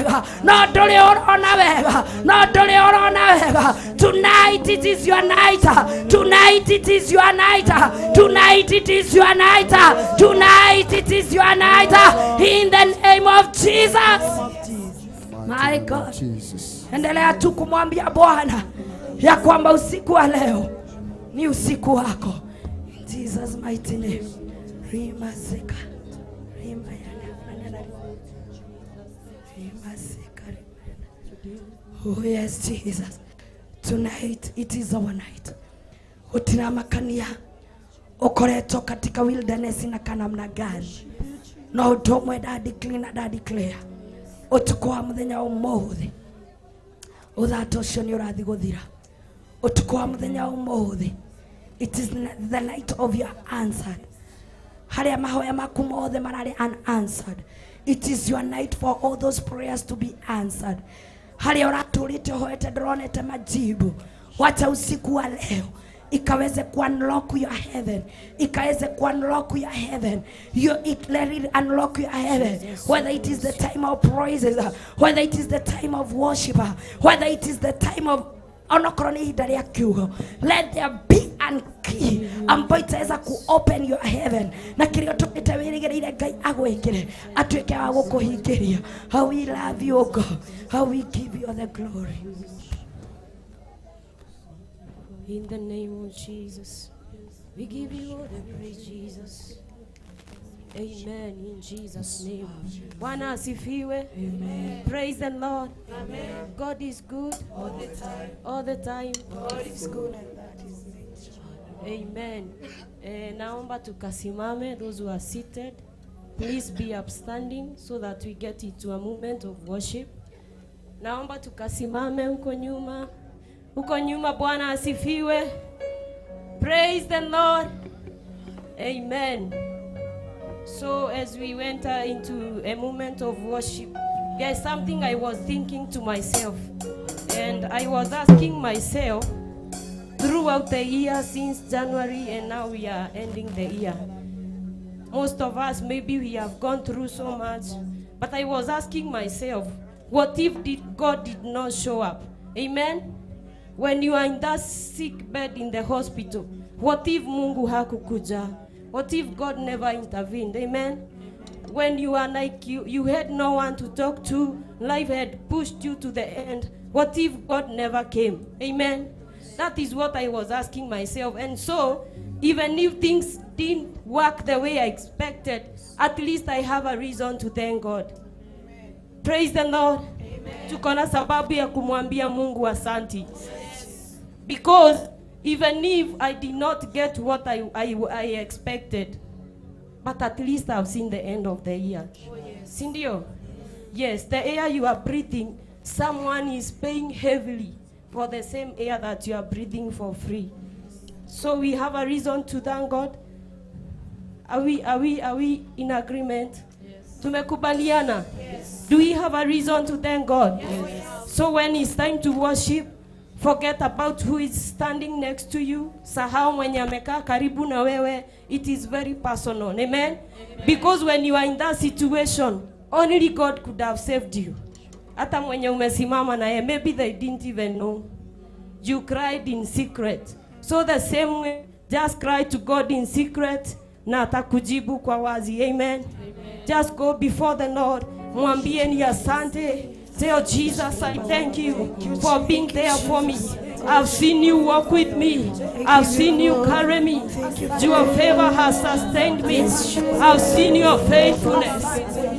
Wega no ndũrĩ ũrona wega, no ndũrĩ ũrona wega. Tonight it is your night. Tonight it is your night. Tonight it is your night. Tonight it is your night, in the name of Jesus. My God. Jesus. Endelea tu kumwambia Bwana ya kwamba usiku wa leo ni usiku wako. In Jesus' mighty name. Rima zika. Rima yana. Rima zika. Rima yana. Oh yes, Jesus. Tonight it is our night. Utinamakania ukoretwo katika wilderness na kana gani, no ũndũ ũmwe ndadeclare na ndadeclare ũtukũ wa mũthenya ũmũthĩ, ũthata ũcio nĩ ũrathiĩ gũthira. Ũtukũ wa mũthenya ũmũthĩ, it is the night of your answered. Harĩa mahoya maku mothe mararĩ unanswered, it is your night for all those prayers to be answered. Harĩa ũratũrĩte ũhoete ndũronete majibu, wacha usiku wa leo ikaweze kuunlock your heaven, ikaweze kuunlock your heaven. Let it unlock your heaven, whether it is the time of praises, whether it is the time of worship, whether it is the time of onokorwo nĩ ihinda rĩa kiugo, let there be an key ambayo itaweza ku open your heaven na kĩrĩa ũtũmĩte wĩrĩgĩrĩire Ngai agwĩkĩre atuĩke wa gũkũhingĩria. How we love you, God. How we give you the glory. In the name of Jesus, we give you all the praise, Jesus. Amen. In Jesus' name. Bwana asifiwe. Amen. Praise the Lord. Amen. God is good all the time. All the time. God is good and that is nature. Amen. Naomba tukasimame, those who are seated, please be upstanding so that we get into a moment of worship. Naomba tukasimame huko nyuma. Huko nyuma. Bwana asifiwe. Praise the Lord. Amen. So as we enter into a moment of worship, there's something I was thinking to myself. And I was asking myself throughout the year since January, and now we are ending the year. Most of us, maybe we have gone through so much, but I was asking myself, what if God did not show up? Amen? When you are in that sick bed in the hospital, what if Mungu hakukuja? What if God never intervened? Amen? When you are like you had no one to talk to, life had pushed you to the end. What if God never came? Amen? That is what I was asking myself. And so, even if things didn't work the way I expected, at least I have a reason to thank God. Praise the Lord. Tuko na sababu ya kumwambia Mungu asanti. Because even if I did not get what I expected, but at least I've seen the end of the year. Sindio? Yes, the air you are breathing, someone is paying heavily for the same air that you are breathing for free. So we have a reason to thank God. Are we in agreement? Yes. Tumekubaliana? Yes. Do we have a reason to thank God? Yes. So when it's time to worship, forget about who is standing next to you. Sahau mwenye amekaa karibu na wewe. It is very personal. Amen? Amen. Because when you are in that situation, only God could have saved you. Hata mwenye umesimama na yeye, maybe they didn't even know. You cried in secret. So the same way, just cry to God in secret na atakujibu kwa wazi. Amen. Amen. Just go before the Lord. Mwambie ni asante. Tell Jesus, "I thank you for being there for me. I've seen you walk with me. I've seen you carry me. Your favor has sustained me. I've seen your faithfulness."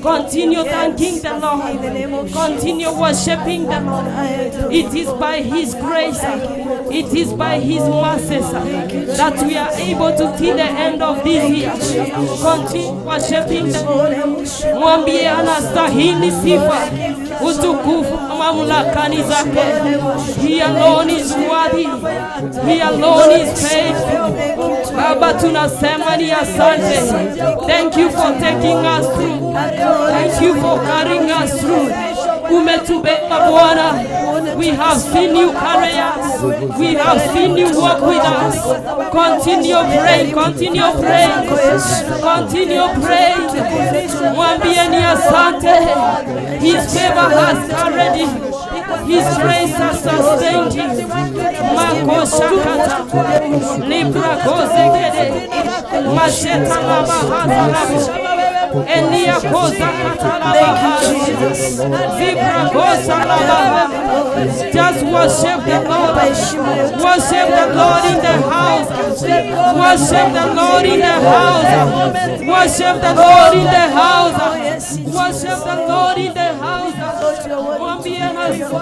Continue thanking the Lord. Continue worshiping the Lord. It is by His grace, it is by His mercies that we are able to see the end of this year. Continue worshiping the Lord. Mwambie anastahili sifa, utukufu na mamlaka ni zake. He alone is worthy. He alone is faithful. Baba, tunasema ni asante. Thank you for taking us through. Thank you for carrying us through. Umetu Umetubeba Bwana. We have seen you carry us. We have seen you walk with us. Continue praying, continue praying, continue praying. Mwambie ni asante. His favor has carried you. His grace has sustained you. Makoshakata. Libra kozegede. Masheta laba hazalabo. Elia koza katalaba. Zibra koza laba. Just worship the Lord. Worship the Lord in the house. Worship the Lord in the house. Worship the Lord in the house. Worship the Lord in the house. Mwambie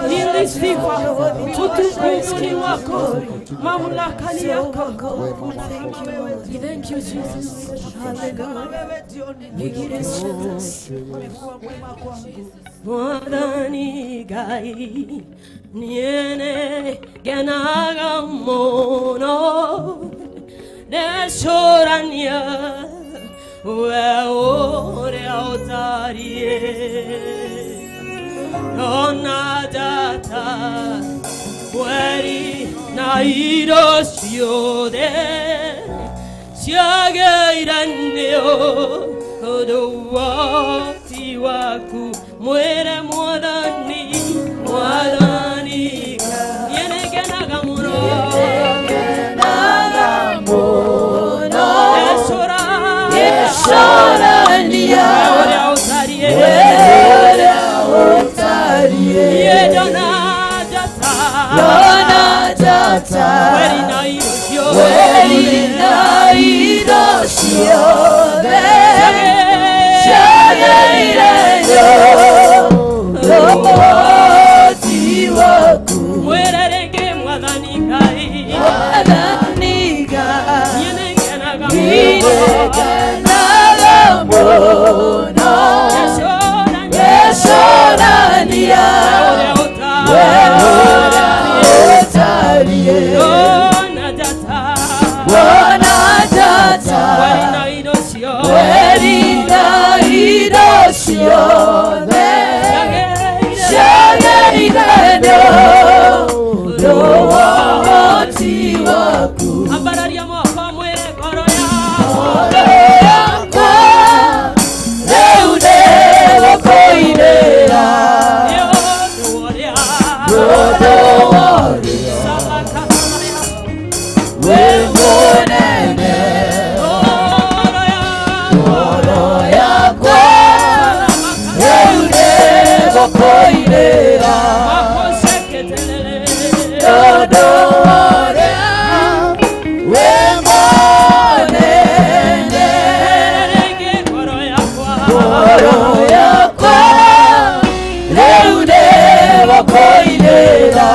hili sifa, utukufu ni wako, mamlaka ni yako. Thank you, Jesus. Mwathani Ngai niene genaga muno ndecũrania we ũrĩa ũtariĩ ndona njata mweri na indo ciothe ciagĩire nĩ ũndũ wa ũhoti waku. Mwĩre Mwathani, Mwathani niĩ nĩngenaga mũno ndecũrania ũrĩa ũtariĩ niĩ ndona njata mweri na indo ciothe ciagĩire nĩ ũhoti waku. Mwĩre rĩngĩ Mwathani Ngai, niĩ nĩngenaga mũno ndecũrania ũrĩa ũtariĩ ndona njata mweri na indo ciothe ciagĩire nĩ ũndũ wa ũhoti waku. Ambararia moko mwĩre ngoro yakwa rĩu nĩgũkũinĩra nĩ ũndũ wa ũrĩa wĩ mũnene. Ngoro yakwa rĩu nĩgũkũinĩra nĩ ũndũ wa ũrĩa wĩ mũnene. Ngoro yakwa rĩu nĩgũkũinĩra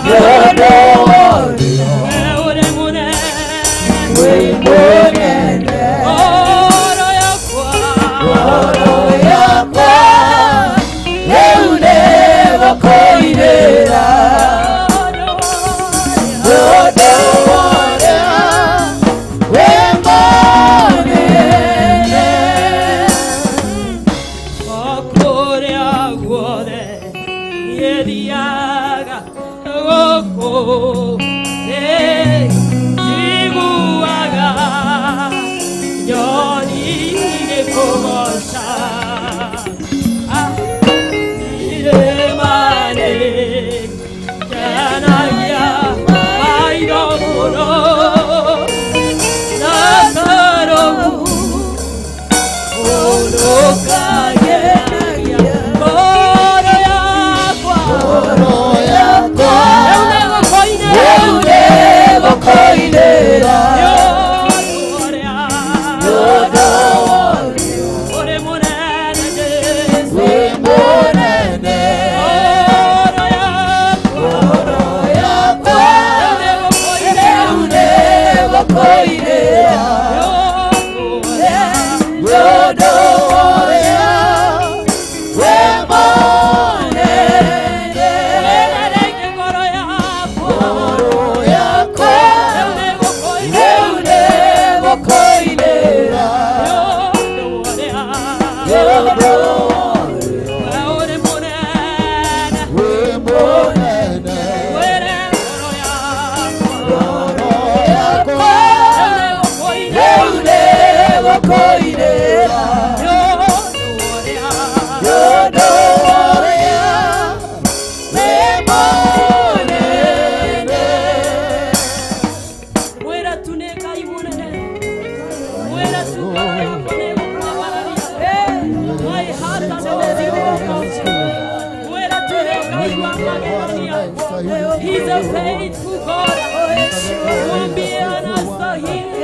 nĩ ũndũ wa ũrĩa wĩ mũnene. Ngoro yakwa rĩu nĩgũkũinĩra nĩ ũndũ wa ũrĩa wĩ mũnene. O kũrĩa guothe niĩ thiaga gũkũ thĩ njiguaga nyoni igĩkũgooca. Irĩma nĩngenagia maitho mũno na karogu ũnũkagenagia ngoro yakwa rĩu nĩgũkũinĩra nĩ ũndũ wa ũrĩa He's a faithful God. Mwambie anastahili.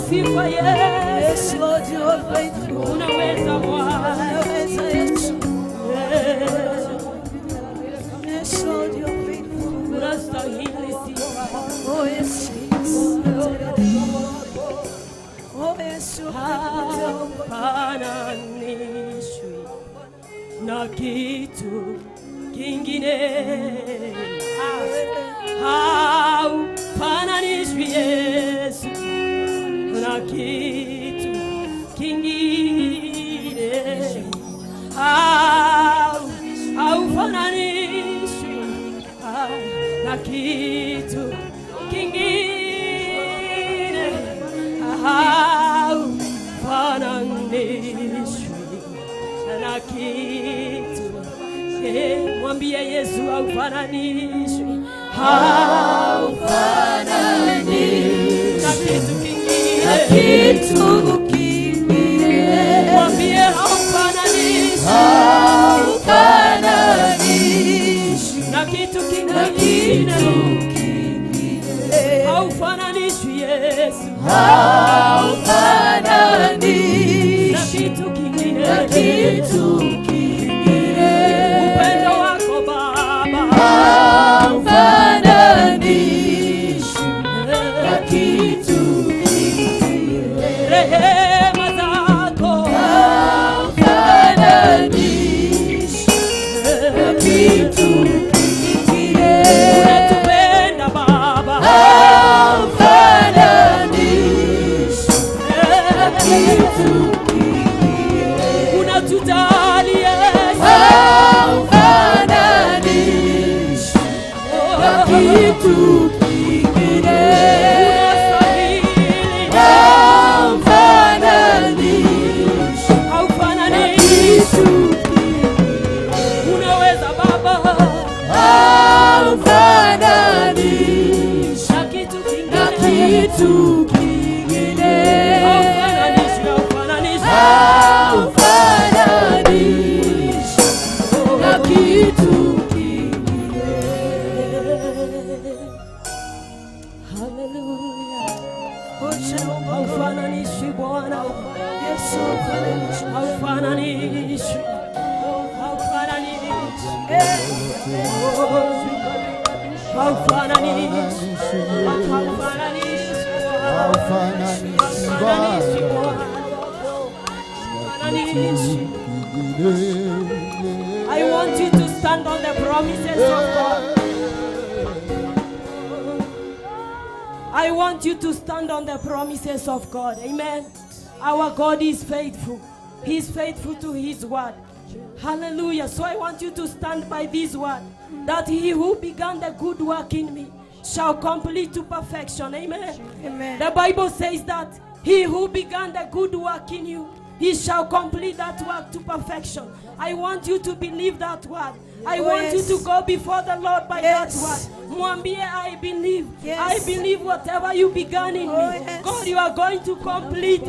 Sifa Yesu. Lord, you are faithful. Unaweza Bwana. Unaweza Yesu. Yes, Lord, you are faithful. Unastahili sifa. Oh, yes, Jesus. Oh, yes, you are faithful. Hafananishwi na kitu kingine. Haufananishwi Yesu na kitu kingine. Haufananishwi na kitu kingine. Haufananishwi na kitu. Mwambie Yesu haufananishwi. Haufananishwi na kitu kingine. Na kitu kingine. Mwambie haufananishwi. Haufananishwi na kitu na kingine. kitu kingine. Haufananishwi Yesu Haufananishwi na kitu kingine. na kitu kingine. Upendo wako Baba Haufananishwi na kitu kingine. Rehema zako Haufananishwi na kitu kingine. Unatupenda Baba Haufananishwi na kitu kingine. Unatujali Yesu Haufananishwi na kitu kingine. Unastahili. Haufananishwi na Haufananishwi. kitu kingine. Unaweza Baba Haufananishwi na kitu na kingine. kitu kingine. Haufananishwi, haufananishwi. Haufananishwi na kitu kingine. Hallelujah. Haufananishwi Bwana. Haufananishwi. Haufananishwi. Haufananishwi. Haufananishwi. Haufananishwi Bwana. Haufananishwi. I want you to stand on the promises of God. I want you to stand on the promises of God. Amen. Our God is faithful. He's faithful to his word. Hallelujah. So I want you to stand by this word, that he who began the good work in me shall complete to perfection. Amen. Amen. The Bible says that he who began the good work in you, he shall complete that work to perfection. I want you to believe that word. I Oh, want yes. you to go before the Lord by Yes. that word. Mwambie, I believe. Yes. I believe whatever you began in Oh, me. yes. God, you are going to complete.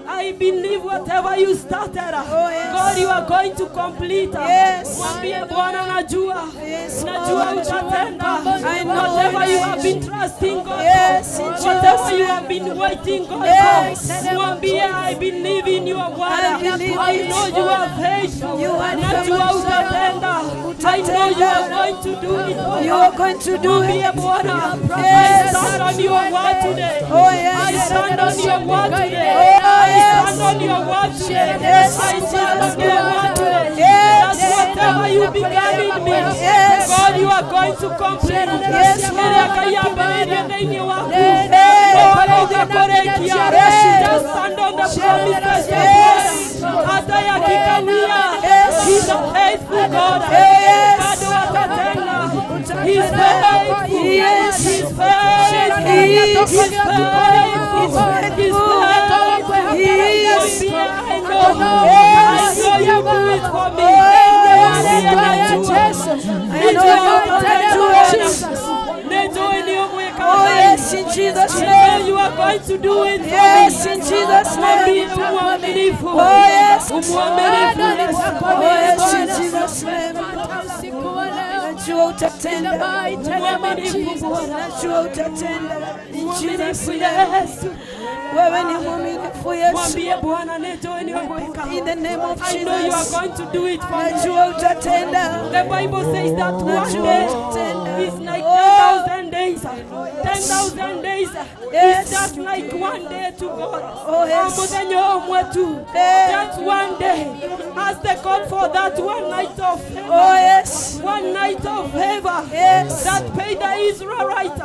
I believe whatever you started. Oh, yes. God, you are going to complete. Yes. Mwambie Bwana, najua. Yes, Najua Lord. utatenda. I know Whatever you it. have been trusting God Yes, for. in Jesus' Whatever you name. have been waiting God Yes. for. Mwambie, I believe in your word. I believe I it. know you are faithful. You are Najua faithful. utatenda. I know you are going to do it. Oh You God. are going to do Mwambie it. Bwana, Yes. I stand on your word today. Oh, yes. I stand on your word today. Oh, I yes. stand on your word today. Yes. I stand on your word Yes. That whatever you began in me, Yes. God, you are going to complete. Yes, Lord. Ĩrĩa Ngai ambĩrĩirie thĩinĩ waku. Yes. Ũkũrĩkia. Yes. Just stand on the promises of Yes. God. Hata yakikawia. Yes. He's a faithful God. Yes. Bado atatenda. He's faithful. Yes. He's faithful. He is. He's faithful. He's faithful. He is. Mwambie, I know. Yes. I know you do it for me. Yes. I know you can do it. Nĩnjũĩ nĩ ũgwĩka Oh, Ngai. yes, in Jesus' I know name. you are going to do it for Yes, me. in Jesus' Mwambie name. umwaminifu. Oh, yes. Umwaminifu Yesu. Oh, yes, in Jesus' name. Najua utatenda. Mwaminifu Bwana. Najua utatenda. In Jesus' Mwaminifu name. Yesu. Wewe ni mwaminifu Yesu. Mwambie Bwana nĩnjũĩ nĩ ũgwĩka. In the name of I know you are Jesus. going to do it for me. Najua utatenda. The Bible says that one Najua day utatenda. is like Oh. 10,000 days. 10,000 days Yes. is just like one day to God. Oh, yes. O mũthenya ũmwe tu. Eh. Just one day. Ask the God for that one night of favor. Oh, yes. One night of favor. Yes. That paid the Israelite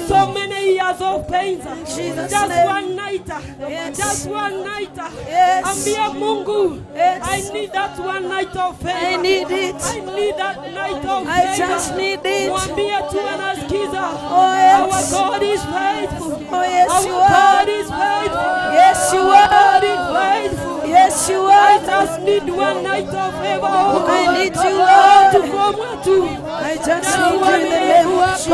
so many years of pain. Jesus' Just name. one night. Yes. Just one night. Yes. Ambia Mungu. Yes. I need that one night of favor. I need it. I need that night of I favor. just need it. Mwambie tu anasikiza. Oh, yes. Our God is faithful. Oh, yes, Our you are. God is faithful. Yes, you Our are. God is faithful. Yes, you I are. just need one night of favor. Oh I God. need you, Lord. Tukomwe tu. I just need you in the name of And Jesus.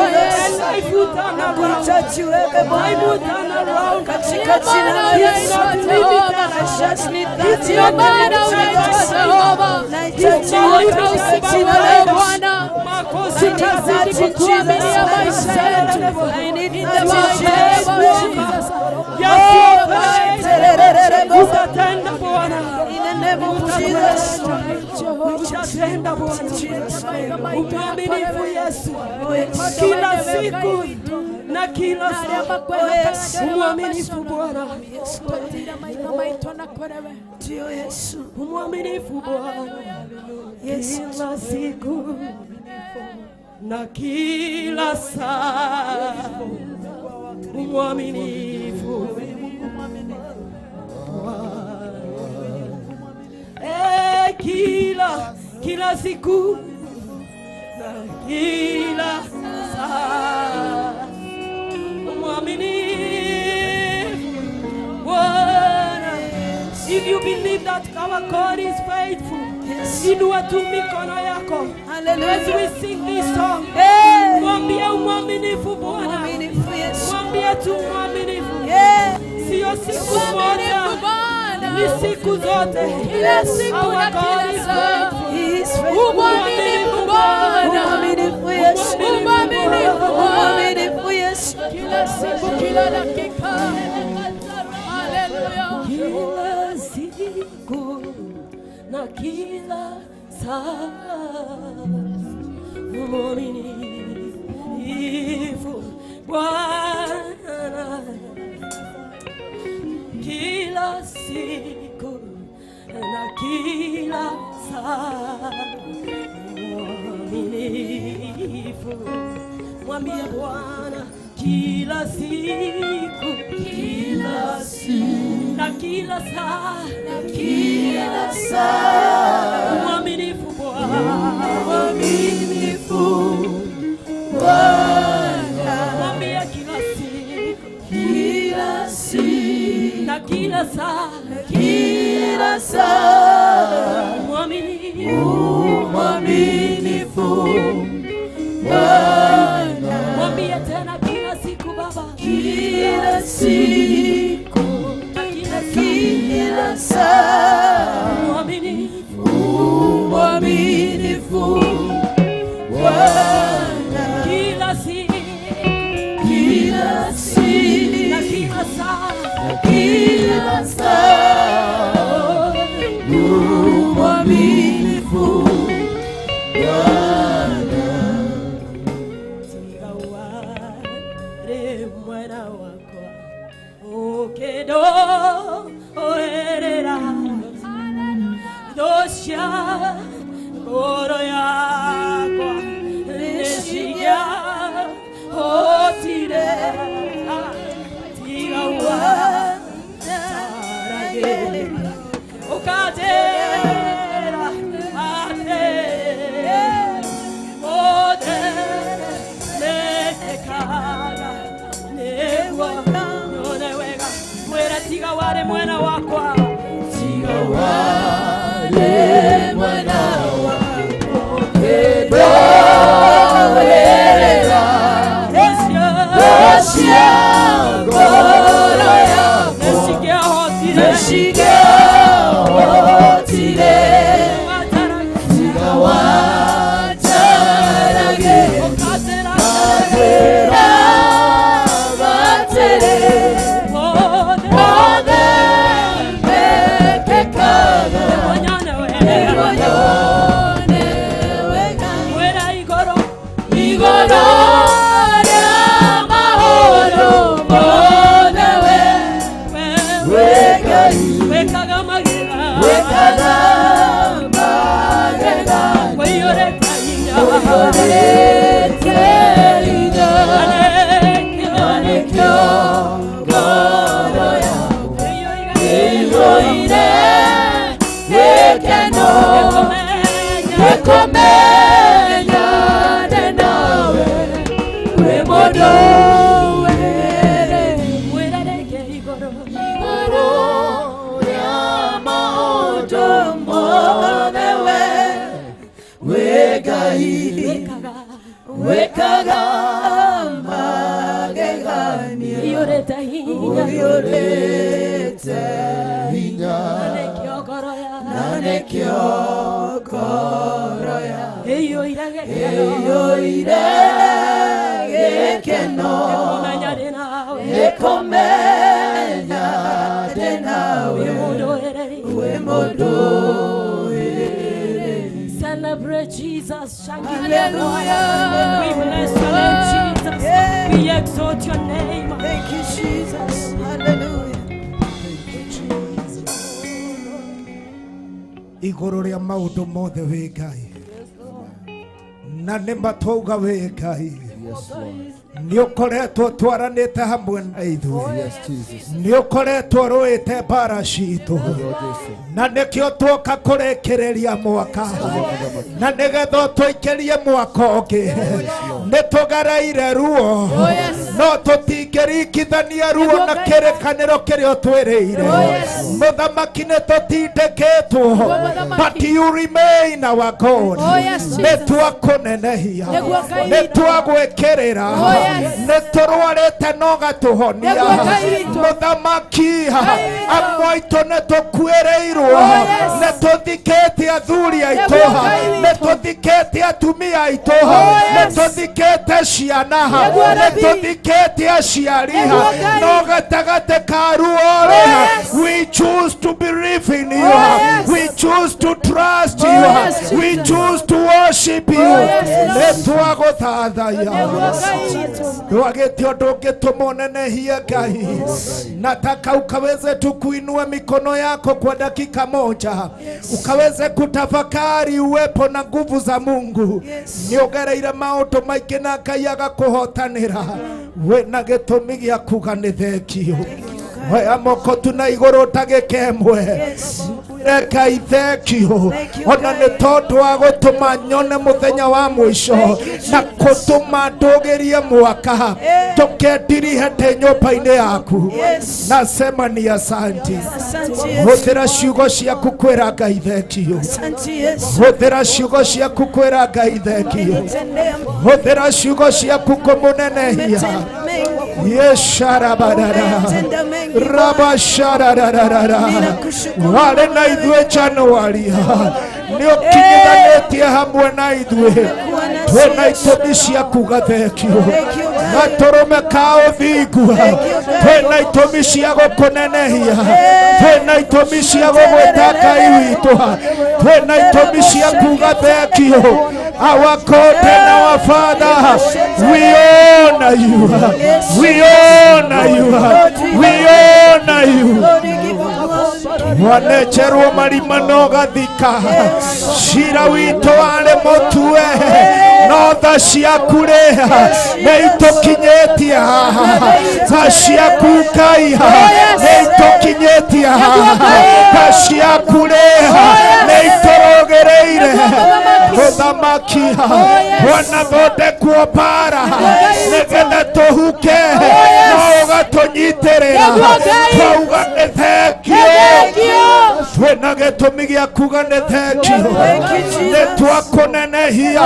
life will turn around. Nakuhitaji wewe Life Bwana will turn around. katika jina la He's Yesu. not limited. I just need that He's in the not name of limited. Jesus. Nahitaji wewe katika jina la Yesu. Makosa I need that in Jesus' name. I need that in Jesus' name. Yes, you are faithful. Utatenda Bwana. In the name of Jesus. Utatenda Bwana. Jesus' name. Umwaminifu Yesu. Oh, yes. Kila siku na kila saa. Oh, yes. Umwaminifu Bwana. Ndio Yesu. Umwaminifu Bwana. Yes. Kila siku na kila saa. Umwaminifu Bwana. Eh, kila siku na kila saa. Mwaminifu Bwana. If you believe that our God is faithful, Yes. inua tu mikono yako. As Hallelujah. we sing this song, Hey. mwambie umwaminifu Bwana. Mwaminifu Yesu. Mwambie tu mwaminifu. Yeah. Sio siku moja, ni siku zote. Kila siku Our na God kila is saa. faithful. He is faithful. Umwaminifu Bwana. Mwaminifu Yesu. Umwaminifu Bwana. Mwaminifu Yesu. Kila siku, kila dakika. Haleluya. Kila siku na kila saa mwaminifu Bwana, kila siku na kila saa mwaminifu. Mwambie Bwana kila siku, kila siku na kila saa, na kila saa mwaminifu Bwana, mwaminifu Bwana. Mwambie kila siku, Kila siku, na kila saa, kila saa, mwaminifu mwaminifu Bwana. Mwambie tena kila siku Baba, Kila siku, na kila saa, kila saa, mwaminifu mwaminifu Bwana. kila siku Kila siku, na kila saa, kila saa, mwaminifu Bwana. tiga ware mwana wakwa okedo oerera do cia ngoro yakwa nĩcingĩahotire tiga wanjaragĩria ũkanjĩra atĩ mothe mekĩkaga nĩguo nyone wega. Mwĩre tiga warĩ mwena wakwa, tiga warĩ mwena wakwa kĩndorĩrĩra cia ngoro yakwa nĩcingĩahotire tiga wanjaragĩria ũkanjĩra atĩrĩ mothe mekĩkaga nĩguo nyone wega. Mwĩra igũrũ igũrũ rĩa maũndũ mothe we wĩ Ngai wĩkaga wĩkaga magegania ũiyũrĩte hinya ũiyũrĩte hinya na nĩkĩo ngoro yakwa ĩiyũire gĩkeno nĩkũmenya ndĩ nawe wĩ mũndũ wĩrĩ mwĩre rĩngĩ igũrũ igũrũ rĩa maũndũ mothe we wĩ Ngai wĩkaga magegania ũiyũrĩte hinya ũiyũrĩte hinya na nĩkĩo ngoro na nĩkĩo ngoro yakwa ĩiyũire gĩkeno ĩiyũire gĩkeno nĩkũmenya ndĩ nawe nĩkũmenya ndĩ nawe wĩ mũndũ wĩ mũndũ Celebrate Jesus. Shangilia Bwana. We bless your name, Jesus. We exalt your name. Thank you, Jesus. Hallelujah. Igũrũ rĩa maũndũ mothe wĩ Ngai na nĩ matwauga wĩ Ngai nĩ ũkoretwo twaranĩte hamwe na ithuĩ Yes, Jesus. nĩ ũkoretwo rũĩte mbara citũ na nĩkĩo tuoka kũrĩkĩrĩria mwaka na nĩgetha tũikĩrie mwaka ũngĩ nĩ tũgereire ruo no tũtingĩringithania ruo na kĩrĩkanĩro kĩrĩa ũtwĩrĩire mũthamaki nĩ tũtindĩkĩtwo but you remain our God Oh, yes, nĩ Jesus. twakũnenehia Nĩguo Ngai nĩ witũ. twagwĩkĩrĩra Oh, yes. nĩ tũrwarĩte no gatũhonia Nĩguo Ngai witũ. mũthamaki witũ. amwe aitũ nĩ tũkuĩrĩirwo Oh, yes. nĩ tũthikĩte athuri aitũ Nĩguo Ngai witũ. nĩ tũthikĩte atumia aitũ Oh, nĩ yes. tũthikĩte ciana Nĩguo nĩ Rabi. tũthikĩte aciari Nĩguo Ngai. no gatagatĩ ka ruo-rĩ Oh, yes. we choose to believe in you Oh, yes. we choose to trust Oh, you yes, we Jesus. choose to worship you Oh, yes, nĩ Lord. twagũthathaiya Nĩguo Ngai witũ. ndwagĩte ũndũ ũngĩtũma ũnenehie Ngai nataka ukaweze tu kuinua mikono yako kwa dakika moja ukaweze kutafakari uwepo na nguvu za Mungu Yes. nĩ ũgereire maũndũ maingĩ na Ngai agakũhotanĩra wĩna gĩtũmi gĩa kuga nĩ thengio oya moko tu na igũrũ ndagĩka ĩmwe Yes. Ngai thengio Thank you, ona Ngai. nĩ tondũ wa gũtũma nyone mũthenya wa mũico Thank you, na Jesus. kũtũma ndũgĩrie mwaka Eh. njoke ndirihe ndĩ nyũmba-inĩ yaku Yes. nasema ni asanti Asante Yesu. hũthĩra ciugo ciaku kwĩra Ngai thengio Asante Yesu. hũthĩra ciugo ciaku kwĩra Ngai thengio Umenitendea hũthĩra ciugo ciaku kũmũnenehia umetenda mengi. yesharabarara Umetenda mengi Bwana. rabasharararara Ninakushukuru warĩ na ithuĩ Januari nĩ ũkinyithanĩtie hamwe na ithuĩ twĩna itũmi cia kuga thengio Thank you, God. gatũrũme ka ũthingu Thank you, God. twĩna itũmi cia gũkũnenehia twĩna itũmi cia gũgwĩta Ngai witũ twĩna itũmi cia kuga thengio our God and our Father we honor you we honor you we honor you Lord, we give you glory. Wanecherwo marima no gathika. Cira witũ warĩ mũtue no tha ciaku rĩ nĩ itũkinyĩtie haha. Tha ciaku Ngai nĩ itũkinyĩtie haha. Tha ciaku rĩ nĩ itũrũgĩrĩire. Mũthamaki wanathondekwo mbara nĩgetha tũhuke no ũgatũnyitĩrĩra. Twauga nĩ thengio. Twĩna gĩtũmi gĩa kuga nĩ thengio. Nĩ twakũnenehia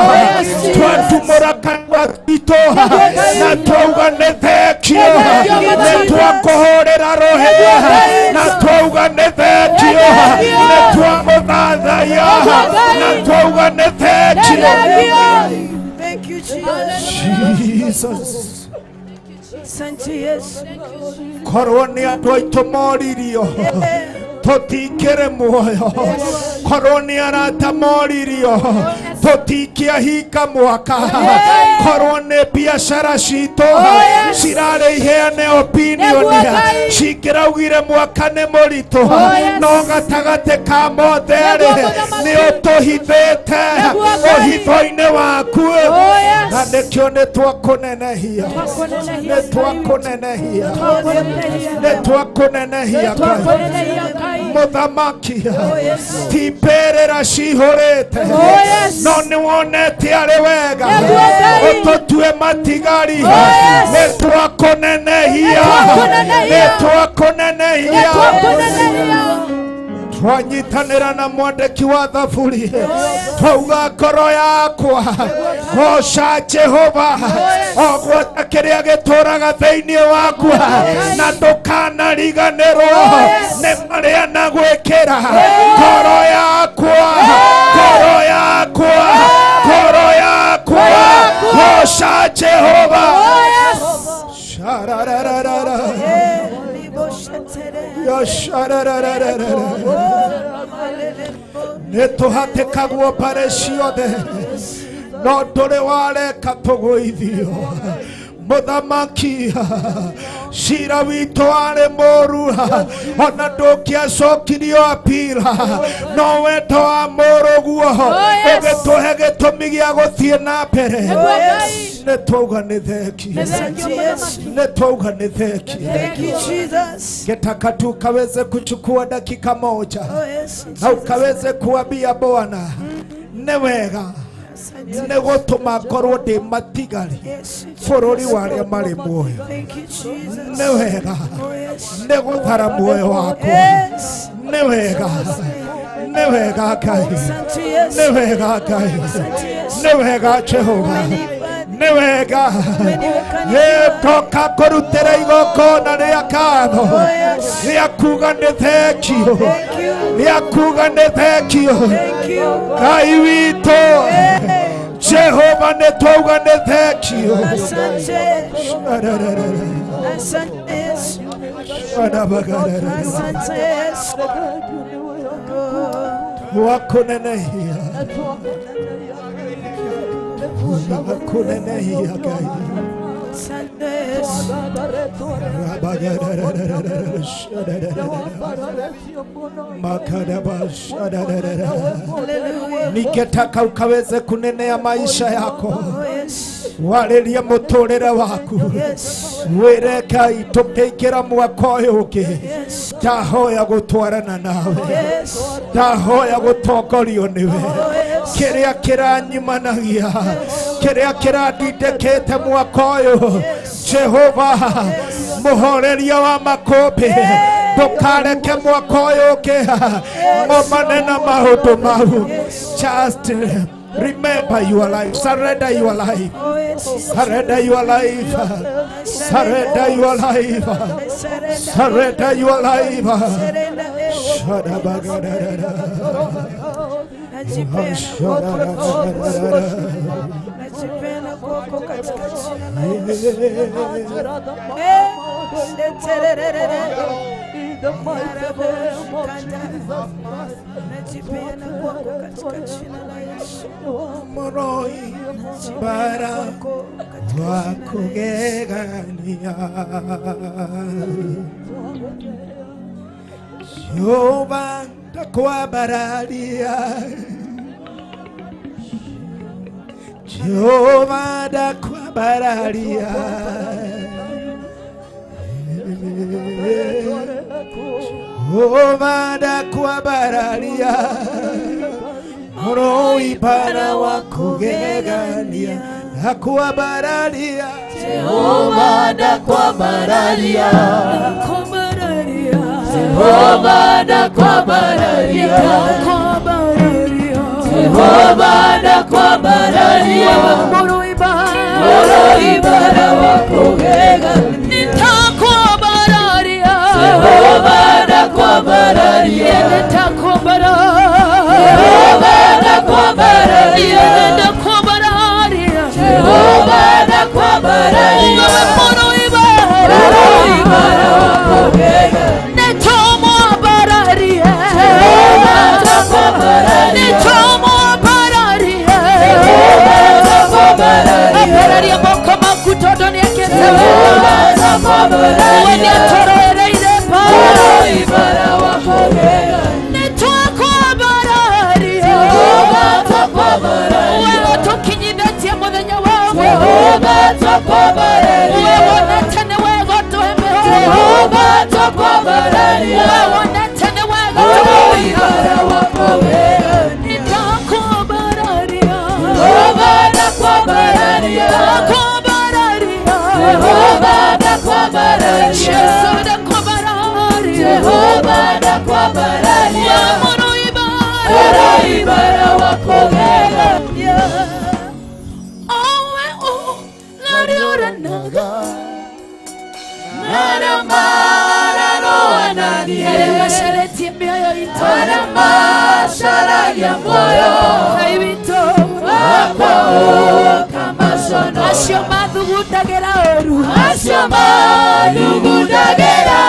twatumũra kanua gitũ na twauga nĩ thengio. Nĩ twakũhũrĩra rũhĩ na twauga nĩ thengio. Nĩ twamũthathaiya na twauga nĩ thengio. Thank you, Jesus. Jesus. Asante Yesu. Korwo nĩ andũ aitũ moririo tũtikĩrĩ muoyo. Korwo nĩ arata moririo tũtikĩahinga mwaka. Korwo nĩ biacara citũ cirarĩ iheane opinion cingĩraugire mwaka nĩ mũritũ no gatagatĩ ka mothe rĩ nĩ ũtũhithĩte ũhitho-inĩ waku na nĩkĩo nĩ twakũnenehia. Nĩ twakũnenehia. Nĩ twakũnenehia Ngai. Mũthamaki ti mbĩrĩra cihũrĩte no nĩ wonete arĩ wega ũtũtue matigari. Nĩ twakũnenehia. Nĩ twakũnenehia. Twanyitanĩra na mwandĩki wa thaburi twauga ngoro yakwa goca Jehova o gwata kĩrĩa gĩtũraga thĩinĩ wakwa na ndũkanariganĩrwo nĩ marĩa nagwĩkĩra. Ngoro yakwa, ngoro yakwa, ngoro yakwa goca Jehova. Sharararara. Nĩ tũhatĩkagwo mbarĩ ciothe no ndũrĩ wareka tũgũithio. Mũthamaki cira witũ warĩ mũũru ona ndũngĩacokirio apira no wendo wa mũrũguo ũgĩtũhe gĩtũmi gĩa gũthiĩ na mbere. Nĩ twauga nĩ thengio. Nĩ twauga nĩ thengio. Thank you, Jesus. Ngetaka tu ukaweze kuchukua dakika moja na ukaweze kuambia Bwana nĩ wega nĩ gũtũma ngorwo ndĩ matigari bũrũri wa arĩa marĩ muoyo. Thank you, Jesus. Nĩ wega nĩ gũthara muoyo wakwa. Nĩ wega. Nĩ wega Ngai. Asante Yesu. Nĩ wega Ngai. Nĩ wega Jehova. Nĩ wega. Ndoka kũrutĩra igongona rĩa ngatho rĩa kuga nĩ thengio. Rĩa kuga nĩ thengio. Thank you. Ngai witũ Jehova nĩ twauga nĩ thengio. Asante. Asante Yesu. Asante Yesu. Wakunenehia. Wakunenehia Ngai. Asante Yesu. Ningetaka ukaweze kunenea maisha yako. Warĩrie mũtũrĩre waku. Wĩre Ngai tũkĩingĩra mwaka ũyũ ũngĩ ndahoya gũtwarana nawe. Ndahoya gũtongorio nĩwe. Kĩrĩa kĩranyimanagia kĩrĩa kĩrandindĩkĩte mwaka ũyũ Jehova mũhoreria wa makũmbĩ ndũkareke mwaka ũyũ ũngĩ ng'omane na maũndũ mau. Just remember your life. Surrender your life. Surrender your life. Surrender your life. Surrender your life. Najipeana kwako katika jina la Yesu. Najipeana kwako katika jina la Yesu. Moroi bara wakugegania Jehova ndakwambararia, Jehova ndakwambararia, Jehova ndakwambararia, Mũrũibara wa kũgegania ndakwambararia, Jehova ndakwambararia, Jehova ndakwambararia, Jehova ndakwambararia, Mũrũibara wa kũgegania nitakwambararia, Jehova ndakwambararia, nitakwambararia, Jehova ndakwambararia, nitakwambararia, Jehova ndakwambararia, Mũrũibara wa kũgegania nĩtũmwambararie, Jehova ndakwambararia, nĩtũmwambararie, Jehova ndakwambararia, ambararia moko maku tondũ nĩekĩte Jehova wega. ndakwambararia, We nĩatũrũĩrĩire mbaara. Mũrũibara wa kũgegania Nĩtwakwambararia. Jehova twakwambararia, We ũtũkinyithĩtie mũthenya wa ũmũthĩ. Jehova twakwambararia, We wonete nĩ wega ũtũhe mĩhũmũ. Jehova twakwambararia, We wonete nĩ wega ũtũhe Mũrũibara wa kũgegania Nĩtwakwambararia. Jehova ndakwambararia, Nĩtwakwambararia. Jehova ndakwambararia, Yesu ndakwambararia. Jehova ndakwambararia, We mũrũibara. Mũrũibara wa kũgegania Owe ũng'ariũranaga Arĩa arĩa macarĩtie mĩoyo itũ Arĩa macaragia muoyo Ngai witũ wakwa ũkamacono acio mathugundagĩra ũru acio mathugundagĩra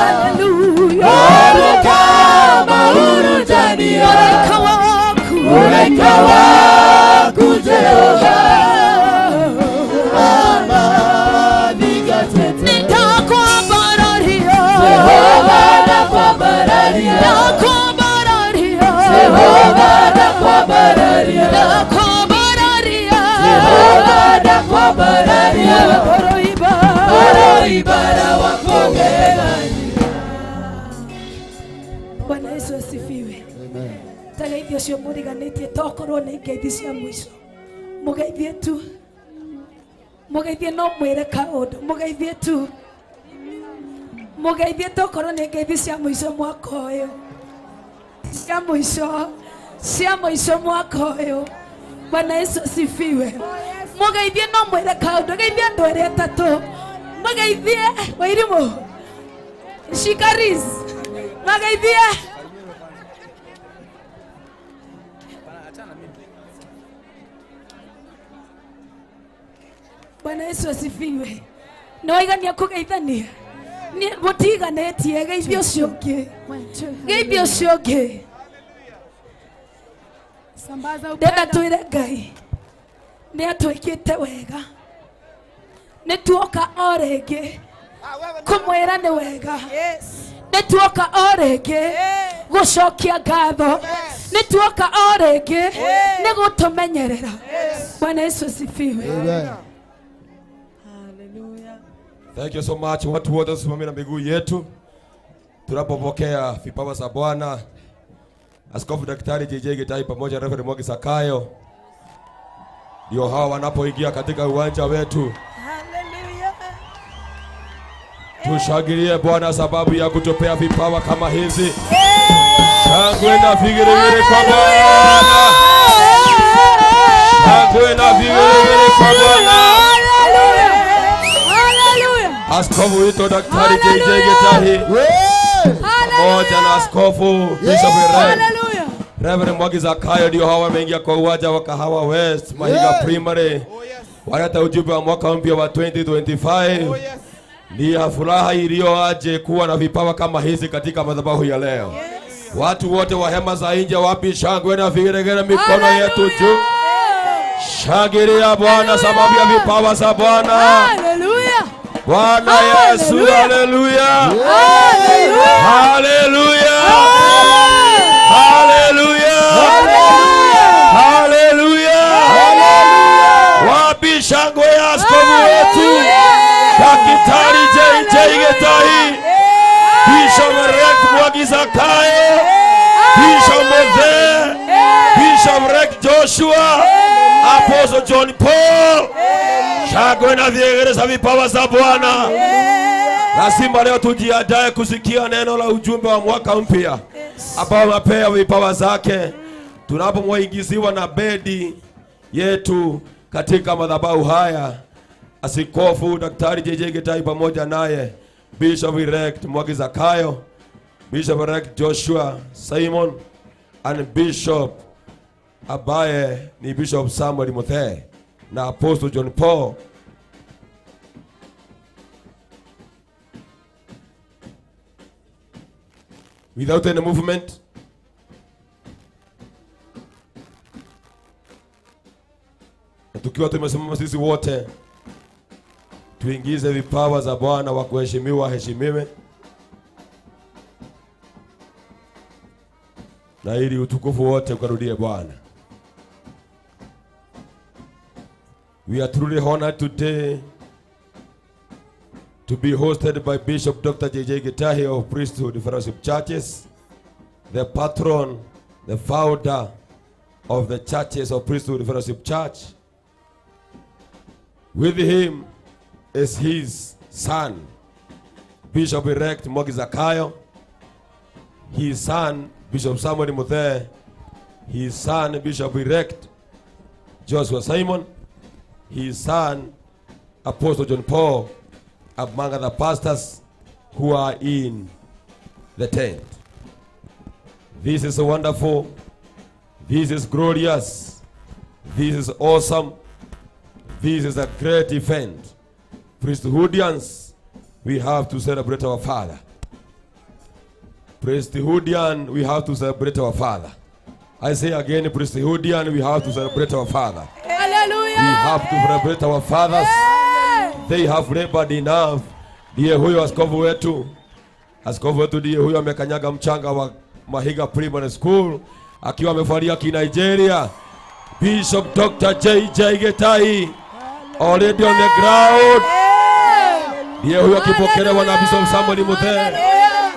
Haleluya ũru ũkamahurunjania Mũraika waku Mũraika waku Jehova amathingatĩte nĩndakwambararia Jehova ndakwambararia ndakwambararia Jehova ndakwambararia ndakwambararia Jehova ndakwambararia Mũrũibara Mũrũibara wa kũgegania Bwana Yesu asifiwe. Tageithio ũcio mũriganĩtie tokorwo nĩ ngeithi cia mũico. Mũgeithie tu, mũgeithie no mwĩre kaũndũ, mũgeithie tu, mũgeithie tokorwo nĩ ngeithi cia mũico mwaka ũyũ, cia mũico, cia mũico mwaka ũyũ. Bwana Yesu asifiwe. Mũgeithie no mwĩre kaũndũ, geithie andũ erĩ atatũ, mũgeithie Wairimũ, Shikaris, mageithie. Bwana Yesu asifiwe. Nĩwaigania kũgeithania? Mũtiganĩtie, geithia ũcio ũngĩ, geithia ũcio ũngĩ. Sambaza Ndenda upendo. twĩre Ngai nĩ atwĩkĩte wega, nĩ tuoka o rĩngĩ kũmwĩra nĩ wega, nĩ tuoka o rĩngĩ gũcokia ngatho, nĩ tuoka o rĩngĩ nĩ gũtũmenyerera. Bwana Yesu asifiwe. Hallelujah. Thank you so much. Watu wote tusimame na miguu yetu tunapopokea vipawa za Bwana. Askofu Daktari JJ Gitahi pamoja na Reverend Mwangi Sakayo ndio hawa wanapoingia katika uwanja wetu. Hallelujah. Tushangilie Bwana sababu ya kutupea vipawa kama hizi. Shangwe na vigelegele kwa Bwana. Shangwe na vigelegele kwa Bwana. Hallelujah. Hallelujah. Askofu wetu Daktari JJ Gitahi pamoja na Askofu Bishop Ren Hallelujah. Reverend Mwangi Zakayo ndio hawa wameingia kwa uwanja wa Kahawa West Mahiga Primary. Waleta ujumbe wa mwaka mpya wa 2025. Ni ya furaha iliyoaje kuwa na vipawa kama hizi katika madhabahu ya leo. Watu wote wa hema za nje, wapi shangwe na vigelegele, mikono yetu juu. Shangilia Bwana sababu ya vipawa za Bwana. Hallelujah. Bwana Yesu, haleluya. Hallelujah. Haleluya. Zakayo, Bishop Mothe, Bishop Rex Joshua, Apostle John Paul. Shangwe na vigelegele za vipawa za Bwana. Lazima leo tujiandae kusikia neno la ujumbe wa mwaka mpya ambao amepea vipawa zake, tunapomwaingiziwa na bedi yetu katika madhabahu haya, Askofu Daktari JJ Gitahi pamoja naye Bishop Elect Mwangi Zakayo, Bishop Elect Joshua Simon and Bishop ambaye ni Bishop Samuel Muthee na Apostle John Paul. Without any movement, na tukiwa tumesimama sisi wote, tuingize vipawa za Bwana wa kuheshimiwa heshimiwe, na ili utukufu wote ukarudie Bwana. We are truly honored today to be hosted by Bishop Dr. J.J. Gitahi of Priesthood Fellowship Churches, the patron, the founder of the churches of Priesthood Fellowship Church. With him is his son, Bishop Elect Mwangi Zakayo, his son, Bishop Samuel Muthee, his son, Bishop Elect Joshua Simon, his son, Apostle John Paul, among other pastors who are in the tent. This is wonderful. This is glorious. This is awesome. This is a great event. Priesthoodians, we have to celebrate our Father. Priesthoodian, we have to celebrate our Father. I say again, Priesthoodian, we have to celebrate our Father. Hallelujah. We have to celebrate our fathers. They have labored enough. Ndiye huyo askofu wetu. Askofu wetu ndiye huyo amekanyaga mchanga wa Mahiga Primary School akiwa amevalia ki Nigeria. Bishop Dr. J.J. Gitahi already on the ground. Ndiye huyo akipokelewa na Bishop Samuel Muthee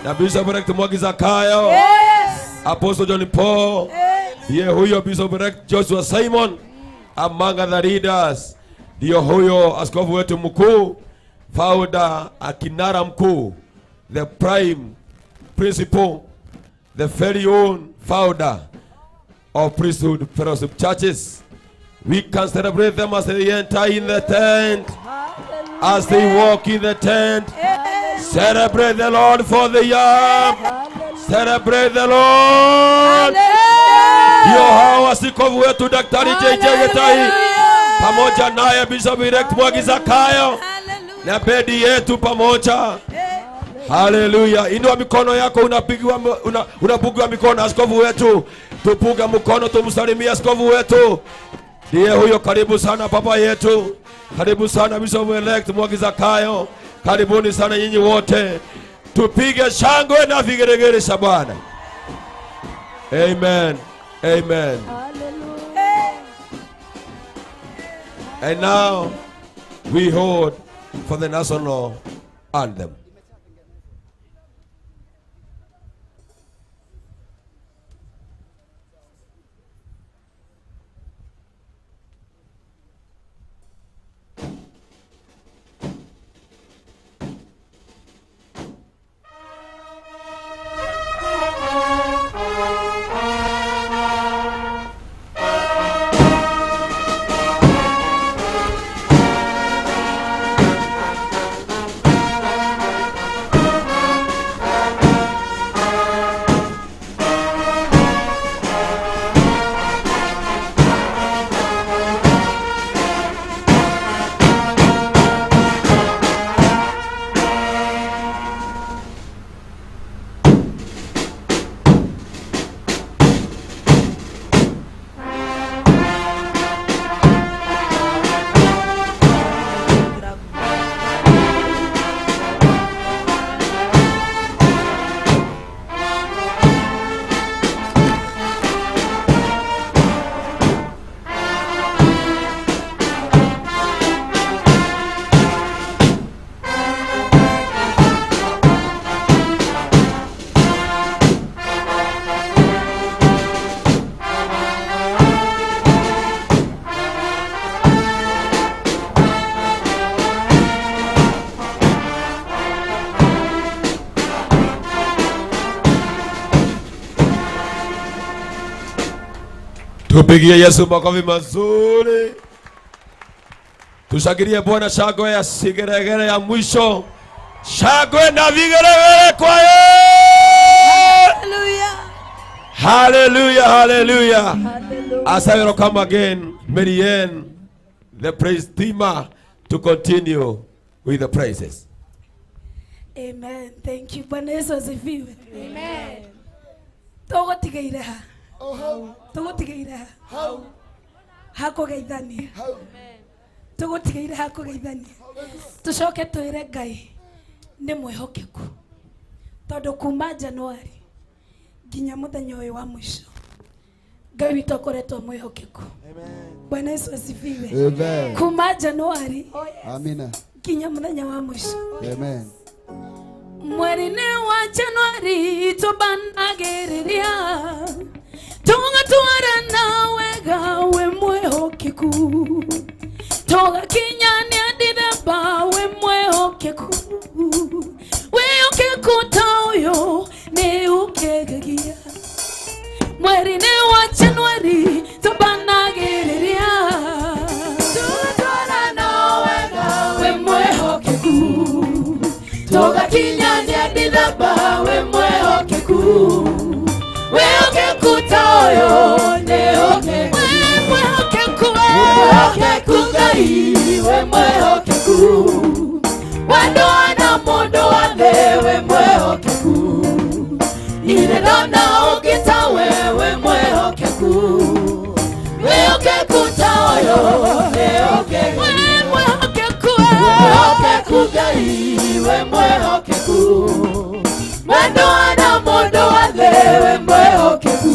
na Bishop Elect Mwangi Zakayo, Apostle John Paul. Ndiye huyo Bishop Elect Joshua Simon among other leaders. Ndiyo huyo askofu wetu mkuu, founder, akinara mkuu, the prime principal, the very own founder of Priesthood Fellowship Churches. We can celebrate them as they enter in the tent, as they walk in the tent. Celebrate the Lord for the young. Celebrate the Lord. Ndio hao askofu wetu Daktari JJ Gitahi pamoja naye Bishop Elect Mwangi Zakayo na bedi yetu pamoja. Haleluya. Inua mikono yako, unapigiwa unapugiwa mikono askofu wetu. Tupuge mkono tumsalimie askofu wetu. Ndiye huyo, karibu sana baba yetu. Karibu sana Bishop Elect Mwangi Zakayo. Karibuni sana nyinyi wote. Tupige shangwe na vigelegele cha Bwana. Amen. Amen. And now we hold for the national anthem. Tupigie Yesu makofi mazuri. Tushangilie Bwana shangwe ya sigeregere ya mwisho. Shangwe na vigeregere kwa yeye. Hallelujah, hallelujah. As I will come again, Marianne, the praise teamer, to continue with the praises. Amen. Thank you. Bwana Yesu asifiwe. Amen. Tũgũtigĩire ha? Tũgũtigĩire ha? Hakũgeithania. Tũgũtigĩire ha kũgeithania. Tũcoke twĩre Ngai nĩ mwĩhokeku. Tondũ kuma Januari nginya mũthenya ũyũ wa mũico Ngai witũ akoretwo mwĩhokeku. Bwana Yesu asifiwe. Amen. Kuma Januari Amina. nginya mũthenya wa mũico. Amen. Mweri-inĩ wa Januari tũbanagĩrĩria tũgatwarana wega wĩ mwĩhokeku tũgakinyania Dithemba wĩ mwĩhokeku wĩhokeku ta ũyũ nĩ ũkegagia. Mweri-inĩ wa Januari tũbanagĩrĩria tũgatwarana wega wĩ mwĩhokeku tũgakinyania Dithemba wĩ mwĩhokeku wĩhokeku ta ũyũ nĩ ũkegagia. Wĩ mwĩhokeku, wĩhokeku Ngai wĩ mwĩhokeku wendo na mũndũ wa thĩ wĩ mwĩhokeku ndirĩ ndona ũngĩ tawe wĩ mwĩhokeku wĩhokeku ta ũyũ nĩ ũkegagia. Wĩ mwĩhokeku, wĩhokeku Ngai wĩ mwĩhokeku wendo na mũndũ wa thĩ wĩ mwĩhokeku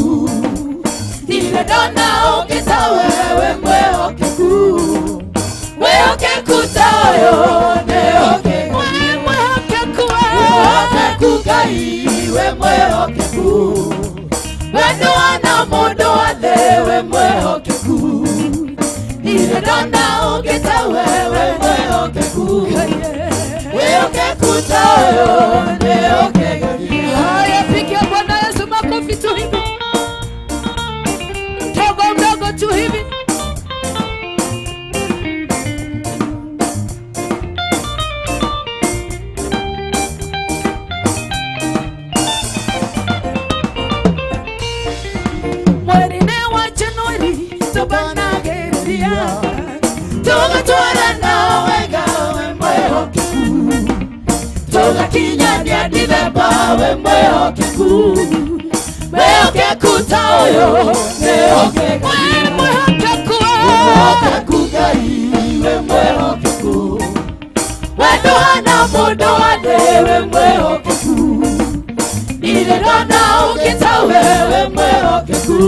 ndirĩ ndona ũngĩ tawe wĩ mwĩhokeku wĩhokeku ta ũyũ nĩ ũkegagia. Wĩ mwĩhokeku, wĩhokeku Ngai wĩ mwĩhokeku wendo na mũndũ wa thĩ wĩ mwĩhokeku ndirĩ ndona ũngĩ tawe wĩ mwĩhokeku wĩhokeku ta ũyũ nĩ ũkegagia. Haya, pigia Bwana Yesu makofi tu hivi. Mdogo mdogo tu hivi. Mweri-inĩ wa Januari tũbanagĩrĩria tũgatwarana wega wĩ mwĩhokeku tũgakinyania Dithemba wĩ mwĩhokeku wĩhokeku ta ũyũ nĩ ũkegagia. Wĩ mwĩhokeku, wĩhokeku Ngai wĩ mwĩhokeku wendo na mũndũ wa thĩ wĩ mwĩhokeku ndirĩ ndona ũngĩ tawe wĩ mwĩhokeku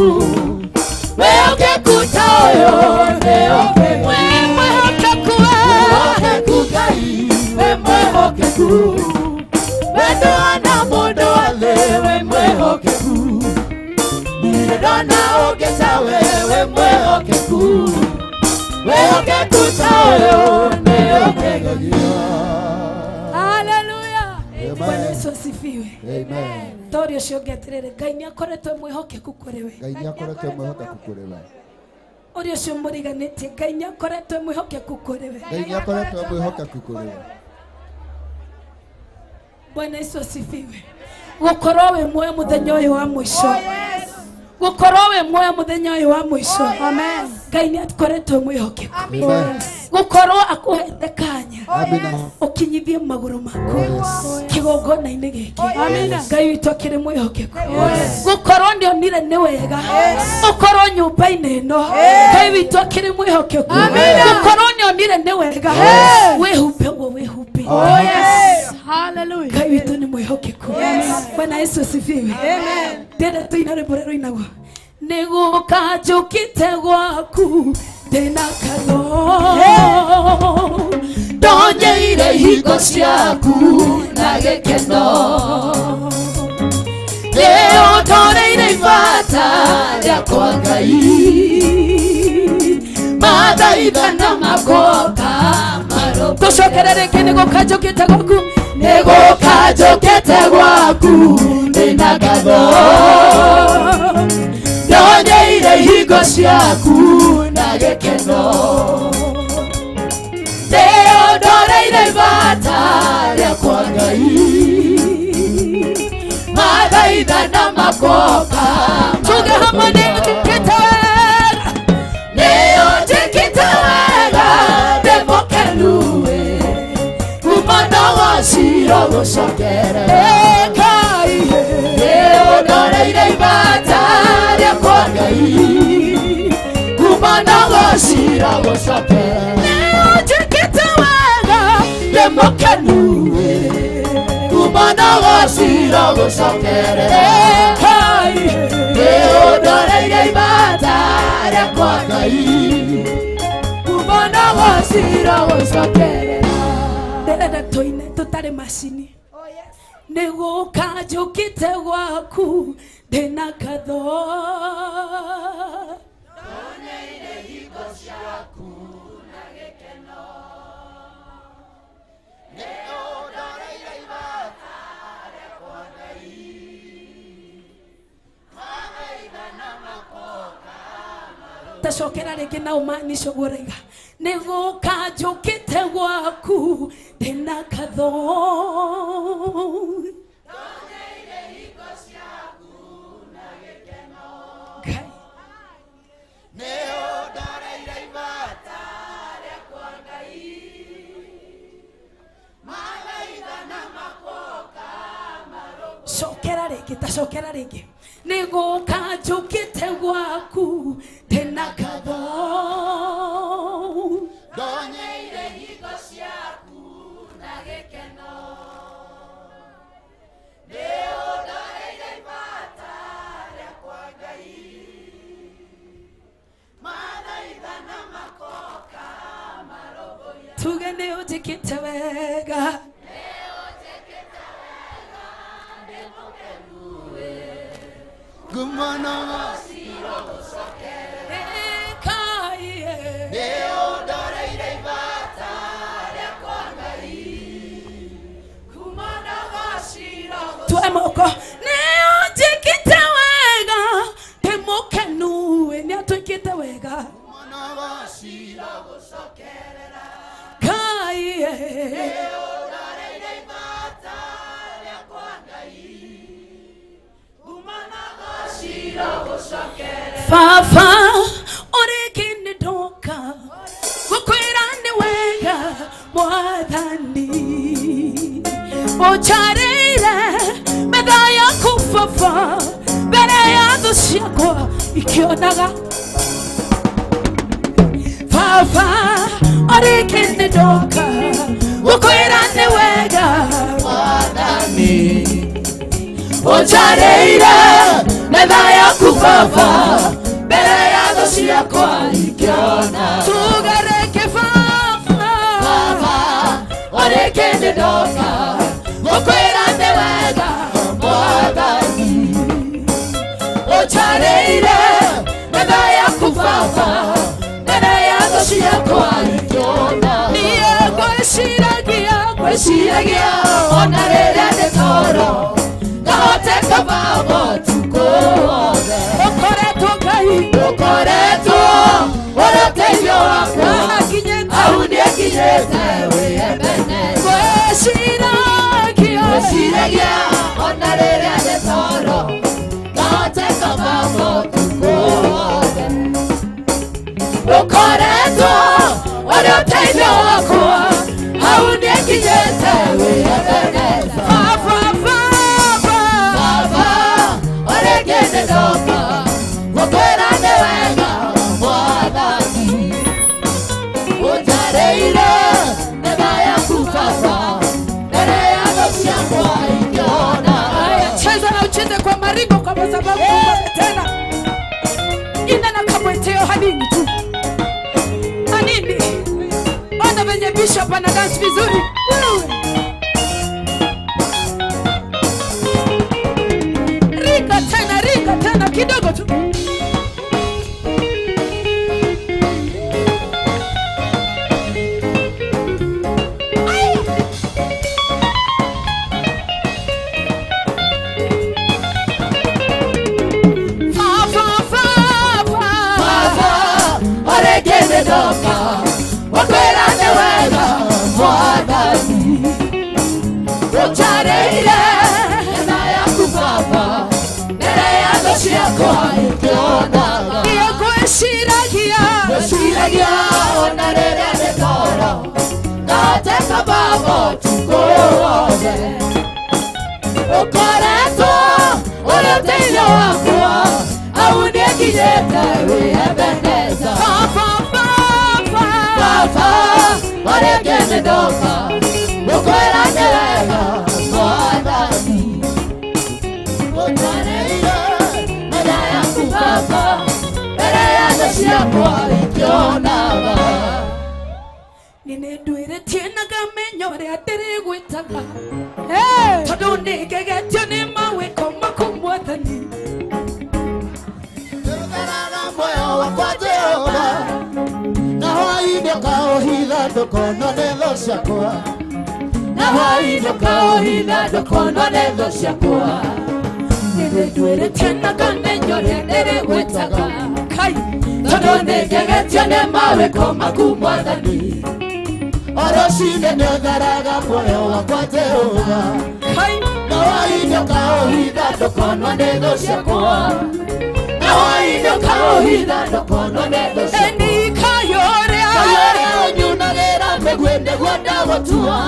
wĩhokeku ta ũyũ nĩ ũkegagia. Wĩ mwĩhokeku, wĩhokeku Ngai wĩ mwĩhokeku wendo na mũndũ wa thĩ wĩ mwĩhokeku ndirĩ ndona ũngĩ tawe wĩ mwĩhokeku wĩhokeku ta ũyũ nĩ ũkegagia. Hallelujah. Bwana Yesu asifiwe. Amen. Tori ũcio ũngĩ atĩrĩrĩ Ngai nĩ akoretwo mwĩhokeku kũrĩ we. Ngai nĩ akoretwo mwĩhokeku kũrĩ we. Ũrĩa ũcio mũriganĩtie Ngai nĩ akoretwo mwĩhokeku kũrĩ we. Ngai nĩ akoretwo mwĩhokeku kũrĩ we. Bwana Yesu asifiwe. Gũkorwo wĩ muoyo mũthenya ũyũ wa mũico. Gũkorwo wĩ muoyo mũthenya ũyũ wa mũico. Amen. Ngai nĩ akoretwo mwĩhokeku. Amen. Gũkorwo akũhete kanya Amina. ũkinyithie magũrũ maku Yes. kĩgongona-inĩ gĩkĩ. Amina. Ngai witũ akĩrĩ mwĩhokeku. Gũkorwo nĩ onire nĩ wega ũkorwo nyũmba-inĩ ĩno Ngai witũ akĩrĩ mwĩhokeku. Gũkorwo nĩ onire nĩ wega wĩhumbe ũguo wĩhumbe. Oh yes. Hallelujah. Ngai witũ nĩ mwĩhokeku. Bwana Yesu asifiwe. Ndĩrenda tũina rwĩmbo rũrĩa rũinagwo nĩgũka njũkĩte gwaku ndĩna kanyo ndonyeire hingo ciaku na gĩkeno nĩũndoreire ibata rĩakwa Ngai mathaithana makoka marũmũ. Tũcokere rĩngĩ nĩgũka njũkĩte gwaku nĩgũka njũkĩte gwaku ndĩna ngatho ndonyeire hingo ciaku. ciaku na gĩkeno. Nĩũndoreire ibata rĩakwa Ngai, mathaitha na makoka. Tuge hamwe nĩũnjĩkĩte wega. Nĩũnjĩkĩte wega ndĩmũkenu ĩ, kuma ndagocirwo gũcokerera. Ngai. Nĩũndoreire ibata rĩakwa Ngai, kuma ndagocirwo gũcokerera. Nĩũnjĩkĩte wega. Ndĩmũkenu ĩ, kuma ndagocirwo gũcokerera. Ngai. Nĩũndoreire ibata rĩakwa Ngai, kuma ndagocirwo gũcokerera. Ndĩrenda tũine tũtarĩ macini. Nĩgũka njũkĩte gwaku ndĩna ngatho. Tacokera rĩngĩ na ũmaanisha ũguo ũraiga. Nĩgũka njũkĩte gwaku ndĩna ngatho. Ngai. Cokera rĩngĩ, tacokera rĩngĩ. Nĩgũka njũkĩte gwaku ndĩna ngatho. Ndonyeire hingo ciaku na gĩkeno. Nĩũndoreire ibata rĩakwa Ngai, mathaitha na makoka marũmbũiya. Tuge nĩũnjĩkĩte wega. Ngai. Nĩũndoreire ibata rĩakwa Ngai, kuma ndagocirwo. Tuoe moko. Nĩũnjĩkĩte wega ndĩmũkenu ĩ, nĩatwĩkĩte wega. Ngai. Nĩũndoreire ibata rĩakwa Ngai, kuma ndagocirwo gũcokerera. Baba ũrĩngĩ nĩndoka gũkwĩra nĩ wega Mwathani. Ũnjarĩire metha yaku baba mbere ya thũ ciakwa ikĩonaga. Baba ũrĩngĩ nĩndoka gũkwĩra nĩ wega Mwathani, ũnjarĩire metha yaku baba mbere ya thũ ciakwa ikĩona. Tuge rĩngĩ baba. Baba ũrĩngĩ nĩndoka gũkwĩra nĩ wega Mwathani, ũnjarĩire metha yaku baba mbere ya thũ ciakwa ikĩona. Niĩ ngwĩciragia. Ngwĩciragia ona rĩrĩa ndĩ toro, ngahoteka baba ũtukũ wothe. Ũkoretwo Ngai. Ũkoretwo ũrĩ ũteithio wakwa, Haha nginyĩte. hau nĩnginyĩte wĩ Ebeneza. Ngwĩciragia. Ngwĩciragia ona rĩrĩa ndĩ toro, ngahoteka baba ũtukũ wothe. Ũkoretwo ũrĩ ũteithio wakwa, hau nĩnginyĩte wĩ Ebeneza. Baba, baba. Baba ũrĩngĩ nĩndoka gũkwĩra nĩ wega Mwathani, ũnjarĩire metha yaku baba mbere ya thũ ciakwa ikĩona. Haya, cheza na ucheze kwa maringo kwa sababu Mungu tena. Ina na kamweteo hanini tu. Hanini. Ona venye bishop ana dance vizuri. Wewe. Rika tena, rika tena kidogo tu. Fa, fa, fa, fa. Baba ciakwa ikĩonaga. Niĩ ngwĩciragia. Ngwĩciragia ona rĩrĩa ndĩ toro, ngahoteka Baba ũtukũ wothe. Ũkoretwo ũrĩ ũteithio wakwa, hau nĩnginyĩte wĩ Ebeneza. Baba, Baba. Baba, o rĩngĩ nĩndoka gũkwĩra nĩ wega Mwathani. Ũtwarĩire metha yaku Baba, mbere ya thũ ciakwa ikĩonaga. Nĩ nduĩrĩtie na ngamenya ũrĩa ndĩrĩgwĩtaga, tondũ nĩngegetio nĩ mawĩko maku Mwathani. Nĩũtheraga muoyo wakwa Jehova, na hwaĩ-inĩ ũkaũhitha ndũkonwo nĩ thũ ciakwa. Na hwaĩ-inĩ ũkaũhitha ndũkonwo nĩ thũ ciakwa. Nĩnduĩrĩtie na ngamenya ũrĩa ndĩrĩgwĩtaga, Kai. tondũ nĩngegetio nĩ mawĩko maku Mwathani. O rũcinĩ nĩũtheraga muoyo wakwa Jehova, Kai. na hwaĩ-inĩ ũkaũhitha ndũkonwo nĩ thũ ciakwa. Na hwaĩ-inĩ ũkaũhitha ndũkonwo nĩ thũ ciakwa. Eni kayũrĩa. Kayũrĩa ũnyunagĩra mĩguĩ nĩguo ndagũtua,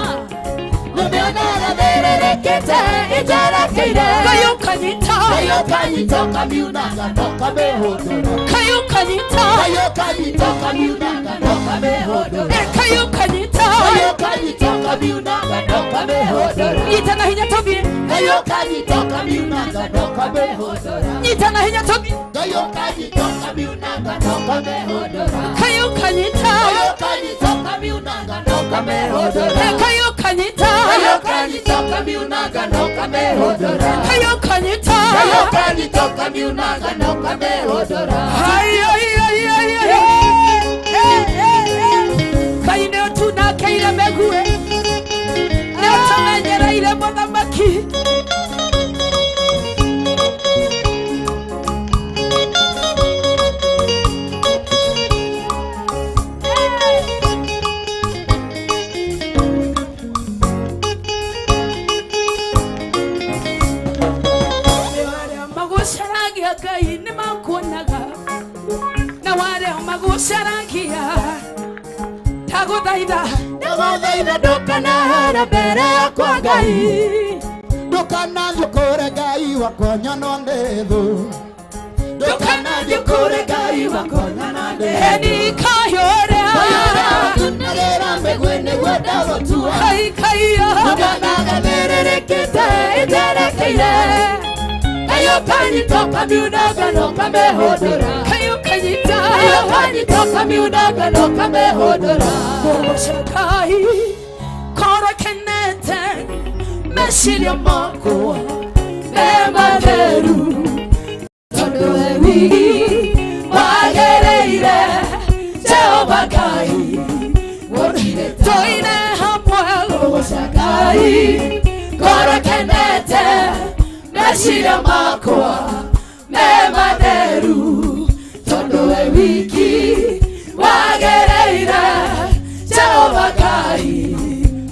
nĩmĩonaga thĩrĩrĩkĩte ĩnjerekeire. Ngai ũkanyita. Ngai ũkanyita ũkamiunanga na ũkamĩhũndũra. Ngai ũkanyita. Ngai ũkanyita ũkamiunanga na ũkamĩhũndũra. Ngai ũkanyita. Ngai ũkanyita ũkamiunanga na ũkamĩhũndũra. Nyita na hinya tũthiĩ. Ngai ũkanyita ũkamiunanga na ũkamĩhũndũra. Nyita na hinya tũthiĩ. Ngai ũkanyita ũkamiunanga na ũkamĩhũndũra. Ngai ũkanyita. Ngai ũkanyita ũkamiunanga na ũkamĩhũndũra. Ngai ũkanyita. Ngai ũkanyita ũkamiunanga na ũkamĩhũndũra. Ngai ũkanyita. Ngai ũkanyita ũkamiunanga na ũkamĩhũndũra. Ai, ai, ai, ai, ai. Hey, hey, hey. Ngai nĩ ũtunakĩire mĩguĩ, nĩ ũtũmenyereire mũthamaki. Nĩ arĩa magũcaragia Ngai nĩ makuonaga, na warĩa magũcaragia ndagũthaitha. Ndagũthaitha Ndũkanahera mbere yakwa Ngai. Ndũkanathiĩ kũrĩ Ngai wakwa nyonwo nĩ thũ. Ndũkanathiĩ kũrĩ Ngai wakwa nyonwo nĩ thũ. Eni kayũrĩa. Ũnyunagĩra mĩguĩ nĩguo ndagũtua, Kai kaiyo. Nyonaga thĩrĩrĩkĩte ĩnjerekeire. Ngai ũkanyita ũkamiunanga na ũkamĩhũndũra. Ngai ũkanyita. Ngai ũkanyita ũkamiunanga na ũkamĩhũndũra. Kũgoca Ngai korwo kenete meciria makwa me matheru, Tondũ we wiki wagĩrĩire Jehova Ngai gũtirĩ tũine hamwe. Kũgoca Ngai ngoro kenete meciria makwa me matheru, tondũ we wiki wagĩrĩire Jehova Ngai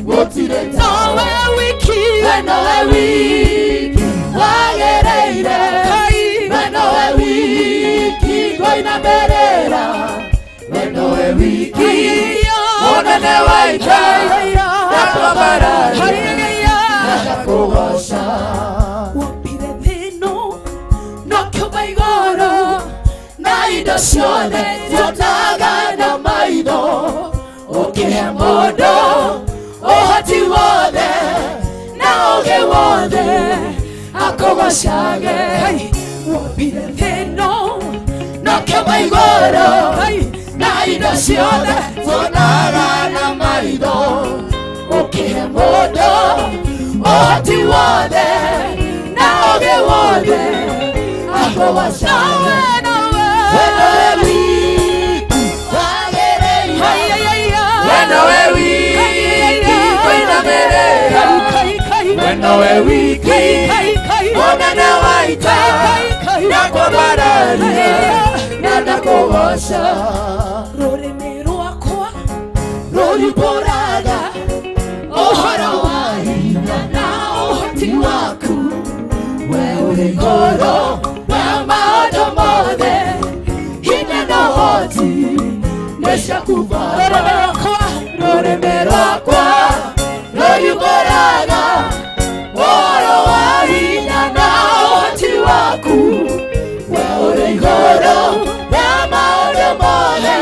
gũtirĩ Nowe wiki. We nowe wiki wagĩrĩire. Ngai. We nowe wiki ngũinamĩrĩra. We nowe wiki mũnene wa ita ndakwambararia ndakũgoca. Wombire thĩ ĩno na ũkĩũmba igũrũ na indo ciothe tuonaga na maitho, ũkĩhe mũndũ ũhoti wothe na ũũgĩ wothe akũgocage. Wombire thĩ ĩno na ũkĩũmba igũrũ Ngai. na indo ciothe tuonaga na maitho, ũkĩhe mũndũ ũhoti wothe na ũũgĩ wothe akũgocage. Nowe. We nowe wiki wagĩrĩire. Ai, ai, ai, ai. We nowe wiki ngũinamĩrĩra. Kai, kai. We nowe wiki Kai, kai. mũnene wa ita Kai, kai. ndakwambararia na ndakũgoca. Rũrĩmĩ rwakwa Rũrimbũraga ũhoro wa hinya na ũhoti waku, we ũrĩ igũrũ we. waku Baba. Rũrĩmĩ rwakwa rũriumbũraga ũhoro wa hinya na ũhoti waku. We ũrĩ igũrũ rĩa maũndũ mothe,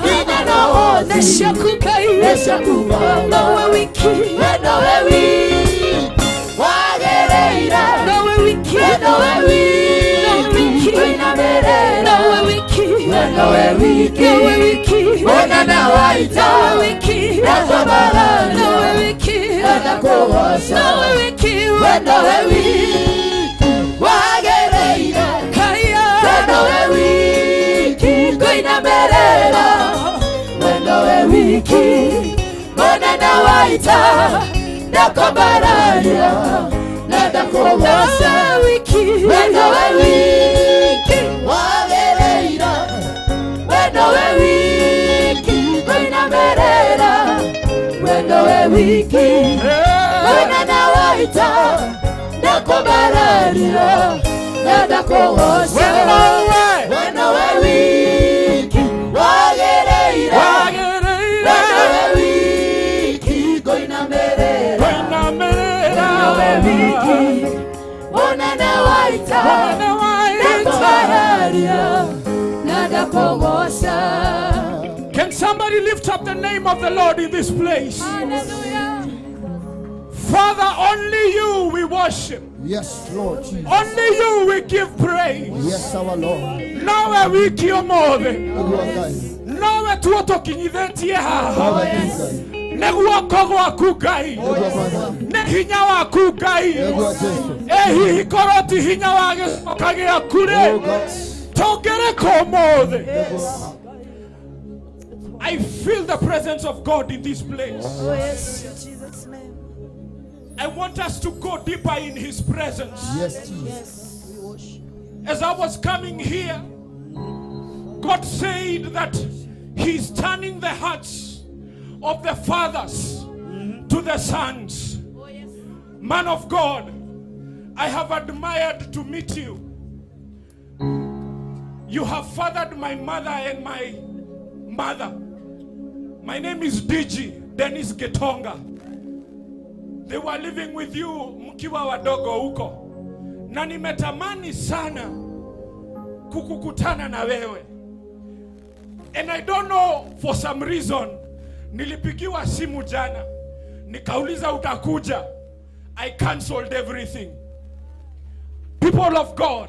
hinya na ũhoti nĩ ciaku Baba. Nowe wiki, We nowe wiki wagĩrĩire, nowe wiki, we nowe wiki kũinamĩrĩra, nowe wiki, we nowe wiki nowe wiki, mũnene wa ita, nowe wiki, ndakwambararia, nowe wiki, ndakũgoca, nowe wiki, we nowe wiki wagĩrĩire, kaya, we nowe wiki kũinamĩrĩra, we nowe wiki mũnene wa ita, ndakwambararia, ndakũgoca, nowe wiki, we nowe wiki wagĩrĩire, we nowe wiki kũinamĩrĩra, we nowe wiki mũnene wa ita, ndakwambararia, ndakũgoca, we nowe wiki wagĩrĩire, we nowe wiki kũinamĩrĩra, we nowe wiki mũnene wa ita, ndakwambararia, ndakũgoca. Can somebody lift up the name of the Lord in this place? Hallelujah. Father, only you we worship. Yes, Lord Jesus. Only you we give praise. Yes, our Lord. Nawe wiki omothe. Nĩguo Ngai. Nawe tuotokinyithetie haha. Nawe tu Ngai. Nĩ guoko gwaku Ngai. Nĩguo Mwathani. Nĩ hinya waku Ngai. Nĩguo Jesu. Ĩ hihi korwo ti hinya wa gĩcoka gĩaku rĩ, Oh God. tũngĩrĩ ũmũthĩ? Nĩguo. I feel the presence of God in this place. Oh yes, in Jesus' name. I want us to go deeper in His presence. Yes, Jesus. As I was coming here, God said that He's turning the hearts of the fathers to the sons. Man of God, I have admired to meet you. You have fathered my mother and my mother. My name is DG, Dennis Getonga. They were living with you mkiwa wadogo huko. Na nimetamani sana kukukutana na wewe. And I don't know, for some reason nilipigiwa simu jana, nikauliza utakuja. I cancelled everything. People of God,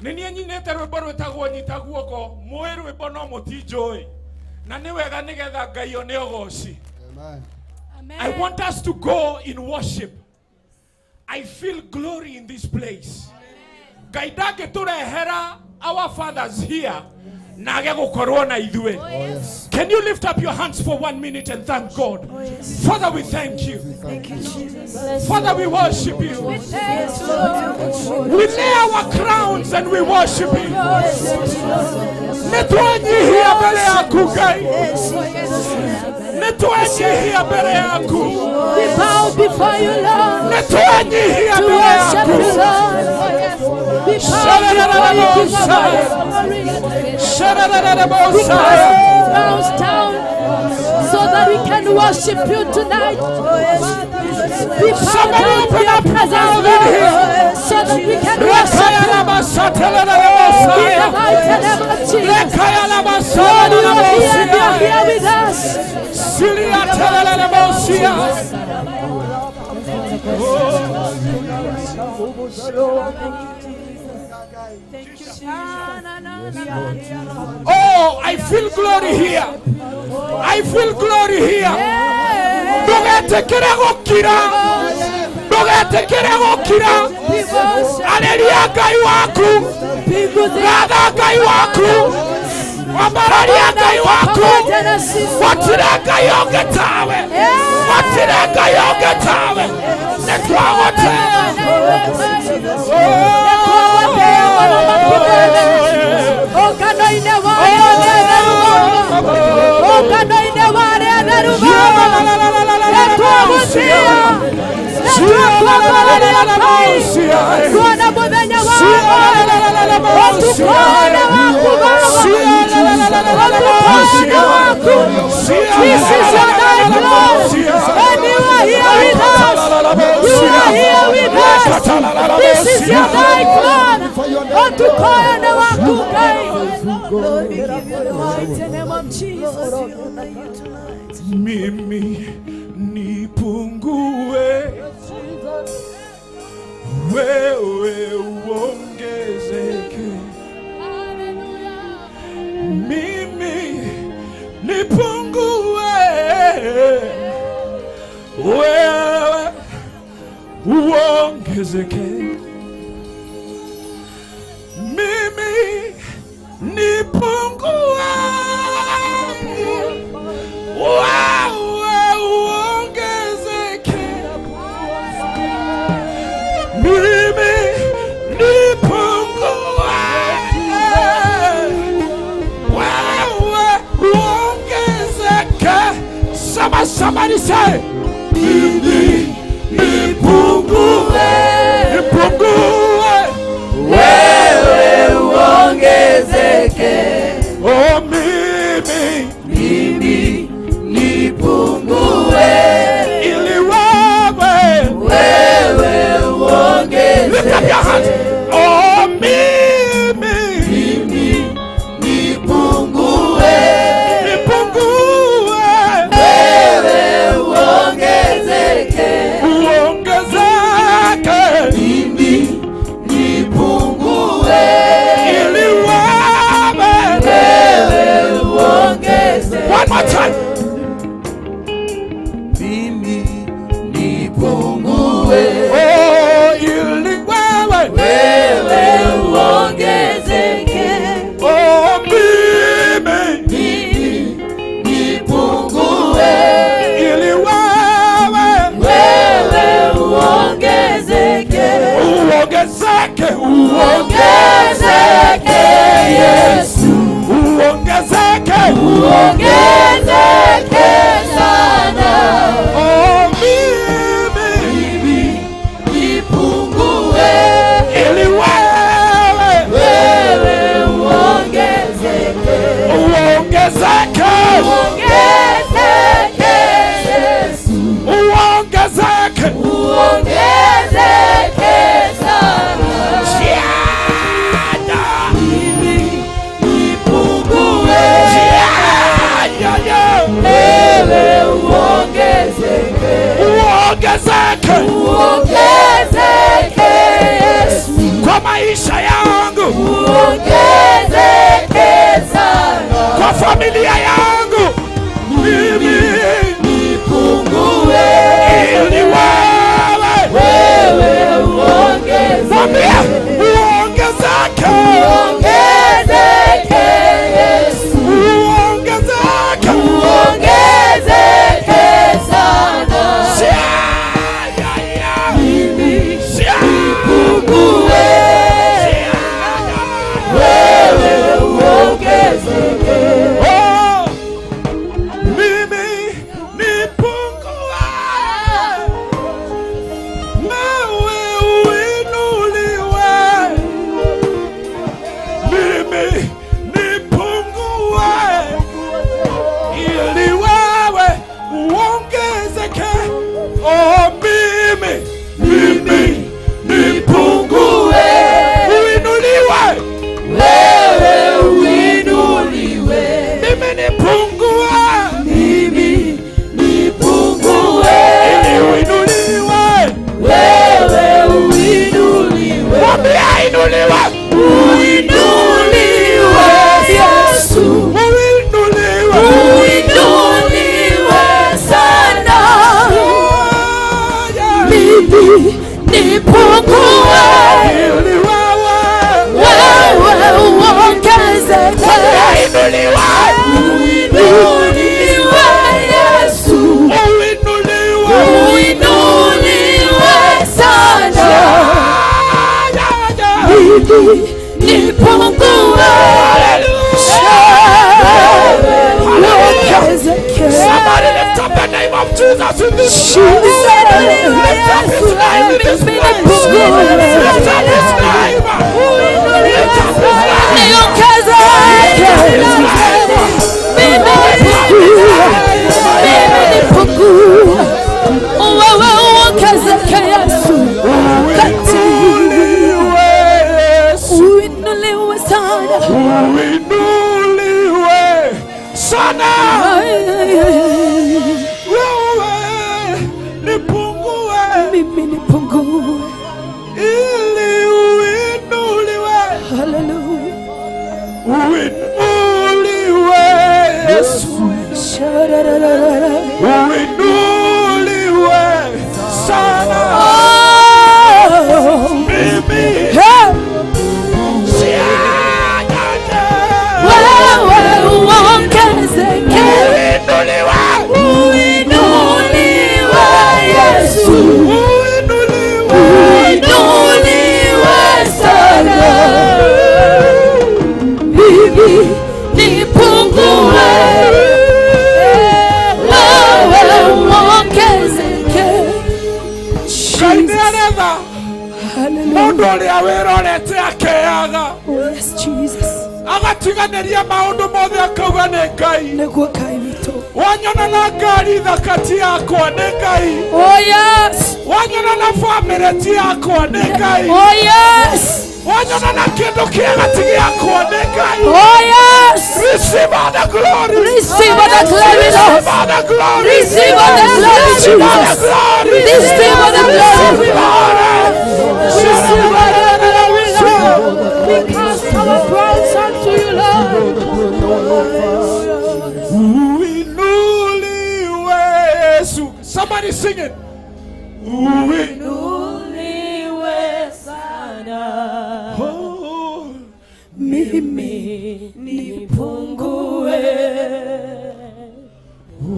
nĩ niĩ nyinĩte rwĩmbo rwĩtagwo nyita guoko mũĩ rwĩmbo no mũtinjũĩ na nĩ wega nĩgetha Ngai one ũgoci. Amen. I want us to go in worship. I feel glory in this place. Ngai ndangĩtũrehera our fathers here na age gũkorwo na ithuĩ. Oh, yes. Can you lift up your hands for 1 minute and thank God? Oh yes. Father, we thank you. We thank Thank you, Jesus. Father, we worship you. Thank you, Lord. We lay our crowns and we worship you. Nĩtwenyihia mbere yaku Ngai. Nĩtwenyihia mbere yaku. We bow before you, Lord, Nĩtwenyihia to mbere worship yaku. you, Lord. We bow before you, King of glory. We cast crowns down so that we can worship you tonight. We bow Somebody down to open your up your presence, mouth in here. Lord, so that we can worship you. In the mighty name of Jesus. Lord, you are here and you are here with us. Oh, I feel glory here. I feel glory here. Ndũgetĩkĩre gũkira. Ndũgetĩkĩre gũkira. Arĩria Ngai waku. Ratha Ngai waku. Ambararia Ngai waku. Gũtirĩ Ngai ũngĩ tawe. Gũtirĩ Ngai ũngĩ tawe. Nĩtwagũtĩĩa. Tuona muthenya wa ũtukũ waku Baba. This is your night, Lord. And you are here with us. You are here with us. This is your night, Lord. Otukoe waku Ngai. Lord, we give you the mighty name of Jesus. Mimi nipungue, wewe uongezeke. Mimi nipungue, wewe uongezeke. Mimi nipungue, wewe uongezeke. Mimi nipungue, wewe uongezeke. Somebody say, mimi nipungue, nipungue, wewe uongezeke. Oh, mimi, mimi nipungue, ili wewe, wewe uongezeke. Lift up your hands. Oh, mimi, mimi nipungue, nipungue, wewe uongezeke, uongezeke. Mimi nipungue, ili wewe, wewe uongezeke. One more time. Mimi nipungue, Oh, ili wewe, wewe uongezeke. Oh, mimi, mimi nipungue, ili wewe, wewe uongezeke. Uongezeke, uongezeke Yesu, uongezeke, uongezeke sana. Oh, mimi, mimi nipungue, ili wewe, wewe uongezeke, uongezeke, uongezeke Yesu, uongezeke, uongezeke sana. Siada, Mimi nipungue, siada, wewe uongezeke, uongezeke uongezeke Yesu, kwa maisha yangu, uongezeke sana. kwa familia yangu, mimi nipungue, ili wewe, wewe uongezeke, mwambie uongezeke, uongezeke Yesu, uongezeke, uongezeke sana. Siada, Mimi siada, nipungue, wewe uongezeke. Oh, mimi nipungue, wewe uinuliwe. Mimi nipungue, ili wewe uongezeke. Oh, mimi, mimi nipungue, uinuliwe. Wewe uinuliwe, Mimi nipungue, mimi nipungue, ili uinuliwe. wewe uinuliwe, Mwambie ainuliwe. uinuliwe Yesu, Uinuliwe. uinuliwe sana. Yeah. Mimi nipungue, Ili wewe, wewe uongezeke. ainuliwe. Uinuliwe Yesu, Uinuliwe. uinuliwe sana. Yeah, yeah. Mimi nipungue, uongezeke. Somebody lift up the name of Jesus in this place. Lift up his name in this place. Lift up his name. Lift up his name. Niongezeke. Ũrĩa wĩrorete akeaga. Oh yes, Jesus. Agatiganĩria maũndũ mothe akauga nĩ Ngai. Nĩguo Ngai witũ. Wanyona na ngari thaka ti yakwa nĩ Ngai. Oh yes. Wanyona na bamĩrĩ ti yakwa nĩ Ngai. Oh yes. Wanyona na kĩndũ kĩega ti gĩakwa nĩ Ngai. Oh yes. Receive all the glory. Receive all the glory, Lord. Receive all the glory. Receive all the glory, Receive all the Jesus. glory. Receive all the glory. Receive all the glory, Lord. We cast our crowns unto you, Lord. Uinuliwe Yesu. Somebody sing it. Uinuliwe sana. Oh, mimi nipungue.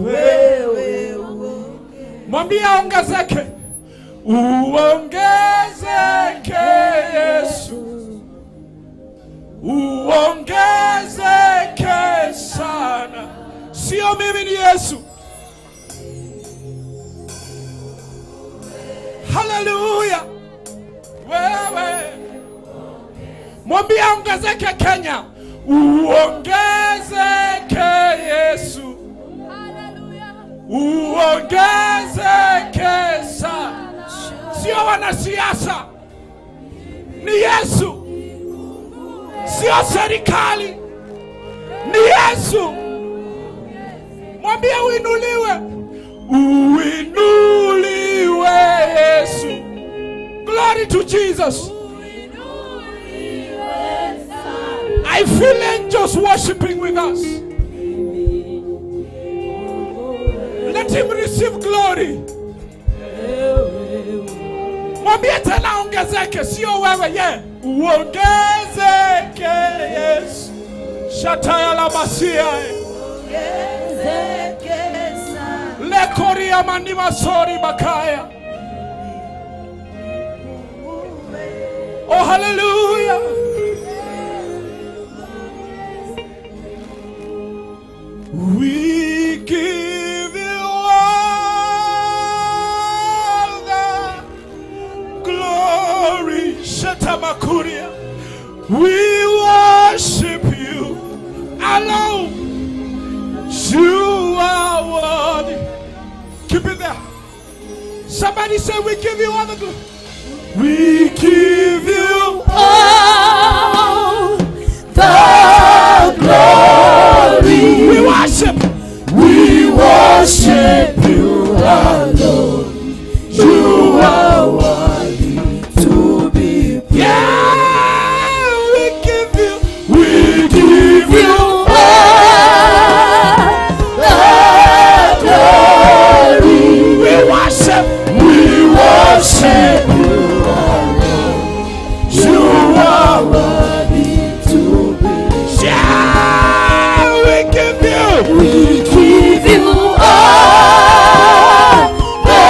Wewe mwambie aongezeke. Uongezeke Yesu. Uongezeke sana. Sio mimi ni Yesu. Hallelujah. Wewe mwambie aongezeke Kenya. Uongezeke Yesu. Uongezeke sana. Sio wanasiasa, ni Yesu. Sio serikali, ni Yesu. Mwambie uinuliwe. Uinuliwe Yesu. Glory to Jesus. I feel angels worshiping with us. Let him receive glory. Mwambie tena ongezeke, sio wewe ye. Uongezeke Yesu. Shataya la masia. Lekoria manima sori bakaya. Oh hallelujah. We give you all the glory. Shetamakuria. We worship you alone. You are worthy. Keep it there. Somebody say we give you all the glory. We give you all the glory. We worship. We worship you alone. You are worthy to be praised. Yeah, we give you. We give you all the glory. We worship. We worship you alone. You are worthy to be praised. Yeah, we give you. We give you all the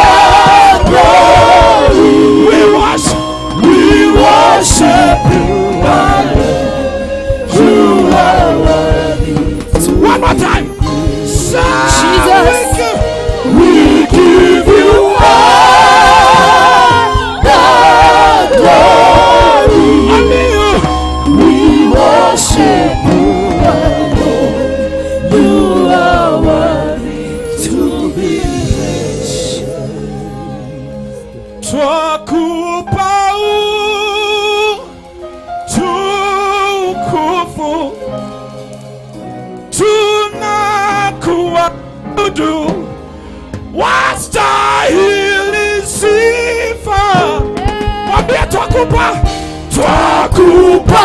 glory. We worship. We worship you alone. You are worthy to One more time. Jesus. We give you all the glory. Only you. We worship you alone. You are worthy to be praised. Twakupa utukufu, tunakuabudu, wastahili sifa. Mwambie twakupa, twakupa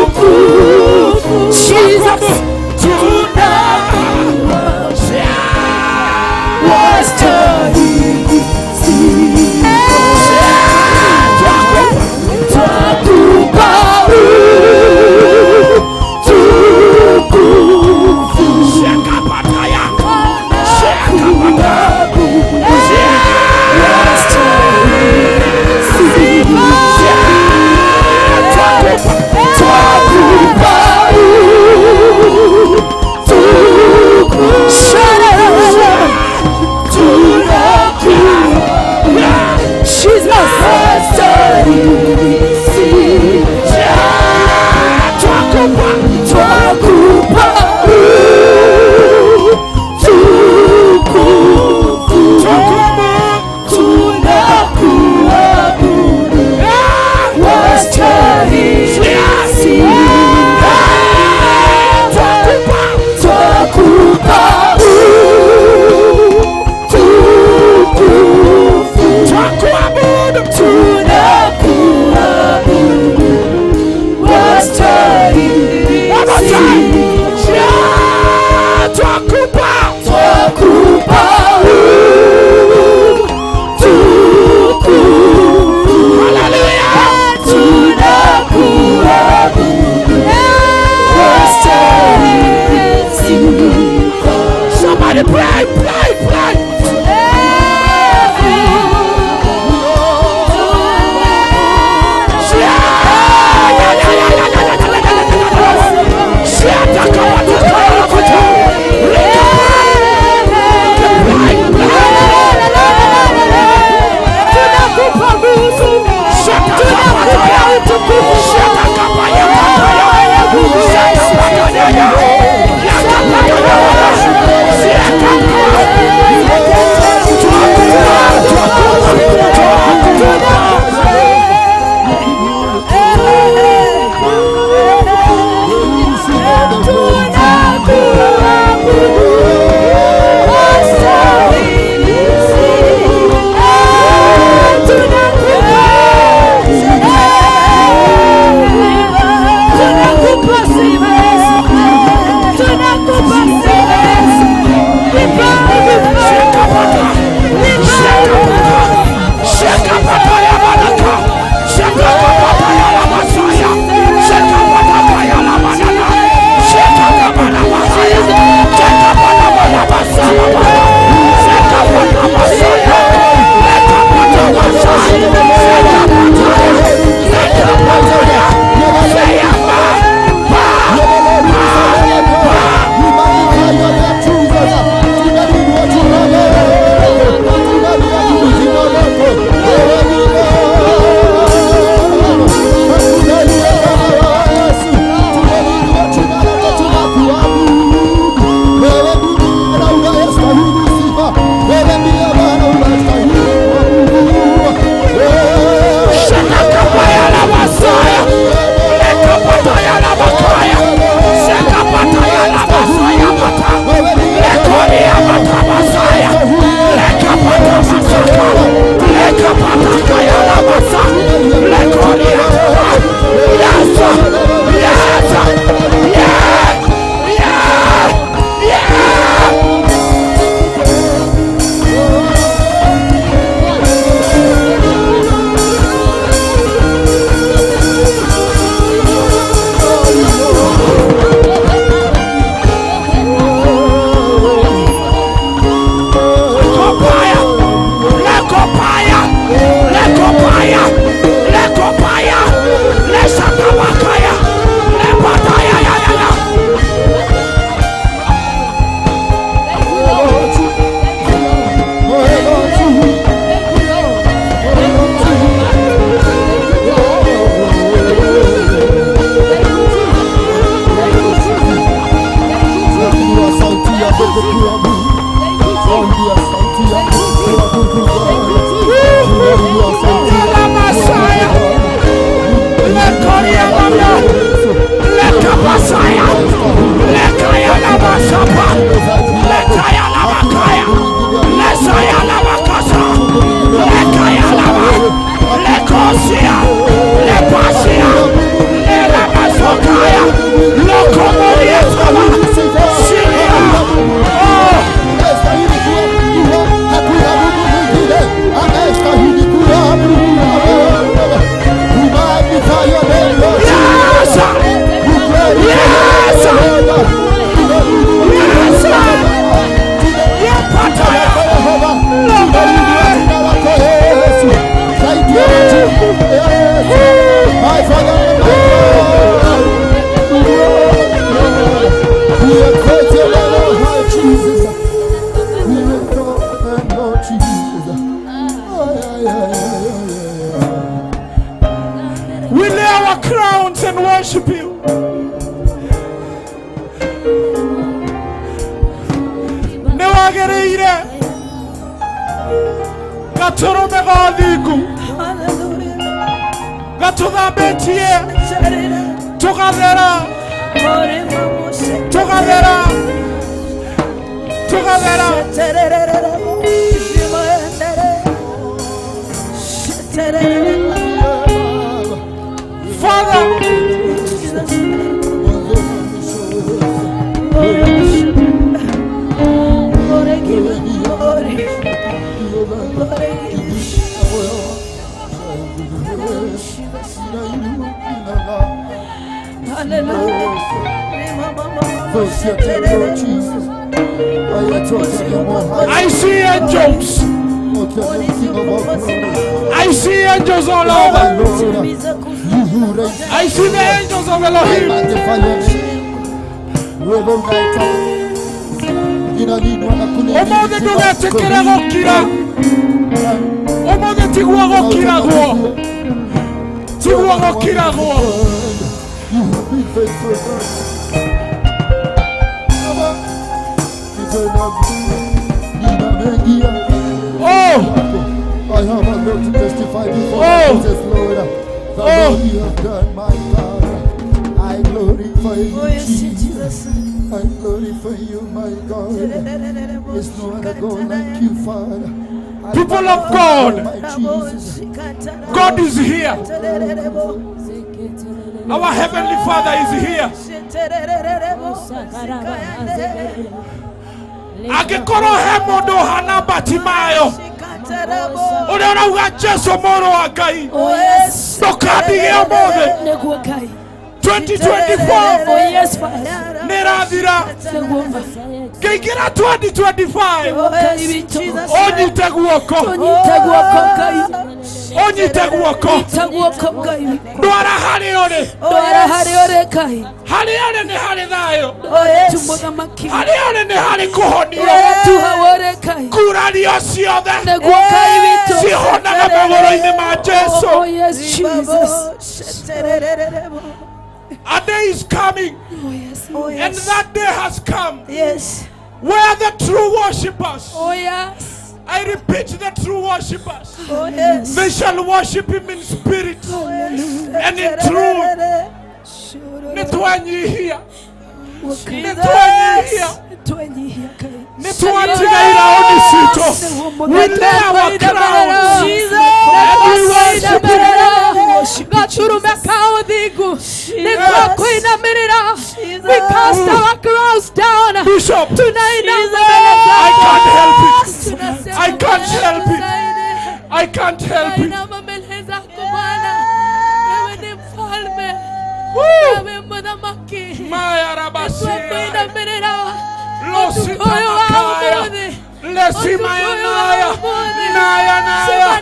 Utukufu. Jesus. Wastahili sifa. Twakupa utukufu. Shekapataya. Wastahili sifa. crowns and worship you. Nĩwagĩrĩire gatũrũme ga thingu gatũthambĩtie tũgathera tũgathera tũgathera. Father, Lord, I give you glory. Lord, I give you hallelujah. I see angels. I see angels all over. I see the angels of Elohim. Ũmũthĩ ndũgetĩkĩre gũkira. Ũmũthĩ tiguo gũkiragwo. Tiguo gũkiragwo. Oh! I have a lot to testify before Oh! Jesus, Lord. The Oh! Lord you have done, my God. I glorify you, Oh, yes, Jesus. Jesus. I glorify you, my God. There's no other God like you, Father. I People of magnify God, you, my Jesus. God is here. Our Heavenly Father is here. Angĩkorwo he mũndũ ũhana Batimayo ũrĩa ũrauga Jesu mũrũ wa Ngai, ndũkandige ũmũthĩ. Nĩguo Ngai. 2024 Oh yes, Father. nĩrathira, Nĩguo ma. ngĩingĩra 2025 Ngai witũ. ũnyite guoko, Tũnyite guoko Ngai. ũnyite guoko, Nyita guoko Ngai witũ. ndwara harĩa ũrĩ, Ndwara harĩa ũrĩ Ngai. harĩa ũrĩ nĩ harĩ thayũ, Tu mũthamaki. harĩa ũrĩ nĩ harĩ kũhonio, Tu hau ũrĩ Ngai. kurario ciothe Nĩguo Ngai witũ. cihonaga magũrũ-inĩ ma Jesu. Oh yes, Jesus. A day is coming, Oh yes. Oh, and yes. that day has come, Yes. where the true worshippers, Oh yes. I repeat, the true worshippers, Oh, yes. they shall worship him in spirit and in truth. Nĩtwenyihia, nĩtwenyihia, Twenyihia Ngai. nĩtwatiga iraũni citũ. We lay our crowns and we worship him. Gaturume ka ũthingu nĩtwakwĩinamĩrĩra. We cast our crowns down. Bishop, Tunainama mbele I zako. can't help it. Tunasema I can't help it. Bwana, I can't help it. tunainama mbele zako Bwana. Wewe ni mfalme. Woo! Wewe mũthamaki. Maya rabasia. Nĩtwakwĩinamĩrĩra. Losita Ũtukũ ũyũ wa makaya. ũmũthĩ. Lesima ya naya. Naya naya.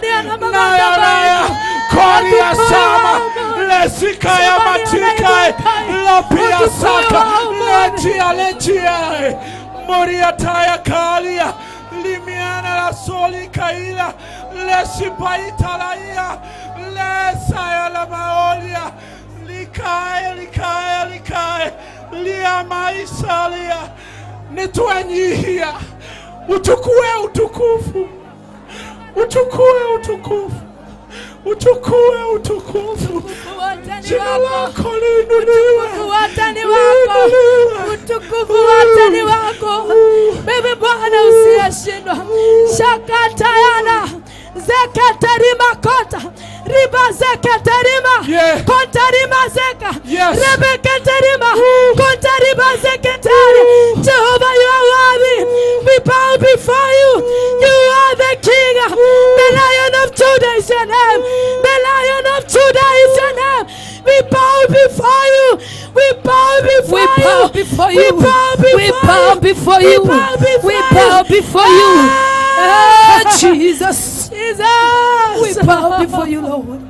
Naya naya. Koria sama. Lesika ya matikae. Lopia saka. Lechia lechia. Moria taya kalia. Limiana la soli kaila. Lesipaita laia. Lesaya la maolia. Likae likae likae. Lia maisalia. Nitwenyihia. Uchukue utukufu, uchukue utukufu, uchukue utukufu. Jina lako liinuliwe, Wote ni wako. liinuliwe. Utukufu wote ni wako. Mimi Bwana usiyeshindwa. Shakatayana zekatarima kota riba zekatarima Yeah. kontarima zeka Yes. rebekatarima kontarima zeketari. Jehovah, you are worthy. We bow before you. You are the King. The Lion of Judah is your name. The Lion of Judah is your name. We bow before you. We bow before We bow you. before We you. bow before We bow you. before We you. bow before We bow you. before you. Ah, Jesus. Jesus. We bow before you, Lord.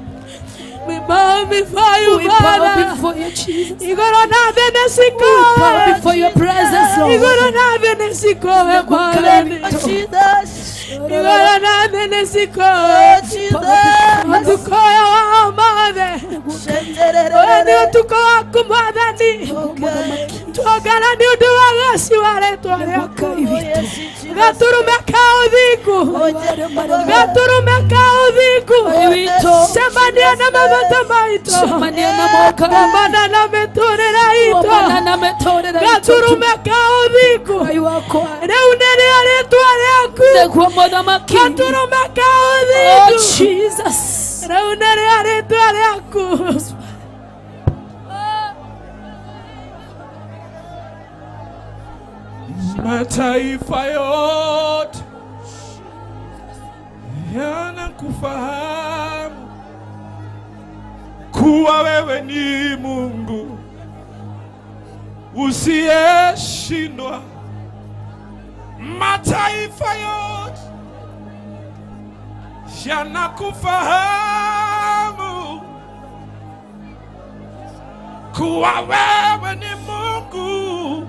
We bow before you, We bow Father. before you, Jesus. Igoro na We bow benesiko. before your presence, Lord. Igoro na benesiko. Bwana. Jesus. Igoro na benesiko. Jesus. Matukoya wa mother. Nĩ ũtukũ waku Mwathani. Twongana nĩ ũndũ wa ũgoci wa rĩtwa rĩaku. Gatũrũme ka ũthingu. Gatũrũme ka ũthingu. Cemania na mabata maitũ. Omana na mĩtũrĩre itũ. Gatũrũme ka ũthingu. Rĩu nĩrĩo rĩtwa rĩaku. Gatũrũme ka ũthingu. Rĩu nĩrĩo rĩtwa rĩaku. Mataifa yote yanakufahamu kuwa wewe ni Mungu usiyeshindwa. Mataifa yote yanakufahamu kuwa wewe ni Mungu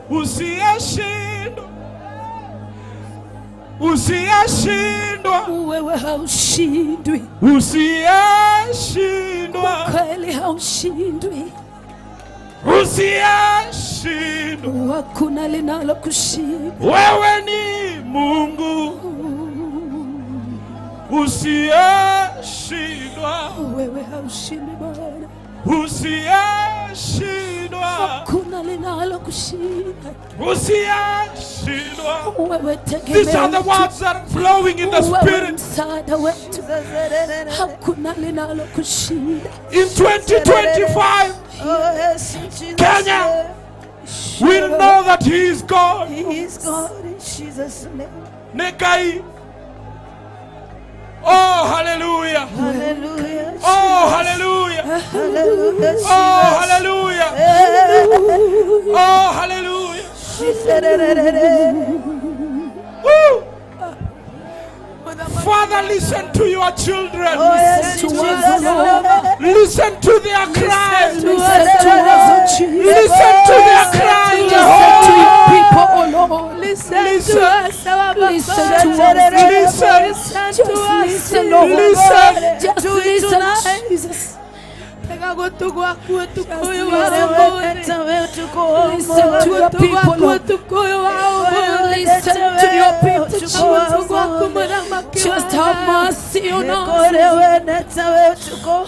usiyeshindwa, usiyeshindwa. Wewe haushindwi, usiyeshindwa, kweli haushindwi, usiyeshindwa. Hakuna linalokushinda. Wewe ni Mungu usiyeshindwa. Wewe haushindwi Bwana, usiyeshindwa. Hakuna linalokushinda, usiyeshindwa. Wewe tegemeo. These are the words that are flowing in the spirit. Msaada wetu, hakuna linalokushinda. In 2025, Kenya will know that He is God. He is God in Jesus' name. Nekai. Oh, hallelujah. Hallelujah. Oh, hallelujah. Hallelujah. Oh, hallelujah. Oh, hallelujah. Woo. Father, listen to your children. Oh, yes, Jesus. Listen to their cry. Listen to us, Jesus. Listen to their cry. Listen to your people, oh Lord. Listen. Listen to us. Listen. Just listen, Lord. Listen. Just listen, Jesus. Listen to your people, Lord. Listen to your people, Jesus. Just have mercy on us.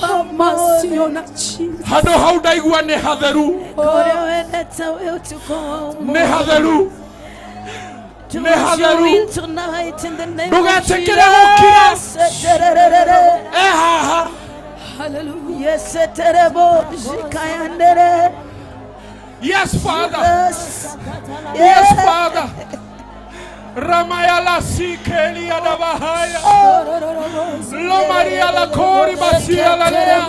Have mercy on us, Jesus. Hano haudaigua ne hatheru. Ne hatheru. Ne hatheru. Ndugetikire gukira. Ehaha. Hallelujah. Yes, Yes, Father. Yes, Father. Ramaya la sikelia da bahaya. Lo Maria la kori basia la lea.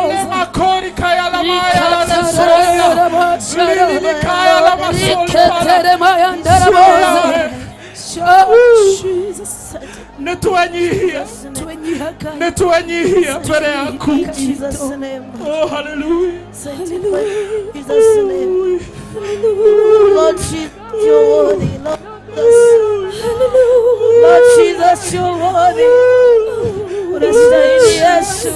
Lema kori kaya la maya la lesoya. Lili kaya la masoli. Jesus. Netuanyihia. Netuanyihia mbele yako. Jesus name. Oh, hallelujah. Hallelujah. Jesus name. Lord Jesus, you're worthy. Lord Lord Jesus, you're worthy. Unastahili Yesu.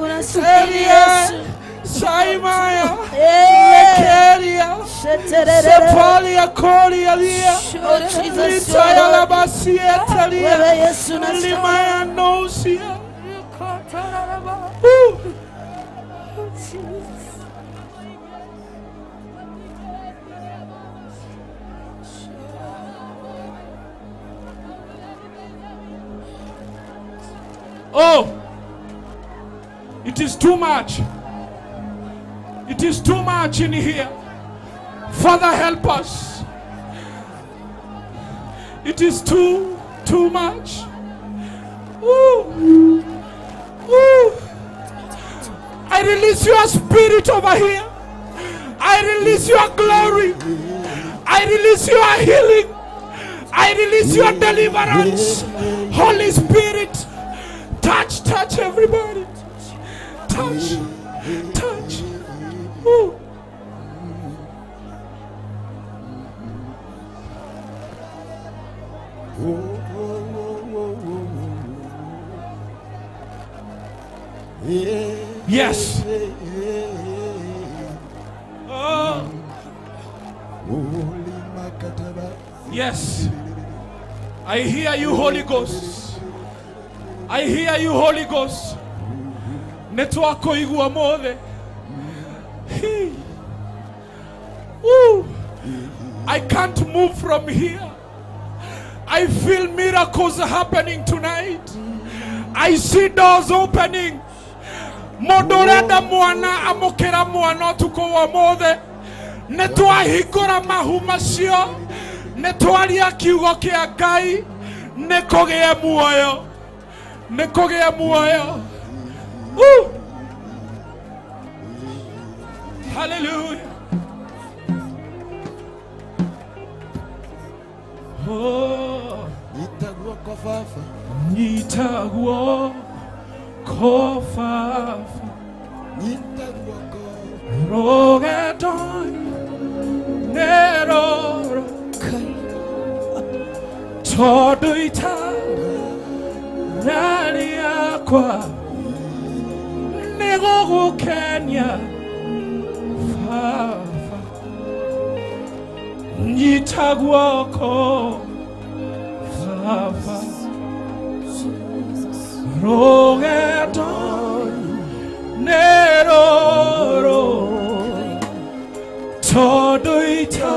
Unastahili Yesu. Saimaya. Lekeria. Sepalia koria lia. Litaya la basieta lia. Limaya nosia. Oh, it is too much. It is too much in here. Father, help us. It is too much. Ooh. Ooh. I release your spirit over here. I release your glory. I release your healing. I release your deliverance. Holy Spirit, touch, touch everybody. Touch, touch. Ooh. Yes. Oh. Yes. I hear you, Holy Ghost. I hear you, Holy Ghost. Netwako igua mothe. Woo. I can't move from here. I feel miracles happening tonight. I see doors opening. Modorenda mwana amokera mwana tuko wa mothe. Netwahingũra mahu macio. Netwaria kiugo kĩa Ngai. Nĩkũgĩe muoyo. Nĩkũgĩe muoyo. Woo. Hallelujah. Oh. Nyita guoko fafa. Rogendo neroro. Tondu ita nari yakwa nĩgũgũkenia fafa. Nyita guoko fafa. Rogendo neroro. Tondu ita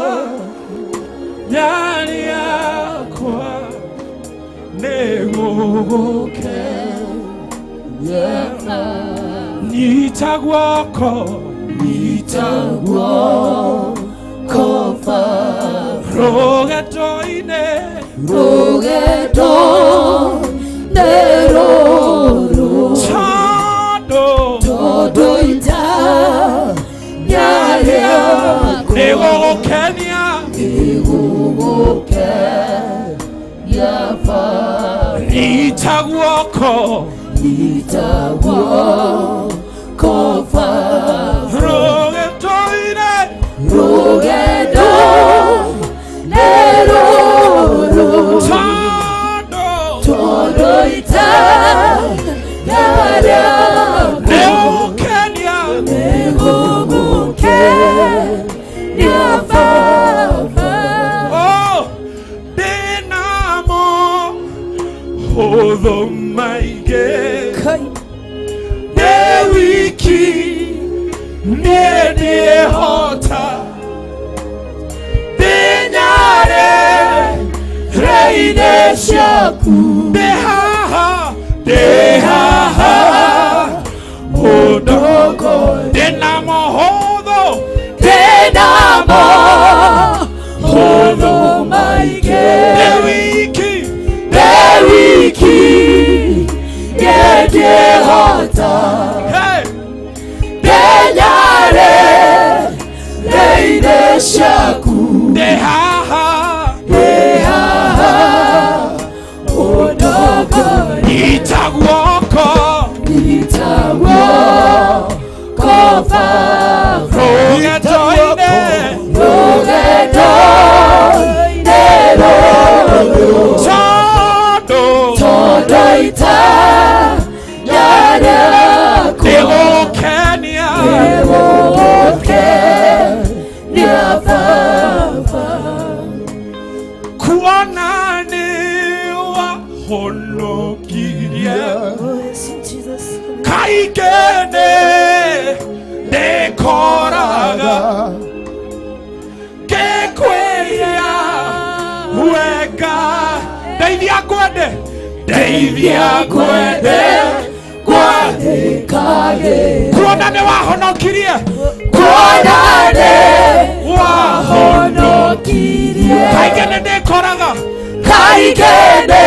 nari yakwa nĩgũgũkenia. Nyita guoko, nyita guoko fafa. Rogendo-inĩ, rogendo neroro. Tondu, tondu ita nyari yakwa nĩgũgũkenia, nĩgũgũkenia fafa. Nyita guoko, nyita guoko fafa. Rogendo-inĩ, rogendo neroro. Tondu, tondu ita nyari yakwa nĩgũgũkenia, nĩgũgũkenia fafa. Oh, ndĩnamo hũthũ maingĩ. Ndĩ wiki niĩ ndĩhota. Ndĩnyare reinĩ ciaku. Ndĩ haha, ndĩ haha ũndongorie. Ndĩna mohũthũ, ndĩna mohũthũ maingĩ. Ndĩ wiki, ndĩ wiki niĩ ndĩhota. Hey. Ndĩnyare reinĩ ciaku. Ndĩ haha, ndĩ haha ũndongorie. Nyita guoko, nyita guoko fafa. Rogendo-inĩ, rogendo-inĩ rũrũ. Tondu, tondu ita nyari yakwa nĩgũgũkenia, nĩgũgũkenia fafa. Kuona nĩwahonokirie. Kaingĩ nĩ ndĩkoraga ngĩkwĩria wega. Ndeithia ngwende, ndeithia ngwende gwathĩkagĩra. Kuona nĩwahonokirie, kuona nĩwahonokirie. Kaingĩ nĩ ndĩkoraga, kaingĩ nĩ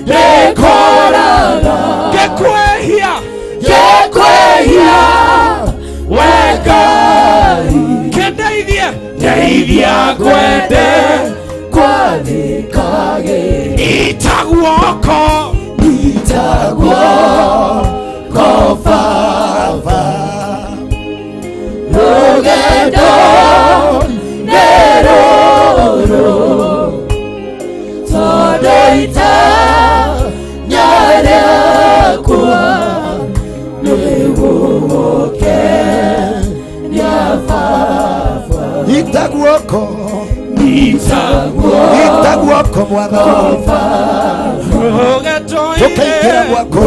ndĩkoraga ngĩkwĩhia, ngĩkwĩhia wega. Kĩndeithie, ndeithia ngwende gwathĩkagĩra. Nyita guoko, nyita guoko fafa. Rogendo neroro. Tondu ita nyari yakwa Baba Tukaingĩra gwaku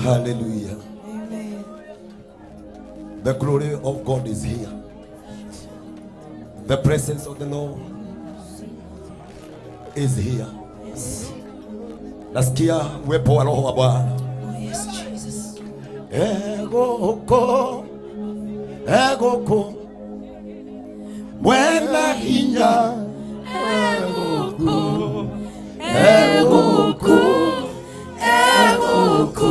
Hallelujah. Amen. The glory of God is here. The presence of the Lord is here. Yes. Nasikia uwepo wa Roho wa Bwana. Oh, yes, Jesus. Egoko, egoko, mwena hinya. Egoko, egoko, egoko,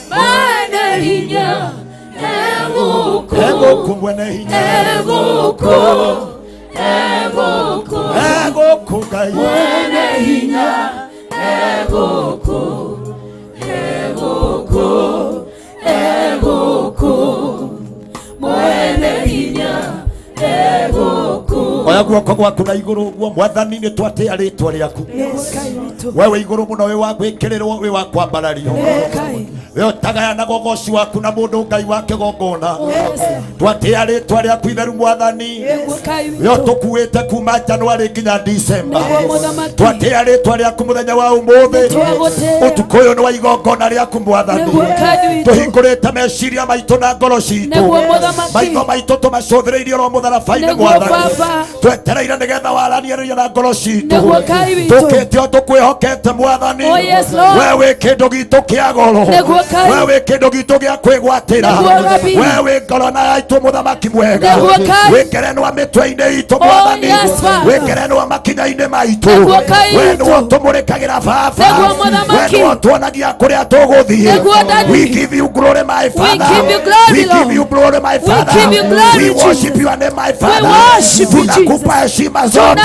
mwena hinya. Egoko, egoko, mwena hinya. Egoko, egoko, egoko, Ngai mwena hinya. Egoko, egoko, egoko, mwene hinya, egoko. Oya guoko gwaku na iguru uguo Mwathani ni twatia ritwa riaku. Wewe iguru muno we wa gwikirirwo we wa kwambarario. We utagayanaga ugoci waku na mundu Ngai wa kigongona. Twatia ritwa riaku itheru Mwathani. We utukuite kuma January nginya December. Twatia ritwa riaku muthenya wa umuthi. Utuku uyu ni wa igongona riaku Mwathani. Tuhingurite meciria maitu na ngoro citu. Maitho maitu tumacũthĩrĩirie oro mũtharaba-inĩ Mwathani. Twetereire nigetha waranĩrie na ngoro citu. Tukĩte o tũkwĩhokete Mwathani. We wĩ kĩndũ gitũ kĩa goro. We wĩ kĩndũ gitũ gĩa kwĩgwatĩra. We wĩ ngoro na yaitũ mũthamaki mwega. Wĩ ngerenwa mĩtwe-inĩ itũ Mwathani. Wĩ ngerenwa makinya-inĩ maitũ. We nĩwe ũtũmũrĩkagĩra Baba. We nĩwe ũtuonagia kũrĩa tũgũthiĩ. We give you glory, my Father. We give you glory, my Father. We worship your name, my Father. Tunakupa heshima zote.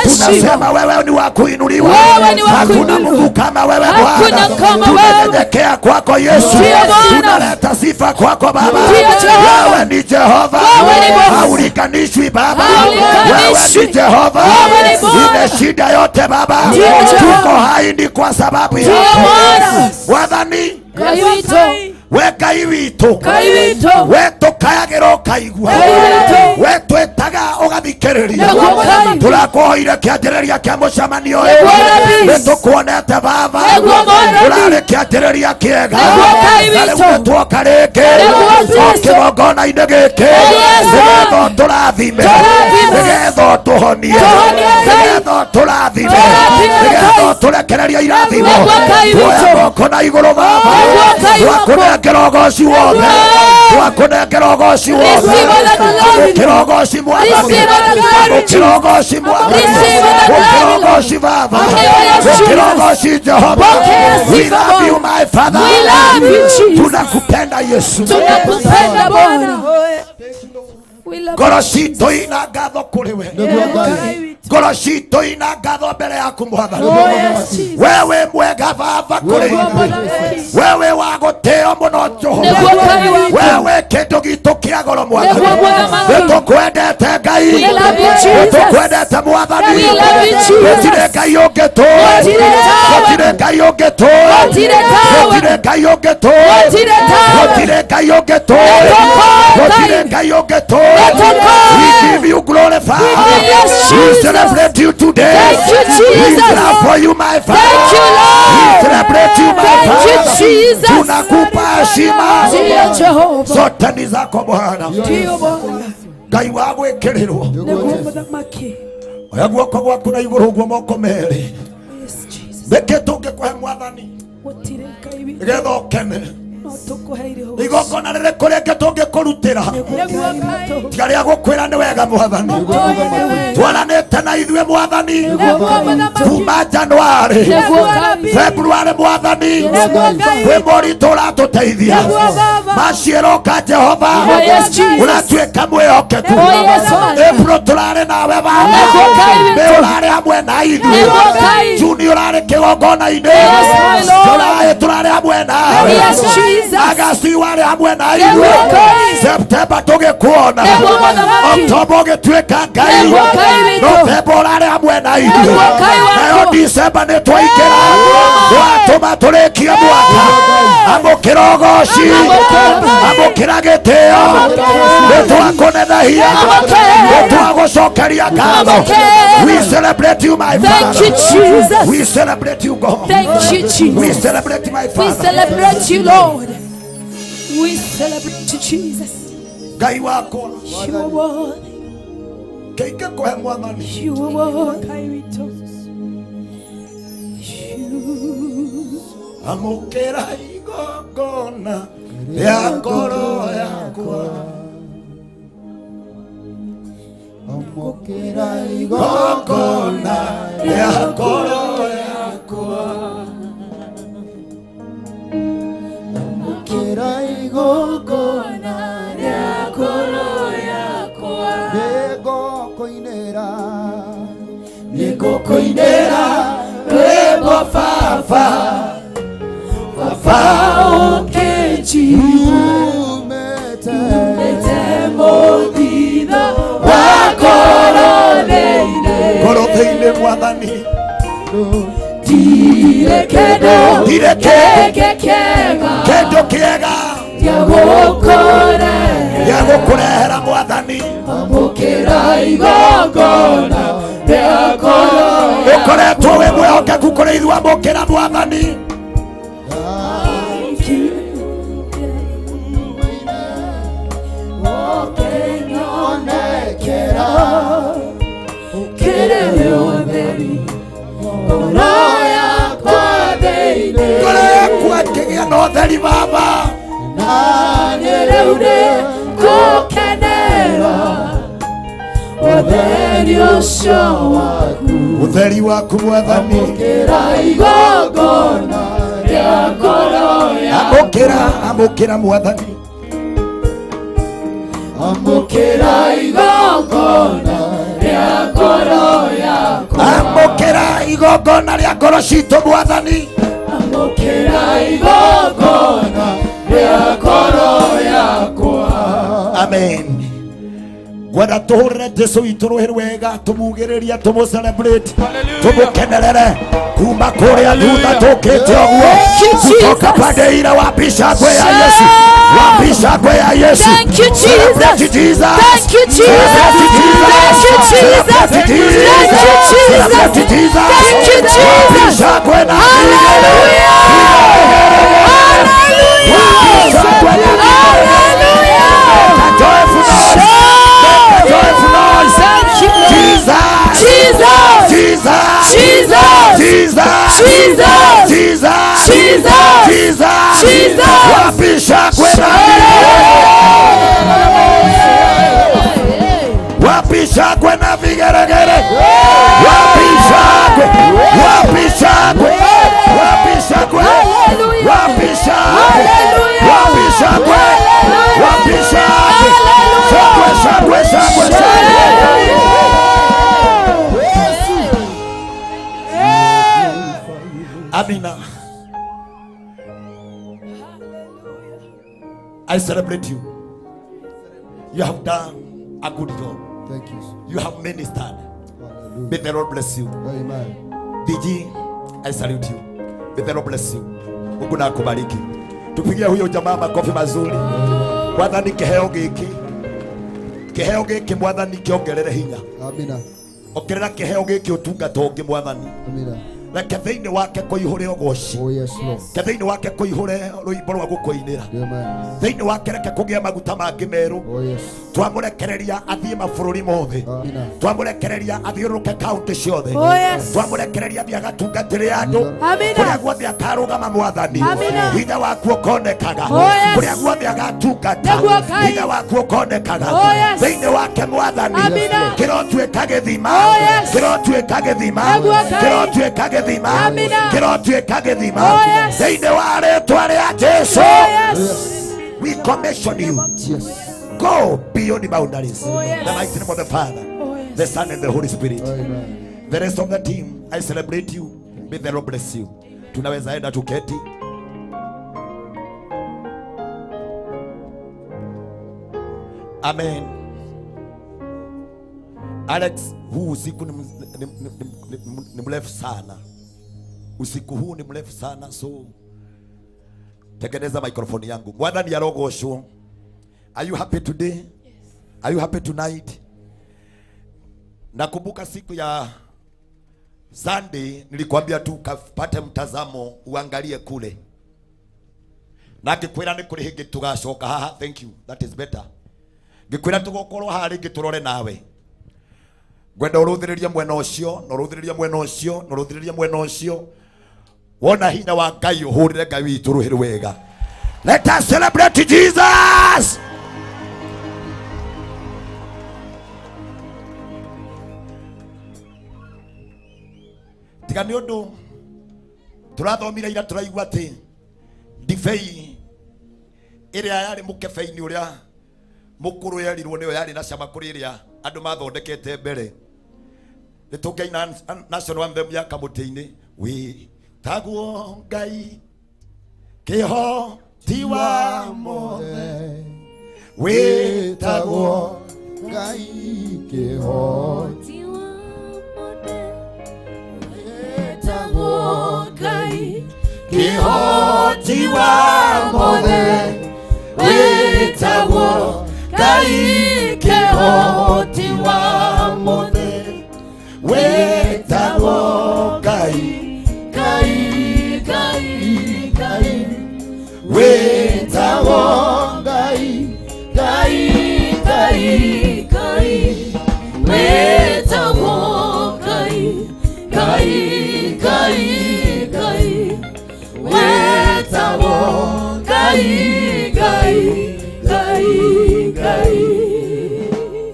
Tunasema wewe ni wa kuinuliwa. Hakuna Mungu kama wewe Bwana. Tunanyenyekea kwako Yesu. Tunaleta sifa kwako Baba. Wewe ni Jehova. Haulinganishwi Baba. Wewe ni Jehova. Imeshinda yote Baba. Tuko hai ni kwa sababu yako. Wathani we Ngai witũ, we tũkayagĩra ũkaigua, we twĩtaga ũgathikĩrĩria. Tũrakũhoire kĩanjĩrĩria kĩa mũcemanio ũyũ, nĩtũkuonete Baba, ũrarĩ kĩanjĩrĩria kĩega, na rĩu nĩtuoka rĩngĩ o kĩgongona-inĩ gĩkĩ, nĩgetha ũtũrathime, nĩgetha ũtũhonie, nĩgetha ũtũrathime, nĩgetha ũtũrekererie irathimo. Tuoya moko na igũrũ Baba, twakunengera ugoci wothe, twakunengera ugoci wothe, amũkĩra ugoci Mwathani, amũkĩra ugoci Mwathani, amũkĩra ugoci Baba, amũkĩra ugoci Jehova. We love you my Father, tunakupenda Yesu, tunakupenda Bwana. Ngoro citũ ina ngatho kũrĩ we, ngoro citũ ina ngatho mbere yaku Mwathani. Wewe mwega Baba kũrĩ ithuĩ, wewe wa gũtĩo mũno Jehova, wewe kĩndũ gitũ kĩa goro Mwathani. Nĩtũkwendete Ngai, nĩtũkwendete Mwathani. Gũtirĩ Ngai ũngĩ tũĩ, gũtirĩ Ngai ũngĩ tũĩ, gũtirĩ Ngai ũngĩ tũĩ, gũtirĩ Ngai ũngĩ tũĩ, gũtirĩ Ngai ũngĩ tũĩ. We give you glory, Father. We celebrate you today. Thank you, Jesus. We clap for you, my Father. Thank you, Lord. We celebrate you, my Thank Father. you, Jesus. Tunakupa heshima. Ndiyo Jehova. Zote ni zako Bwana. Ndiyo Bwana. Ngai wa gwĩkĩrĩrwo. Nĩguo mũthamaki. Oya guoko gwaku na igũrũ ũguo moko merĩ. Yes, Jesus. Nĩkĩ tũngĩkũhe Mwathani Gũtirĩ Ngai witũ. nĩgetha ũkene? No tũkũheire ũgoci. Igongona rĩrĩkũ rĩngĩ tũngĩkũrutĩra? Tiga rĩa gũkwĩra nĩ wega Mwathani. Twaranĩte na ithuĩ Mwathani kuma January, February Mwathani, kwĩ moritũ ũratũteithia. Maciĩroka Jehova, ũratuĩka mwĩhokeku. April tũrarĩ nawe Baba, May ũrarĩ hamwe na ithuĩ, June ũrarĩ kĩgongona-inĩ, July tũrarĩ hamwe nawe, Jesus. Agasti warĩ hamwe na ithuĩ. September tũgĩkuona. October ũgĩtuĩka Ngai. November ũrarĩ hamwe na ithuĩ. Nayo December nĩ twaingĩra. Watũma tũrĩkie mwaka. Amũkĩra ũgoci. Amũkĩra gĩtĩo. Nĩ twakũnenehia. Nĩ twagũcokeria ngatho. We celebrate you, my Father. Thank you, Jesus. We celebrate you, God. Thank you, Jesus. We celebrate my Father. We celebrate you, Lord. We celebrate you, Jesus. Ngai wakwa. You are worthy. Kĩingĩ kũhe Mwathani. You are worthy. Amũkĩra igongona rĩa ngoro yakwa. Amũkĩra igongona rĩa ngoro yakwa. Amũkĩra igongona rĩa ngoro yakwa. Nĩngũkũinĩra, nĩngũkũinĩra rwĩmbo Baba, Baba ũkĩnjumĩte mũthithũ wa ngoro thĩinĩ. Ngoro thĩinĩ Mwathani. Ndirĩ kĩndũ kĩngĩ kĩega, kĩndũ kĩega gĩa gũkũrehera Mwathani. Amũkĩra igongona rĩa ngoro. Ũkoretwo wĩ mwĩhokeku kũrĩ ithuĩ, amũkĩra Mwathani. Ngoro yakwa ĩkĩgĩa na ũtheri Baba. Na nĩ rĩu nĩngũkenera ũtheri ũcio waku. Ũtheri waku Mwathani. Amũkĩra igongona rĩa ngoro yakwa. Amũkĩra, amũkĩra Mwathani. Amũkĩra igongona rĩa ngoro yakwa. Amũkĩra igongona rĩa ngoro citũ Mwathani. Amũkĩra igongona rĩa ngoro yakwa. Amen. Ngwenda tũhũrĩre Jesũ witũ rũhĩ rwega, tũmugĩrĩrie, tũmũ celebrate, tũmũkenerere kuma kũrĩa thutha tũkĩte ũguo kutoka pande ira wapi shangwe ya Yesu, wapi shangwe ya Yesu. Thank you, Jesus. Jesus. Thank you, Jesus. Thank you, Jesus. Thank you, Jesus. Thank you, Jesus. Hallelujah. Hallelujah. Hallelujah. Joyful noise. Thank you, Jesus. Jesus. Jesus. Jesus. Jesus. Jesus. Jesus. Jesus. Jesus. Jesus. Wapi shangwe na wapi shangwe na vigeregere. Wapi shangwe. Wapi shangwe. Wapi shangwe. Wapi shangwe. Wapi shangwe. Wapi shangwe. Shangwe, shangwe, shangwe, shangwe. Amina. I celebrate you. You have done a good job. Thank you, sir. You have ministered. Hallelujah. May the Lord bless you. Amen. DG, I salute you. May the Lord bless you. Mungu na akubariki. Tupigie huyo jamaa makofi mazuri. Mwathani kĩheo gĩkĩ. Kĩheo gĩkĩ Mwathani kĩongerere hinya. Amina. Ongerera kĩheo gĩkĩ ũtungata ũngĩ Mwathani. Amina. Reke thĩinĩ wake kũihũre ũgoci. Oh yes, Lord. Reke thĩinĩ wake kũihũre rwĩmbo rwa gũkũinĩra. Amen. Thĩinĩ wake reke kũgĩe maguta mangĩ merũ. Oh yes. Twamũrekereria athiĩ mabũrũri mothe. Amina. Twamũrekereria athiũrũrũke kaunti ciothe. Oh yes. Twamũrekereria athiĩ agatungatĩre andũ. Amina. Kũrĩa guothe akarũgama Mwathani. Amina. Hinya waku ũkonekaga. Oh yes. Kũrĩa guothe agatungata. Nĩguo Ngai. Hinya waku ũkonekaga. Oh yes. Thĩinĩ wake Mwathani. Amina. Kĩrotuĩka gĩthima. Oh yes. Kĩrotuĩka gĩthima. Nĩguo Ngai. Kĩrotuĩka gĩthima. Amina. Kĩrotuĩka gĩthima. Oh yes. Thĩinĩ wa rĩtwa rĩa Jesũ. Oh yes. We commission you. Yes. Go beyond the boundaries. Oh, yes. The mighty name of the Father, Oh, yes. the Son, and the Holy Spirit. Amen. The rest of the team, I celebrate you. May the Lord bless you. Tunaweza enda tuketi. Amen. Alex, huu usiku ni mrefu sana. Usiku huu ni mrefu sana, so tengeneza microphone yangu. Bwana ni arogocwo. Are you happy today? Yes. Are you happy tonight? Nakumbuka siku ya Sunday nilikwambia tu kapate mtazamo uangalie kule. Na ngikwira ni kuri hingi tugacoka haha. Thank you. That is better. Ngikwira tugokorwo haha ringi turore nawe. Ngwenda uruthiririe mwena ucio, na uruthiririe mwena ucio, na uruthiririe mwena ucio. Wona hinya wa Ngai uhurire Ngai witũ rũhĩ rwega. Let us celebrate Jesus. Tiga nĩ ũndũ tũrathomire ira tũraigua atĩ ndibei ĩrĩa yarĩ mũkebe-inĩ ũrĩa mũkũrũ yerirwo nĩyo yarĩ na cama kũrĩ ĩrĩa andũ mathondekete mbere. Nĩ tũngĩaina national anthem ya kamũtĩ-inĩ, wĩtagwo Ngai kĩhoti wa mothe, wĩtagwo Ngai kĩhoti wa mothe, wĩtagwo Ngai kĩhoti wa mothe, wĩtagwo Ngai kĩhoti wa mothe, wĩtagwo Ngai, Ngai, Ngai, Ngai, wĩtagwo Ngai, Ngai, Ngai, Ngai, wĩtagwo Ngai, Ngai, Ngai, Ngai, wĩtagwo Ngai, Ngai, Ngai, Ngai.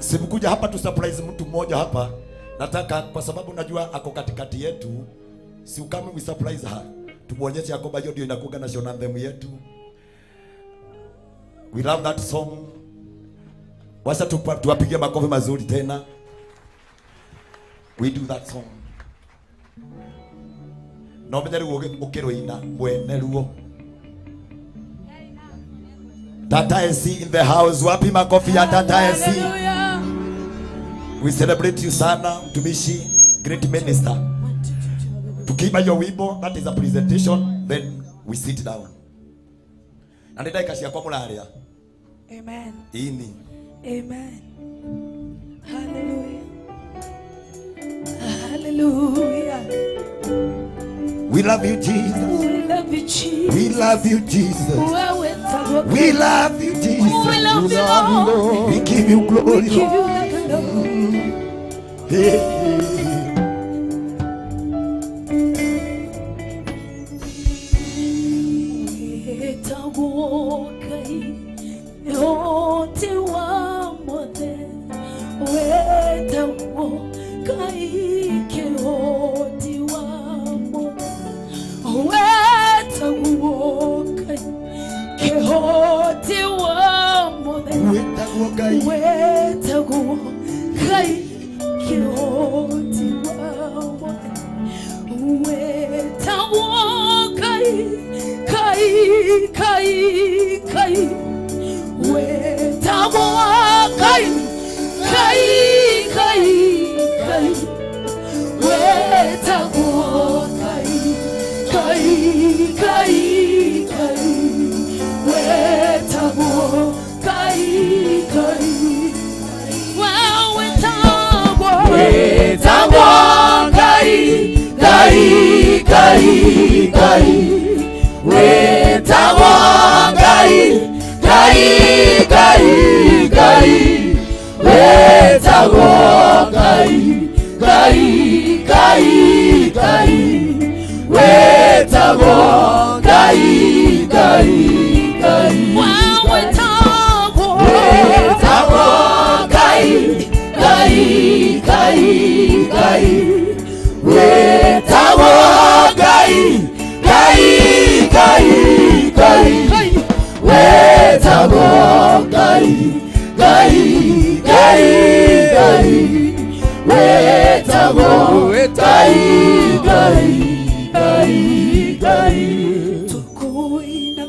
Simkuja hapa tu surprise mtu mmoja hapa. Nataka kwa sababu najua ako katikati yetu, si ukame we surprise her. Tumuonyeshe ya kwamba hiyo ndio inakuwa national anthem yetu. We love that song. Wacha tuwapigie makofi mazuri tena. We do that song. No menye ruo ukirwina mwene ruo. Tata SC in the house. Wapi makofi ya Tata SC? We celebrate you sana, mtumishi, great minister. Tukiimba hiyo wimbo, that is a presentation, then we sit down. Na nĩ ndagĩka ciakwa mũraria. Amen. Ini. Amen. Hallelujah. Hallelujah. We love you, Jesus. We love you, Jesus. We love you, Jesus. We love you, Jesus. We love you, Lord. We give you glory. We give you the glory. Hey, hey.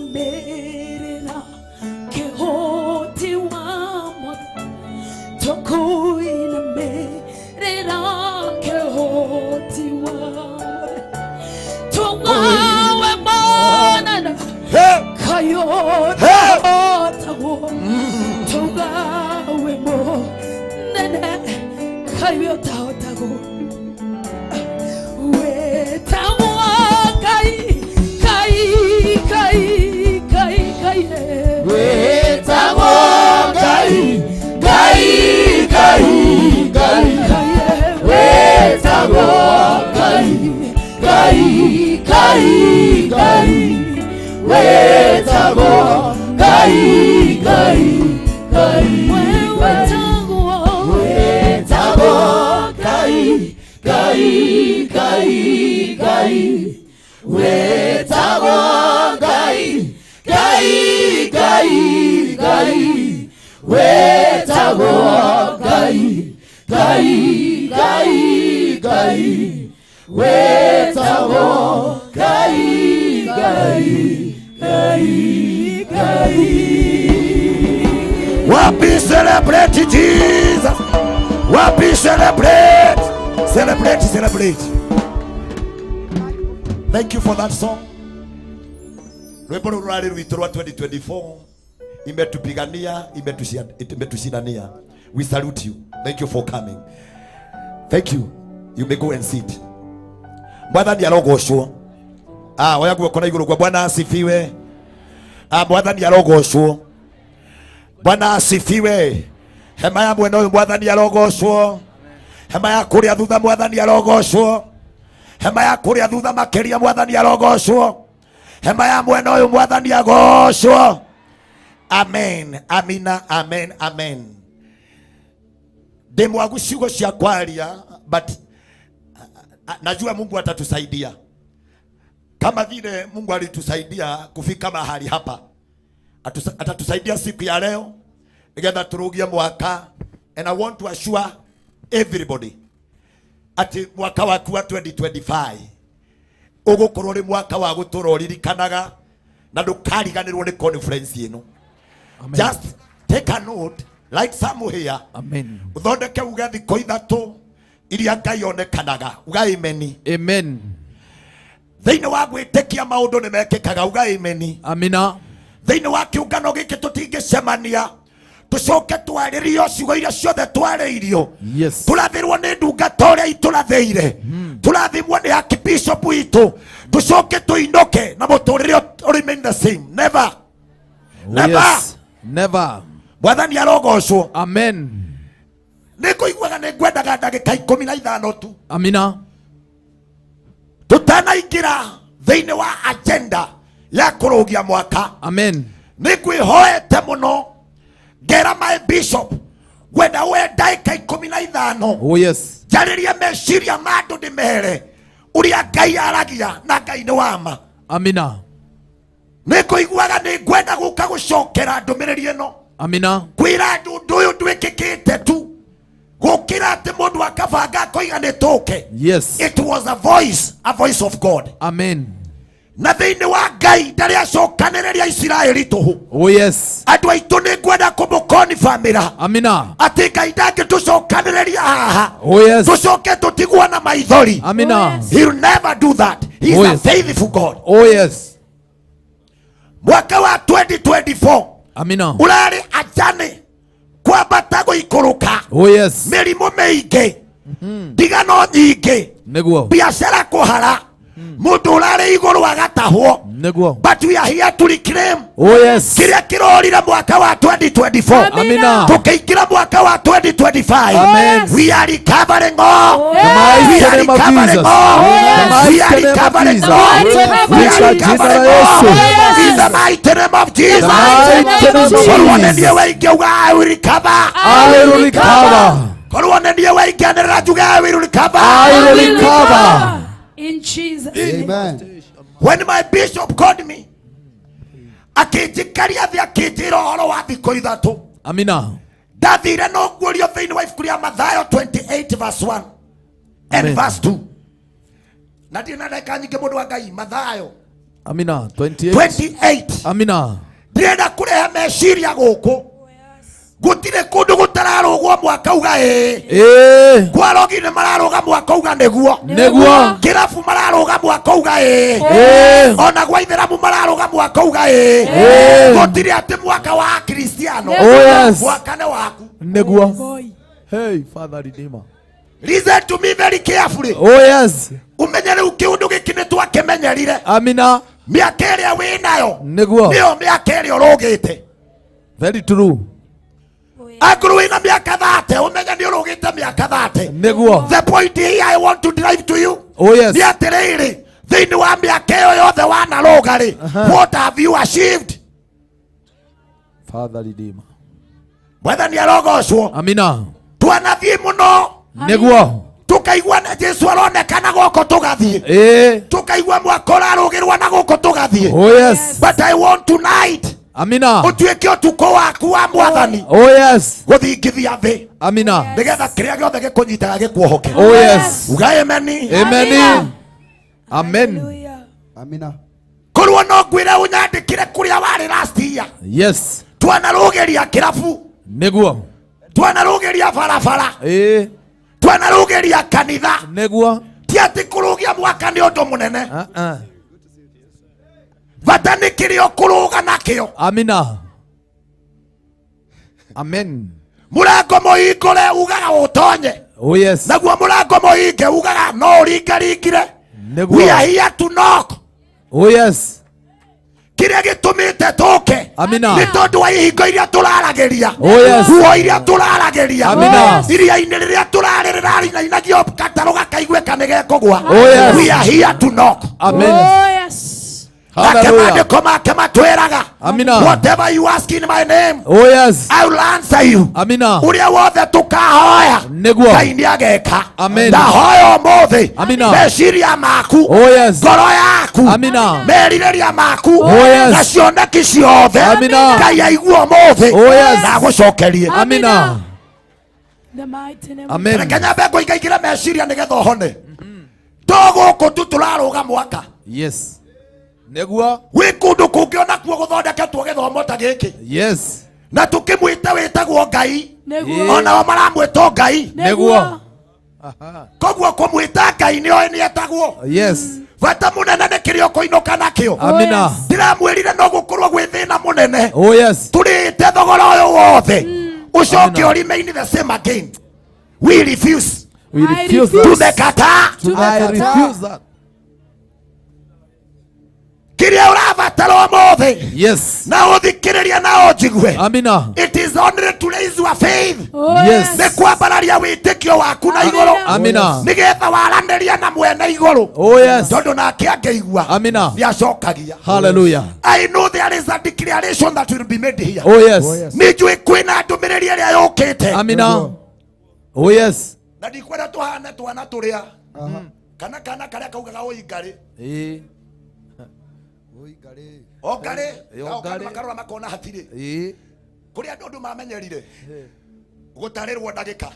Tukuinamberera kehoti wa mothe. Ngai ũtahotagwo Tuga wĩ mũnene Ngai we ũtahotagwo Wĩtagwo Ngai Ngai Ngai Ngai Ngai Wĩtagwo Ngai Ngai Ngai Ngai Wĩtagwo Ngai Ngai Ngai Ngai Wĩtagwo Ngai Ngai Ngai Wĩtagwo Wĩtagwo Ngai Ngai Ngai Ngai Wĩtagwo Ngai Ngai Ngai Ngai Wĩtagwo Ngai Ngai Ngai Ngai Wĩtagwo Ngai Ngai Ngai Ngai Wapi celebrate Jesus? Wapi celebrate? Celebrate, celebrate. Thank you for that song. Rwimbo rũrũ rwarĩ rwitũ rwa 2024 imetupigania, imetushindania. We salute you. Thank you for coming. Thank you. You may go and sit. Mwathani arogocwo. Ah, oya guoko na igũrũ kwa Bwana asifiwe. Ah, Mwathani arogocwo. Bwana asifiwe. Hema ya mwena ũyũ Mwathani arogocwo. Hema ya kũrĩa thutha Mwathani arogocwo. Hema ya kũrĩa thutha makĩria Mwathani arogocwo. Hema ya mwena ũyũ Mwathani agocwo. Amen. Amina. Amen. Amen. Ndĩ mwagu ciugo cia kwaria but najua Mungu atatusaidia kama vile Mungu alitusaidia kufika mahali hapa. Atatusaidia siku ya leo nigetha turugie mwaka, and I want to assure everybody ati mwaka waku wa 2025 ugukorwo ri mwaka wa gutura uririkanaga na ndukariganirwo ni conference ino. Just take a note like somewhere. Amen. Uthondeke uge thikũ ithatũ iria Ngai onekanaga. Uga amen. Amen. Thĩinĩ wa gwĩtĩkia maũndũ nĩ mekĩkaga. Uga amen. Amina. Thĩinĩ wa kĩũngano gĩkĩ tũtingĩcemania tũcoke twarĩrio ciugo iria ciothe twarĩirio. Yes. Tũrathĩrwo nĩ ndungata ũrĩa itũrathĩire, tũrathimwo nĩ archbishop witũ, tũcoke tũinũke na mũtũrĩre remain the same. Never. Oh, Never. yes. Never. Mwathani arogocwo. Amen. Nĩ ngũiguaga nĩ ngwendaga ndagĩka 15 tu. Amina. Tũtanaingĩra thĩinĩ wa agenda ya kũrũgia mwaka. Amen. Nĩ ngwĩhoete mũno ngera my bishop ngwenda we ndagĩka 15. Oh yes. Njarĩrie meciria ma andũ ndĩmere ũrĩa Ngai aragia na Ngai nĩ wa ma. Amina. Nĩ ngũiguaga nĩ ngwenda gũka gũcokera ndũmĩrĩri ĩno. Amina. Kwĩra andũ ũndũ ũyũ ndwĩkĩkĩte tu gũkĩra atĩ mũndũ akabanga akoiga nĩ tũke. Yes. It was a voice of God. Amen. Na thĩinĩ wa Ngai ndarĩ acokanĩrĩria Isiraeli tũhũ. Oh yes. Andũ aitũ nĩ ngwenda kũmũkonifamĩra. Amina. Atĩ Ngai ndangĩtũcokanĩrĩria haha. Oh yes. Tũcoke tũtigwo na maithori. Amina. He'll never do that. He is Oh, a yes. faithful God. Oh yes. Mwaka wa 2024 Amina. ũrarĩ ajane kwambata gũikũrũka. Oh yes. Mĩrimũ mĩingĩ, ndigano nyingĩ, Nĩguo. biacara kũhara, mũndũ ũrarĩ igũrũ agatahwo. Nĩguo. But we are here to reclaim Oh yes. kĩrĩa kĩrorire mwaka wa 2024. Amina. Tũkĩingĩra mwaka wa 2025. Amen. We are recovering all. The mighty We are name of recovering Jesus. all. The We are mighty name of recovering Jesus. all. We are Katika jina la recovering all. Yesu. In the mighty name of Jesus. The mighty name of Korwo nĩ Jesus. niĩ waingĩ uga I will recover. I will recover. Korwo nĩ niĩ waingĩ anĩrĩra njuge I will recover. I will recover. In Jesus' name. Amen. When my bishop called me, akĩnjikaria thĩ akĩnjĩra ũhoro wa thikũ ithatũ. Amina. Ndathire no nguorio thĩinĩ wa ibuku rĩa Mathayo 28 verse 1 and Amen. verse 2. Na ndirĩ na ndagĩka nyingĩ mũndũ wa Ngai. Mathayo Amina. 28. 28. Amina. Ndĩrenda kũrehe meciria gũkũ. Gũtirĩ kũndũ gũtararũgwo mwaka uga ĩĩ. Ĩĩ. Kwa rogi nĩ mararũga mwaka uga nĩguo. Nĩguo. Kĩrabu mararũga mwaka uga ĩĩ. Ĩĩ. Ona gwa ithĩramu mararũga mwaka uga ĩĩ. Ĩĩ. Gũtirĩ atĩ mwaka wa Kristiano. Oh, yes. Mwaka nĩ waku. Nĩguo. Hey, Father Redeemer. Listen to me very carefully. Oh, yes. Umenye rĩu kĩũndũ gĩkĩ nĩ twakĩmenyerire. Amina. Mĩaka ĩrĩa wĩ nayo. Nĩguo. Nĩyo mĩaka ĩrĩa ũrũgĩte. Very true. Angorwo wĩna mĩaka 30 ũmenye nĩ ũrũgĩte mĩaka 30. Nĩguo. The point here I want to drive to you. Oh, yes. Nĩ atĩrĩrĩ, thĩinĩ wa mĩaka ĩyo yothe wanarũga rĩ, what have you achieved? Father Redeemer. Mwathani arogocwo. Amina. Twanathiĩ mũno. Nĩguo. Tukaigua na Jesu aronekana gũkũ tũgathiĩ. Ĩĩ. Tukaigua mwaka ũrarũgĩrwo na gũkũ tũgathiĩ. Oh, yes. But I want tonight Amina. ũtuĩke ũtukũ waku wa mwathani. Oh, yes. Gũthingithia thĩ. Amina. Nĩgetha kĩrĩa gĩothe gĩkũnyitaga gĩkuohoke. Oh, yes. Uga ameni. Amen. Amen. Amina. Korwo no ngwĩre ũnyandĩkĩre kũrĩa warĩ last year. Yes. Twanarũgĩria kĩrabu. Nĩguo. Twanarũgĩria barabara. Ĩĩ. Twanarũgĩria kanitha. Nĩguo. Ti atĩ kũrũgia mwaka nĩ ũndũ mũnene. Uh-uh. Bata nĩ kĩrĩa ũkũrũga nakĩo. Amina. Amen. Mũrango mũhingũre ugaga ũtonye. Oh, yes. Naguo mũrango mũhinge ugaga no ũringaringire. Nĩguo. We are here to knock. Oh, yes. Kĩrĩa gĩtũmĩte tũke. Amina. Nĩ tondũ wa ihingo iria tũraragĩria. Oh, yes. Nguo iria tũraragĩria. Amina. Iria-inĩ rĩrĩa tũrarĩrĩra rĩinainagio gatarũ gakaiguĩka nĩ gekũgwa. Oh, yes. We are here to knock. Amen. Oh, yes. Nake Hallelujah. maandĩko make matwĩraga. Amina. Whatever you ask in my name, Oh, yes. I will answer you. Amina. Ũrĩa wothe tũkahoya. Nĩguo. Ngai nĩ ageka. Amen. Ndahoya ũmũthĩ. Amina. Meciria maku. Oh, yes. Ngoro yaku. Amina. Merirĩria maku. Oh, yes. Na cioneki ciothe. Amina. Ngai aigue ũmũthĩ. Oh, yes. Na agũcokerie. Amina. The mighty name of Amen. Reke nyambe ngũingaingĩre meciria nĩgetha ũhone. To gũkũ tu tũrarũga mwaka. Yes. Nĩguo. Wĩ kũndũ kũngĩ onakuo gũthondeketwo gĩthomo ta gĩkĩ. Yes. Na tũkĩmwĩte wĩtagwo Ngai. Nĩguo. Onao maramwĩta Ngai. Nĩguo. Koguo kũmwĩta Ngai nĩoĩ nĩetagwo. Yes. Bata mũnene nĩ kĩrĩa ũkũinũka nakĩo. Amina. Ndĩramwĩrire no gũkorwo gwĩ thĩna mũnene. Oh, yes. Tũrĩte thogora ũyũ wothe. Ũcoke ũ remain the same again. We refuse. We I refuse refuse. that. Tumekataa. I refuse that. Kĩrĩa ũrabatara ũmũthĩ. Yes. Na ũthikĩrĩrie na ũnjigue. Amina. It is only to raise your faith. Oh, Yes. Nĩ kwambararia wĩtĩkio waku na igũrũ. Amina. Nĩgetha waranĩria na mwene igũrũ. Oh, yes. Tondũ nake angĩigua. Amina. Nĩacokagia. Hallelujah. I know there is a declaration that will be made here. Oh, yes. Nĩ njũĩ kwĩna ndũmĩrĩri ĩrĩa yũkĩte. Amina. Oh, yes. Na ndikwenda tũhane twana tũrĩa. Kana kana karĩa kaugaga oi ngarĩ. Ĩĩ. O ngarĩ. Ĩ, o Nao ngarĩ. makarora makona hatirĩ. Ĩĩ. Kũrĩ andũ andũ mamenyerire gũtarĩrwo ndagĩka.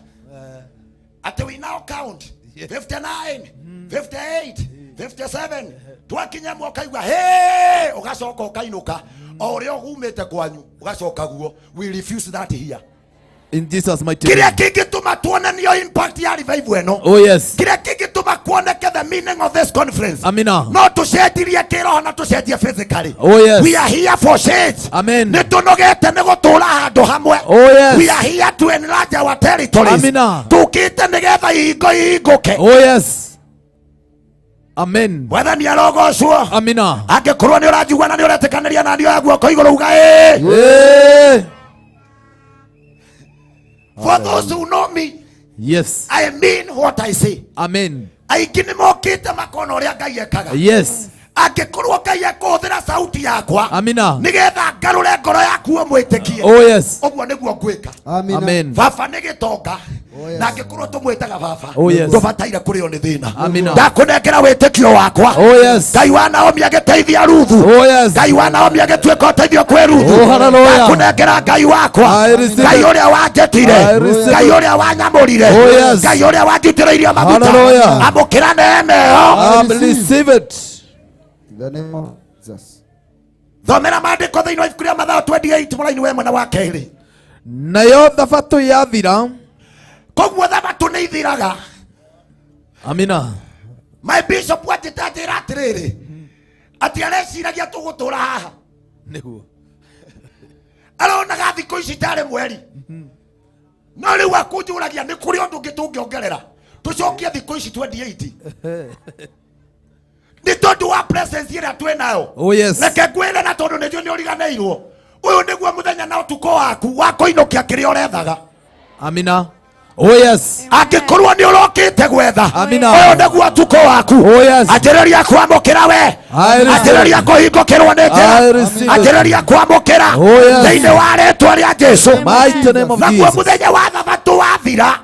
Atĩ we now count 59, 58, 57. Twakinya mwaka ũkaigua hey, ũgacoka ũkainũka o ũrĩa ũgumĩte kwanyu ũgacoka guo. We refuse that here. In Jesus' mighty Kĩrĩa name. kĩngĩtũma tuonanio impact ya revival ĩno. Oh, yes. Kĩrĩa kĩngĩtũma kuoneke the meaning of this conference. Amina. No tũcenjirie kĩroho na tũcenjie physically. Oh, yes. We are here for change. Amen. Nĩ tũnogete nĩ gũtũũra handũ hamwe. Oh, yes. We are here to enlarge our territories. Amina. Tũkĩte nĩgetha ihingo ihingũke. Oh, yes. Amen. Mwathani arogocwo. Amina. Angĩkorwo nĩ ũranjigua na nĩ ũretĩkanĩria na niĩ oya guoko igũrũ uga ĩĩ. Hey. For those who know me, Yes. I mean what I say. Amen. Aingĩ nĩ mokĩte makona ũrĩa Ngai ekaga. Yes. Angĩkorwo Ngai ekũhũthĩra sauti yakwa Amina. nĩgetha ngarũre ngoro yaku ũmwĩtĩkie. Oh, yes. Ũguo nĩguo ngwĩka. Amina. Amen. Baba nĩ gĩtonga Oh, yes. na angĩkorwo tũmwĩtaga baba Oh, yes. ndũbataire kũrĩo nĩ thĩna. Amina. Ndakũnengera wĩtĩkio wakwa. Oh, yes. Ngai wa Naomi agĩteithia Ruthu. Oh, yes. Ngai wa Naomi agĩtuĩka ũteithio kwĩ Ruthu. Oh, hallelujah. Ndakũnengera Ngai wakwa. I receive Ngai it. ũrĩa wanjĩtire. I receive Ngai it. ũrĩa wanyamũrire. Oh, yes. Ngai ũrĩa wanjitĩrĩirie maguta. Hallelujah. Amũkĩra neema ĩyo. I receive it. In the name of Jesus. Thomera maandĩko thĩinĩ wa ibuku rĩa Mathayo 28 mũraini wa ĩmwe na wa kerĩ. Nayo thabatũ yathira. Koguo thabatũ nĩ ithiraga. Amina. My bishop wanjĩte anjĩra atĩrĩrĩ, atĩ areciragia tũgũtũra haha. Nĩguo. Aronaga thikũ ici tarĩ mweri, no rĩu akũnjũragia nĩ kũrĩ ũndũ ũngĩ tũngĩongerera tũcokie thikũ ici 28 nĩ tondũ wa presence ĩrĩa twĩ nayo. Oh yes. Reke ngwĩre, na tondũ nĩnjũĩ nĩ ũriganĩirwo, ũyũ nĩguo mũthenya na ũtukũ waku wa kũinũkia kĩrĩa ũrethaga. Amina. Oh yes. Angĩkorwo nĩ ũrokĩte gwetha, Amina. ũyũ nĩguo ũtukũ waku. Oh yes. Anjĩrĩria kwamũkĩra we. I receive. Anjĩrĩria kũhingũkĩrwo nĩ I njĩra. receive it. Anjĩrĩria kwamũkĩra Oh yes. thĩinĩ wa rĩtwa rĩa Jesu. Mighty name of Naguo Jesus. mũthenya wa thabatũ wathira,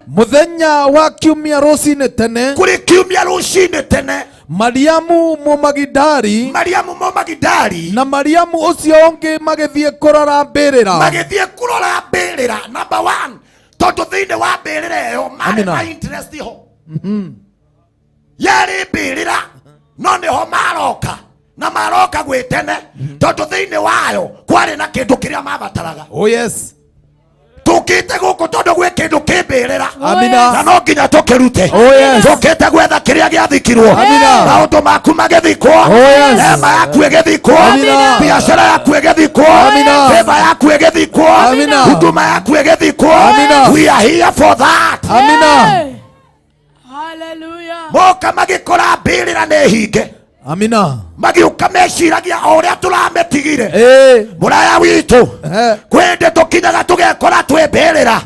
Muthenya wa kiumia rũcinĩ tene, kũrĩ kiumia rũcinĩ tene, Mariamu Mũmagidari Mariamu Mũmagidari na Mariamu ũcio ũngĩ magĩthiĩ kũrora mbĩrĩra. Magĩthiĩ kũrora mbĩrĩra. Number one, tondũ thĩinĩ wa mbĩrĩra ĩyo marĩ Amina. na interest ho. Yarĩ mbĩrĩra no nĩho maroka, na maroka gwĩ tene tondũ thĩinĩ wayo kwarĩ na kĩndũ kĩrĩa mabataraga. Oh yes. Tũkĩte gũkũ tondũ gwĩ kĩndũ kĩ mbĩrĩra Amina. na no nginya tũkĩrute. Oh yes. Tũkĩte gwetha kĩrĩa gĩathikirwo. Amina. Maũndũ maku magĩthikwo, Oh yes. hema yaku ĩgĩthikwo, Amina. biacara yaku ĩgĩthikwo, Amina. favor yaku ĩgĩthikwo, Amina. huduma yaku ĩgĩthikwo. Amina. We are here for that. Amina. Hallelujah. Moka magĩkora mbĩrĩra nĩ hinge. Amina. Magĩũka meciragia o ũrĩa tũramĩtigire. Eh. Mũraya witũ, Eh. kwĩndĩ tũkinyaga tũgekora twĩ mbĩrĩra,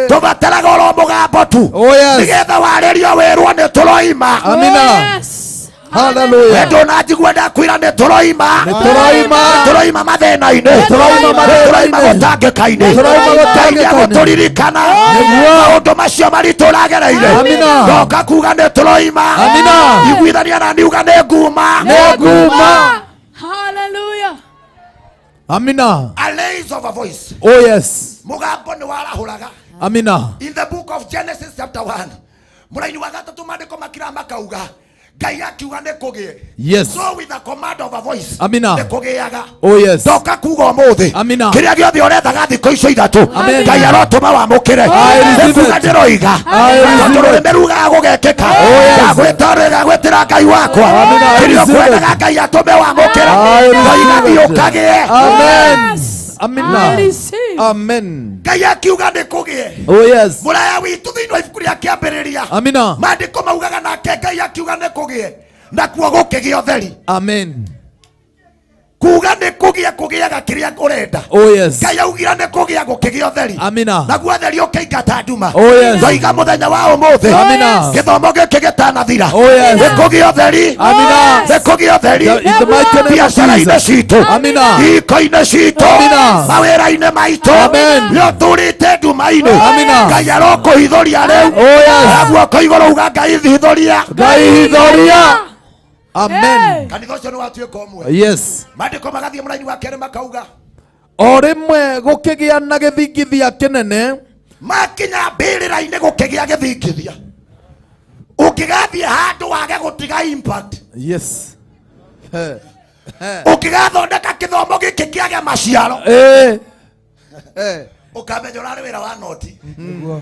tũbataraga oro mũgambo tu Oh yes. nĩgetha warĩrio wĩrwo nĩ tũroima. Amina. Yes. Hallelujah. Ndũnanjigua ndakwĩra nĩ tũroima. Nĩtũroima. Tũroima mathĩna-inĩ. Tũroima mathĩna-inĩ. Tũroima gũtangĩka-inĩ. Tũroima Ngai gũtangĩka-inĩ. nĩegũtũririkana Nĩguo. maũndũ macio maritũ ũragereire. Amina. Ndoka kuga nĩ tũroima. Amina. Iguithania na niuga nĩ nguma. Nĩ nguma. Hallelujah. Amina. A raise of a voice. Oh yes. Mũgambo nĩ warahũraga. Amina. In the book of Genesis chapter 1 mũraini wa gatatũ, maandĩko makira makauga Ngai akiuga nĩ kũgĩe. Yes. So with the command of a voice, Amina. nĩ kũgĩaga. Oh yes. Ndoka kuga ũmũthĩ, Amina. kĩrĩa gĩothe ũrethaga thikũ icio ithatũ, Amen. Ngai arotũma wamũkĩre. I receive Nĩ kuga it. ndĩroiga, I receive tondũ it. rũrĩmĩ rugaga gũgekĩka. Yes. Ndagwĩtĩra Ngai wakwa, Amina. I kĩrĩa receive it. ũkwendaga Ngai atũme wamũkĩre. I receive Ndoiga thiĩ it. ũkagĩe. Amen. Yes. Amina. I receive. Amen. Ngai akiuga nĩ kũgĩe. Oh yes. Mũraya witũ, thĩinĩ wa ibuku rĩa kĩambĩrĩria, Amina. maandĩko maugaga nake Ngai akiuga nĩ kũgĩe, nakuo gũkĩgĩa ũtheri. Amen. Kuga nĩ kũgĩe, kũgĩaga kĩrĩa ũrenda. Oh yes. Ngai augire nĩ kũgĩa, gũkĩgĩa ũtheri. Amina. Naguo ũtheri ũkĩingata nduma. Oh yes. Ndoiga mũthenya wa ũmũthĩ, Amina. gĩthomo gĩkĩ gĩtanathira, Oh yes. nĩ kũgĩa ũtheri. Amina. Nĩ kũgĩa ũtheri In the mighty name of biacara-inĩ Jesus. citũ, Amina. iko-inĩ citũ, Amina. mawĩra-inĩ maitũ. Amen. Nĩ ũtũrĩte nduma-inĩ, Amina. Ngai arokũhithũria rĩu. Oh yes. Na guoko igũrũ uga, Ngai hithũria. Ngai hithoria. Amen. Kanitha ũcio nĩ watuĩka ũmwe. Yes. Maandĩko magathiĩ mũraini wa kerĩ makauga, O rĩmwe gũkĩgĩa na gĩthingithia kĩnene. Makinya mbĩrĩra-inĩ gũkĩgĩa gĩthingithia. Ũngĩgathiĩ handũ wage gũtiga impact, Yes. Ũngĩgathondeka gĩthomo gĩkĩ kĩage maciaro, Eh. ũkamenya ũrarĩ wĩra wa noti.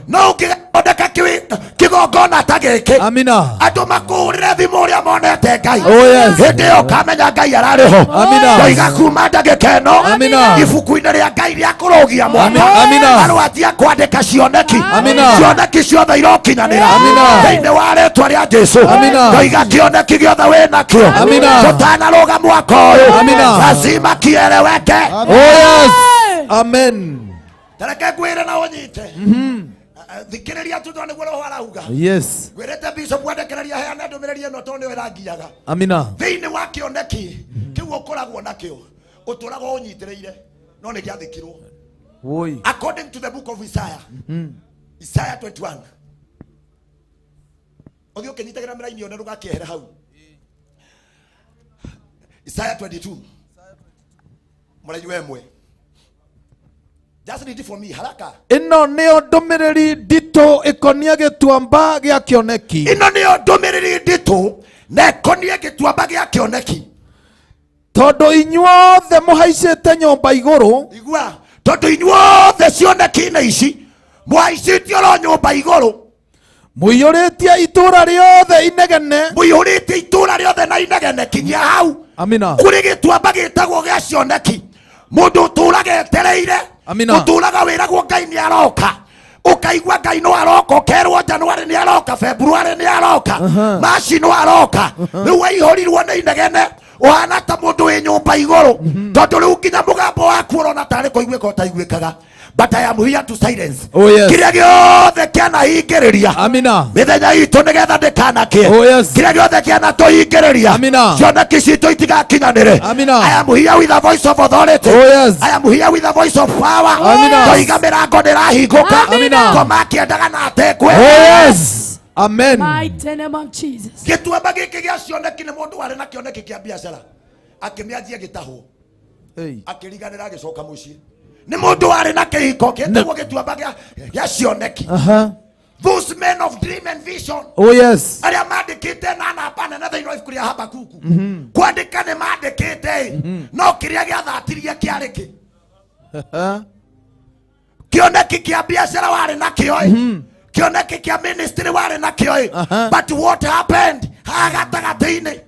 No ũngĩgathondeka kĩgongona ta gĩkĩ, Amina. andũ makũhũrĩre thimũ ũrĩa monete Ngai, Oh yes. hĩndĩ ĩyo ũkamenya Ngai ararĩ ho. Amina. Ndoiga kuma ndagĩka ĩno, Amina. ibuku-inĩ rĩa Ngai rĩa kũrũgia mwaka, Amina. arwanjia kwandĩka cioneki. Amina. Cioneki ciothe irokinyanĩra Amina. thĩinĩ wa rĩtwa rĩa Jesu. Amina. Ndoiga kĩoneki gĩothe wĩnakĩo, Amina. tũtanarũga mwaka ũyũ, Amina. lazima kieleweke. Oh yes. Amen. Tareke ngwĩre na ũnyite. Thikĩrĩria tu tondũ nĩguo roho arauga. Yes. Ngwĩrĩte bishop wandekereria heane ndũmĩrĩri ĩno tondũ nĩyo ĩrangiaga. Amina. Thĩinĩ wa kĩoneki kĩu ũkoragwo nakĩo, ũtũraga ũnyitĩrĩire, no nĩ gĩathikirwo. Woi. According to the book of Isaiah, Isaiah 21, ũthiĩ ũkĩnyitagĩra mĩraini ĩyo na ndũgakĩehere hau. Isaiah 22 mũraini wa 1. Just read it for me haraka. Ĩno nĩyo ndũmĩrĩri nditũ ĩkonie gĩtuamba gĩa kĩoneki. Ĩno nĩyo ndũmĩrĩri nditũ na ĩkonie gĩtuamba gĩa kĩoneki. Tondũ inyuothe mũhaicĩte nyũmba igũrũ. Igua, Tondũ inyuothe cioneki-inĩ ici mwaicĩtie oro nyũmba igũrũ. Mũiyũrĩtie itũũra rĩothe inegene. Mũiyũrĩtie itũũra rĩothe na inegene kinyia hau. Amina. Kũrĩ gĩtuamba gĩtagwo gĩa cioneki. Mũndũ ũtũũraga etereire. Amina. Ũtũũraga wĩragwo Ngai nĩ aroka. Ũkaigua Ngai no aroka, ũkerwo January nĩ aroka, February nĩ aroka, Machi no aroka. Rĩu waihũrirwo nĩ inegene ũhana ta mũndũ wĩ nyũmba igũrũ, tondũ rĩu nginya mũgambo waku ũrona tarĩ kũiguĩka ũtaiguĩkaga. But I am here to silence. Oh, yes. Kĩrĩa gĩothe kĩanahingĩrĩria Amina. mĩthenya itũ nĩgetha ndĩkanakĩe. Oh, yes. Kĩrĩa gĩothe kĩanatũhingĩrĩria Amina. cioneki citũ itigakinyanĩre. Amina. I am here with a voice of authority. Oh, yes. I am here with a voice of power. Amina. Toiga mĩrango ndĩrahingũka. Amina. Ngoma akĩendaga na atekwe. Oh, yes. Amen. Mighty name of Jesus. Gĩtuamba gĩkĩ gĩa cioneki nĩ mũndũ warĩ na kĩoneki kĩa biacara akĩmĩanjia gĩtahwo. Hey. Akĩriganĩra agĩcoka mũciĩ. Nĩ mũndũ warĩ na kĩhiko gĩtagwo gĩtuamba gĩa cioneki. Aha. Those men of dream and vision. Oh, yes. Arĩa mandĩkĩte na namba nene thĩinĩ wa ibuku rĩa Habakuku. Kwandĩka nĩ mandĩkĩte, no kĩrĩa gĩathatirie kĩarĩ kĩ? Aha. Kĩoneki kĩa biacara warĩ nakĩo ĩ. Kĩoneki kĩa ministry warĩ nakĩo ĩ. Aha. But what happened haha gatagatĩ-inĩ?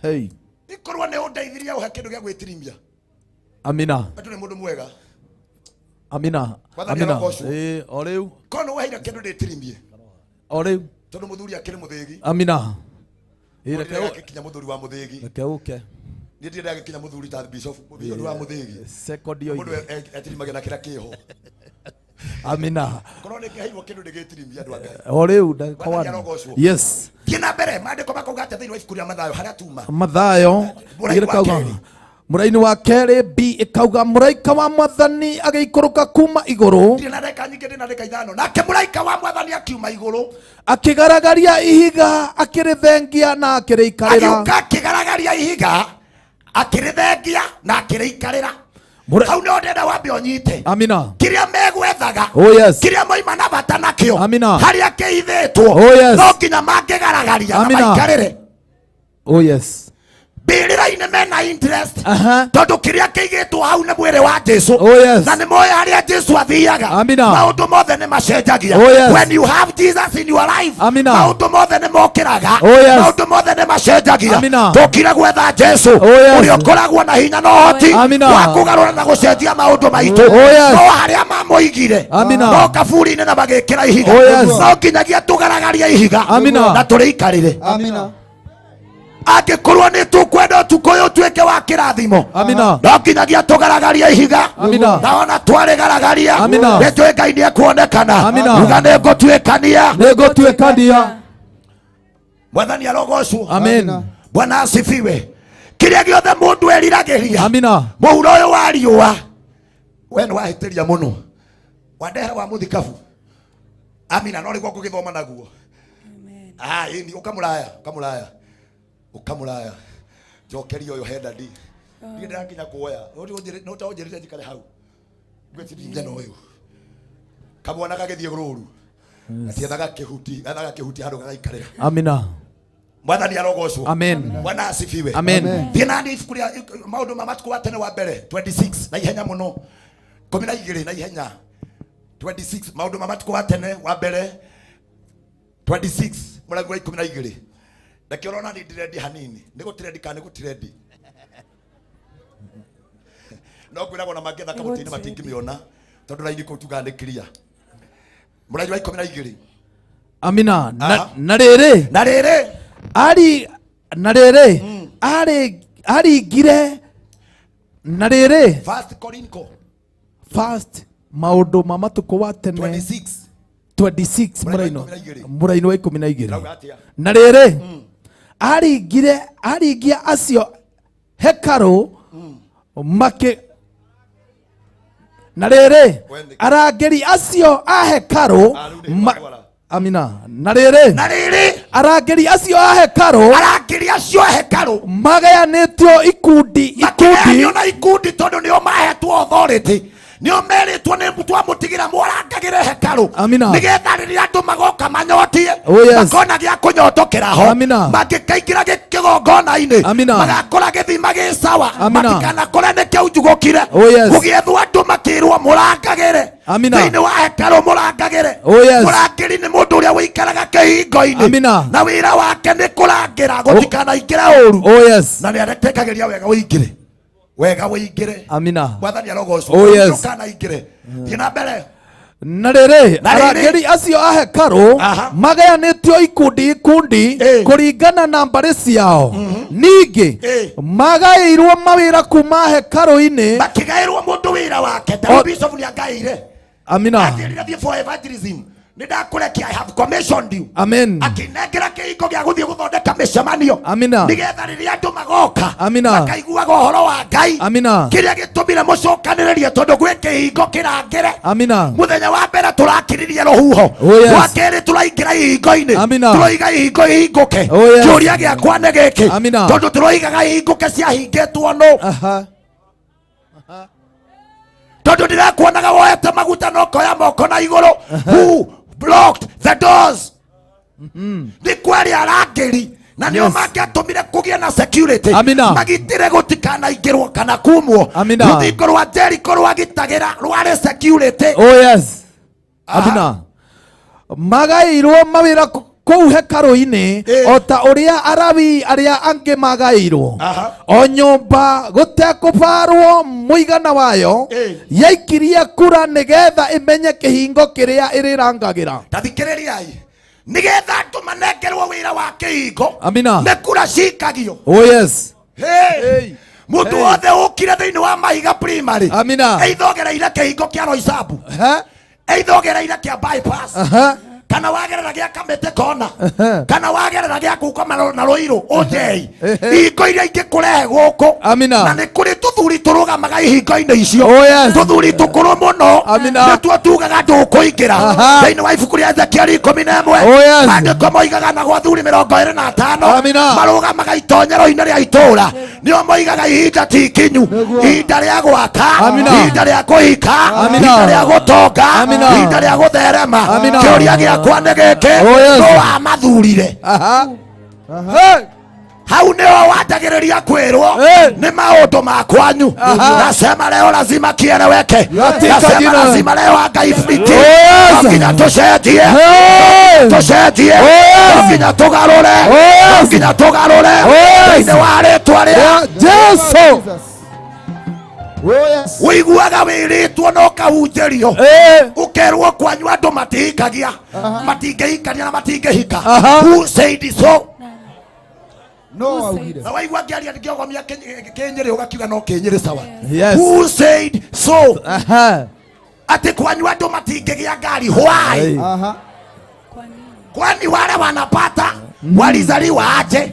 Hey. Ikorwo nĩ ũndeithirie ũhe kĩndũ gĩa gwĩtirimia. Amina. Andũ nĩ mũndũ mwega. Amina. Mwathani Amina. arogocwo. O rĩu. Korwo nĩ ũheire kĩndũ ndĩtirimie. O rĩu. Tondũ mũthuri akĩrĩ mũthĩgi. Amina. Reke Reke gĩkinya mũthuri wa mũthĩgi. reke ũke. Niĩ ndirĩ ndagĩkinya mũthuri ta bishop, bishop wa mũthĩgi. Second yo. Mũndũ etirimagia na kĩrĩa kĩho. Amina. Korwo nĩ kĩheirwo kĩndũ ndĩgĩtirimia andũ a Ngai. O rĩu ndagĩka Mwathani one. arogocwo. Yes. Thiĩ na mbere maandĩko makauga atĩa thĩinĩ wa ibuku rĩa Mathayo harĩa tuma. Mathayo Mũraini wa ĩkauga kerĩ. mũraini wa kerĩ B ĩkauga mũraika wa mwathani agĩikũrũka kuma igũrũ Ndirĩ na ndagĩka nyingĩ, ndĩ na ndagĩka ithano. Nake mũraika wa mwathani akiuma igũrũ. Akĩgaragaria ihiga akĩrĩthengia na akĩrĩikarĩra. Agĩũka akĩgaragaria ihiga akĩrĩthengia na akĩrĩikarĩra. Hau nĩho ndĩrenda wambe ũnyite. Amina. Kĩrĩa megwethaga. Oh, yes. Kĩrĩa moima na bata nakĩo. Amina. Harĩa kĩhithĩtwo. Oh, yes. No nginya mangĩgaragaria na Amina. maikarĩre. Oh, yes. Mbĩrĩra-inĩ mena interest. Aha. Tondũ kĩrĩa kĩigĩtwo hau nĩ mwĩrĩ wa Jesu. Oh, yes. Na nĩ moĩ harĩa Jesu athiaga. Amina. Maũndũ mothe nĩ macenjagia. Oh, yes. When you have Jesus in your life, Amina. maũndũ mothe nĩ mokĩraga. Oh, yes. Maũndũ mothe nĩ macenjagia. Amina. Tũkire gwetha Jesu. Oh, yes. Ũrĩa ũkoragwo na hinya na ũhoti Amina. wa kũgarũra na gũcenjia maũndũ maitũ. Oh, yes. No harĩa mamũigire. Amina. No kaburi-inĩ na magĩkĩra ihiga. Oh, yes. No nginyagia tũgaragarie ihiga. Amina. Na tũrĩikarĩre. Amina. Angĩkorwo nĩ tũkwenda ũtukũ ũyũ ũtuĩke wa kĩrathimo. Amina. No nginyagia tũgaragarie ihiga. Amina. Na ona twarĩgaragaria. Amina. Nĩ njũĩ Ngai nĩekuonekana. Amina. Uga nĩngũtuĩkania. Nĩngũtuĩkania. Mwathani arogocwo. Amen. Bwana asifiwe. Kĩrĩa gĩothe mũndũ eriragĩria. Amina. Mũhuro ũyũ wa riũa. We nĩ wahĩtĩria mũno. Wandehera wa mũthikabu. Amina. No nĩguo ngũgĩthoma naguo. Ah, ĩni ũkamũraya, ũkamũraya. Ũkamũraya. Njokeria ũyũ henda ndi. Ndirĩ ndĩrakinya kuoya. No ta ũnjĩrĩte njikare hau. Ngwĩciria na ũyũ. Kamwana gagĩthiĩ rũru. Gatiethaga kĩhuti, gethaga kĩhuti handũ gagaikarĩra. Amina. Mwathani arogocwo. Amen. Bwana asifiwe. Amen. Thiĩ na niĩ ibuku rĩa maũndũ ma matukũ wa tene wa mbere 26 na ihenya mũno. 12 na ihenya. 26 maũndũ ma matukũ wa tene wa mbere 26 mũrango wa 12. Reke ũrona nĩ ndĩrendi hanini. Nĩ gũtirendi kana nĩ gũtirendi. No ngwĩragwo na mangĩetha kamũtĩ-inĩ matingĩmĩona tondũ raini kũu tugaga nĩ clear. Mũrango wa 12. Amina. Aha. Na rĩrĩ. Na rĩrĩ. Ari na rĩrĩ. Ari aringire na rĩrĩ. First Corintho. First maũndũ ma matukũ wa tene 26. 26 Mũraini wa mũraino 12. mũraini wa 12. Ndauga atĩa? Na rĩrĩ aringire aringia acio hekarũ makĩ na rĩrĩ arangĩri acio a hekarũ Amina. Na rĩrĩ Na rĩrĩ arangĩri acio a hekarũ arangĩri acio a hekarũ magayanĩtio ikundi ikundi Makĩgayanio na ikundi tondũ nĩo mahetwo authority. Nĩo merĩtwo nĩ twamũtigĩra mũrangagĩre hekarũ. Amina. Nĩgetha rĩrĩa andũ magoka manyotie Oh, yes. makona gĩa kũnyotokera ho. Amina. Mangĩkaingĩra kĩgongona-inĩ Amina. magakora gĩthima gĩ sawa. Amina. Matikanakore nĩ kĩaunjugũkire. Oh, yes. Gũgĩethwo andũ makĩrwo mũrangagĩre. Amina. Thĩinĩ wa hekarũ mũrangagĩre. Oh, yes. Mũrangĩri nĩ mũndũ ũrĩa ũikaraga kĩhingo-inĩ. Amina. Na wĩra wake nĩ kũrangĩra gũtikanaingĩre ũru. Oh, yes. Na nĩ aretekagĩria wega ũingĩre. Wega ũingĩre. Amina. Mwathani arogocwo. Oh, yes. Ndũkanaingĩre. Thiĩ na mbere. Na rĩrĩ Na rĩrĩ. arangĩri acio a hekarũ Aha. magayanĩtio ikundi ikundi Eh. kũringana na mbarĩ ciao ningĩ Eh. magaĩirwo mawĩra kuma hekarũ-inĩ Makĩgaĩrwo mũndũ wĩra wake. Ta Oh. bishop nĩ angaĩire. Amina. Anjĩrire thiĩ for evangelism. Nĩ ndakũrekia I have commissioned you. Amen. Akĩnengera kĩhingo gĩa gũthiĩ gũthondeka mĩcemanio. Amina. Nĩgetha rĩrĩa andũ magoka Amina. makaiguaga ũhoro wa Ngai. Amina. Kĩrĩa gĩtũmire mũcokanĩrĩrie tondũ gwĩ kĩhingo kĩrangĩre. Amina. Mũthenya wa mbere tũrakiririe rũhuho. Oh, yes. Wa kerĩ tũraingĩra ihingo-inĩ. Amina. Tũroiga ihingo ihingũke. Oh, yes. Kĩũria gĩakwa nĩ gĩkĩ. Amina. Tondũ tũroigaga ihingũke ciahingĩtwo nũ. Aha. Tondũ ndĩrakuonaga woete maguta na ũkoya moko na igũrũ. Who blocked the doors? Nĩ kwarĩ arangĩri na nĩo Yes. mangĩatũmire kũgĩe na security. Amina. Magitĩre gũtikanaingĩrwo kana kumwo. Amina. Rũthingo rwa Jericho rwagitagĩra rwarĩ security. Oh, yes. Amina. Magaĩirwo mawĩra kũu hekarũ-inĩ Eh. o ta ũrĩa Alawi arĩa angĩ magaĩirwo Aha. o nyũmba gũtekũbarwo mũigana wayo Eh. yaikirie kura nĩgetha ĩmenye kĩhingo kĩrĩa ĩrĩrangagĩra. Ta thikĩrĩriai nĩgetha andũ manengerwo wĩra wa kĩhingo. Amina. Nĩ kura cikagio. Oh, yes. Hey. Mũndũ Hey. wothe ũkire thĩinĩ wa Mahiga Primary Amina. eithogereire kĩhingo kĩa Roysambu Aha. eithogereire kĩa bypass Aha. kana wagerera gĩa Kamĩtĩ kona Aha. kana wagerera gĩa kuka na Rũirũ ũnjei Ehe. ihingo iria ingĩkũrehe gũkũ Amina. na nĩ kũrĩ tũthuri tũrũgamaga ihingo-inĩ icio Oh, yes. tũthuri tũkũrũ mũno Amina. nĩtuo tugaga ndũkũingĩra Aha. thĩinĩ wa ibuku rĩa Ezekieli 11 Oh, yes. maandĩko moigaga na gwa athuri 25 Amina. marũgamaga itonyero-inĩ rĩa itũũra nĩo moigaga ihinda ti ikinyu ihinda rĩa gwaka Amina. ihinda rĩa kũhika Amina. ihinda rĩa gũtonga Amina. ihinda rĩa gũtherema Amina. kĩũria gĩakwa nĩ gĩkĩ Oh, yes. nũ wamathurire Aha. Hey. hau nĩho wanjagĩrĩria kwĩrwo Hey. nĩ maũndũ ma kwanyu. Aha. Nasema leo lazima kieleweke. Katika Nasema jina- lazima leo angaifiki. Oh, yes. No nginya tũcenjie. Hey. Tũcenjie. Oh, yes. No nginya tũgarũre. Oh, yes. No nginya tũgarũre. Oh, yes. Thĩinĩ wa rĩtwa rĩa Ya Jesu. Oh, yes. ũiguaga wĩrĩtwo na ũkahunjĩrio Eh. ũkerwo kwanyu andũ matihikagia matingĩhikania na matingĩhika. Aha. Who said so? No augire. Na waigua ngĩaria ngĩogomia kĩnyĩrĩ ũgakiuga no kĩnyĩrĩ sawa. Yes. Who said so? Aha. Atĩ kwanyu andũ matingĩgĩa ngari why? Hey. Aha. Kwani wale wanapata walizaliwa aje?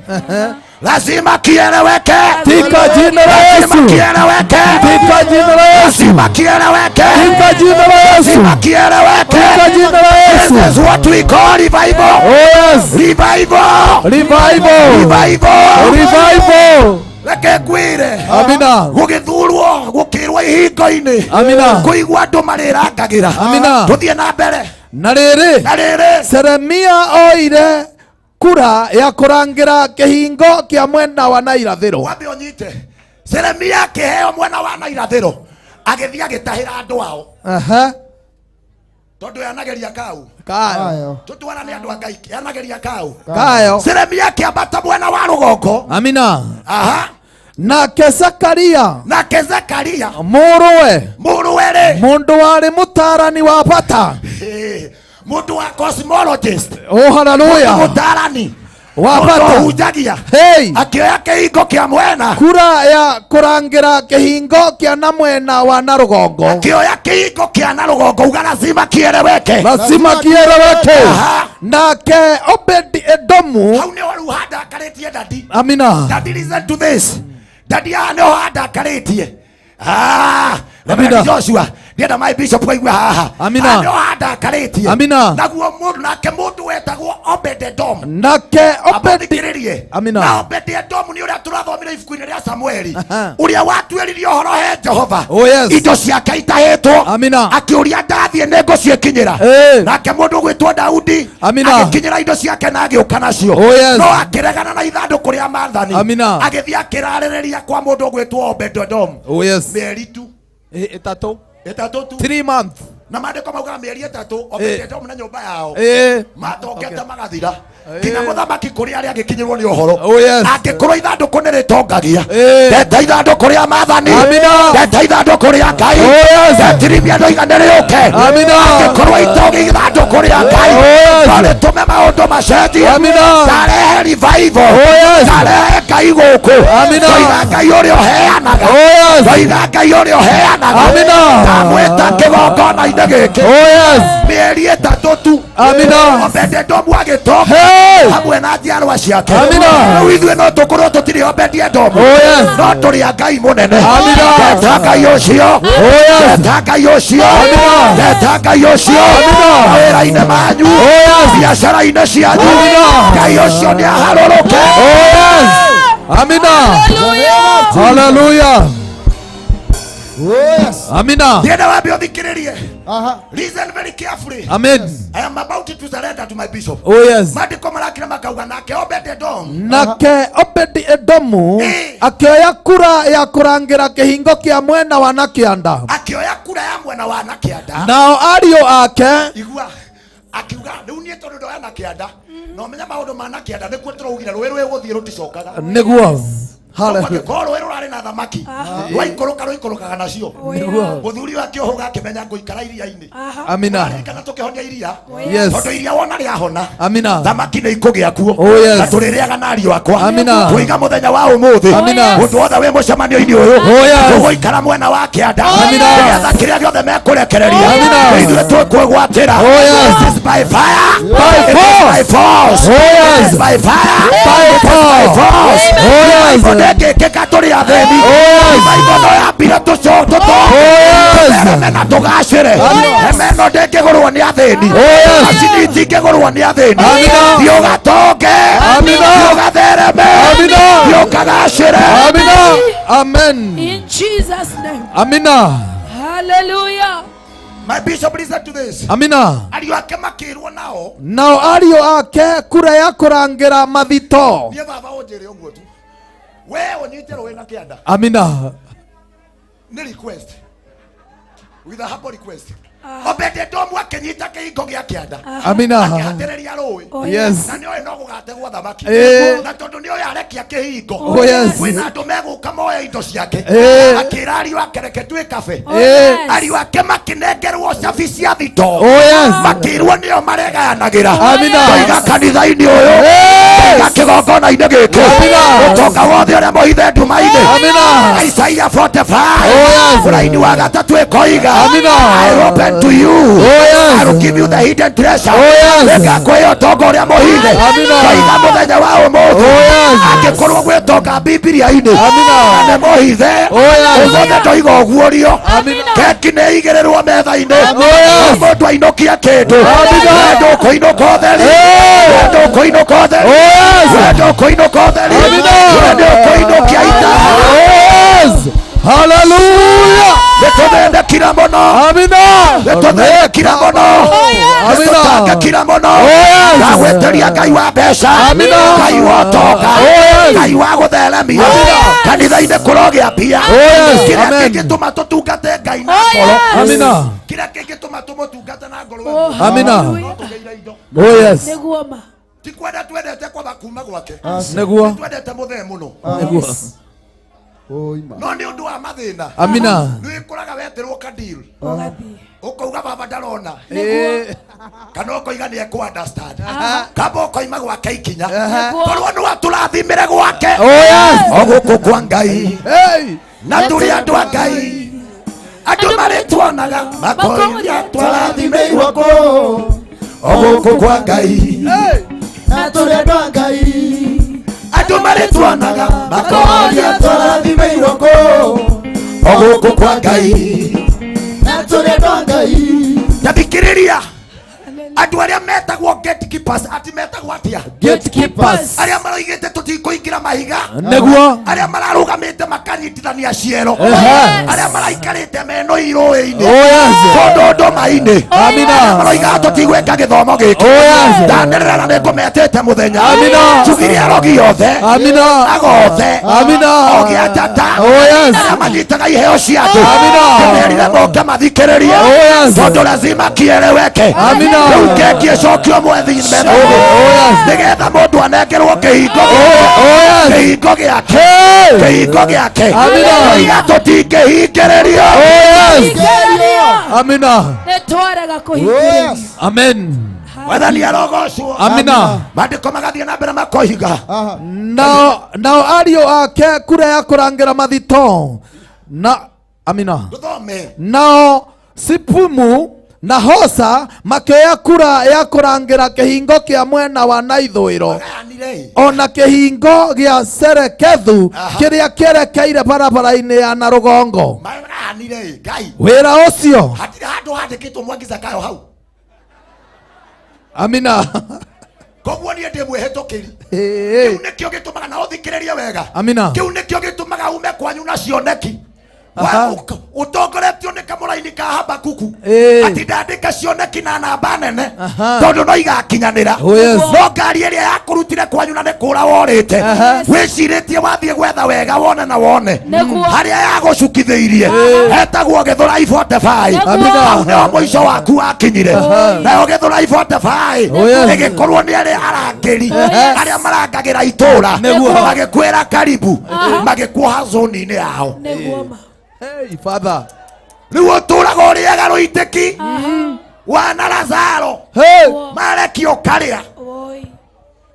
Lazima kieleweke. Katika jina la Lazima Yesu. kieleweke. Katika jina la Yesu. Lazima kieleweke. Katika jina la Yesu. Lazima kieleweke. Katika jina la Yesu. This is what we call revival. Oh, yes. Revival. Revival. Revival. Revival. Reke ngwĩre. Amina. Gũgĩthurwo gũkĩrwo ihingo-inĩ. Amina. Kũigua andũ marĩrangagĩra. Amina. Tũthiĩ na mbere. Na rĩrĩ Na rĩrĩ. Seremia oire kura ya kũrangĩra kĩhingo kĩa mwena wa na irathĩro. Wambe ũnyite. Jeremia akĩheo mwena wa na irathĩro agĩthiĩ agĩtahĩra andũ ao. Aha. Tondũ yanageria kau. Kayo. Ayo. Tũtwarane andũ a Ngai yanageria kau. Kayo. Jeremia akĩambata mwena wa rũgongo. Amina. Aha. Nake Zakaria Nake Zakaria mũrũwe mũrũwe rĩ mũndũ warĩ mũtaarani wa bata. Mũndũ wa cosmologist. Oh, haleluya. Mũtaarani Wa Mũndũ bata. ũhunjagia. Hey. Akĩoya kĩhingo kĩa mwena. Kura ya kũrangĩra kĩhingo kĩa na mwena wa na rũgongo. Akĩoya kĩhingo kĩa na rũgongo uga lazima kieleweke. Lazima kieleweke. Aha. Nake Obedi Edomu. Hau nĩho rĩu handakarĩtie dadi. Amina. Daddy, listen to this. Daddy haha nĩho handakarĩtie. Ah, Reverend Amina. Joshua, Ndienda my bishop waigue haha. Amina. Ndio handakarĩtie. Amina. Naguo mũndũ nake mũndũ wetagwo Obed-Edom. Nake Obedi Abathikĩrĩrie. Amina. Na Obed-Edom nĩ ũrĩa tũrathomire ibuku-inĩ rĩa Samueli. Ũrĩa watuĩririe ũhoro he Jehova. Oh, yes. Indo ciake itahĩtwo. Amina. Akĩũria ndathiĩ nĩ ngũciĩkinyĩra. Eh. Nake mũndũ ũgwĩtwo Daudi Amina. agĩkinyĩra indo ciake na agĩũka nacio. Oh, yes. No akĩregana na ithandũkũ rĩa maathani. Amina. Agĩthiĩ akĩrarĩrĩria kwa mũndũ ũgwĩtwo Obed-Edom. Oh yes. Mĩeri tu. Ĩtatũ. Ĩtatũ tu. 3 months. Na maandĩko maugaga mĩeri ĩtatũ Obed-Edom na nyũmba yao Eh. matongete magathira nginya mũthamaki kũrĩ arĩa angĩkinyĩrwo nĩ ũhoro. Oh yes. Angĩkorwo ithandũkũ nĩ rĩtongagia, Eh. ndeta ithandũkũ rĩa maathani, Amina. ndeta ithandũkũ rĩa Ngai, Oh yes. ndetirimia ndoiga nĩ rĩũke. Amina. Angĩkorwo itongi ithandũkũ rĩa Ngai, Oh yes. no rĩtũme maũndũ macenjie. Amina. Ndarehe revival. Oh yes. Ndarehe Ngai gũkũ. Amina. Ndoiga Ngai ũrĩa ũheanaga. Oh yes. Ndoiga Ngai ũrĩa ũheanaga. Amina. Ndamwĩta kĩgongona-inĩ gĩkĩ. Oh yes. Mĩeri ĩtatũ tu. Amina. Obed-Edomu agĩtonga Hey. hamwe na njiarwa ciake. Amina. Rĩu ithuĩ no tũkorwo tũtirĩ Obed-Edomu. Oh yes. No tũrĩ a Ngai mũnene. Amina. Ndeta Ngai ũcio. Oh yes. Ndeta Ngai ũcio. Amina. Ndeta Ngai ũcio. Amina. Mawĩra-inĩ manyu. Oh yes. Biacara-inĩ cianyu. Amina. Ngai ũcio nĩ aharũrũke. Oh yes. Amina. Hallelujah. Yes. Amina. Ndienda wambe ũthikĩrĩrie. Aha. Listen very carefully. Amen. I am about to surrender to my bishop. Oh yes. Maandĩko marakira makauga nake Obed-Edom Nake Obedi-Edomu Eh. akĩoya kura ya kũrangĩra kĩhingo kĩa mwena wa na kĩanda. Akĩoya kura ya mwena wa na kĩanda. Nao ariũ ake Igua akiuga rĩu niĩ tondũ ndoya na kĩanda na ũmenye maũndũ ma na kĩanda nĩkuo tũraugire rũĩ rwĩ gũthiĩ rũticokaga. Nĩguo. Hallelujah. Korwo rũĩ rũrarĩ na thamaki rwaikũrũka rũikũrũkaga nacio. Nĩguo. Mũthuri ũyũ akĩũhũga akĩmenya ngũikara iria-inĩ. Amina. Kana tũkĩhonia iria. Yes. Tondũ iria wona rĩahona, Amina. thamaki nĩ ikũgĩa kuo. Oh yes. Na tũrĩrĩaga na ariũ akwa. Amina. Tũiga mũthenya wa ũmũthĩ. Amina. Mũndũ wothe wĩ mũcemanio-inĩ ũyũ, Oh yes. tũgũikara mwena wa kĩanda. Amina. Nĩgetha kĩrĩa gĩothe mekũrekereria, Amina. ithuĩ tũkwĩgwatĩra. Oh yes. It is by fire. By It is by force. force. Oh It yes. is by fire. By It is by force. force. Oh yes. Bible ndĩngĩkĩka tũrĩ athĩni. Oh yes. Bible no yambire Oh yes. tũtũthereme na tũgacĩre. Hema ĩno ndĩngĩgũrwo nĩ athĩni. Oh yes. Macini itingĩgũrwo nĩ athĩni. Amina. Thiĩ ũgatonge. Amina. Thiĩ ũgathereme. Amina. Thiĩ ũkagacĩre. Amina. Amen. In Jesus' name. Amina. Hallelujah. My bishop, listen to this. Amina. Ariũ ake makĩrwo nao. Nao ariũ ake kura ya kũrangĩra mathito. Niĩ baba ũnjĩre ũguo tu. We ũnyite rũĩ na kĩanda. Amina. Nĩ request. With a humble request. Obed-Edomu akĩnyita kĩhingo gĩa kĩanda. Amina. Akĩhatĩrĩria rũĩ. Oh, Yes. Na nĩoĩ no gũgategwo thamaki. Eh. Na tondũ nĩoĩ arekia kĩhingo. Oh yes. Kwĩna andũ megũka moe indo ciake. Eh. Akĩra ariũ ake reke twĩ kabe. Oh, Eh. yes. Ariũ ake makĩnengerwo cabi cia thito. Oh yes. Makĩrwo nĩo maregayanagĩra. Amina. Ndoiga kanitha-inĩ ũyũ. Ndoiga Yes. kĩgongona-inĩ gĩkĩ. Amina. Ũtonga wothe ũrĩa mũhithe nduma-inĩ. Amina. Isaiah 45. Oh yes. Mũraini wa gatatũ ĩkoiga. Amina. I open to you. Oh yes. I will give you the hidden treasure. Oh yes. Nĩngakũhe ũtonga ũrĩa mũhithe. Amina. Ndoiga mũthenya wa ũmũthĩ. Oh yes. Angĩkorwo gwĩtonga Bibilia-inĩ. Amina. Na nĩ mũhithe. Oh yes. Ũmũthĩ ndoiga ũguũrio. Amina. Keki nĩ igĩrĩrwo metha-inĩ. Oh yes. Mũndũ ainũkie kĩndũ. Amina. We ndũkũinũka ũtheri. Hey. We ndũkũinũka ũtheri. Oh yes. We ndũkũinũka ũtheri. Amina. We ndũkũinũkia itaha. Oh yes. Hallelujah. Nĩtũthĩnĩkire mũno. Amina. Nĩtũthĩnĩkire mũno. Amina. Nĩtũtangĩkire mũno. Oh yes. Ndagwĩtĩria Ngai wa mbeca. Amina. Ngai wa ũtonga. Oh yes. Ngai wa gũtheremia. Amina. Kanitha-inĩ kũrogĩa mbia. Oh yes. Kĩrĩa Amen. kĩngĩtũma tũtungate Ngai na Oh, ngoro. yes. Amina. Kĩrĩa kĩngĩtũma tũmũtungate na ngoro Oh, ĩmwe. Amina. hallelujah. No tũgĩire indo. Oh yes. Nĩguo ma. Ti kwenda twendete kwamba kuma gwake. Nĩguo. Twendete mũthee mũno. Nĩguo. Oima. No nĩ ũndũ wa mathĩna. Amina. Nĩ wĩkoraga weterwo ka deal. Ũgathiĩ. Ũkauga baba ndarona. Eh. Kana ũkoiga nĩ ekũ understand. Kamba ũkoima gwake ikinya. Nĩguo. Korwo nĩ watũrathimire gwake. Oh yes. O gũkũ kwa Ngai. Hey. Na tũrĩ andũ a Ngai. Andũ marĩtuonaga makoiga twarathimĩirwo kũ. O gũkũ kwa Ngai. Hey. Na tũrĩ andũ a Ngai. Andũ marĩtuonaga makoria Twarathimĩirwo kũ. O gũkũ kwa Ngai. Na tũrĩ Tũrenda Ngai. Tathikĩrĩria andũ arĩa metagwo gatekeepers, ati metagwo atĩa? Gatekeepers. Arĩa maroigĩte tũtikũingĩra mahiga. Nĩguo. Arĩa mararũgamĩte makanyitithania ciero. Ehe. Arĩa maraikarĩte meno irũĩ-inĩ. Oh, yes. Kũndũ ndũma-inĩ. Amina. Arĩa maroigaga tũtigwĩka gĩthomo gĩkĩ. Oh, yes. Ndanĩrĩra na nĩngũmetĩte mũthenya. Amina. Njugire arogi othe. Amina. Agothe. Amina. Oge atata. Oh, yes. Arĩa manyitaga iheo cia andũ. Amina. Ndĩmerire moke mathikĩrĩrie. Oh, yes. Tondũ lazima kieleweke. Amina. Rĩu keki ĩcokio mwethi metha-inĩ. Oh, yes. Nĩgetha mũndũ anengerwo kĩhingo Oh, yes. kĩhingo gĩake Hey. kĩhingo gĩake. Amina. Oiga tũtingĩhingĩrĩrio. Oh, yes. Amina. Nĩtwarega kũhingĩrĩrio. Amen. Mwathani arogocwo. Amina. Maandĩko magathiĩ na mbere makoiga. Nao ariũ ake kura ya kũrangĩra mathito na amina. Tũthome. Nao Sipumu na Hosa makĩoya kura ya kũrangĩra kĩhingo kĩa mwena wa na ithũĩro Magayanire. ona kĩhingo gĩa Serekethu kĩrĩa kĩerekeire barabara-inĩ ya na rũgongo. Magayanire. Ngai. Wĩra ũcio Hatirĩ handũ handĩkĩtwo Mwangi Zakayo hau. amina. Koguo niĩ ndĩ mwĩhĩtũkĩri. Ĩĩ. Kĩu nĩkĩo gĩtũmaga na ũthikĩrĩrie wega. Amina. Kĩu nĩkĩo gĩtũmaga ume kwanyu na cioneki. Aha. Ũtongoretio nĩ kamũraini ka Habakuku. Ĩĩ. Ati ndandĩka cioneki na namba nene. Aha. Tondũ no igakinyanĩra. Oh, yes. No ngari ĩrĩa yakũrutire kwanyu na nĩ kũra worĩte. Aha. Wĩcirĩtie wathiĩ gwetha wega wone na wone. Nĩguo. Harĩa yagũcukithĩirie hetagwo Gĩthũrai 45. Amina. Hau nĩho mũico waku wakinyire. Nayo Gĩthũrai 45 Oh, yes. ĩgĩkorwo nĩ arĩa arangĩri Yes. arĩa marangagĩra itũra Nĩguo. magĩkwĩra karibu magĩkuoha zoni-inĩ yao. Nĩguo ma. Hey, Father. Rĩu ũtũraga ũrĩaga rũitĩki wana Lazaro Hey. marekio karĩa Oi.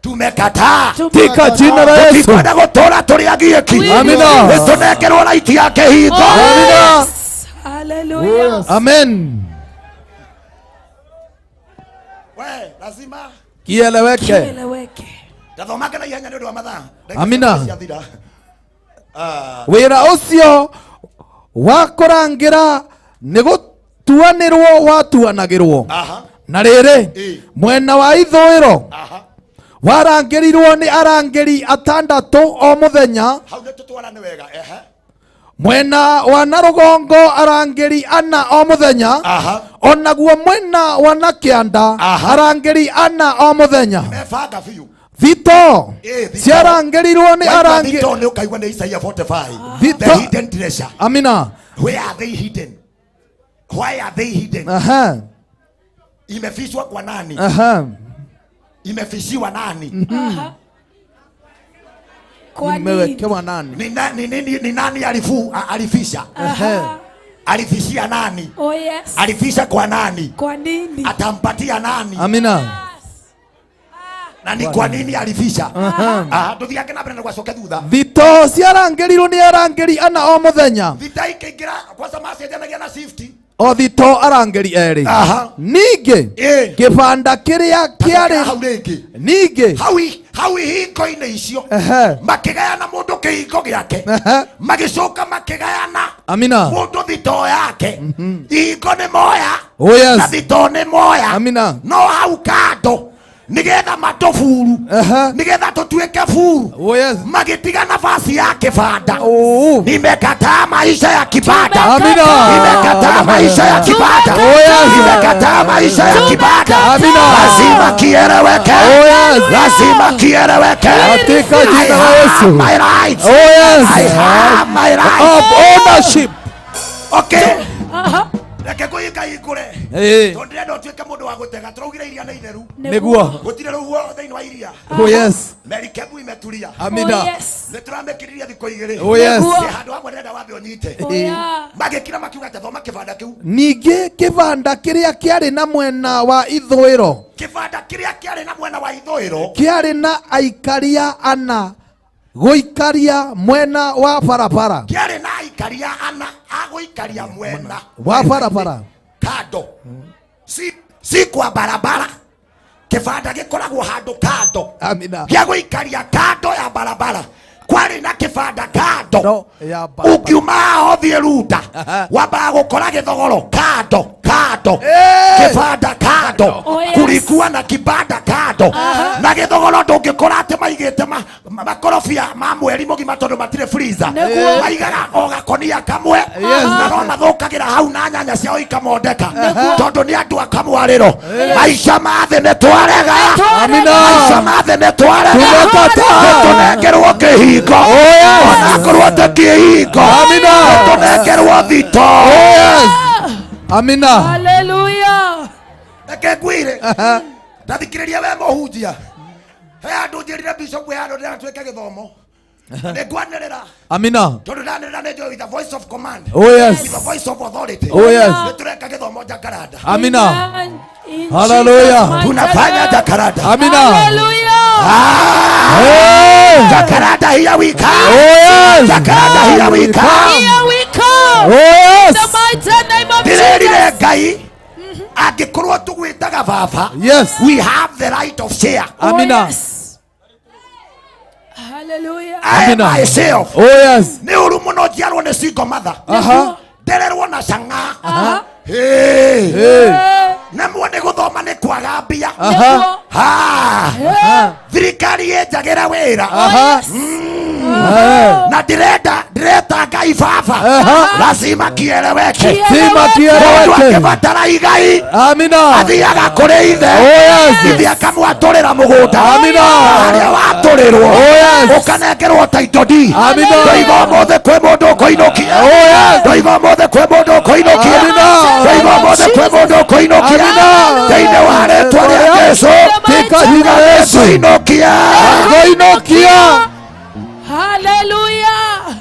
tumekataa. Tika jina la Yesu. Tũtikwenda gũtũra tũrĩ agiĩki. Amina. Nĩtũnengerwo raiti ya kĩhingo. Amina. Hallelujah. Amen. We, lazima Kieleweke. Kieleweke. ndathomake na ihenya nĩ ũndũ wa mathaa. Ndagĩka Amina. ciathira. Wĩra ũcio wa kũrangĩra nĩ gũtuanĩrwo watuanagĩrwo. Aha. Na rĩrĩ Ĩ. mwena wa ithũĩro Aha. warangĩrirwo nĩ arangĩri atandatũ o mũthenya. Hau nĩ tũtwarane wega. Ehe. Mwena wa na rũgongo arangĩri ana o mũthenya. Aha. Onaguo mwena wa na kĩanda Aha. arangĩri ana o mũthenya. Mebanga biũ. Thito Ĩ, thito. ciarangĩrirwo nĩ Waigua arangĩ thito nĩ ũkaigua nĩ Isaia 45. Thito- The hidden treasure. Amina. Where are they hidden? Why are they hidden? Aha. Imefichwa kwa nani? Aha. Imefishiwa nani? Kwa nini? Imewekewa nani? Ni nani alifisha? Aha. Alifishia nani? Oh yes. Alifisha kwa nani? Kwa nini? Atampatia nani? Amina. Na ni kwa nini alifisha? Tuthiange na mbere na gwacoke thutha. Thito ciarangĩrirwo nĩ arangĩri ana o mũthenya. Thita ikĩingĩra kwanza macenjanagia na shift. O thito arangĩri erĩ. Aha. Ningĩ Ĩ. kĩbanda kĩrĩa kĩarĩ Hau rĩngĩ. ningĩ Hau ihingo-inĩ icio Ehe. makĩgayana mũndũ kĩhingo gĩake. Ehe. Magĩcoka makĩgayana Amina. mũndũ thitoo yake. Ihingo nĩ moya. Oh, yes. Na thitoo nĩ moya. Amina. No hau kando nigetha matũburu. Aha. Nigetha tũtuĩke buru. Oh, yes. Magĩtiga nafasi ya kĩbanda. Oh. Nimekataa maisha ya kibanda. Amina. Nimekataa maisha ya kibanda. Oh, yes. Nimekataa maisha ya kibanda. Amina. Lazima kieleweke. Oh, yes. Lazima kieleweke. Katika I jina la have Yesu. my rights. Oh, yes. I have my rights. Of ownership. Okay. Aha. Reke ngũyika ikũre. Ĩ. Tondũ ndĩrenda ũtuĩke mũndũ wa gũtega. Tũraugire iria nĩ itheru. Nĩguo. Gũtirĩ rũhuho thĩinĩ wa iria. Oh, yes. Merikebu imeturia. Amina. Oh yes. Nĩtũramĩkiririe thikũ igĩrĩ. Oh, yes. Nĩguo. Ndĩ handũ hamwe ndĩrenda wambe ũnyite. Oh yeah. Magĩkira makiuga atĩ thoma kĩbanda kĩu. Ningĩ kĩbanda kĩrĩa kĩarĩ na mwena wa ithũĩro Kĩbanda kĩrĩa kĩarĩ na mwena wa ithũĩro kĩarĩ na aikaria ana gũikaria mwena wa barabara. Kĩarĩ na aikaria ana a gũikaria mwena wa barabara. Kando. Si kwa barabara. Kĩbanda gĩkoragwo handũ kando. Amina. Gĩa gũikaria kando ya barabara. Kwarĩ na kĩbanda kando ũngiuma haha ũthiĩ Runda wambaga gũkora gĩthogoro kando kando kĩbanda kando. Oh, yes. Kulikuwa na kibanda kando na gĩthogoro ndũngĩkora atĩ maigĩte makorobia ma mweri mũgima tondũ matirĩ freezer. Nĩguo. Maigaga o gakonia kamwe na no mathũkagĩra hau na nyanya ciao ikamondeka tondũ nĩ andũ a kamwarĩro. Maica ma thĩ nĩ twarega. Amina. Maica ma thĩ nĩ twarega. Tumekataa. Nĩtũnengerwo kĩhingo onakorwo te kĩhingo. Amina. Nĩtũnengerwo thito. Oh yes. Amina. Hallelujah. Reke ngwĩre, ndathikĩrĩria we mũhunjia, he andũ njĩrire bishop he andũ ndĩratuĩke gĩthomo nĩ ngwanĩrĩra. Amina. Tondũ ndanĩrĩra nĩ njũĩ with the voice of command, Oh yes. with the voice of authority. Oh yes. Nĩ tũreka gĩthomo Jakaranda. Amina. Amen. In Hallelujah. Jesus' mighty Tunafanya name. Jakaranda. Amina. Hallelujah. Hey. Jakaranda, here we come. Oh yes. Jakaranda, here we come. Here we come. Oh yes. The mighty name of Ndĩrerire Jesus. Ngai angĩkorwo tũgwĩtaga baba, Yes. we have the right of share. Amina. Oh, yes. Hallelujah. I Amina. myself Oh yes. nĩ ũru mũno njiarwo nĩ single mother. Aha. Ndererwo na cang'a. Hey. Hey. Na muone gũthoma nĩ kwaga mbia. Aha. Ha. Thirikari ĩnjagĩra wĩra. Aha. Hey. Na ndĩrenda ndĩreta Ngai baba. Aha. Lazima kieleweke. Sima Mũndũ kieleweke. akĩbatara igai Amina. athiaga kũrĩ ithe. Oh yes. Ithe akamwatũrĩra mũgũnda. Amina. Harĩa watũrĩrwo Oh yes. ũkanengerwo title deed. Amina. Ndoiga ũmũthĩ kwĩ mũndũ ũkũinũkia. Oh yes. Ndoiga ũmũthĩ kwĩ mũndũ ũkũinũkia. Amina. Ndoiga ũmũthĩ kwĩ mũndũ ũkũinũkia. Amina. Thĩinĩ wa rĩtwa rĩa Jesũ. Tika jina la Yesu. Tũinũkia. Ngoinokia. Hallelujah.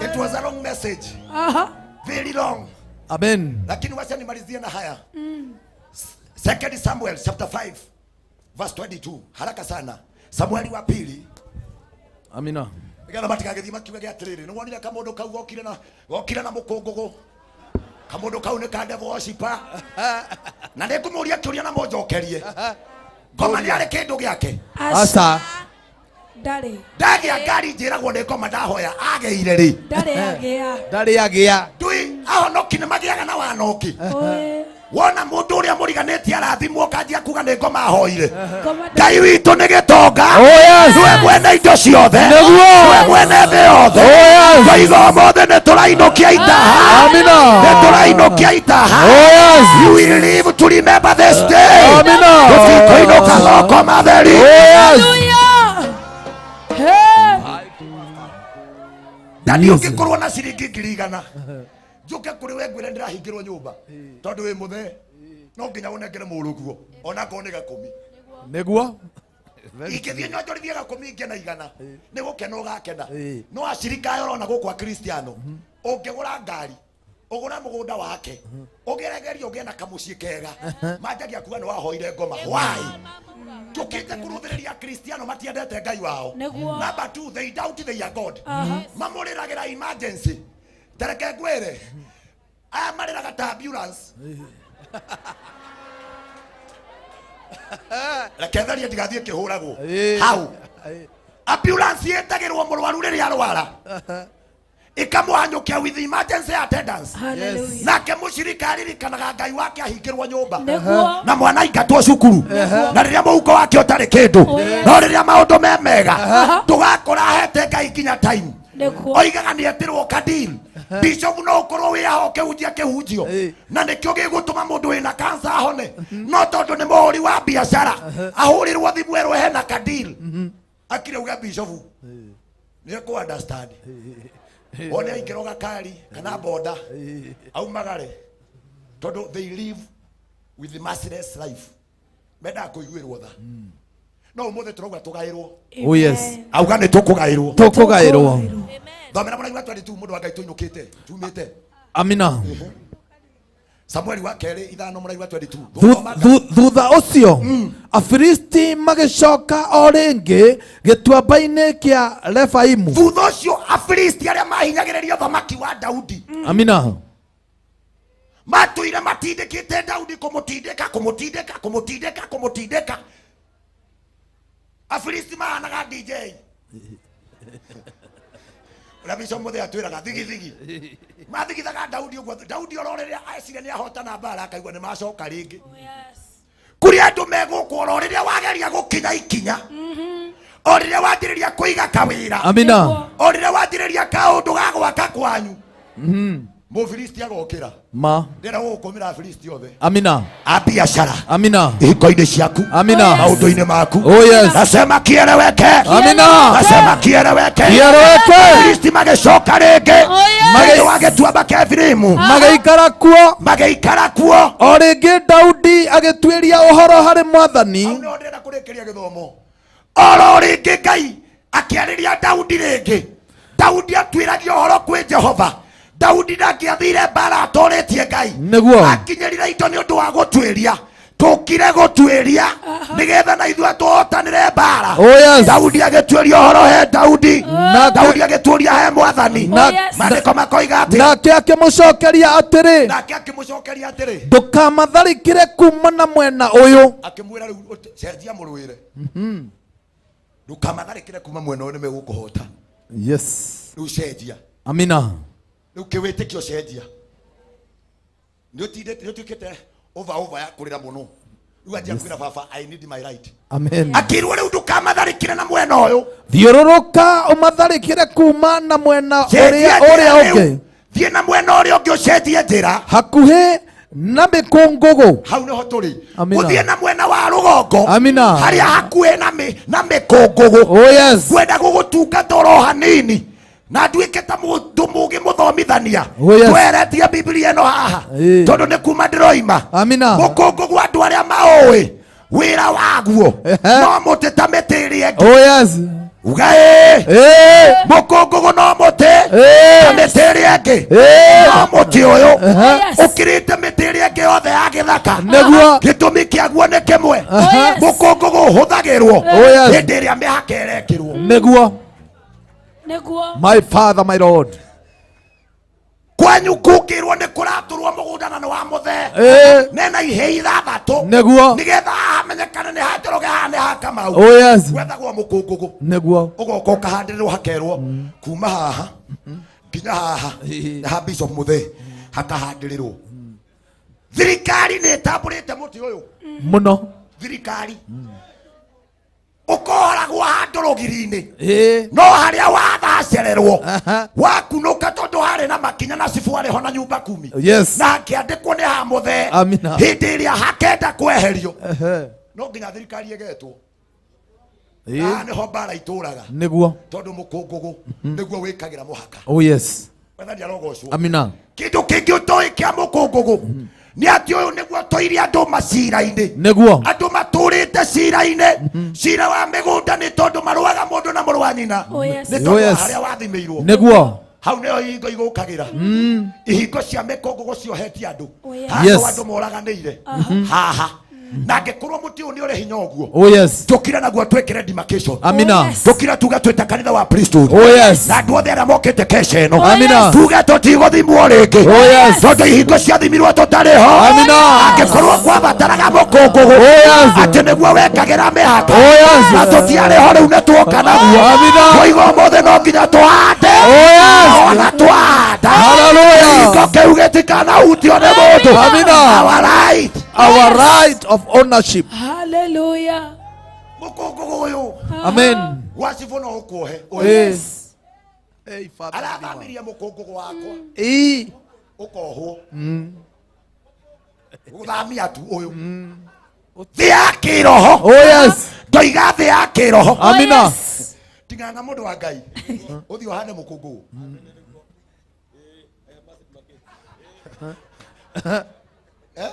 It was a long message. Aha. Very long. Amen. Lakini wacha nimalizie na haya. Second Samuel chapter 5 verse 22. Haraka sana. Samueli wa pili. Amina. Nĩgetha matigagĩthiĩ makiuge atĩrĩrĩ, nĩwonire kamũndũ kau gokire na mũkũngũgũ, kamũndũ kau nĩ ka devil worshiper. Na nĩngũmũria kĩũria na mũnjokerie, ngoma nĩ arĩ kĩndũ gĩake? Asa. Ndarĩ. Ndagĩa ngari njĩragwo nĩ ngoma ndahoya agĩire rĩ? Ndarĩ agĩa. Ndari agia. Ndui ahonoki nĩ magĩaga na wanoki. Oe. Wona mũndũ ũrĩa mũriganĩtie arathimwo kanjia kuga nĩ ngoma ahoire. Ngoma Ngai witũ nĩ gĩtonga. Oh yes. Nĩwe mwene indo ciothe. Nĩguo. Nĩwe mwene thĩ yothe. Oh yes. Ndoiga ũmũthĩ nĩ tũrainũkia itaha. Amina. Nĩ tũrainũkia itaha. Oh yes. You will live to remember this day. Amina. Tũtikũinũka moko matheri. Oh yes. Hallelujah. Hey. Na niĩ ũngĩkorwo na ciringi 100,000 njũke kũrĩ we ngwĩre ndĩrahingĩrwo nyũmba tondũ wĩ mũthee no nginya ũnengere mũrũguo onakorwo nĩ gakũmi. Nĩguo. Ingĩthiĩ nyonjorithie gakũmi ngĩ na 100 nĩ gũkena ũgakena. No acirika aya ũrona gũkũ a Kristiano ũngĩgũra ngari ũgũre mũgũnda wake ũgeregerie ũgĩe na kamũciĩ kega manjagia kuga nĩ wahoire ngoma. Why? Tũkĩte kũrũthĩrĩria Kristiano matiendete Ngai wao. Nĩguo. Number two, they doubt they are God. Mamũrĩragĩra emergency. Tareke ngwĩre aya marĩraga ta ambulance. Reke therie ndigathiĩ kĩhũragwo hau. Ambulance ĩtagĩrwo mũrwaru rĩrĩa arwara ĩkamũhanyũkia with emergency attendance. Hallelujah. Nake mũcirika aririkanaga Ngai wake ahingĩrwo nyũmba Nĩguo. na mwana aingatwo cukuru na rĩrĩa mũhuko wake ũtarĩ kĩndũ no rĩrĩa maũndũ me mega ndũgakora ahete Ngai nginya time. Nĩguo. Oigaga nĩ etĩrwo kadil. Bishop no ũkorwo wĩ aho ũkĩhunjia kĩhunjio na nĩkĩo gĩgũtũma mũndũ wĩna cancer ahone no tondũ nĩ mũhũri wa biacara ahũrĩrwo thimũ erwo hena kadil akire uge bishop nĩ ekũ understand one aingĩrwo gakari kana boda aumagare tondũ they live with the merciless life mendaga kũiguĩrwo tha no ũmũthĩ tũrauga tũgaĩrwo. Oh yes. Auga nĩ tũkũgaĩrwo. Tũkũgaĩrwo. Thomera mũraigua 22 mũndũ wa Ngai tũinũkĩte tumĩte. Amina. Samueli wa kerĩ 5 mũraigua 22. Thutha ũcio Afilisti magĩcoka o rĩngĩ gĩtuamba-inĩ kĩa Refaimu. Thutha ũcio Afilisti arĩa mahinyagĩrĩria ũthamaki wa Daudi. Amina. Matũire matindĩkĩte Daudi kũmũtindĩka kũmũtindĩka kũmũtindĩka kũmũtindĩka. Afilisti mahanaga DJ. Ũrĩa Bishop Mũthee atwĩraga thigithigi. Mathigithaga Daudi ũguo. Daudi oro rĩrĩa ecire nĩ ahotana mbara akaigua nĩ macoka rĩngĩ. Kũrĩ andũ megũkũ oro rĩrĩa wageria gũkinya ikinya. O rĩrĩa wanjĩrĩria kũiga kawĩra. Amina. O rĩrĩa wanjĩrĩria kaũndũ ga gwaka kwanyu. Mũfilisti agokĩra. Ma. Ndĩrenda gũgũkũmĩra Afilisti othe. Amina. A biashara. Amina. Ihiko-inĩ ciaku. Amina. Maũndũ-inĩ maku. Oh yes. Nasema kieleweke. Amina. Nasema kieleweke. Kieleweke. Afilisti magĩcoka rĩngĩ. Oh, yes. Thĩinĩ wa gĩtuamba kĩa Efiraimu. Magĩikara kuo. Magĩikara kuo. O rĩngĩ Daudi agĩtuĩria ũhoro harĩ Mwathani. Hau nĩho ndĩrenda kũrĩkĩria gĩthomo. Oro rĩngĩ Ngai akĩarĩria Daudi rĩngĩ. Daudi atuĩragia ũhoro kwĩ Jehova. Daudi ndangĩathire mbara atorĩtie Ngai. Nĩguo. Akinyĩrire indo nĩ ũndũ wa gũtuĩria. Tũkire gũtuĩria nĩgetha na ithuĩ tũhotanĩre mbara. Oh yes. Daudi agĩtuĩria ũhoro he Daudi. Nake- Daudi agĩtuĩria he Mwathani. Na- Oh, yes. Maandĩko makoiga atĩa? Nake akĩmũcokeria atĩrĩ, Nake akĩmũcokeria atĩrĩ. ndũkamatharĩkĩre kuma na mwena ũyũ. Akĩmwĩra rĩu cenjia mũrũĩre. Ndũkamatharĩkĩre kuma mwena ũyũ nĩmegũkũhota. Yes. Rĩu cenjia. Amina. Rĩu kĩwĩtĩkio cenjia. Nĩũtindĩte nĩũtuĩkĩte over ya kũrĩra mũno. Rĩu anjia kwĩra baba I need my right. Amen. Akĩrwo rĩu ndũkamatharĩkĩre na mwena ũyũ. Thiũrũrũka ũmatharĩkĩre kuma na mwena Cenjia ũrĩa njĩra ũrĩa rĩu. ũngĩ. Thiĩ na mwena ũrĩa ũngĩ ũcenjie njĩra. Hakuhĩ na mĩkũngũgũ. Hau nĩho tũrĩ. Amina. Ũthiĩ na mwena wa rũgongo. Amina. Harĩa hakuhĩ na na mĩkũngũgũ. Oh yes. Kwenda gũgũtungata oro hanini. Na nduĩke ta mũndũ mũũgĩ mũthomithania. Oh, yes. Tweretie Biblia ĩno haha. Ĩĩ. Tondũ nĩ kuma ndĩroima. Amina. Mũkũngũgũ andũ arĩa maũĩ wĩra waguo Ehe. no mũtĩ ta mĩtĩ ĩrĩa ĩngĩ. Oh yes. Uga ĩĩ. Ĩĩ. Mũkũngũgũ no mũtĩ Ĩĩ. ta mĩtĩ ĩrĩa ĩngĩ. Ĩĩ. No mũtĩ ũyũ Ehe. Yes. ũkĩrĩte mĩtĩ ĩrĩa ĩngĩ yothe ya gĩthaka. Nĩguo. Gĩtũmi kĩaguo nĩ kĩmwe. Oh, yes. Mũkũngũgũ ũhũthagĩrwo Oh yes. hĩndĩ ĩrĩa mĩhaka ĩrekĩrwo. Nĩguo. Nĩguo. My father, my Lord. Kwanyu kũngĩrwo nĩ kũratũrwo mũgũnda na nĩ wa mũthee. Ĩĩ. Nena ihĩ ithathatũ. Nĩguo. Nĩgetha haha hamenyekane nĩ ha Njoroge haha nĩ ha Kamau. Oh yes. Gwethagwo mũkũngũgũ. Nĩguo. Ũgoka ũkahandĩrĩrwo hakerwo kuma haha nginya haha na ha Bishop Mũthee hakahandĩrĩrwo. Thirikari nĩ ĩtambũrĩte mũtĩ ũyũ. Mũno. Thirikari. Ũkohoragwo handũ rũgiri-inĩ. Ĩĩ. No harĩa wathacererwo Aha. wakunũka tondũ harĩ na makinya na cibũ arĩ ho na nyumba kumi. Yes. Na hakĩandĩkwo nĩ ha Mũthee. Amina. Hĩndĩ ĩrĩa hakenda kweherio Ehe. no nginya thirikari ĩgetwo. Ĩĩ. Haha nĩho mbara itũraga. Nĩguo. Tondũ mũkũngũgũ nĩguo wĩkagĩra mũhaka. Oh yes. Mwathani arogocwo. Amina. Kĩndũ kĩngĩ ũtoĩ kĩa mũkũngũgũ nĩ atĩ ũyũ nĩguo tũire andũ macira-inĩ. Nĩguo. Andũ matũrĩte cira-inĩ. Cira wa mĩgũnda nĩ tondũ marũaga mũndũ na mũrũ wa nyina. Oh, yes. Nĩ Oh, tondũ yes. harĩa wathimĩirwo. Nĩguo. Hau nĩho ihingo igũkagĩra. Ihingo cia mĩkũngũgũ ciohetie andũ. Oh, yes. Haha Yes. andũ moraganĩire. Haha. Na angĩkorwo mũtĩ ũyũ nĩ ũrĩ hinya ũguo. Oh yes. Tũkire naguo twĩkĩre demarcation. Amina. Oh, yes. Tũkire tuge twĩta kanitha wa priesthood. Oh yes. Na andũ othe arĩa mokĩte kesha ĩno. Amina. Tuge tũtigũthimwo rĩngĩ. Oh yes. Tondũ ihingo ciathimirwo tũtarĩ ho. Amina. Angĩkorwo kwabataraga mũkũngũgũ. Oh yes. Atĩ nĩguo wekagĩra mĩhaka. Oh yes. Na tũtiarĩ ho rĩu nĩ tuoka naguo. Amina. Twoiga ũmũthĩ no nginya tũhande. Oh yes. Ona twahanda. Hallelujah. Kĩhingo kĩu gĩtikanahutio nĩ mũndũ. Amina. Our right. Our right of ownership. Hallelujah. Mũkũngũgũ ũyũ. Amen. Gwa cibũ no ũkuohe. Ĩĩ. Hey, Father. Arathamirie mũkũngũgũ wakwa. Ĩĩ. Ũkohwo. Gũthamia tu ũyũ. Thĩ ya kĩroho. Oh yes. Ndoiga thĩ ya kĩroho. Amina. Oh, yes. Tigana na mũndũ wa Ngai. Ũthiĩ ũhande mũkũngũgũ. Eh?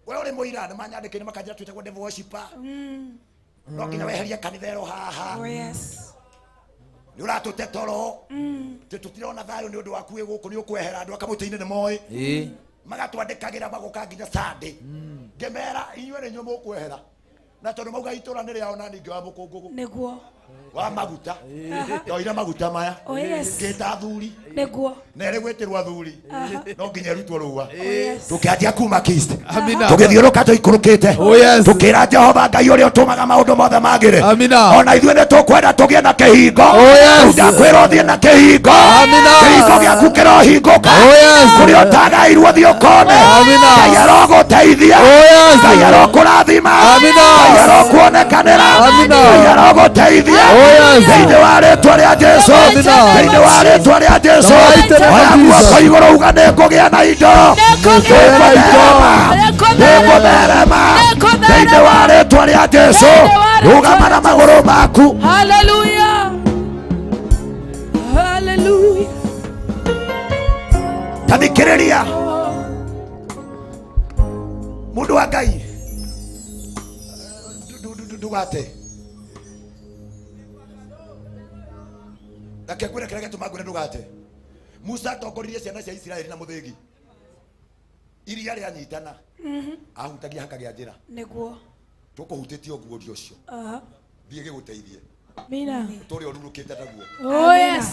We ũrĩ mũira nĩ manyandĩkĩire makanjĩra twĩtagwo devil worshiper. No nginya weherie kanitha ĩro haha. Oh, yes. Nĩ ũratũte toro. Tĩ tũtirona thayũ nĩ ũndũ waku wĩ gũkũ nĩ ũkwehera andũ a kamũtĩ-inĩ nĩ moĩ. Ĩĩ. Magatwandĩkagĩra magoka nginya Sunday. Ngĩmera inyuĩ nĩ inyuĩ mũkwehera. Na tondũ mauga itũra nĩ rĩao na ningĩ wa mũkũngũgũ. Nĩguo. Wa maguta. Ndoire maguta maya. Oh, yes. Ngĩta athuri. Nĩguo. Na ĩrĩ gwĩtĩrwo athuri. No nginya ĩrutwo rũa. Yes. Tũkĩanjia kuma Kist. Amina. Tũgĩthiũrũka tũikũrũkĩte. Oh, yes. Tũkĩra Jehova Ngai ũrĩa ũtũmaga maũndũ mothe magĩre. Amina. Ona ithuĩ nĩ tũkwenda tũgĩe na kĩhingo. Oh, yes. Rĩu ndakwĩra ũthiĩ na kĩhingo. Amina. Kĩhingo gĩaku kĩrohingũka. Oh, yes. Kũrĩa ũtagairwo thiĩ ũkone. Amina. Ngai arogũteithia. Oh, yes. Ngai arokũrathima. Amina. Ngai arokuonekanĩra. Amina. Ngai arogũteithia. Oh, yes. Thĩinĩ wa rĩtwa rĩa Jesũ. Amina. Thĩinĩ wa rĩtwa rĩa Jesũ. Mighty name Oya of Jesus. guoko igũrũ uga nĩ ngũgĩa na indo. Nĩngũgĩa na indo. Nĩngũtherema. Thĩinĩ wa rĩtwa rĩa Jesũ. Rũgama na magũrũ maku. Hallelujah. Hallelujah. Tathikĩrĩria. Mũndũ wa Ngai. Ndugate. Reke ngwĩre kĩrĩa gĩatũma ngwĩre ndugate. Musa atongoririe ciana cia Isiraeli na mũthĩgi. Iria rĩanyitana. Ahutagia hakagĩa njĩra. Nĩguo. Tũkũhutĩtie ũguũrio ũcio. Thiĩ gĩgũteithie. Mina. Tũrĩa ũrurũkĩte naguo. Oh, yes.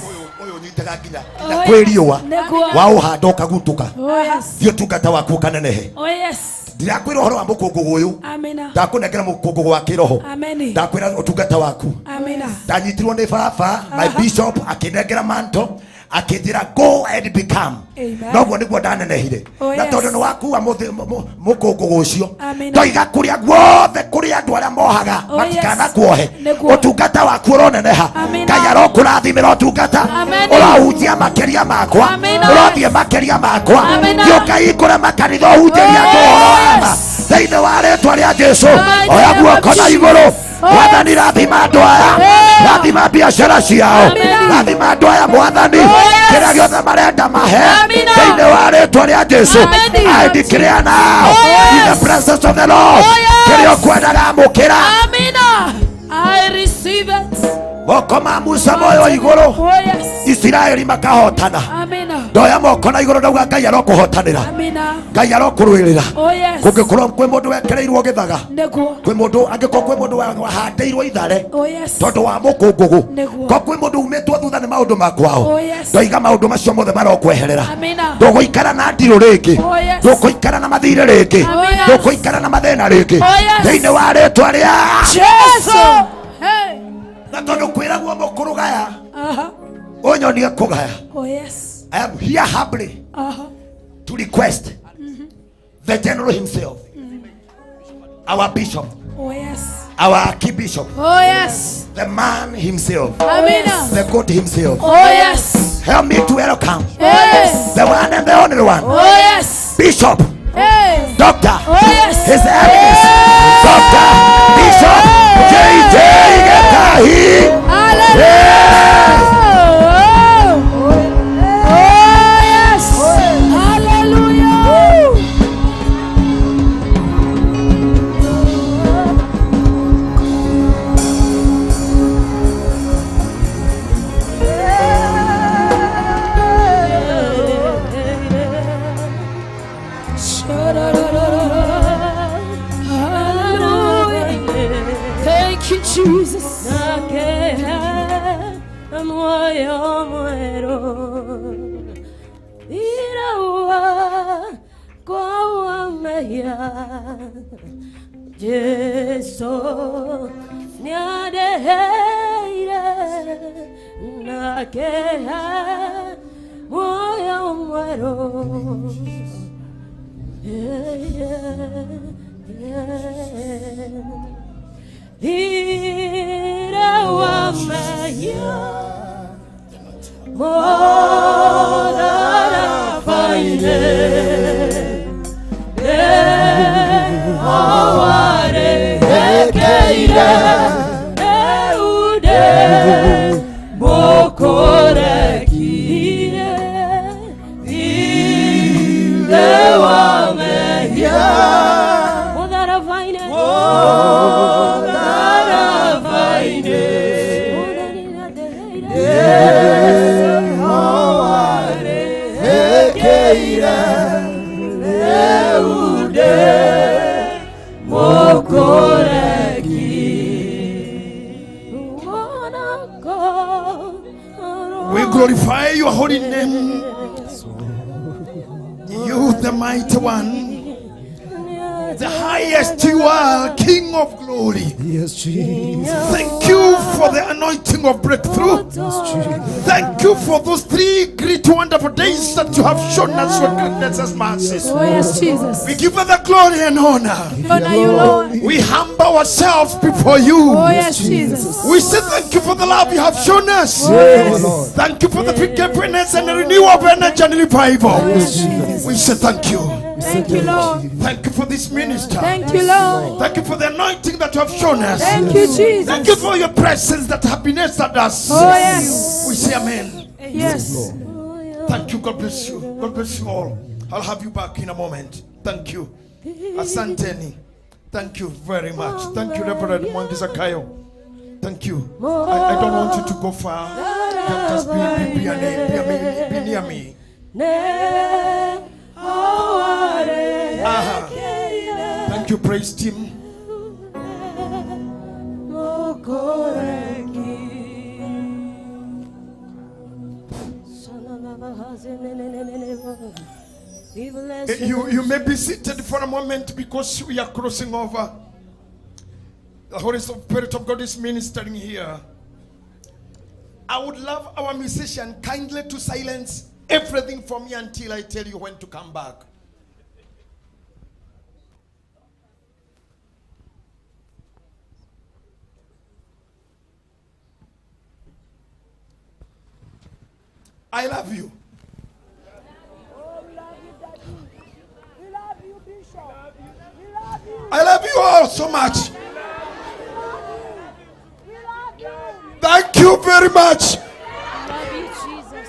Ũyũ ũnyitaga nginya kwĩ riũa. Nĩguo. Waũhanda ũkagutũka. Oh, yes. Thiĩ ũtungata waku ũkanenehe. Oh, yes. Ndirakwĩra ũhoro wa mũkũngũgũ ũyũ. Amina. Ndakũnengera mũkũngũgũ wa kĩroho. Ameni. Ndakwĩra ũtungata waku. Amina. Ndanyitirwo nĩ baba, my bishop akĩnengera manto, akĩnjĩra go and become. Amen. Noguo nĩguo ndanenehire. Oh, Na yes. tondũ nĩ wakua mũkũngũgũ ũcio. Amina. Ndoiga kũrĩa guothe kũrĩ andũ arĩa mohaga Oh, yes. matikanakuohe. Nĩguo. Ũtungata waku ũroneneha. Amina. Ngai arokũrathimĩra ũtungata. Amen. Ũrahunjia makĩria makwa. Amina. Ũrathiĩ makĩria makwa. Amina. Thiĩ ũkahingũre makanitha ũhunjĩrie andũ ũhoro wa ma. Thĩinĩ wa rĩtwa rĩa Jesũ. Mighty Oya name of guoko na Jesus. igũrũ. Oh, Mwathani rathima andũ aya. Rathima biacara ciao. Amina. Rathima andũ aya Mwathani. Oh, yes. Kĩrĩa gĩothe marenda mahe. Amina. Thĩinĩ wa rĩtwa rĩa Jesũ. Amen. I declare now Oh, yes. in the presence of the Lord. Oh, yes. Kĩrĩa ũkwendaga amũkĩra. Amina. I receive it. Moko ma Musa moyo igũrũ. Oh, yes. Isiraeli makahotana. Amina. Ndoya moko na igũrũ ndauga Ngai arokũhotanĩra. Amina. Ngai arokũrũĩrĩra. Oh, yes. Kũngĩkorwo kwĩ mũndũ wekereirwo gĩthaga. Nĩguo. Kwĩ mũndũ angĩkorwo kwĩ mũndũ wahandĩirwo ithare. Oh, yes. Tondũ wa mũkũngũgũ. Nĩguo. Ko kwĩ mũndũ umĩtwo thutha nĩ maũndũ ma kwao. Oh, yes. Ndoiga maũndũ macio mothe marokweherera. Amina. Ndũgũikara na ndirũ rĩngĩ. Oh, yes. Ndũgũikara na mathirĩ rĩngĩ. Amina. Ndũgũikara na mathĩna rĩngĩ. Oh, yes. Thĩinĩ wa rĩtwa rĩa Jesu. Hey. Na tondũ kwĩragwo mũkũrũgaya. Ũnyonie kũgaya. Oh, yes. I am here humbly to request the general himself, our bishop, Oh, yes. our archbishop, Oh, yes. the man himself, Amina. the God himself. Oh, yes. Help me to welcome Yes. the one and the only one, Oh, yes. Bishop, Hey. Doctor, Oh, yes. His Eminence, Doctor Bishop J.J. Gitahi. Hallelujah. Yeah. Oh, yes. Hallelujah. Hallelujah. Thank you, Jesus. Jesu niadeheire nakeha moyo mwero. Ira wa maya modara faine aware ekeire eude mokorekire ire wa maya modara faine modara faine glorify your holy name. You, the mighty one, the highest you are, King of glory. Yes, Jesus. Thank you for the anointing of breakthrough. Yes, Jesus. Thank you for those three great wonderful days that you have shown us your greatness and mercies. Oh, yes, Jesus. We give you the glory and honor. Honor you, Lord. We humble ourselves before you. Oh, yes, Jesus. We say thank you for the love you have shown us. Oh, yes. Thank you for the forgiveness and the renewal of energy and revival. Yes, Jesus. We say thank you. Thank you, Lord. Thank you for this minister. Thank you, Lord. Thank you for the anointing that you have shown us. Thank you, Jesus. Thank you for your presence that have ministered us. Oh, yes. We say amen. Yes. Thank you. God bless you. God bless you all. I'll have you back in a moment. Thank you. Asanteni. Thank you very much. Thank you, Reverend Mwangi Zakayo. Thank you. I don't want you to go far. Just be near me. Uh-huh. Thank you, praise team. You may be seated for a moment because we are crossing over. The Holy Spirit of God is ministering here. I would love our musician kindly to silence everything for me until I tell you when to come back. I love you. Oh, we love you, Daddy. We love you, Bishop. We love you. I love you all so much. We love you. Thank you very much. Love you, Jesus.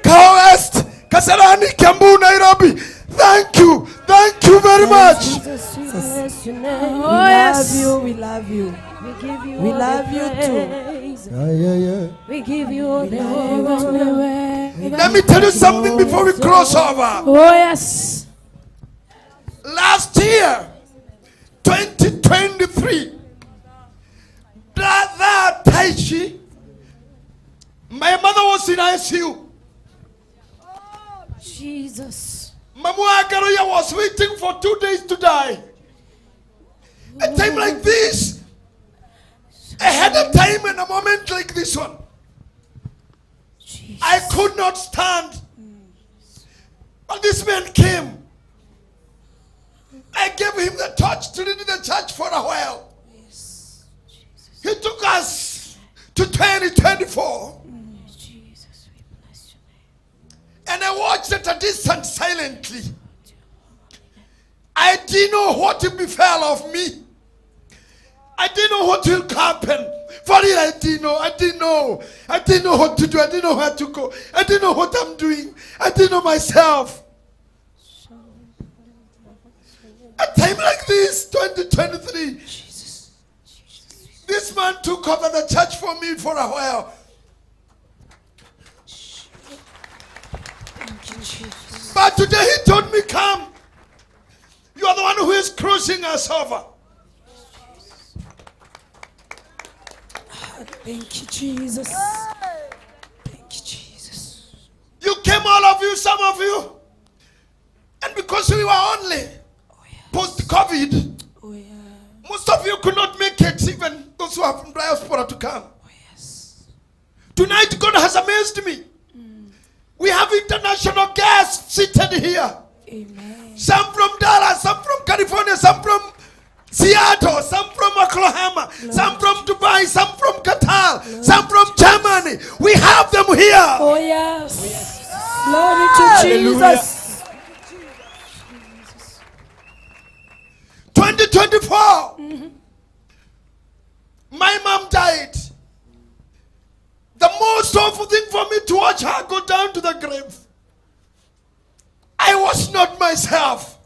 Kahawa West, Kasarani, Kiambu, Nairobi. Thank you. Thank you very much. Jesus, we bless your name. Oh, yes. We love you. We give you We all love the you too. praise. Yeah. We give you all the honor. Let me tell you something before we cross over. Oh, yes. Last year, 2023, Brother Taichi, my mother was in ICU. Jesus. Mamu Agaroya was waiting for 2 days to die. A time like this, I had a time and a moment like this one. Jesus. I could not stand. But this man came. I gave him the torch to lead the church for a while. He took us to 2024. Jesus, we bless your name. And I watched at a distance silently. I didn't know what befell of me. I didn't know what will happen. For real, I didn't know. I didn't know. I didn't know what to do. I didn't know where to go. I didn't know what I'm doing. I didn't know myself. A time like this, 2023, this man took over the church for me for a while. But today he told me, come. You are the one who is crossing us over. Thank you, Jesus. Thank you, Jesus. You came, all of you, some of you. And because we were only post-COVID, Oh, yeah. most of you could not make it, even those who are from diaspora to come. Oh, yes. Tonight, God has amazed me. We have international guests seated here. Amen. Some from Dallas, some from California, some from Seattle, some from Oklahoma, some from Dubai, some from Qatar, some from Germany. We have them here. Oh, yes. Glory to Hallelujah. Jesus. 2024. My mom died. The most awful thing for me to watch her go down to the grave. I was not myself.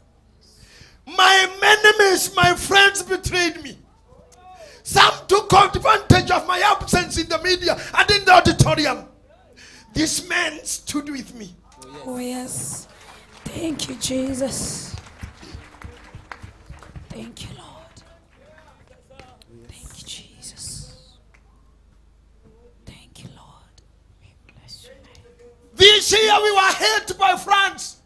My enemies, my friends betrayed me. Some took advantage of my absence in the media and in the auditorium. This man stood with me. Oh, yes. Thank you, Jesus. Thank you, Lord. Thank you, Jesus. Thank you, Lord. This year we were hit by France.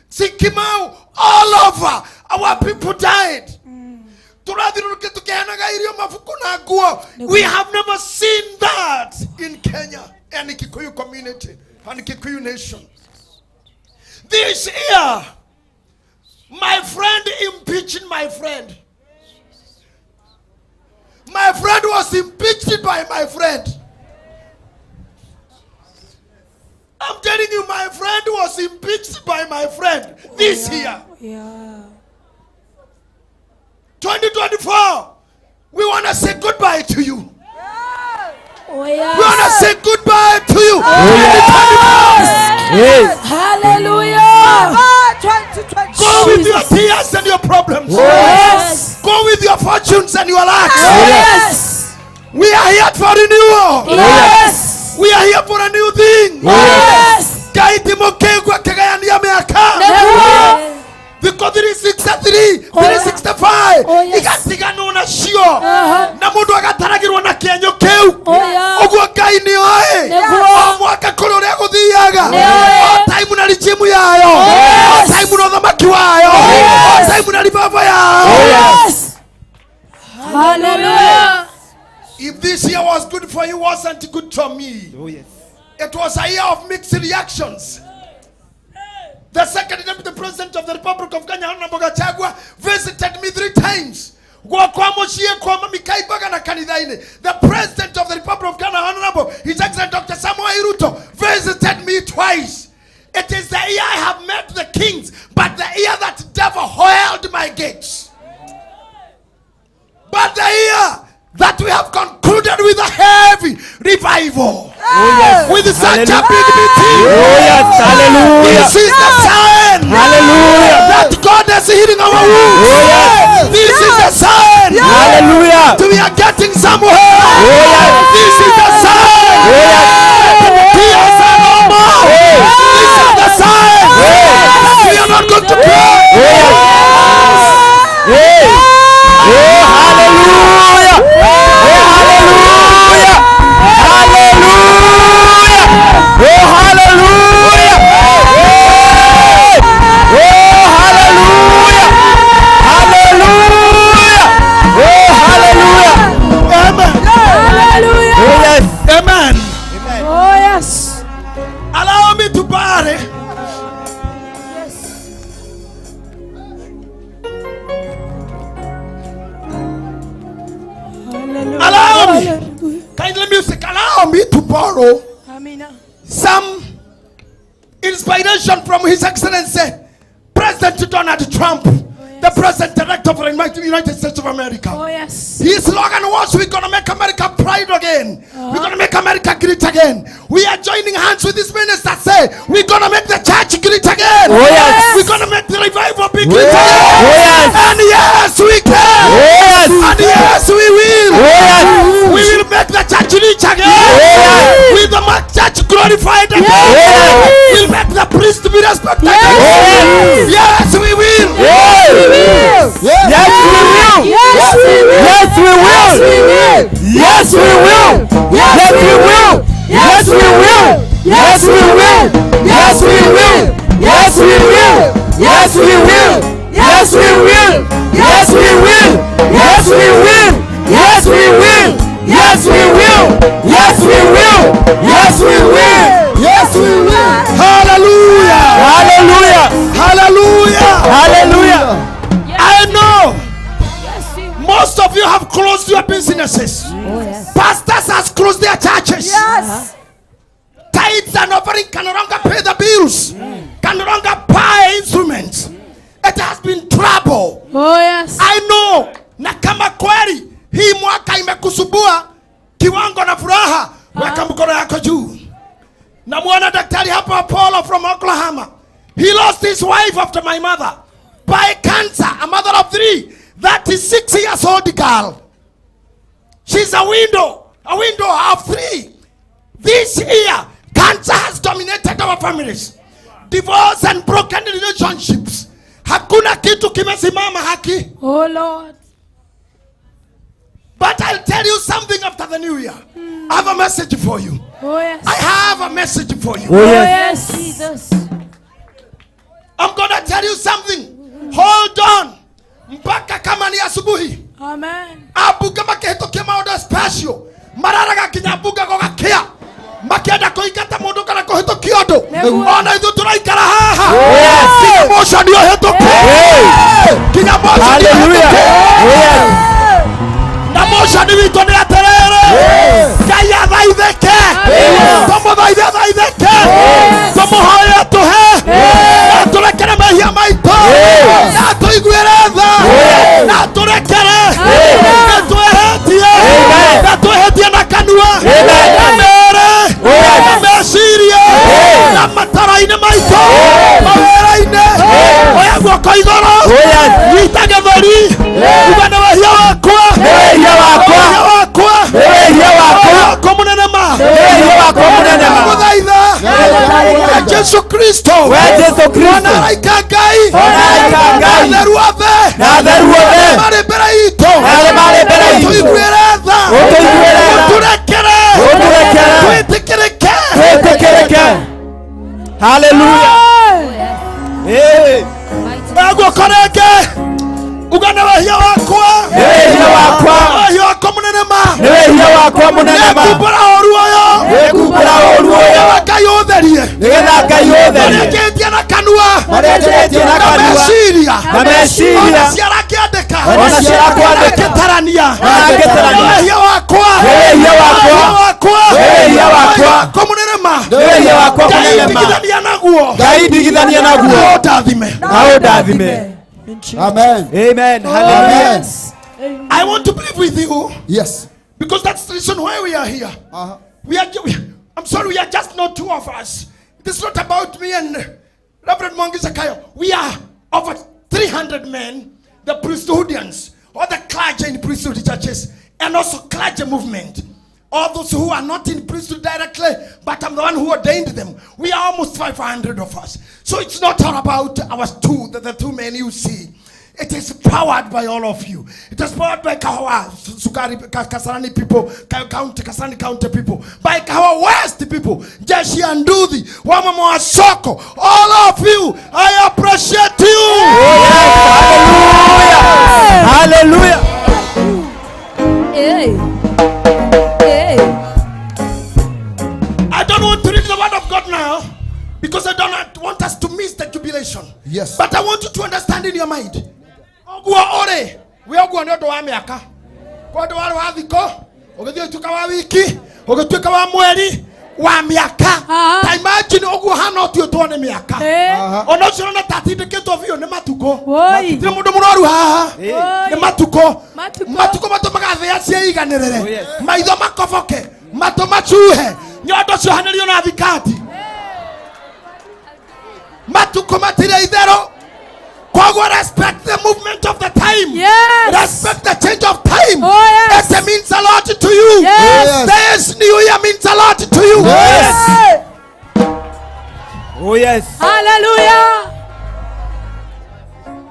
Sikimau, all over. Our people died. We have never seen that in Kenya and the Kikuyu community and the Kikuyu nation. This year, my friend impeaching my friend. My friend was impeached by my friend. I'm telling you, my friend was impeached by my friend this year. Yeah. 2024, we want to say goodbye to you. Oh, yes. We want to say goodbye to you. Oh, yes. Yes. Hallelujah. Go with your tears and your problems. Yes. Go with your fortunes and your lacks. Yes. We are here for renewal. Yes. We are here for a new thing. Yes. Thikå 363 365 igatiganwo nacio na mundu agataragirwo na kienyo kiu uguo Ngai ni oĩ o mwaka kũrĩ ũrĩa gũthiaga o time na rijimu yayo o time na ũthamaki wayo o time na ribaba yayo. Hallelujah. If this year was good for you, wasn't good for me. Oh, yes. It was a year of mixed reactions. The second deputy president of the Republic of Kenya, Honorable Gachagua, visited me 3 times. The president of the Republic of Kenya, Honorable His Excellency Dr. Samoei Ruto, visited me twice. It is the year I have met the kings, but the year that devil held my gates. But the year that we have concluded with a heavy revival. Oh, yes. With such a big meeting. Oh, yes. Hallelujah. This is the sign. Hallelujah. That God is healing our wounds. Oh, yes. This is the sign. Hallelujah. That we are getting somewhere. Oh, yes. This is the sign. Oh, yes. That the tears are no more. Oh, This is the sign. Yes. That we are not going to cry. Oh, yes. Yes. Oh, hallelujah. Oh, hallelujah. Hallelujah. Oh, hallelujah. Oh, hallelujah. Hallelujah. Oh, hallelujah. Amen. Hallelujah. Oh, yes. Amen. Oh, yes. Allow me to bury. Allow me, kindly music, allow me to borrow some inspiration from His Excellency President Donald Trump, the President Director of the United States of America. Oh, yes. His slogan was, we're going to make America proud again. We're going to make America great again. We are joining hands with this minister, say, we're going to make the church great again. Oh, yes. We're going to make the revival be great Oh, again. yes. And yes, we can. Oh, yes. And yes, we will. Oh, yes. We will make the church rich again. Oh, yes. We will make the church glorified again. Oh, yes. We'll make the priest be respected Oh, again. yes. Yes, we will. Yes. Yes, we will. Yes, we will. Yes, we will. Yes, we will. Yes, we will. Yes, we will. Yes, we will. Yes, we will. Yes, we will. Yes, we will. Yes, we will. Yes, we will. Yes, we will. Yes, we will. Yes, we will. Yes, we will. Yes, we will. Yes, we will. Hallelujah. Hallelujah. Hallelujah. Hallelujah. I know most of you have closed your businesses. Pastors has closed their churches. Yes. Tithes and offering can no longer pay the bills. Can no longer buy instruments. It has been trouble. Oh, yes. I know. Na kama kweli hii mwaka imekusumbua kiwango na furaha, weka mkono yako juu. Namuona daktari hapa Apollo from Oklahoma. He lost his wife after my mother by cancer, a mother of 3, 36 years old girl. She's a window of 3. This year, cancer has dominated our families. Divorce and broken relationships. Hakuna kitu kimesimama haki. Oh, Lord. But I'll tell you something after the new year. I have a message for you. Oh, yes. I have a message for you. Oh, yes. Jesus. I'm gonna tell you something. Hold on. Mpaka kama ni asubuhi. Amen. Ambunge makĩhĩtũkia maũndũ special mararaga nginya mbunge gũgakĩa makĩenda kũingata mũndũ kana kũhĩtũkia ũndũ. Nĩguo. Ona ithuĩ tũraikara haha Yes. nginya motion ũhĩtũke, nginya motion Hallelujah. ũhĩtũke. Yes. Na motion witũ nĩ atĩrĩrĩ, Ngai athaithĩke, tũmũthaithe athaithĩke, tũmũhoye atũhe na tũrekere mehia maitũ na tũiguĩre tha na tũrekere. Nĩ twĩhĩtie na twĩhĩtie na kanua na mĩĩrĩ na meciria na matara-inĩ maitũ, mawĩra-inĩ. Oya guoko igũrũ, nyita gĩthũri, uga nĩ wĩhia wakwa. Nĩ wĩhia wakwa. Wĩhia wakwa. Nĩ wĩhia wakwa. Wĩhia wakwa mũnene ma. Nĩ wĩhia wakwa mũnene ma. Ndagũthaitha we Jesu Kristo, We Jesu Kristo. Ona araika Ngai. Ona araika Ngai. Na atheru othe. Na atheru othe. Marĩ mbere itũ. Na arĩa marĩ mbere itũ. Ũtũiguĩre tha. Ũtũiguĩre tha. Ũtũrekere. Ũtũrekere. Twĩtĩkĩrĩke. Twĩtĩkĩrĩke. Hallelujah. Hey. Oya guoko rĩngĩ, uga nĩ wĩhia wakwa. Nĩ wĩhia wakwa. Nĩ wĩhia wakwa mũnene ma. Nĩ wĩhia wakwa mũnene ma. Nĩngumbũra ũũru ũyũ. Nĩngumbũra ũũru ũyũ. Nĩgetha Ngai ũtherie. Nĩgetha Ngai ũtherie. Marĩa njĩtie na kanua. Marĩa njĩtie na kanua. Meciria. Na meciria. Ona ciara ngĩandĩka. Ona ciara kwandĩka. Ngĩtarania. Na ngĩtarania. Nĩ wĩhia wakwa. Nĩ wĩhia wakwa. Nĩ wĩhia wakwa. Nĩ wĩhia wakwa. Nĩ wĩhia wakwa mũnene ma. Nĩ wĩhia wakwa Ngai mũnene ma. ndigithania naguo. Ngai ndigithania naguo. Na ũndathime. Na ũndathime. Amen. Amen. Hallelujah. Amen. I want to believe with you. Yes. Because that's the reason why we are here. We are, I'm sorry, we are just not two of us. It is not about me and Reverend Mwangi Zakayo. We are over 300 men, the priesthoodians, all the clergy in priesthood churches, and also clergy movement. All those who are not in priesthood directly, but I'm the one who ordained them. We are almost 500 of us. So it's not all about our two, the two men you see. It is powered by all of you. It is powered by Kahawa, Sukari, Kasarani people, County, Kasarani County people, by Kahawa West people, Jeshi Anduthi, Wamama wa Soko, all of you. I appreciate you. Hallelujah. Hey. Hey. I don't want to read the word of God now because I don't want us to miss the jubilation. Yes. But I want you to understand in your mind. Oguo ore, we oguo ni undu wa miaka. Kwa undu wari wa thiko, ugithii utuika wa wiki, ugituika wa mweri, wa miaka. Ta imagine oguo hana utuitwo ni miaka. Ona ucio urona ta atindikitwo biũ nĩ matukũ. Gũtirĩ mũndũ mũrwaru haha. Nĩ matukũ. Matukũ matũmaga thĩa ciĩiganĩrĩre. Maitho makoboke, matũ macuhe, nyondo ciohanĩrio na thikati. Matukũ matirĩ itherũ. Koguo respect the movement of the time. Yes. Respect the change of time. Oh, yes. It means a lot to you. Yes. This new year means a lot to you. Yes. Oh yes. Hallelujah.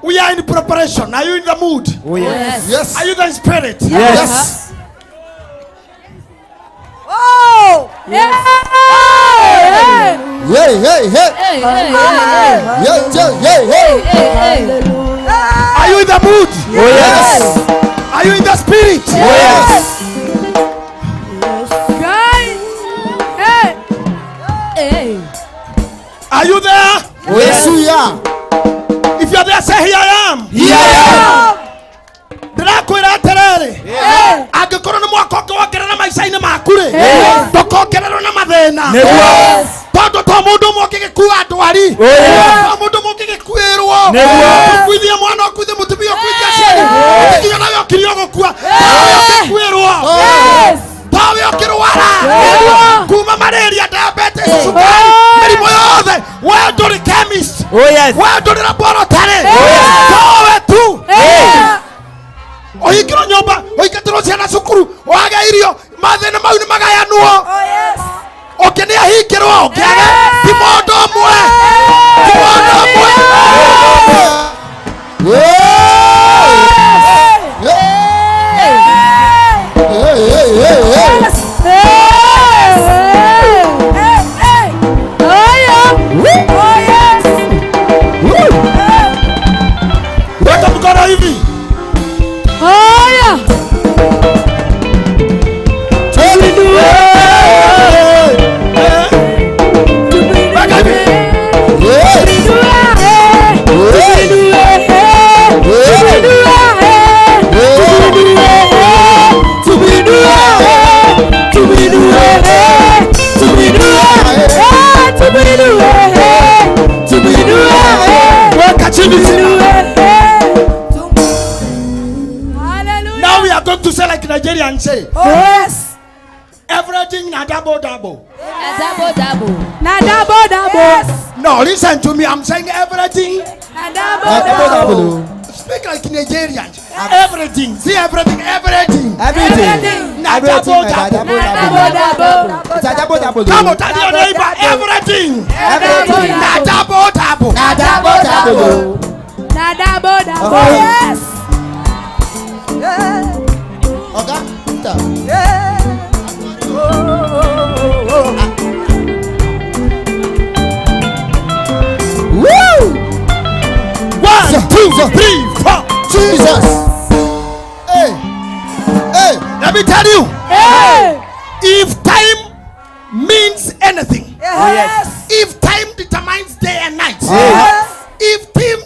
We are in preparation. Are you in the mood? Oh yes. Yes. Are you in the spirit? Yes. Oh! Yeah. Hey, hey, hey. Hey, hey, hey. Yeah, yeah, yeah, Hey, hey, hey. Are you in the mood? Oh yes. Are you in the spirit? Oh yes. Guys. Hey. Hey. Are you there? Oh yes, we are. If you are there, say here I am. Here I am. Ndĩrakwĩra atĩrĩrĩ, angĩkorwo nĩ mwaka ũngĩ wongerera maica-inĩ maku rĩ, ndũkongererwo na mathĩna. Nĩguo. Tondũ to mũndũ ũmwe ũngĩgĩkua ndwari, Oh yes. to mũndũ ũmwe ũngĩgĩkuĩrwo, Nĩguo. ũkuithie mwana, ũkuithie mũtumia, ũkuithie aciari, ũngĩkinya nawe ũkirie ũgũkua, tawe ũngĩkuĩrwo, tawe ũkĩrwara, kuma malaria, diabetes, cukari, mĩrimũ yothe, we ndũrĩ chemist, Oh yes. we ndũrĩ laboratory, towe tu. Ũhingĩrwo nyũmba, ũingatĩrwo ciana cukuru, wage irio, mathĩna mau nĩ magayanwo. Ũngĩ nĩ ahingĩrwo, ũngĩ age, ti mũndũ ũmwe, ti mũndũ ũmwe. say. Oh, yes. Everything na double double. Na double double. Na double double. Yes. No, listen to me. I'm saying everything. Na double double. Speak like Nigerians. Everything. See everything. Everything. Everything. Na double double. Na double double. It's a double double. Come on, tell your neighbor. Everything. Everything. Na double double. Na double double. Na double double. Yes. Yeah. Okay. Yeah. Oh, oh, oh, oh. Woo! 1, 2, 3, 4. Jesus. Hey. Hey. Let me tell you. Hey. If time means anything. Yes. Oh, yes. If time determines day and night. Yes. If time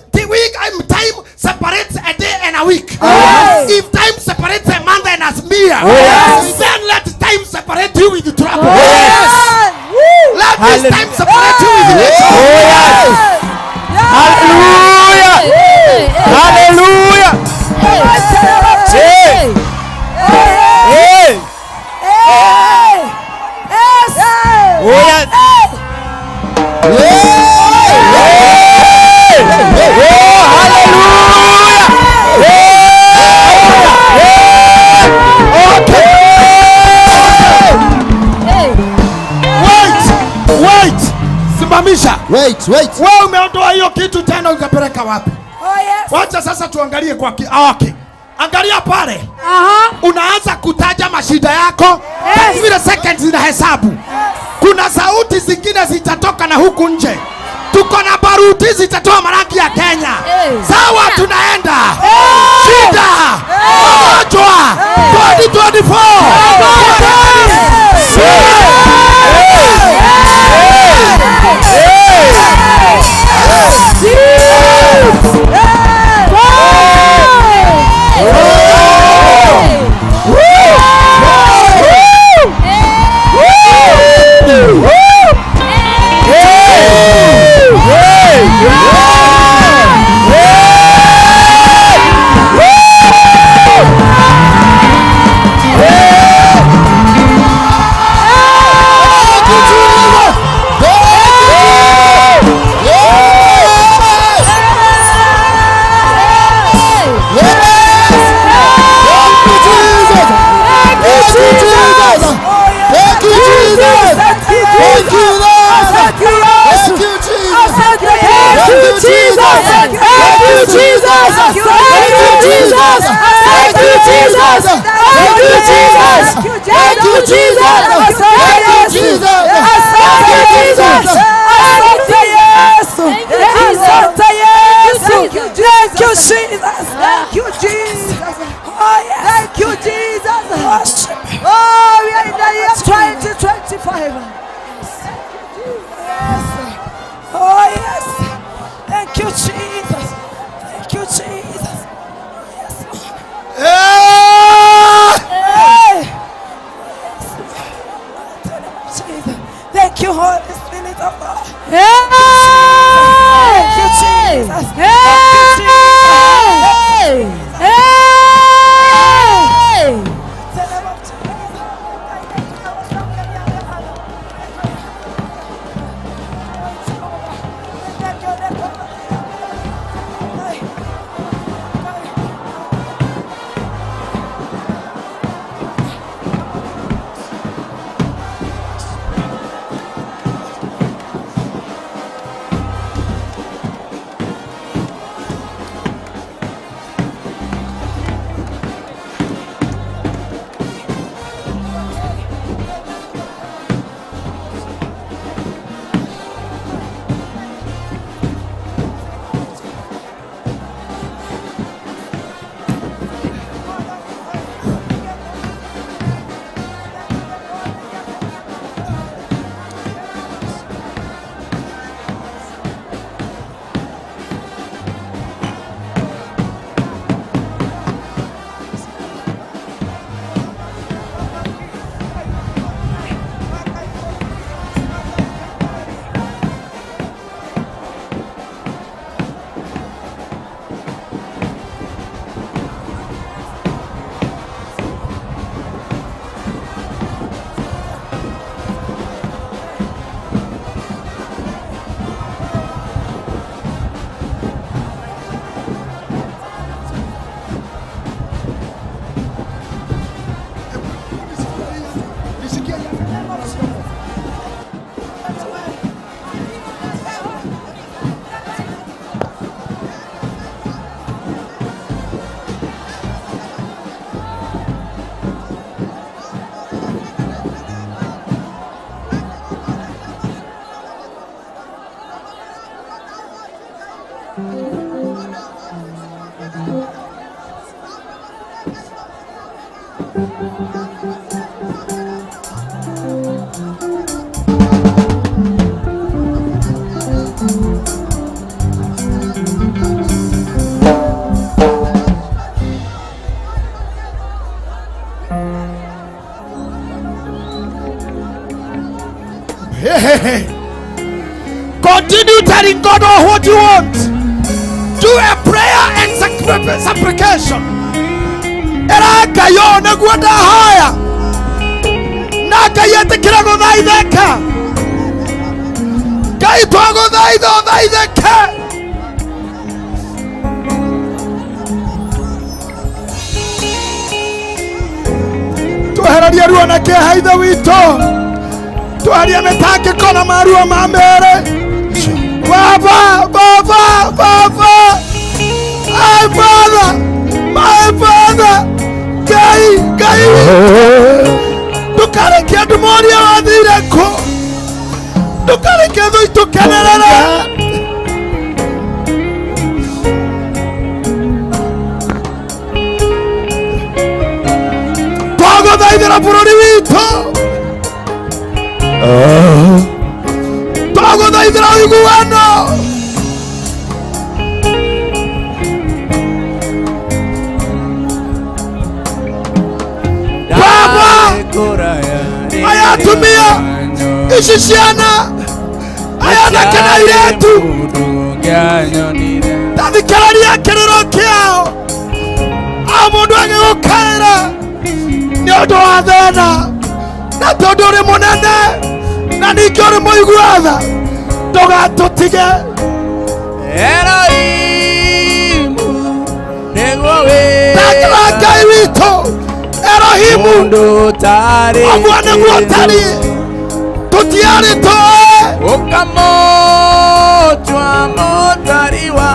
separates a day and a week. Yes. If time separates a month and a year. Yes. Then let time separate you with the trouble. Yes. Let this time separate you with the trouble. Oh, yes. Hallelujah. Hallelujah. Hey. Hey. Hey. Yes. Oh, yes. Hey. Oh, hallelujah. Okay. Wait. Wait. Simamisha. Wait, wait. Wewe umeondoa hiyo kitu tena ukapeleka wapi? Oh, yes. Wacha sasa tuangalie kwa okay. Angalia pale. Aha. Unaanza kutaja mashida yako. Yes. Vile seconds zinahesabu. Yes. Kuna sauti zingine zitatoka na huku nje. Tuko na baruti zitatoa marangi ya Kenya. Hey. Sawa, tunaenda. Hey. Shida. Magonjwa. 2024. Thank you, Jesus. Oh, yes. Thank you, Jesus. Worship. Oh, we are in the year 2025. Yes. Oh, yes. Thank you, Jesus. Thank you, Jesus. Yes, Lord. Hey. Yes, Lord. Jesus. Thank you, Holy Spirit of God. Thank you, Jesus. Thank you, Jesus. Hey. Hey. Hey, hey, hey. Continue telling God all what you want. Do a prayer and supplication. Era Ngai ũyũ nĩguo ndahoya na Ngai ĩtĩkĩra gũthaithĩka. Ngai twagũthaitha ũthaithĩke. Twehererie ruo na kĩeha Ithe witũ, tweherie mĩtangĩko na maruo ma mĩĩrĩ. Baba, Baba, Baba, my Father, my Father, Ngai, Ngai witũ, ndũkareke andũ morie wathire kũ, ndũkareke thũ itũkenerere. Twagũthaithĩra bũrũri witũ, twagũthaithĩra ũiguano. Baba, aya atumia, ici ciana, aya anake na airĩtu, ta thikĩrĩria kĩrĩro kĩao, o mũndũ agĩgũkaĩra nĩ ũndũ wa thĩna, na tondũ ũrĩ mũnene na ningĩ ũrĩ mũigua tha, ndũgatũtige. Tangĩra Ngai witũ Elohimu, ũguo nĩguo ũtariĩ, tũtiarĩ tũĩ. Ũkamũtua mũtari wa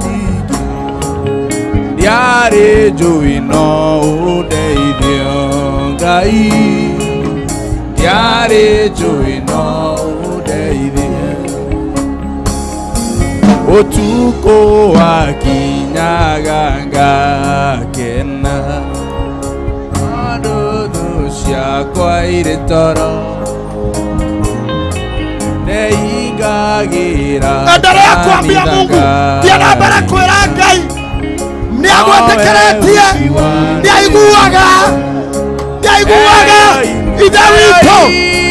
nyingĩ, ndiarĩ njũĩ no ũndeithio Ngai, ndiarĩ njũĩ no ũndeithie. Ũtukũ wakinyaga ngakena, tondũ thũ ciakwa irĩ toro. Endelea kuambia Mungu, thiĩ na mbere kwĩra Ngai nĩagwĩtĩkĩrĩtie, nĩaiguaga, nĩaiguaga. Ithe witũ,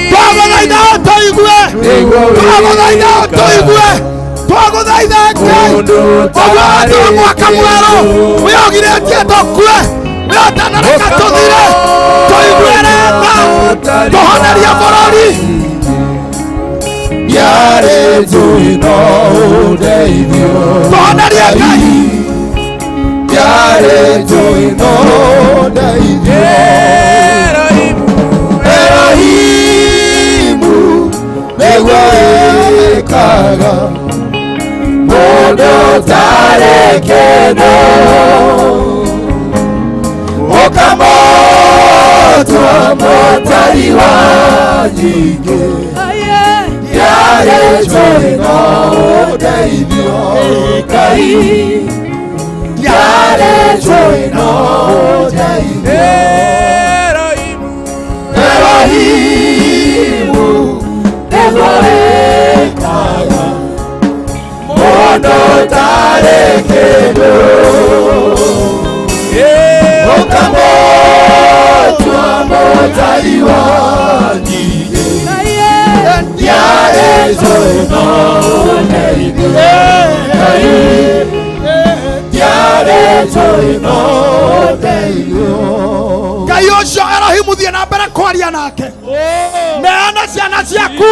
twagũthaitha ũtũigue, twagũthaitha ũtũigue, twagũthaitha Ngai, ũguo watũhe mwaka mwerũ, wĩyũgirĩtie tũkue, wĩyotanareka tũthire, tũiguĩre tha, tũhonerie bũrũri. Ndiarĩ njũĩ no ũndeithio Tũhonerie Ngai. Ndiarĩ njũĩ no ũndeithio. Elohimu nĩguo wĩkaga mũndũ ũtarĩ kĩndũ, ũkamũtua mũtari wa nyingĩ. Ndiarĩ njũĩ no ũndeithio Ngai, ndiarĩ njũĩ no ũndeithio. Elohimu nĩguo wĩkaga mũndũ ũtarĩ kĩndũ, ũkamũtua mũtari wa nyingĩ. Ndiarĩ njũĩ no ũndeithio Ngai, ndiarĩ njũĩ no ũndeithio. Ngai ũcio Elohimu, thiĩ na mbere kwaria nake. Neana ciana ciaku,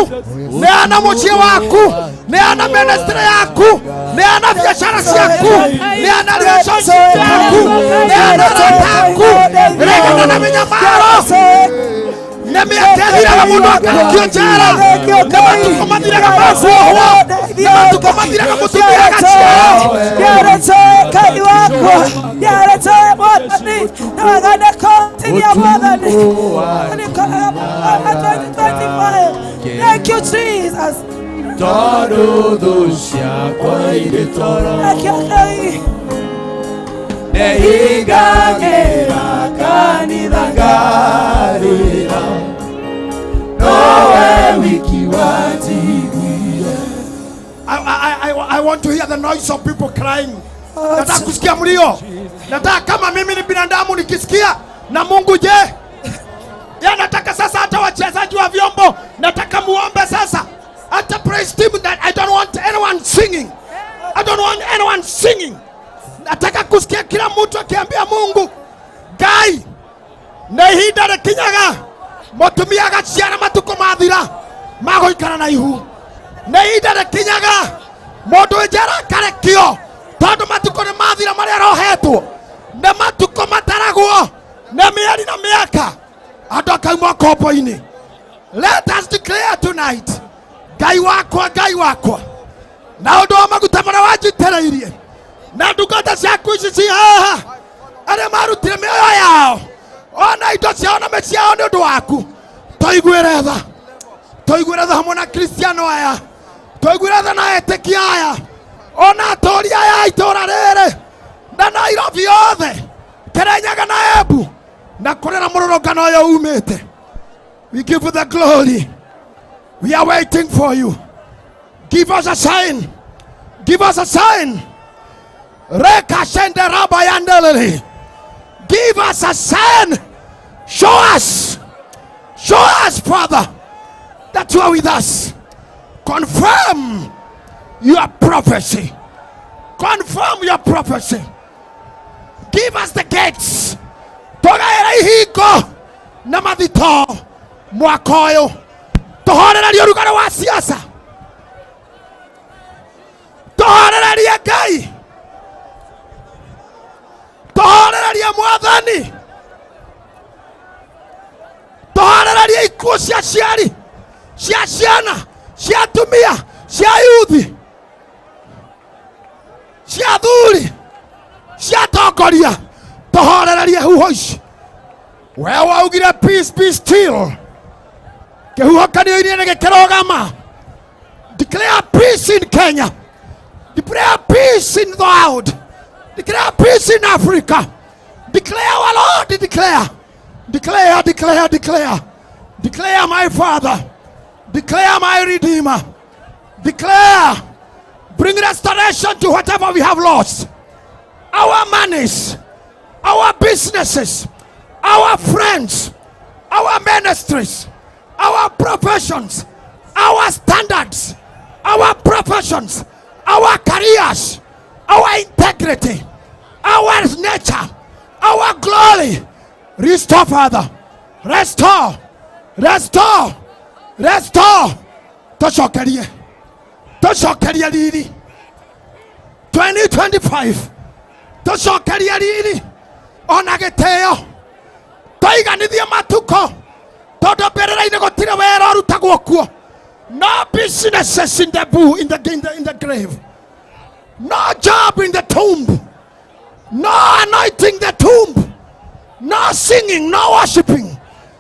neana mũciĩ waku, neana ministry yaku, neana biacara ciaku, neana relationship yaku, neana arata aku, regana na mĩnyamaro. Nĩ mĩaka ĩthiraga mũndũ akarokio njera, nĩ matukũ mathiraga ma kuohwo, nĩ matukũ mathiraga mũtumia agaciarwo. Thank you, Jesus. Tondũ thũ ciakwa irĩ toro. Ndehingagĩra kanitha ngarĩra, nowe wiki wanjiguire. I want to hear the noise of people crying. Nataka kusikia mlio. Nataka kama mimi ni binadamu nikisikia na Mungu je? Ya nataka sasa hata wachezaji wa vyombo nataka muombe sasa. Hata praise team that I don't want anyone singing. I don't want anyone singing. Nataka kusikia kila mtu akiambia Mungu, Ngai nĩ ihinda rĩkinyaga mũtumia agaciara matukũ mathira magũikara na ihu. Nĩ ihinda rĩkinyaga mũndũ wĩ njera akarekio tondũ matukũ nĩ mathira marĩa arohetwo, nĩ matukũ mataragwo nĩ mĩeri na mĩaka, andũ akauma ngombo-inĩ. Let us declare tonight, Ngai wakwa, Ngai wakwa, na ũndũ wa maguta marĩa wanjitĩrĩirie na ndungata ciaku ici ci haha arĩa marutire mĩoyo yao ona indo ciao na mĩciĩ yao nĩ ũndũ waku, tũiguĩre tha, tũiguĩre tha hamwe na Kristiano aya, tũiguĩre tha na etĩkia aya, ona atũũri aya a itũũra rĩrĩ na Nairobi yothe, Kĩrĩnyaga na Embu na kũrĩa mũrũrũngano ũyũ umĩte. We give you the glory. We are waiting for you. Give us a sign. Give us a sign. Reka shende raba yandelele. Give us a sign. Show us. Show us, Father, that you are with us. Confirm your prophecy. Confirm your prophecy. Give us the gates. Tũgaĩra ihingo na mathito mwaka ũyũ. Tũhorererie ũrugarĩ wa siasa. Tũhorererie Ngai. Tũhorererie Mwathani. Tũhorererie ikuũ cia aciari, cia ciana, cia atumia, cia yuthi, cia athuri, cia atongoria. Tũhorererie huho ici. We waugire peace be still. Kĩhuhũkanio-inĩ gĩkĩrũgama. Declare peace in Kenya. Declare peace in the world. Declare peace in Africa. Declare our Lord, declare. Declare, declare, declare. Declare my Father. Declare my Redeemer. Declare. Bring restoration to whatever we have lost. Our monies, our businesses, our friends, our ministries, our professions, our standards, our professions, our careers, our integrity, our nature, our glory. Restore, Father. Restore. Restore. Restore. Tũcokerie. Tũcokerie riri. 2025. Tũcokerie riri. Ona gĩtĩo. Tũiganithie matukũ. Tondũ mbĩrĩra-inĩ gũtirĩ wĩra ũrutagwo kuo. No businesses in the boo, in the, in the, in the grave. No job in the tomb. No anointing the tomb. No singing, no worshiping,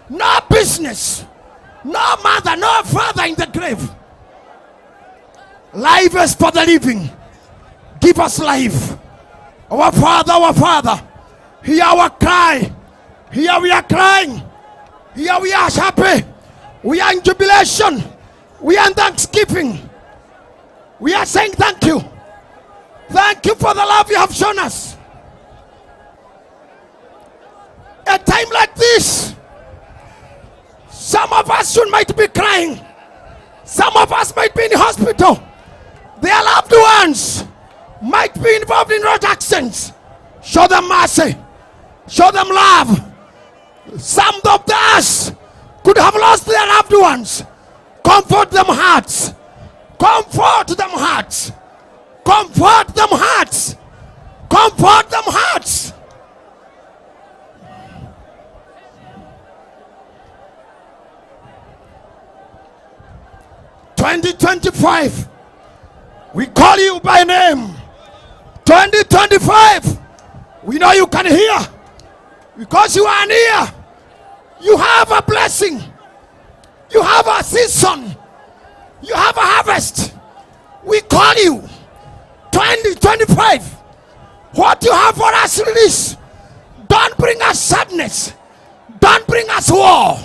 no business, no mother, no father in the grave. Life is for the living. Give us life. Our Father, hear our cry. Here we are crying. Here we are happy. We are in jubilation. We are in thanksgiving. We are saying thank you. Thank you for the love you have shown us. A time like this, some of us soon might be crying. Some of us might be in hospital. Their loved ones might be involved in road accidents. Show them mercy. Show them love. Some of us could have lost their loved ones. Comfort them hearts. Comfort them hearts. Comfort them hearts. Comfort them hearts. 2025, we call you by name. 2025, we know you can hear because you are near. You have a blessing. You have a season. You have a harvest. We call you 2025. What you have for us, release. Don't bring us sadness. Don't bring us war.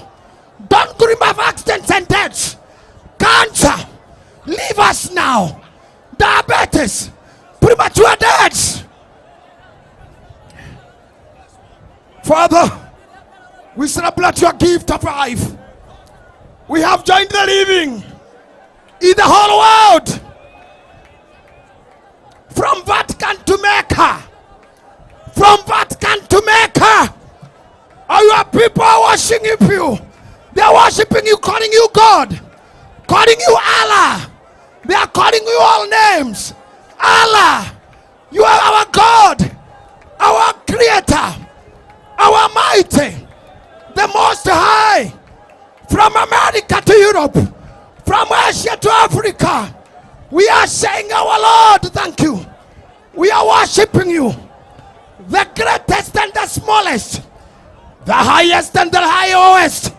Don't bring us accidents and deaths. Cancer. Leave us now. Diabetes. Premature deaths. Father, we celebrate your gift of life. We have joined the living in the whole world. From Vatican to Mecca. From Vatican to Mecca. All your people are worshiping you. They are worshiping you, calling you God, calling you Allah. They are calling you all names. Allah, you are our God, our Creator, our Mighty, the Most High. From America to Europe, from Asia to Africa, we are saying, Our Lord, thank you. We are worshiping you, the greatest and the smallest, the highest and the highest,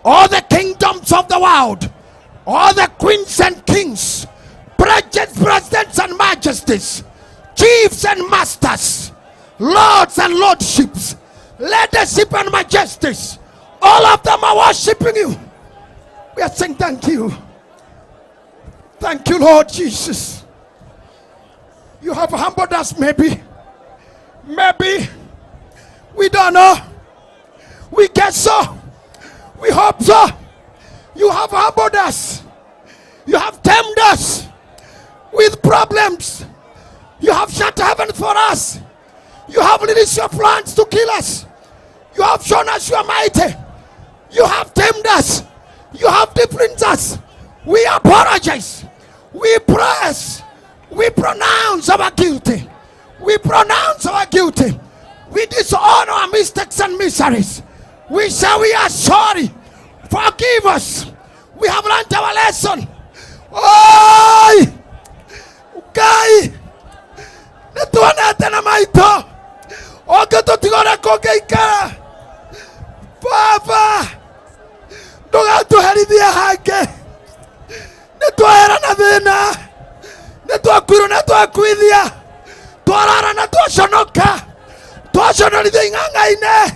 all the kingdoms of the world, all the queens and kings, presidents, presidents and majesties, chiefs and masters, lords and lordships, leadership and majesties, all of them are worshiping you. We are saying thank you. Thank you, Lord Jesus. You have humbled us, maybe. Maybe. We don't know. We guess so. We hope so. You have humbled us. You have tamed us with problems. You have shut heaven for us. You have released your plans to kill us. You have shown us you are mighty. You have tamed us. You have differenced us. We apologize. We press. We pronounce our guilty. We pronounce our guilty. We disown our mistakes and miseries. We say we are sorry. Forgive us. We have learned our lesson. Oi! Ngai! Nĩtuonete na maitho ũngĩtũtiga ũrĩa kũngĩikara baba ndũgatũherithie hangĩ nĩtwahera na thĩna nĩtwakuirwo na twakuithia twarara na twaconoka twaconorithio ing'ang'a-inĩ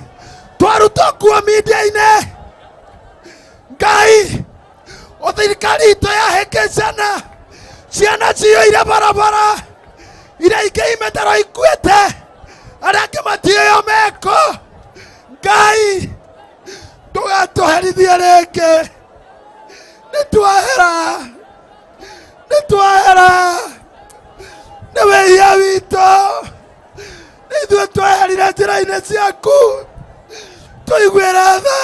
twarutwo kuo media-inĩ ngai o thirikari itũ yahĩngĩcana ciana ciyũire barabara iria ingĩ imetero ikuĩte arĩa angĩ matiĩyo meko ngai ndũgatũherithie rĩngĩ nĩtwahera nĩtwahera nĩ wĩhia witũ nĩ ithuĩ tweherire njĩra-inĩ ciaku tũiguĩre tha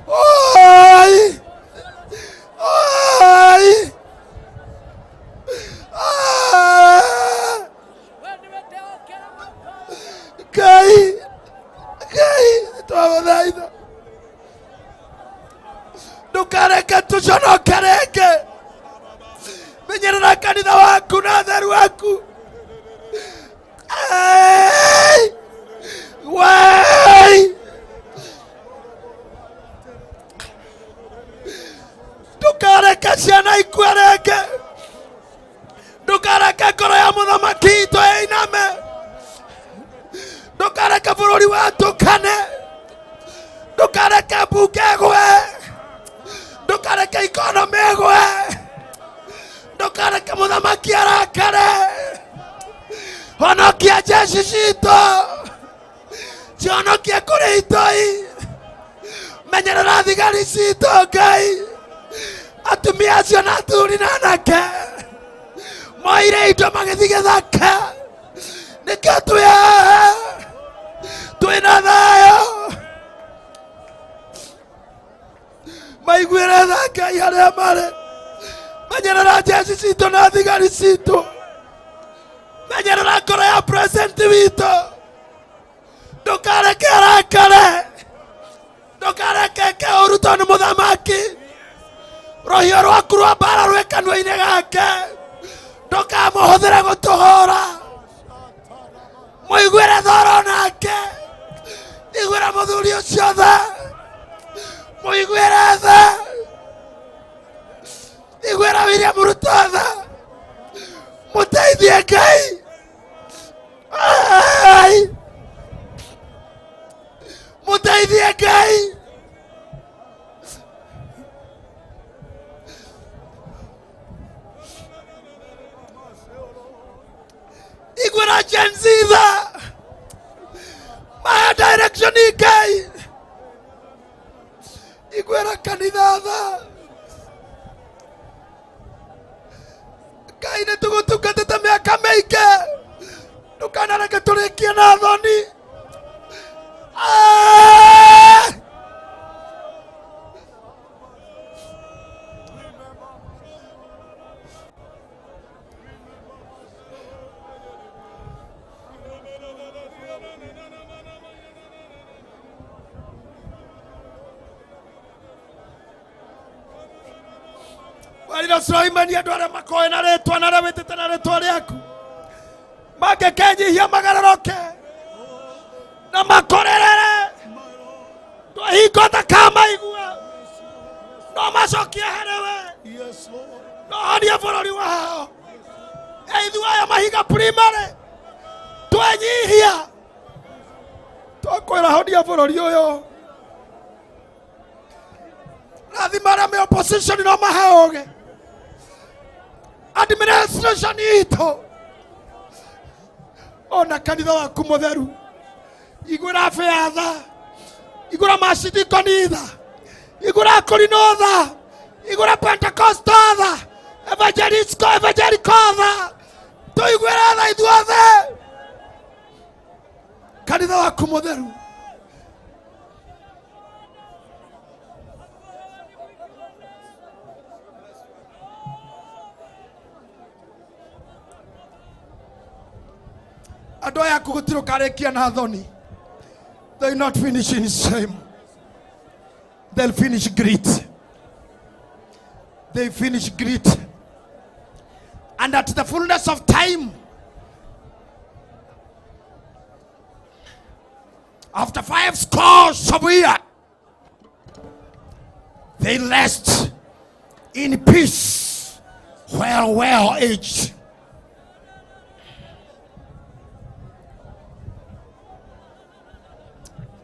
oi oi Ah! Ngai Ngai twagũthaitha ndũkareke tũconoke rĩngĩ menyerera kanitha waku na atheru aku Ei! Wei! Ndũkareke ciana ikue rĩngĩ ndũkareke ngoro ya mũthamaki itũ ĩiname ndũkareke bũrũri watũkane ndũkareke mbunge ĩgwe ndũkareke ikonomĩ ĩgwe ndũkareke mũthamaki arakare honokia jeshi citũ cihonokie kũrĩ itoi menyerera thigari citũ ngai atumia acio na athuri na anake moire indo magĩthiĩ gĩthaka nĩkĩo twĩ haha twĩna thayũ maiguĩre tha Ngai harĩa marĩ menyerera jeshi citũ na thigari citũ menyerera ngoro ya president witũ ndũkareke arakare ndũkareke eke ũru tondũ nĩ mũthamaki rũhiũ rwaku rwa mbara rwĩ kanua-inĩ gake ndũkamũhũthĩre gũtũhũra mũiguĩre thoro nake iguĩra mũthuri ũcio tha mũiguĩre tha Igwĩra William Ruto tha. Mũteithie Ngai. Ai. Mũteithie Ngai. Igwĩra Gen Z tha. Mahe direction Ngai. Igwĩra kanitha tha. Ngai nĩ tũgũtungatĩte mĩaka mĩingĩ. Ndũkanareke tũrĩkie na thoni. Ah! Warira Sulaimani andũ arĩa makoĩ na rĩtwa na arĩa wĩtĩte na rĩtwa rĩaku mangĩkenyihia magarũrũke na makorerere twahingo takamaigua no macokie harĩ we no honie bũrũri wao. Ithuĩ aya Mahiga Primary twenyihia twakwĩra honia bũrũri ũyũ. Rathima arĩa me opposition no mahe ũgĩ. Administration itũ ona kanitha waku mũtheru igũra betha igũra macidikoni tha igũra kũrinũ tha igũra Pentecostal tha evangelical tha tũiguĩre tha ithuothe kanitha waku mũtheru. Andũ aya aku gũtirĩ ũkarĩkia na thoni. They not finish in shame. They'll finish great. They finish great. And at the fullness of time, after 5 scores of years, they rest in peace while well aged.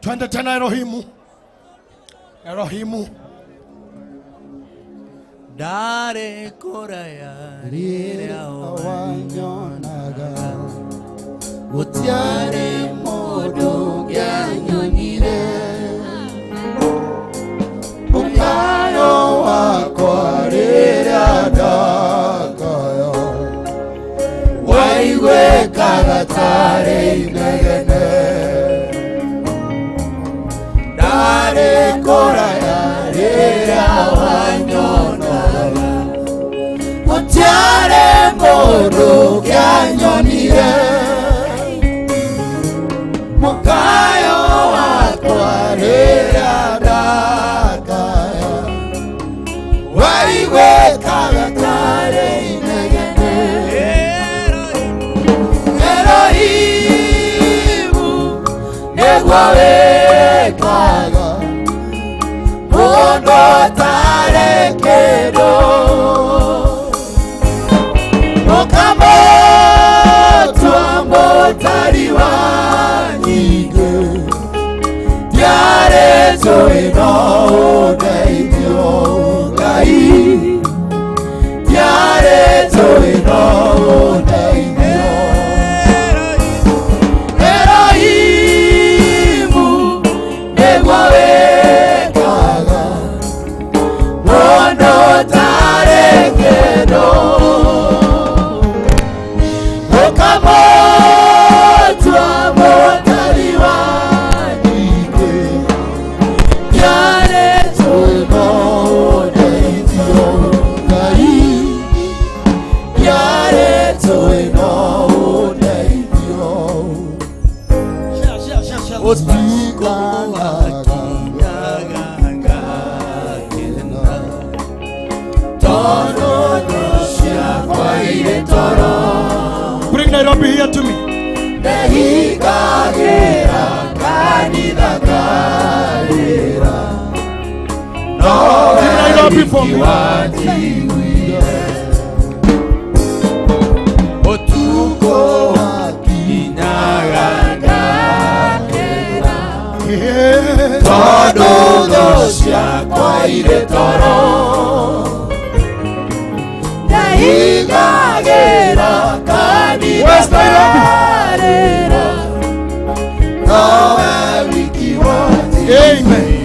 Twende tena Elohimu. Elohimu. Dare koraya rĩrĩa wanyonaga gũtiarĩ mũndũ ũngĩanyonire mũkayo wakwa rĩrĩa ndakayo waiguĩkaga tarĩ inegene ndarĩ kũraya rĩrĩa wanyonaga gũtiarĩ mũndũ ũngĩanyonire mũkayo wakwa rĩrĩa ndakaya waiguĩkaga tarĩ inegene Elohimu nĩguo wĩkaga mũndũ ũtarĩ kĩndũ ũkamũtua mũtari wa nyingĩ ndiarĩ njũĩ no ũndeithio Ngai ndiarĩ njũĩ no ũndeithio Elohimu nĩguo wĩkaga mũndũ ũtarĩ kĩndũ ũkamũtua mũtari wa nyingĩ ndiarĩ njũĩ no ũndeithio Ngai ndiarĩ njũĩ no ũndeithio. Ũtukũ wakinyaga ngakena tondũ thũ ciakwa irĩ toro. Bring Nairobi here to me. Ndehingagĩra kanitha ngarĩra no Bring Nairobi for me. wanjiguire. irĩ toro Ndahingagĩra kanitha ndarĩra Nowe wiki wanjigĩire. Amen.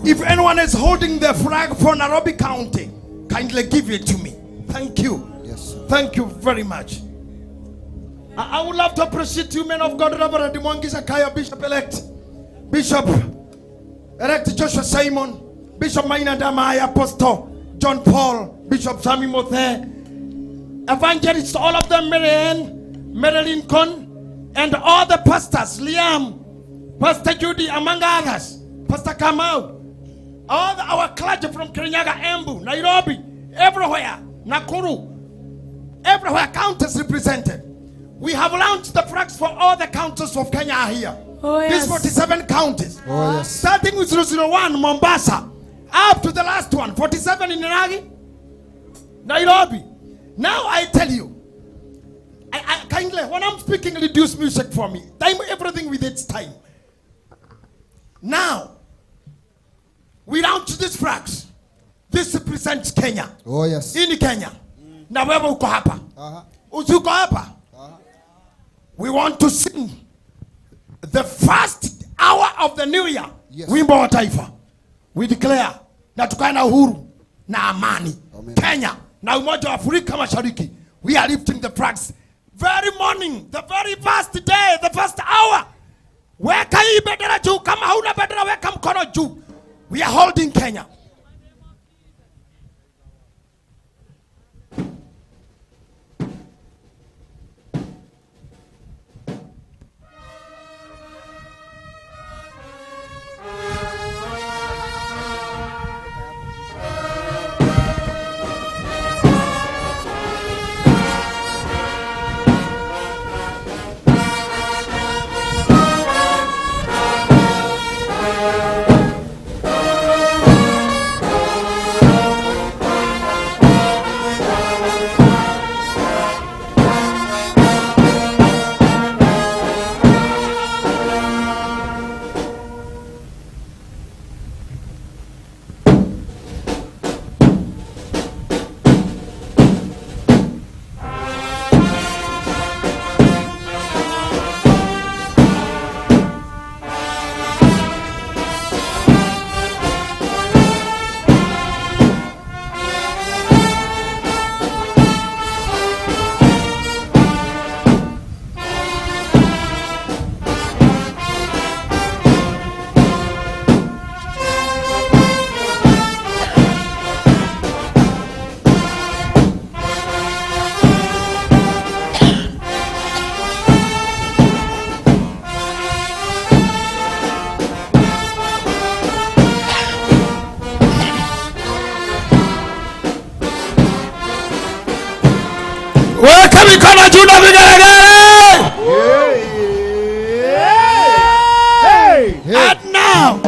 If anyone is holding the flag for Nairobi County, kindly give it to me. Thank you. Yes, sir. Thank you very much. I would love to appreciate you, men of God, Reverend Mwangi Zakayo, Bishop elect, Bishop elect Joshua Simon, Bishop Maina Damai, Apostle John Paul, Bishop Sammy Mothe, evangelists, all of them, Mary Ann, Marilyn Con, and all the pastors, Liam, Pastor Judy, among others, Pastor Kamau, all our clergy from Kirinyaga, Embu, Nairobi, everywhere, Nakuru, everywhere, counties represented. We have launched the flags for all the counties of Kenya are here. Oh, yes. These 47 counties. Oh, yes. Starting with 001, Mombasa, up to the last one, 47 in Nairobi. Nairobi. Now I tell you, I kindly, when I'm speaking, reduce music for me. Time everything with its time. Now, we launch these flags. This represents Kenya. Oh, yes. In Kenya. Na wewe uko hapa. Aha. Uko hapa. We want to sing the first hour of the new year. Yes. Wimbo wa taifa. We declare na tukae na uhuru na amani. Amen. Kenya na umoja wa Afrika Mashariki. We are lifting the flags very morning, the very first day, the first hour. Weka hii bendera juu. Kama hauna bendera weka mkono juu. We are holding Kenya. Weka mikono juu na vigelegele. And now,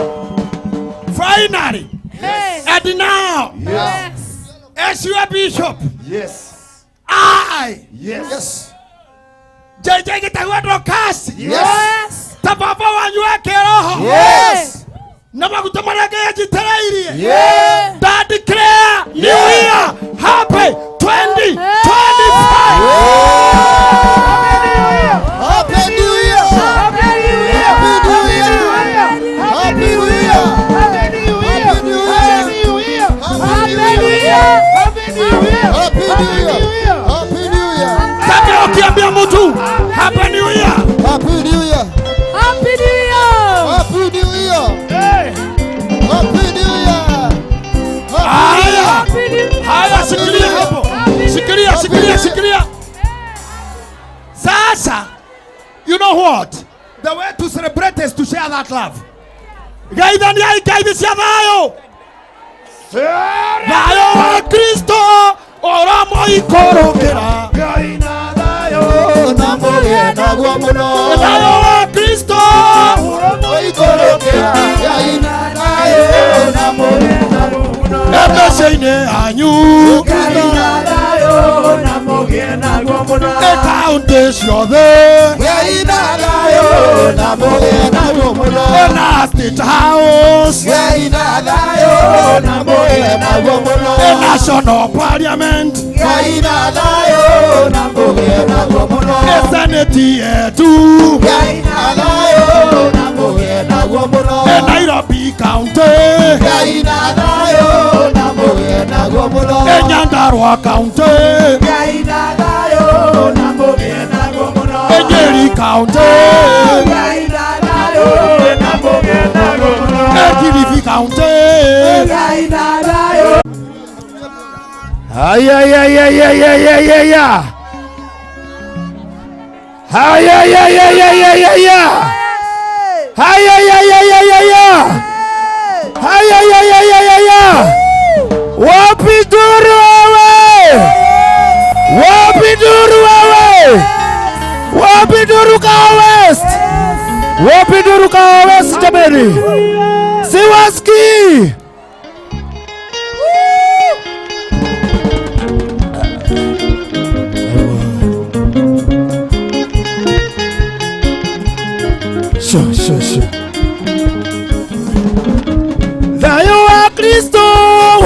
finally, and now, Yes. as your bishop, Yes. I, Yes. Yes. JJ Gitagwa Dorcas, Yes. ta baba wanyu wa kĩroho Yes. na maguta marĩa Ngai anjitĩrĩirie Yeah. nda declare new year happy 2025. Happy New Year. Happy New Year. Happy New Year. Happy New Year. Happy New Year. Happy New Year. Happy New Year. Happy New Year. Kabla ukiambia mtu happy new year, Happy New Year. Happy New Year. Happy New Year. Happy New Year. Haya. Happy New Year. Haya, shikilia hapo, shikilia, shikilia, shikilia. Sasa, you know what? The way to celebrate is to share that love. Geithaniai ngeithi cia thayũ, thayũ wa Kristo ũramũikũrũkĩra. Ngai na thayũ na mũgĩe naguo mũno. Thayũ wa Kristo Ũramũikũrũkĩra. Ngai na thayũ na mũgĩe naguo mũno. mbeca-inĩ yanyu. Ngai na thayũ na mũgĩe naguo mũno. mũno. Nĩ kaũntĩ ciothe. Gĩai na thayũ na mũgĩe naguo mũno. Na State House. Gĩai na thayũ na mũgĩe naguo mũno. National Parliament. Gĩai na thayũ na mũgĩe naguo mũno. Senate yetu. Gĩai na thayũ na mũgĩe naguo mũno. Nairobi County. Gĩai na thayũ na mũgĩe naguo mũno. Nyandarua County. Gĩai na thayũ na mũgĩe naguo mũno. Nyeri County. Gĩai na thayũ na mũgĩe naguo mũno. Kilifi County. Gĩai na thayũ. Ay, ay, ay, ay, ay, ay, ay, ay, ay. Ay, ay, ay, ay, ay, ay, ay, ay. Ay, ay, ay, ay, ay, ay, ay. Ay, ay, ay, ay, ay, ay, ay. Wapi duru wewe? Wapi duru wewe? Wapi duru Kahawa West? Wapi duru Kahawa West jameni? Siwasikii. Sure, sure, sure. Thayũ wa Kristo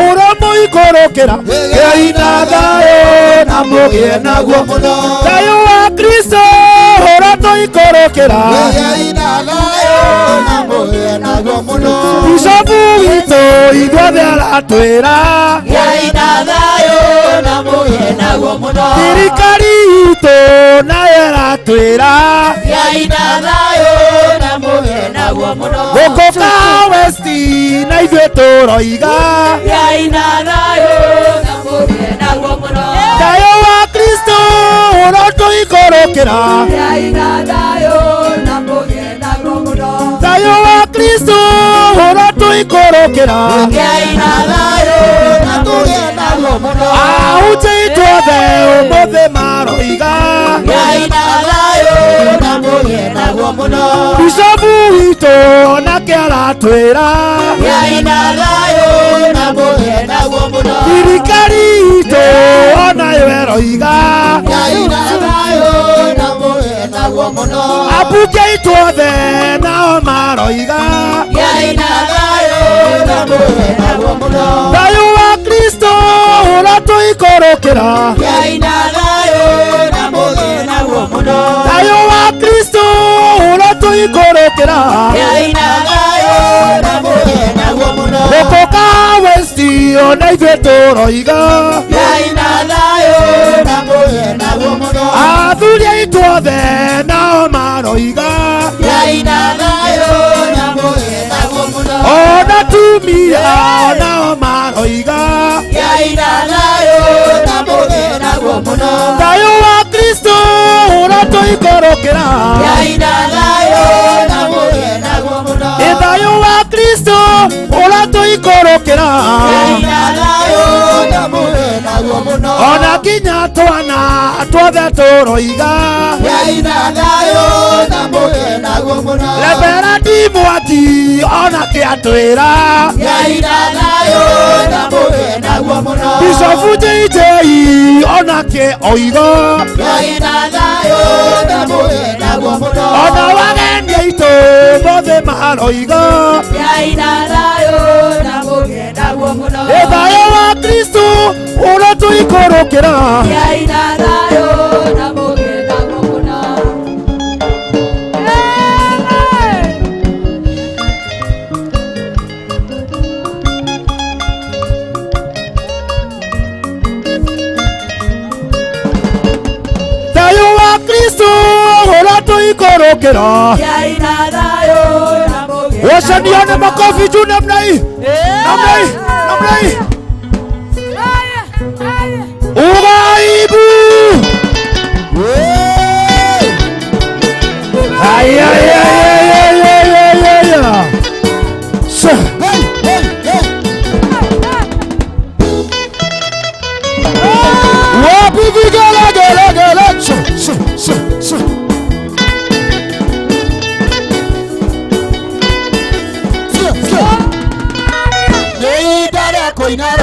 ũramũikũrũkĩra. Gĩai na thayũ na mũgĩe naguo mũno. Thayũ wa Kristo ũratũikũrũkĩra. Gĩai na thayũ na mũgĩe naguo mũno. Bishopu witũ ithuothe aratwĩra. Gĩai na thayũ na mũgĩe naguo mũno. Thirikari itũ nayo ĩratwĩra. Gĩai na thayũ na mũgĩe naguo mũno. Gũkũ Kahawa West na ithuĩ tũroiga. Gĩai na thayũ na mũgĩe naguo mũno. Thayũ wa Kristo ũrotũikũrũkĩra. Gĩai na thayũ na mũgĩe naguo mũno. Thayũ wa Kristo ũrotũikũrũkĩra. Gĩai na thayũ na tũgĩe naguo mũno. Ahunjia ithuothe ũmũthĩ maroiga. Gĩai na thayũ na mũgĩe naguo mũno. Bishopu witũ onake aratwĩra. Gĩai na thayũ na mũgĩe naguo mũno. Thirikari itũ onayo ĩroiga. Gĩai na thayũ na mũgĩe naguo mũno. Ambunge ithuothe nao maroiga. Gĩai na thayũ na mũgĩe naguo mũno. Thayũ wa Kristo ũratũikũrũkĩra. Gĩai na thayũ na mũgĩe naguo mũno. Thayũ wa Kristo ũratũikũrũkĩra. Gĩai na thayũ na mũgĩe naguo mũno. Gũkũ Kahawa West ona ithuĩ tũroiga. Gĩai na thayũ na mũgĩe naguo mũno. Athuri aitũ othe nao maroiga. Gĩai na thayũ na mũgĩe naguo mũno. Ona atumia nao maroiga. Gĩai na thayũ na mũgĩe naguo mũno. Thayũ wa Kristo ũratũikũrũkĩra. Gĩai na thayũ na mũgĩe naguo mũno. Thayũ wa Kristo ũratũikũrũkĩra. Gĩai na thayũ na mũgĩe naguo mũno. Ona nginya twana tuothe tũroiga. Gĩai na thayũ na mũgĩe naguo mũno. Reverend Mwaki onake atwĩra. Gĩai na thayũ na mũgĩe naguo mũno. Bishopu JJ onake oiga. Gĩai na thayũ na mũgĩe naguo mũno. Ona wageni aitũ mothe maroiga. Gĩai na thayũ na mũgĩe naguo mũno. Thayũ wa Kristo ũratũikũrũkĩra. Gĩai na thayũ na mũgĩe naguo mũno. Thayũ wa Kristo ũratũikũrũkĩra. Gĩai na thayũ na mũgĩe Wacha nione makofi juu namna hii. Namna hii, namna hii. Uraibu. Ay, ay, ay, ay, ay, ay, ay, ay. Wapi vigelegele? Koina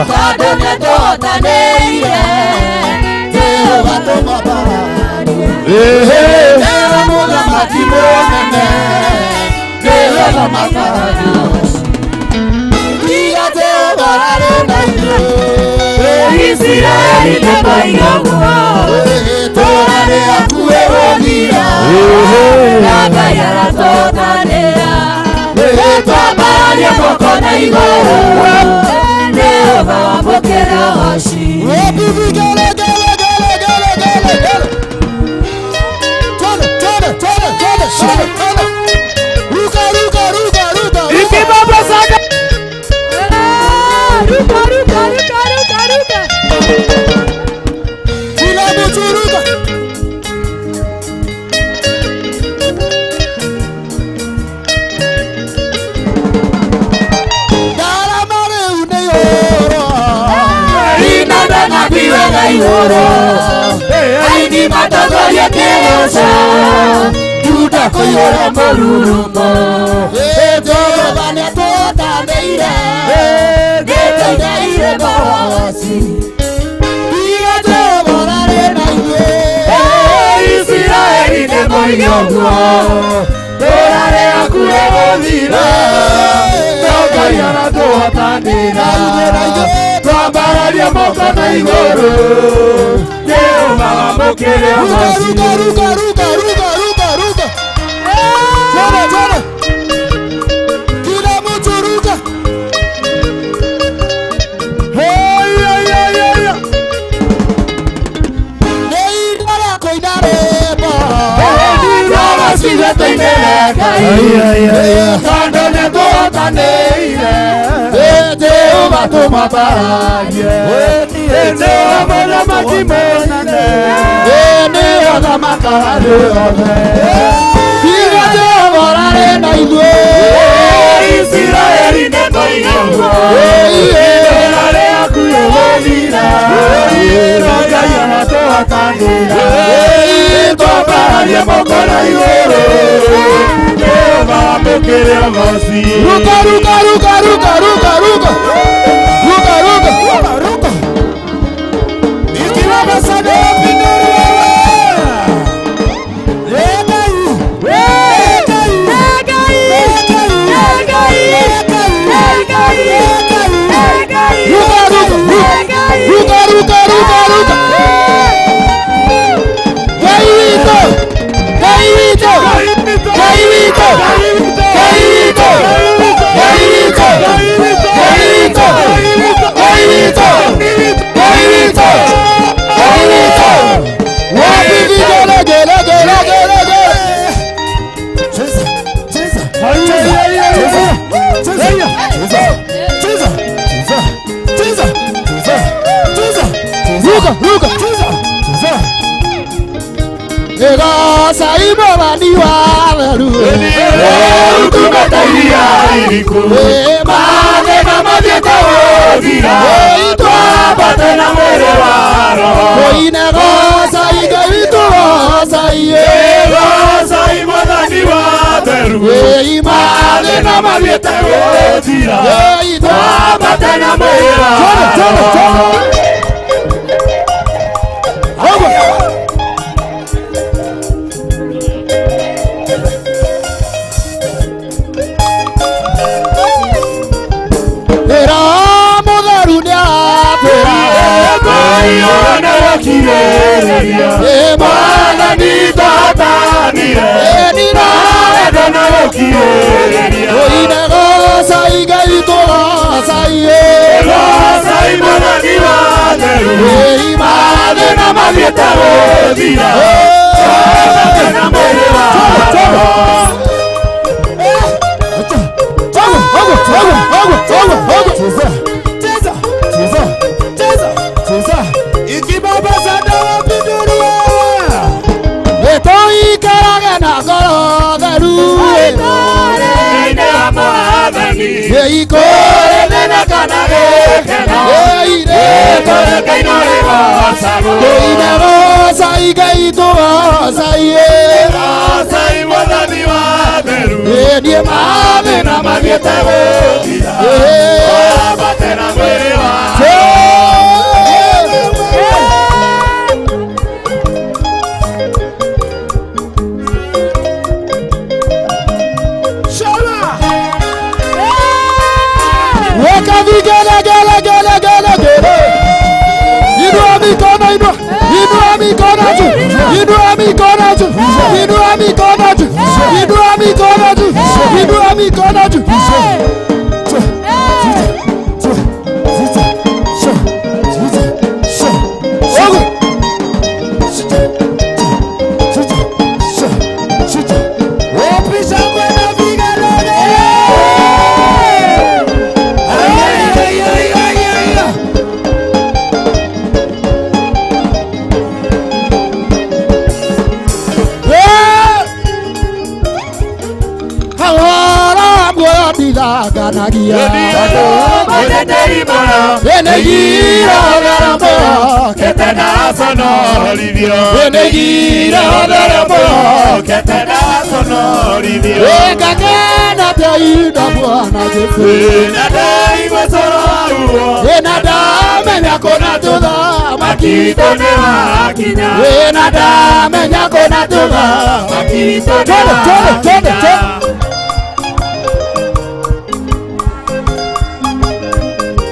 Tondũ nĩatũhotanĩire Jehova tũmwambararie Nĩwe mũthamaki mũnene nĩwe thamakaga Tiga Jehova arĩ na ithuĩ Isiraeli nĩmoiga ũguo Tũrarĩ hakuhĩ gũthira Na Ngai aratũhotanĩra Twambararie moko na igũrũ Jehova wamũkĩre ũgoci Ikibaba saka Ruka ruka ruka ruka ruka. Kila mtu ruka. Ndarama rĩu nĩ yũrwo. Inanda na biwega igũrũ Aini matongorie kĩgoco Juda kũiyũra mũrurumo Jehova nĩatũhotanĩire Nĩtũinĩire mawoci Tiga Jehova arĩ na ithuĩ Isiraeli nĩmoiga ũguo Tũrarĩ hakuhĩ gũthira No Ngai aratũhotanĩra Twambararie moko na igũrũ Jehova wamũkĩre ũgoci Ruka ruka ruka ruka ruka ruka. Twende twende. Kila mtu ruka. Hey hey hey hey. Nĩindara kũina rwĩmbo. Ngoro citũ tũinĩre Ngai Tondũ nĩatũhotanĩire Jehova tũmwambararie Nĩwe mũthamaki mũnene Nĩwe thamakaga thĩ yothe Tiga Jehova arĩ na ithuĩ Isiraeli nĩmoiga ũguo Tũrarĩ hakuhĩ gũthira No Ngai aratũhotanĩra Twambararie moko na igũrũ Jehova wamũkĩre ũgoci Ruka ruka ruka ruka ruka ruka. Ruka ruka ruka ruka. Ikibaba saka wapinduru Ruka ruka ruka ruka ruka ruka. Ngai witũ. Ngai witũ. Ngai witũ. Ngai witũ. Ngai witũ. Ngai witũ. Ngai witũ. Ngai witũ. Ngai witũ. Wapi vigelegele gele gele gele. Cheza, cheza, cheza, cheza, cheza, cheza, cheza, cheza, cheza, Ruka ruka. cheza, cheza. Egoca imũrani wa theru. Utungata iria iriku Mathĩna mathiĩte gũthira Twambate na mwĩrĩ wa roho Koine goca Ngai witũ goca iye. Goca Mwathani wa theru Mathĩna mathiĩte gũthira Twambate na mwĩrĩ wa roho Ĩra mũtheru nĩaratwĩra. Kũiyũra gũkirĩrĩria Mwathani twahatanire Wendo na gũkirĩrĩria Koine goca Ngai witũ goca iye. Goca Mwathani wa theru Mathĩna mathiĩte gũthira Twambate na mwĩrĩ wa roho Cheza, cheza, cheza, cheza, cheza. Ikibaba saka wapinduru. Tũikarage na ngoro theru. Thĩinĩ wa Mwathani Ikũrĩ Thĩna kana gĩkeno ĩire. Tũrĩkaino rĩgocagwo Koine goca Ngai Ngai tuwasaiye Asai mwathani wa theru Niĩ mathĩna mathiĩte gũthira Wambate na mwĩrĩ wa Weka vigele gele gele gele gele. Inua mikono inua. Inua mikono juu. Inua mikono juu. Inua mikono juu. Inua mikono juu. Inua mikono juu.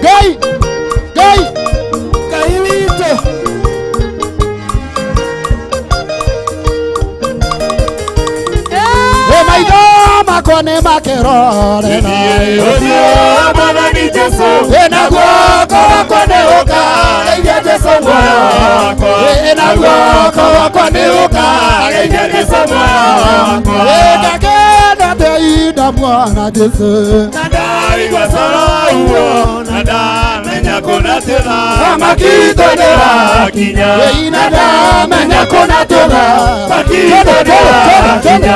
Gai! Gai! Gailito! E maitho makwa nĩ makĩrorera Ĩna guoko gwakwa nĩ ũkageithia Jesũ muoyo wakwa Ĩna guoko gwakwa nĩ ũkageithia Jesũ muoyo wakwa Ĩngakena ndĩinda mwana Jesũ Nadaigua coro uo Nadamenya kũna tũtha Makito nĩ wakinya Nadamenya kũna tũtha Makito nĩ wakinya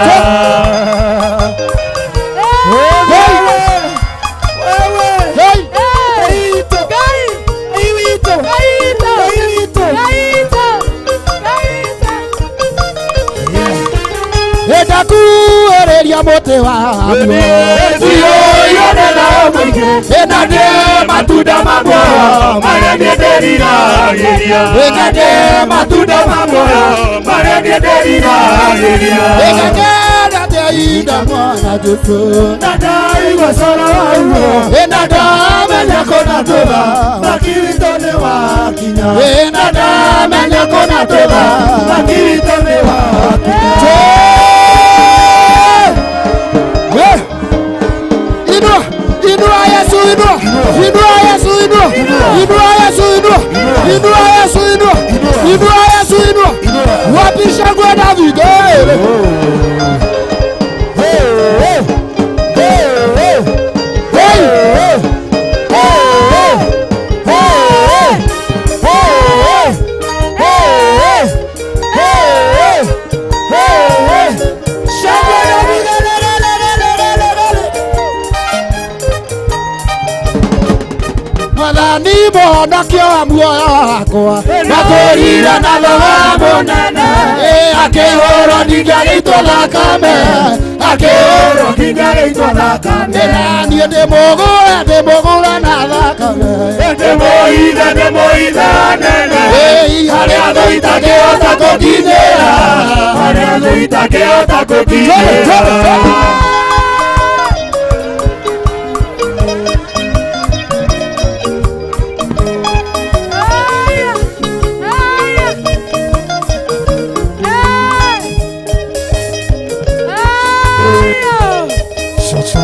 Ndakuĩrĩria mũtĩ wa Ĩna ndĩ matunda ma muoyo marĩa niĩ ndĩriragĩria Ĩna ndĩ matunda ma muoyo marĩa niĩ ndĩriragĩria Ĩngakena ndĩinda mwana Jesũ Na ndaigua coro waguo Ĩna ndamenya kũna tũtha Makito nĩ wakinya Ĩna ndamenya kũna tũtha Makito nĩ wakinya Inua, inua Yesu inua, inua Yesu inua, inua Yesu inua, inua Yesu inua, inua Yesu inua. Wapi shangwe na vigele? Hey, hey, hey, hey, hey, hey, hey, hey, hey, hey. Shangwe na vigele. Mwathani mũhonokia wa muoyo wakwa Ndakũrire na thogora mũnene Akĩhũrwo nginya gĩitwo thakame Akĩhũrwo nginya gĩitwo thakame Na niĩ ndĩmũgũre na thakame Ndĩmũithe nene Harĩa thũ itakĩhota gũkinyĩra Harĩa thũ itakĩhota gũkinyĩra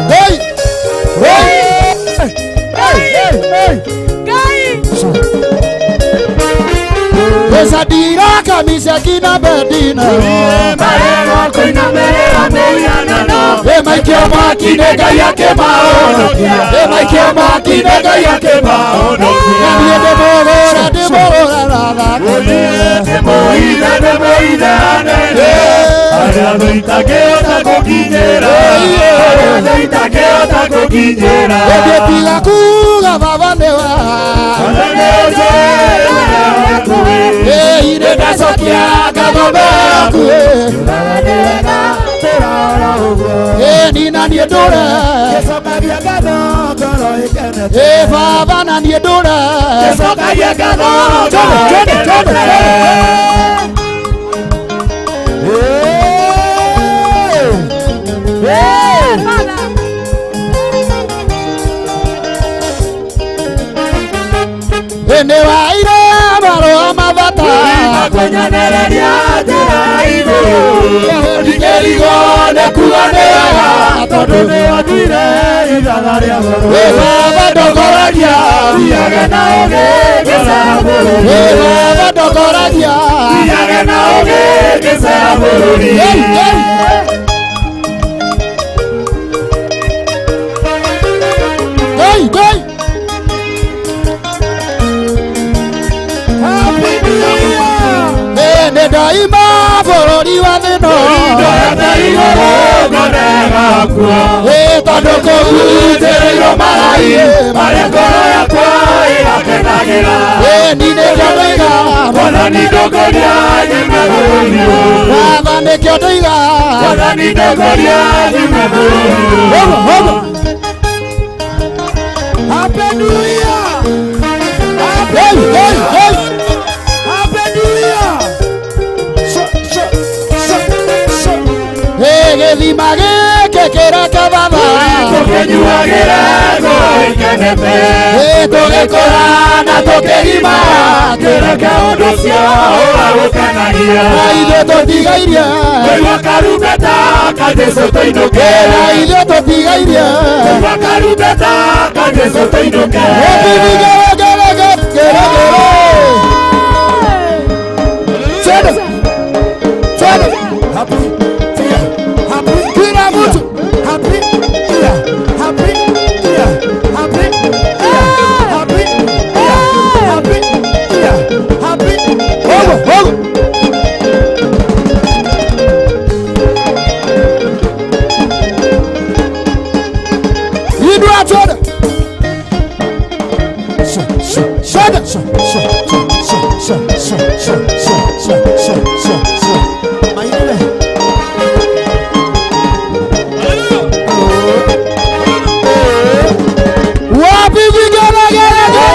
Hey! Hey! Hey! Hey! Esadira kamisa kina bedina Emaikia makine Ngai akĩmahonokia Emaikia makine Ngai akĩmahonokia Niĩ ndĩmũgũra ndĩmũgũra na thakame Ndĩmũithe ndĩmũithe nene Harĩa thũ itakĩhota gũkinyĩra Harĩa thũ itakĩhota gũkinyĩra Ĩndĩ tiga kuga baba nĩ wa Baba nĩ ũnjĩraga hakuhĩ Ĩ nĩ ndacoka Ngĩcokia ngatho yaku Ĩ na niĩ ndũre Ngĩcokagia ngatho ngoro ĩkenete Ĩ baba na niĩ ndũre Ngĩcokagia ngatho ngoro ĩkenete. Nĩ waire marũa mabata Makunyonereria njĩra igũrũ Ndikĩrigwo nĩ kuga nĩ wega tondũ nĩwatuire ithaga rĩa goro. Ĩ baba ndongoragia Thiage na ũũgĩ ngĩcera bũrũri. Ĩ baba ndongoragia Thiage na ũũgĩ ngĩcera bũrũri. Hey, hey. Hey, hey. Happy New Year. Nĩ ndaima bũrũri wa thĩno Ndoete igũrũ ngone gakuo. Ĩ tondũ kũu Njĩrĩirwo marai marĩa ngoro yakwa ĩgakenagĩra. Ĩ niĩ nĩkĩo ndoiga Mwathani ndongoria nyume bũrũri ũyũ. Baba nĩkĩo ndoiga Mwathani ndongoria nyume bũrũri ũyũ. Hogo, hogo. Happy New Year. Hey, hey, hey. Happy New Year. So, so, so, so. Ĩ gĩthima gĩkĩ kĩreke baba Tũkĩnyuagĩra ngoro ĩkenete. Ĩ tũgĩkũra na tũkĩgima Kĩreke ũndũ ũcio ũgagũkenagia. Na ithuĩ tũtigairie Kũigua karumbeta ka Jesũ tũinũke. Na ithuĩ tũtigairie Kũigua karumbeta ka Jesũ tũinũke. Twende. Twende. Happy Year. Happy Kila mtu. Happy Year. Happy Year. Happy Year. Happy Year. Happy Year. Happy Hogo, hogo. Inua twende. So, so, Twende. so, so, so, so, so, so, so, so, so, so, so. Maile. Wapi vigelegele?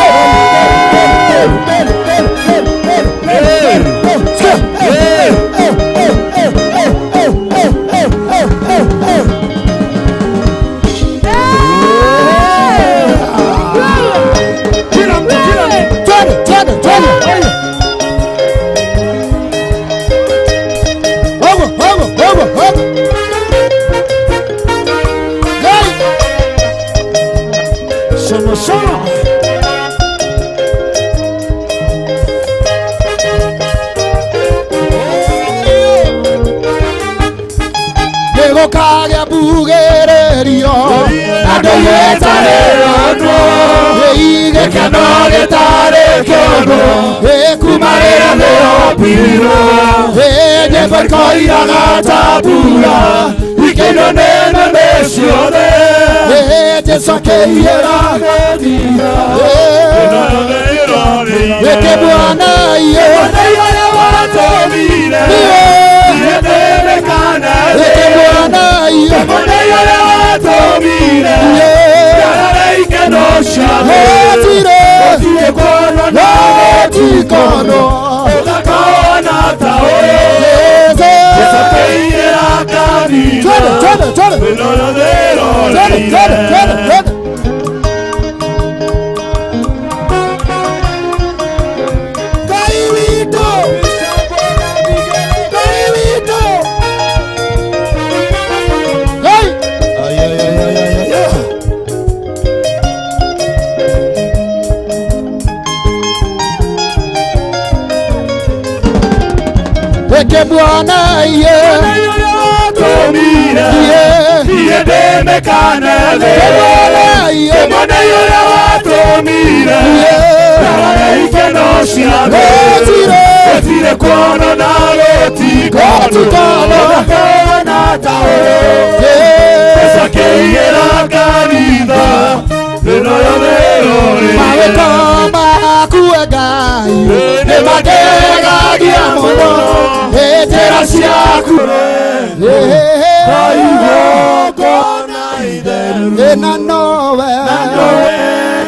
Kila mtu, kila mtu. Twende, twende, twende. Hogo, hogo, hogo, hogo. Hey. Sono solo. Nĩgũkagĩa mbugĩrĩrio andũ gĩtarĩrwo Gĩkeno gĩtarĩ kĩũndũ ĩ kuma rĩrĩa thĩ yombirwo. ĩ nyĩmbo Ikoiraga ta mbura ikĩinwo nĩ nĩmĩ ciothe. ĩ Jesũ akĩiyĩra ĩkĩ Bwana iye ĩkĩ Bwana iye Gũtirĩ gũtikono Jesũ Twende, twende, twende. Twende, twende, twende, twende. Ngai witũ. Ngai witũ. Hey! Ay, ay, ay, ay, ay, ay. Ĩkĩ Bwana iye iye Bwana iye iye Gũtirĩ Gũtirĩ kuono na gũtikono Gũtikono. Ũgakona ta ũyũ Jesũ Akĩiyĩra kanitha ĩno yothe ĩrorĩire. Mawĩko maku Ngai Nĩ makegagia Ngenagia mũno nĩ njĩra ciaku Igongona itheru na nowe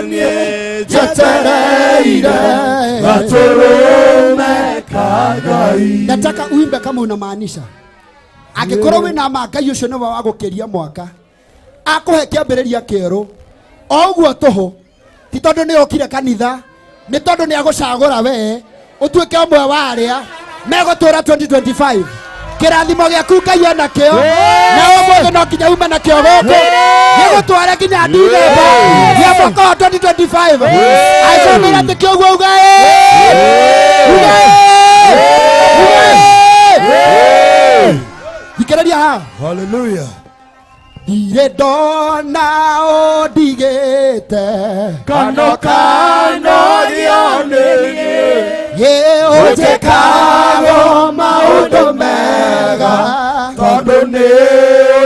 niĩ njetereire gatũrũme ka Ngai. Nataka uimbe kama unamaanisha. Angĩkorwo wĩna ma Ngai ũcio nĩwe wa gũkĩria mwaka, akũhe kĩambĩrĩria kĩerũ o ũguo tũhũ, ti tondũ nĩ okire kanitha, nĩ tondũ nĩ agũcagũra we ũtuĩke ũmwe wa arĩa megũtũra 2025. Kĩrathimo gĩaku Ngai enakĩo, na ũmũthĩ no nginya ume nakĩo gũkũ, gĩgũtware nginya Ndithemba ya mwaka wa 2025. Angĩkorwo nĩ ũretĩkia ũguo uga ĩĩ, uga ĩĩ, uga ĩĩ. Thikĩrĩria haha. Hallelujah. Ndirĩ ndona ũndigĩte Kano kano gĩonĩrie ũnjĩkago maũndũ mega tondũ nĩ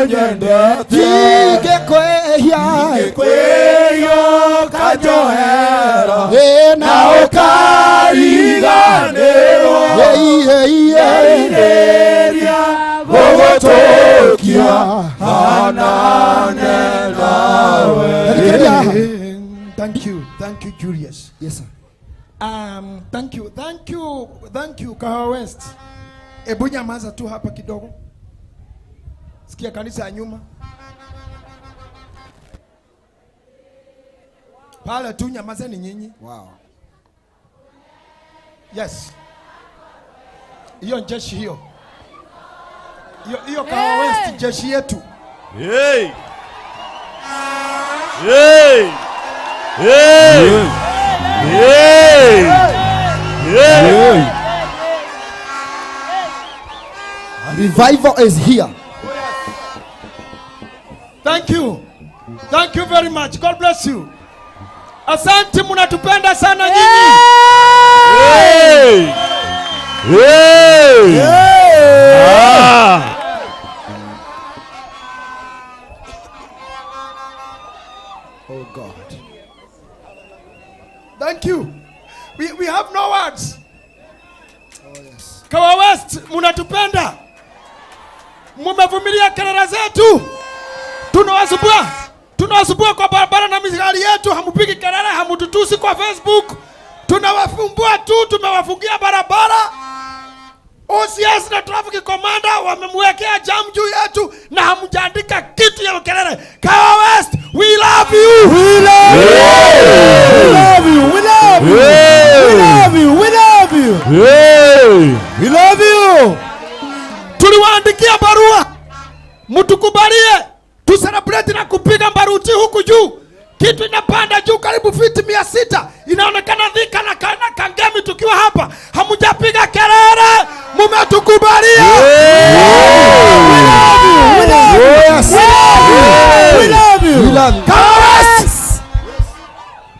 ũnyendete. Ingĩkwĩhia Ingĩkwĩhia ũkanjohera na na ũkariganĩrwo Ndeithĩrĩria gũgũtũkia hanane nawe. Thank you. Thank you, Julius. Yes, sir. Thank you. Thank you. Thank you, Kahawa West. Ebu nyamaza tu hapa kidogo. Sikia kanisa ya nyuma. Pale tu nyamazeni nyinyi. Wow. Yes. Hiyo jeshi hiyo. Hiyo Kahawa West jeshi yetu. Hey. Hey. Hey. Hey. Hey. Revival is here. Thank you. Thank you very much. God bless you. Asante, mnatupenda sana nyinyi. Hey. Hey. Ah. Oh God. Thank you. We have no words. Oh yes. Kahawa West, mnatupenda. Mumevumilia kelele zetu. Tunawasumbua. Tunawasumbua kwa barabara na mizigari yetu, hamupigi kelele, hamututusi kwa Facebook. Tunawafumbua tu, tumewafungia barabara. OCS na traffic commander wamemwekea jam juu yetu na hamjaandika kitu ya kelele. Kahawa West, we love you. We love you. We love you. We love you. We love you. We love you. We love you. Tuliwaandikia barua, mtukubalie tu celebrate na kupiga baruti huku juu. Kitu inapanda juu karibu fiti 600. Inaonekana Thika na Kangemi tukiwa hapa. Hamujapiga kelele, mumetukubalia. We love you. We love you. Yes. We love you. We love you. Kahawa West.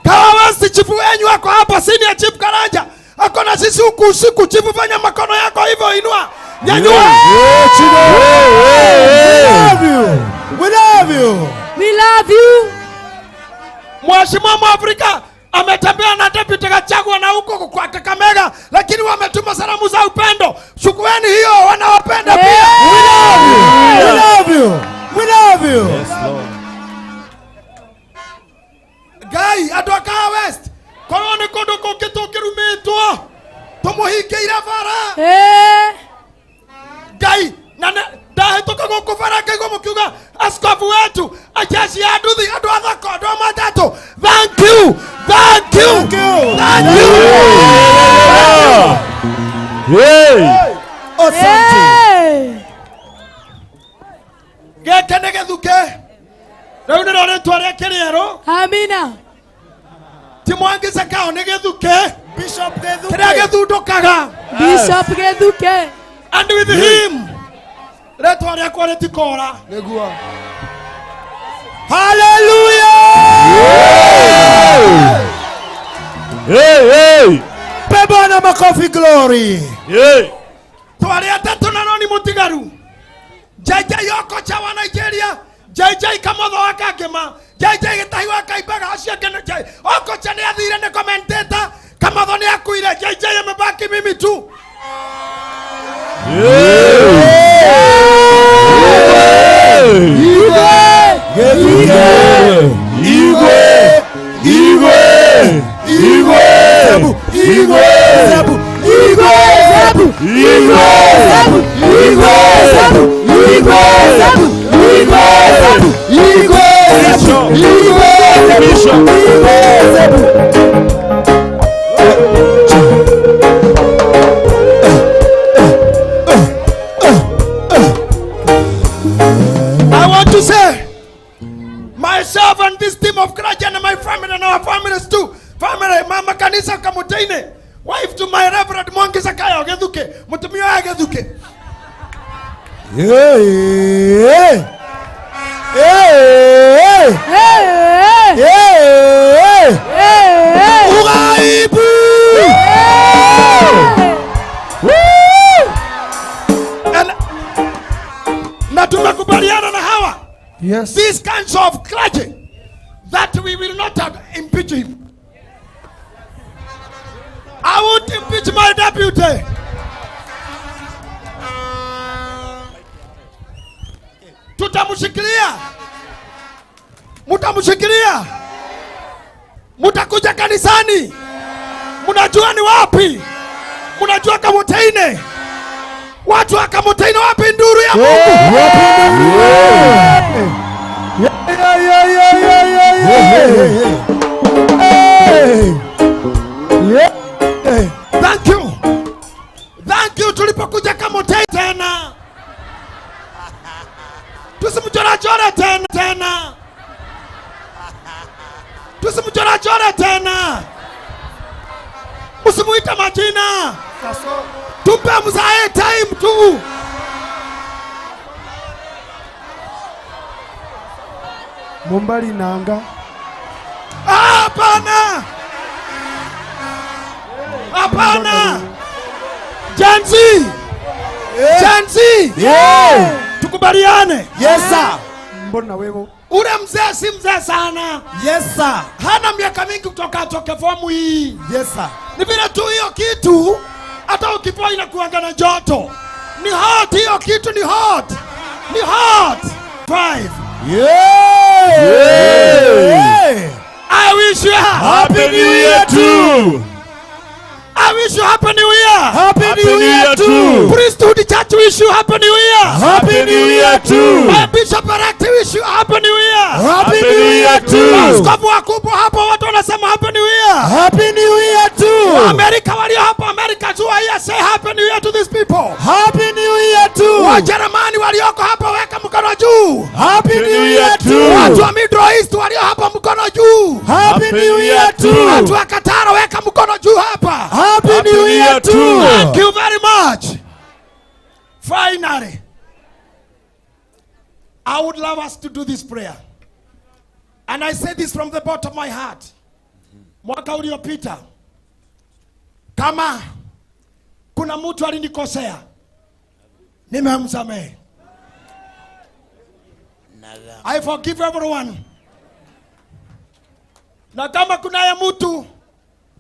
Kahawa West, chifu wenyu ako hapa, senior chief Karanja. Ako na sisi huku usiku. Chifu, fanya makono yako hivyo, inua. Nyanyua. We love you. We love you. We love you. Mheshimiwa Mwafrika ametembea na Deputy Gachagua na huko kwa Kakamega, lakini wametuma salamu za upendo. Shukueni hiyo, wanawapenda pia. We love you. We love you. We love you. Yes, Lord. Ngai andũ a Kahawa West, korwo nĩ kũndũ kũngĩ tũngĩrumĩtwo tũmũhingĩire bara. Ngai na ndahĩtũka gũkũ bara ngaigua mũkiuga askofu wetu, ajeshi ya nduthi, andũ a thoko, andũ a matatũ. Thank you. Thank you. Thank you. Hey. Asante. Gĩkĩ nĩ gĩthuke. Rĩu nĩrĩo rĩtwa rĩake rĩerũ. Amina. Ti Mwangi Sakao nĩ gĩthuke. Bishop Gĩthuke. Kĩrĩa gĩthundũkaga. Bishop Gĩthuke. And with him rĩtwa rĩakwa rĩtikora. Nĩguo. Hallelujah. Hey, hey. Pe Bwana makofi glory. Hey. Twarĩ atatũ na no nĩ mũtigaru. JJ Okocha wa Nigeria, JJ Kamotho wa Kangema, JJ Gĩtahi wa Kaimbaga, acio angĩ nĩ J. Okocha nĩ athire nĩ commentator, Kamotho nĩ akuire, JJ amebaki mimi tu. Igwe! Igwe! Igwe! Igwe! Igwe! Igwe! Igwe! Igwe! Igwe! Igwe! I want to say, myself and this team of clergy and my family and our families too. Family, Mama Kanisa Kamutaine, wife to my Reverend Mwangi Zakayo Gethuke, Mutumia Gethuke. Yeah. Hey! Hey! Hey! Hey! Ugaibu! And na tumekubaliana na hawa. Yes. These kinds of clergy that we will not impeach him. I won't impeach my deputy. Tutamshikilia. Mutamshikilia. Mutakuja kanisani. Munajua ni wapi? Munajua Kamutaine. Watu wa Kamutaine wapi nduru ya Mungu? Thank you. Thank you tulipokuja Kamutaine tena. Tusimchorachore tena tena. Tusimchorachore tena. Usimuite majina. Tumpe mzae time tu. Mumbali nanga. Hapana. Hapana. Gen Z. Gen Z. Yeah. Tukubaliane. Yes sir. Mbona wewe? Ule mzee si mzee sana. Yes sir. Hana miaka mingi kutoka atoke fomu hii. Yes sir. Ni vile tu hiyo kitu hata ukipoa inakuanga na joto. Ni hot hiyo kitu, ni hot. Ni hot. 5. Yeah. Yeah. I wish you Happy New Year too. I wish you Happy New Year. Happy New Year too. Priesthood Church wish you Happy New Year. Happy New Year too. My Bishop Elect wish you Happy New Year. Happy New Year too. Maaskofu wakubwa hapo watu wanasema Happy New Year. Happy New Year too. Amerika walio hapa Amerika tu here say Happy New Year to these people. Happy New Year too. Wajerumani walioko hapa weka mkono juu. Happy New Year too. Watu wa Middle East walio hapa mkono juu. Happy New Year too. Watu wa Qatar weka mkono juu hapa. Happy New Year too. Thank you very much. Finally, I would love us to do this prayer. And I say this from the bottom of my heart. Mwaka uliopita, kama kuna mtu alinikosea, nimemsamehe. I forgive everyone. Na kama kunaye mtu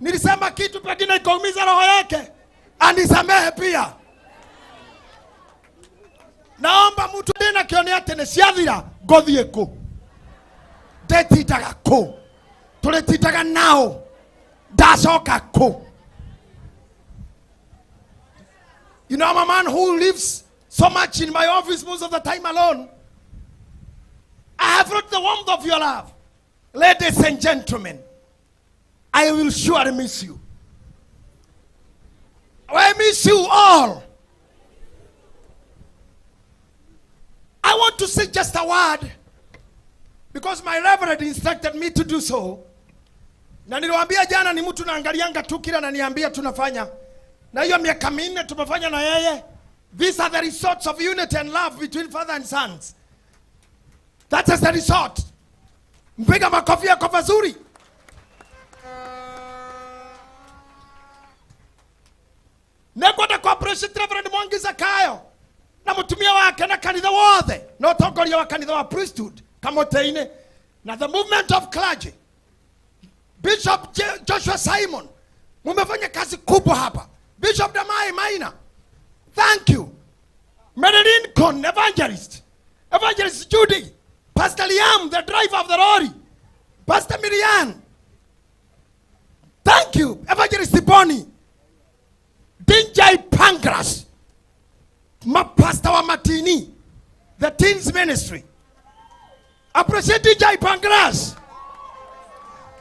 nilisema kitu pengine ikaumiza roho yake, anisamehe pia. Naomba mtu ndina kionea tene ciathira ngothie ku ndetitaga ku turetitaga nao ndacoka ku. You know, I'm a man who lives so much in my office most of the time alone. I have not the warmth of your love. Ladies and gentlemen, I will surely miss you. I miss you all. I want to say just a word because my reverend instructed me to do so. Na niliwaambia jana ni mtu naangalianga tu kila ananiambia tunafanya. Na hiyo miaka minne tumefanya na yeye. These are the results of unity and love between father and sons. That is the result. Mpiga makofi yako vizuri. Nekwenda kwa appreciate Reverend Mwangi Zakayo na mutumia wake na kanitha wothe na utongoria wa kanitha wa priesthood Kamutaine na the movement of clergy. Bishop Joshua Simon, mumefanya kazi kubwa hapa. Bishop Damai Maina, thank you. Mary Lincoln, evangelist. Evangelist Judy. Pastor Liam, the driver of the lorry. Pastor Miriam. Thank you. Evangelist Bonnie. Dinjai Pancras. Ma Pastor wa Matini. The teens ministry. Appreciate DJ Pancras.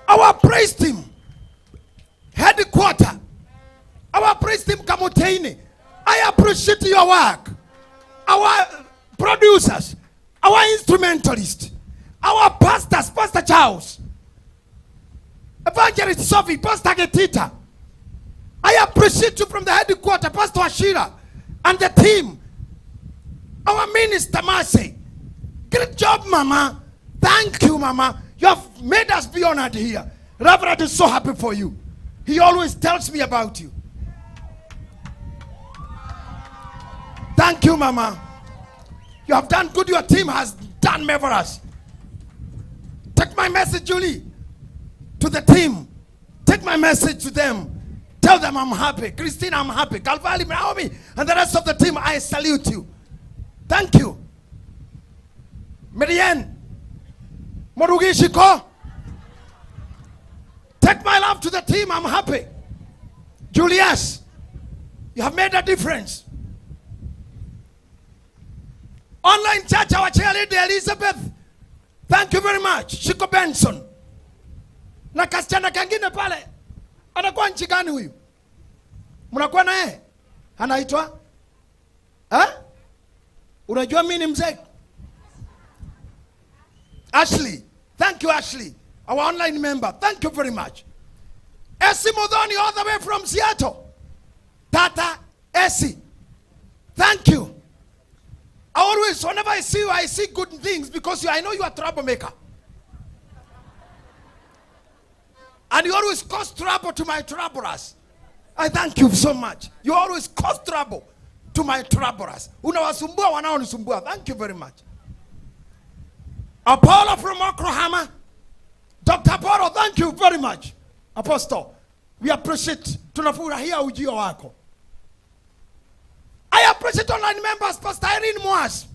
Our praise team. Headquarter. Our praise team Kamutaini. I appreciate your work. Our producers. Our instrumentalists. Our pastors, Pastor Charles. Evangelist Sophie, Pastor Getita. I appreciate you from the headquarters, Pastor Ashira, and the team. Our minister, Mercy. Great job, Mama. Thank you, Mama. You have made us be honored here. Reverend is so happy for you. He always tells me about you. Thank you, Mama. You have done good. Your team has done marvelous. Take my message, Julie, to the team. Take my message to them. Tell them I'm happy. Christina, I'm happy. Calvary, Naomi, and the rest of the team, I salute you. Thank you. Marianne, Morugishiko. Take my love to the team. I'm happy. Julius, you have made a difference. Online church, our chair lady Elizabeth. Thank you very much. Shiko Benson. Na kasichana kangine pale. Anakuwa nchi gani huyu? Mnakuwa na yeye? Anaitwa? Eh? Unajua mimi ni mzee? Ashley. Thank you, Ashley. Our online member. Thank you very much. Essie Modoni all the way from Seattle. Tata Essie. Thank you. I always, whenever I see you, I see good things because I know you are a troublemaker. And you always cause trouble to my troublers. I thank you so much. You always cause trouble to my troublers. Unawasumbua wanaonisumbua. Thank you very much. Apollo from Oklahoma. Dr. Apollo, thank you very much. Apostle, we appreciate. Tunafurahia ujio wako. I appreciate online members, Pastor Irene Moas,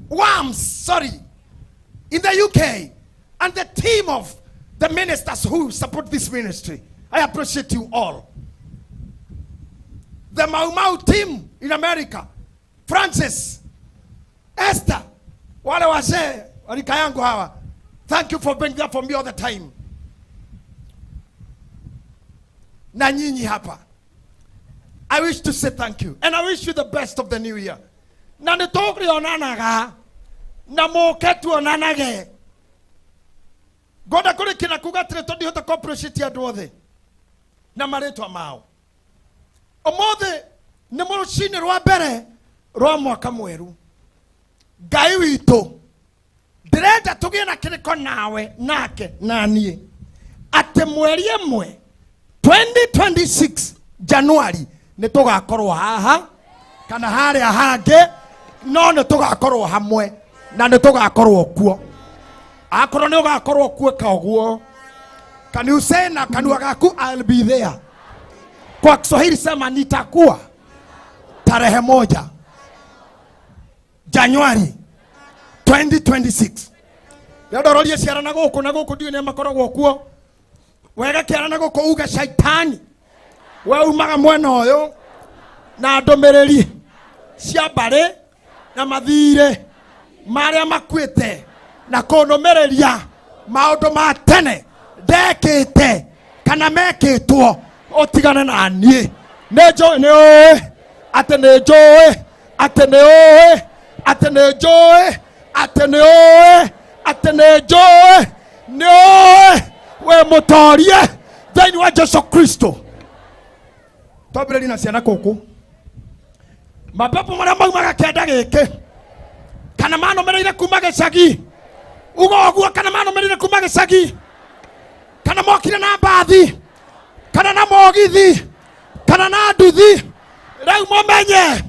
Wams, sorry, in the UK, and the team of the ministers who support this ministry. I appreciate you all. The Mau Mau team in America, Francis, Esther, wale wazee, warika yangu hawa. Thank you for being there for me all the time. Na nyinyi hapa. I wish to say thank you. And I wish you the best of the new year. Na nitũrĩonanaga na mũke tuonanage. Ngoda kũrĩ kĩna kuga atĩrĩ tondũ ndihota kũ appreciate andũ othe na marĩtwa mao. Ũmũthĩ nĩ rũcinĩ rwa mbere rwa mwaka mwerũ. Ngai witũ ndĩrenda tũgĩe na kĩrĩko nawe nake na niĩ atĩ mweri ĩmwe 2026 January nĩ tũgakorwo haha kana harĩa hangĩ no nĩ tũgakorwo hamwe na nĩ tũgakorwo kuo. Akorwo nĩ ũgakorwo kuo ka ũguo. Can you say na kanua gaku I'll be there? Kwa Kiswahili sema nitakuwa tarehe 1 Januari 2026. Ndororie ciara na gũkũ na gũkũ ndiũĩ nĩ makoragwo kuo. Wega kĩara na gũkũ uge shaitani we umaga mwena ũyũ na ndũmĩrĩri cia mbarĩ na mathirĩ marĩa makuĩte na kũnũmĩrĩria maũndũ ma tene ndekĩte kana mekĩtwo ũtigane na niĩ. Nĩ njũĩ nĩ ũĩ atĩ nĩ njũĩ atĩ nĩ ũĩ atĩ nĩ njũĩ atĩ nĩ ũĩ atĩ nĩ njũĩ nĩ ũĩ we mũtorie thĩinĩ wa Jesu Kristo. Twambĩrĩrie na ciana kũkũ. Mapepo marĩa maumaga kĩanda gĩkĩ kana manũmĩrĩire kuma gĩcagi uga ũguo kana manũmĩrĩire kuma gĩcagi kana mokire na mbathi kana na mũgithi kana na nduthi rĩu mũmenye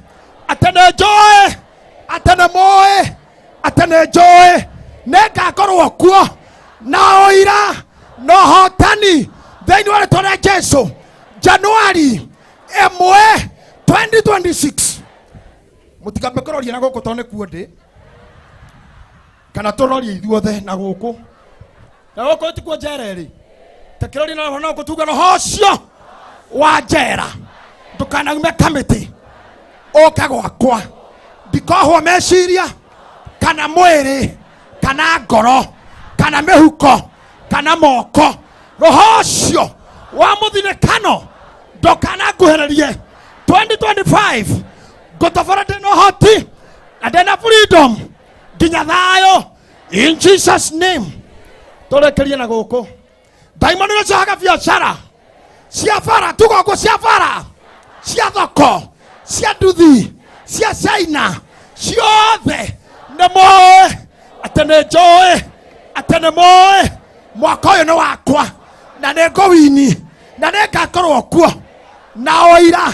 atĩ nĩ njũĩ atĩ nĩ mũĩ atĩ nĩ njũĩ nĩ ngakorwo kuo na ũira na ũhotani thĩinĩ wa rĩtwa rĩa Jesu Januari 1 2026. Mũtikambe kũroria na gũkũ tondũ nĩkuo ndĩ. Kana tũrorie ithuothe na gũkũ. Na gũkũ tikuo njera ĩrĩ. Ta kĩroria na gũkũ tuge roho ũcio wa njera. Ndũkanaume kamĩtĩ. Ũke gwakwa. Ndikohwo meciria kana mwĩrĩ kana ngoro kana mĩhuko kana moko. Roho ũcio wa mũthinĩkano ndũkananguhĩrĩrie. 2025 ngũtobora ndĩna ũhoti na ndĩna freedom nginya thayũ in Jesus name. Tũrĩkĩrie na gũkũ. Ndaimono iria ciohaga biacara cia bara, tuga ũguo, cia bara, cia thoko, cia nduthi, cia China, ciothe nĩ moĩ atĩ nĩ njũĩ atĩ nĩ moĩ mwaka ũyũ nĩ wakwa na nĩ ngũwini na nĩ ngakorwo kuo na ũira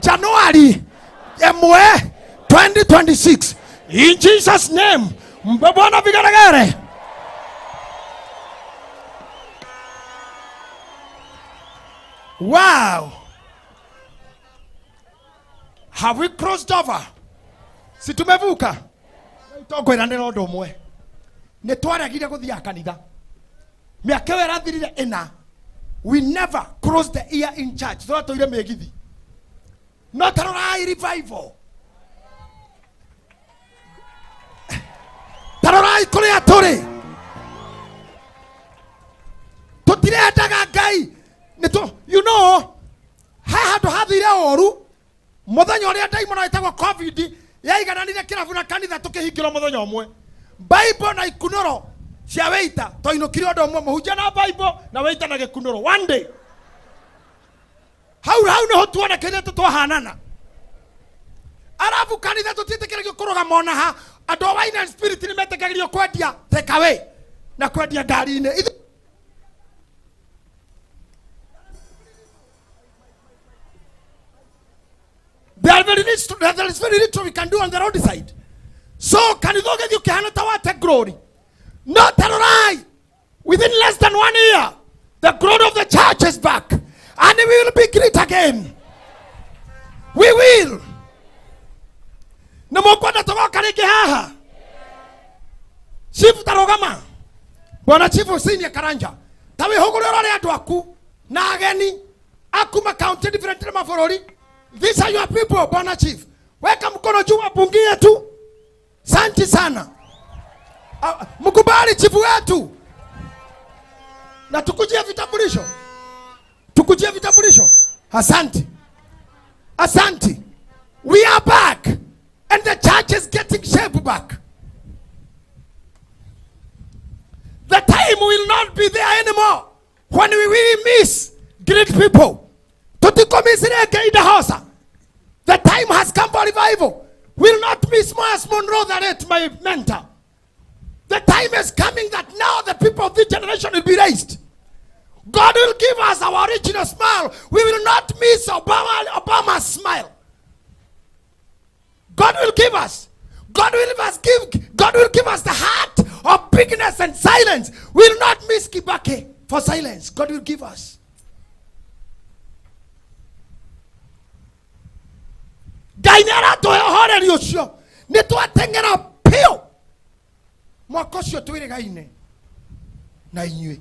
January 1 2026 in Jesus name. Mpe Bwana vigeregere. Wow. Have we crossed over? Si tumevuka? Tongwĩranĩra ũndũ ũmwe. Nĩ twaregire gũthiaga kanitha. Mĩaka ĩyo ĩrathirire ĩna. We never crossed the year in church. Tũratũire mĩgithi. No tarorai revival. Tarorai kũrĩa tũrĩ. Tũtirendaga Ngai. You know, he handũ hathire ũru mũthenya ũrĩa ndaimono ĩtagwo COVID yaigananire kĩrabu na kanitha tũkĩhingĩrwo mũthenya ũmwe. Bible na ikunũro cia wĩita twainũkire ũndũ ũmwe, mũhunjia na Bible na wĩita na gĩkunũro one day. Hau hau nĩho tuonekanire tũtwahanana. Arabu kanitha tũtiĩtĩkĩragio kũrũgama ona ha. Andũ a wine and spirit nĩ metĩkagĩrio kwendia take away na kwendia ngari-inĩ. There is very little we can do on the roadside. So kanitha ũgĩthiĩ ũkĩhana ta wate glory. No tarorai. Within less than 1 year, the glory of the church is back. And we will be great again. We will. Nĩ mũkwenda tũgoka rĩngĩ haha? Chief tarũgama. Bwana Chief Senior Karanja. Ta wĩhũgũre ũrore andũ aku na ageni aku ma county different na mabũrũri. These are your people, Bwana Chief. Weka mkono juu wapungie tu. Santi sana. Mkubali chifu wetu. Na tukujie vitambulisho. Tukujie vitambulisho. Asante. Asante. We are back. And the church is getting shape back. The time will not be there anymore when we will miss great people. The time has come for revival. We will not miss Myles Munroe, the late, my mentor. The time is coming that now the people of this generation will be raised. God will give us our original smile. We will not miss Obama's smile. God will give us. God will give us, God will give us the heart of bigness and silence. We will not miss Kibaki for silence. God will give us. Ngai nĩ aratũhe ũhoreri ũcio. Nĩ twateng'era biũ mwaka ũcio twĩrĩgaine na inyuĩ.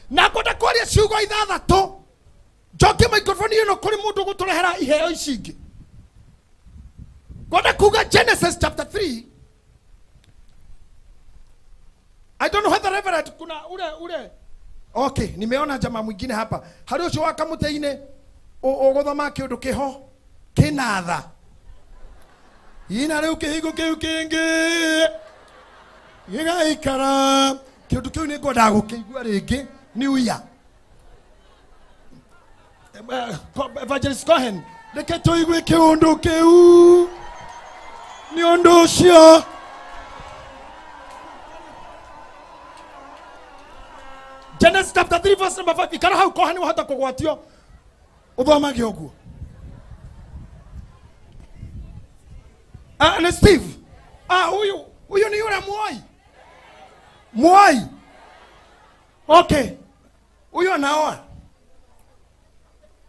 Na ngwenda kwaria ciugo ithathatũ. Njokie microphone ĩno kũrĩ mũndũ ũgũtũrehera iheo ici ingĩ. Ngwenda kuga Genesis chapter 3. I don't know whether Reverend kuna ule. Okay, nimeona jamaa mwingine hapa. Harĩ ũcio wa kamũtĩ-inĩ ũgũthoma kĩũndũ kĩho kĩna tha. Ina rĩu kĩhingo kĩu kĩngĩ gĩgaikara. Kĩũndũ kĩu nĩ ngwendaga gũkĩigua rĩngĩ. New Year. Evangelist Cohen, reke tũigue kĩũndũ kĩu nĩ ũndũ ũcio. Genesis chapter 3 verse number 5. Ikara hau Cohen wahota kũgwatio ũthomage ũguo. Na Steve. Huyu ni yule Mwai. Mwai. Okay. Huyu anaoa.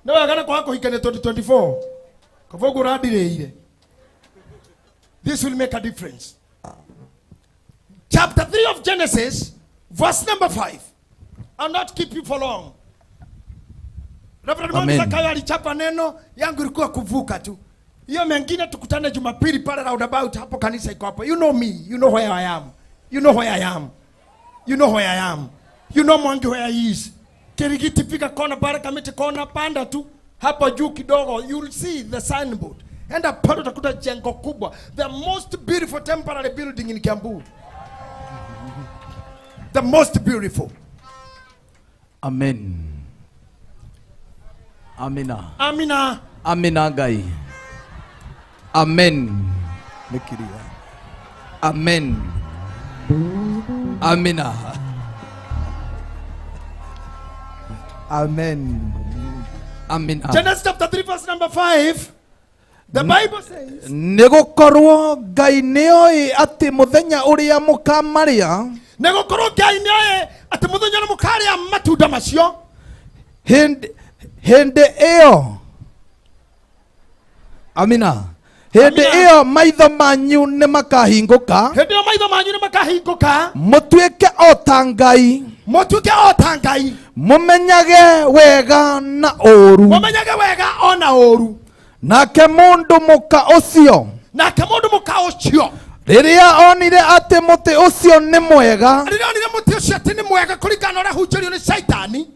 Na wagana kwa kũhikania 2024. Kavogo randirĩire. This will make a difference. Chapter 3 of Genesis, verse number 5. I'll not keep you for long. Reverend Amen. Zakayo alichapa neno yangu ilikuwa kuvuka tu. Hiyo mengine tukutane Jumapili pale roundabout hapo kanisa iko hapo. You know me, you know where I am. You know where I am. You know where I am. You know Mwangi where he is. Kirigiti fika kona pale Kamiti kona panda tu hapo juu kidogo you'll see the signboard. Enda pale utakuta jengo kubwa. The most beautiful temporary building in Kiambu. The most beautiful. Amen. Amina. Amina. Amina Ngai. Amen. Nikiria. Amen. Amina. Amen. Amina. Genesis chapter 3 verse number 5. The Bible says, Nĩgũkorwo Ngai nĩoĩ atĩ mũthenya ũrĩa mũkamarĩa, nĩgũkorwo Ngai nĩoĩ atĩ mũthenya ũrĩa mũkarĩa matunda macio, hĩndĩ ĩyo, amina, hĩndĩ ĩyo maitho manyu nĩmakahingũka, hĩndĩ ĩyo maitho manyu nĩmakahingũka, mũtuĩke o ta Ngai, mũtuĩke o ta Ngai, mũmenyage wega na ũũru, mũmenyage wega ona ũũru. Nake mũndũ mũka ũcio, nake mũndũ mũka ũcio, rĩrĩa onire atĩ mũtĩ ũcio nĩ mwega, rĩrĩa onire mũtĩ ũcio atĩ nĩ mwega kũringana na ũrĩa hunjĩrio nĩ Shaitani,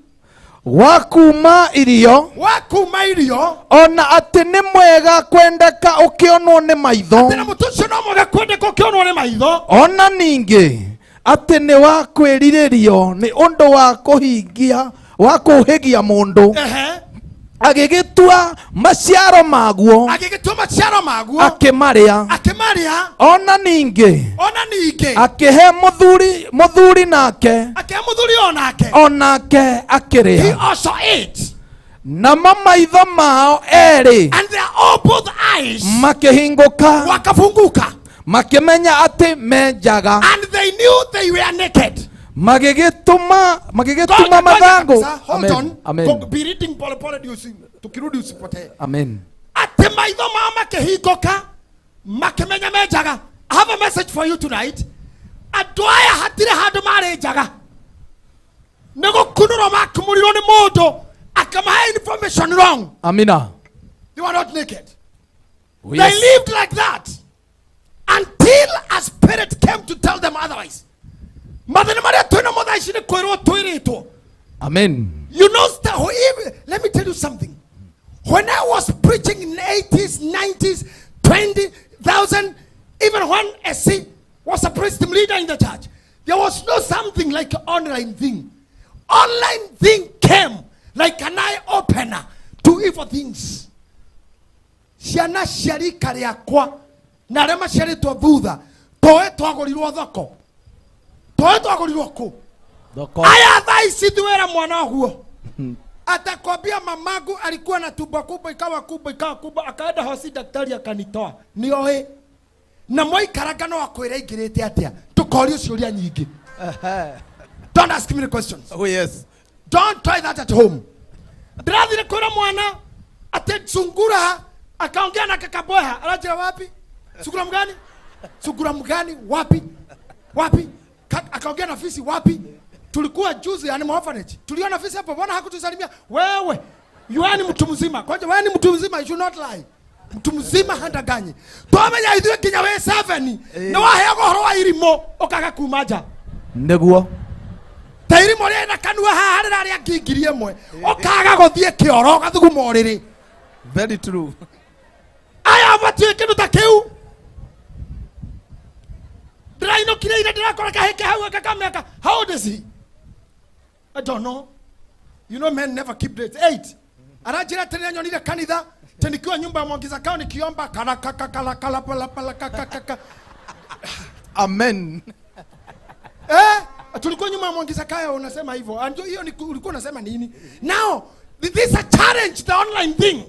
wa kuma irio, wa kuma irio, ona atĩ nĩ mwega kwendeka ũkĩonwo nĩ maitho, atĩ na mũtĩ ũcio no mwega kwendeka ũkĩonwo nĩ maitho, ona ningĩ atĩ nĩ wa kwĩrirĩrio nĩ ũndũ wa kũhingia wa kũhĩgia mũndũ, agĩgĩtua maciaro maguo, agĩgĩtua maciaro maguo, akĩmarĩa, akĩmarĩa, ona ningĩ, ona ningĩ, akĩhe mũthuri nake, akĩhe mũthuri onake akĩrĩa. He also ate. Namo maitho mao erĩ, and their all both eyes, makĩhingũka, wakafunguka, makĩmenya atĩ me njaga, and they knew they were naked. Magĩgĩtuma mathangũ. Hold on. Amen. Be reading pole pole ndio tukirudi usipotee. Amen. Atĩ maitho mao makĩhingũka, makĩmenya me njaga. I have a message for you tonight. Andũ aya hatirĩ handũ marĩ njaga. Nĩ gũkunũrwo makumũrirwo nĩ mũndũ akamahe information wrong. Amina. They were not naked. Oh, yes. They lived like that until a spirit came to tell them otherwise. Amen. You know, let me tell you something. When I was preaching in the 80s, 90s, 20,000, even when SC was a priest leader in the church, there was no something like online thing. Online thing came like an eye opener to evil things. Ciana cia rika rĩakwa na arĩa maciarĩtwo thutha toe twagũrirwo thoko. Aya thaa ici thiwĩra mwana ũguo atakwambia mamangu alikuwa na tumbo kubwa ikawa kubwa ikawa kubwa akaenda hosi daktari akanitoa. Nĩoĩ na mwaikaraga no akwĩra ingĩrĩte atĩa tũkorio ciũria nyingĩ. Don't ask me the questions. Oh yes. Don't try that at home. Ndĩrathire kwĩra mwana atĩ sungura akaongea na kakaboha aranjĩra wapi? Sungura mgani? Sungura mgani wapi? Wapi? Akaongea na fisi wapi? Tulikuwa juzi yani orphanage. Tuliona fisi hapo, mbona hakutusalimia? Wewe, you are mtu mzima. Kwanza wewe ni mtu mzima, you should not lie. Mtu mzima handaganyi. Twamenya ithuĩ nginya we 7 na waheagwo ũhoro wa irimo ũkaga kuma nja. Nĩguo. Ta irimo rĩrĩ na kanua haha rĩrarĩa ngingiri ĩmwe. Ũkaga gũthiĩ kĩoro ũgathuguma ũrĩrĩ. Very true. Aya matiũĩ kĩndũ ta kĩu. Ndĩrainũkire ira ndĩrakora kahĩke hau gakamĩaka. How old is he? I don't know. You know men never keep dates. 8. Aranjĩra atĩ nĩanyonire kanitha tĩ nikiwa nyumba ya Mwangi Zakayo nikiomba kala kaka kala kala pala pala kaka kaka. Amen. Tulikuwa nyuma ya Mwangi Zakayo unasema hivyo. And hiyo ni ulikuwa unasema nini? Now, this is a challenge, the online thing.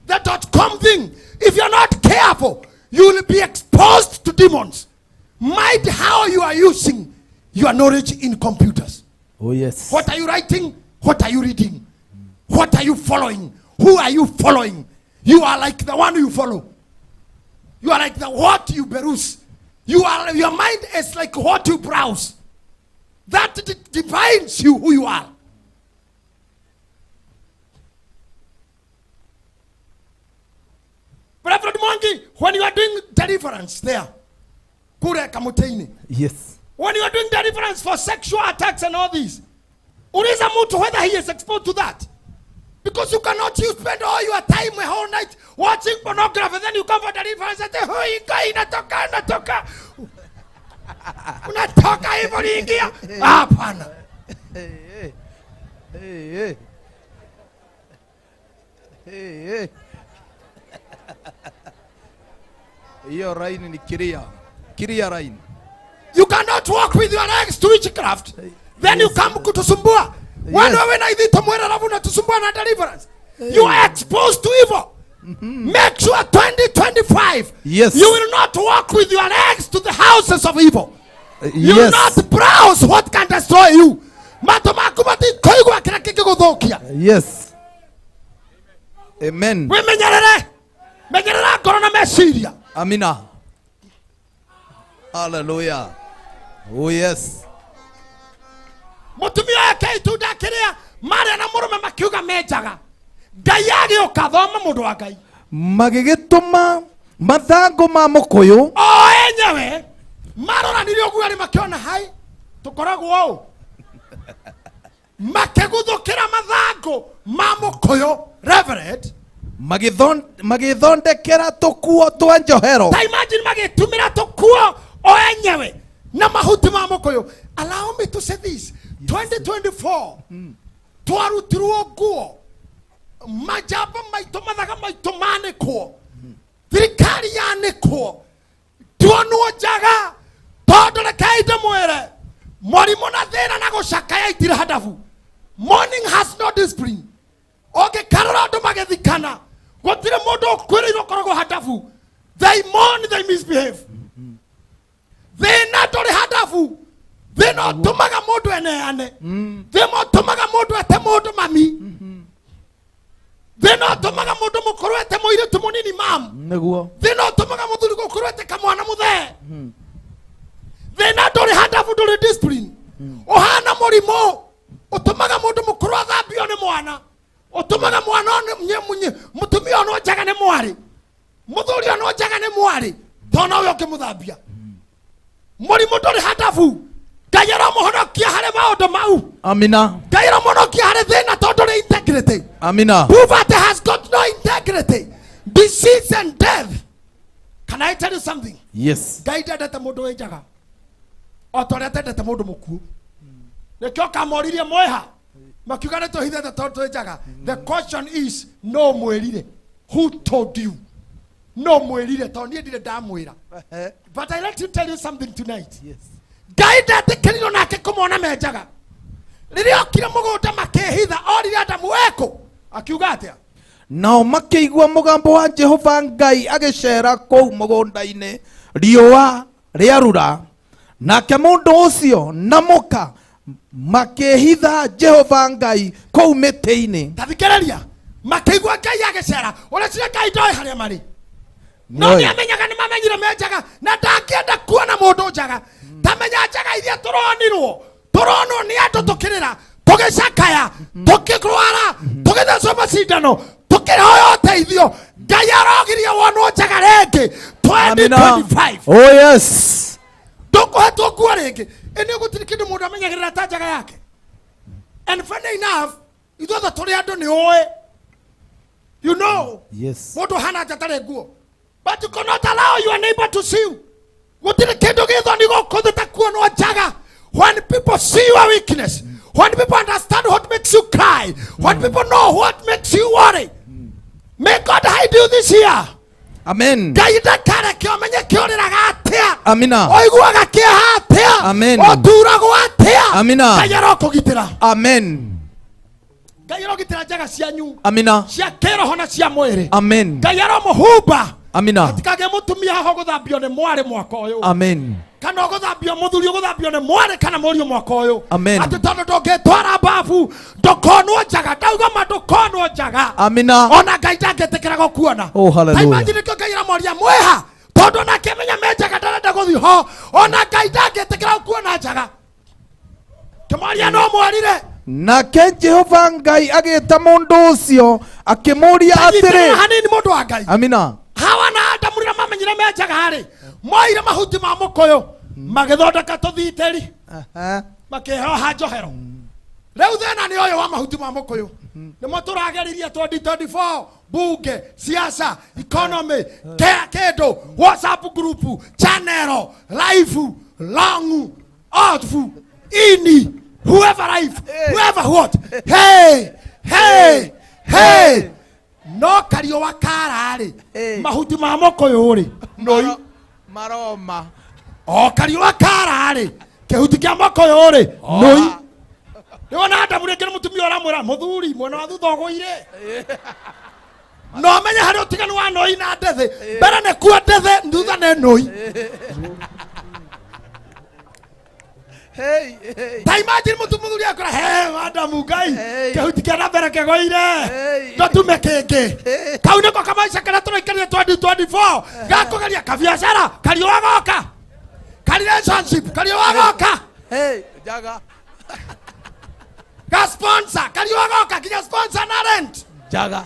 The .com thing. If you're not careful, you will be exposed to demons. Mind how you are using your knowledge in computers. Oh yes. What are you writing? What are you reading? What are you following? Who are you following? You are like the one you follow. You are like the what you peruse. You are, your mind is like what you browse. That defines you who you are. Reverend Mwangi, when you are doing deliverance there, kule Kamutini. Yes. When you are doing deliverance for sexual attacks and all these, uliza mtu whether he is exposed to that. Because you cannot, you spend all your time a whole night watching pornography, then you come for deliverance and say, "Hoi, kai, natoka, natoka. Unatoka hivyo niingia." Hapana. Hey, hey. Hey, hey. Hey, hey. Hiyo raini ni kiria. Kiria raini. You cannot walk with your legs to witchcraft. Then you come kutusumbua. Wewe na hivi tumwera alafu unatusumbua na deliverance. You are exposed to evil. Make sure 2025 Yes. you will not walk with your legs to the houses of evil. You will Yes. not browse what can destroy you. Mato maku matikoigwa kila kikiguthukia. Yes. Amen. Wimenyerere. Menyerera ngoro na meciria. Amina. Hallelujah. Oh yes. Mutumia wake itunda kiria maria na murume makiuga menjaga. Ngai agĩũka, thoma mũndũ wa Ngai. Magĩgĩtũma mathangũ ma mũkũyũ O enyewe maroranire ũguo arĩ makĩona hai tũkoragwo ũũ, makĩguthũkĩra mathangũ ma mũkũyũ. Reverend, magĩthondekera tũkuo twa njohero. Ta imagine magĩtumĩra tũkuo o enyewe na mahuti ma mũkũyũ. Allow me to say this. 2024 twarutirwo nguo, majamba maitũ, mathaga maitũ manĩkwo, thirikari yanĩkwo, tuonwo njaga, tondũ rekei ndĩmwĩre, mũrimũ na thĩna na gũcakaya itirĩ handabu. Mourning has no discipline. Ũngĩkarora andũ magĩthikana, gũtirĩ mũndũ ũkuĩrĩirwo ũkoragwo handabu. They mourn, they misbehave. Thĩna ndũrĩ handabu. Thĩna ũtũmaga mũndũ eneane. Thĩna ũtũmaga mũndũ ete mũndũ mami. Thĩna ũtũmaga mũndũ mũkũrũ ete mũirĩtu mũnini mam. Nĩguo. Thĩna ũtũmaga mũthuri gũkũrũ ete kamwana mũthee. Thĩna ndũrĩ handabu, ndũrĩ discipline. Ũhana mũrimũ ũtũmaga mũndũ mũkũrũ athambio nĩ mwana. Ũtũmaga mwana mũtumia onwo njaga nĩ mwarĩ, mũthuri onwo njaga nĩ mwarĩ, tondũ nowe ũngĩmũthambia. Mũrimũ ndũrĩ handabu. Ngai aromũhonokia harĩ maũndũ mau. Amina. Ngai aromũhonokia harĩ thĩna tondũ ndũrĩ integrity. Amina. Poverty has got no integrity. Disease and death. Can I tell you something? Yes. Ngai ndendete mũndũ wĩ njaga o ta ũrĩa atendete mũndũ mũkuũ. Nĩkĩo kamoririe mwĩha, makiuga nĩ tũhithĩte tondũ twĩ njaga. The question is, no mwĩrire. Who told you? No mwĩrire tondũ niĩ ndirĩ ndamwĩra. But I let you tell you something tonight. Yes. Ngai ndetĩkĩrirwo nake kũmona me njaga. Rĩrĩa okire mũgũnda makĩhitha, orire Adamu wekũ, akiuga atĩa? Nao makĩigua mũgambo wa Jehova Ngai agĩceera kũu mũgũnda-inĩ riũa rĩarura, nake mũndũ ũcio na mũka makĩhitha Jehova Ngai kũu mĩtĩ-inĩ. Ta thikĩrĩria, makĩigua Ngai agĩceera, ũreciria Ngai ndoĩ harĩa marĩ? No Nĩoĩ. nĩ amenyaga nĩ mamenyire me njaga, na ndangĩenda kuona mũndũ njaga. Ta menya njaga iria tũronirwo, tũronwo nĩ andũ tũkĩrĩra, tũgĩcakaya, tũkĩrwara, tũgĩthecwo macindano, tũkĩhoya ũteithio. Ngai arogirie wonwo njaga rĩngĩ 2025. Oh yes. Ndũkũhetwo nguo rĩngĩ. Ĩ nĩ gũtirĩ kĩndũ mũndũ amenyagĩrĩra ta njaga yake. And funny enough, ithuothe tũrĩ andũ nĩ ũĩ. You know. Yes. Mũndũ hana nja tarĩ nguo. But you cannot allow your neighbor to see you. Gũtirĩ kĩndũ gĩthoni gũkũ thĩ ta kuonwo njaga. When people see your weakness, when people understand what makes you cry, when people know what makes you worry, may God hide you this year. Amen. Ngai ndakareke ũmenye kĩũrĩraga atĩa. Amina. Ũiguaga kĩeha atĩa. Amen. Ũturagwo atĩa. Amina. Ngai arokũgitĩra. Amen. Ngai arogitĩra njaga cianyu. Amina. Cia kĩroho na cia mwĩrĩ. Amen. Ngai aromũhumba. Amina. Hatikagĩe mũtumia haha ũgũthambio nĩ mwarĩ mwaka ũyũ. Amen. Kana ũgũthambio mũthuri ũgũthambio nĩ mwarĩ kana mũriũ mwaka ũyũ. Amen. Atĩ tondũ ndũngĩtwara mbabu ndũkonwo njaga ndauga ma ndũkonwo njaga. Amina. Ona Ngai ndangĩtĩkĩra gũkuona. Oh, hallelujah. Ta imagine nĩkĩo Ngai aramũria mwĩha tondũ onake amenya me njaga ndarenda gũthiĩ ho ona Ngai ndangĩtĩkĩra gũkuona njaga. Kĩmoria no mwarire. Nake Jehova Ngai agĩta mũndũ ũcio akĩmũũria Nyitĩrĩra atĩrĩ. hanini mũndũ wa Ngai. Amina. Hawa na Adamu rĩrĩa mamenyire me njaga rĩ moire mahuti ma mũkũyũ magĩthondeka tũthitĩri makĩhoha njohero. Rĩu thĩna nĩ ũyũ wa mahuti ma mũkũyũ nĩmo tũrageririe 2024 bunge siasa economy kĩndũ WhatsApp group channel life long off ini whoever life whoever what hey hey hey no kariũa kara rĩ mahuti ma mũkũyũ rĩ noi Maroma. O kariũa kara rĩ kĩhuti kĩa mũkũyũ rĩ noi. Rĩu ona Adamu rĩngĩ nĩ mũtumia ũramwĩra mũthuri mwena wa thutha ũgũire. No menye harĩ ũtiganu wa noi na ndethe. Mbere nĩ kuo ndethe thutha nĩ noi. Ta imagine mũtu mũthuri akora he Adamu Ngai kĩhuti kĩa na mbere kĩgũire ndũtume kĩngĩ. Kau nĩko kamaica karĩa tũraikarire 2024 gakũgeria kabiacara kariũa goka ka relationship kariũa goka Jaga. Ka sponsor kariũa goka kinya sponsor na rent. Jaga.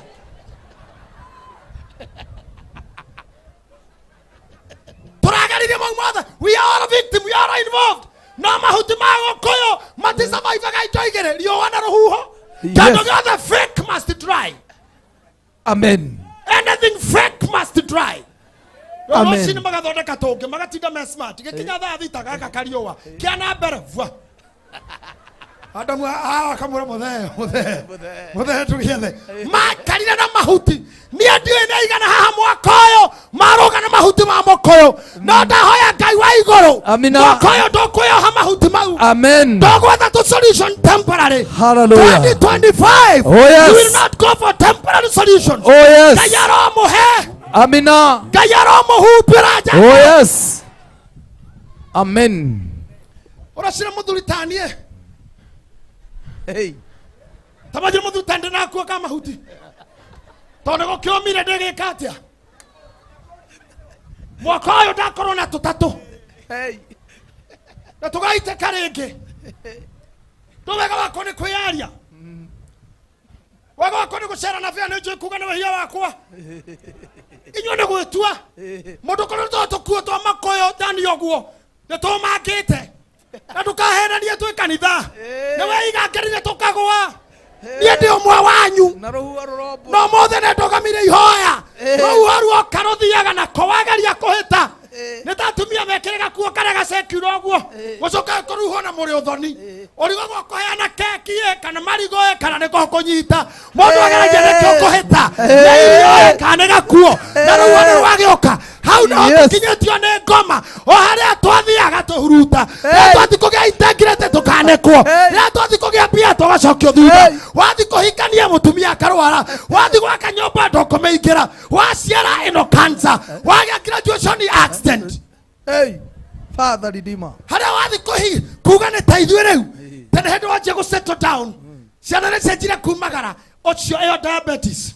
Tũrageririe mau mothe. We are all victim, we are all involved. No mahuti ma gũkũyũ matisurvivaga indo igĩrĩ riũa na rũhuho. Kĩndũ gĩothe fake must dry. Amen. Anything fake must dry. Amen. Rũcinĩ magathondeka tũngĩ magatinda me smart gĩkinya thaa thita gaka kariũa kĩa na mbere vua. Adamu akamwĩra mũthee mũthee mũthee tũgĩethe maikarire na mahuti. Niĩ ndiũĩ nĩ aigana haha mwaka ũyũ marũga na mahuti ma mũkũyũ no ndahoya Ngai wa igũrũ Amina. mwaka ũyũ ndũkwĩyoha mahuti mau. Amen. Ndũgwetha tũ solution temporary. Hallelujah. 2025 Oh, yes. you will not go for temporary solutions. Oh, yes. Ngai aromũhe. Amina. Ngai aromũhumbĩra nja. Oh, yes. Amen. Ũracira mũthuri ta niĩ. Hey. Tamajiri mũthuri ta ndĩnakua ka mahuti tondũ gũkĩũmire ndĩgĩka atĩa mwaka ũyũ ndakorwo na tũtatũ na tũgaitĩka rĩngĩ. Ndũ wega wakwa nĩ kwĩyaria wega wakwa nĩ gũcera na bĩa nĩ njũĩ kuga nĩ wĩhia wakwa inyuĩ nĩ gwĩtua mũndũ korwo to tũkuo twa makũyũ thani ũguo nĩ tũmangĩte na ndũkahenanie twĩ kanitha nĩ weigangĩrire tũkagũa. Niĩ ndĩ ũmwe wanyu no mothe nĩ ndũgamire ihoya rũhuho ruoka rũthiaga nako wageria kũhĩta nĩ ta atumia mekĩre gakuo karĩa gacekire ũguo gũcoka kũruhwo na mũrĩ ũthoni ũrigagwo kũheana keki ĩ kana marigũ ĩ kana nĩko kũnyita mũndũ ageragia nĩkĩo kũhĩta nĩ irio ĩ kana nĩ gakuo na rũhuho nĩ rwagĩũka hau nĩho tũkinyĩtio nĩ ngoma o harĩa twathiaga tũhuruta rĩrĩa twathi kũgĩa integrity tũkanĩkwo rĩrĩa twathi kũgĩa mbia tũgacokio thutha wathi kũhikania mũtumia akarwara wathi gwaka nyũmba ndũkũmĩingĩra waciara ĩno cancer wagĩa graduation accident. Hey, Father Redeemer. Harĩa wathi kũhi kuga nĩ ta ithuĩ rĩu tene hĩndĩ wanjia gũ settle down ciana nĩ cianjire kumagara ũcio ĩyo diabetes.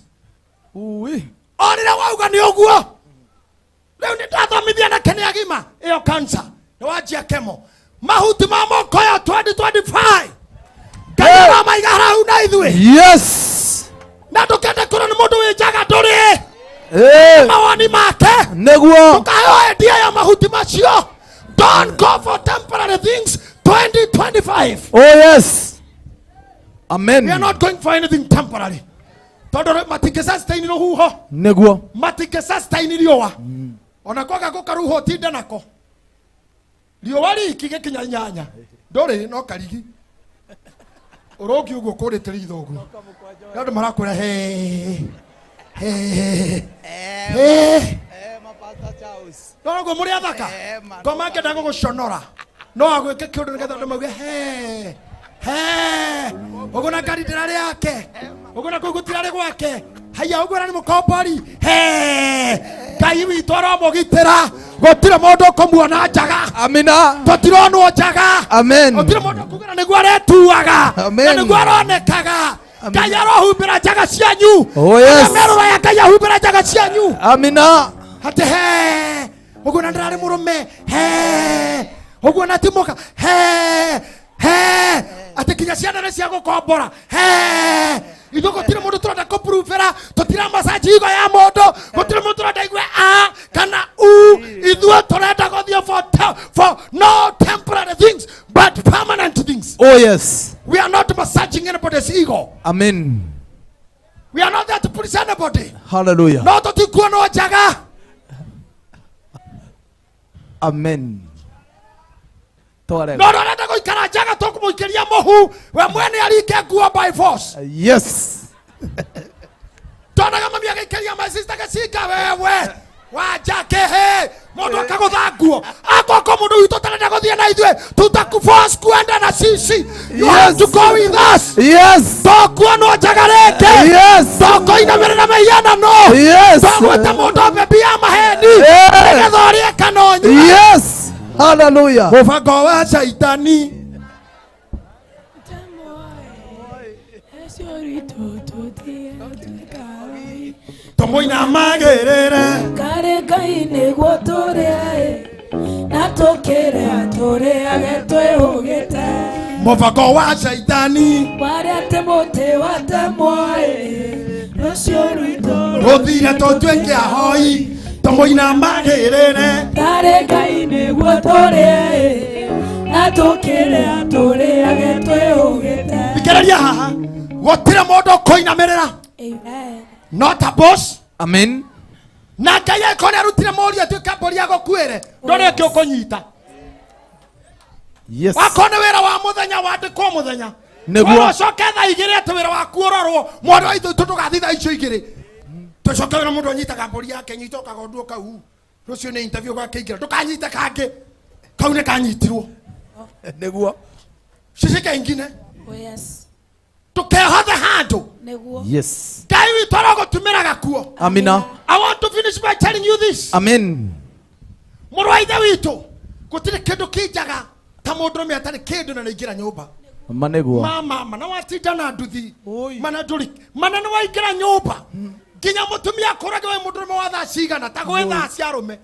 Ui. O rĩrĩa wauga nĩ ũguo rĩu nĩ ndathomithia nake nĩ agima ĩyo cancer nĩ wanjia kemo mahuti ma mũkũyũ 2025 Ngai aramaiga haraihu na ithuĩ. Yes. Na ndũkende kũrwo nĩ mũndũ wĩ njaga ndũrĩ mawoni make nĩguo ndũkaheo idea ya mahuti macio. Don't go for temporary things 2025. Oh yes. Amen. We are not going for anything temporary. Tondũ matingĩ-sustain rũhuho nĩguo matingĩ-sustain riũa ona kwaga gũka rũhuho tinde nako riũa riki gĩkinya inyanya ndũrĩ no karigi ũrũngi ũguo kũrĩte ritho ũguo nĩ andũ marakwĩra he he he no ũguo mũrĩ athaka ngoma ngenda gũgũconora no agwĩke kĩũndũ nĩgetha andũ mauge he he ũguo na ngari ndĩrarĩ yake ũguo na kũu gũtirarĩ gwake haiya ũguo na nĩ mũkombori he Ngai witũ aromũgitĩra Gũtirĩ mũndũ ũkũmuona njaga. Amina. Tũtironwo njaga. Amen. Gũtirĩ mũndũ ũkugĩra nĩguo aretuaga. Amen. Na nĩguo aronekaga. Ngai arohumbĩra njaga cianyu. Oh, yes. Arĩa merũraga Ngai ahumbĩra njaga cianyu. Amina. Atĩ he ũguo na ndĩrarĩ mũrũme he ũguo na ti mũka he he atĩ kinya ciana nĩ cia gũkombora he ithuĩ gũtirĩ mũndũ tũrenda kũpruvĩra tũtira macaji igo ya mũndũ gũtirĩ mũndũ tũrenda igue a kana u ithuĩ tũrenda gũthiĩ for no temporary things but permanent things. Oh yes. We are not massaging anybody's ego. Amen. We are not there to please anybody. Hallelujah. No tũtikuonwo njaga. Amen. No rarenda gũikara njaga tũkũmũikĩria mũhu we mwene aringe nguo by force. Yes. Tonaga mami agĩikĩria my sister gĩcinga wewe wanja kĩhĩ mũndũ akagũtha nguo akoko mũndũ witũ ũtarenda gũthiĩ na ithuĩ tutakuforce kuenda na sisi. You have to go with us. Yes. Tũkuonwo njaga rĩngĩ. Yes. Tũkũinamĩrĩra mĩhianano. Yes. Tũgwĩta mũndũ bebi ya maheni nĩgetha ũrĩe kana ũnyue. Yes. Hallelujah. Mũbango wa Shaitani. Tũmũinamagĩrĩre. Karĩ Ngai nĩguo tũrĩe na tũkĩrĩa tũrĩage twĩhũgĩte. Mũbango wa Shaitani warĩa atĩ mũtĩ watemwo rũciũ rwitũ rũthire tũtuĩke ahoi. Tũmũinamagĩrĩre. Karĩ Ngai nĩguo tũrĩe na tũkĩrĩa tũrĩage twĩhũgĩte. Thikĩrĩria haha gũtirĩ mũndũ ũkũinamĩrĩra. Amen. Not a boss. Amen. Na Ngai angĩkorwo nĩarutire mũriũ atuĩke mbũri agũkuĩre ndũrĩ ũngĩ ũkũnyita. Yes. Wakorwo nĩ wĩra wa mũthenya wandĩkwo mũthenya. Nĩguo. Ũcoke thaa igĩrĩ atĩ wĩra waku ũrorwo mwana wa ithe witũ ndũgathiĩ thaa icio igĩrĩ. Tũcoke wĩra mũndũ ũnyitaga mbũri yake nyita ũkagonduo kau. Rũciũ nĩ interview gakĩingĩra ndũkanyite kangĩ. Kau nĩ kanyitirwo. Nĩguo. Cicike ingine. Oh yes. Tũkehothe handũ. Nĩguo. Yes. Ngai witũ arogũtumĩra gakuo. Amina. I want to finish by telling you this. Amen. Mũrũ wa ithe witũ gũtirĩ kĩndũ kĩnjaga ta mũndũrũme atarĩ kĩndũ na nĩaingĩra nyũmba. Ma nĩguo. Mama mana watinda na nduthi mana ndũrĩ mana nĩ waingĩra nyũmba nginya mũtumia akũrage we mũndũrũme wa thaa cigana ta gwĩ thaa cia arũme.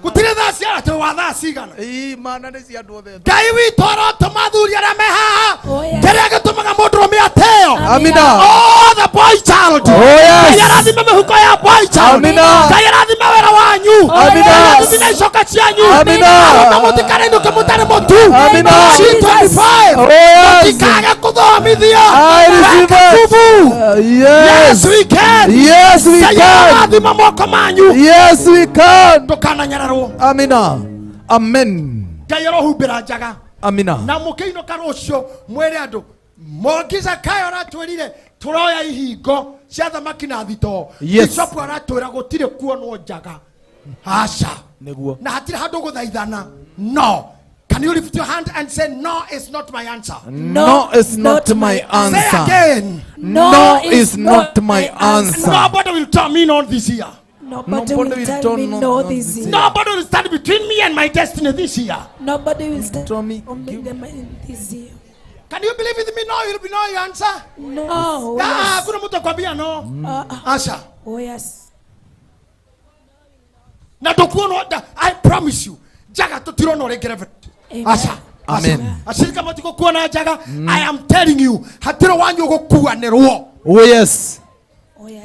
Gũtirĩ thaa cia atĩ wa thaa cigana. Mana nĩ cia andũ othe. Ngai witũ arotũma athuri arĩa me haha kĩrĩa gĩtũmaga mũndũrũme ateo. Amina. Oh, the boy child. Oh, yes. Ngai arathime mĩhuko ya boy child. Amina. Ngai arathime wĩra wanyu. Amina. Ngai arathime icoka cianyu. Amina. Arũme mũtikarinũke mũtarĩ mũtu. Amina. C25. Oh, yes. Mũtikage kũthomithio. I receive Weka it. nguvu. Yes. Yes, we can. Yes, we Ngai can. arathima moko manyu. Yes, we can. Ndũkananyararwo. Amina. Amen. Ngai arohumbĩra njaga. Amina. Na mũkĩinũka rũciũ mwĩre andũ Mwangi Zakayo aratwĩrire tũroya ihingo cia thamaki na thitoo. Yes. Bishop aratwĩra gũtirĩ kuonwo njaga. Aca. Nĩguo. Na hatirĩ handũ gũthaithana. No. Can you lift your hand and say no is not my answer? No is not my Say answer. again. No is not my answer. Nobody will tell me no this year. Nobody will tell me no this year. Nobody will stand between me and my destiny this year. Nobody will stand between me this year. Can you believe with me? No, you'll be no your answer. No. Ah, Yes. kuna mtu akwambia no. Asha. Oh yes. Na tukuona I promise you. Jaga tutirono rĩngĩ Reverend. Asha. Amen. Ashirika matikukuona njaga. I am telling you, hatirĩ wanyu ũgũkuanĩrwo. Oh yes.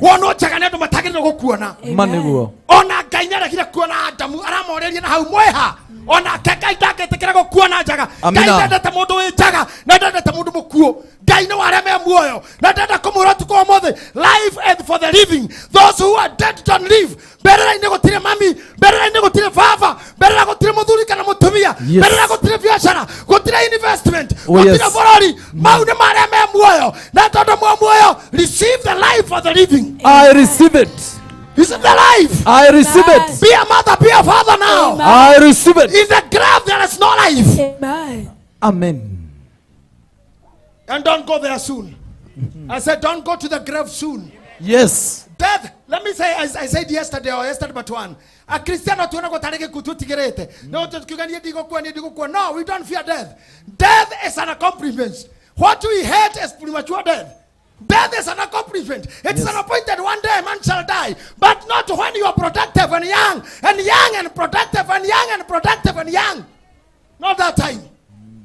Wonwo njaga nĩ andũ matagĩrĩirwo gũkuona. Ma nĩguo. Ona Ngai nĩaregire kuona Adamu aramorĩrie na hau mwĩha. Ona ke Ngai ndangĩtĩkĩra gũkuona njaga. Ngai Amina. ndendete mũndũ wĩ njaga na ndendete mũndũ mũkuũ. Ngai nĩ wa arĩa me muoyo na ndenda kũmwĩra ũtukũ wa ũmũthĩ, life and for the living, those who are dead don't live. Mbĩrĩra-inĩ gũtirĩ mami, mbĩrĩra-inĩ gũtirĩ baba, mbĩrĩra gũtirĩ mũthuri kana mũtumia, Yes. mbĩrĩra gũtirĩ biacara, gũtirĩ investment, Oh, yes. gũtirĩ bũrũri. Mau nĩ marĩa me muoyo na tondũ mwe muoyo, receive the life for the living. I receive it. Receive the life. I receive it. Be a mother, be a father now. I receive it. In the grave there is no life. Amen. Amen. And don't go there soon. I said, don't go to the grave soon. Yes. Death Let me say, as I said yesterday or yesterday but one, a Christian tuona tarĩ gĩkuũ tũtigĩrĩte. No tũkiuga niĩ ndigũkua, niĩ ndigũkua. No, we don't fear death. Death is an accomplishment. What we hate is premature death. Death is an accomplishment. It's an appointed one day man shall die, but not when you are productive and young, and young and productive and young and productive and young. Not that time.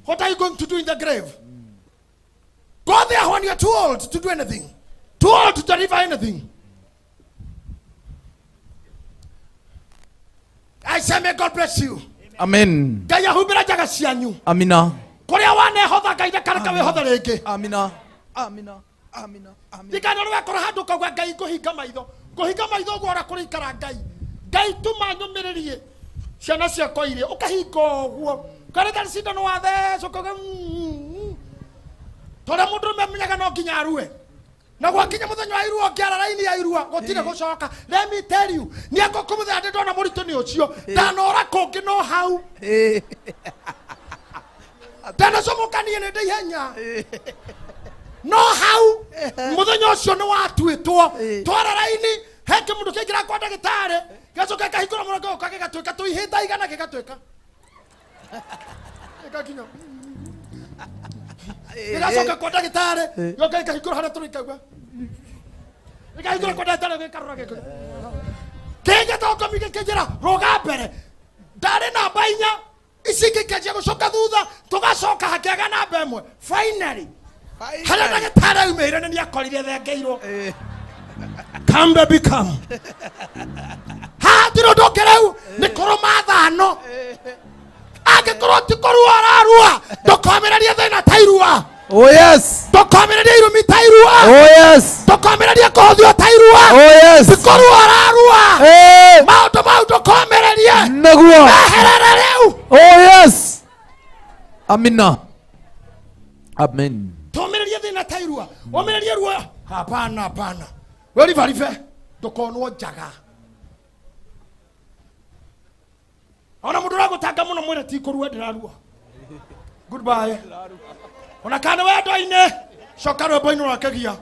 What are you going to do in the grave? Go there when you're too old to do anything, too old to deliver anything. I say, may God bless you. Amen. Ngai ahumbĩre njaga cianyu. Amina. Kũrĩa wanehotha Ngai ndakareka wĩhothe rĩngĩ. Amina. Amina. Amina. Amina. Ndikana ũrĩa wekora handũ ũkauga Ngai ngũhinga maitho. Ngũhinga maitho ũguo ũrĩa kũrĩikara Ngai. Ngai tũma nyũmĩrĩrie ciana ciakwa irio. Ũkahinga ũguo. Ũkarĩka cindano wathecwo ũkauga Tondũ mũndũrũme amenyaga no nginya arue. Na gwakinya mũthenya wa irua ũngĩara raini ya irua gũtirĩ gũcoka. Let me tell you, nĩ angũkũ mũthenya ndĩ ndona mũritũ nĩ ũcio. Ndanora kũngĩ no hau. Ndanacomũka niĩ nĩ ndĩ ihenya. No hau mũthenya ũcio nĩ watuĩtwo. Twara raini he kĩmũndũ kĩingĩra kwa ndagĩtarĩ gĩgacoka gĩkahingũra mũrango gĩgoka gĩgatuĩka tũihĩta igana gĩgatuĩka. Gĩgakinya. Gĩgacoka kwa ndagĩtarĩ gĩgoka gĩkahingũra harĩa tũrĩ ikaigua. Gĩkahingũra kwa ndagĩtarĩ gĩkarora gĩkauga. Kĩnjĩta gĩkĩnjĩra rũga mbere. Ndarĩ namba inya ici ingĩ ikĩanjia gũcoka thutha tũgacoka hakĩaga namba ĩmwe. Finally harĩa ndagĩtarĩ aumĩire nĩ nĩakorire thengeirwo. Come baby come. Haha hatirĩ ũndũ ũngĩ rĩu nĩ kũrũma thano. Angĩkorwo ti kũrua ararua ndũkomĩrĩrie thĩna ta irua. Oh yes. Ndũkomĩrĩrie irumi ta irua. Oh yes. Ndũkomĩrĩrie kũhũthio ta irua. Oh yes. Ti kũrua ararua. Maũndũ mau ndũkomĩrĩrie. Nĩguo. Meherere rĩu. Oh yes. Amina. Amen. Tũmĩrĩrie thĩna ta irua. Ũmĩrĩrie ruo. Hapana, hapana. Wĩribaribe ndũkonwo njaga. Ona mũndũ ũragũtanga mũno mwĩre ti kũrua ndĩrarua. Goodbye. Ona kana wendo-inĩ coka rwĩmbo-inĩ rwa kĩgia.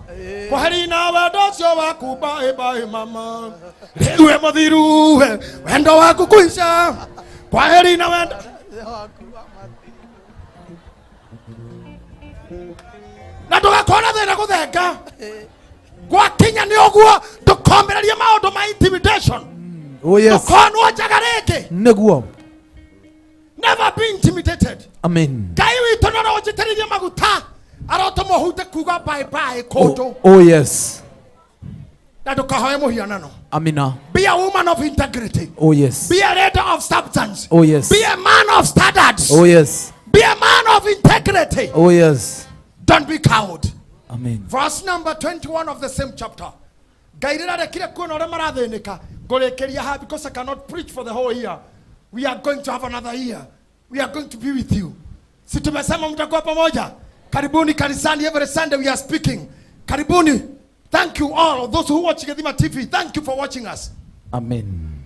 Kwaheri na wendo ũcio waku bye bye mama. Rĩu we mũthiru we wendo waku kuica. Kwaheri na wendo. Na ndũgakona thĩna gũthenga. Gwakinya nĩ ũguo ndũkomĩrĩrie maũndũ ma intimidation. Oh yes. Ndũkonwo njaga rĩngĩ. Nĩguo. Never be intimidated. Amen. Ngai witũ no aronjitĩrĩrie maguta arotũma ũhute kuga bye bye kũndũ. Oh yes. Na ndũkahoe mũhianano. Amina. Be a woman of integrity. Oh yes. Be a leader of substance. Oh yes. Be a man of standards. Oh yes. Be a man of integrity. Oh yes. Don't be cowed. Amen. Verse number 21 of the same chapter. Ngai rĩrarekire kuona ũrĩa marathĩnĩka. Ngũrĩkĩria haha because I cannot preach for the whole year. We are going to have another year. We are going to be with you. Si tumesema mtakuwa pamoja. Karibuni kanisani every Sunday we are speaking. Karibuni. Thank you all those who watch Githima TV. Thank you for watching us. Amen.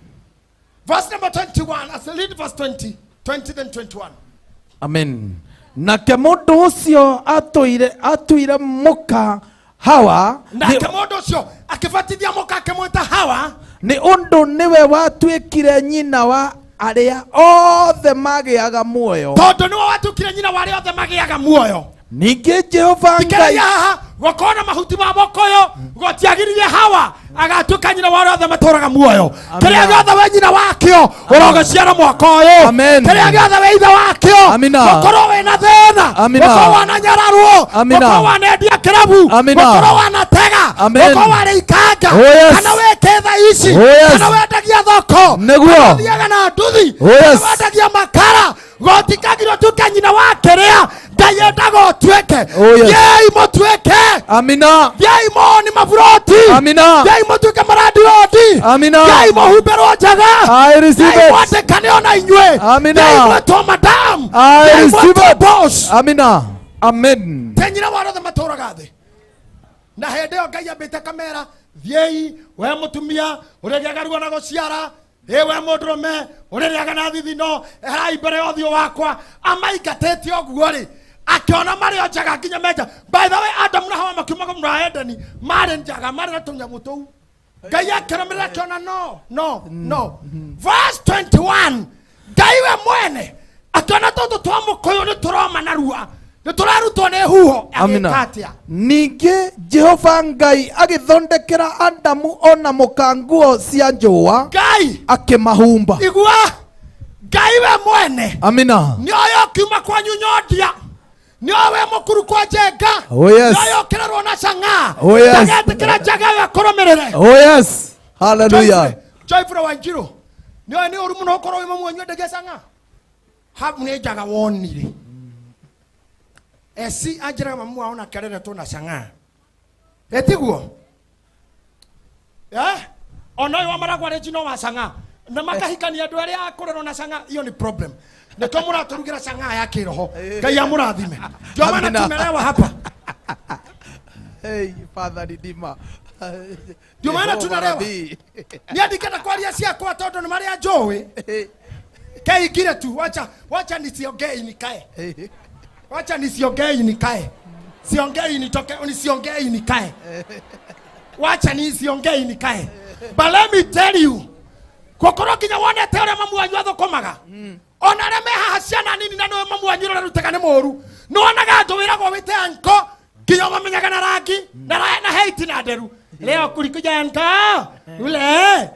Verse number 21. As I read verse 20, 20 then 21. Amen. Nake mũndũ ũcio atuire mũka Hawa. Nake mũndũ ũcio akĩbatithia mũka akĩmwĩta Hawa. Nĩ ũndũ nĩwe watuĩkire nyina wa arĩa othe magĩaga muoyo. Tondũ nĩwe watuĩkire nyina wa arĩa othe magĩaga muoyo. Ningĩ Jehova Ngai Thikĩrĩria haha gũkorwo na mahuti ma mũkũyũ gũtiagiririe Hawa agatuĩka nyina wa arĩa othe matũraga muoyo. Kĩrĩa gĩothe we nyina wakĩo ũrogĩciara mwaka ũyũ. Kĩrĩa gĩothe we ithe wakĩo gũkorwo wĩna thĩna, gũkorwo wananyararwo, gũkorwo wanendia kĩrabu, gũkorwo wanatega, gũkorwo warĩ ikanga, kana wĩ kĩtha ici, kana wendagia thoko, kana ũthiaga na nduthi, kana wendagia makara, gũtikagirwo ũtuĩke nyina wa kĩrĩa Ngai endaga ũtuĩke. Thiĩi mũtuĩke. Amina. Thiĩi muone maburoti. Amina. Thiĩi mũtuĩke marandirodi. Amina. Thiĩi mũhumbĩrwo njaga. I receive Thiĩi it. mwandĩkane ona inyuĩ. Amina. Thiĩi mwĩtwo madam. I Thiĩi receive mwĩtwo it. boss. Amina. Amen. Te nyina wa arĩa othe matũraga thĩ. Na hĩndĩ ĩyo Ngai ambĩte kamera thiĩi we mũtumia ũrĩrĩaga ruo na gũciara, ĩ we mũndũrũme ũrĩrĩaga na thithino, eherai mbere ya ũthiũ wakwa. Amaingatĩte ũguo rĩ, akĩona marĩ o njaga nginya menja. By the way, Adam na Hawa makiuma mũno wa Edeni marĩ njaga, marĩ na tũnyamũ tũu. Ngai akĩrũmĩrĩra akĩona no no no. Verse 21 Ngai we mwene akĩona tũtũ twa mũkũyũ nĩ tũroma narua nĩ tũrarutwo nĩ huho agĩka atĩa? Ningĩ Jehova Ngai agĩthondekera Adamu ona mũka nguo cia njũa Ngai akĩmahumba. Igua Ngai we mwene. Amina. Nĩoĩ ũkiuma kwanyu nyondia nĩoĩ wĩ mũkuru kwa njenga. Oh yes. Nĩoĩ ũkĩrerwo na cang'aa. Oh yes. Ndagetĩkĩra njaga ĩyo ĩkũrũmĩrĩre. Oh yes. Hallelujah. Joyful Wanjiru nĩoĩ nĩ ũru mũno ũkorwo wĩ mamu wanyu endagia cang'aa. Habu nĩ njaga wonire. Esi anjĩraga mamu wao na kereretwo na cang'aa. Etiguo? Eh? Ona ũyũ wa maragwa rĩnji no wa cang'aa. Na makahikania andũ arĩa akũrerwo na cang'aa, hiyo ni problem. Nĩkĩo mũratũrugĩra cang'aa ya kĩroho. Ngai amũrathime. Ndio maana tumelewa hapa. Hey, Father Redeemer. Ndio maana tunalewa. Niĩ ndingĩenda kwaria ciakwa tondũ nĩ marĩa njũĩ. Keingire tu, wacha nisiongee nikae. Wacha nisiongee nikae. Siongei nitoke, nisiongee nikae. Wacha nisiongee nikae. But let me tell you, gũkorwo nginya wonete ũrĩa mamu wanyu athũkũmaga. Ona arĩa me haha ciana nini na nĩwe mamu wanyu ũrarutaga nĩ mũru. Nĩwonaga andũ wĩragwo wĩte anko nginya ũmamenyaga na rangi na na height na nderu. Leo kulikuja anko ule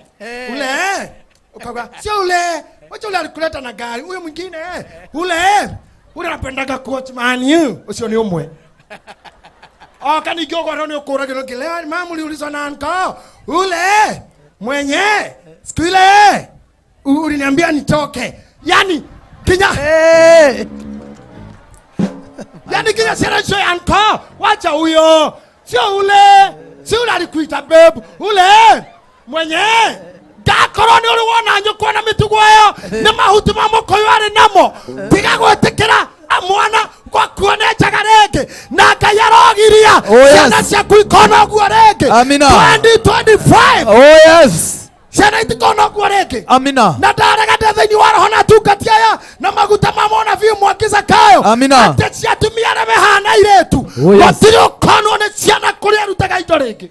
ule ukauga sio ule, wacha ule alikuleta na gari, huyo mwingine ule ule anapendaga coach man you ucio ni umwe. Oka ningĩogora nĩ ũkũragĩrwo ngĩ leo mamu uliulizwa na anko ule mwenye siku ile uliniambia nitoke. Yani kinya hey. Yani kinya sera sio anko, wacha huyo sio ule, sio ule alikuita babe, ule mwenye ngakorwo nĩ ũrĩ wona nyũkwa na mĩtugo ĩyo nĩ mahuti ma mũkũyũ arĩ namo tiga gwĩtĩkĩra mwana gwakuo nĩ njaga rĩngĩ na Ngai arogiria ciana ciaku ikona ũguo rĩngĩ. Amina. 2025. Oh yes. Ciana itikona ũguo rĩngĩ. Amina. Na ndarega ndĩ thĩinĩ wa roho na atungati aya na maguta ma mũnabii Mwangi Zakayo. Amina. Atĩ cia atumia arĩa mehana airĩtu gũtirĩ ũkonwo nĩ ciana kũrĩa arutaga indo rĩngĩ.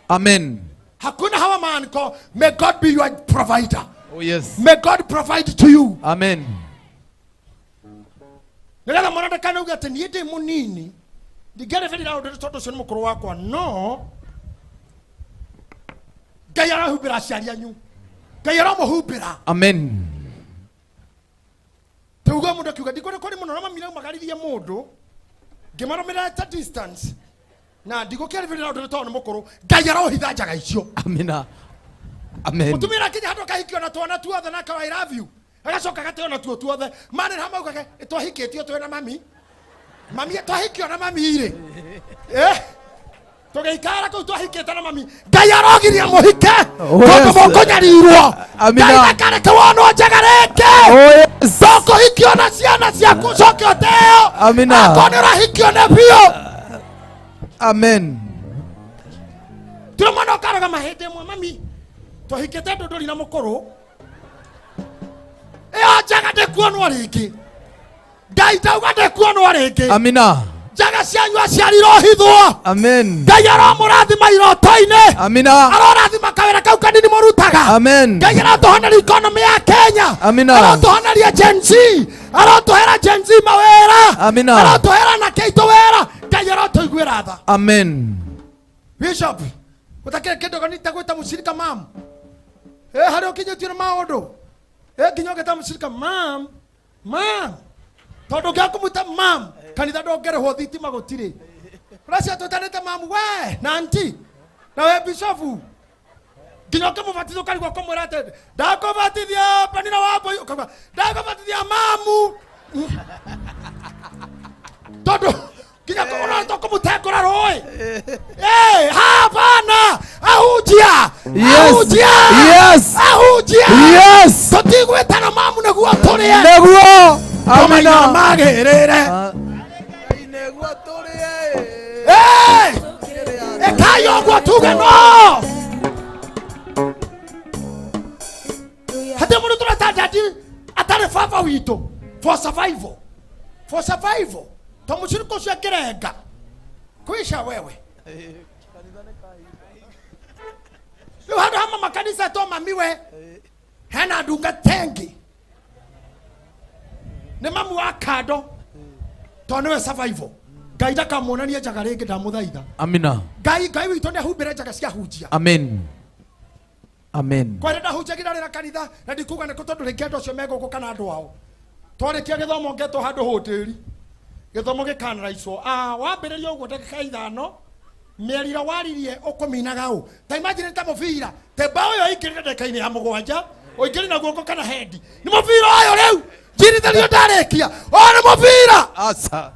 Amen. Hakuna hawa maandiko. May God be your provider. Oh yes. May God provide to you. Amen. Nigetha mwana ndakana uge atĩ niĩ ndĩ mũnini ndingĩarĩbĩrĩra ũndũ tondũ ũcio nĩ mũkũrũ wakwa no Ngai arahumbĩra aciari anyu. Ngai aramũhumbĩra. Amen. Tuuge mũndũ akiuga ndikwenda kũrĩ mũno na mami raumagaririe mũndũ ngĩmarũmĩrĩra at a distance na ndigũkĩarĩbĩrĩra ũndũ tondũ nĩ mũkũrũ. Ngai arohitha njaga icio. Amina. Amen. Mũtumia akinya handũ akahikio na twana tuothe na akawa I love you agacoka agateo na tuo tuothe manĩra maugage twahikĩtio twĩ na mami mami twahikio na mami rĩ tũgĩikara kũu twahikĩte na mami. Ngai arogiria mũhike tondũ mũkũnyarirwo. Ngai ndakareke wonwo njaga rĩngĩ. Ndũkũhikio na ciana ciaku ũcoke ũteo. Amina. Akorwo nĩ ũrahikio nĩ biũ. Amen. Tũrĩ mwana ũkarũgama hĩndĩ ĩmwe mami twahikĩte ndũndũri na mũkũrũ ĩyo njaga ndĩkuonwo rĩngĩ. Ngai ndauga ndĩkuonwo rĩngĩ. Amina. Njaga cianyu aciari irohithwo. Amen. Ngai aromũrathima iroto-inĩ. Amina. Arorathima kawĩra kau kanini mũrutaga. Amen. Ngai arotũhoneria economy ya Kenya. Amina. Arotũhoneria Gen Z. Arotũhera Gen Z mawĩra. Amina. Arotũhera anake aitũ wĩra. Ngai arotũiguĩra tha. Amen. Bishop, gũtakĩrĩ kĩndũ kanita gwĩta mũcirika mam. Harĩa ũkinyĩtio nĩ maũndũ. Nginya ũgĩta mũcirika mam, mam. Tondũ ũngĩakũmwĩta mam, kanitha ndũngĩrĩhwo thitima gũtirĩ. Ũracio twĩtanĩte mam we na anti na we bishofu. Nginya ũkĩmũbatithia ũkarigwo kũmwĩra atĩ ndakũbatithia Penina Wambui, ũkauga ndakũbatithia mamu. Tondũ nginya ũrona kũmũtengũra rũĩ. Hapana, ahunjia. Ahunjia. Yes. Ahunjia. Yes. Tũtigwĩtana mamu nĩguo tũrĩe. Nĩguo. Amina. Magĩrĩre. Nĩguo tũrĩe. Ĩkai ũguo tuge no. Hatirĩ mũndũ tũreta daddy atarĩ baba witũ for survival. For survival. To mũcirika ũcio akĩrenga kwisha wewe. Rĩu handũ ha mama kanitha to mami we hena ndungata ĩngĩ nĩ mamu wa kando tondũ nĩwe survival. Ngai ndakamuonanie njaga rĩngĩ, ndamũthaitha. Amina. Ngai Ngai witũ nĩ ahumbĩre njaga cia hunjia. Amen. Amen. Kwere ndahunjagira rĩra kanitha na ndikuga nĩ kũ tondũ rĩngĩ andũ acio megũkũ kana andũ ao. Twarĩkia gĩthomo ngetwo handũ hoteri gĩthomo gĩkanaraicwo. Ah, wambĩrĩria ũguo ndagĩka ithano mĩarira waririe ũkũminaga ũ ta imagine ta mũbira te bao ĩyo ĩingĩrire ndagĩka-inĩ ya mũgwanja ũingĩre na guoko kana hendi nĩ mũbira ũyũ rĩu njirithĩrio ndarĩkia ũyũ nĩ mũbira. Asa.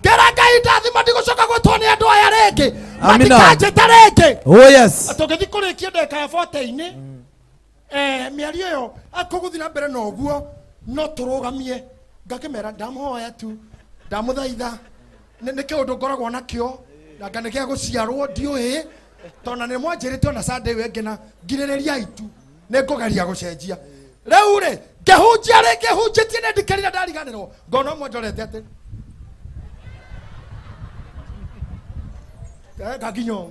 Ngera Ngai ndathima ndigũcoka gwĩtwo nĩ andũ aya rĩngĩ. Amina. Matikanjĩta rĩngĩ. Oh yes. Tũngĩthiĩ kũrĩkia ndagĩka ya 40-inĩ mĩario ĩyo akũgũthiĩ na mbere na ũguo no tũrũgamie. Ngakĩmera ndamũhoya tu ndamũthaitha nĩ kĩũndũ ngoragwo nakĩo na nga nĩ gĩa gũciarwo ndiũĩ tondũ nĩ mwanjĩrĩte ona Sunday ĩyo ĩngĩ na ngirĩrĩriai tu nĩ ngũgeria gũcenjia. Rĩu rĩ ngĩhunjia rĩngĩ hunjĩtie nĩ ndikĩrire ndariganĩrwo ngona ũmwe ndorete atĩ ngakinya ũũ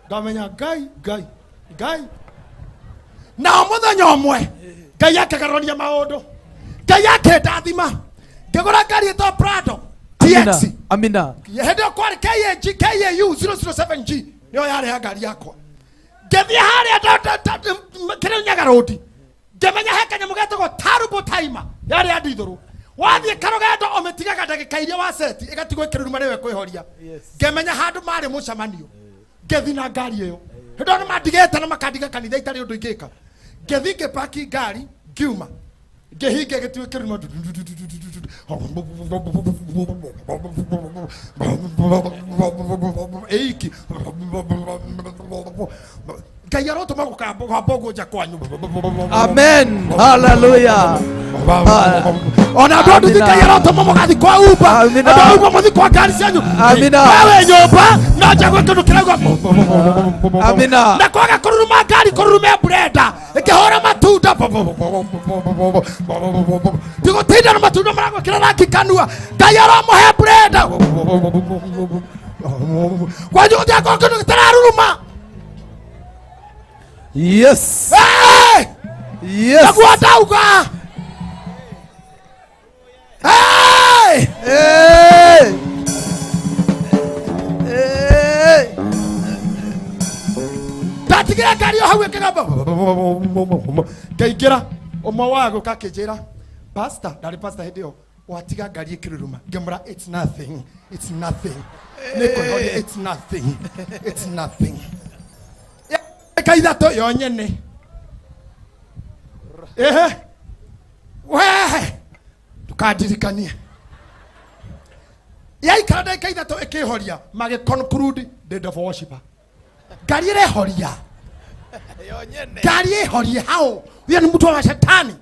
ngamenya Ngai Ngai Ngai nao mũthenya ũmwe Ngai akĩgarũria maũndũ Ngai akĩndathima ngĩgũra ngari ĩtagwo Prado TX. Amina. Hĩndĩ ĩyo kwarĩ KAG KAU 007G nĩyo yarĩ ya ngari yakwa. Ngĩthiĩ harĩa kĩrĩa Nyaga Road ngĩmenya he kanyamũ getagwo turbo timer yarĩ ya ndithũrũ. Wathiĩ karũgendo ũmĩtigaga ndagĩka iria waceti ĩgatigwo ĩkĩruruma nĩwe kwĩhoria. Ngĩmenya handũ marĩ mũcemanio ngĩthiĩ na ngari ĩyo. Hĩndĩ ĩyo nĩmandigĩte na makandiga kanitha itarĩ ũndũ ingĩka. Ngĩthiĩ ngĩpaki ngari ngiuma ngĩhinga gĩtuĩ kĩruruma ĩiki. Ngai arotũma gũkamba ũguo nja kwanyu. Amen. Hallelujah. Ona andũ a nduthi Ngai arotũma mũgathiĩ kwa Uber. Andũ a Uber mũthiĩ kwa ngari cianyu. Amina. Wewe nyũmba no njague kĩndũ kĩrauga. Amina. Na kwaga kũruruma ngari kũrurume mburenda ĩkĩhũra matunda tigũtinda na matunda maragwĩkĩra rangi kanua. Ngai aramũhe mburenda kwanyu gũtigakorwo kĩndũ gĩtararuruma. Yes. Hey! Yes. Naguo ndauga. Hey! Hey! Hey! Ndatigĩra ngari ĩyo hau ĩkĩgamba. Ngaingĩra ũmwe wa gũka akĩnjĩra pastor, ndarĩ pastor hĩndĩ ĩyo, watiga ngari ĩkĩruruma. Ngĩmwĩra it's nothing, it's nothing. Nĩngwĩhoria it's nothing, it's nothing. Ndagĩka ithatũ yo nyene. Ehe. Wehe. Ndũkandirikanie. Yaikara ndagĩka ithatũ ĩkĩhoria magĩ conclude the devil worshiper. Ngari ĩrehoria. Ngari ĩhorie hau. Huyo ni mtu wa shetani.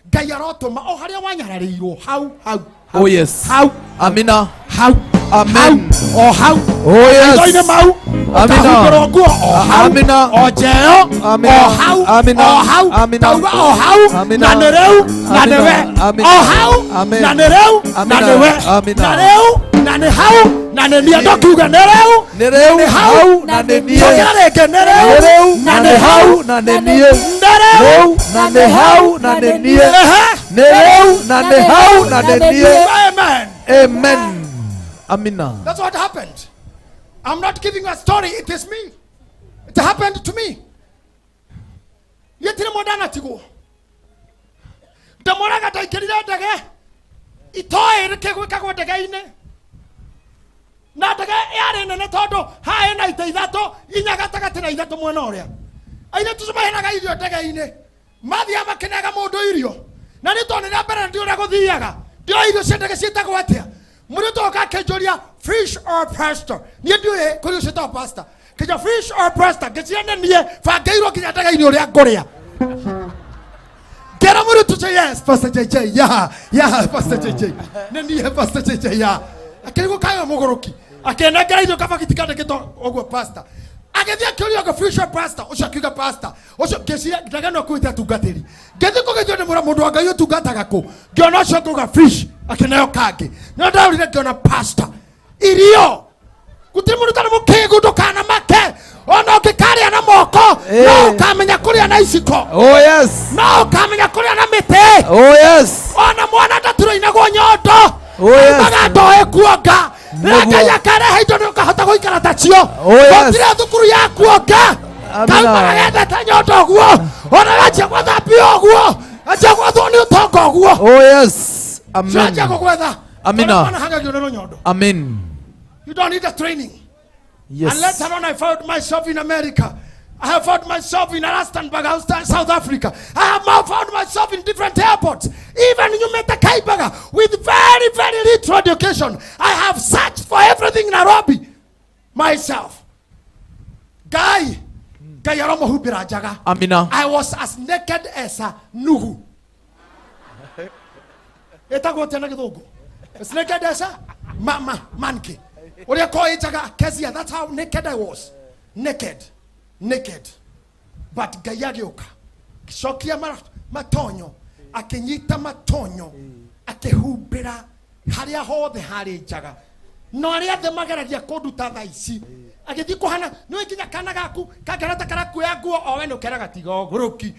Ngai arotũma o harĩa wanyararĩirwo hau hau. Oh yes. Hau. Amina. Hau. Amen. O hau. Oh yes. Maitho-inĩ mau. Amina. Ũkahumbĩrwo nguo o hau. Amina. O njeo. Amina. O hau. Amina. O hau. Amina. Ndauga o hau. Amina. Na nĩ rĩu na nĩ we. Amina. O hau. Amen. Na nĩ rĩu na Amina. nĩ we. Amina. Na rĩu na nĩ hau na nĩ niĩ ndokiuga nĩ rĩu Nĩ rĩu nĩ hau hau na nĩ niĩ. Tũkĩra rĩngĩ nĩ Nĩ rĩu rĩu na nĩ hau na nĩ niĩ. Nĩ rĩu Rĩu na nĩ hau na nĩ niĩ. Ehe. Nĩ rĩu na nĩ hau na nĩ niĩ. Amen. Amen. Amina. That's what happened. I'm not giving you a story. It is me. It happened to me. Yetire mũndũ anatigwo. Ndamũraga ndaingĩrire ndege itoĩ nĩkĩ gwĩkagwo ndege-inĩ. Na ndege yarĩ nene tondũ haha ĩna itĩ ithatũ, inya gatagatĩ na ithatũ mwena ũrĩa. Airĩtu acio maheanaga irio ndege-inĩ. Mathiaga makĩneaga mũndũ irio. Na nĩ tondũ rĩa mbere ndiũĩ ũrĩa gũthiaga. Ndiũĩ irio cia ndege ciĩtagwo atĩa. Mũirĩtu oka akĩnjũria fish or pasta. Niĩ ndiũĩ kũrĩ ũcio wĩtagwo pasta. Kĩnjũria fish or pasta, ngĩciria nĩ niĩ bangĩirwo nginya ndege-inĩ ũrĩa ngũrĩa. Ngĩra mũirĩtu ũcio, yes, Pastor JJ, yeah, yeah, Pastor JJ. Nĩ niĩ Pastor JJ, yeah. Akĩrigwo kayo mũgũrũki. Akĩnengera irio kabakiti kandĩkĩtwo ũguo pasta. Agĩthiĩ akĩũria ũguo fish or pasta, ũcio akiuga pasta. Ũcio ngĩciria ndege ĩno ĩkuĩte atungatĩri. Ngĩthiĩ kũgeithio nĩ mũra mũndũ wa Ngai ũtungataga kũ. Ngĩona ũcio ngauga fish, akĩneo kangĩ. No ndaũrire ngĩona pasta. Irio. Gũtirĩ mũndũ ũtarĩ mũkĩgu ndũkanamake. No ũkamenya kũrĩa na iciko. Oh yes. No ũkamenya kũrĩa na mĩtĩ. Oh yes. Ona mwana ndaturoinagwo nyondo. Oh yes. Aumaga ndoĩ kuonga. Rĩrĩa Nĩguo. Ngai akarehe indo nĩ ũkahota gũikara tacio. Oh yes. Gũtirĩ thukuru ya kuonga. Amina. Kaumaga gendete nyondo ũguo. Ona wanjia gwatha mbia ũguo. Anjia gwathwo nĩ ũtonga ũguo. Oh yes. Amen. Cio gũgwetha. Amina. Tondũ mwana hangagio nĩ rũnyondo. Amen. You don't need a training. Yes. And later on, I found myself in America. I have found myself in Rustenburg, outside South Africa. I have now found myself in different airports. Even Nyumeta Kaibaga, with very, very little education. I have searched for everything in Nairobi myself. Guy, Guy aromuhumbĩra njaga. Amina. I was as naked as a nugu. Ĩtagwo atĩa na gĩthũngũ? As naked as a monkey. Ũrĩa koĩ njaga Kezia, that's how naked I was. Naked. Naked. But Ngai agĩũka. Agĩcokia matonyo. Akĩnyita matonyo. Akĩhumbĩra harĩa hothe harĩ njaga. No arĩa othe mageragia kũnduta thaa ici. Agĩthiĩ kũhana, nĩũĩ nginya kana gaku kangĩona ta karakuoya nguo o we nĩũkeraga tiga ũgũrũki.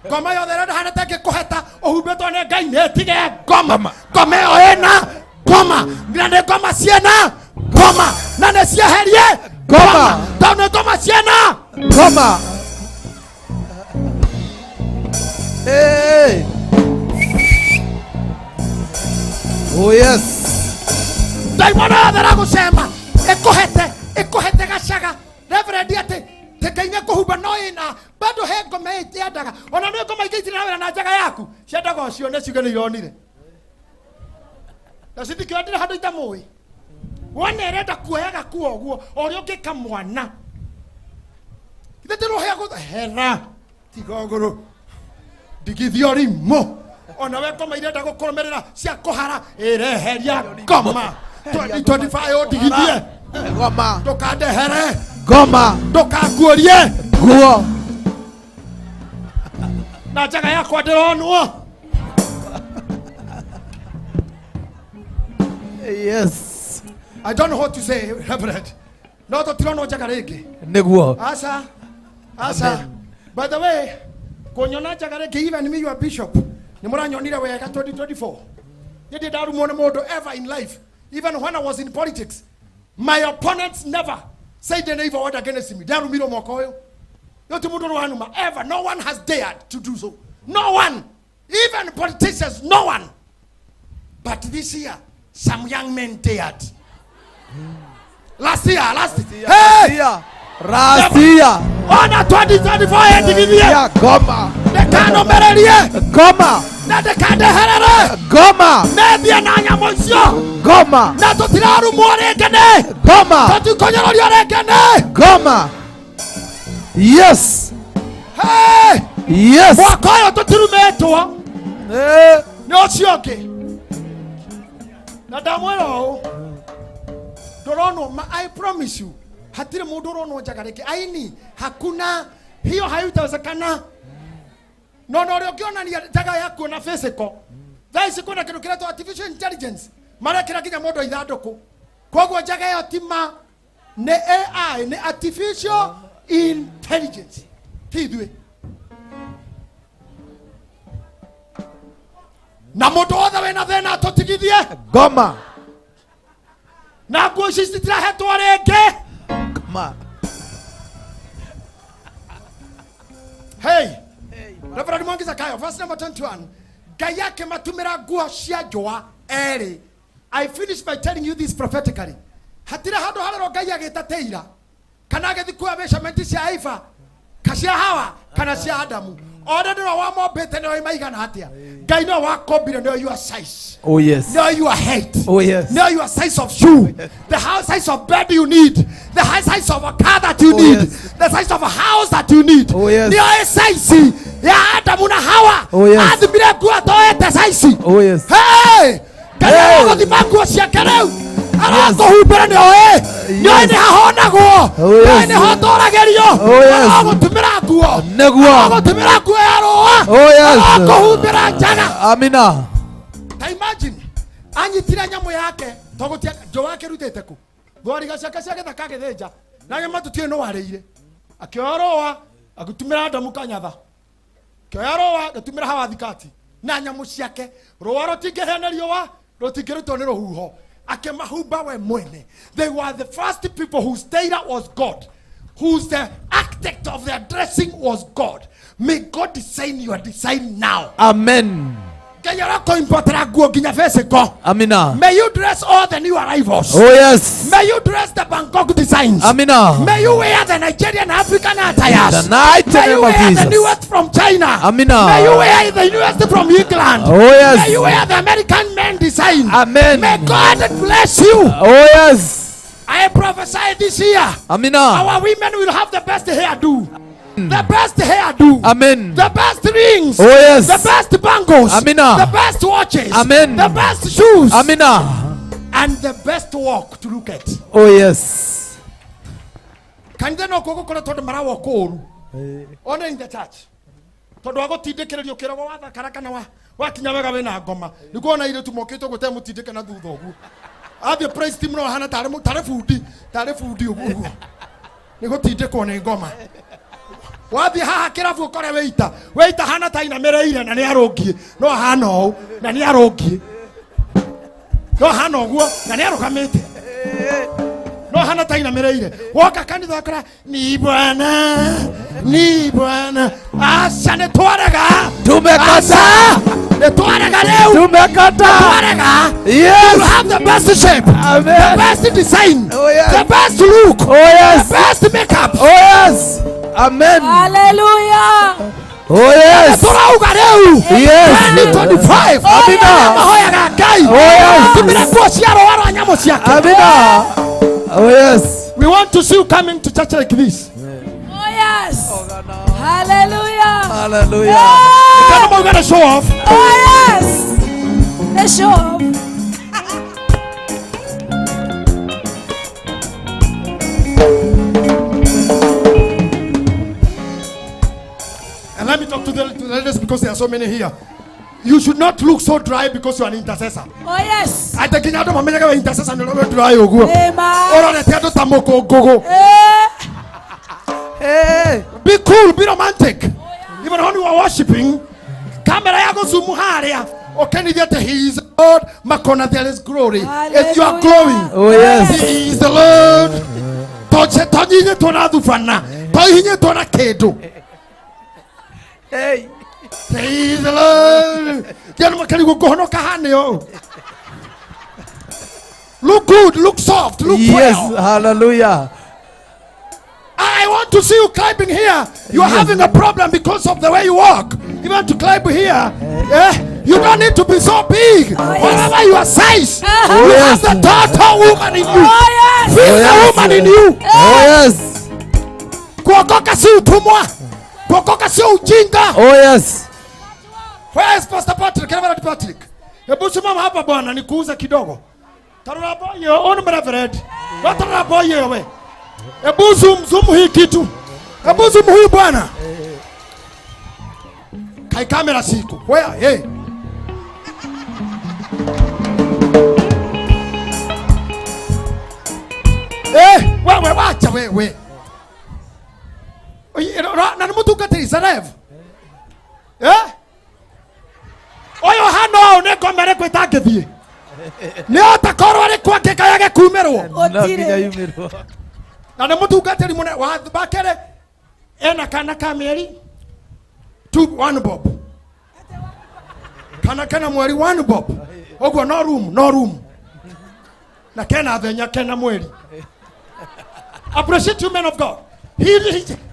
Ngoma yothe ĩrĩa ndahana ta ĩngĩkũheta ũhumbĩtwo nĩ Ngai nĩ ĩtige ngoma. Ngoma ĩyo ĩna ngoma. Na nĩ ngoma ciena ngoma. Na nĩ cieherie ngoma. Tondũ nĩ ngoma ciena ngoma. Hey. Oh yes. Ndaimono yothe ĩragũcema ĩkũhete ĩkũhete gacaga. Reverend atĩ Ngai nĩ kũhumba no ĩna bado he ngoma ĩtiendaga. Ona nĩ ngoma ingĩ itirĩ na wĩra na njaga yaku. Ciendaga o cione ciuge nĩ ironire. Na citikĩondire handũ itamũĩ. Wona ĩrenda kuoya gakuo ũguo o ũrĩa ũngĩka mwana. Ithe ndĩrohea hera tiga ũgũrũ. Ndigithia ũrimũ. Ona we ngoma irenda gũkũrũmĩrĩra cia kũhara ĩreheria ngoma. 2025 ũndigithie. Ngoma. Ndũkandehere. Ngoma. Ndũkanguũrie. Nguo. Na njaga yakwa ndĩronwo. Yes. I don't know what to say, Reverend. No tũtironwo njaga rĩngĩ. Nĩguo. Asa. Asa. By the way, kũnyona njaga rĩngĩ, even me your bishop, nĩ mũranyonire wega 2024. Nĩ ndarumwo nĩ mũndũ ever in life. Even when I was in politics, my opponents never said an evil word against me. Ndarumirwo mwaka ũyũ. No ti mũndũ ũranuma ever. No one has dared to do so. No one. Even politicians, no one. But this year, some young men dared. Last year, last year. Hey! Last year. Ona 2024 endigithie. Ngoma. Ndĩkanomererie. Ngoma. Na ndĩkandeherere. Ngoma. Nethie na nyamũ icio. Ngoma. Na tũtirarumwo rĩngĩ nĩ. Ngoma. Tũtikũnyũrũrio rĩngĩ nĩ. Ngoma. Yes. Hey! Yes. Mwaka ũyũ tũtirumĩtwo. Nĩ ũcio ũngĩ. Na ndamwĩra ũũ. Ndũronwo, I promise you, hatirĩ mũndũ ũronwo njaga rĩngĩ. Aini, hakuna, hiyo haitawezekana. No no ũrĩa ũngĩonania njaga yaku na physical. Thaa ici kwĩna kĩndũ kĩretwo artificial intelligence. Marekĩra nginya mũndũ ithandũkũ. Koguo njaga ĩyo ti ma, nĩ AI, nĩ artificial intelligence. Ti ithuĩ. Na mũndũ wothe wĩna thĩna tũtigithie. Ngoma. Na nguo ici citirahetwo rĩngĩ. Ngoma. Hey. Reverend Mwangi Zakayo, verse number 21. Ngai akĩmatũmĩra nguo cia njũa erĩ. I finish by telling you this prophetically. Hatirĩ handũ harerwo Ngai agĩta teira kana agĩthiĩ kuoya measurement cia Eva ka cia Hawa kana cia Adamu. Order nĩwe wamombĩte nĩwe maigana atĩa. Ngai nĩwe wakombire nĩwe your size. Oh yes. Know your height. Oh yes. Know your size of shoe. The size of bed you need. The high size of a car that you need. Yes. The size of a house that you need. Oh yes. Nĩoĩ size ya Adamu na Hawa. Oh yes. Athimire nguo atoete size. Oh yes. Hey! Ngai aragũthima nguo ciake rĩu. Arakũhumbĩra nĩoĩ. Nĩoĩ nĩ hahonagwo. Nĩoĩ nĩ hotũragĩrio. Aragũtumĩra nguo. Nĩguo. Aragũtumĩra nguo ya rũa. Oh yes. Arakũhumbĩra njaga. Amina. Ta imagine anyitire nyamũ yake togũtia njũa akĩrutĩte kũ thwariga ciake cia gĩthaka agĩthĩnja na nyama tũtiũĩ nũ warĩire. Akĩoya rũa agĩtumĩra Adamu kanyatha. Akĩoya rũa agĩtumĩra Hawa thikati na nyamũ ciake. Rũa rũtingĩhĩa nĩ riũa, rũtingĩrutwo nĩ rũhuho. Akĩmahumba we mwene. They were the first people whose tailor was God, whose the architect of their dressing was God. May God design your design now. Amen. Ngai arokoimpotera nguo nginya physical. Amina. May you dress all the new arrivals. Oh yes. May you dress the Bangkok designs. Amina. May you wear the Nigerian African attires. In the mighty May name you of wear the Jesus. newest from China. Amina. May you wear the newest from England. Oh yes. May you wear the American men design. Amen. May God bless you. Oh yes. I prophesy this year. Amina. Our women will have the best hairdo. The best hairdo. Amen. The best rings. Oh yes. The best bangles. Amina. The best watches. Amen. The best shoes. Amina. And the best walk to look at. Oh yes. Kanitha no kuo gukorwo tondu marawalk ũru. Ona in the church. Tondu wa gũtindĩkĩrĩrio kĩrogo wathakara kana wakinya wega wĩna ngoma. Nĩguo ona airĩtu mokĩte ũguo ũtegũtindĩka na thutha ũguo. Athiĩ praise team no ahana tarĩ bundi ũguo. Nĩ gũtindĩkwo nĩ ngoma. Wathiĩ haha kĩrabu ũkore wĩita. Wĩita hana ta ainamĩrĩire na nĩ arũngiĩ. No ahana ũũ na nĩ arũngiĩ. No ahana ũguo na nĩ arũgamĩte. No hana ta ainamĩrĩire. Woka kanitha ũkora ni Bwana, ni Bwana. Aca nĩ twarega. Tumekataa. Nĩ twarega rĩu. Tumekataa. Twarega. Yes. You have the best shape. Amen. The best design. Oh yes. The best look. Oh yes. The best makeup. Oh yes. Amen. Hallelujah. Oh yes. Turauga rĩu. Yes. 2025. Amina. Mahoyaga Ngai. Oh yes. Tumĩra nguo cia rũa rwa nyamũ ciake. Amina. Oh yes. We want to see you coming to church like this. Oh yes. Hallelujah. Hallelujah. Kana we're gonna show off. Oh yes. The show off. And let me talk to the ladies because there are so many here. You should not look so dry because you are an intercessor. Oh yes. I think you don't make an intercessor no dry oguo. Amen. Ororete andu ta mukungugu. Hey. Be cool, be romantic. Even when you are worshiping, camera yako zoom haria. Okenithia ati he is Lord, makona there is glory. If you are glowing. Oh yes. He is the Lord. Toche tonyinyitwo na thubana, tohinyitwo na kindu. Hey. He is the Lord. Kianu makarigwo nguhonoka hane ũũ. Look good, look soft, look Yes. well. Hallelujah. I want to see you climbing here. You are Yes. having a problem because of the way you walk. Even to climb here, you don't need to be so big. Whatever your size, Oh, you yes. have the total woman in you. Oh yes. Feel Oh, the yes. woman in you. Oh yes. Kuokoka si utumwa. Kuokoka si ujinga. Oh yes. Where is Pastor Patrick? Reverend Patrick. Hebu simama hapa bwana nikuuze kidogo. Tarora boy, on Reverend. Tarora boy wewe. Hebu zoom hii kitu. Hebu zoom huyu bwana. Kai kamera siku. Where? Hey. Wewe wacha wewe. Na ni mtu katiri sarev. Eh? Oyo hano ne ngoma rĩkũ ĩtangĩthiĩ. Nĩ otakorwo arĩ kwa ngĩkayage kuumĩrwo. No nginya yumirwo. Na nĩ mũtungatĩri mũnene wa bakere ena kana ka mĩeri 2 1 bob. Kana kena mweri 1 bob. Ũguo no room, no room. Na kena thenya kena mweri. Appreciate you men of God. He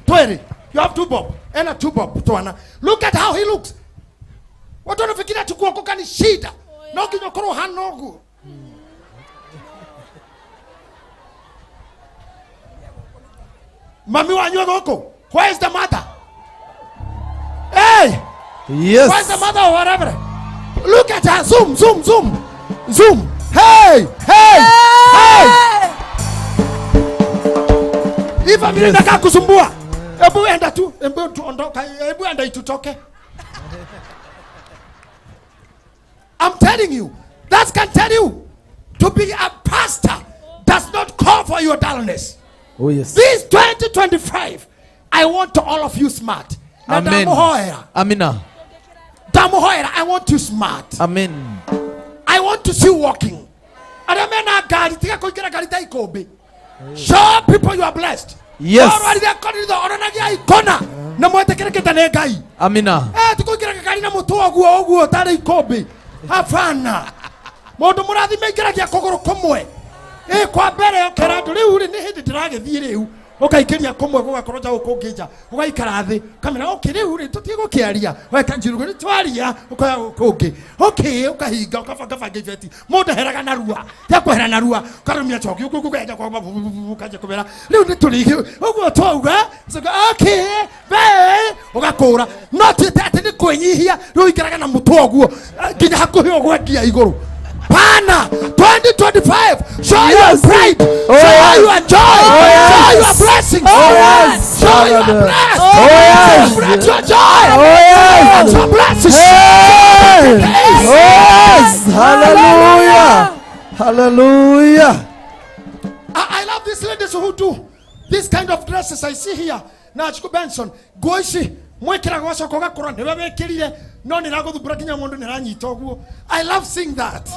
20. You have 2 bob. Ena 2 bob twana. Look at how he looks. Watu wanafikiria tu kuokoka ni shida. No nginya ũkorwo hana ũguo. Mami wanyu gũkũ. Where is the mother? Hey! Yes. Where's the mother or whatever? Look at her. Zoom, zoom, zoom. Zoom. Hey! Hey! Hey! Hii familia inakaa kusumbua. Hebu enda tu, hebu tuondoka, hebu enda itutoke. I'm telling you, that can tell you, to be a pastor does not call for your dullness. Oh yes. This 2025, I want all of you smart. Na Amen. ndamuhoera. Amina. Ndamuhoera, I want you smart. Amen. I want to see you walking. Arĩa mena ngari tiga kũingĩra ngari ta ikũmbĩ. Show people you are blessed. Yes. Orwarire koritho onanagia ikona na mwetĩkĩrĩkĩte nĩ Ngai. Amina. Ti kũingĩra ngari na mũtwe ũguo ũguo tarĩ ikũmbĩ. Hapana. Mũndũ mũrathime aingĩragia kũgũrũ kũmwe. Kwa mbere ũkera andũ rĩu rĩ nĩ hĩndĩ ndĩragĩthiĩ rĩu. Ũkaingĩria kũmwe gũgakorwo nja gũkũ ũngĩ nja. Ũgaikara thĩ. Ũkamera okay rĩu rĩ tũtige gũkĩaria. Weka njirugo nĩ twaria ũkoya gũkũ ũngĩ. Okay ũkahinga ũkabangabanga ibeti. Mũndũ eheraga narua. Tiga kwehera narua. Ũkarũmia coki ũguo ũkenja kwa ũkanjia kũmera. Rĩu nĩ tũrĩ ũguo twauga. Ũcoka okay be ũgakũra. No ti atĩ nĩ kwĩnyihia rĩu ũikaraga na mũtwe ũguo nginya hakuhĩ ũgwendia igũrũ. Pana 2025 show your pride, show your joy, show your blessings, show your blessings, celebrate your joy, celebrate your blessings. Yes, hallelujah, hallelujah. I love these ladies who do this kind of dresses I see here. Na Chiku Benson, goishi mwekira gwacoka ũgakora nĩwe wĩkĩrire no nĩragũthumbũra nginya mũndũ nĩranyita ũguo. I love seeing that.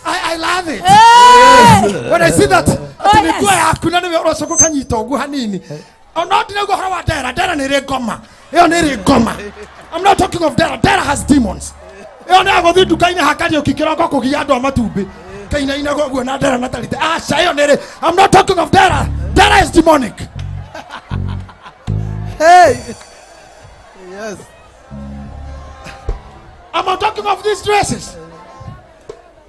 I love it. Yes. When I see that, atĩ nĩ nguo yaku na nĩwe ũracoka ũkanyita ũguo hanini. No ndinauga ũhoro wa ndera, ndera nĩ ĩrĩ ngoma. Ĩyo nĩ ĩrĩ ngoma. I'm not talking of ndera, ndera has demons. Ĩyo nĩ ya gũthiĩ nduka-inĩ hakariũki kĩroko kũgia andũ a matumbĩ. Kainainaga ũguo na ndera na tarite. Aca ĩyo nĩ ĩrĩ. I'm not talking of ndera. Ndera is demonic. Hey. Yes. I'm not talking of these dresses.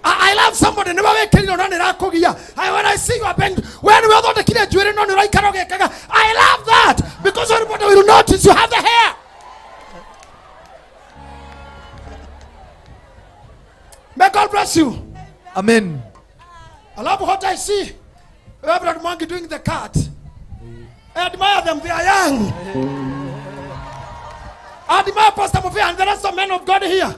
I love somebody. Never when I see you are bent, when we are not the kid, you I love that because everybody will notice you have the hair. May God bless you. Amen. I love what I see. Reverend Mwangi doing the cat. I admire them. They are young. I admire Pastor Mufia and the rest of men of God here.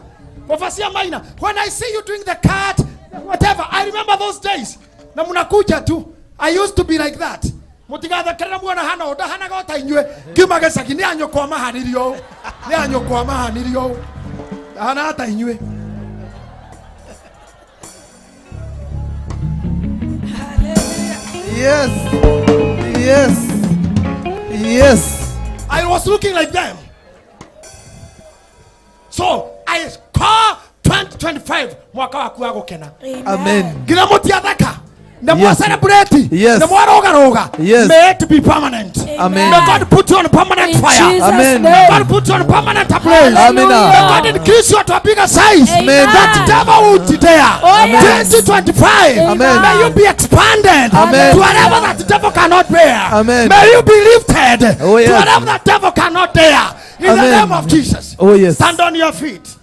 Overseer Minor. When I see you doing the cat, whatever, I remember those days. Na munakuja tu. I used to be like that. Mutigathakerera muona hana ũndahanaga o ta inyuĩ. Ngiuma gĩcagi nĩ anyũkwa mahanirio ũũ. Nĩ anyũkwa mahanirio ũũ. Ndahanaga ta inyuĩ. Yes. Yes. Yes. I was looking like them. So I call 2025 mwaka waku wa gũkena. Amen. Nginya mũtiathaka. Na mwa celebrate. Yes. Na mwarogaroga. Yes. May it be permanent. Amen. May God put you on permanent In fire. Jesus' Amen. May God put you on permanent blaze. Amen. May God increase you to a bigger size. Amen. That devil will dare. Oh, yes. 2025. Amen. May you be expanded. Amen. To whatever that the devil cannot bear. Amen. May you be lifted. Oh, yes. To whatever that devil cannot dare. In Amen. the name of Jesus. Oh, yes. Stand on your feet.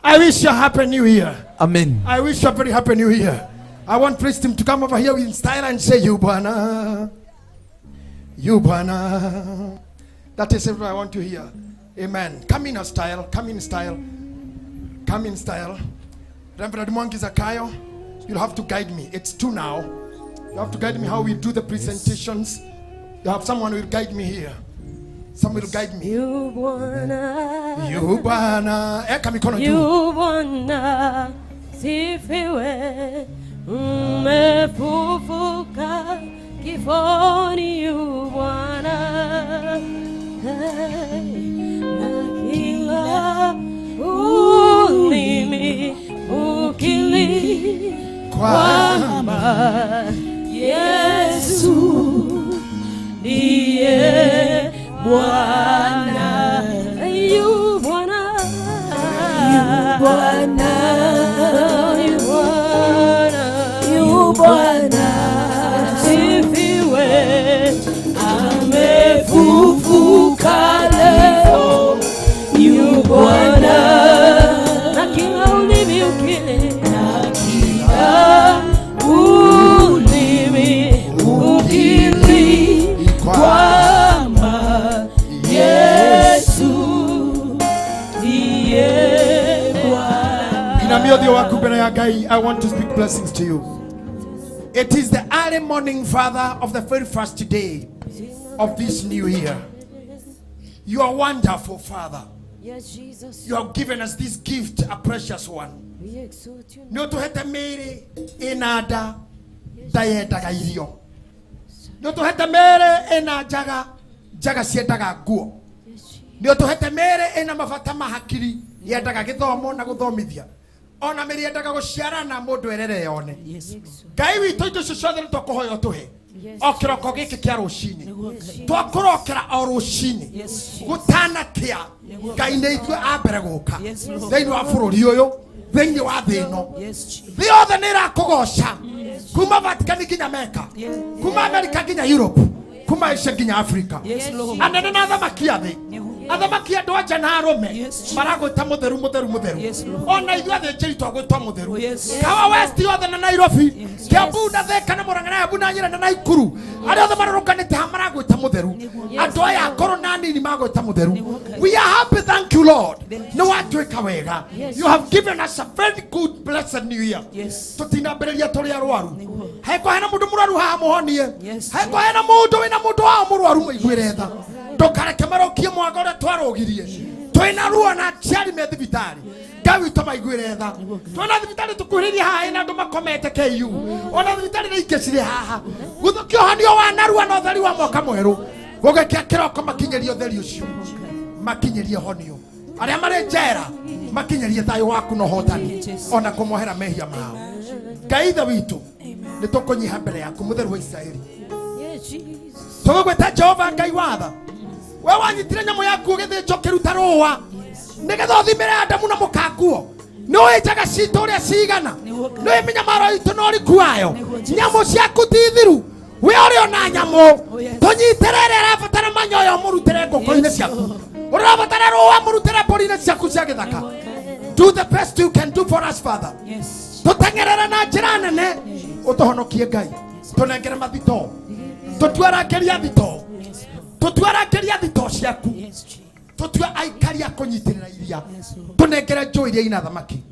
I wish you a happy new year. Amen. I wish you a very happy new year. I want praise team to come over here in style and say, you Bwana. You Bwana. That is what I want to hear. Amen. Come in a style. Come in style. Come in style. Reverend Mwangi Zakayo, you'll have to guide me. It's 2 now. You have to guide me how we do the presentations. You have someone who will guide me here. Someone will guide me. You Bwana. You Bwana. Eka mikono juu. You Bwana. Sifiwe. Umefufuka kifoni, yu Bwana. Na kila ulimi ukiri kwamba Yesu ndiye Bwana. Yu Bwana. Yu Bwana. Yu Bwana. Yu Bwana. Sifiwe, amefufuka leo. Yu Bwana. Na kila ulimi ukiri, na kila ulimi ukiri kwamba Yesu ndiye Bwana. Inamia ũthiũ waku mbere ya Ngai. I want to speak blessings to you. It is the early morning, Father, of the very first day of this new year. You are wonderful, Father. Yes, Jesus. You have given us this gift, a precious one. We exalt you. Nĩ ũtũhete mĩĩrĩ ĩna nda nda yendaga irio. Nĩ ũtũhete mĩĩrĩ ĩna njaga njaga ciendaga nguo. Nĩ ũtũhete mĩĩrĩ ĩna mabata ma hakiri yendaga gĩthomo na gũthomithia. Ona mĩĩrĩ yendaga gũciarana mũndũ erere yone. Ngai witũ indo icio ciothe nĩ twakũhoya ũtũhe. O kĩroko gĩkĩ kĩa rũcinĩ twakũrokera o rũcinĩ gũtanakĩa. Ngai nĩ ithuĩ a mbere gũka thĩinĩ wa bũrũri ũyũ, thĩinĩ wa thĩ ĩno. Thĩ yothe nĩ ĩrakũgoca kuma Vatican nginya Mecca, kuma America nginya Europe, kuma Asia nginya Africa. Anene na athamaki a thĩ, athamaki andũ a nja na arũme maragwĩta mũtheru mũtheru mũtheru. Ona ithuĩ athĩnjĩri twagwĩtwo mũtheru. Kawa West yothe na Nairobi, Kiambu na Thika na Murang'a na Embu na Nyeri na Naikuru, arĩa othe marũrũnganĩte haha maragwĩta mũtheru. Andũ aya akũrũ na anini magwĩta mũtheru. We are happy, thank you Lord. Nĩ watuĩka wega. You have given us a very good blessed new year. Tũtinambĩrĩria tũrĩ arwaru. Heko hena mũndũ mũrwaru haha mũhonie. Heko hena mũndũ wĩna mũndũ wao mũrwaru mũiguĩre tha. Ndũkareke marokie mwanga ũrĩa twarũgirie. Twĩna ruo na aciari me thibitarĩ. Ngai witũ maiguĩre tha. Twĩna thibitarĩ tũkuhĩrĩirie haha ĩna andũ makomete KU. Ona thibitarĩ nĩ ingĩ cirĩ haha. Gũthũkia ũhonio wa narua na ũtheri wa mwaka mwerũ. Gũgĩkĩa kĩroko makinyĩrie ũtheri ũcio. Makinyĩrie honio. Arĩa marĩ njera makinyĩrie thayũ waku na ũhotani ona kũmohera mehia mao. Ngai ithe witũ nĩ tũkũnyiha mbere yaku mũtheru wa Isiraeli. Tũgũgwĩta Jehova Ngai watha. We wanyitire nyamũ yaku ũgĩthĩnjwo ũkĩruta rũa nĩgetha ũthimĩre Adamu na mũkanguo. Nĩũĩ njaga citũ ũrĩa cigana, nĩũĩ mĩnyamaro itũ na ũriku wayo. Nyamũ ciaku ti thiru, we ũrĩ ona nyamũ. Tũnyitĩre ĩrĩa ĩrabatara manyoya ũmũrutĩre ngũkũ-inĩ ciaku, ũrĩa ũrabatara rũa mũrutĩre mbũri-inĩ ciaku cia gĩthaka. Do the best you can do for us, Father. Tũteng'erere na njĩra nene ũtũhonokie Ngai. Tũnengere mathito, tũtuarangĩria thito, tũtuarangĩria thito ciaku, tũtue aikari a kũnyitĩrĩra iria, tũnengere njũĩ iria ina thamaki.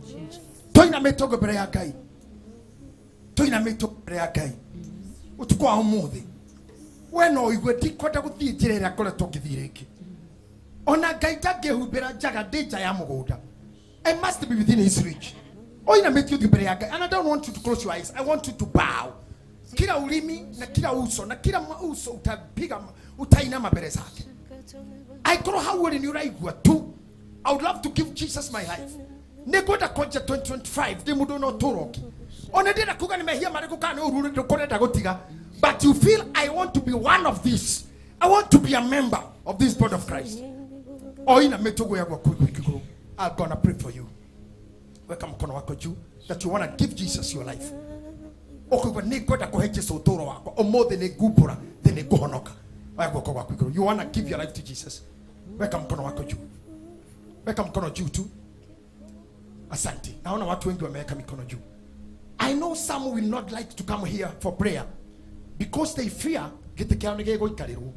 Tũinamĩte ũguo mbere ya Ngai, tũinamĩte mbere ya Ngai ũtukũ wa ũmũthĩ. We no ũigue ndikwenda gũthiĩ njĩra ĩrĩa ngoretwo ngĩthiĩ rĩngĩ. Ona Ngai ndangĩhumbĩra njaga ndĩ nja ya mũgũnda. I must be within his reach. Ũinamĩtie ũthiũ mbere ya Ngai. And I don't want you to close your eyes. I want you to bow. Kila ulimi na kila uso na kila uso utapiga, utainama mbele zake. Aikorwo hau ũrĩ nĩ ũraigua tu. I would love to give Jesus my life. Nĩngwenda kwanjia 2025 ndĩ mũndũ no ũtũũro ũngĩ. Ona ndĩrenda kuga nĩ mehia marĩkũ kana nĩ ũru ũrĩkũ ũrenda gũtiga. But you feel I want to be one of this. I want to be a member of this body of Christ. Oinamĩte ũguo gwaku igũrũ. I'm gonna pray for you. Weka mkono wako juu that you wanna give Jesus your life. Ũkaigua nĩ ngwenda kũhe Jesu ũtũũro wakwa. Ũmũthĩ nĩ ngumbũra, thĩ nĩ ngũhonoka. Oya guoko gwaku igũrũ. You wanna give your life to Jesus. Weka mkono wako juu. Weka mkono juu tu. Asante. Naona watu wengi wameweka mikono juu. I know some will not like to come here for prayer because they fear gĩtĩ kĩao nĩ gĩgũikarĩrwo.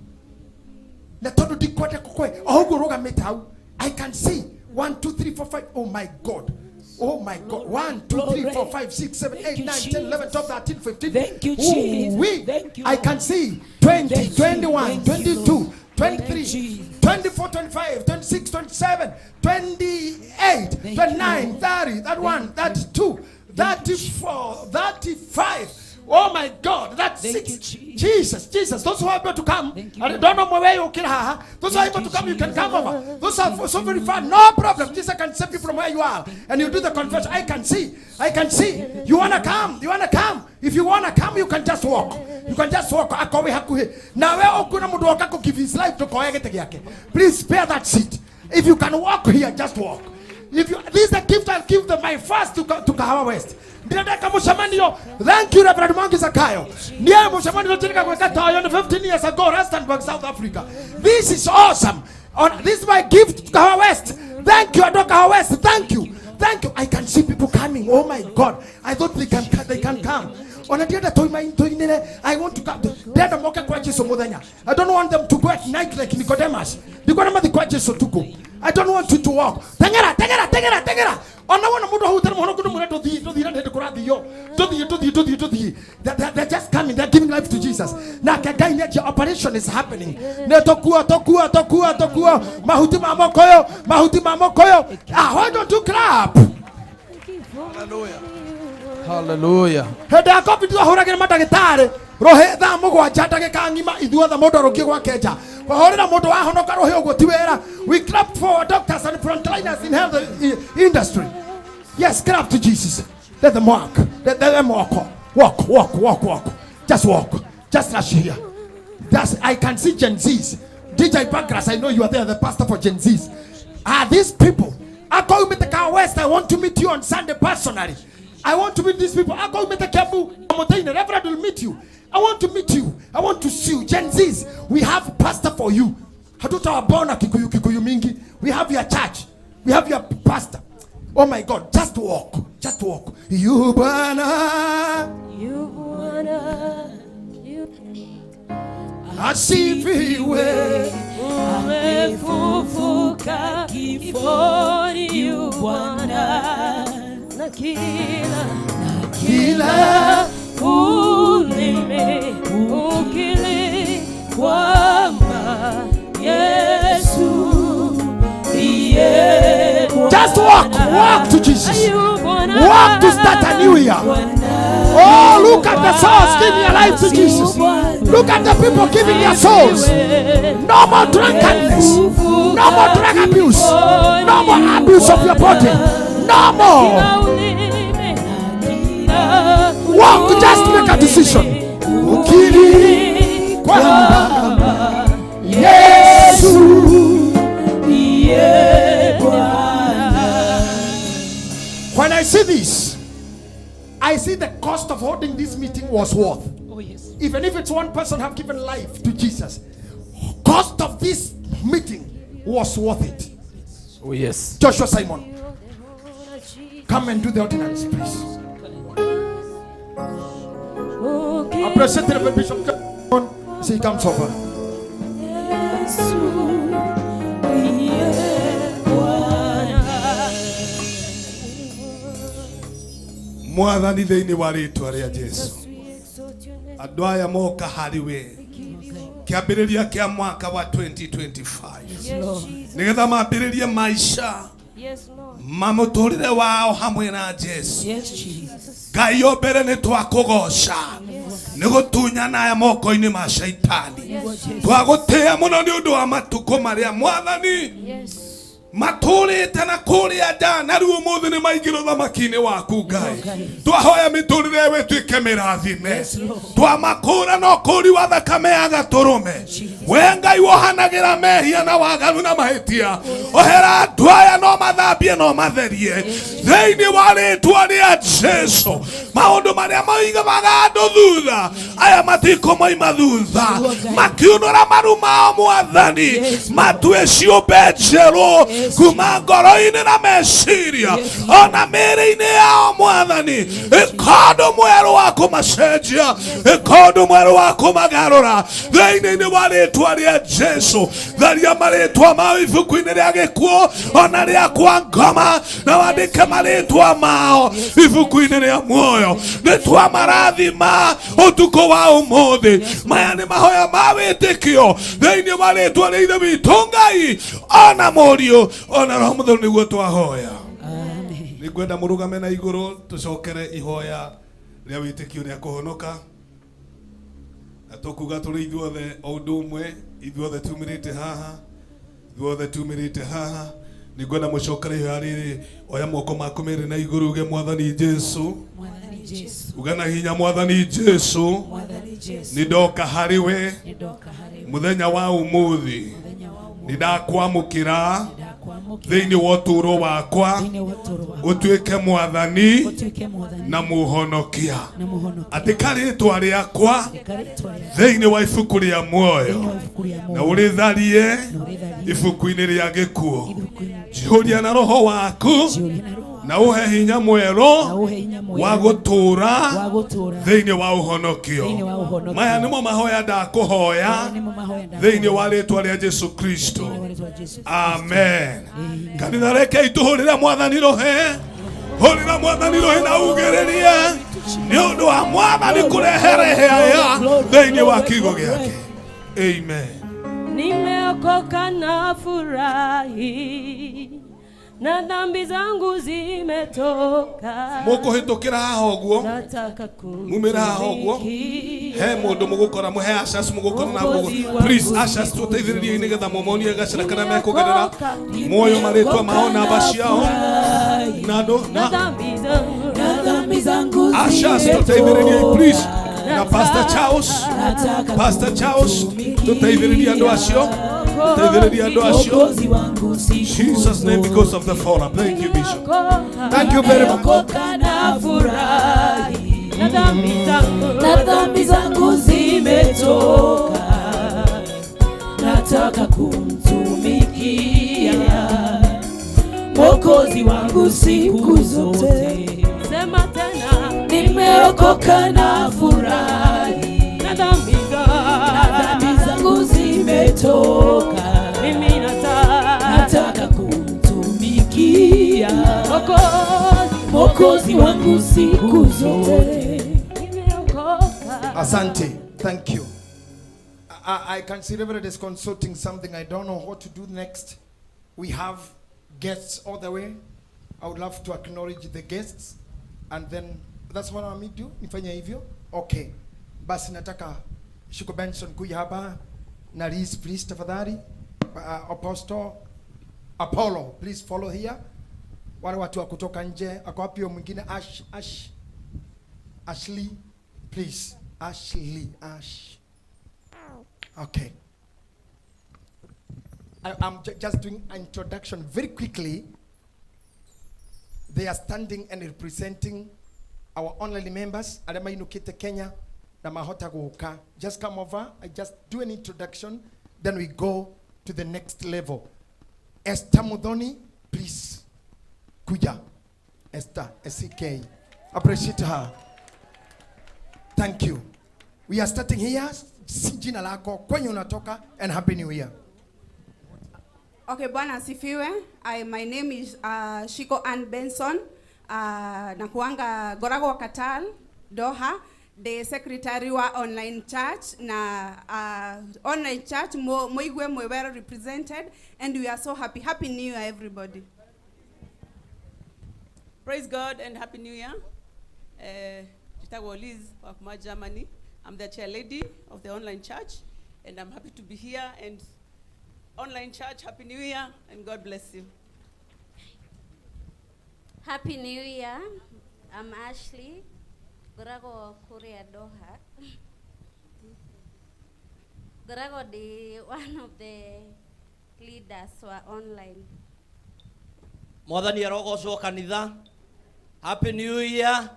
Na tondũ ndikwenda kũkũhe, o ũguo ũrũgamĩte hau, I can see 1, 2, 3, 4, 5. Oh my God. Oh my God. 1, 2, 3, 4, 5, 6, 7, 8, 9, 10, 11, 12, 13, 15. Thank you, Ooh, Jesus. we. Thank you, I Lord. can see 20, Thank you. 21, Thank you, 22, Lord. 23, Thank you, Jesus. 24, 25, 26, 27, 28, Thank you, 29, Lord. 30, 31, 32, 34, 35. Oh my God, that's Thank 6. you, Jesus. Jesus, Jesus. Those who are able to come, Thank you, I Lord. don't know where you can ha. Those who are able to come, you can come over. Those who are so very far, no problem. Jesus can save you from where you are. And you do the confession. I can see. I can see. You wanna come? You wanna come? If you wanna come, you can just walk. You can just walk. Akowe hakuhi. Na we okuna mundu woka ku give his life to koya gĩtĩ gĩake. Please spare that seat. If you can walk here, just walk. If you, this is the gift I'll give them, my first to Kahawa West. Ndĩrendeka mũcemanio. Thank you, Reverend Mwangi Zakayo. Niĩ mũcemanio tũtirika gwĩka ta ũyũ nĩ 15 years ago, Rustenburg, South Africa. This is awesome. This is my gift to Kahawa West. Thank you, Ado Kahawa West. Thank you. Thank you. I can see people coming. Oh my God. I thought they can come. Ona ndienda toinire, I want to come. Ndienda moke kwa Jesu muthenya. I don't want them to go at night like Nicodemus. Ndikwenda mathi kwa Jesu tuku. I don't want you to walk. Tengera, tengera, tengera, tengera. Ona wona mundu ahutana muhono kundu mwira tuthii tuthii na ndi kurathio tuthii tuthii tuthii tuthii. They're just coming, they're giving life to Jesus. Nake Ngai nĩ operation is happening. Nĩ tokua tokua tokua tokua mahuti ma mokoyo mahuti ma mokoyo. Ah, why don't you clap? Hallelujah. Hallelujah. Hĩndĩ ya COVID twahũragĩra mandagĩtarĩ rũhĩ thaa mũgwanja ndagĩka ng'ima ithuothe mũndũ arũngiĩ gwake nja kũhũrĩra mũndũ wahonoka rũhĩ ũguo ti wĩra. We clap for our doctors and frontliners in health industry. Yes, clap to Jesus. Let them walk. Let them walk. Walk, walk, walk, walk. Just walk. Just rush here. That's, I can see Gen Zs. DJ Pancras, I know you are there, the pastor for Gen Zs. Are these people? I go meet the Car West. I want to meet you on Sunday personally. I want to meet these people. I go meet the Kiambu. The Reverend will meet you. I want to meet you. I want to see you. Gen Zs, we have pastor for you. Hatutawabona Kikuyu Kikuyu mingi. We have your church. We have your pastor. Oh my God, just walk. Just walk. You bwana. You bwana. You asifiwe. Umefufuka kifoni yu Bwana. Na kila kila ulimi ukiri kwamba Yesu ndiye Bwana. Just walk, walk to Jesus. Walk to start a new year. Oh, look at the souls giving their life to Jesus. Look at the people giving their souls. No more drunkenness. No more drug abuse. No more abuse of your body. No more. Walk, just make a decision. Ukiri kwamba Yesu ndiye Bwana. When I see this, I see the cost of holding this meeting was worth. Oh, yes. Even if it's one person have given life to Jesus, cost of this meeting was worth it. Oh, yes. Joshua Simon, come and do the ordinance, please. Appreciate the Bishop. See, he comes over. Mwathani thĩinĩ wa rĩtwa rĩa Jesu andũ aya moka harĩ we kĩambĩrĩria kĩa mwaka wa 2025 nĩgetha mambĩrĩrie maica ma mũtũrĩre wao hamwe na Jesu. Ngai o mbere nĩ twakũgoca nĩ gũtunyana aya moko-inĩ ma shaitani twagũtĩĩa mũno nĩ ũndũ wa matukũ marĩa Mwathani matũrĩte na kũrĩa nja na rĩu ũmũthĩ nĩ maingĩra ũthamaki-inĩ waku Ngai. Twahoya mĩtũrĩre ĩyo ĩtuĩke mĩrathime twamakũra na ũkũũri wa thakame ya gatũrũme. We Ngai wohanagĩra mehia na waganu na mahĩtia ohera andũ aya no mathambie no matherie thĩinĩ wa rĩtwa rĩa Jesu. Maũndũ marĩa maigaga andũ thutha aya matikũmoima thutha makiunũra maru mao Mwathani matue ciũmbe njerũ kuma ngoro-inĩ na meciria ona mĩĩrĩ-inĩ yao Mwathani ĩka ũndũ mwerũ wa kũmacenjia ĩka ũndũ mwerũ wa kũmagarũra thĩinĩ-inĩ wa rĩtwa rĩa Jesu. Tharia marĩtwa mao ibuku-inĩ rĩa gĩkuũ ona rĩa kwa ngoma na wandĩke marĩtwa mao ibuku-inĩ rĩa muoyo. Nĩ twamarathima ũtukũ wa ũmũthĩ. Maya nĩ mahoya ma wĩtĩkio thĩinĩ wa rĩtwa rĩa Ithe witũ Ngai ona Mũriũ ona Roho Mũtheru nĩguo twahoya. Nĩngwenda mũrũgame na igũrũ tũcokere ihoya rĩa wĩtĩkio rĩa kũhonoka na tũkuga tũrĩ ithuothe o ũndũ ũmwe ithuothe tumĩrĩte haha ithuothe tumĩrĩte haha. Nĩngwenda mũcokere ihoya rĩrĩ. Oya moko maku merĩ na igũrũ uge Mwathani Jesu, uga na hinya Mwathani Jesu, nĩ ndoka harĩ we mũthenya wa ũmũthĩ nĩ ndakwamũkĩra thĩinĩ wa ũtũũro wakwa ũtuĩke Mwathani na Mũhonokia. Andĩka rĩtwa rĩakwa thĩinĩ wa ibuku rĩa muoyo na ũrĩtharie ibuku-inĩ rĩa gĩkuũ. Njihũria na Roho waku na ũhe hinya mwerũ wa gũtũũra thĩinĩ wa ũhonokio. Maya nĩmo mahoya ndakũhoya thĩinĩ wa rĩtwa rĩa Jesu Kristo. Amen. Kanitha rekei tũhũrĩre Mwathani rũhĩ. Hũrĩra mwathani rũhĩ na ugĩrĩrie nĩ ũndũ wa mwathani kũrehere hĩa thĩinĩ wa kiugo gĩake. Amen. Nimeokoka na furahi na dhambi zangu zimetoka. Mũkũhĩtũkĩra haha ũguo, Nataka mumĩre haha ũguo, he mũndũ mũgũkora, mũhe ushers mũgũkora na mũgũ. Please ushers tũteithĩrĩriei nĩgetha mũmonie gacĩra karĩa mekũgerera, muoyo marĩtwa mao, namba ciao na andũ na dhambi zangu ushers tũteithĩrĩriei please. Na Pastor Charles, Pastor Charles tũteithĩrĩrie andũ acio, tũteithĩrĩrie andũ acio. Jesus name, because of the forum. Thank you, Bishop. Thank you very much. Nimeokoka na furahi na dhambi zangu zimetoka. Nataka kumtumikia Mwokozi wangu siku zote. Sema tena, nimeokoka na furahi na dhambi zangu zimetoka. Mimi nataka kumtumikia Mwokozi wangu siku zote. Asante. Thank you. I can see Reverend is consulting something. I don't know what to do next. We have guests all the way. I would love to acknowledge the guests. And then that's what I do. Nifanye hivyo. Okay. Basi nataka Shiko Benson kuja hapa na Liz, please tafadhali. Apostle Apollo, please follow here. Wale watu wa kutoka nje, ako wapi huyo mwingine? Ashley, please. Ashley, Ash. Okay. I'm just doing an introduction very quickly. They are standing and representing our online members. Arĩa mainũkĩte Kenya na mahota gũka. Just come over. I just do an introduction. Then we go to the next level. Esther Muthoni, please. Kuja. Esther, S-E-K. Appreciate her. Thank you. We are starting here. Jina lako, kwenye unatoka, and Happy New Year. Okay, Bwana asifiwe. My name is Shiko Ann Benson. Nakuanga Gorago Katal, Doha, the secretary wa online church na online church Moigwe Mwewero represented, and we are so happy. Happy New Year, everybody. Praise God and Happy New Year. Jitagwo Liz wa kuma Germany. I'm the chair lady of the online church, and I'm happy to be here. And online church, Happy New Year, and God bless you. Happy New Year. I'm Ashley. Gorago Kuria Doha. Gorago the one of the leaders were online. Mwathani arogocwo kanitha. Happy New Year.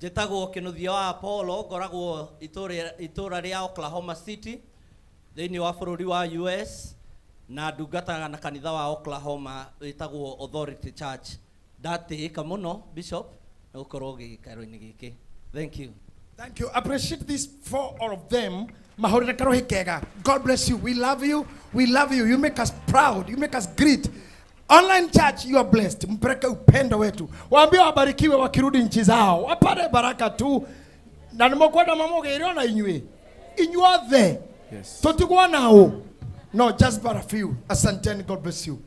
Njĩtagwo Kĩnuthia wa Apollo, ngoragwo itũra rĩa Oklahoma City thĩinĩ wa bũrũri wa US, na ndungataga na kanitha wa Oklahoma wĩtagwo Authority Church. Ndatĩĩka mũno Bishop na gũkorwo gĩikaro-inĩ gĩkĩ. Thank you. Thank you. Appreciate this for all of them. Mahorere karohi kega. God bless you. We love you. We love you. You make us proud. You make us great. Online church, you are blessed. Mpeleke upendo wetu. Waambie wabarikiwe wakirudi nchi zao. Wapate baraka tu. Na nimekwenda mamoge iliona inywe. Inyuothe. Yes. Totigwa nao. No, just but a few. Asanteni, God bless you.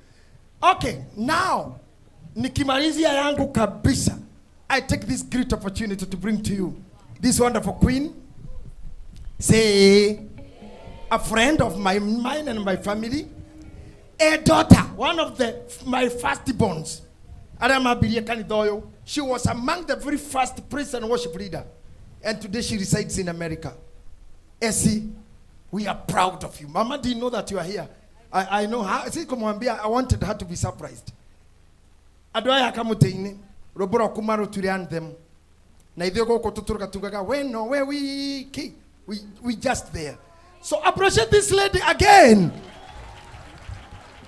Okay, now nikimalizia yangu kabisa, I take this great opportunity to bring to you this wonderful queen. Say, a friend of mine and my family, a daughter, one of my firstborns. She was among the very first praise and worship leader. And today she resides in America. Essie, we are proud of you. Mama didn't know that you are here. I know her. See, I wanted her to be surprised. Adwaya kamuteini, robora kumaro turian them. Na idhio ko turuka we no where we just there. So appreciate this lady again.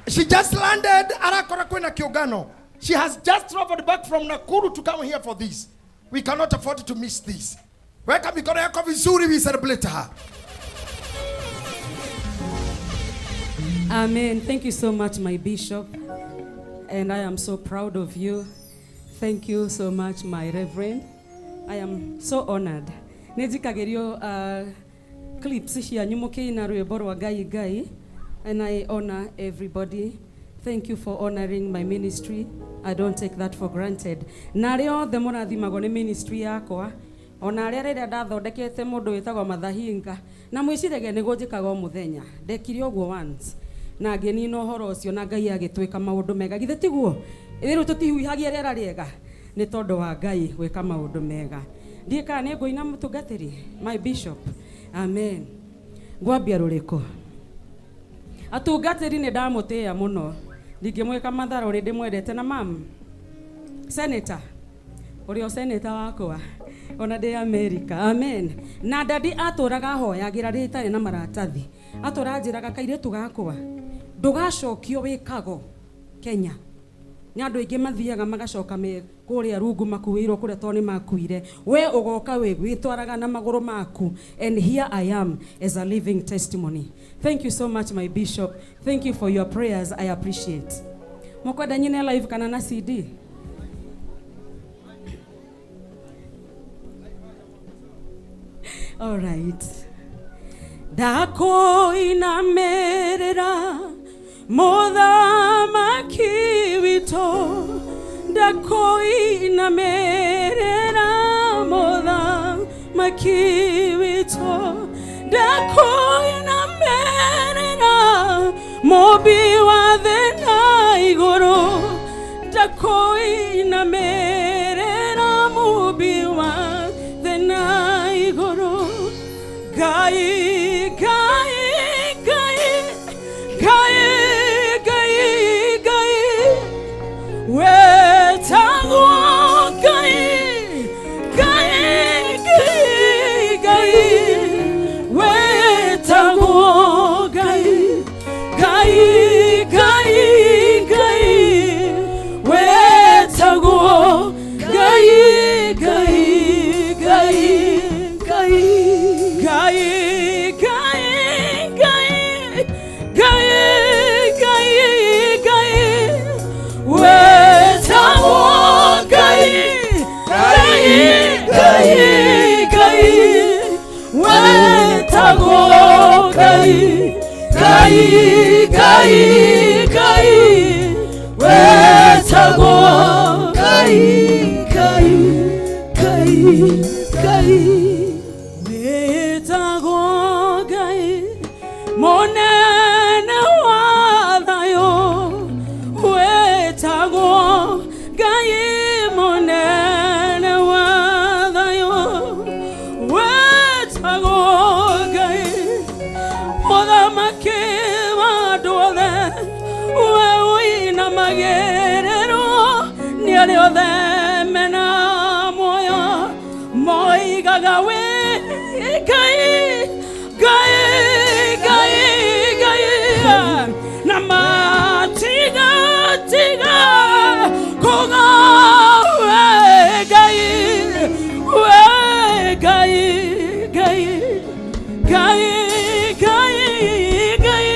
She just landed arakora kwena Kiogano. She has just traveled back from Nakuru to come here for this. We cannot afford to miss this. Weka mikono yako vizuri, we celebrate her. Amen. Thank you so much, my bishop. And I am so proud of you. Thank you so much, my reverend. I am so honored. Nĩ njikagĩrio clips cianyu mũkĩina rwĩmbo rwa Ngai Ngai, and I honor everybody. Thank you for honoring my ministry. I don't take that for granted. Na arĩa othe mũrathimagwo nĩ ministry yakwa, ona arĩa rĩrĩa ndathondekete mũndũ wĩtagwo Mathahinga, na mwĩciragia nĩguo njĩkaga o mũthenya. Ndekire ũguo once na ngĩnina ũhoro ũcio na Ngai agĩtwĩka maũndũ mega. Githĩ tiguo? Rĩu tũtihuhagia rĩera rĩega nĩ tondũ wa Ngai gwĩka maũndũ mega. Ndiĩ kana nĩ ngũina mũtungatĩri, my bishop. Amen. Ngwambia rũrĩkũ? Atungatĩri nĩ ndamũtĩĩa mũno. Ndingĩmwĩka mathara ũrĩa ndĩmwendete na mam. Senator, ũrĩa senator wakwa ona ndĩ America. Amen. Na dadi atũraga ahoyagĩra rĩrĩa itarĩ na maratathi. Atũra anjĩraga kairĩtu gakwa ndũgacokio wĩkago Kenya. Nĩ andũ aingĩ mathiaga magacoka me kũrĩa rungu makuĩirwo kũrĩa tondũ nĩ makuire. We ũgoka wĩtwaraga na magũrũ maku. And here I am as a living testimony. Thank you so much, my bishop. Thank you for your prayers. I appreciate. Mũkwenda nyine live kana na CD? All right. Ndakoinamĩrĩra mũthamaki witũ, ndakoinamĩrĩra mũthamaki witũ, ndakoinamĩrĩra mũmbi wa thĩ na igũrũ, ndakoinamĩrĩra mũmbi wa thĩ na igũrũ. Ngai, Ngai, Ngai, Ngai, Ngai, Ngai, wetagwo Ngai, Ngai, Ngai, Ngai, wetagwo Ngai, Ngai, Ngai, Ngai, wetagwo Ngai, Ngai, Ngai, Ngai, Ngai, Ngai, Ngai, Ngai, Ngai, Ngai, wetagwo Ngai, Ngai, Ngai, Ngai, wetagwo Ngai, Ngai, Ngai, Ngai, wetagwo Ngai, Ngai, Ngai, Ngai. Wetagwo Ngai, mũnene wa thayũ. Wetagwo Ngai, mũnene wa thayũ. Wetagwo Ngai, mũthamaki wa andũ othe. We ũinamagĩrĩrwo nĩ arĩa othe mena muoyo. Moigaga wĩ Ngai, Ngai, Ngai, Ngai, na matigatiga kuga we Ngai, we Ngai, Ngai, Ngai, Ngai, Ngai,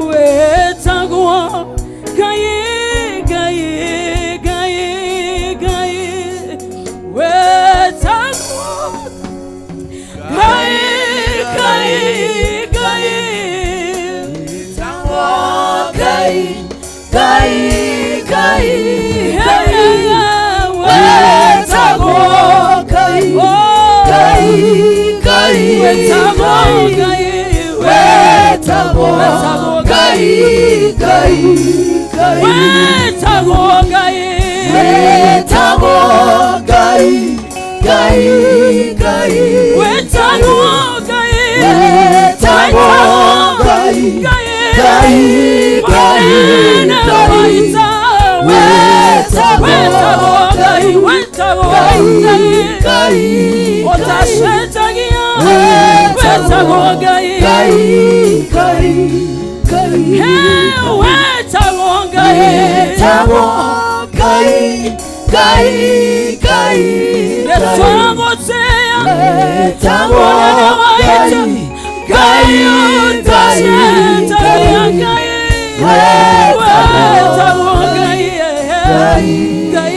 wetagwo Ngai, Ngai, Ngai, Ngai, wetagwo Ngai, Ngai, Ngai, Ngai, Ngai, Ngai, Ngai, wetagwo Ngai, Ngai, Ngai, wetagwo Ngai, wetagwo Ngai, Ngai, Ngai, wetagwo Ngai, wetagwo Ngai, Ngai, Ngai, wetagwo Ngai, wetagwo Ngai, Ngai, Ngai, Ngai, wetagwo Ngai, wetagwo Ngai, Ngai, Ngai, ũtacetagia, wetagwo Ngai, Ngai, Ngai, Ngai, wetagwo Ngai, wetagwo Ngai, Ngai, Ngai, wetagwo wetagwo Ngai, Ngai, Ngai, Ngai, wetagwo Ngai, Ngai, Ngai,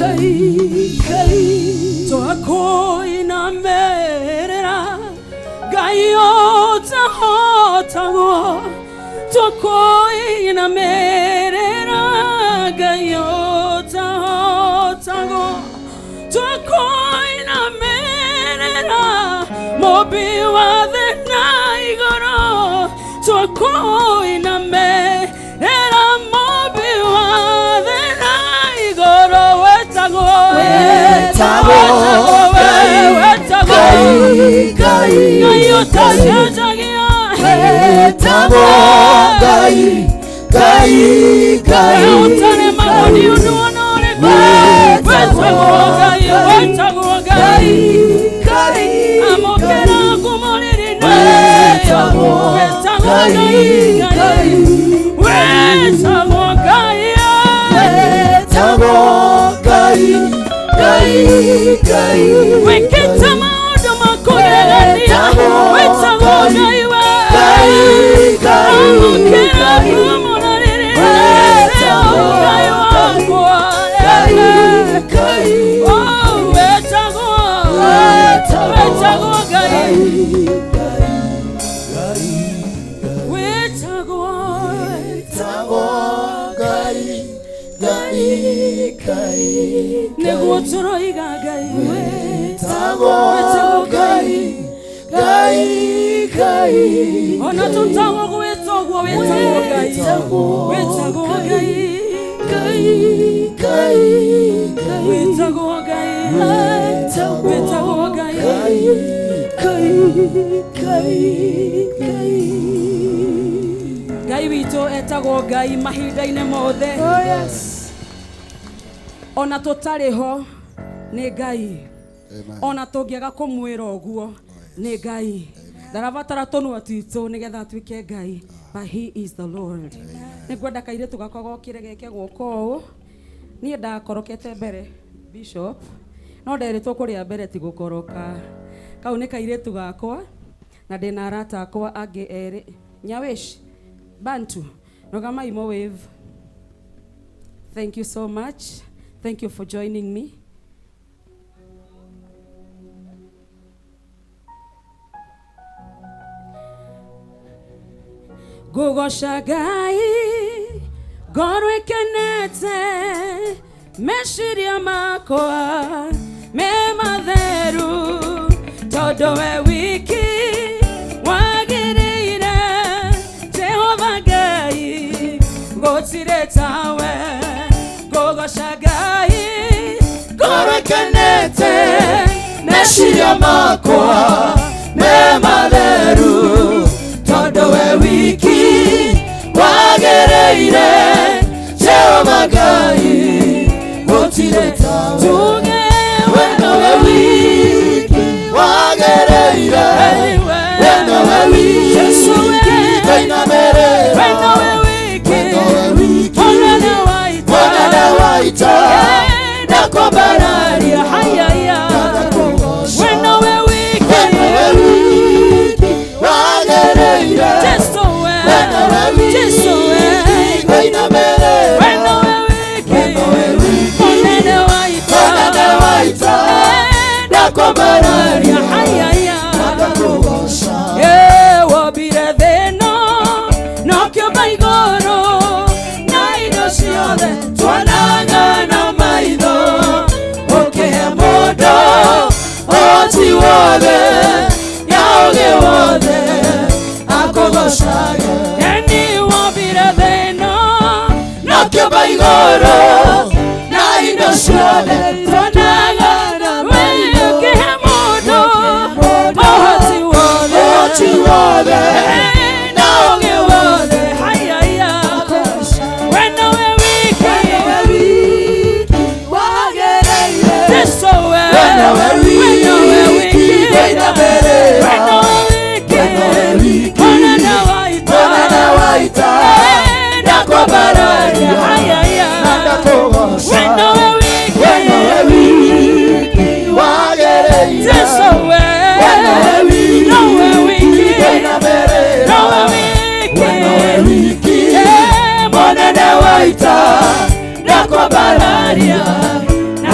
Ngai Ngai Twakuinamerera Ngai ũtahotagwo Twakuinamerera Ngai ũtahotagwo Twakuinamerera Mũmbi wa thĩ na igũrũ Twakuinamerera Mũmbi wa thĩ na igũrũ Wetagwo Wetagwo Wetagwo Ngai Ngai ũtacenjagia Wetagwo Ngai Ngai Ngai ũtaremagwo nĩ ũndũ ona ũrĩkũ Wetagwo Ngai Wetagwo Ngai Ngai Amũkĩra ngumo rĩrĩ nayo Wetagwo Ngai Ngai Wetagwo Ngai Wetagwo Ngai Ngai Ngai Wĩkĩte maũndũ ma kũgegania Wetagwo Ngai we Ngai Ngai Amũkĩra ngumo rĩrĩ nayo Ngai wakwa Ngai Ngai Oh wetagwo Wetagwo Ngai Wetagwo Wetagwo Ngai Ngai Ngai Nĩguo tũroiga Ngai Wetagwo Ngai Ngai Ngai Ona tũtagwo gwĩtwo ũguo wĩtagwo Ngai Wĩtagwo Ngai Ngai Ngai Wĩtagwo Ngai Wĩtagwo Ngai Ngai Ngai Ngai Ngai witũ etagwo Ngai mahinda-inĩ mothe. Oh yes. Ona tũtarĩ ho nĩ Ngai. Ona tũngĩaga kũmwĩra ũguo nĩ Ngai. Ndarabatara tũnua twitũ nĩgetha atuĩke Ngai. But he is the Lord. Nĩngwenda kairĩtu gakwa gokire geke guoko ũũ. Niĩ ndakorokete mbere Bishop. No nderĩtwo kũrĩa mbere ti gũkoroka. Kau nĩ kairĩtu gakwa na ndĩna arata akwa angĩ erĩ. Nyawish Bantu Rũgamai mo wave. Thank you so much. Thank you for joining me. Ngũgoca Ngai ngoro ĩkenete meciria makwa me matheru tondũ we wiki wagĩrĩire Jehova Ngai gũtirĩ tawe. Ngũgoca Ngai ngoro ĩkenete meciria makwa me matheru tondũ we wiki wagĩrĩire Jehova Ngai gũtirĩ tawe. Tuge we nowe wiki wagĩrĩire we nowe wiki tũinamĩrĩra we nowe wiki we nowe wiki Mũnene wa ita Mũnene wa ita ndakwambararia hayaya we nowe wiki we nowe wiki wagĩrĩire Jesu we we nowe wiki Jesu we tũinamĩrĩra we nowe wiki we nowe wiki Mũnene wa ita Mũnene wa ita ndakwambararia hayaya ndakũgoca wombire thĩ ĩno na ũkĩũmba igũrũ na indo ciothe tuonaga na maitho ũkĩhe mũndũ ũhoti wothe na ũũgĩ wothe akũgocage. Eni wombire thĩ ĩno na ũkĩũmba igũrũ na indo ciothe tuonaga na maitho ũkĩhe mũndũ ũhoti wothe ũhoti wothe na ũũgĩ wothe hayaya we nowe wiki wagĩrĩire Jesu we we nowe wiki tũinamĩrĩra we nowe wiki we nowe wiki Mũnene wa ita Mũnene wa ita ndakwambararia hayaya ndakũgoca we nowe wiki we nowe wiki wagĩrĩire Jesu we we nowe nowe wiki wiki tũinamĩrĩra nowe wiki we nowe wiki Mũnene wa ita ndakwambararia na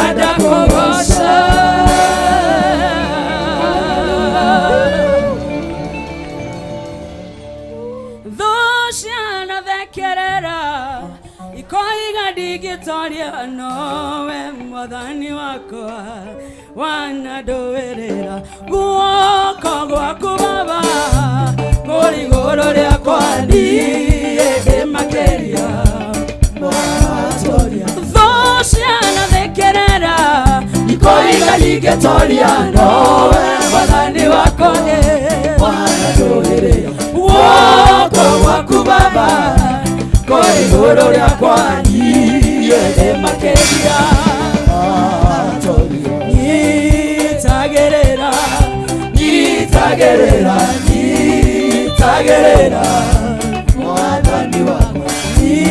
Ndingĩtoria nowe mwathani wakwa wanandũĩrĩra guoko gwaku baba kũrĩ igũrũ rĩakwa niĩ ndĩ makĩria mwatoria thũ cianathekerera ikoiga ndingĩtoria nowe mwathani wakwa wanandũĩrĩra guoko gwaku baba kũrĩ igũrũ rĩakwa niĩ ndĩ makĩria nyitagerera nyitagerera nyitagerera mwathani wakwa niĩ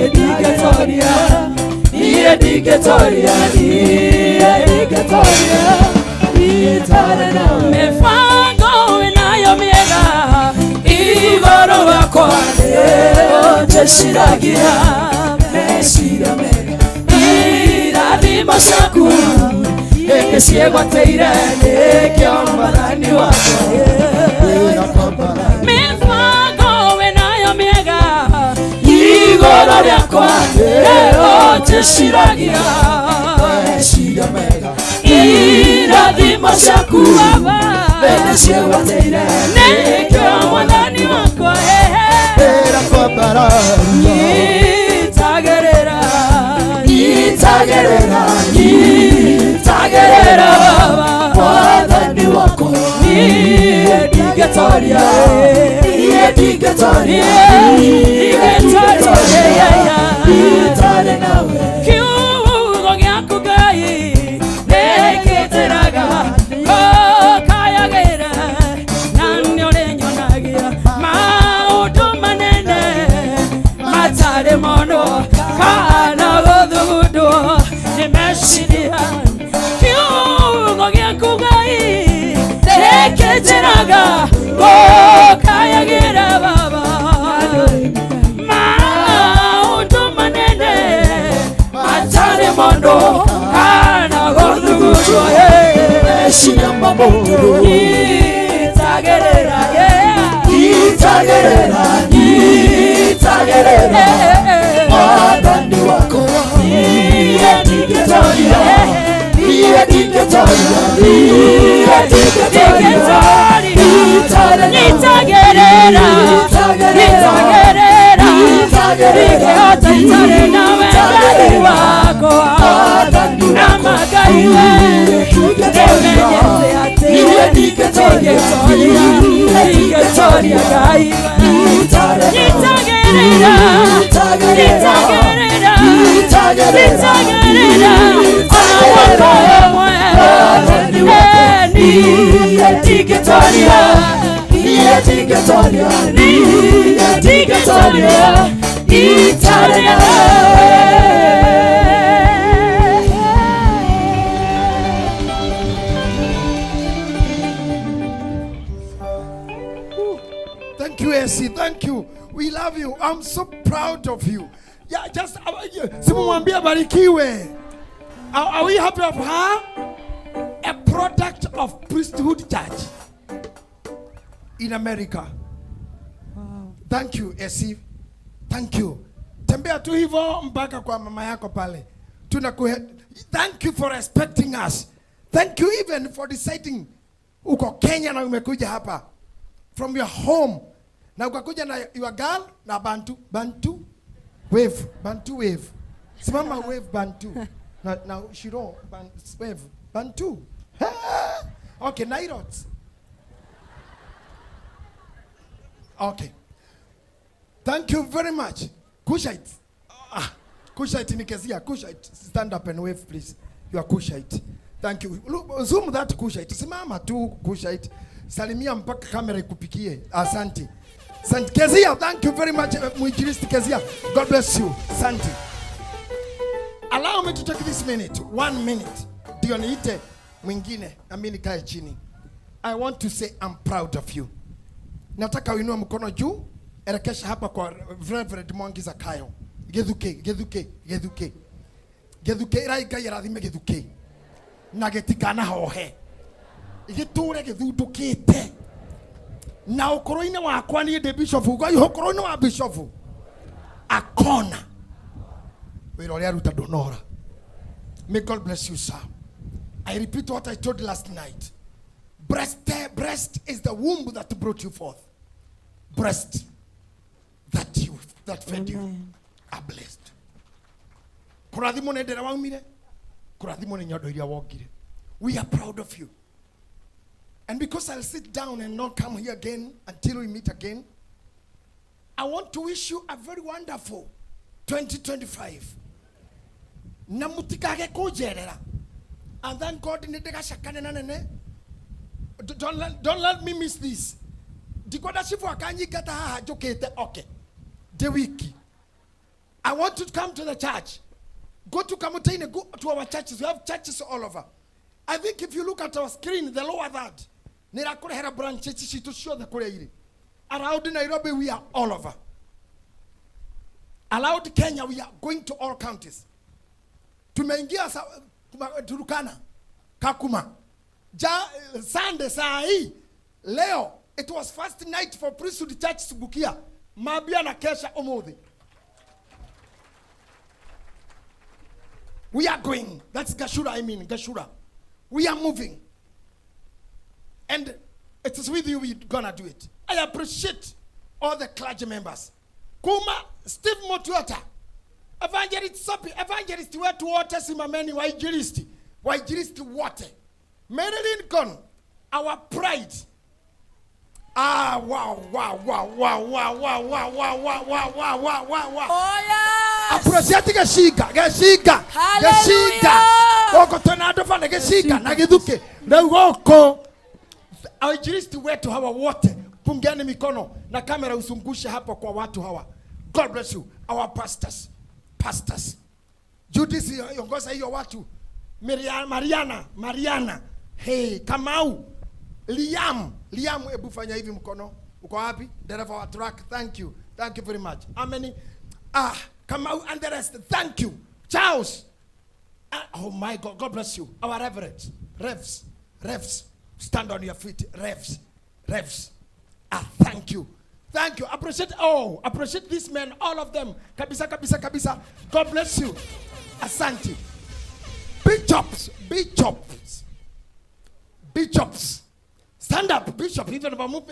ndingĩtoria niĩ ndingĩtoria niĩ ndingĩtoria itarĩ mĩbango wĩnayo mĩega igũrũ wakwa nĩũnjĩciragia meciria mega irathimo ciaku nĩciĩgwatĩire nĩkĩo mwathani wakwa mĩbango wĩnayo mĩega igũrũ rĩakwa nĩũnjĩciragia meciria mega irathimo ciaku nĩciĩgwatĩire nĩkĩo mwathani wakwa nyitagerera nyitagerera nyitagerera mwathani wakwa niĩ ndingĩtoria niĩ ndingĩtoria ndingĩtoria itarĩ nawe kiugo gĩaku Ngai nĩkĩnjĩraga ngũkayagĩra na nĩũrĩnyonagia maũndũ manene matarĩ monwo kana gũthugundwo nĩ meciria kiugo gĩaku Ngai nĩkĩnjĩraga ngũkayagĩra baba maũndũ manene matarĩ monwo kana gũthugundwo meciria maũndũ nyitagerera nyitagerera nyitagerera mwathani wakwa niĩ ndingĩtoria niĩ ndingĩtoria niĩ ndingĩtoria nyitagerera nyitagerera ndingĩhota itarĩ nawe Ngai wakwa na magai we nĩmenyete atĩ ndingĩtoria ndingĩtoria Ngai we nyitagerera nyitagerera nyitagerera ona mwaka ũmwe niĩ ndingĩtoria niĩ ndingĩtoria niĩ ndingĩtoria itarĩ nawe. Thank you, AC. Thank you. We love you. I'm so proud of you. Yeah, just simumwambie barikiwe. Are we happy of her? A product of priesthood church in America. Wow. Thank you, AC. Thank you. Tembea tu hivyo mpaka kwa mama yako pale. Thank you for respecting us. Thank you even for deciding uko Kenya na umekuja hapa from your home. Na ukakuja na your girl na Bantu, Bantu wave, Bantu wave. Simama wave Bantu. Na Shiro wave Bantu. Okay, Nairot. Okay. Thank you very much. Kushite. Kushite Nikezia. Kushite. Stand up and wave, please. You are Kushite. Thank you. Look, zoom that Kushite. Simama tu Kushite. Salimia mpaka kamera ikupikie. Asante. Asante. Kezia, thank you very much. Mwinjilisti Kezia. God bless you. Asante. Allow me to take this minute. 1 minute. Ndio niite mwingine na mimi nikae chini. I want to say I'm proud of you. Nataka uinue mkono juu. Elekesha hapa kwa Reverend Mwangi Zakayo. Gethuke, gethuke, gethuke. Gethuke rai Ngai arathime gethuke. Na getikana hohe. Gĩtũre gĩthundũkĩte. Na ũkũrũ-inĩ wakwa niĩ ndĩ bishop, Ngai ũkũrũ-inĩ wa bishop. Akona. Wĩra ũrĩa aruta ndũnora. May God bless you, sir. I repeat what I told last night. Breast is the womb that brought you forth. Breast that fed you are blessed. Kũrathimwo nĩ ndĩra waumire, kũrathimwo nĩ nyondo iria wongire. We are proud of you. And because I'll sit down and not come here again until we meet again, I want to wish you a very wonderful 2025. Na mutikage kũnjerera. And thank God nĩ ndĩgacakane na nene. Don't let me miss this. Ndikwenda chifu akanyingata haha njũkĩte oke. The wiki. I want you to come to the church. Go to Kamutaine, go to our churches. We have churches all over. I think if you look at our screen, the lower that, nĩrakũrehera branches citũ ciothe kũrĩa irĩ. Around Nairobi, we are all over. Around Kenya, we are going to all counties. Tumeingia Turkana, Kakuma. Sunday, saa hii, leo, it was first night for priesthood church Subukia. Mabia na kesha umuthi. We are going. That's Gashura, I mean, Gashura. We are moving. And it is with you we're gonna do it. I appreciate all the clergy members. Kuma, Steve Motuata, Evangelist Sopi, Evangelist wetu wote simameni, wainjilisti, wainjilisti wote. Mary Lincoln, our pride. Ah, wow, wow, wow, wow, wow, wow, wow, wow, wow, wow, wow, wow, wow, wow. Oh, yes. Appreciate Geshiga, Geshiga, Geshiga. Goko tornado fana Geshiga, na githuke. Na goko. Wainjilisti wetu hawa wote, pungiani mikono na kamera usungushe hapo kwa watu hawa. God bless you. Our pastors, pastors. Judith ongoza hiyo watu. Mariana, Mariana. Hey, Kamau. Liam, Liam, ebu fanya hivi mkono. Uko wapi? Dereva wa truck. Thank you. Thank you very much. How many? Ah, Kamau and the rest. Thank you. Charles. Oh my God, God bless you. Our reverends, revs, revs. Stand on your feet, revs, revs. Ah, thank you. Thank you. Appreciate, oh, appreciate these men, all of them. Kabisa, kabisa, kabisa. God bless you. Asante. Bishops, bishops, bishops. Stand up, bishop, even if I move,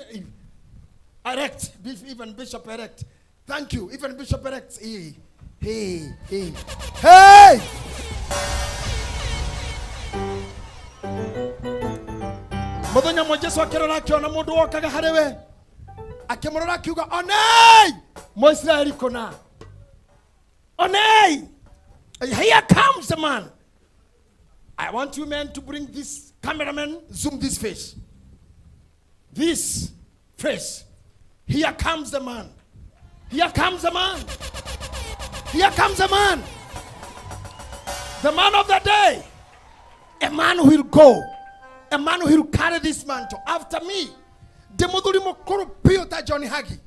erect, even Bishop erect. Thank you, even Bishop erect. Hey, hey, hey, hey! Muthenya mwe Jesu akirora akiona mundu wokaga harĩ we, akĩmũrora akiuga, onei Mũisiraeli kũna, onei, here comes the man. I want you men to bring this cameraman, zoom this face. This face. Here comes the man. Here comes the man. Here comes the man. The man of the day. A man who will go. A man who will carry this mantle after me. Demuthuri mukuru piota Johnny Hagi.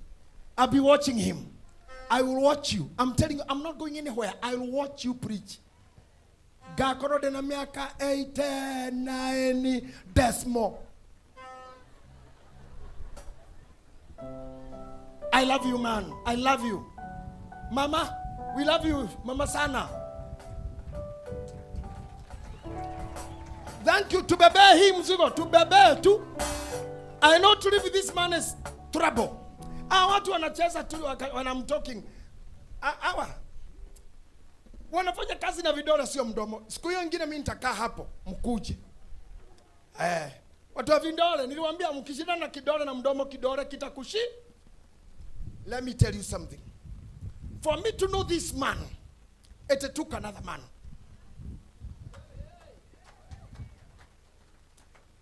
I'll be watching him. I will watch you. I'm telling you, I'm not going anywhere. I will watch you preach. Gakoro de na miaka 8, 9, desmo. I love you, man. I love you. Mama, we love you. Mama sana. Thank you. To bebe him, Zugo. To bebe too. I know to live with this man is trouble. I want to wanacheza tu when I'm talking. Hawa wanafanya kazi na vidole sio mdomo. Siku hiyo nyingine mimi nitakaa hapo mkuje. Watu wa vidole niliwaambia mkishindana na kidole na mdomo kidole kitakushi. Let me tell you something. For me to know this man, it took another man.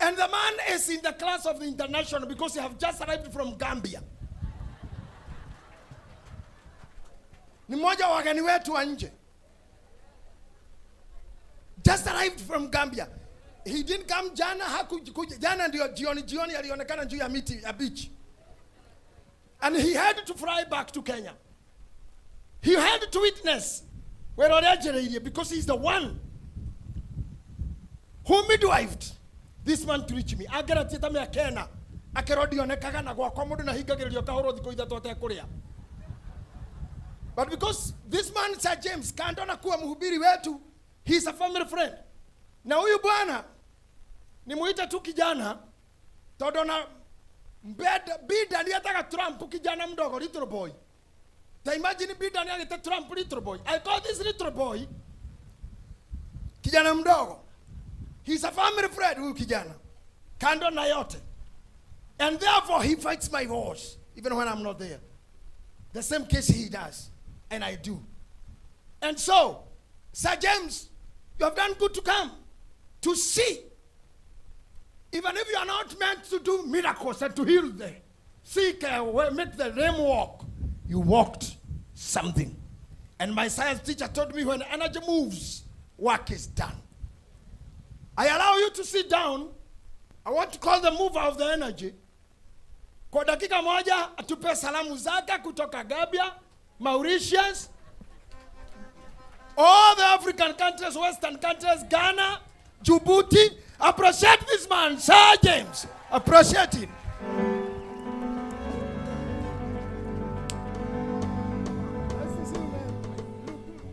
And the man is in the class of the international because he have just arrived from Gambia. Ni mmoja wa wageni wetu wa nje. Just arrived from Gambia. He didn't come jana, hakuja jana ndio jioni jioni alionekana juu ya miti ya beach. And he had to fly back to Kenya. He had to witness where originally, because he's the one who midwifed this man to reach me. Agera tita me akena akerodi onekaga na gwakwa mundu na hingagiririo kahoro thikũ ithatũ atekũrĩa. But because this man Sir James kando na kuwa mhubiri wetu, he is a family friend. Na huyu bwana nimuita tu kijana tondu na Bida aliataka Trump kijana mdogo, little boy. Ta imagine Bida aliata Trump little boy. I call this little boy kijana mdogo. He's a family friend huyu kijana. Kando na yote. And therefore he fights my wars even when I'm not there. The same case he does and I do. And so, Sir James, you have done good to come to see. Even if you are not meant to do miracles and to heal the sick, make the lame walk, you walked something. And my science teacher told me when energy moves, work is done. I allow you to sit down. I want to call the mover of the energy. Kwa dakika moja atupe salamu zake kutoka Gambia, Mauritius, all the African countries, Western countries, Ghana, Djibouti. Appreciate this man, Sir James. Appreciate him. Nice to see you, man.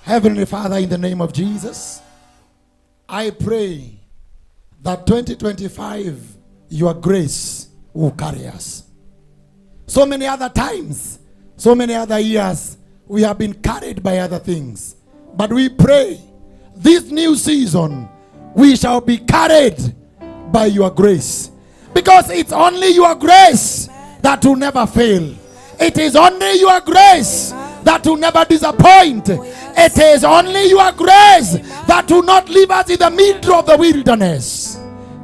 Heavenly Father, in the name of Jesus, I pray that 2025, your grace will carry us. So many other times, so many other years, we have been carried by other things. But we pray this new season, we shall be carried by your grace. Because it's only your grace that will never fail. It is only your grace that will never disappoint. It is only your grace that will not leave us in the middle of the wilderness.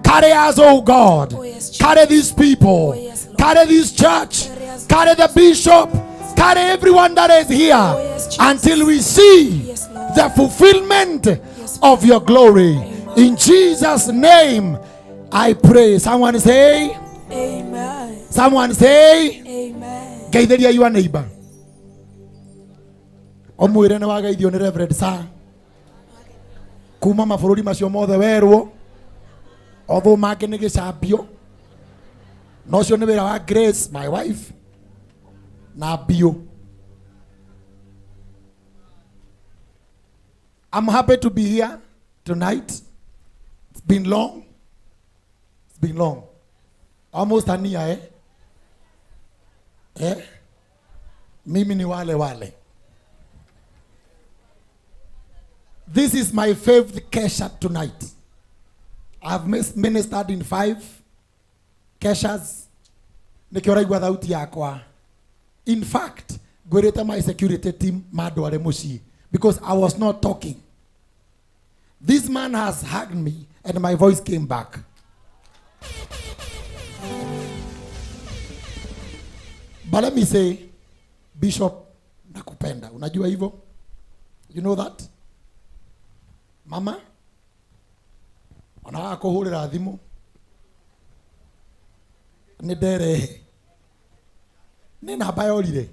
Carry us, oh God. Carry these people. Carry this church. Carry the bishop. Carry everyone that is here until we see the fulfillment of your glory. In Jesus' name, I pray. Someone say, Amen. Someone say, Amen. Geithĩria your neighbor. Ũmwĩre nĩ wageithio nĩ Reverend Sir kuma mabũrũri macio mothe werwo, although mangĩ nĩ gĩcambio, no ũcio nĩ wĩra wa Grace, my wife, na biũ. I'm happy to be here tonight. It's been long. It's been long. Almost a year, eh? Eh? Mimi ni wale wale. This is my fifth kesha tonight. I've ministered in 5 keshas. Nikio raigua thauti yakwa. In fact, ngwirite my security team mandware mucii because I was not talking. This man has hugged me and my voice came back. But let me say, Bishop, nakupenda. Unajua hivyo? You know that? Mama, ona wakuhurira thimu ni nderehe ni namba yorire.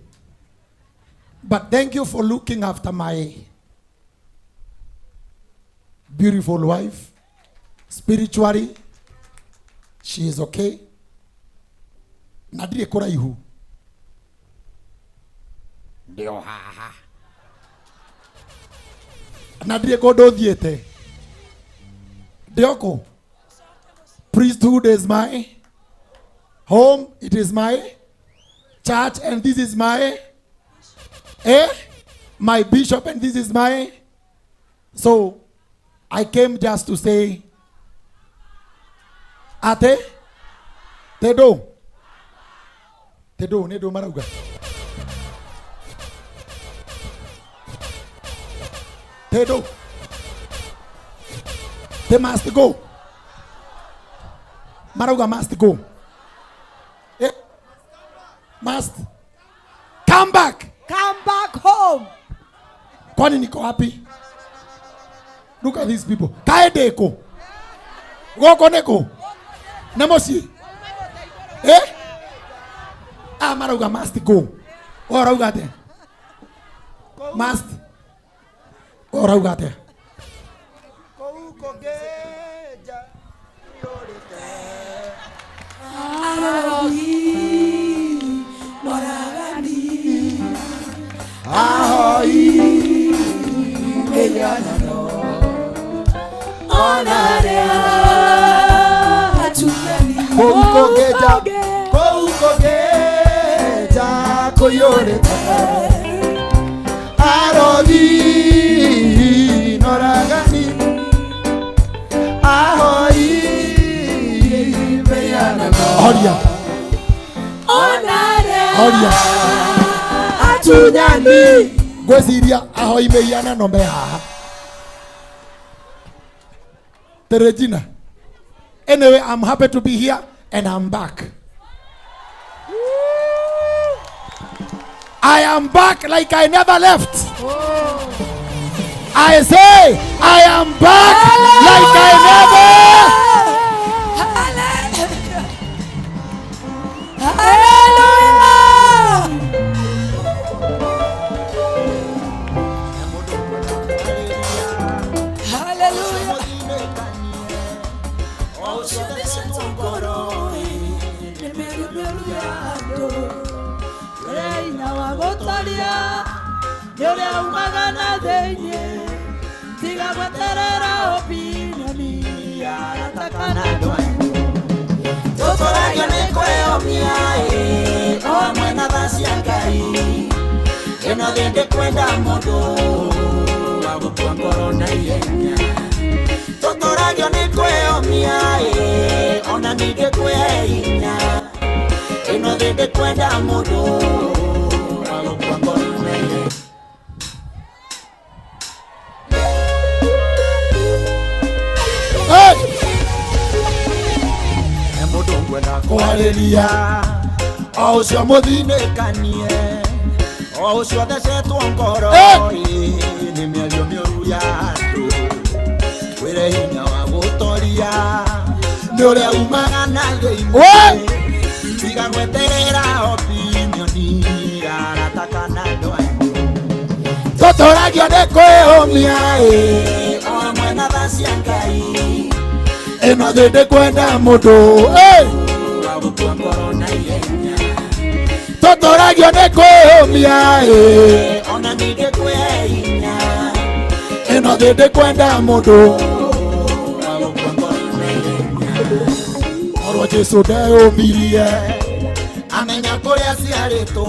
But thank you for looking after my beautiful wife. Spiritually, she is okay. Na ndirĩ kũraihu, ndio haha, na ndirĩ kũndũ thiĩte, ndioko. Priesthood is my home, it is my church, and this is my my bishop, and this is my. So I came just to say, ate tedo tedo ne do marauga. Tedo. They must go. Marauga must go. Eh? Must come back. Come back home. Kwani niko wapi? Look at these people. Kaende ko. Goko neko. Namosi. Eh? Ah, Marauga must go. Orauga te. Must Ũrauga atĩa? Arogi, moragani, ahoi mĩhianano onarĩa atunyani. Kũu kũngĩnja, kũu kũngĩnja kũiyũrĩte arogi noragani ahoi mĩhianano. Horia. Onarĩa Horia. atunyani. Ngwĩciria ahoi mĩhianano me haha. Regina. Anyway, I'm happy to be here and I'm back. I am back like I never left. I say, I am back like I never. Hallelujah. Hallelujah. Tũtũragio nĩ kwĩyũmia ĩ, o hamwe na tha cia Ngai. Ĩno thĩ ndĩkwenda mũndũ wa gũkua ngoro na ihenya. Tũtũragio nĩ kwĩyũmia ĩ, ona ningĩ kwĩhe hinya. Ĩno thĩ ndĩkwenda mũndũ wa gũkua ngoro na ihenya. Hey! He mũndũ ngwenda kwarĩria o ũcio mũthinĩkanie o ũcio thecetwo ngoro ĩ, nĩ mĩario mĩũru ya andũ wĩre hinya wa gũtoria nĩ ũrĩa umaga na thĩinĩ tiga gweterera opinioni ya arata kana andũ angĩ. Tũtũragio nĩ kwĩyũmia ĩ, o hamwe na tha cia Ngai. Ĩno thĩ ndĩkwenda mũndũ ĩ, wa gũkua ngoro na ihenya. Tũtũragio nĩ kwĩyũmia ĩ, ona ningĩ kwĩhe hinya. Ĩno thĩ ndĩkwenda mũndũ wa gũkua ngoro na ihenya. Korwo Jesũ ndeyũmirie amenya kũrĩa ciarĩtwo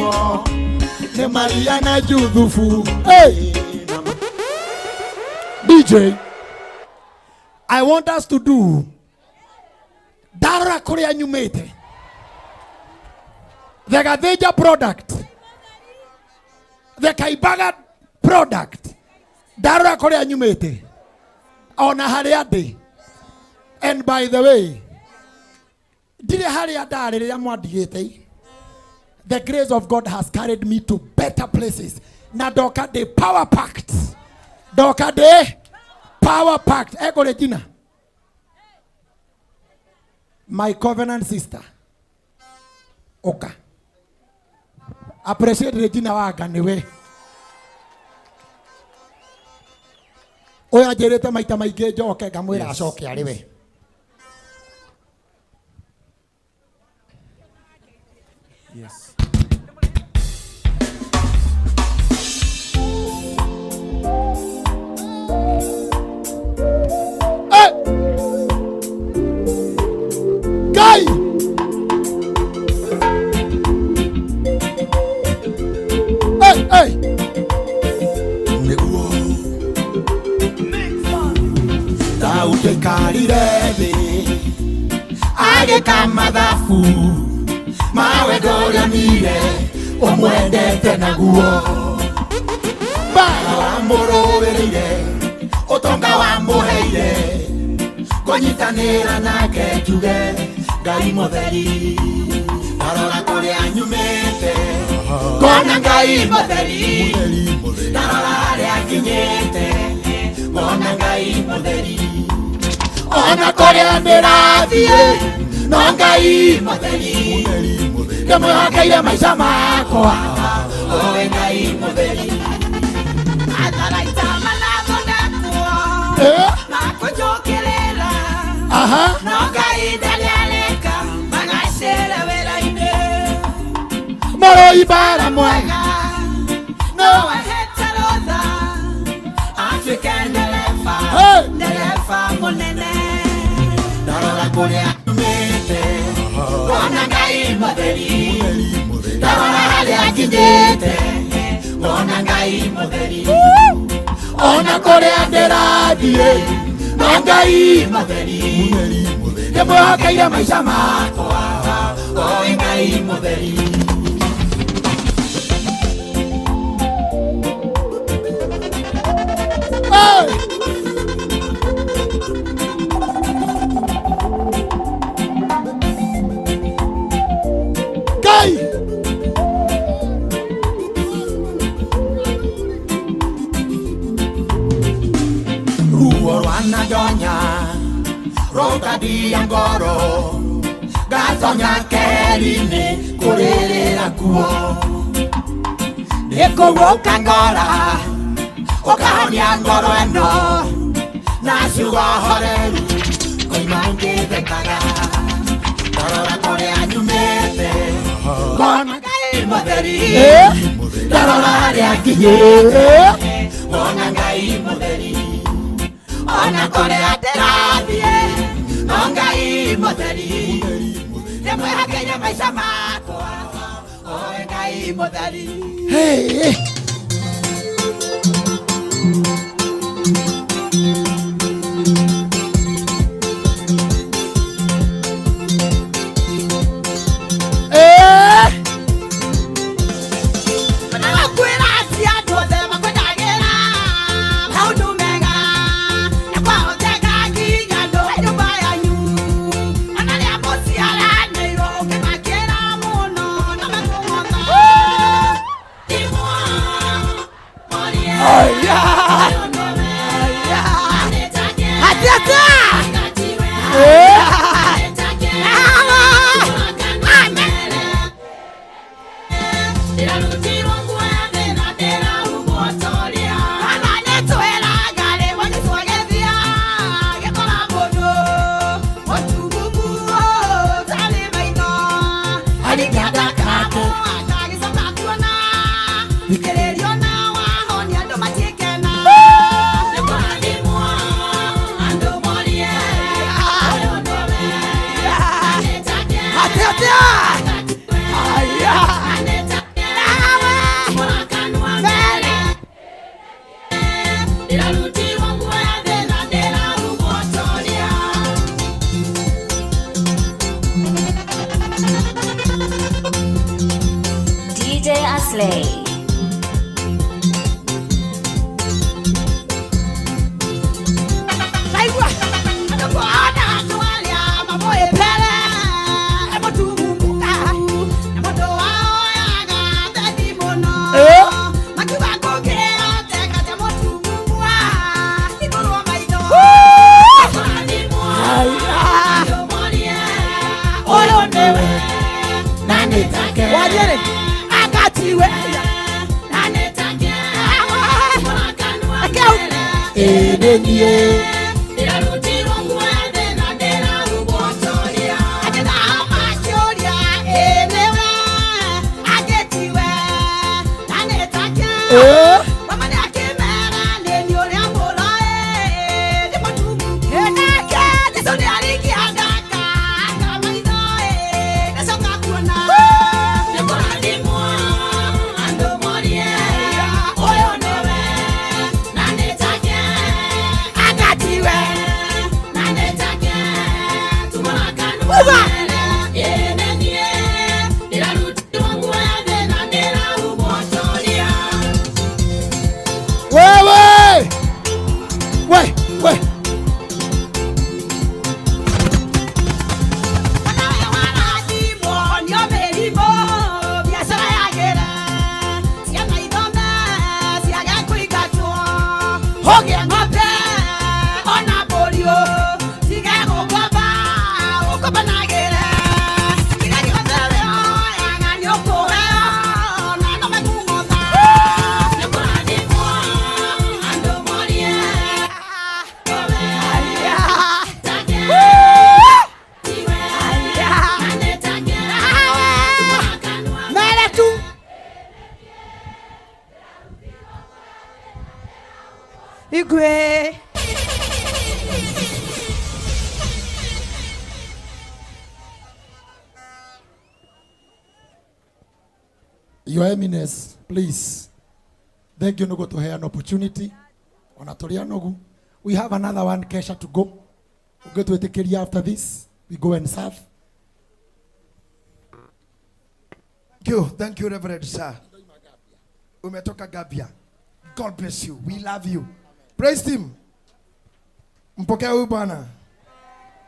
nĩ Maria na Juthufu. Hey! DJ, I want us to do ndarora kũrĩa nyumĩte the Gathĩnja product, the Kaibaga product, ndarora kũrĩa nyumĩte ona harĩa ndĩ. And by the way, ndirĩ harĩa ndarĩ rĩrĩa mwandigĩte. The grace of God has carried me to better places. Na ndoka ndĩ power packed. Ndoka ndĩ power packed. Ego Regina, my covenant sister. Oka. Appreciate Regina Wanga niwe. Ũyũ anjĩrĩte maita maingĩ njoke ngamwĩra acoke arĩ we. Yes. Hey! Guy! Hey, hey! Nĩguo Daudi aikarire thĩ agĩka mathabu mawe ndũrĩonire ũmwendete naguo mbara wamũrũĩrĩire ũtonga wamũheire kũnyitanĩra nake njuge Ngai mũtheri ndarora kũrĩa nyumĩte ngona Ngai mũtheri ndarora harĩa nginyĩte ngona Ngai mũtheri ona kũrĩa ndĩrathiĩ no Ngai mũtheri ndĩmwĩhokeire maica makwa owe Ngai mũtheri. Atharaita manatho Makũnjũkĩrĩra. Aha. No Ngai ndarĩarĩka magacĩre wĩra-inĩ. Mũrũi mbara mwega. No ahete rũtha atuĩke ndereba. Hey. Ndereba mũnene. Ndarora kũrĩa numĩte ngona Ngai mũtheri. Ndarora harĩa nginyĩte ngona Ngai mũtheri. Ona kũrĩa ndĩrathiĩ no Ngai mũtheri. Ndĩmwĩhokeire maica makwa Oe Ngai mũtheri. Hey! Ngai! Ruo rwanandonya rũkandia ngoro ngatonya keri-inĩ kũrĩrĩra kuo nĩkũgũka ngora ũkahonia ngoro ĩno na ciugo horeru ngoima ngĩthekaga ndarora kũrĩa nyumĩte ngona Ngai mũtheri ndarora harĩa nginyĩte ngona Ngai mũtheri ona kũrĩa ndĩrathiĩ no Ngai mũtheri ndĩmwĩhokeire maica makwa oe Ngai mũtheri. Hey! Eh! Kwĩra atĩ andũ othe makwendagĩra maũndũ mega na kwahoteka nginya andũ a nyũmba yanyu ona arĩa mũciaranĩirwo ũkĩmakĩra mũno no mekũng'otha. DJ Asley. Naigua andũ kuona andũ arĩa mamũĩpere mũtumumuka na mũndũ waoyaga thendi mũno makiuga kũngĩhoteka te mũtumumua hingũrwo maitho andũ morie ũyũ nĩwe na nĩ take Wanyere. akatiwe na nĩ take Ĩ nĩ niĩ. Ndĩrarutirwo nguo ya thĩna ndĩrahumbwo toria akĩthama akĩũria ĩ nĩwe angĩtiwe na nĩ take mama nĩ akĩmera nĩ niĩ ũrĩa mũroĩ ndĩ mũtumumu nake Jesũ nĩ aringia ngaka aka maitho ĩ ndacoka kuona nĩ kũrathimwo andũ morie ũyũ nĩwe na nĩ take akatiwe na nĩ take tumũra kanua mere ĩ nĩ niĩ ndĩrarutirwo nguo ya thĩna ndĩrahumbwo toria. Igwe. Your Eminence, please. Thank you, Nugu, to have an opportunity. Onatoria Nugu. We have another one, Kesha, to go. We'll go to Etekeria after this. We go and serve. Thank you. Thank you, Reverend Sir. Umetoka Gambia. God bless you. We love you. Praise him. Mpokea huyu bwana.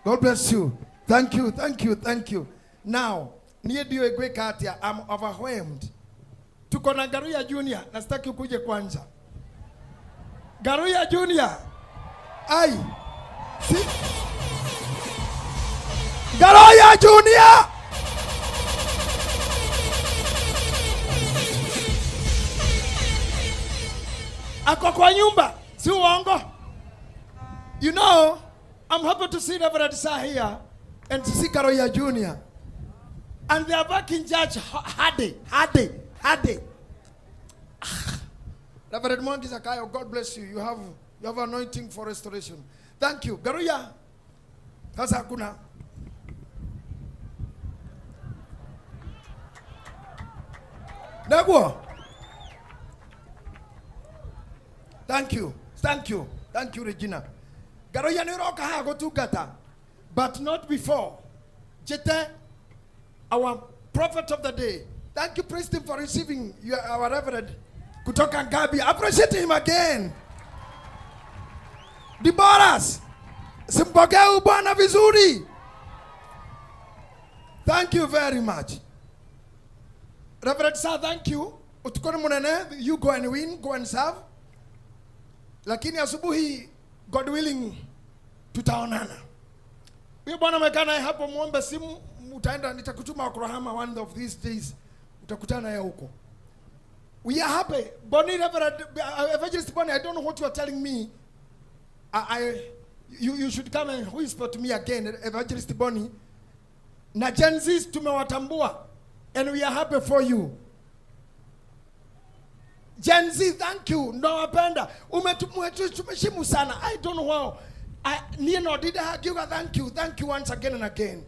God bless you. Thank you. Thank you. Thank you. Now, niye ndio egweka atia. I'm overwhelmed. Tuko na Garuya Junior. Na sitaki ukuje kwanza. Garuya Junior. Ai. Si. Garuya Junior. Ako kwa nyumba, si uongo. You know, I'm happy to see Reverend Sir here and to see Garuya Junior. And they are back in church, Hade, Hade, Hade. Reverend Mwangi Zakayo, God bless you. You have anointing for restoration. Thank you. Garuya. Sasa hakuna. Naguo. Thank you. Thank you. Thank you, Regina. Garuya ni roka ha gotugata. But not before. Jete, our prophet of the day. Thank you, priest, for receiving our reverend kutoka Ngabi. Appreciate him again. Deborahs, simpokee Bwana vizuri. Thank you very much. Reverend sir, thank you. Utukone munene, you go and win, go and serve. Lakini asubuhi, God willing, tutaonana. Huyo bwana amekaa naye hapo, muombe simu, utaenda, nitakutuma Oklahoma one of these days. Utakutana naye huko. We are happy. Bonnie, Reverend, Evangelist Bonnie, I don't know what you are telling me. You should come and whisper to me again, Evangelist Bonnie. Na Gen Zs tumewatambua, and we are happy for you. Gen Z, thank you. Nawapenda. Umetumeshimu sana. I don't know how. Niye did I give a thank you. Thank you once again and again.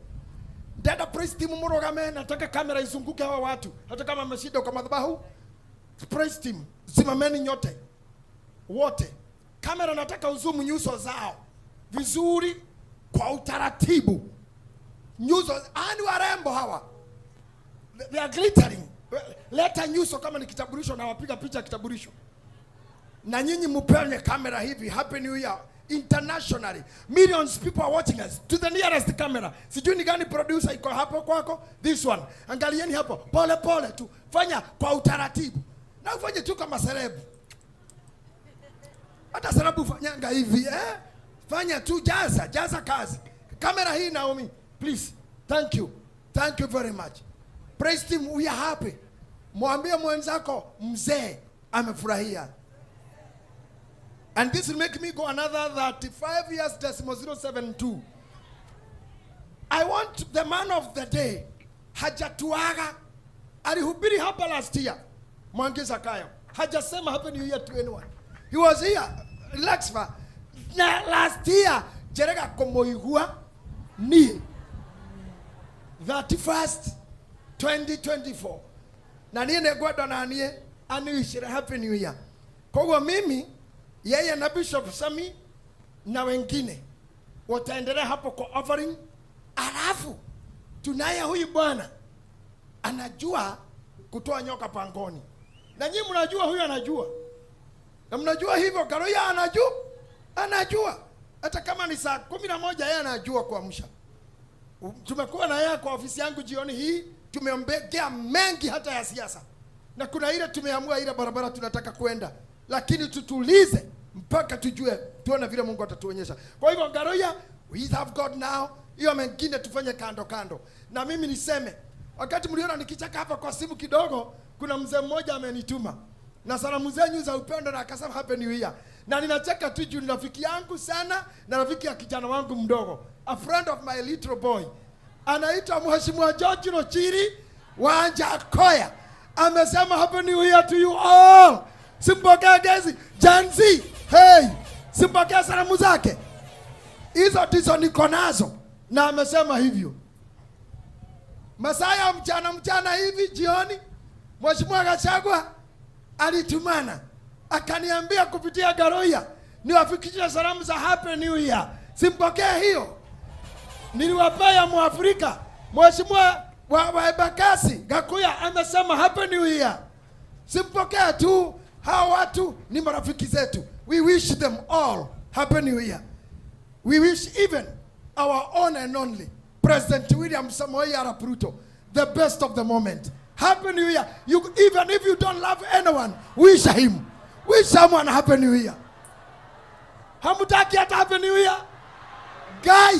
Dada praise team murogame, nataka kamera izunguke hawa watu. Hata kama ameshinda kwa madhabahu. Praise team, simameni nyote. Wote. Kamera nataka uzumu nyuso zao. Vizuri kwa utaratibu. Nyuso, ani warembo hawa. They are glittering. Leta nyuso kama ni kitambulisho na wapiga picha kitambulisho. Na nyinyi mupeleke kamera hivi. Happy New Year. Internationally, millions people are watching us. To the nearest camera. Sijui ni gani producer iko hapo kwako? This one. Angalieni hapo. Pole pole tu. Fanya kwa utaratibu. Na ufanye tu kama celeb. Hata celeb fanyanga hivi, eh? Fanya tu, jaza, jaza kazi. Kamera hii Naomi, please. Thank you. Thank you very much. Praise team, we are happy. Mwambie mwenzako mzee amefurahia. And this will make me go another 35 years, 0.072. I want the man of the day, hajatuaga, alihubiri hapa last year, Mwangi Zakayo. Hajasema Happy New Year to anyone. He was here, relax fa. Na last year, jerega komoigua ni 31st, 2024. Na niye negwado na niye, aniwishire Happy New Year. Kwa mimi, yeye na Bishop Sami na wengine wataendelea hapo kwa offering. Alafu tunaye huyu bwana anajua kutoa nyoka pangoni. Na nyinyi mnajua huyu anajua. Na mnajua hivyo Garuya anajua. Anajua. Hata kama ni saa 11 yeye anajua kuamsha. Tumekuwa na yeye kwa ofisi yangu jioni hii, tumeombea mengi hata ya siasa. Na kuna ile tumeamua ile barabara tunataka kwenda. Lakini tutulize mpaka tujue, tuone vile Mungu atatuonyesha. Kwa hivyo Garuya, we have God now. Hiyo mengine tufanye kando kando. Na mimi niseme, wakati mliona nikichaka hapa kwa simu kidogo, kuna mzee mmoja amenituma na salamu zenyu za upendo na akasema Happy New Year. Na ninacheka tu juu ni rafiki yangu sana na rafiki ya kijana wangu mdogo, a friend of my little boy. Anaitwa Mheshimiwa George Rochiri Wanjakoya. Amesema Happy New Year to you all. Simpokea gezi Gen Z. Hey, Simpokea salamu zake. Hizo ndizo niko nazo na amesema hivyo. Masaa ya mchana mchana hivi jioni, Mheshimiwa Gachagua alitumana akaniambia kupitia Garoya niwafikishie salamu za Happy New Year. Simpokee hiyo. Niliwapea Mwafrika. Mheshimiwa wa Embakasi Gakuya amesema Happy New Year. Simpokee tu, hawa watu ni marafiki zetu. We wish them all Happy New Year. We wish even our own and only President William Samoei Arap Ruto the best of the moment. Happy New Year. You, even if you don't love anyone, wish him. Wish someone Happy New Year. Hamutaki hata Happy New Year? Guy,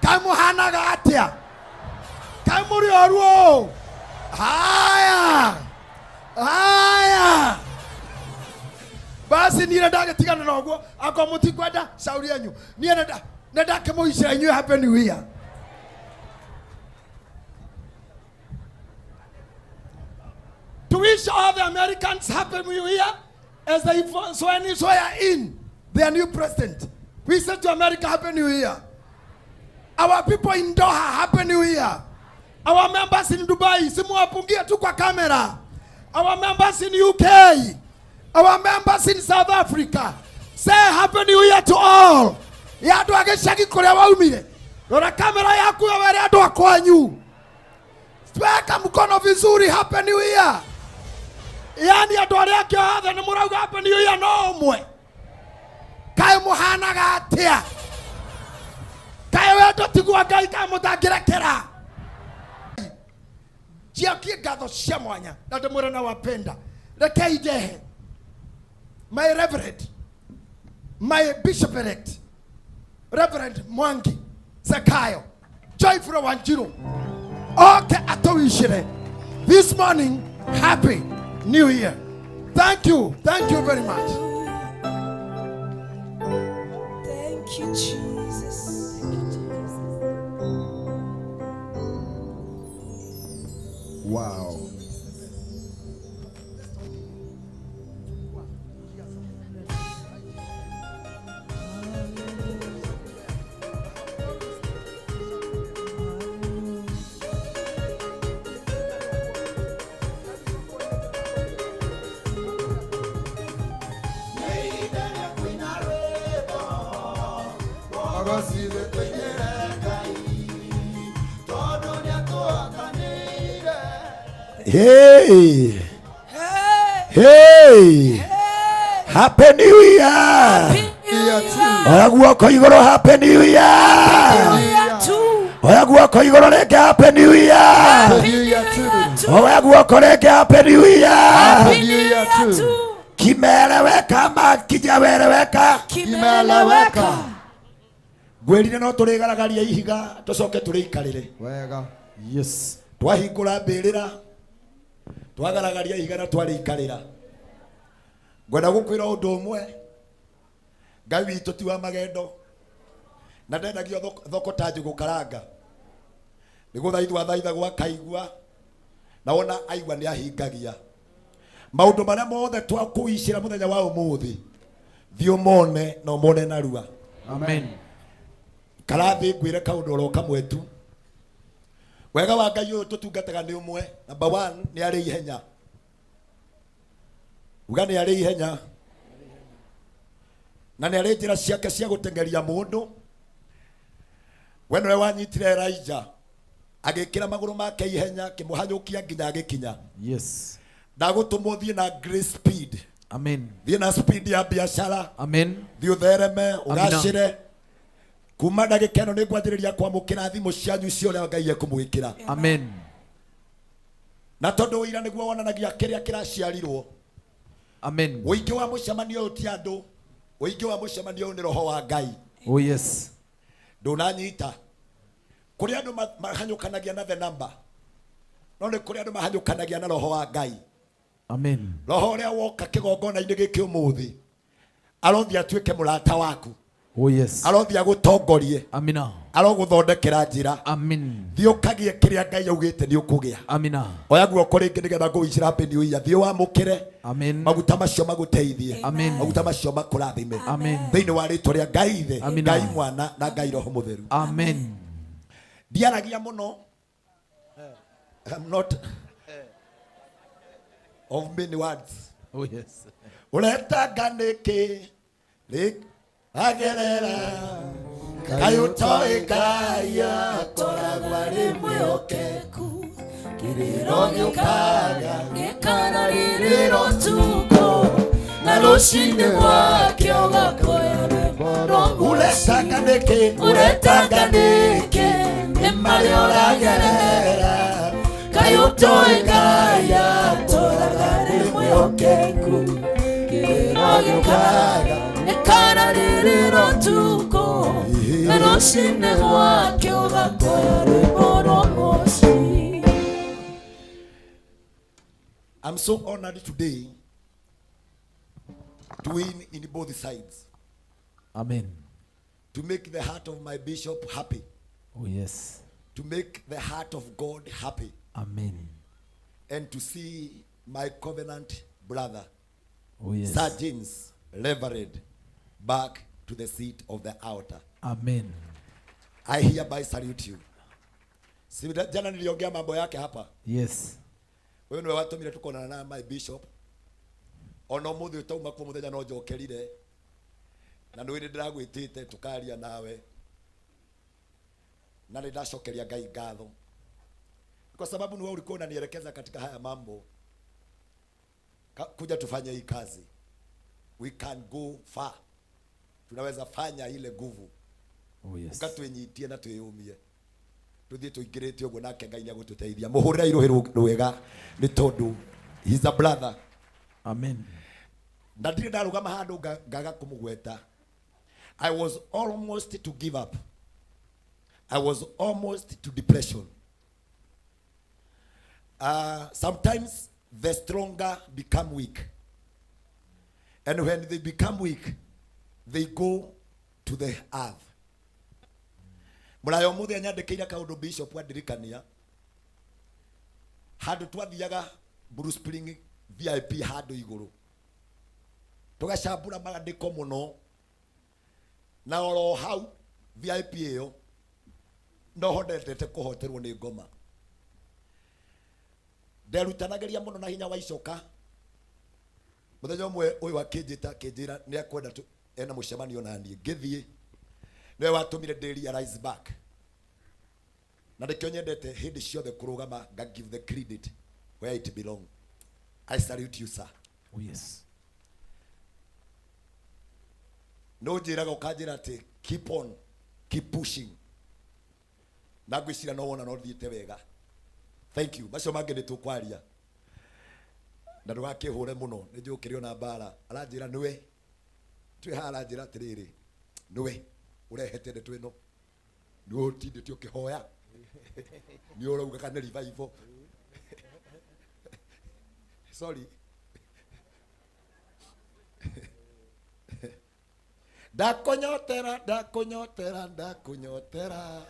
kamuhanaga atia. Kamuri oruo. Haya. Haya. Basi niĩ ndagĩtigana na ũguo akorwo mũtikwenda cauri yanyu niĩ nĩndakĩmũicĩra inyuĩ Happy New Year. To wish all the Americans Happy New Year as they swear in their new president. We say to America, Happy New Year. Our people in Doha, Happy New Year. Our members in Dubai, simuwapungie tu kwa kamera. Our members in UK, our members in South Africa, say Happy New Year to all. Ya andũ a gĩcagi kũrĩa waumire, rora kamera yaku were andũ a kwanyu. Weka mkono vizuri, Happy New Year. Yani andũ arĩa angĩ othe nĩ mũrauga Happy New Year no ũmwe. Kaĩ mũhanaga atĩa? Kaĩ wendo tiguo Ngai kaĩ mũtangĩrekera? Njiakie ngatho cia mwanya na ndĩmwĩre nawapenda. Rekei ndehe my reverend, my bishop elect, Reverend Mwangi Zakayo Joyful Wanjiru, oke atũwicĩre this morning. Happy New Year. Thank you. Thank you very much. Thank you, Jesus. Wow. Hey. Hey. Happy New Year. Oya guoko igũrũ, Happy New Year. Oya guoko igũrũ rĩngĩ, Happy New Year. Oya guoko rĩngĩ, Happy New Year. Kimeeleweka ama kijaeleweka? Kimeeleweka. Ngwĩrire no tũrĩgaragaria ihiga tũcoke tũrĩikarĩre. Wega. Yes. Twahingũra mbĩrĩra twagaragaria ihiga na twarĩikarĩra. Ngwenda gũkwĩra ũndũ ũmwe, Ngai witũ ti wa magendo na ndendagio thoko ta njũgũ karanga. Nĩ gũthaithwo athaithagwo akaigua, na wona aigua nĩ ahingagia. Maũndũ marĩa mothe twakũicĩra mũthenya wa ũmũthĩ, thiĩ ũmone na ũmone narua. Amen. Karathĩ ngwĩre kaũndũ oro kamwe tu. Wega wa Ngai ũyũ tũtungataga nĩ ũmwe. Number one, nĩ arĩ ihenya. Uga nĩ arĩ ihenya. Na nĩ arĩ njĩra ciake cia gũteng'eria mũndũ. We nĩwe wanyitire Elijah agĩkĩra magũrũ make ihenya, akĩmũhanyũkia nginya agĩkinya. Yes. Ndagũtũmwo thiĩ na grace speed. Amen. Thiĩ na speed ya biacara. Amen. Thiĩ ũthereme, ũgacĩre. Kuma ndagĩka ĩno nĩ ngwanjĩrĩria kwamũkĩra thimũ cianyu cia ũrĩa Ngai ekũmwĩkĩra. Amen. Na tondũ ũira nĩguo wonanagia kĩrĩa kĩraciarirwo. Amen. Ũingĩ wa mũcemanio ũyũ ti andũ, ũingĩ wa mũcemanio ũyũ nĩ roho wa Ngai. Oh yes. Ndũnanyita. Kũrĩ andũ mahanyũkanagia na the number, no nĩ kũrĩ andũ mahanyũkanagia na roho wa Ngai. Amen. Roho ũrĩa woka kĩgongona-inĩ gĩkĩ ũmũthĩ arothiĩ atuĩke mũrata waku. Oh yes. Arothi agutongorie. Amina. Aroguthondekera njira. Amen. Thiĩ ũkagĩe kĩrĩa Ngai augĩte nĩ ũkũgĩa. Amina. Oya guoko rĩngĩ nĩgetha ngũwicĩra Happy New Year. Thiĩ wamũkĩre. Amen. Maguta macio magũteithie. Amen. Maguta macio makũrathime. Amen. Thĩinĩ wa rĩtwa rĩa Ngai Ithe, Amina. Ngai Mwana na Ngai Roho Mũtheru. Amen. Ndiaragia mũno. I'm not of many words. Oh yes. Ũretanga nĩkĩ? Agerera Ngai ũtoĩ Ngai akoragwo arĩ mwĩhokeku kĩrĩro gĩũkaga gĩkana rĩrĩro ũtukũ na rũcinĩ gwake ũgakoya rwĩmbo rwa Ũretanga nĩkĩ? Ũretanga nĩkĩ? Nĩ marĩa ũragerera Ngai ũtoĩ Ngai akoragwo arĩ mwĩhokeku kĩrĩro gĩũkaga gĩkana rĩrĩro ũtukũ na rũcinĩ gwake ũgakoya rwĩmbo rwa mũciĩ. I'm so honored today to win in both sides. Amen. To make the heart of my bishop happy. Oh yes. To make the heart of God happy. Amen. And to see my covenant brother, oh yes, Sir James Reverend, back to the seat of the altar. Amen. I hereby salute you. Si jana niliongea mambo yake hapa. Yes. Wewe niwe watumire tukonana na my bishop. Ona umuthi utauma kuo muthenya no njokerire. Na nĩ ndĩragwĩtĩte tukaria nawe. Na nĩ ndacokeria Ngai ngatho. Kwa sababu ni wewe ulikuwa unanielekeza katika haya mambo. Kuja tufanye hii kazi. We can go far. Tunaweza fanya ile nguvu. Oh yes. Ukatwinyitie na twiyumie. Tuthie tuingirite uguo nake Ngai nĩagũtũteithia. Mũhũrĩre iruhi rwega nĩ tondũ he's a brother. Amen. Na ndirĩ ndarũgama handũ ngaga kũmũgweta. I was almost to give up. I was almost to depression. Sometimes the stronger become weak. And when they become weak, they go to the earth. Mũraya ũmũthĩ anyandĩkĩire kaũndũ bishop andirikania. Handũ twathiaga Blue Spring VIP handũ igũrũ. Tũgacambũra maandĩko mũno. Na oro hau VIP ĩyo no hondete kũhoterwo nĩ ngoma. Nderutanagĩria mũno na hinya wa icoka. Mũthenya ũmwe ũyũ akĩnjĩta akĩnjĩra nĩ akwenda ena mũcemanio na niĩ. Ngĩthiĩ. Nĩwe watũmire ndĩ realize back. Na nĩkĩo nyendete hĩndĩ ciothe kũrũgama nga give the credit where it belong. I salute you, sir. Oh yes. No njĩraga ũkanjĩra atĩ keep on, keep pushing. Na ngwĩciria no wona no thiĩte wega. Thank you. Macio mangĩ nĩ tũkwaria. Na ndũgakĩhũre mũno nĩ njũĩ ũkĩrĩ ona mbara. Aranjĩra nĩwe. Twĩ haha aranjĩra atĩrĩrĩ, nĩwe ũrehete ndeto ĩno. Nĩwe ũtindĩte ũkĩhoya. Nĩ ũrauga kana revival. Sorry. Ndakunyotera, ndakunyotera, ndakunyotera.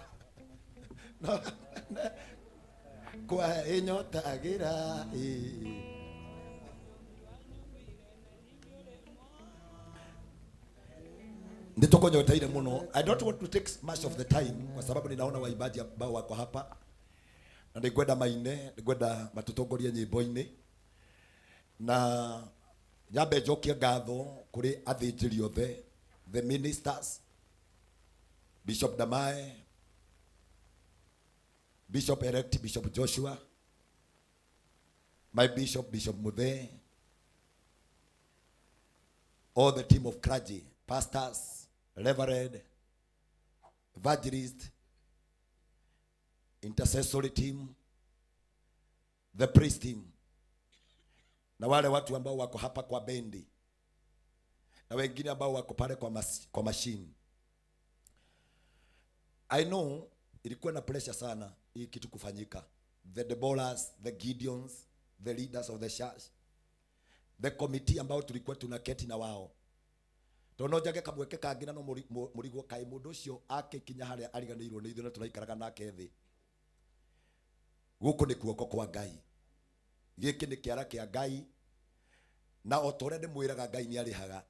No, kwa inyotagĩra. Nĩtũkũnyoteire mũno. I don't want to take much of the time kwa sababu ninaona waimbaji ambao wako hapa. Na nĩngwenda maine, nĩngwenda matũtongorie nyĩmbo-inĩ. Na nyambe njokie ngatho kũrĩ athĩnjĩri othe, the ministers, Bishop Damae, Bishop elect Bishop Joshua, my bishop, Bishop Muthe, all the team of clergy, pastors, reverend, evangelist, intercessory team, the priest team, na wale watu ambao wako hapa kwa bendi, na wengine ambao wako pale kwa machine. I know ilikuwa na pressure sana hii kitu kufanyika. The Deborahs, the Gideons, the leaders of the church, the committee ambao tulikuwa tunaketi na wao, Tondũ no njage kamweke kangĩ na no mũrigwo kaĩ mũndũ ũcio akĩkinya harĩa ariganĩirwo nĩ ithuĩ na tũraikaraga nake thĩ. Gũkũ nĩ kuoko kwa Ngai. Gĩkĩ nĩ kĩara kĩa Ngai. Na o ta ũrĩa ndĩmwĩraga Ngai nĩ arĩhaga.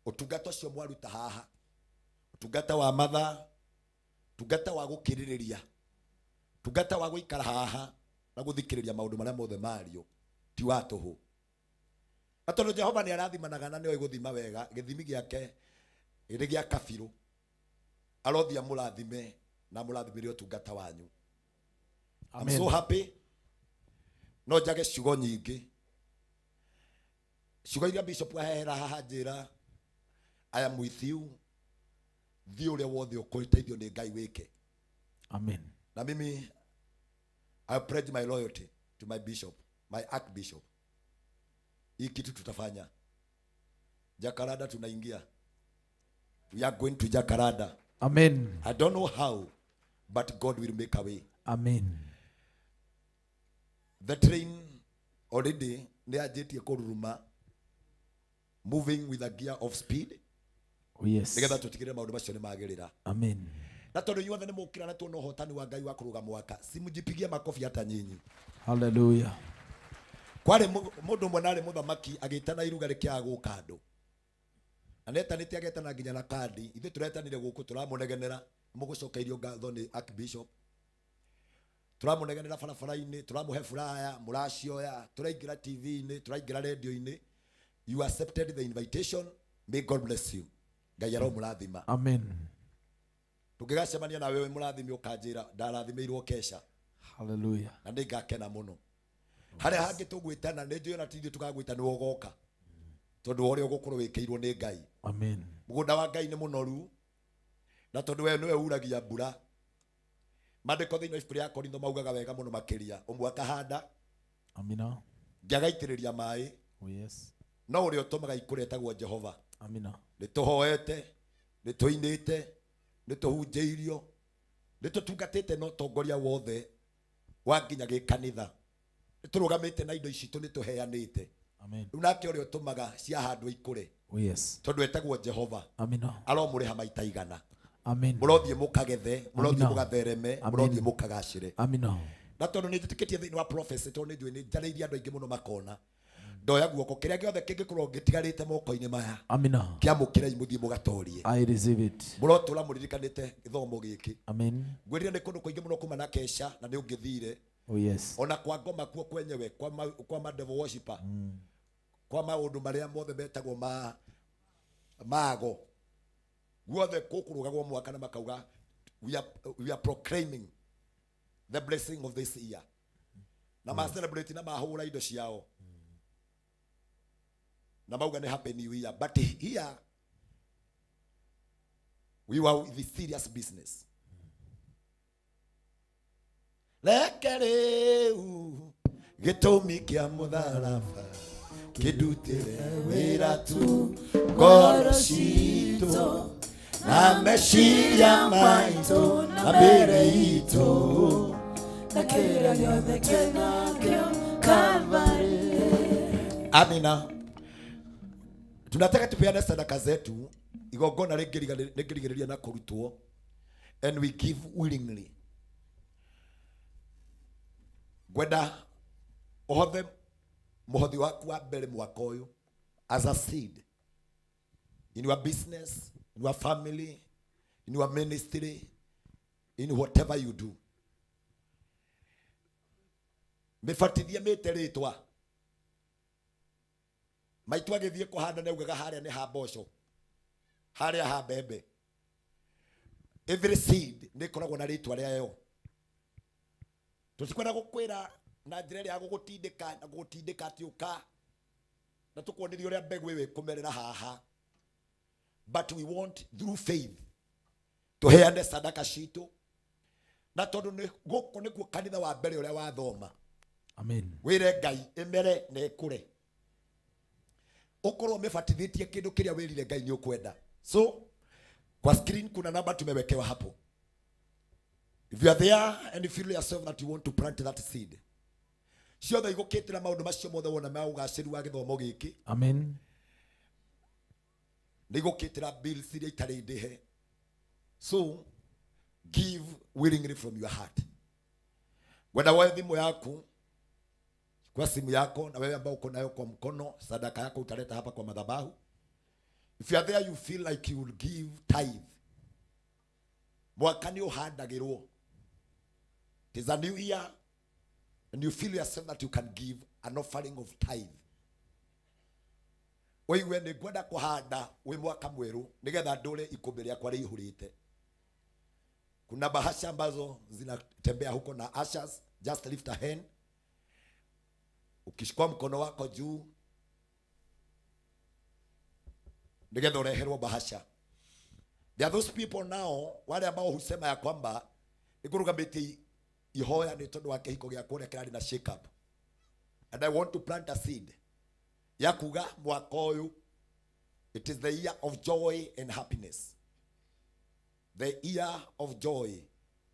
Ũtungata ũcio mwaruta haha, ũtungata wa mathaa, ũtungata wa gũkirĩrĩria, ũtungata wa gũikara haha na gũthikĩrĩria maũndũ marĩa mothe mario ti wa tũhũ. Na tondũ Jehova nĩ arathimanaga na nĩoĩ gũthima wega, gĩthimi gĩake nĩ gĩa kabirũ. Arothia mũrathime na mũrathimĩre ũtungata wanyu. I'm so happy. No njage ciugo nyingĩ. Ciugo iria Bishop ahehera haha njĩra, I am with you. Thiĩ ũrĩa wothe ũkũteithio nĩ Ngai wĩke. Amen. Na mimi I pledge my loyalty to my bishop, my archbishop. Hii kitu tutafanya. Jakaranda tunaingia. We are going to Jakaranda. Amen. I don't know how, but God will make a way. Amen. The train already nĩ kũruruma, moving with a gear of speed. Oh, yes. Nĩgetha tũtigĩrĩre maũndũ macio nĩ magĩrĩra. Amen. Na tondũ inyuothe nĩ mũkĩra na tuona ũhotani wa Ngai wa kũrũga mwaka, simjipigie makofi hata nyinyi. Hallelujah. Kwarĩ mũndũ ũmwe narĩ mũthamaki agĩtana iruga rĩkĩaga gũka andũ. Na nĩetanĩte agetana nginya na kandi. Ithuĩ tũretanire gũkũ tũramũnegenera, mũgũcokeirio ngatho nĩ Archbishop. Tũramũnegenera barabara-inĩ, tũramũhe furaya, mũracioya, tũraingĩra TV-inĩ, tũraingĩra radio-inĩ. You accepted the invitation. May God bless you. Ngai aromũrathima. Amen. Tũngĩgacemania nawe wĩ mũrathime ũkanjĩra ndarathimĩirwo kesha. Hallelujah. Na nĩngakena mũno. Harĩa hangĩ tũgwĩtana nĩ njũĩ ona ti ithuĩ tũkagwĩta nĩwe ũgoka. Tondũ wa ũrĩa ũgũkorwo wĩkĩirwo nĩ Ngai. Amen. Mũgũnda wa Ngai nĩ mũnoru. Na tondũ we nĩwe uragia mbura. Maandĩko thĩinĩ wa ibuku rĩa Korintho maugaga wega mũno makĩria. Ũmwe akahanda. Amina. Ũngĩ agaitĩrĩria maĩ. Oh, yes. No ũrĩa ũtũmaga ikũre etagwo Jehova. Amina. Nĩ tũhoete, nĩ tũinĩte, nĩ tũhunjĩirio, nĩ tũtungatĩte na ũtongoria wothe wa nginya gĩkanitha. Nĩ tũrũgamĩte na indo ici tũ nĩ tũheanĩte. Amen. Rĩu nake ũrĩa ũtũmaga ciahandwo ikũre. Oh, yes. Tondũ etagwo Jehova. Amina. Aromũrĩha maita igana. Amen. Mũrothiĩ mũkagethe, mũrothiĩ Amina. mũgathereme, Amen. mũrothiĩ mũkagacĩre. Amina. Na tondũ nĩ njĩtĩkĩtie thĩinĩ wa prophecy, tondũ nĩ njũĩ nĩ njarĩirie andũ aingĩ mũno makona. Ndoya guoko kĩrĩa gĩothe kĩngĩkorwo gĩtigarĩte moko-inĩ maya. Amina. Kĩamũkĩrei mũthiĩ mũgatorie. I receive it. Mũrotũra mũririkanĩte gĩthomo gĩkĩ. Amen. Ngwĩrire nĩ kũndũ kũingĩ mũno kuma na kesha na nĩ ũngĩthire. Oh, yes. Ona kwa ngoma kuo kwenyewe, kwa ma devil worshipper. Kwa maũndũ marĩa mothe metagwo ma mago. Guothe kũkũrũgagwo mwaka na makauga we are proclaiming the blessing of this year. Na ma celebrate na mahũra indo ciao. Na mauga nĩ happy new year, but here we were with the serious business. Reke rĩu gĩtũmi kĩa mũtharaba kĩndutĩre wĩra tu ngoro citũ na meciria maitũ na mĩĩrĩ itũ na kĩrĩa gĩothe twĩnakĩo Calvary. Amina. Tunataka tupeane sadaka zetu igongona rĩngĩrigĩrĩria na kũrutwo, and we give willingly. Ngwenda ũhothe mũhothi waku wa mbere mwaka ũyũ as a seed in your business, in your family, in your ministry, in whatever you do. Mĩbatithie mĩte rĩtwa. Maitũ agĩthiĩ kũhanda nĩ augaga harĩa nĩ ha mboco, harĩa ha mbembe. Every seed nĩ ĩkoragwo na rĩtwa rĩayo. Tũtikwenda gũkwĩra na njĩra ĩrĩa ya gũgũtindĩka na gũgũtindĩka atĩ ũka na tũkuonithie ũrĩa mbegũ ĩyo ĩkũmerera haha. But we want through faith tũheane sadaka citũ, na tondũ nĩ gũkũ nĩkuo kanitha wa mbere ũrĩa wathoma. Amen. Wĩre Ngai ĩmere na ĩkũre. Ũkorwo ũmĩbatithĩtie kĩndũ kĩrĩa wĩrire Ngai nĩ ũkwenda. So kwa screen kuna namba tumewekewa hapo. If you are there and you feel yourself that you want to plant that seed, ciothe igũkĩtĩra maũndũ macio mothe wona ma ũgacĩru wa gĩthomo gĩkĩ. Amen. Nĩ igũkĩtĩra bills iria itarĩ ndĩhe. So give willingly from your heart. Wenda woe thimũ yaku, kwa simu yako, na wewe ambao uko nayo kwa mkono, sadaka yako utaleta hapa kwa madhabahu. If you are there, you feel like you will give tithe. Mwaka nĩ ũhandagĩrwo. It is a new year and you feel yourself that you can give an offering of tithe. Ũigue nĩ ngwenda kũhanda wĩ mwaka mwerũ nĩgetha ndũre ikũmbĩ rĩakwa rĩihũrĩte. Kuna bahasha ambazo zinatembea huko na ushers, just lift a hand. Ukishukua mkono wako juu nĩgetha ũreherwo bahasha. There are those people now wale ambao husema ya kwamba nĩngũrũgamĩtie ihoya nĩ tondũ wa kĩhiko gĩakwa ũrĩa kĩrarĩ na shake up, and I want to plant a seed ya kuga mwaka ũyũ, it is the year of joy and happiness. The year of joy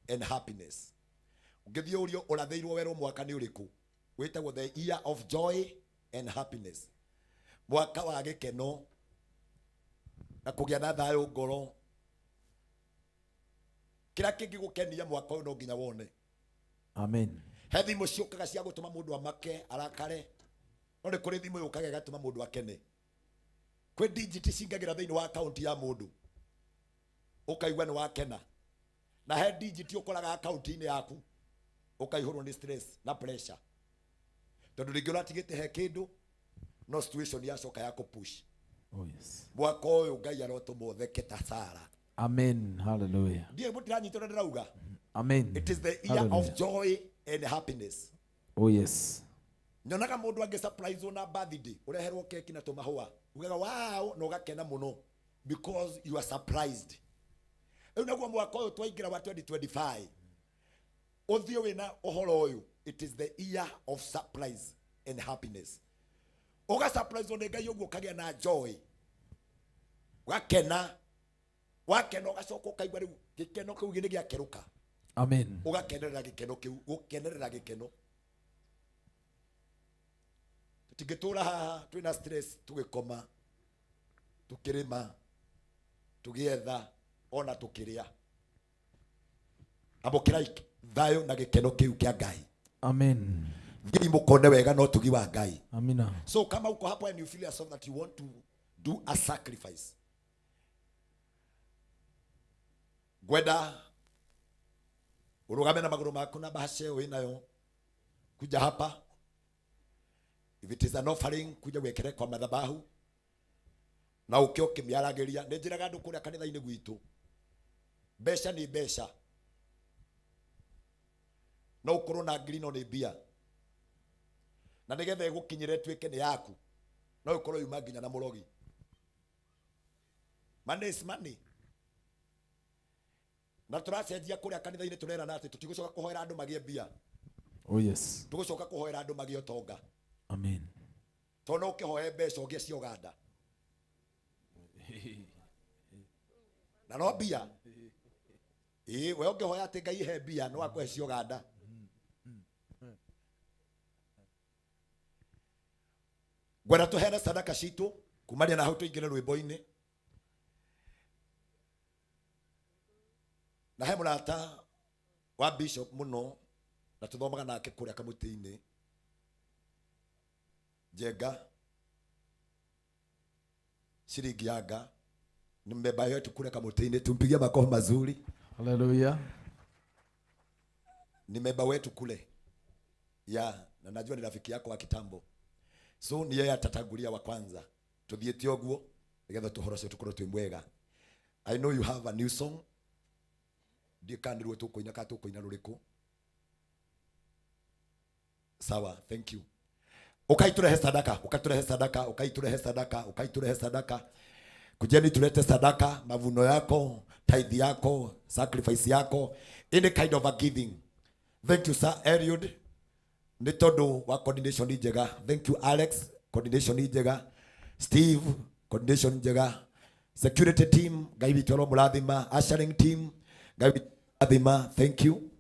and happiness. Ũngĩthiĩ ũrio ũrathĩirwo werwo mwaka nĩ ũrĩkũ, wĩtagwo the year of joy and happiness. Mwaka wa gĩkeno na kũgĩa na thayũ ngoro. Kĩrĩa kĩngĩgũkenia mwaka ũyũ no nginya wone. Amen. He thimũ ciũkaga cia gũtũma mũndũ amake arakare, no nĩ kũrĩ thimũ yũkaga ĩgatũma mũndũ akene. Kwĩ digit cingagĩra thĩinĩ wa akaunti ya mũndũ ũkaigua nĩ wakena, na he digit ũkoraga akaunti-inĩ yaku ũkaihũrwo nĩ stress na pressure, tondũ rĩngĩ ũratigĩte he kĩndũ no situation yacoka ya kũpush. Oh yes. Mwaka ũyũ Ngai arotũma ũtheke ta Sara. Amen. Hallelujah. Ndiĩ mũtiranyita ũrĩa ndĩrauga. Amen. It is the year Hallelujah. of joy and happiness. Oh yes. Nyonaga mũndũ angĩ surprise na birthday, ũreherwo keki na tũmahũa, ugaga wow, na ũgakena mũno because you are surprised. Rĩu naguo mwaka ũyũ twaingĩra wa 2025, ũthiĩ wĩna ũhoro ũyũ, it is the year of surprise and happiness. Ũga surprise nĩ Ngai ũguo ũkagĩa na joy, ũgakena, wakena ũgacoka ũkaigua rĩu gĩkeno kĩu nĩ gĩakerũka. Amen. Ũgakenerera gĩkeno kĩu, gũkenerera gĩkeno. Tũtingĩtũra haha twĩna stress tũgĩkoma, tũkĩrĩma, tũgĩetha, ona tũkĩrĩa. Amũkĩrai thayũ na gĩkeno kĩu kĩa Ngai. Amen. Thiĩi mũkone wega na ũtugi wa Ngai. Amina. So kama uko hapo and you feel yourself that you want to do a sacrifice, ngwenda urugame na magũrũ maku na bahasha ĩyo wĩnayo, kuja hapa. If it is an offering, kuja wekere kwa madhabahu na ũke ũkĩmĩaragĩria. Nĩ njĩraga andũ kũrĩa kanitha-inĩ gwitũ, mbeca nĩ mbeca, no ũkorwo na ngiri no nĩ mbia, na nĩgetha ĩgũkinyĩre ĩtuĩke nĩ yaku no ĩkorwo yuma nginya na mũrogi. Money is money. Na tũracenjia kũrĩa kanitha-inĩ, tũrerana atĩ tũtigũcoka kũhoera andũ magĩe mbia. Oh yes. Tũgũcoka kũhoera andũ magĩe ũtonga. Amen. Tondũ no ũkĩhoe mbeca ũgĩe cia Ũganda na no mbia. Ĩĩ, we ũngĩhoya atĩ Ngai he mbia no akũhe cia Ũganda. Ngwenda tũheane sadaka citũ kumaria na hau tũingĩre rwĩmbo-inĩ. Na he mũrata wa bishop mũno na tũthomaga nake kũrĩa kamũtĩ-inĩ, Njenga ciringi yanga ni mbeba yetu kule kamũtĩ-inĩ, tumpigie makofi mazuri. Hallelujah. Ni memba wetu kule ya, na najua ni rafiki yako wa kitambo, so ni yeye atatangulia wa kwanza. Tuthiĩte ũguo nĩgetha tũhoro ũcio tũkorwo twĩ mwega. I know you have a new song. Ndiĩ kana nĩruo tũkũina kana tũkũina rũrĩkũ. Sawa, thank you. Ukaiturehe sadaka, ukaturehe sadaka, ukaiturehe sadaka, ukaiturehe sadaka. Kujeni tulete sadaka, mavuno yako, tithe yako, sacrifice yako, any kind of a giving. Thank you sir Eliud. Nĩ tondũ wa coordination njega. Thank you Alex, coordination njega. Steve, coordination njega. Security team, Ngai witũ aromũrathima. Ushering team, Ngai witũ aromũrathima. Thank you.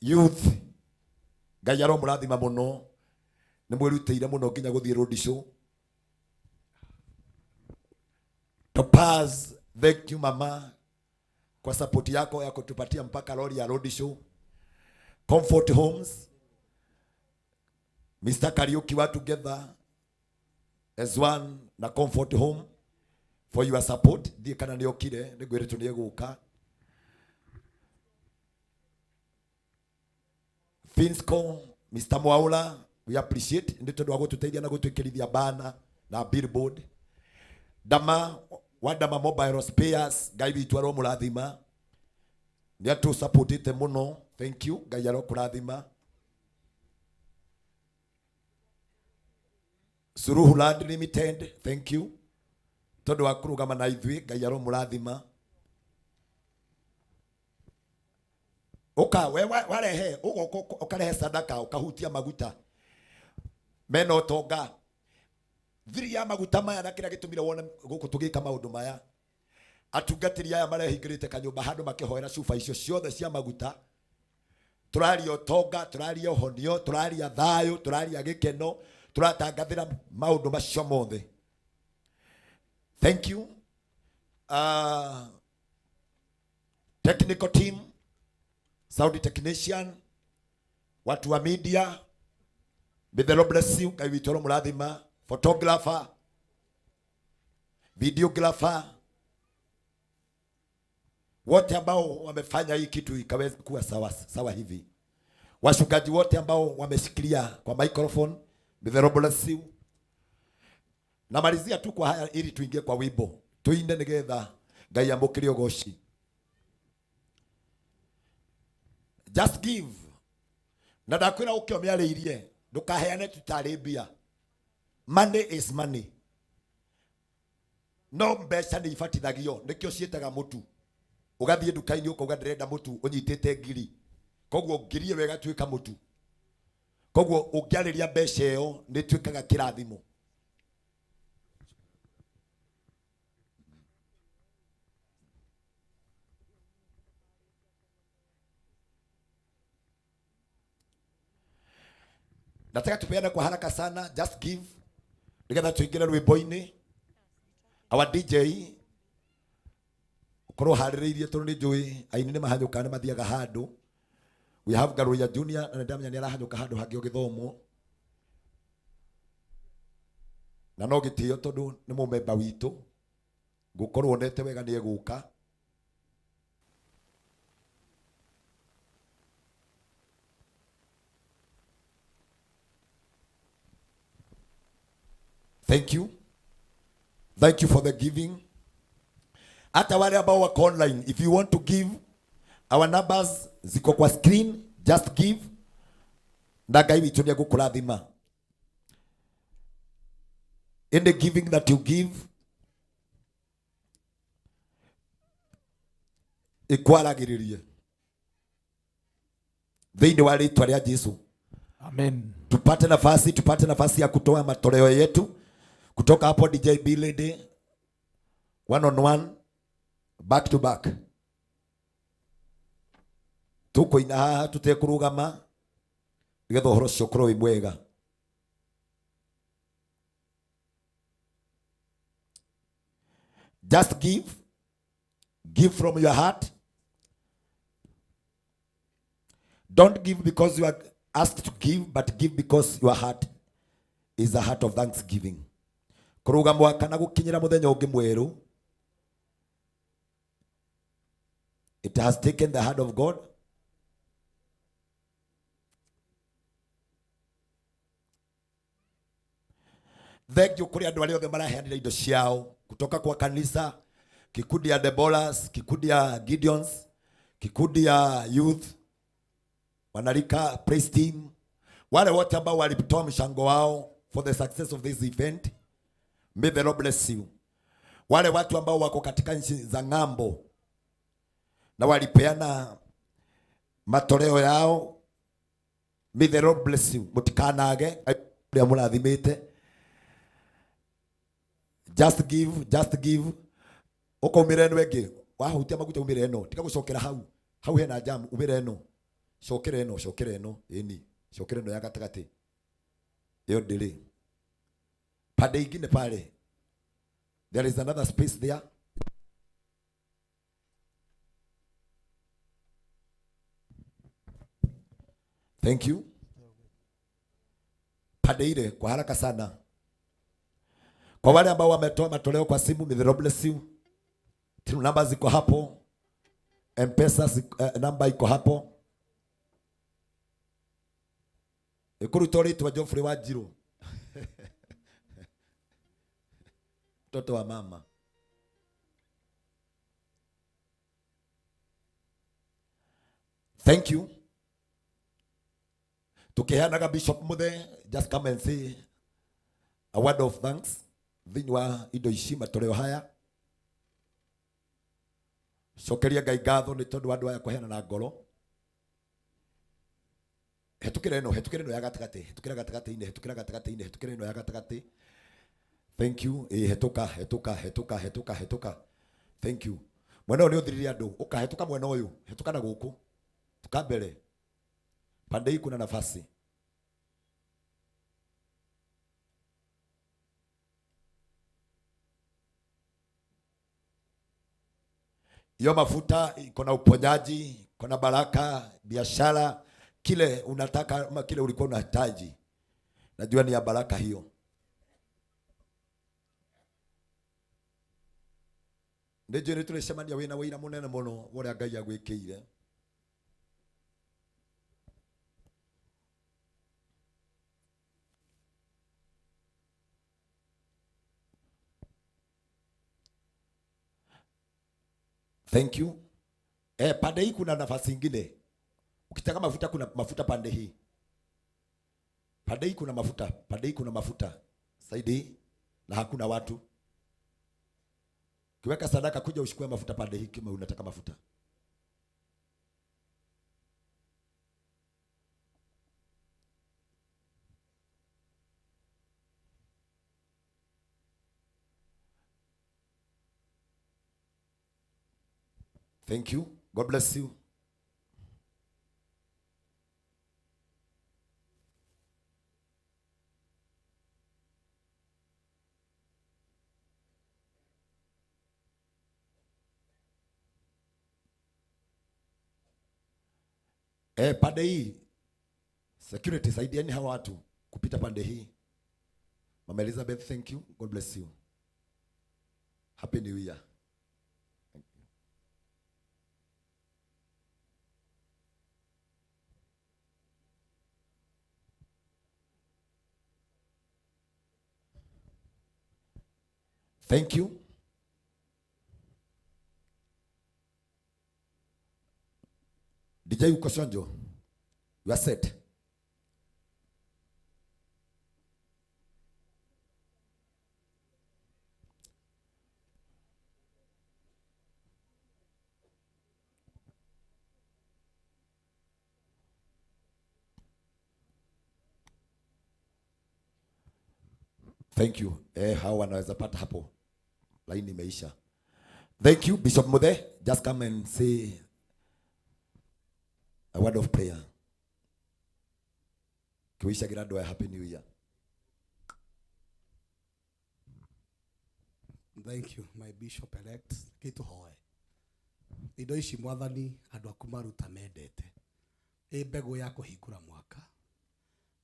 Youth, Ngai aromũrathima mũno. Nĩ mwĩrutĩire mũno nginya gũthiĩ road show. Topaz, thank you mama kwa support yako ya kutupatia mpaka lori ya road show. Comfort Homes, Mr. Kariuki wa together as one na Comfort Home for your support. Ndiye kana niokire nigwiritwo ni eguka. Finsco, Mr. Mwaula, we appreciate ndi tondu wa gututeithia na gutwikirithia bana na billboard. Dama wa Dama Mobile Spares, Ngai witũ aromũrathima, nĩ atũsupportĩte mũno, thank you, Ngai arokũrathima. Suruhu Land Limited, thank you, tondũ wa kũrũgama na ithuĩ, Ngai aromũrathima. Ũka we warehe ũgoka ũkarehe sadaka ũkahutia maguta mena ũtonga thiri ya maguta maya na kĩrĩa gĩtũmire wone gũkũ tũgĩka maũndũ maya. Atungatĩri aya marehingĩrĩte kanyũmba handũ makĩhoera cuba icio ciothe cia maguta. Tũraria ũtonga, tũraria ũhonio, tũraria thayũ, tũraria gĩkeno, tũratangathĩra maũndũ macio mothe. Thank you. Technical team, sound technician, watu wa media, may the Lord bless you. Ngai witũ aromũrathima. Photographer, videographer, wote ambao wamefanya hii kitu ikaweza kuwa sawa sawa hivi. Wachungaji wote ambao wameshikilia kwa microphone, may the Lord bless you. Namalizia tu kwa haya ili tuingie kwa wimbo. Tuinde nigetha Ngai amũkĩre ũgoci. Just give. Na ndakwĩra ũke ũmĩarĩirie, ndũkaheane tutarĩ mbia. Money is money. No mbeca nĩ ibatithagio, nĩkĩo ciĩtaga mũtu. Ũgathiĩ nduka-inĩ ũkauga ndĩrenda mũtu ũnyitĩte ngiri. Koguo ngiri ĩyo ĩgatuĩka mũtu. Koguo ũngĩarĩria mbeca ĩyo nĩ ĩtuĩkaga kĩrathimo. Nataka tupeane kwa haraka sana, just give. Nigetha tuingire rwimbo-inĩ. Our DJ ukorwo harĩrĩirie tondũ nĩ njũĩ aini nĩ mahanyũkaga nĩ mathiaga handũ. We have Garuya Junior na nĩndamenya nĩ arahanyũka handũ hangĩ ũgĩthomwo. Na no gĩtĩo tondũ nĩ mũmemba witũ. Ngũkorwo onete wega nĩ egũka. Thank you. Thank you for the giving. Hata wale ambao wako online, if you want to give, our numbers ziko kwa screen, just give. Na Ngai witũ nĩ egũkũrathima. In the giving that you give, ikwaragĩrĩrie thĩinĩ wa rĩtwa rĩa Jesu. Amen. Tupate nafasi ya kutoa matoleo yetu. Kutoka hapo DJ B Lady, one on one, back to back. Tukoina haha tutekurugama nigetha ũhoro ũcio ũkorwo wĩ mwega. Just give. Give from your heart. Don't give because you are asked to give, but give because your heart is a heart of thanksgiving. Kuruga mwaka na gukinyira muthenya ungi mweru. It has taken the hand of God. Thank you kuri andu aria othe maraheanire indo ciao kutoka kwa kanisa, kikundi ya Deborahs, kikundi ya Gideons, kikundi ya youth, wanarika praise team, wale wote ambao walitoa mchango wao for the success of this event. May the Lord bless you. Wale watu ambao wako katika nchi za ng'ambo na walipeana matoleo yao, may the Lord bless you. Mutikanage murathimite. Just give, just give. Uko umire eno enge wahutia maguta umire eno, tiga gucokera hau hau hena jam, umire eno, cokere eno, cokere eno, eni cokere eno ya gatagati iyo ndiri pande ingine pale. There is another space there. Thank you. Pande ile kwa haraka sana. Kwa wale ambao wametoa matoleo kwa simu, may the Lord bless you. Till namba ziko hapo. M-Pesa namba iko hapo. Ikuruto ritwa Geoffrey Wanjiru. Mtoto wa mama. Thank you. Tukiheanaga Bishop Muthe, just come and say a word of thanks thĩinĩ wa indo ici matoleo haya. Cokeria Ngai ngatho nĩ tondũ wa andũ aya kũheana na ngoro. Hetũkĩra ĩno ya gatagatĩ, hetũkĩra gatagatĩ-inĩ, hetũkĩra gatagatĩ-inĩ, hetũkĩra ĩno ya gatagatĩ. Thank you. Hetũka, hetũka, hetũka, hetũka, hetũka. Thank you. Mwena ũyũ nĩ ũthiririe andũ, ũkahetũka mwena ũyũ, hetũka na gũkũ. Tuka mbere. Pande hii kuna nafasi. Hiyo mafuta iko na uponyaji, iko na baraka, biashara, kile unataka ama kile ulikuwa unahitaji. Najua ni ya baraka hiyo. Nĩnjũĩ nĩtũrĩcemania wĩna wĩira mũnene mũno ũrĩa Ngai agwĩkĩire. Thank you. Pande hii kuna nafasi ingine. Ukitaka mafuta kuna mafuta pande hii. Pande hii kuna mafuta, pande hii kuna mafuta. Saidi na hakuna watu. Ukiweka sadaka kuja uchukue mafuta pande hii kama unataka mafuta. Thank you. God bless you. Pande hii security, saidieni hawa watu kupita pande hii. Mama Elizabeth, thank you. God bless you. Happy New Year. Thank you. DJ uko shonjo. You are set. Thank you. Hao wanaweza pata hapo. Laini imeisha. Thank you, Bishop Muthe. Just come and say a word of prayer. Kiwisha girado happy New Year. Thank you, my bishop elect. Kitu hoe. Indo ici mwathani andu aku maruta mendete. Ĩ mbegũ ya kũhingũra mwaka.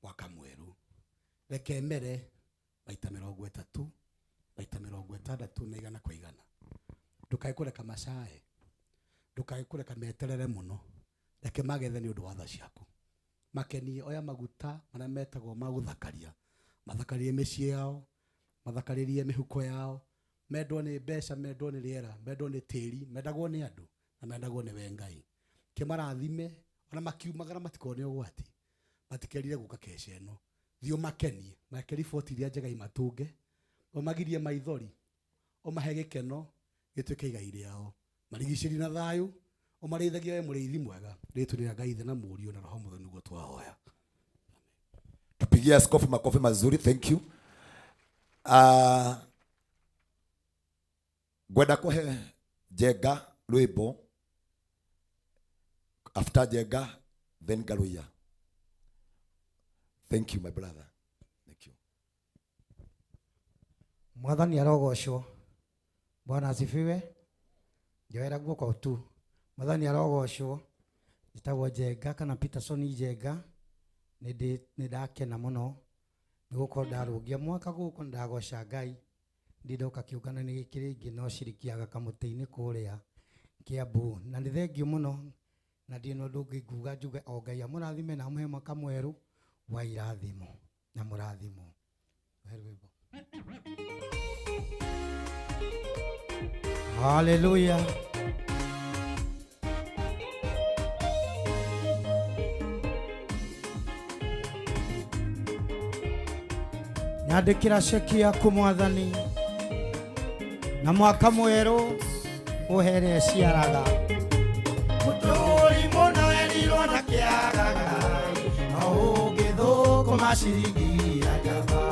Mwaka mwerũ. Reke mere maita 30, maita 60 na igana kwa igana. Ndukae kũreka macae. Ndukae kũreka meterere mũno. Reke magethe nĩ ũndũ wa tha ciaku. Makenie oya maguta marĩa metagwo ma gũthakaria. Mathakarie mĩciĩ yao, mathakaririe mĩhuko yao, mendwo nĩ mbeca, mendwo nĩ rĩera, mendwo nĩ tĩri, mendagwo nĩ andũ na mendagwo nĩ we Ngai. Kĩmarathime ona makiumagara matikone ũgwati. Matikerire gũka keca ĩno. Thiĩ ũmakenie, make riboti iria njega imatũnge, ũmagirie maithori, ũmahe gĩkeno gĩtuĩke igai rĩao. Marigicĩrie na thayũ, ũmarĩithagie we mũrĩithi mwega. Rĩĩtwa rĩa Ngai Ithe na Mũriũ na Roho Mũtheru nĩguo twahoya. Tupigie askofu makofi mazuri. Thank you. Ngwenda kũhe Njenga rwĩmbo. After Njenga then Garuya. Thank you, my brother. Thank you. Mwathani arogocwo. Bwana asifiwe. Njoera guoko tu. Mwathani arogocwo. Njĩtagwo Njenga kana Peterson Njenga. Nĩ ndakena mũno nĩ gũkorwo ndarũngia mwaka gũkũ ndagoca Ngai. Ndindoka kĩũngano-inĩ gĩkĩ rĩngĩ no cirikiaga kamũtĩ-inĩ kũrĩa Kiambu. Na nĩ thengiũ mũno na ndirĩ na ũndũ ũngĩ nguga njuge o Ngai amũrathime na amũhe mwaka mwerũ wa irathimo na mũrathimo. He rwĩmbo. Hallelujah. Nyandĩkĩra ceki yaku Mwathani na mwaka mwerũ ũhere ciaraga. Mũtũri mũno erirwo na kĩagaga no ũngĩthũkũma ciringi ya njamba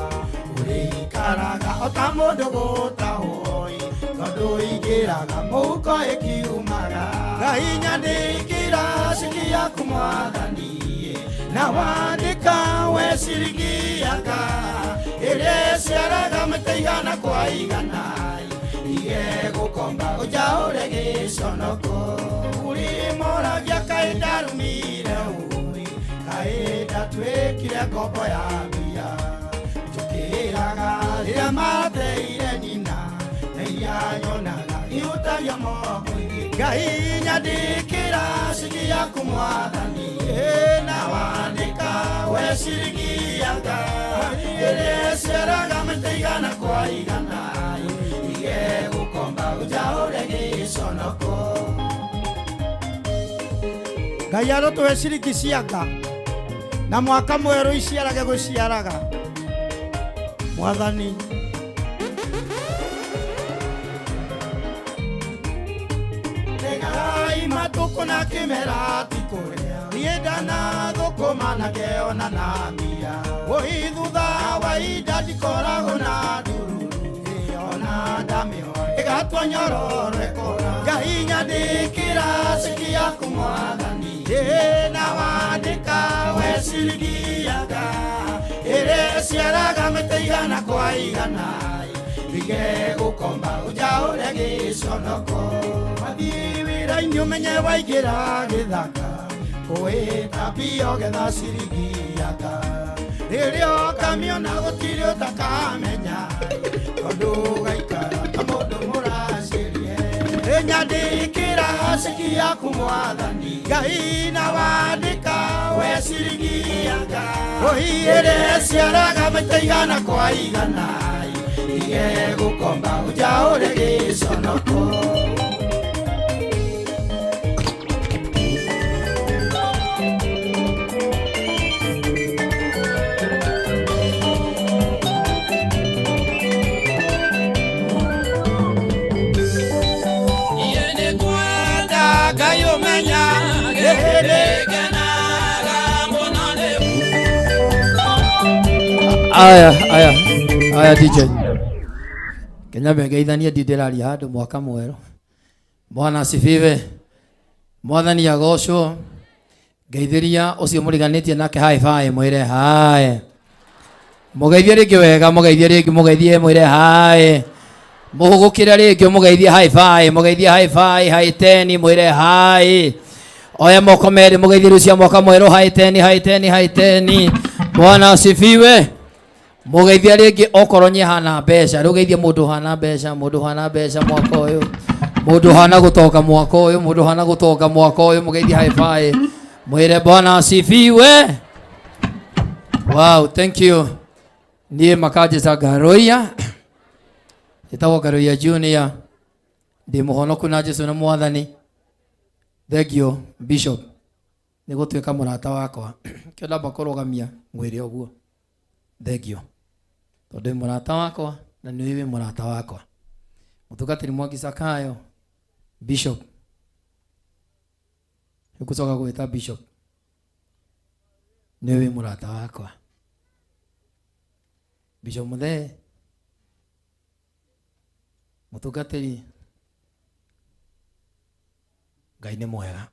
ũrĩikaraga o ta mũndũ gũtahwo tondũ ingĩraga mũhuko ĩkiumaga. Ngai nyandĩkĩra ceki yaku Mwathani na wandĩka we ciringi yaka ĩrĩa ĩciaraga mĩta igana kwa igana ige gũkomba ũnjaũre gĩconoko. Ũrĩmoragia kaĩ ndarumire ũĩ kaĩ ndatuĩkire ngombo ya mbia njũkĩraga rĩrĩa mateire nyina na iria nyonaga ihutagia moko. Ngai nyandĩkĩra ciringi yaku Mwathani na wandĩka we ciringi yaka ĩrĩa ĩciaraga mĩta igana kwa igana ige gũkomba ũnjaũre gĩconoko. Ngai arotũhe ciringi ciaka na mwaka mwerũ iciarage gũciaraga Mwathani. Ngai matukũ na kĩmera ti kũrĩa niĩ ndanathũkũma na ngeona na mbia ũhi thutha wa ihinda ndikoragwo na ndururu ona ndamĩoa ĩgatua nyororo ĩkora. Ngai nyandĩkĩra ceki yaku Mwathani na wandĩka we ciringi yaka ĩrĩa ĩciaraga mĩta igana kwa igana ige gũkomba ũnjaũre gĩconoko. Wathiĩ wĩra-inĩ ũmenye waingĩra gĩthaka kũĩta mbia ũgetha ciringi yaka rĩrĩa ũkamĩona gũtirĩ ũtakamenya tondũ ũgaikara ta mũndũ mũracĩrie. Nyandĩkĩra ceki yaku Mwathani Ngai na wandĩka we ciringi yaka ĩrĩa ĩciaraga maita igana kwa igana ige gũkomba ũnjaũre gĩconoko. Aya aya aya DJ Kenya mbegeithanie ndindĩraria handũ mwaka mwerũ. Bwana asifiwe. Mwathani agocwo. Ngeithĩria ũcio mũriganĩtie nake high five mwĩre hi. Mũgeithie rĩngĩ wega, mũgeithie rĩngĩ, mũgeithie mwĩre hi. Mũhũgũkĩre rĩngĩ mũgeithie high five, mũgeithie high five, high ten mwĩre hi. Oya moko merĩ mũgeithie rĩu cia mwaka mwerũ high ten, high ten, high ten. Bwana asifiwe. Mũgeithia rĩngĩ okorwo nĩ hana mbeca, rĩu geithie mũndũ hana mbeca, mũndũ hana mbeca mwaka ũyũ, mũndũ hana gũtonga mwaka ũyũ, mũndũ hana gũtonga mwaka ũyũ, mũgeithie high five. Mwĩre Bwana asifiwe. Wow, thank you. Niĩ makanjĩta Ngaroia. Njĩtagwo Ngaroia Junior. Ndĩ mũhonoku na Jesũ nĩ Mwathani. Thank you Bishop nĩ gũtuĩka mũrata wakwa. Kĩo ndamba kũrũgamia ngwĩre ũguo. Thank you. Tondũ wĩ mũrata wakwa na nĩ wĩ mũrata wakwa. Mũtungatĩri Mwangi Zakayo Bishop. Nĩngũcoka gwĩta Bishop. Nĩ wĩ mũrata wakwa. Bishop Muthee mũtungatĩri Ngai nĩ mwega.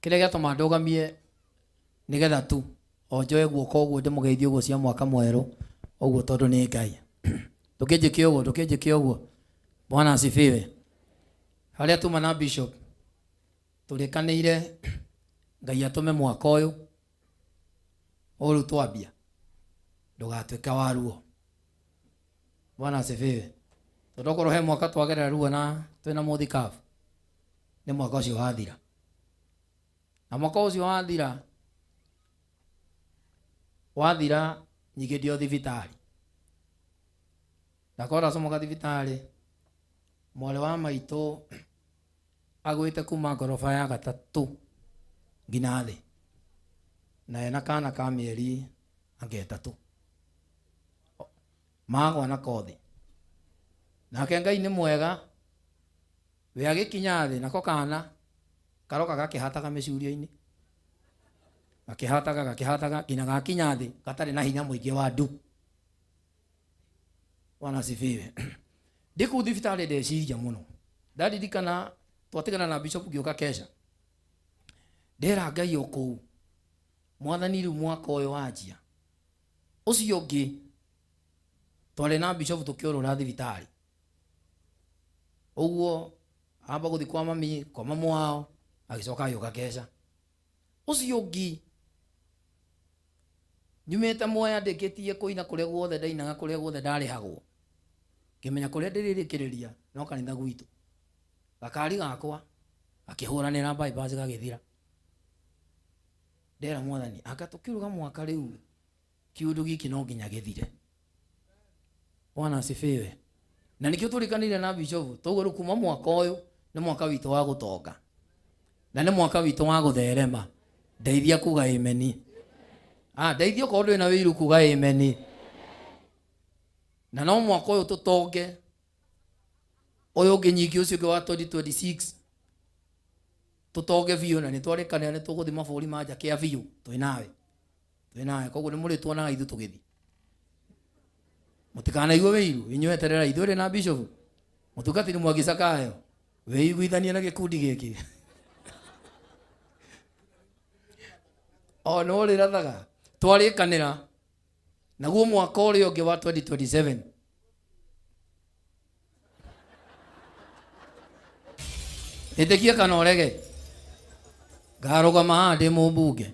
Kĩrĩa gĩatũma ndũgamie nĩgetha tu o njoe guoko ũguo ndĩmũgeithie ũguo cia mwaka mwerũ ũguo tondũ nĩ Ngai. Ndũkĩnjĩke ũguo, ndũkĩnjĩke ũguo. Bwana asifiwe. Haria tuma na bishop turikanire Ngai atume mwaka uyu uru twambia ndugatuike wa ruo. Bwana asifiwe. Tondu okorwo he mwaka twagerera ruo na twina muthikabu ni mwaka ucio wathira. Na mwaka ucio wathira wathira nyingĩ ndio thibitari. Ndakorwo ndacomoka thibitari mwarĩ wa maitũ agwĩte kuma ngoroba ya gatatũ nginya thĩ na ena kana ka mĩeri anga ĩtatũ magwa na kothi. Nake Ngai nĩ mwega we agĩkinya thĩ nako kana karoka gakĩhataga mĩcurio-inĩ gakĩhataga gakĩhataga nginya gakinya thĩ gatarĩ na hinya mũingĩ wa ndu. Bwana asifiwe. Ndĩ kũu thibitarĩ ndeciria mũno ndaririkana twatigana na bishop ngĩũka kesha ndera Ngai o kũu mwathani rĩu mwaka ũyũ wanjia ũcio ũngĩ twarĩ na bishop tũkĩũrũra thibitarĩ ũguo amba gũthiĩ kwa mami kwa mamu wao agĩcoka agĩũka kesha ũcio ũngĩ nyumĩte Mwea ndĩkĩtie kũina kũrĩa guothe ndainaga kũrĩa guothe ndarĩhagwo ngĩmenya kũrĩa ndĩrĩrĩkĩrĩria no kanitha gwitũ gakari gakwa gakĩhũranĩra bypass gagĩthira. Ndera mwathani anga tũkiruga mwaka rĩu kiũndũ gĩkĩ no nginya gĩthire. Bwana asifiwe. Na nikĩo tũrĩkanĩire na bishop toguo rĩu kuma mwaka ũyũ nĩ mwaka witũ wa gũtonga na nĩ mwaka witũ wa gũtherema. Ndeithia kuga ameni. Ndeithia okorwo ndũrĩ na wĩiru kuga ameni. Na no mwaka ũyũ tũtonge ũyũ ũngĩ nyingĩ ũcio ũngĩ wa 2026 tũtonge biũ na nĩtwarĩkanĩra nĩtũgũthiĩ mabũrũri ma nja kĩa biũ twĩ nawe twĩ nawe koguo nĩmũrĩtuonaga ithuĩ tũgĩthiĩ. Mũtikanaigue wĩiru inyuĩ eterera ithuĩ rĩ na bishop mũtungatĩri Mwangi Zakayo wĩiguithanie na gĩkundi gĩkĩ o no rĩrathaga twarĩkanĩra naguo mwaka ũrĩa ũngĩ wa 2027 ĩtĩkie kana ũrege ngarũgama haha ndĩ mũmbunge.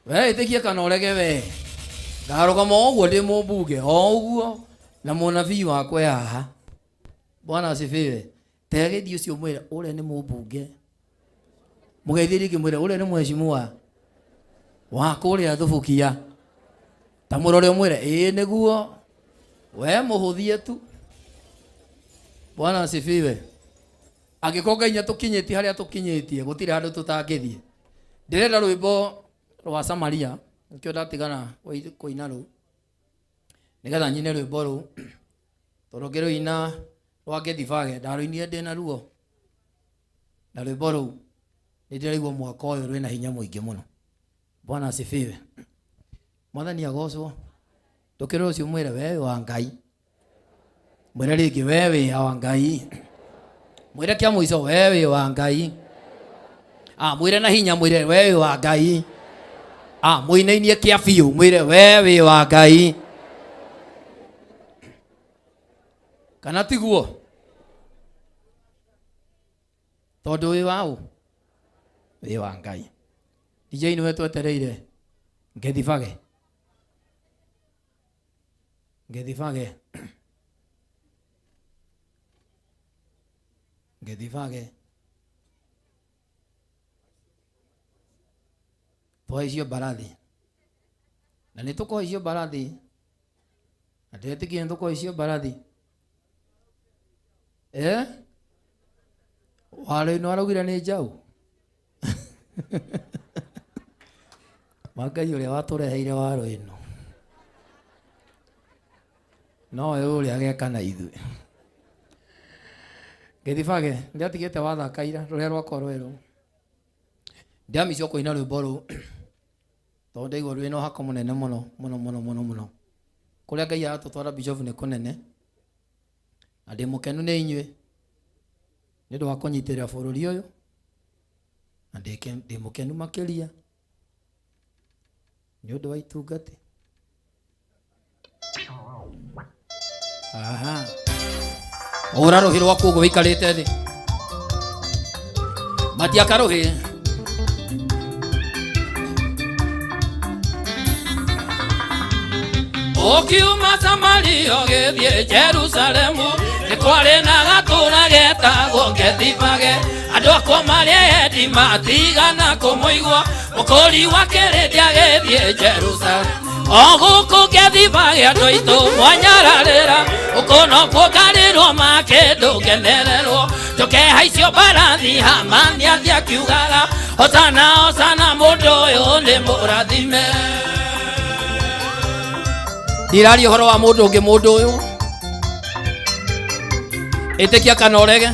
We ĩtĩkie kana ũrege we ngarũgama o ũguo ndĩ mũmbunge o ũguo na mũnabii wakwa e haha. Bwana asifiwe. Tegithie ũcio mwĩre ũrĩa nĩ mũmbunge mũgeithie rĩngĩ mwĩre ũrĩa nĩ mheshimiwa wa kũrĩa Thubukia ta mũrore ũmwĩre ĩĩ nĩguo we mũhũthie tu. Bwana asifiwe. Angĩkorwo Ngai nĩatũkinyĩtie harĩa tũkinyĩtie gũtirĩ handũ tũtangĩthiĩ. Ndĩrenda rwĩmbo rwa Samaria nĩkĩo ndatigana kũina rũu nĩgetha nyine rwĩmbo rũu tondũ ngĩrũina rwa Gethibage ndarũinire ndĩna ruo na rwĩmbo rũu nĩndĩraigua mwaka ũyũ rwĩna hinya mũingĩ mũno. Bwana asifiwe. Mwathani agocwo. Ndũkĩre ũcio mwĩre we wa Ngai mwĩre rĩngĩ we wĩ wa Ngai mwĩre kĩa mũico we wĩ wa Ngai mwĩre na hinya mwĩre we wĩ wa Ngai mũinainie kĩa biũ mwĩre we wĩ wa Ngai kana tiguo tondũ wĩ waũ wĩ wa Ngai. DJ nĩwe twetereire Ngethibage Ngethibage Ngethibage twaicio mbarathi na nĩtũkũhaicio mbarathi na ndĩretĩkia nĩtũkũhaicio mbarathi waro ĩno araugire nĩ njaũ Ngai ũrĩa watũreheire waro ĩno nowe ũrĩa ageka na ithuĩ. Ngethibage ndiatigĩte wathaka ira rũrĩa rwakwa rwerũ ndiamicio kũina rwĩmbo rũu tondũ ndaigua rwĩna ũhako mũnene mũno mũno mũno mũno mũno kũrĩa Ngai aratũtwara bishop nĩ kũnene na ndĩ mũkenu nĩ inyuĩ nĩ ũndũ wa kũnyitĩrĩra bũrũri ũyũ na ndĩ mũkenu makĩria nĩ ũndũ wa itungati. Aha. Hũra rũhĩ rwaku ũguo wĩikarĩte thĩ. Matia karũhĩ. Ũkiuma Samaria ũgĩthiĩ Jerusalemu, nĩ kwarĩ na gatũũra getagwo Gethifage. Andũ akwa marĩa endi matigana kũmũigua, mũkũri wa kĩrĩndĩ agĩthiĩ Jerusalemu. O gũkũ Gethifage andũ aitũ mwanyararĩra, gũkũ nokuo ngarĩrwo makĩndũ ngenererwo. Tũkehaicio mbarathi Hamani athiĩ akiugaga, Hosana, hosana, mũndũ ũyũ nĩ mũrathime. Ndiraria ũhoro wa mũndũ ũngĩ, mũndũ ũyũ. Ĩtĩkia kana ũrege.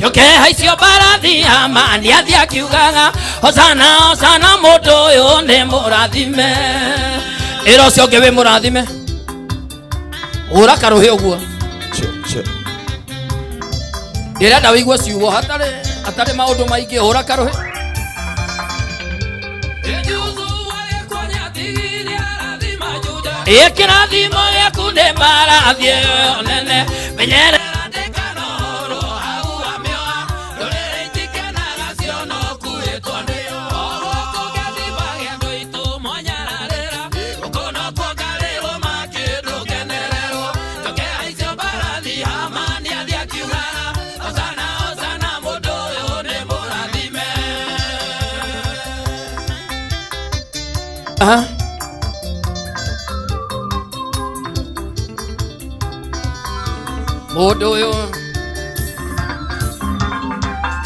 Tũkehaicio mbarathi Hamani athiĩ akiugaga, Hosana, hosana, mũndũ ũyũ nĩ mũrathime. Ĩra ũcio ũngĩ wĩ mũrathime. Hũra karũhĩ ũguo. Ndĩrenda wĩigue ciugo hatarĩ hatarĩ maũndũ maingĩ, hũra karũhĩ. Ĩ kĩrathimo gĩaku nĩ mbarathi ĩyo nene, menyerera Aha. Mũndũ ũyũ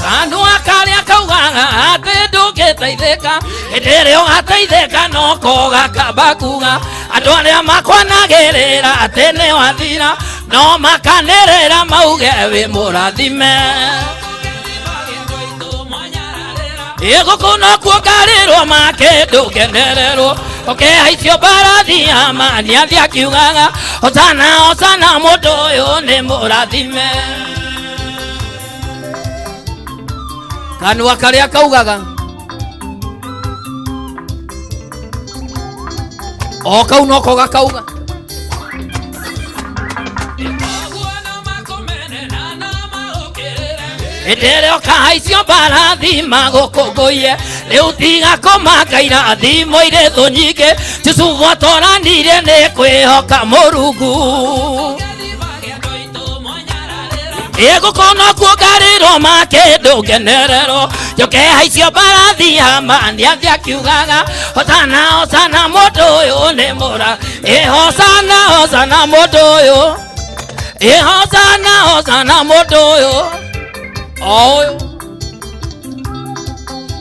kanua karĩa kaugaga atĩ ndũngĩteithĩka, hĩndĩ ĩrĩa ũgateithĩka no koga kamba kuga. Andũ arĩa makwanagĩrĩra atĩ nĩ wathira, no makanĩrĩra mauge wĩ mũrathime. Ĩ gũkũ nokuo ngarĩrwo makĩndũ ngenererwo, ũkehaicio mbarathi Hamani athiĩ akiugaga, Hosana, hosana, mũndũ ũyũ nĩ mũrathime. Kanua karĩa kaugaga o kau noko gakauga. Hĩndĩ ĩrĩa ũkahaicio mbarathi magũkũngũiye, rĩu tiga kũmaka irathimo irĩ thũ nyingĩ. Jusufu atoranire nĩ kwĩhoka Mũrungu. Ĩ gũkũ nokuo ngarĩrwo makĩndũ ngenererwo, njũkehaicio mbarathi Hamani athiĩ akiugaga, Hosana, hosana, mũndũ ũyũ nĩ mũra. Ĩ hosana, hosana, mũndũ ũyũ. Ĩ hosana, hosana, mũndũ ũyũ. O ũyũ.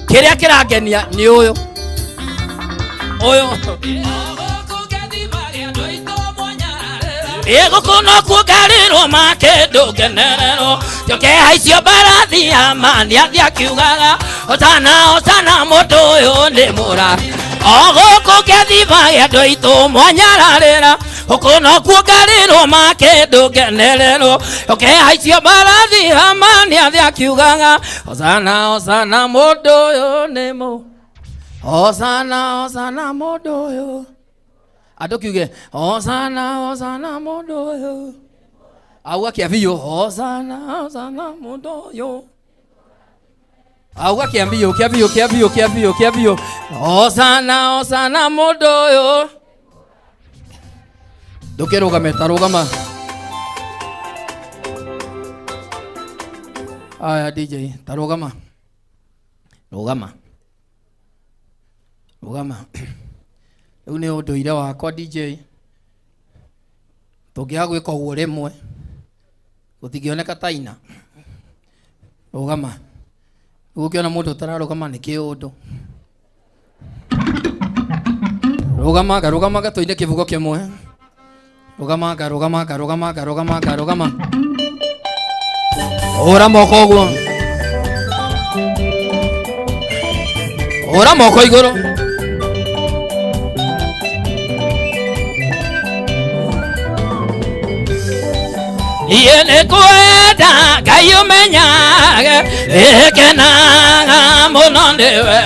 Kĩrĩa kĩrangenia nĩ ũyũ. Ũyũ. Ĩ gũkũ nokuo ngarĩrwo makĩndũ ngenererwo, njũkehaicio mbarathi Hamani athiĩ akiugaga, Hosana, hosana, mũndũ ũyũ nĩ mũra. O gũkũ Gethifage andũ aitũ mwanyararĩra, gũkũ nokuo ngarĩrwo makĩndũ ngenererwo, njũkehaicio mbarathi Hamani athiĩ akiugaga, Hosana, hosana, mũndũ ũyũ nĩ mũ. Hosana, hosana, mũndũ ũyũ. Andũ kiuge, Hosana, hosana, mũndũ ũyũ. Auga kĩa biũ, Hosana, hosana, mũndũ ũyũ. Auga kĩa biũ, kĩa biũ, kĩa biũ, kĩa biũ, kĩa biũ. Hosana, hosana, mũndũ ũyũ. Ndũkĩrũgame, ta rũgama. Aya DJ, ta rũgama. Rũgama. Rũgama. Rĩu nĩ ũndũire wakwa DJ. Tũngĩaga gwĩka ũguo rĩmwe, gũtingĩoneka ta ina. Rũgama. Rĩu ũkĩona mũndũ ũtararũgama nĩ kĩũndũ. Rũgamanga, rũgamanga tũine kĩbugo kĩmwe. Rũgamanga, rũgamanga, rũgamanga, rũgamanga, rũgama. Hũra moko ũguo. Hũra moko igũrũ. Niĩ nĩngwenda Ngai ũmenyage nĩngenaga mũno nĩwe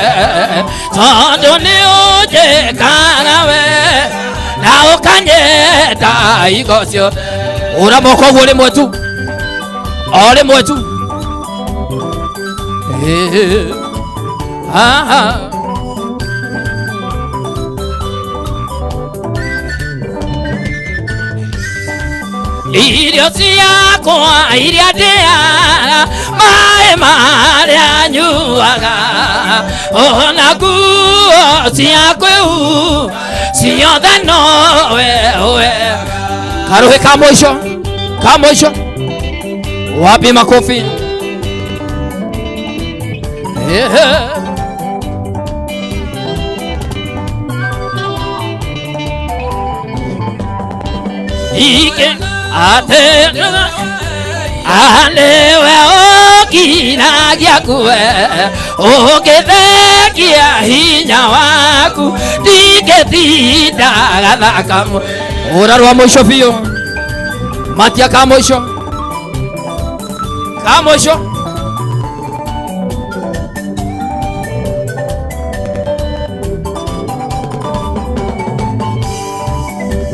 tondũ nĩũnjĩkaga we na ũkanyenda igo cio. Hũra moko ũguo rĩmwe tu, o rĩmwe tu. Irio ciakwa iria ndĩaga, maĩ marĩa nyuaga, ona nguo ciakwa ciothe nowe ũwe. Karuhĩ ka mũico, ka mũico. Wapi makofi? Ike ate alewe okiragia kuwe ũgĩthengia hinya waku ndingĩtindaga thakame. Hũra rwa mũico biũ, matia ka mũico, ka mũico.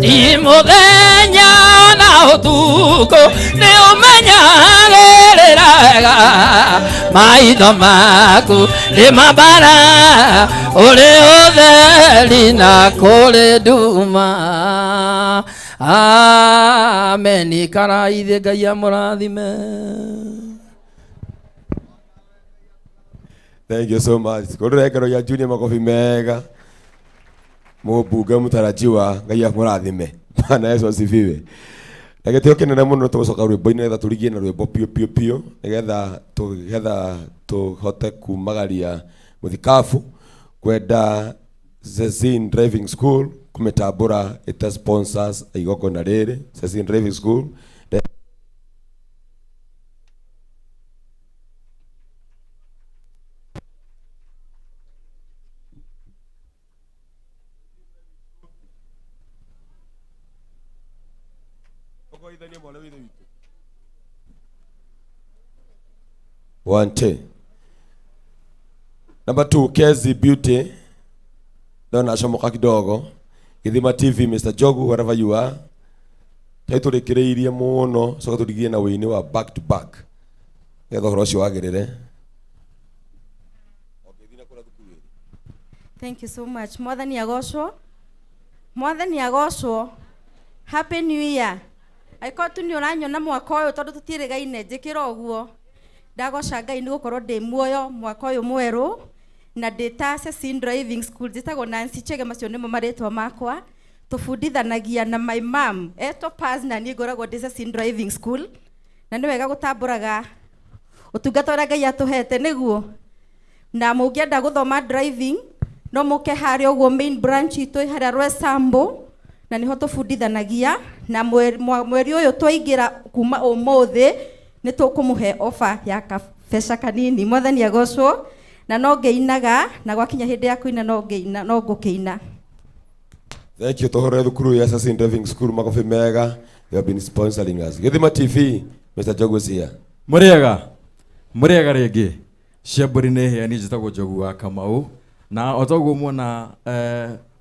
Ti mũthenya na ũtukũ nĩ ũmenyagĩrĩra wega maitho maku nĩ mabara ũrĩ ũtheri na kũrĩ nduma. Amen. Ikara ithe Ngai amũrathime. Thank you so much. Kũrĩ ngero ya Junior makofi mega. Mũmbunge mũtarajiwa Ngai amũrathime. Bwana Yesu asifiwe. Na gĩtĩo kĩnene mũno tũgũcoka rwĩmbo-inĩ nĩgetha tũrigie na rwĩmbo piũ piũ piũ nĩgetha tũhote kumagaria mũthikabu kwenda Cecine Driving School kũmĩtambũra ĩta sponsors igongona rĩrĩ. Cecine Driving School. One, two. Number 2, Kezi Beauty. Ndona acomoka kidogo. Githima TV, Mr. Jogu, wherever you are. Tũrĩkĩrĩirie mũno, coka tũrigie na wĩini wa back to back. Nĩgetha ũhoro ũcio wagĩrĩre. Thank you so much. Mwathani agocwo. Mwathani agocwo. Happy New Year. Angĩkorwo tu nĩ ũranyona mwaka ũyũ tondũ tũtiĩrĩgaine njĩkĩra ũguo. Ndagoca Ngai nĩ gũkorwo ndĩ muoyo mwaka ũyũ mwerũ na ndĩ ta Cecine Driving School njĩtagwo Nancy Chege, macio nĩmo marĩtwa makwa. Tũbundithanagia na my mom etwo Paz na niĩ ngoragwo ndĩ Cecine Driving School na nĩ wega gũtambũraga ũtungata ũrĩa Ngai atũhete nĩguo. Na mũngĩenda gũthoma driving no mũke harĩa ũguo main branch itũ harĩa Rwesambo na nĩho tũbundithanagia na mweri ũyũ twaingĩra kuma ũmũthĩ nĩ tũkũmũhe offer ya kabeca kanini. Mwathani agocwo. Na no ngĩinaga na gwakinya hĩndĩ ya kũina no ngĩina no ngũkĩina. Thank you tũhũre thukuru ya Cecine Driving School makofi mega. They have been sponsoring us. Githima TV, Mr. Jogu is here. Mũrĩega. Mũrĩega rĩngĩ. Ciambũri nĩ hĩa niĩ njĩtagwo Njogu wa Kamau na o toguo muona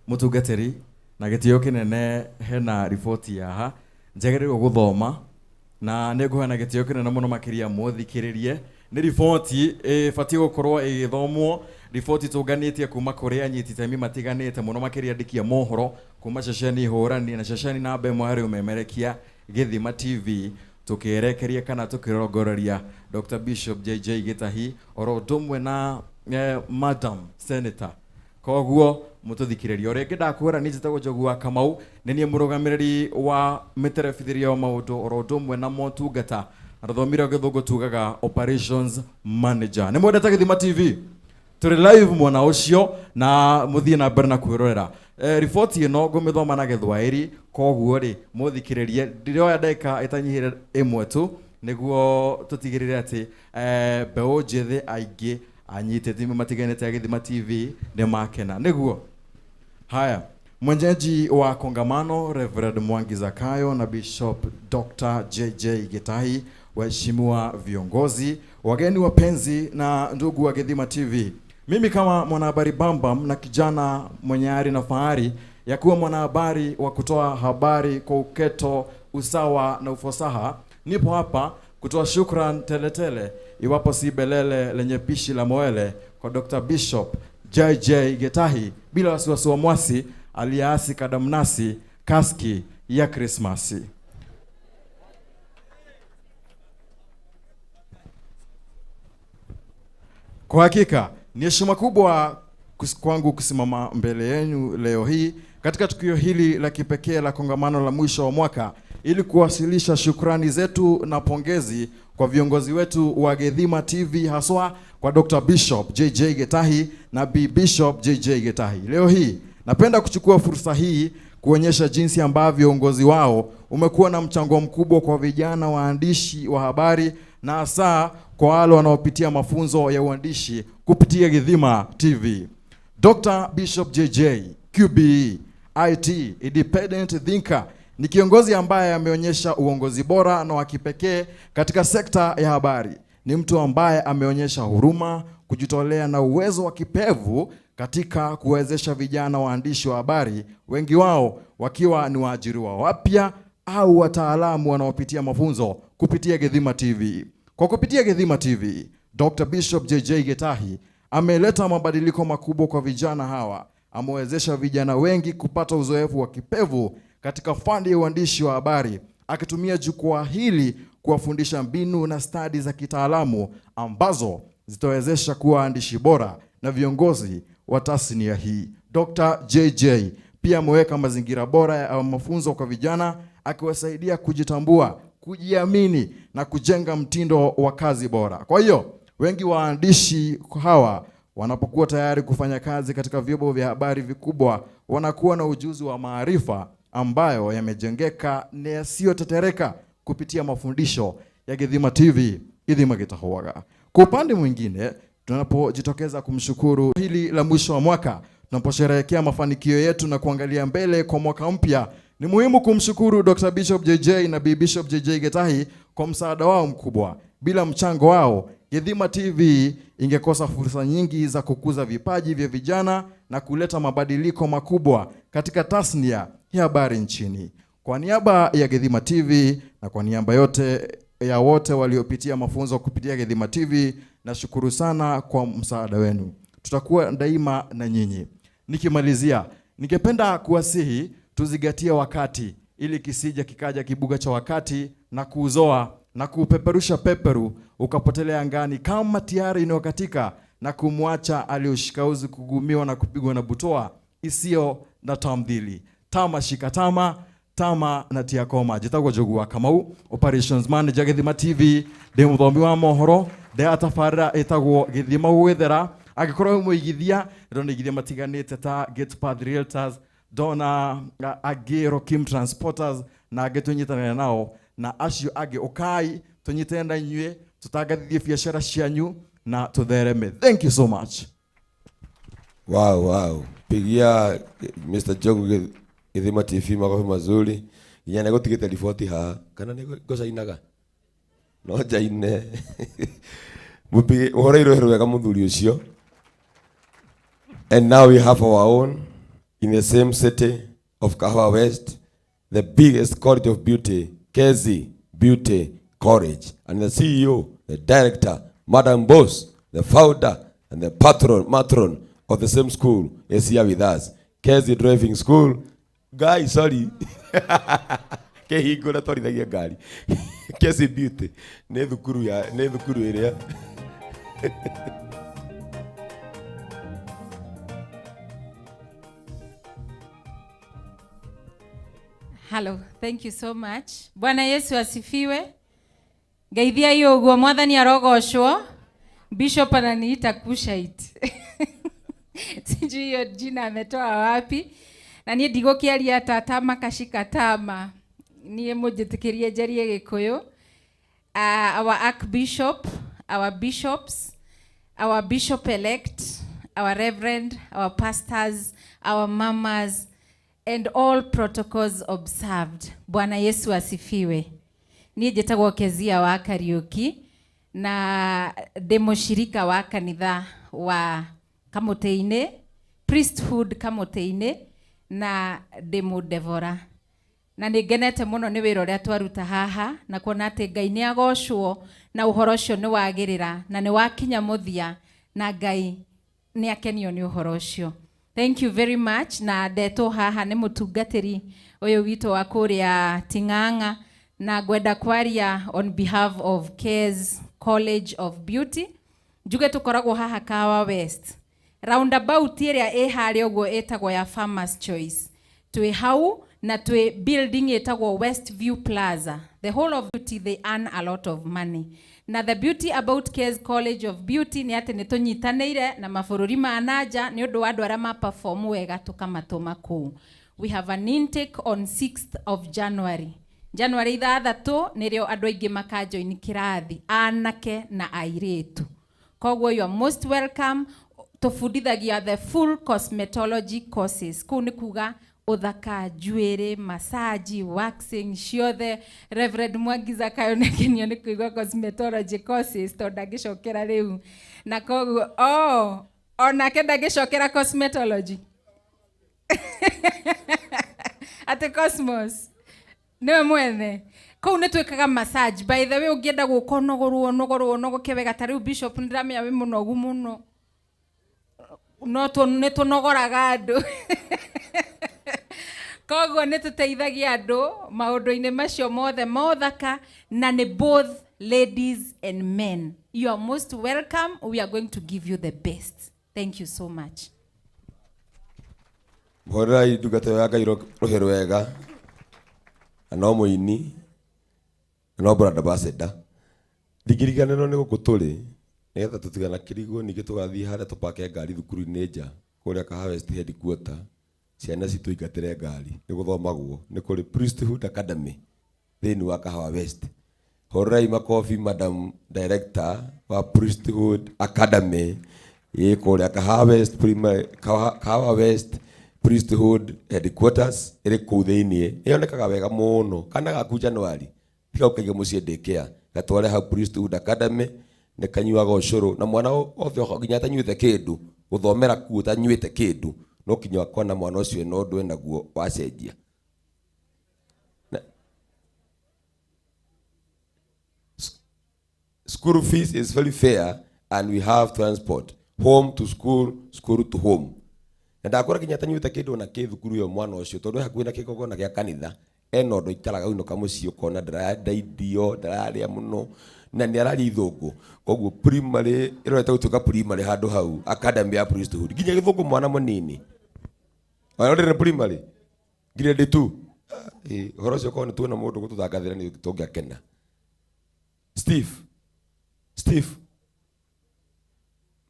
mũtungatĩri na gĩtĩo kĩnene hena riboti yaha njagĩrĩirwo gũthoma na nĩ ngũheana gĩtĩo kĩnene mũno makĩria mũthikĩrĩrie. Nĩ riboti ĩbatiĩ gũkorwo ĩgĩthomwo, riboti tũnganĩtie kuma kũrĩ anyiti itemi matiganĩte mũno makĩria andĩki a mohoro kuma ceceni hũrani na ceceni namba ĩmwe harĩ ũmemerekia Githima TV tũkĩerekeria kana tũkĩrongoreria Dr. Bishop JJ Gitahi oro ũndũ ũmwe na Madam Senator. Koguo mũtũthikĩrĩrie o rĩngĩ ndakwĩra niĩ njĩtagwo Njogu wa Kamau nĩ niĩ mũrũgamĩrĩri wa mĩterebithĩria wa maũndũ oro ũndũ ũmwe na motungata na rũthomire gĩthũngũ tugaga operations manager. Nĩ mwendete Githima TV? Tũrĩ live mwena ũcio na mũthiĩ na mbere na kwĩrorera. Riboti ĩno ngũmĩthoma na gĩthwaĩri koguo rĩ mũthikĩrĩrie ndĩroya ndagĩka ĩtanyihĩre ĩmwe tu nĩguo tũtigĩrĩre atĩ mbeũ njĩthĩ aingĩ Anyitĩti matiganĩte a Gĩthima TV nĩ makena nĩguo. Haya, mwenyeji wa kongamano Reverend Mwangi Zakayo na Bishop Dr. JJ Gitahi, waheshimiwa viongozi, wageni wapenzi na ndugu wa Gĩthima TV. Mimi kama mwanahabari bambam na kijana mwenye ari na fahari ya kuwa mwanahabari wa kutoa habari kwa uketo, usawa na ufasaha, nipo hapa kutoa shukran teletele, iwapo si belele lenye pishi la moele, kwa Dr. Bishop JJ Gitahi, bila wasiwasi wa mwasi aliyeasi kadamnasi kaski ya Krismasi. Kwa hakika ni heshima kubwa kwangu kusimama mbele yenu leo hii katika tukio hili la kipekee la kongamano la mwisho wa mwaka ili kuwasilisha shukrani zetu na pongezi kwa viongozi wetu wa Gĩthima TV, haswa kwa Dr. Bishop JJ Gitahi na B Bishop JJ Gitahi. Leo hii napenda kuchukua fursa hii kuonyesha jinsi ambavyo uongozi wao umekuwa na mchango mkubwa kwa vijana waandishi wa habari na hasa kwa wale wanaopitia mafunzo ya uandishi kupitia Gĩthima TV. Dr. Bishop JJ QBE IT Independent Thinker ni kiongozi ambaye ameonyesha uongozi bora na wa kipekee katika sekta ya habari. Ni mtu ambaye ameonyesha huruma, kujitolea na uwezo wa kipevu katika kuwezesha vijana waandishi wa habari, wengi wao wakiwa ni waajiriwa wapya au wataalamu wanaopitia mafunzo kupitia Gĩthima TV. Kwa kupitia Gĩthima TV, Dr. Bishop JJ Gitahi ameleta mabadiliko makubwa kwa vijana hawa. Amewezesha vijana wengi kupata uzoefu wa kipevu katika fani ya uandishi wa habari, akitumia jukwaa hili kuwafundisha mbinu na stadi za kitaalamu ambazo zitawezesha kuwa waandishi bora na viongozi wa tasnia hii. Dr. JJ pia ameweka mazingira bora ya mafunzo kwa vijana, akiwasaidia kujitambua, kujiamini na kujenga mtindo wa kazi bora. Kwa hiyo wengi waandishi hawa wanapokuwa tayari kufanya kazi katika vyombo vya habari vikubwa, wanakuwa na ujuzi wa maarifa ambayo yamejengeka na yasiyotetereka kupitia mafundisho ya Gĩthima TV, Gĩthima Gĩtahoaga. Kwa upande mwingine, tunapojitokeza kumshukuru hili la mwisho wa mwaka, tunaposherehekea mafanikio yetu na kuangalia mbele kwa mwaka mpya, ni muhimu kumshukuru Dr. Bishop JJ na B Bishop JJ Gitahi kwa msaada wao mkubwa. Bila mchango wao, Gĩthima TV ingekosa fursa nyingi za kukuza vipaji vya vijana na kuleta mabadiliko makubwa katika tasnia ya habari nchini. Kwa niaba ya Gĩthima TV na kwa niaba yote ya wote waliopitia mafunzo kupitia Gĩthima TV, nashukuru sana kwa msaada wenu. Tutakuwa daima na nyinyi. Nikimalizia, ningependa kuwasihi tuzingatie wakati ili kisija kikaja kibuga cha wakati na kuuzoa na kuupeperusha peperu ukapotelea angani kama tiari inayokatika na kumwacha aliyoshikauzi kugumiwa na kupigwa na butoa isiyo na tamdhili. Tama shikatama, tama na tiakoma. Jitagwo Njogu wa Kamau, Operations Manager Gĩthima TV, ndi muthomi wa mohoro, ndi atabarĩra ĩtagwo Gĩthima Gwĩthera. Angĩkorwo wĩ mũigithia, ndĩrona igithia matiganĩte ta Gatepath Realtors, ndona angĩ Rokim Transporters na angĩ tũnyitanĩre nao na acio angĩ. Ũkai tũnyitane na inyuĩ, tũtangathithie biacara cianyu na tũthereme. Thank you so much. Wow, wow. Pigia Mr. Njogu Gĩthima TV makofi mazuri. Nginya nĩgũtigĩte riboti haha kana nĩ ngũcainaga? No njaine. Mũpige ũhoro irũhĩ wega mũthuri ũcio. And now we have our own in the same city of Kahawa West, the biggest college of beauty, Kezi Beauty College, and the CEO, the director, Madam Boss, the founder, and the matron of the same school is here with us. Kezi Driving School. Guy, sorry. Kehingũra twarithagia ngari. Kezi Beauty. Nĩ thukuru ya, nĩ thukuru ĩrĩa. Hello, thank you so much. Bwana Yesu asifiwe. Ngeithia hiyo uguo mwathani arogocwo. Bishop ananiita Kushite. Sijui hiyo jina ametoa wapi. Na niĩ ndigũkĩaria tata makashika tama. Niĩ mũnjĩtĩkĩrie njarie Gĩkũyũ. Our Archbishop, our bishops, Our bishop elect, our reverend, our pastors, our mamas, and all protocols observed. Bwana Yesu asifiwe. Niĩ njĩtagwo Kezia wa Kariuki na ndĩ mũshirika wa kanitha wa Kamũtĩ-inĩ, priesthood Kamũtĩ-inĩ, na ndĩ mũdevora. Na nĩ ngenete mũno nĩ wĩra ũrĩa twaruta haha na kuona atĩ Ngai nĩ agocwo na ũhoro ũcio nĩ wagĩrĩra na nĩ wakinya mũthia na Ngai nĩ akenio nĩ ũhoro ũcio. Thank you very much. Na ndetwo haha nĩ mũtungatĩri ũyũ witũ wa kũrĩa Ting'ang'a na ngwenda kwaria on behalf of Cares College of Beauty. Njuge tũkoragwo haha Kahawa West. Roundabout ĩrĩa ĩ harĩa ũguo ĩtagwo ya Farmers Choice. Twĩ hau na twĩ building ĩtagwo Westview Plaza. The whole of beauty, they earn a lot of money. Na the beauty about Cares College of Beauty nĩ atĩ nĩ tũnyitanĩire na mabũrũri ma nanja nĩ ũndũ wa andũ arĩa ma perform wega tũkamatũma kũu. We have an intake on 6th of January. January 6 nĩrĩo andũ aingĩ makajoini kĩrathi, anake na airĩtu. Koguo you are most welcome. Tũbundithagia the full cosmetology courses. Kũu nĩ kuga ũthaka, njuĩrĩ, massage, waxing, ciothe. Reverend Mwangi Zakayo nĩakenio nĩ kũigua cosmetology courses tondũ ndangĩcokera rĩu. Na koguo, oh, onake ndangĩcokera cosmetology. Atĩ cosmos. Nĩwe mwene. Kũu nĩ twĩkaga massage. By the way, ũngĩenda gũka ũnogorwo, ũnogorwo, ũnogoke wega ta rĩu Bishop nĩndĩramenya wĩ mũnogu mũno. No nĩ tũnogoraga andũ. Koguo nĩ tũteithagia andũ maũndũ-inĩ macio mothe mothaka na nĩ both ladies and men. You are most welcome. We are going to give you the best. Thank you so much. Mũhũrĩrai ndungata ĩyo ya Ngai rũhĩ rwega na no mũini na no brand ambassador. Ndingĩriganĩrwo nĩ gũkũ tũrĩ nĩgetha tũtiganakĩrigwo ningĩ tũgathiĩ harĩa tũpake ngari thukuru-inĩ nja kũrĩa Kahawa West headquarter ciana citũ ingatĩre ngari nĩ gũthomagwo nĩ kũrĩ Priesthood Academy thĩinĩ wa Kahawa West. Hũrĩrai makobi Madam Director wa Priesthood Academy ĩ kũrĩa Kahawa West Primary, Kahawa West Priesthood Headquarters ĩrĩ kũu thĩinĩ. Ĩonekaga wega mũno. Kana gaku January tiga ũkaige mũciĩ daycare, gatware hau Priesthood Academy nĩ kanyuaga ũcũrũ na mwana othe nginya atanyuĩte kĩndũ gũthomera kuo ũtanyuĩte kĩndũ no kinya wakona mwana ũcio ena ũndũ enaguo wacenjia. School fees is very fair and we have transport home to school, school to home. Na ndakora kinya atanyuĩte kĩndũ ona kĩ thukuru ĩyo mwana ũcio tondũ e hakuhĩ na kĩgongona gĩa kanitha ena ũndũ aikaraga ũinũka mũciĩ ũkona ndararĩa irio ndararĩa mũno na nĩ araria ithũngũ. Koguo primary ĩrorete gũtuĩka primary handũ hau academy ya priesthood nginya gĩthũngũ mwana mũnini ona ndĩrĩ primary grade 2. Ũhoro ũcio korwo nĩ tuona mũndũ gũtũtangathĩra nĩ tũngĩakena. Steve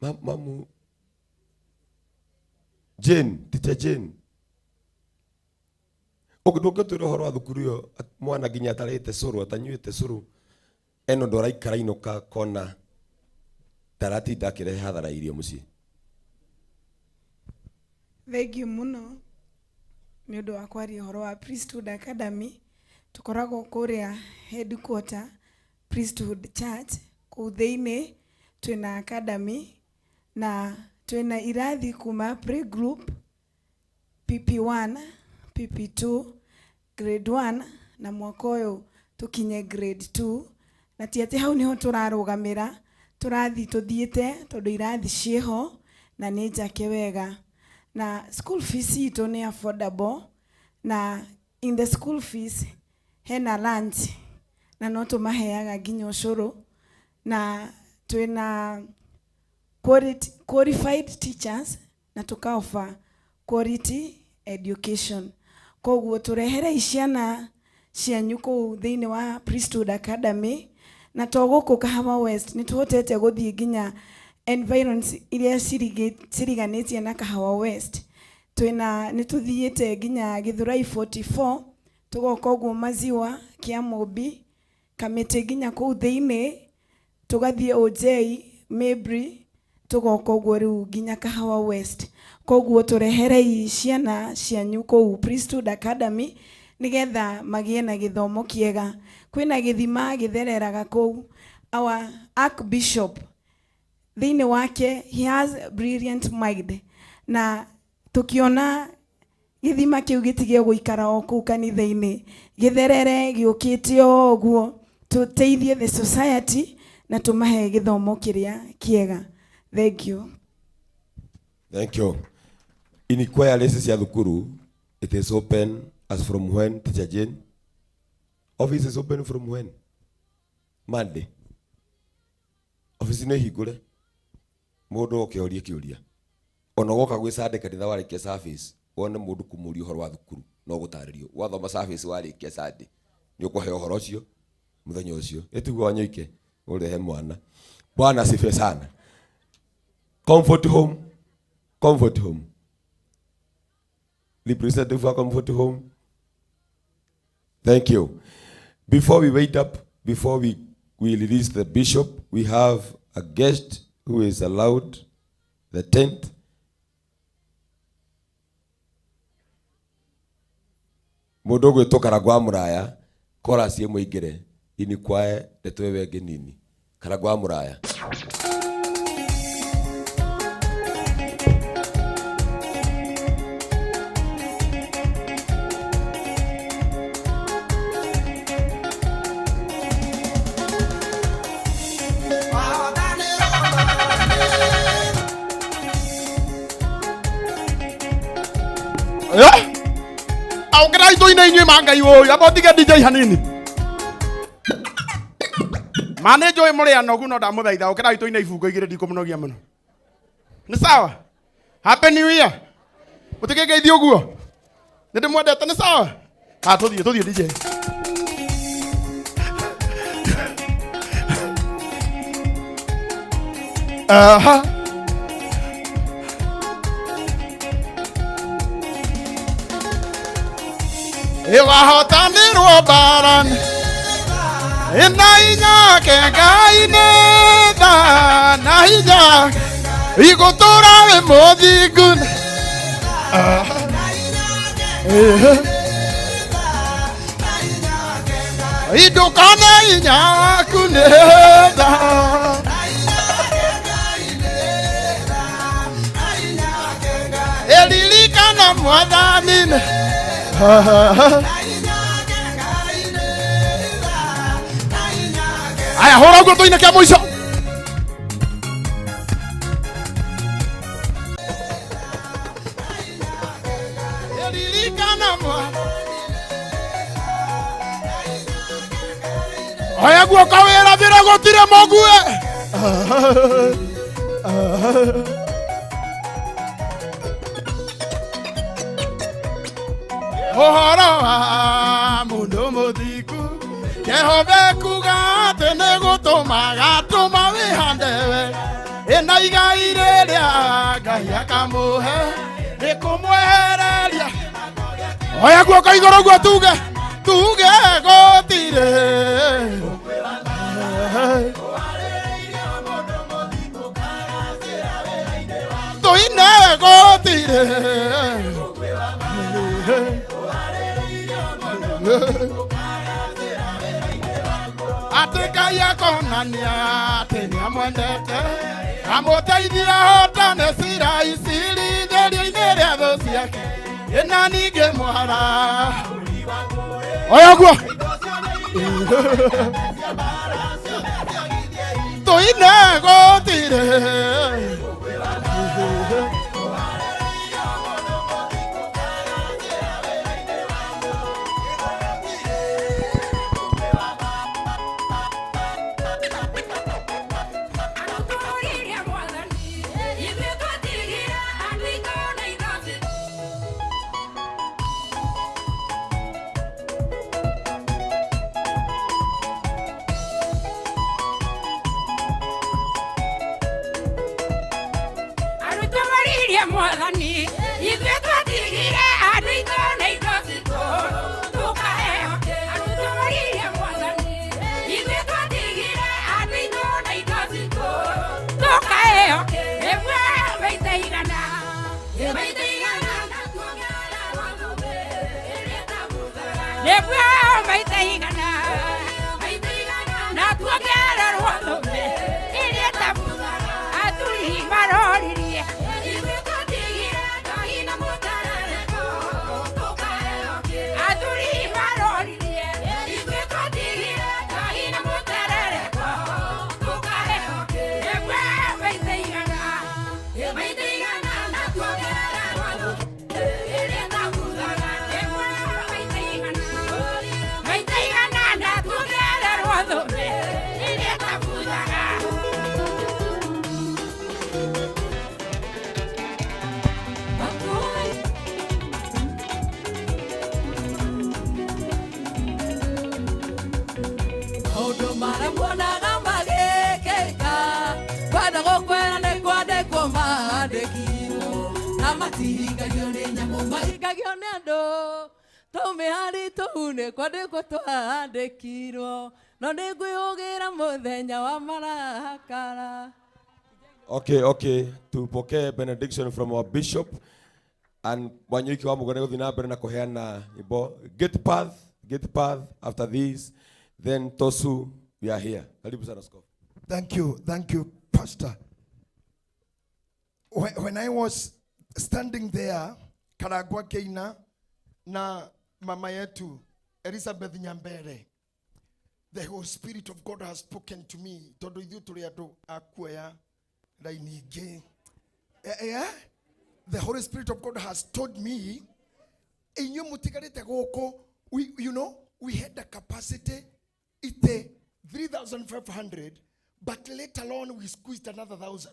mamu Jane, teacher Jane. Ũngĩtwĩra ũhoro wa thukuru ĩyo mwana nginya atarĩte cũrũ atanyuĩte cũrũ ena ũndũ araikara inũka kona ndaratinda akĩrehe hathara irio mũciĩ. Thengiũ mũno nĩ ũndũ wa kwaria ũhoro wa Priesthood Academy. Tũkoragwo kũrĩa headquarter Priesthood Church kũu thĩinĩ twĩna academy na twĩna irathi kuma pre-group, PP1, PP2, grade 1 na mwaka ũyũ tũkinye grade 2. Na ti atĩ hau nĩho tũrarũgamĩra, tũrathi tũthiĩte tondũ irathi ciĩho na nĩ njake wega. Na school fees itũ nĩ affordable na in the school fees hena lunch na no tũmaheaga nginya ũcũrũ na twĩna qualified teachers na tukaofa quality education. Koguo tũrehere ciana cianyu kũu thĩinĩ wa Priesthood Academy na to gũkũ Kahawa West nĩ tũhotete gũthiĩ nginya environs iria ciriganĩtie na Kahawa West. Twĩna nĩ tũthiĩte nginya Githurai 44 tũgoka ũguo Maziwa, Kĩamũmbi, Kamĩtĩ nginya kũu thĩinĩ, tũgathiĩ OJ, Mabry Tũgoka ũguo rĩu nginya Kahawa West. Koguo tũreherei ciana cianyu kũu Priesthood Academy nĩgetha magĩe na gĩthomo kĩega. Kwĩna gĩthima gĩthereraga kũu. Our Archbishop thĩinĩ wake, he has a brilliant mind, na tukiona gĩthima kĩu gĩtige gũikara o kũu kanitha-inĩ, gĩtherere gĩũkĩte o ũguo, tũteithie the society na tũmahe gĩthomo kĩrĩa kĩega. Thank you. Thank you. In choir lessons ya thukuru, it is open as from when, Teacher Jane? Office is open from when? Monday. Office nĩ hingũre. Mũndũ oke orie kĩũria. Ona woka gwĩ Sunday kanitha warĩkia service, wone mũndũ kũmũria ũhoro wa thukuru, no gũtarĩrio. Wathoma service warĩkia Sunday, nĩ ũkũheo ũhoro ũcio mũthenya ũcio. Ĩtiguo wanyoike ũrehe mwana. Bwana asifiwe sana. Comfort Home. Comfort Home. Representative for Comfort Home. Thank you. Before we wait up, before we release the bishop, we have a guest who is allowed the tent. Mũndũ ũgwĩtwo Karangwa Mũraya, chorus ĩmwe ĩingĩre, ini kwae ndeto ĩyo ĩngĩ nini. Karangwa Mũraya. Aukira itoine inyuĩ ma Ngai ũyũ amba ũtige DJ hanini. Ma nĩ njũĩ mũrĩ anogu no ndamũthaitha ũkĩra itoine ibungo igĩrĩ ndikũmũnogia mũno. Nĩ sawa? Happy New Year. Mũtikĩngeithie ũguo. Nĩ ndĩmwendete nĩ sawa? Ha tũthiĩ tũthiĩ DJ. Aha. Iwahotanirwo mbara na hinya ke Ngai nĩ tha na hinya igũtũra wĩ mũthingu. Ndũkone hinya waku nĩ tha. Ĩririkana Mwathani. Aya hũra ũguo tũine kĩa mũico. Oya guoko wĩra thĩre gũtirĩ mũgue. Ũhoro wa mũndũ mũthingu Jehova ekuga atĩ nĩ gũtũma agatũma wĩhande we ĩna igai rĩrĩa Ngai akamũhe rĩkũmwehereria. Oya guoko igũrũ guo tuge tuge gũtirĩ tũine gũtirĩ atĩ Ngai akonania atĩ nĩamwendete amũteithie ahotane cira icirithĩrio-inĩ rĩa thũ ciake ĩna ningĩ mwara. Oya guo tũine gũtirĩ. Tukae. Maũndũ marĩa muonaga magĩkĩka kwenda gũkwĩra nĩ kwandĩkwo mandĩkirwo na matihingagio nĩ nyamũ mahingagio nĩ andũ tũmĩhari tũu nĩ kwandĩkwo twandĩkirwo no nĩngwĩyũgĩra mũthenya wa marakara. Okay. Tupokee benediction from our bishop and Wanyuki wa Mugane gũthiĩ na mbere na kũheana nyĩmbo. Get path after this, then Tosu, we are here. Karibu sana Askofu. Thank you, Pastor. When I was standing there, Karagwa Keina na mama yetu Elizabeth Nyambere, the whole Spirit of God has spoken to me. Tondu ithuĩ tũrĩ andũ a kuoya raini ingĩ. The Holy Spirit of God has told me, inyuĩ mũtigarĩte gũkũ, we had the capacity ite 3,500, but later on we squeezed another 1,000.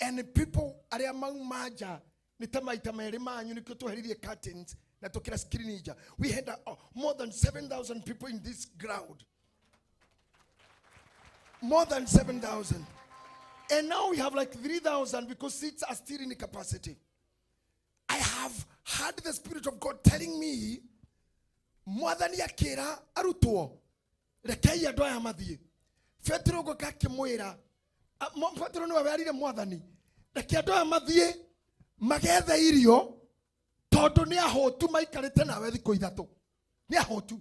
And people arĩa mauma nja nĩ ta maita merĩ manyu nĩkĩo tweheririe curtains na tũkĩra screen nja. We had more than 7,000 people in this crowd. More than 7,000. And now we have like 3,000 because seats are still in capacity. I have heard the Spirit of God telling me, Mwathani akĩra arutwo, rekei andũ aya mathiĩ. Petero goka akĩmwĩra, Petero nĩwe werire Mwathani, reke andũ aya mathiĩ magethe irio tondũ nĩ ahũtu maikarĩte nawe thikũ ithatũ. Nĩ ahũtu.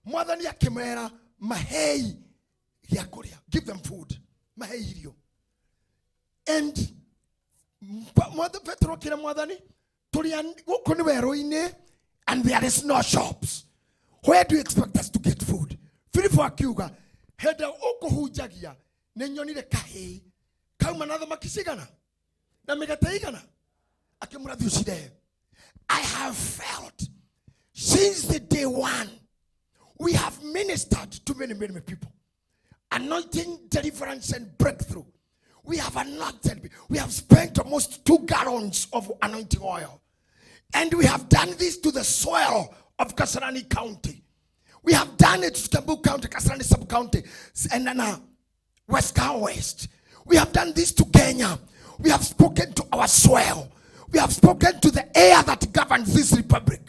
Mwathani akĩmera mahei gĩa kũrĩa. Give them food. Mahei irio. And Petero akĩra Mwathani, tũrĩ gũkũ nĩ werũ-inĩ and there is no shops. Where do you expect us to get food? Filipo akiuga, hĩndĩ ũkũhunjagia nĩ nyonire kahĩĩ kauma na thamaki cigana na mĩgate igana. Akĩmwĩra thiĩ ũcirehe. I have felt since the day one we have ministered to many, many people. Anointing, deliverance, and breakthrough. We have anointed. We have spent almost 2 gallons of anointing oil. And we have done this to the soil of Kasarani County. We have done it to Kiambu County, Kasarani Sub-County, and then West Cow West. We have done this to Kenya. We have spoken to our soil. We have spoken to the air that governs this republic.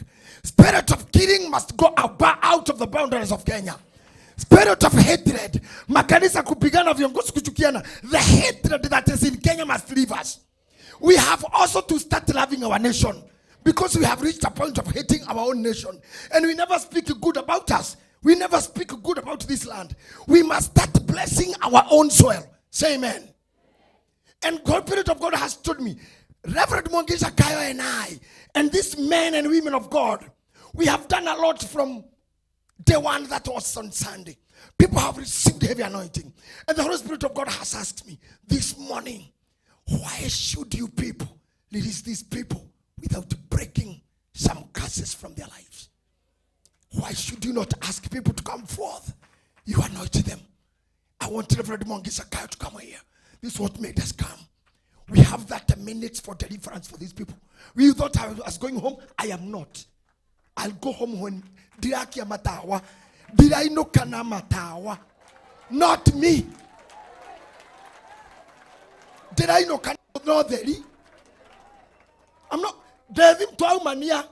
Spirit of killing must go out of the boundaries of Kenya. Spirit of hatred, makanisa kupigana, viongozi kuchukiana, the hatred that is in Kenya must leave us. We have also to start loving our nation, because we have reached a point of hating our own nation. And we never speak good about us. We never speak good about this land. We must start blessing our own soil. Say amen. And God, Spirit of God has told me, Reverend Mwangi Zakayo and I, and these men and women of God, we have done a lot from day one that was on Sunday. People have received heavy anointing. And the Holy Spirit of God has asked me this morning, why should you people release these people without breaking some curses from their lives? Why should you not ask people to come forth? You anoint them. I want Reverend Mwangi Zakayo to come here. This is what made us come. We have that minutes for deliverance for these people. We thought I was going home. I am not. I'll go home when Dirakia matawa, Diraino kana matawa. Not me. Diraino kana no theri. I'm not. Devim to mania.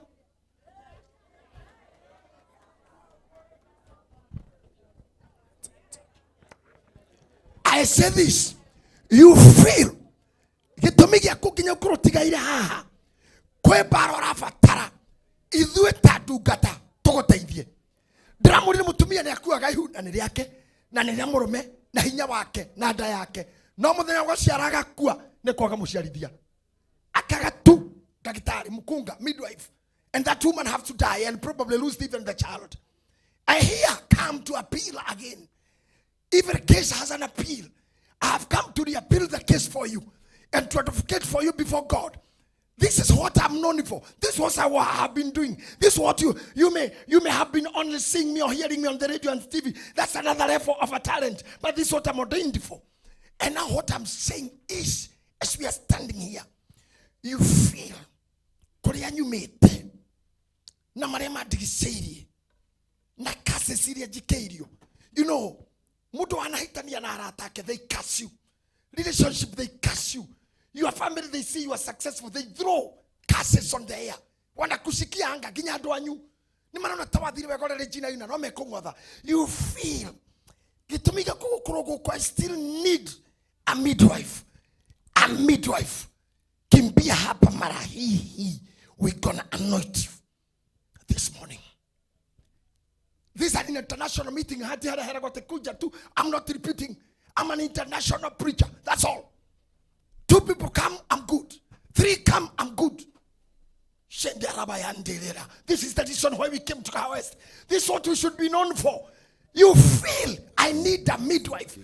I say this. You feel. Gĩtũmi gĩaku nginya ũkorwo ũtigaire haha kwĩ mbara ũrabatara ithuĩ ta ndungata tũgũteithie. Ndĩramwĩrire mũtumia nĩ akuaga ihu na nĩ rĩake na nĩ rĩa mũrũme na hinya wake na nda yake, no mũthenya gũciara agakua nĩ kwaga mũciarithia, akaga tu ndagĩtarĩ mũkunga midwife, and that woman have to die and probably lose even the child. I here come to appeal again. Every case has an appeal. I have come to reappeal the case for you and to advocate for you before God. This is what I'm known for. This is what I have been doing. This is what you may have been only seeing me or hearing me on the radio and TV. That's another level of a talent. But this is what I'm ordained for. And now what I'm saying is, as we are standing here, you feel kuria nyumite na maria mandigiceirie na curses iria njikeirio You know, mũndũ anahitania na arata ake, they curse you. Relationship, they curse you. Your family, they see you are successful, they throw curses on the air. Wanakushikia anga nginya andũ anyu nĩ marona ta wathire wega ũrĩa Regina yuna no mekũng'otha. You feel gĩtũmi gĩa gũkorwo gũkũ, I still need a midwife. A midwife. Kimbia hapa mara hii hii. We're gonna anoint you this morning. This is an international meeting. Hati hara hara gote kuja tu. I'm not repeating. I'm an international preacher. That's all. 2 people come, I'm good. 3 come, I'm good. This is the reason why we came to Kahawa West. This is what we should be known for. You feel I need a midwife.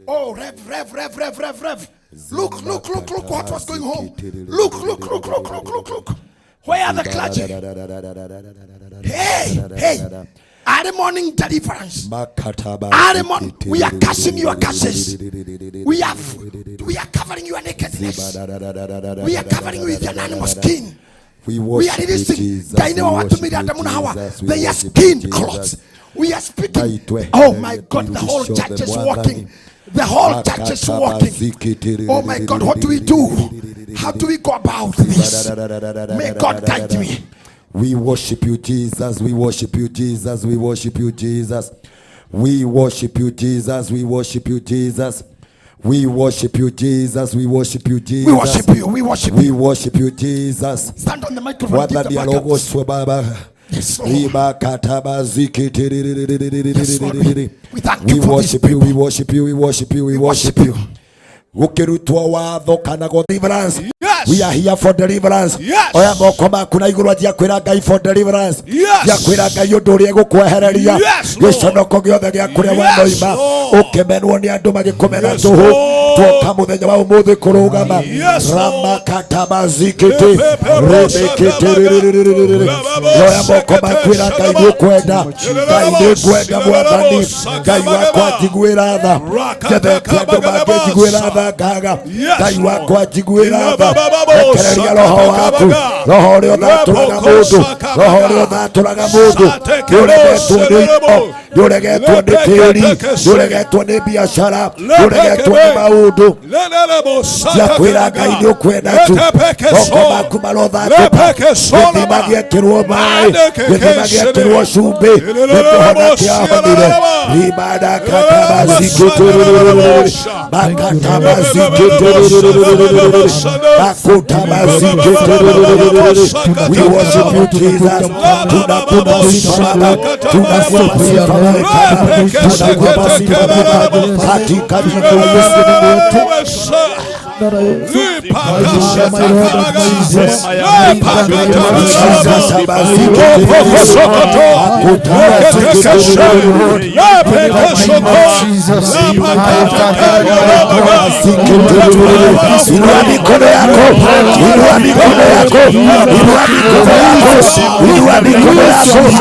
Oh, Rev, Rev, Rev, Rev, Rev, Rev. Look, look, look, look what was going on. Look, look, look, look, look, look, look. Where are the clergy? Hey, hey. Early morning deliverance. Early morning, we are cursing your curses. We are covering your nakedness. We are covering you with an animal skin. We We are releasing their skin clothes. We are speaking. Oh my God, the whole church is walking. The whole church is walking. Oh my God, what do we do? How do we go about this? May God guide me. We worship you, Jesus. We worship you, Jesus. We worship you, Jesus. We worship you, Jesus. We worship you, Jesus. We worship you, Jesus. We worship you, Jesus. We worship you. We worship you. We worship you, Jesus. Stand on the microphone. Give the backups. Yes, Lord. Yes, Lord. We thank you We for worship these you. We worship you. We worship you. We worship you. Gũkĩrutwo watho kana go deliverance. We are here for deliverance. Yes. Oya moko maku na igũrũ anjia kwĩra Ngai for deliverance. Yes. Anjia kwĩra Ngai ũndũ ũrĩa egũkwehereria. Yes, Lord. Gĩconoko gĩothe gĩa kũrĩa Yes, wanoima. Lord. Ũkĩmenwo nĩ andũ magĩkũmena Yes, tũhũ. Lord. Tuoka mũthenya wa ũmũthĩ kũrũgama. Yes, Lord. Ramakatabazikiti. Rebekete. Oya moko maku ĩra Ngai nĩ ũkwenda. Ngai nĩ ngwenda Mwathani. Ngai wakwa njiguĩra tha. Njethete andũ mangĩ njiguĩra tha ngaga. Ngai wakwa njiguĩra tha. Rekereria roho waku. Roho ũrĩa ũthatũraga mũndũ. Roho ũrĩa ũthatũraga mũndũ. Nĩ ũregetwo nĩ indo. Nĩ ũregetwo nĩ tĩri. Nĩ ũregetwo nĩ biacara. Nĩ ũregetwo nĩ maũndũ. Cia kwĩra Ngai nĩ ũkwenda tu. Moko maku marothatũka. Gĩthima gĩekĩrwo maĩ. Gĩthima gĩekĩrwo cumbĩ. Nĩ kũhona kĩahonire. Rimadakatabazikitĩrĩrĩrĩrĩ. Makatabazikitĩrĩrĩrĩrĩ. Makutabazikitĩrĩrĩrĩrĩ. We worship you, Jesus. Tunakupa sifa Baba. Tunakupa sifa Baba. Tunakupa sifa Baba. Katika jina la Yesu Mungu wetu. Inua mikono yako, inua mikono yako, inua mikono yako, inua mikono yako. Jesus,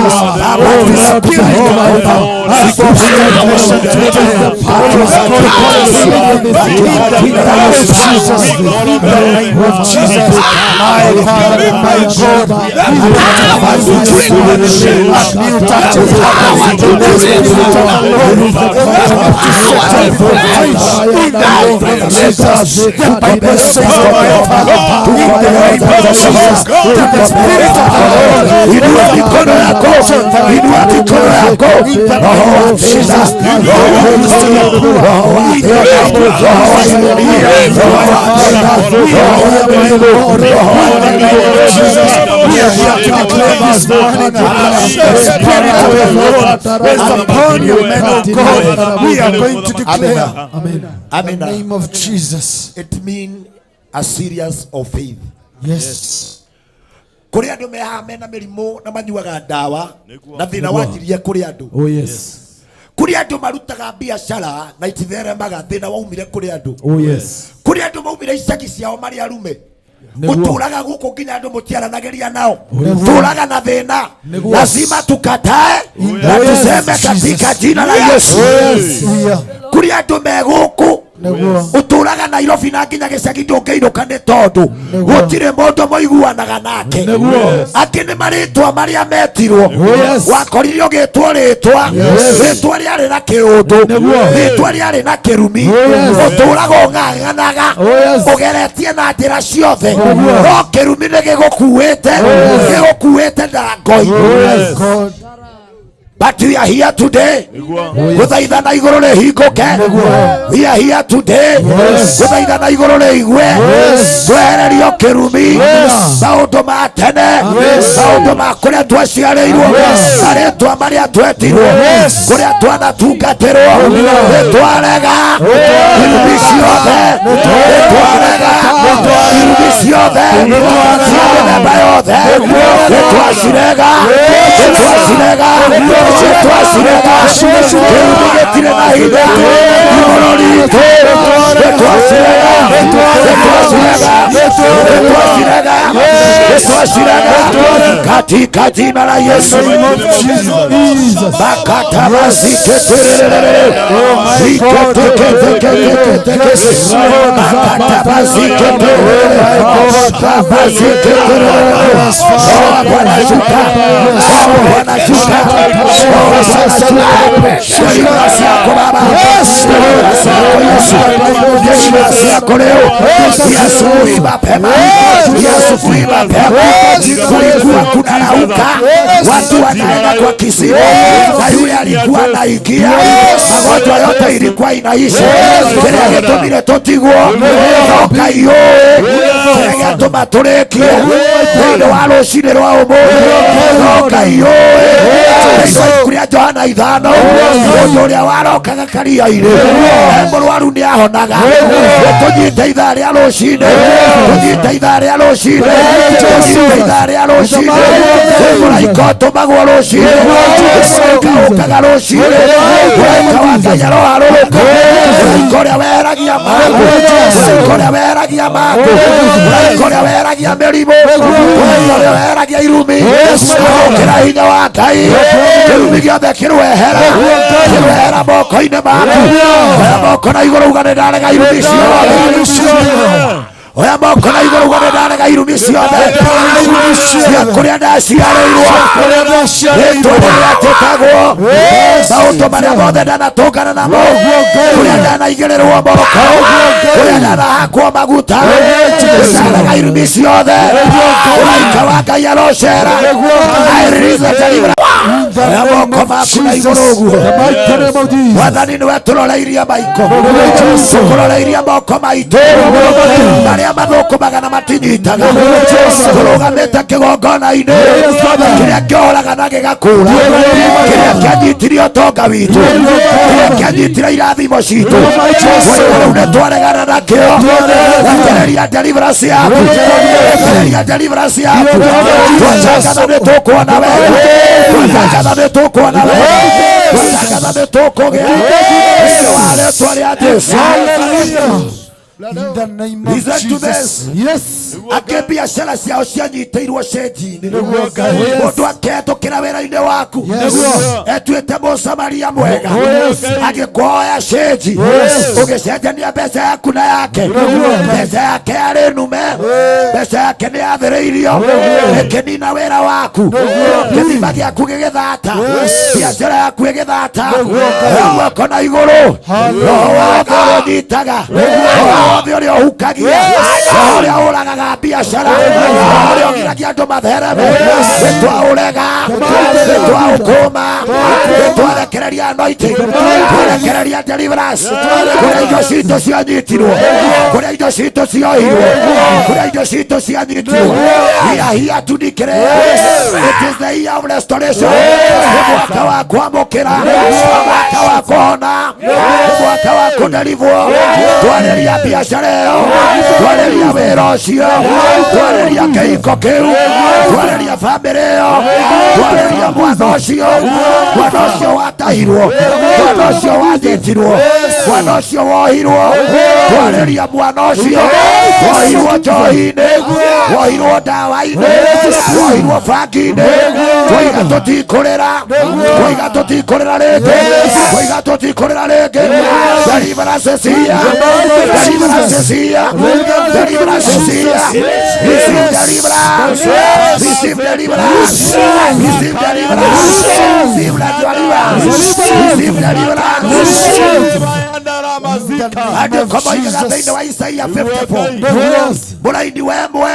my God, Inua mikono yako, inua mikono yako. Roho wa tena, roho wa uzima, roho wa tena, roho wa Elia, roho wa tena, roho wa Mungu, roho wa Jesus, we are here to declare this morning the Spirit of the Lord is upon you, men of God. We are going to declare. Amen. In the name of Jesus. It means a series of faith. Yes. Kũrĩ andũ mehaha mena mĩrimũ na manyuaga ndawa na thĩna wanjirie kũrĩ andũ. Oh yes. Kũrĩ andũ marutaga biacara na ititheremaga thĩna waumire kũrĩ andũ. Oh yes. Kũrĩ andũ maumire icagi ciao marĩ arume. Nĩguo. Mũtũraga gũkũ nginya andũ mũtiaranagĩria nao. Nĩguo. Tũraga na thĩna. Nĩguo. Lazima tukatae na Yes, tuseme Jesus. katika jina la Yes. Yesu. Yes. Kũrĩ andũ me gũkũ Ũtũraga Nairobi na nginya gĩcagi ndũngĩinũka nĩ tondũ gũtirĩ mũndũ mũiguanaga nake. Angĩ nĩ marĩtwa marĩa metirwo. Wakorire ũgĩtwo rĩtwa, rĩtwa rĩarĩ na kĩũndũ, rĩtwa rĩarĩ na kĩrumi. Ũtũraga ũng'ang'anaga, ũgeretie na njĩra ciothe, no kĩrumi nĩ gĩgũkuĩte, gĩgũkuĩte na ngoi. But we are here today. Gũthaitha na igũrũ rĩhingũke. We are here today. Gũthaitha na igũrũ rĩigue. Twehererio kĩrumi. Maũndũ ma tene. Maũndũ ma kũrĩa twaciarĩirwo. Marĩtwa marĩa twetirwo. Kũrĩa twanatungatĩrwo. Nĩtwarega. Irumi ciothe. Nĩtwarega. Irumi ciothe. Cia mĩthemba yothe. Nĩtwacirega. Nĩtwacirega. Nĩtwacirega. Kĩrumi gĩtirĩ na hinya igũrũ ritũ. Nĩtwacirega. Nĩtwacirega. Nĩtwacirega. Nĩtwacirega. Katika jina la Yesu. Bakata baziketererere. Ziketeketeketeketeke. Bakata baziketererere. Baziketererere. Oh, Bwana shuka. Oh, Bwana shuka. Oh, Bwana shuka. Deliverance yako Baba. Deliverance yako Yesu. Deliverance yako leo. Ya asubuhi mapema. Ya asubuhi mapema. Kulikuwa kunarauka. Watu wanaenda kwa kisima. Na yule alikuwa anaingia. Magonjwa yote ilikuwa inaisha. Kĩrĩa gĩtũmire tũtigwo no Ngai ũĩ. Kĩrĩa gĩatũma tũrĩkie thĩinĩ wa rũcinĩ rwa ũmũthĩ no Ngai ũĩ. Thĩinĩ wa ibuku rĩa Johana 5, mũndũ ũrĩa warokaga karia-inĩ e mũrwaru nĩ ahonaga. Tũnyite ithaa rĩa rũcinĩ, tũnyite ithaa rĩa rũcinĩ, tũnyite ithaa rĩa rũcinĩ. Kwĩ mũraika ũtũmagwo rũcinĩ, mũraika ũkaga rũcinĩ, mũraika wa Ngai aroharũrũka, mũraika ũrĩa weheragia mangũ, mũraika ũrĩa weheragia mangũ, mũraika ũrĩa weheragia mĩrimũ, mũraika ũrĩa weheragia irumi. Amũkĩra hinya wa Ngai, kĩrumi gĩothe kĩrwehera, kĩrwehera moko-inĩ maku. Oya moko na igũrũ uga nĩ ndarega irumi ciothe. Oya moko na igũrũ uga nĩ ndarega irumi ciothe cia kũrĩa ndaciarĩirwo, rĩtwa rĩrĩa njĩtagwo, maũndũ marĩa mothe ndanatũngana namo, kũrĩa ndanaigĩrĩrwo moko, kũrĩa ndanahakwo maguta, ndarega irumi ciothe. Mũraika wa Ngai arocera. I release the deliverance. Oya moko maku na igũrũ ũguo. Mwathani nĩwe tũroreirie maiko, tũkũroreirie moko maitũ marĩa mathũkũmaga na matinyitaga. Tũrũgamĩte kĩgongona-inĩ kĩrĩa kĩohoraga na gĩgakũra, kĩrĩa kĩanyitirie ũtonga witũ, kĩrĩa kĩanyitire irathimo citũ. Rĩu nĩtwaregana nakĩo. Rekereria deliverance yaku, rekereria deliverance yaku. Twatangatha nĩtũkuona wega, twatangatha nĩtũkuona wega, twatangatha nĩtũkũgĩa thĩinĩ wa rĩtwa rĩa Jesũ. In the name of Listen to Jesus. this. Yes. Angĩ biacara ciao cianyitĩirwo cenji-inĩ. Mũndũ akehĩtũkĩra wĩra-inĩ waku etuĩte mũsamaria mwega, agĩkũhoya cenji, ũgĩcenjania mbeca yaku na yake. Mbeca yake yarĩ nume, mbeca yake nĩ yathĩrĩirio, ĩkĩnina wĩra waku, gĩthima gĩaku gĩgĩthata, biacara yaku ĩgĩthata. Guoko na igũrũ, roho wothe ũrĩa ũnyitaga, roho wothe ũrĩa ũhukagia, roho ũrĩa ũragaga biacara, roho ũrĩa ũgiragia andũ mathereme, nĩtwaũrega, nĩtwaũkũma, nĩtwarekereria anointing, twarekereria deliverance kũrĩa indo citũ cianyitirwo, kũrĩa indo citũ cioirwo, kũrĩa indo citũ cianyitirwo. We are here to declare it is the year of restoration. Nĩ mwaka wa kwamũkĩra, mwaka wa kũhona, mwaka wa kũderivwo. Twarĩria biacara ĩyo, twarĩria wĩra ũcio, twarĩria kĩhiko kĩu, twarĩria bamĩrĩ ĩyo, twarĩria mwana ũcio, mwana ũcio watahirwo, mwana ũcio wanyitirwo, mwana ũcio wohirwo, twarĩria mwana ũcio. Wohirwo njohi-inĩ, wohirwo ndawa-inĩ, wohirwo bangi-inĩ. Twoiga tũtikũrĩra, twoiga tũtikũrĩra rĩngĩ, twoiga tũtikũrĩra rĩngĩ. Deliverance is here, deliverance is here, deliverance is here. Receive deliverance, receive deliverance, receive deliverance, receive deliverance, receive deliverance. Andĩko moigaga thĩinĩ wa Isaia 54 mũraini wa ĩmwe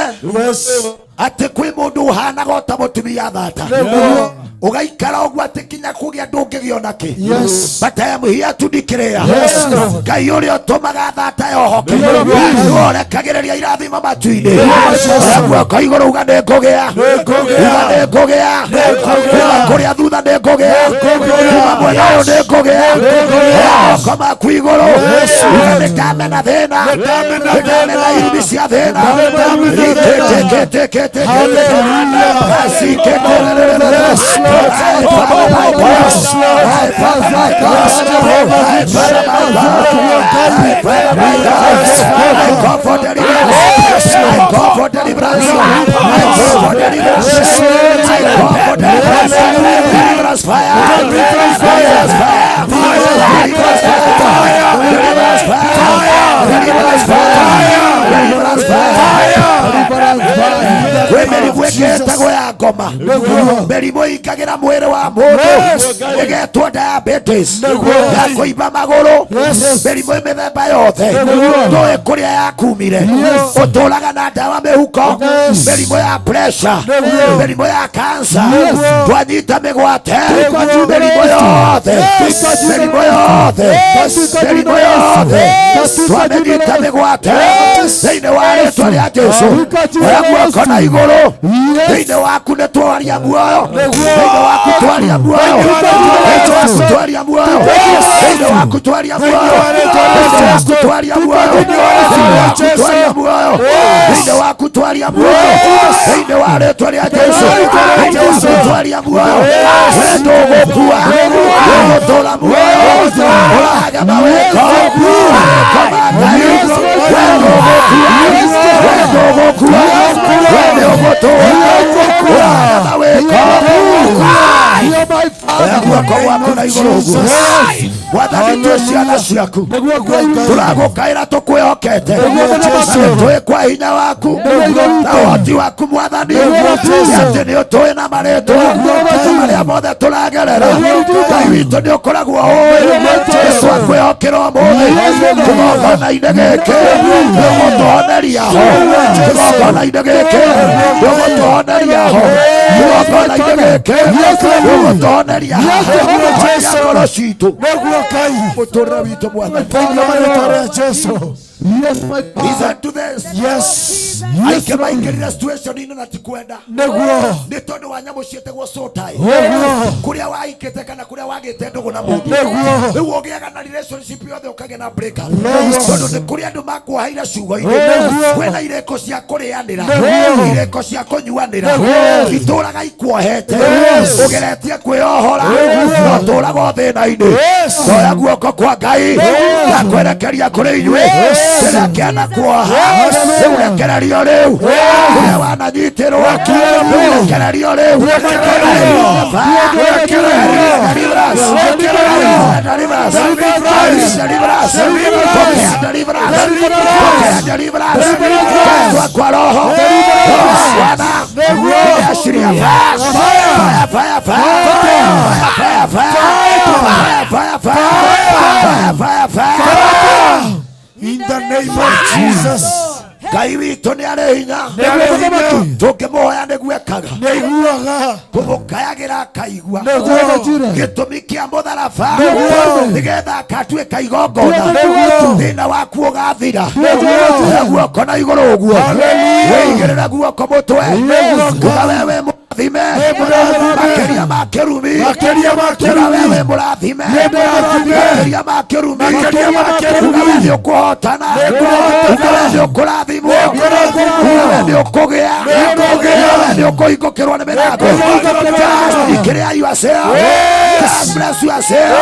atĩ kwĩ mũndũ ũhanaga o ta mũtumia thata ũgaikara ũguo atĩ kinya kũgĩa ndũngĩgĩa ona kĩ. Yes. But I am here to declare Yes, Lord. Ngai ũrĩa ũtũmaga thata yohoke nĩwe ũrekagĩrĩria irathimo matu-inĩ. Oya guoko igũrũ uga nĩ ngũgĩa, uga nĩ ngũgĩa, kuma kũrĩa thutha nĩ ngũgĩa, kuma mwena ũyũ nĩ ngũgĩa. Oya moko maku igũrũ uga nĩ ndamena thĩna, nĩ ndamena irumi cia thĩna. Kwĩ mĩrimũ ĩngĩ ya ngoma, mĩrimũ ĩingagĩra mwĩrĩ wa mũndũ ĩgetwo diabetes ya kũimba magũrũ, mĩrimũ mĩthemba yothe ndũĩ kũrĩa yakumire, ũtũraga na ndawa mĩhuko, mĩrimũ ya pressure, mĩrimũ ya cancer, twanyita mĩgwate mĩrimũ yothe, mĩrimũ yothe, mĩrimũ yothe twamĩnyita mĩgwate thĩinĩ wa rĩtwa rĩa Jesũ. Oya guoko na igũrũ, thĩinĩ waku nĩ twaria muoyo, thĩinĩ waku twaria muoyo, thĩinĩ waku twaria muoyo, thĩinĩ waku twaria muoyo, thĩinĩ waku twaria muoyo, thĩinĩ waku twaria muoyo, thĩinĩ waku twaria muoyo, thĩinĩ wa rĩtwa rĩa Jesũ, thĩinĩ waku twaria muoyo. We ndũgũkua, ũgũtũra muoyo, ũrahaga mawĩko, mawĩko ma Ngai. We ndũgũkua, we ndũgũkua, we nĩ ũgũtũra, ũrahaga mawĩko. Oya guoko gwaku na igũrũ ũguo. Mwathani, twĩ ciana ciaku, tũragũkaĩra tũkwĩhokete, twĩ kwa hinya waku na ũhoti waku Mwathani, atĩ nĩ ũtũĩ na marĩtwa marĩa mothe tũragerera. Ngai witũ nĩ ũkoragwo ũĩ, nĩ twakwĩhokera ũmũthĩ kĩgongona-inĩ gĩkĩ, nĩ ũgũtũhoneria ho kĩgongona-inĩ gĩkĩ, nĩ ũgũtũhoneria ho kĩgongona-inĩ gĩkĩ, nĩ ũgũtũhoneria ho ngoro citũ, mũtũrĩre witũ Mwathani. Listen to this. Yes. Aingĩ maingĩrire situation-inĩ na ti kwenda. Nĩguo. Nĩ tondũ wa nyamũ ciĩtagwo soul tie. Nĩguo. Kũrĩa waikĩte kana kũrĩa wagĩte ndũgũ na mũndũ. Nĩguo. Rĩu ũgĩaga na relationship yothe ũkagĩa na break up. Nĩguo. Tondũ nĩ kũrĩ andũ makuoheire ciugo-inĩ. Nĩguo. Kwĩna irĩko cia kũrĩanĩra. Nĩguo. Irĩko cia kũnyuanĩra. Nĩguo. Itũraga ikuohete. Yes. Ũgeretie kwĩyohora. Nĩguo. No tũraga o thĩna-inĩ. Yes. Toya guoko kwa Ngai. Nĩguo. Ndakwerekeria kũrĩ inyuĩ. Yes. Kĩrĩa kĩanakuoha. Yes. Rĩu rekererio rĩu. Kũrĩa wananyitĩrwo. Rĩu rekererio rĩu. Deliverance. Kwa roho. Bwana. Achilia fire. Fire, fire, fire. Fire, fire, fire. Fire, fire, fire, fire. In the name of Jesus. Ngai witũ nĩ arĩ hinya, Nĩ arĩ hinya. tũngĩmũhoya nĩguo ekaga, Nĩaiguaga. kũmũkayagĩra akaigua. Nĩguo. Gĩtũmi kĩa mũtharaba Nĩguo. nĩgetha akatuĩka igongona, Nĩguo. thĩna waku ũgathira. Nĩguo. Oya guoko na igũrũ ũguo, Hallelujah. wĩigĩrĩre guoko mũtwe, Nĩguo. uga we wĩ mũrathime mũrathime. Makĩria ma kĩrumi. Makĩria ma Uga we kĩrumi. wĩ mũrathime Nĩ mũrathime. Makĩria ma kĩrumi. Makĩria ma kĩrumi. Uga we nĩ ũkũhotana. Nĩũkũhotana. Uga we nĩ ũkũrathimwo. Nĩũkũrathimwo. Uga we nĩ ũkũgĩa. Nĩũkũgĩa. Uga we nĩ ũkũhingũkĩrwo nĩ mĩrango. Nĩũkũhingũkĩrwo. Just declare yourself. Yes. Just bless yourself.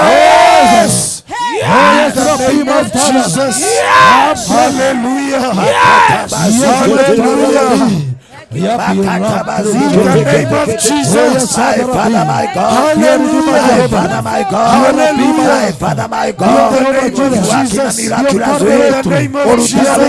Yes. Yes. In the name of Jesus. Yes. Hallelujah. Yes. Hallelujah. In the name of Jesus, my Father, my God, my Father, my God, my Father, my God, In the name of Jesus, in the name of Jesus,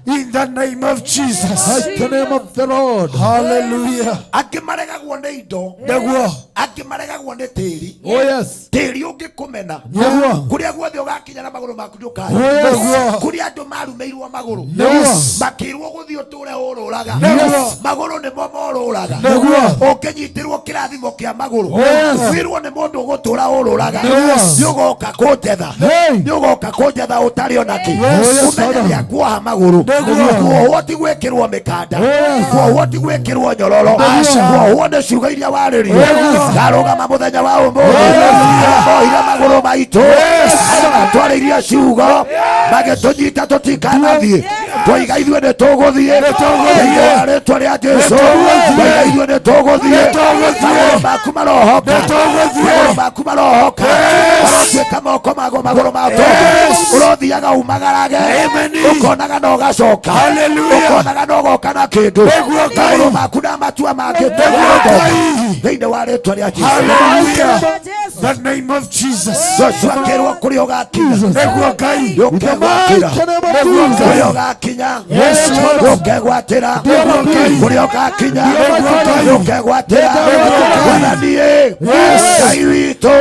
In the name of Jesus. In the name of the Lord. Hallelujah. Angĩ maregagwo nĩ indo Nĩguo. Angĩ maregagwo nĩ tĩri. Oh yes. Tĩri ũngĩkũmena Nĩguo. kũrĩa guothe ũgakinya na magũrũ maku Oh ndũkae. yes. Kũrĩa andũ marumĩirwo magũrũ Nĩguo. makĩrwo gũthiĩ ũtũre ũrũraga. Nĩguo. Magũrũ nĩmo morũraga. Nĩguo. Ũngĩnyitĩrwo kĩrathimo kĩa magũrũ Oh yes. wĩrwo nĩ mũndũ ũgũtũra ũrũraga. Nĩguo. Nĩ ũgoka kũnjetha. Hey. Nĩ ũgoka kũnjetha ũtarĩ ona kĩ. Yes, Ũmenye Father. nĩakuoha magũrũ. Nĩguo. Kuohwo ti gwĩkĩrwo mĩkanda. Oh yes. Kuohwo ti gwĩkĩrwo nyororo. Nĩguo. Kuohwo nĩ ciugo iria warĩrio. Yes. Ndarũgama mũthenya wa ũmũthĩ. Arĩa mohire magũrũ maitũ. Arĩa matwarĩirie ciugo magĩtũnyita tũtikanathiĩ. Twoiga ithuĩ nĩ tũgũthiĩ. Thĩinĩ wa rĩtwa rĩa Jesũ. Twoiga ithuĩ nĩ tũgũthiĩ. Magũrũ maku marohoka. Magũrũ maku marohoka. Marotuĩka moko mago magũrũ ma ũtonga. Ũrothiaga umagarage. Ũkonaga na ũgacoka. Ũkonaga na ũgoka na kĩndũ. Magũrũ maku na matua mangĩ thĩinĩ wa rĩtwa rĩa Jesũ. Hallelujah. The name of Jesus. Joshua akĩrwo kũrĩa ũgakinya. Nĩguo Ngai. Nĩũkegwatĩra. Nĩguo Ngai. Kũrĩa ũgakinya. Yes, Lord. Nĩũkegwatĩra. Kũrĩa ũgakinya. Nĩũkegwatĩra. Mwathani ĩ. Ngai witũ.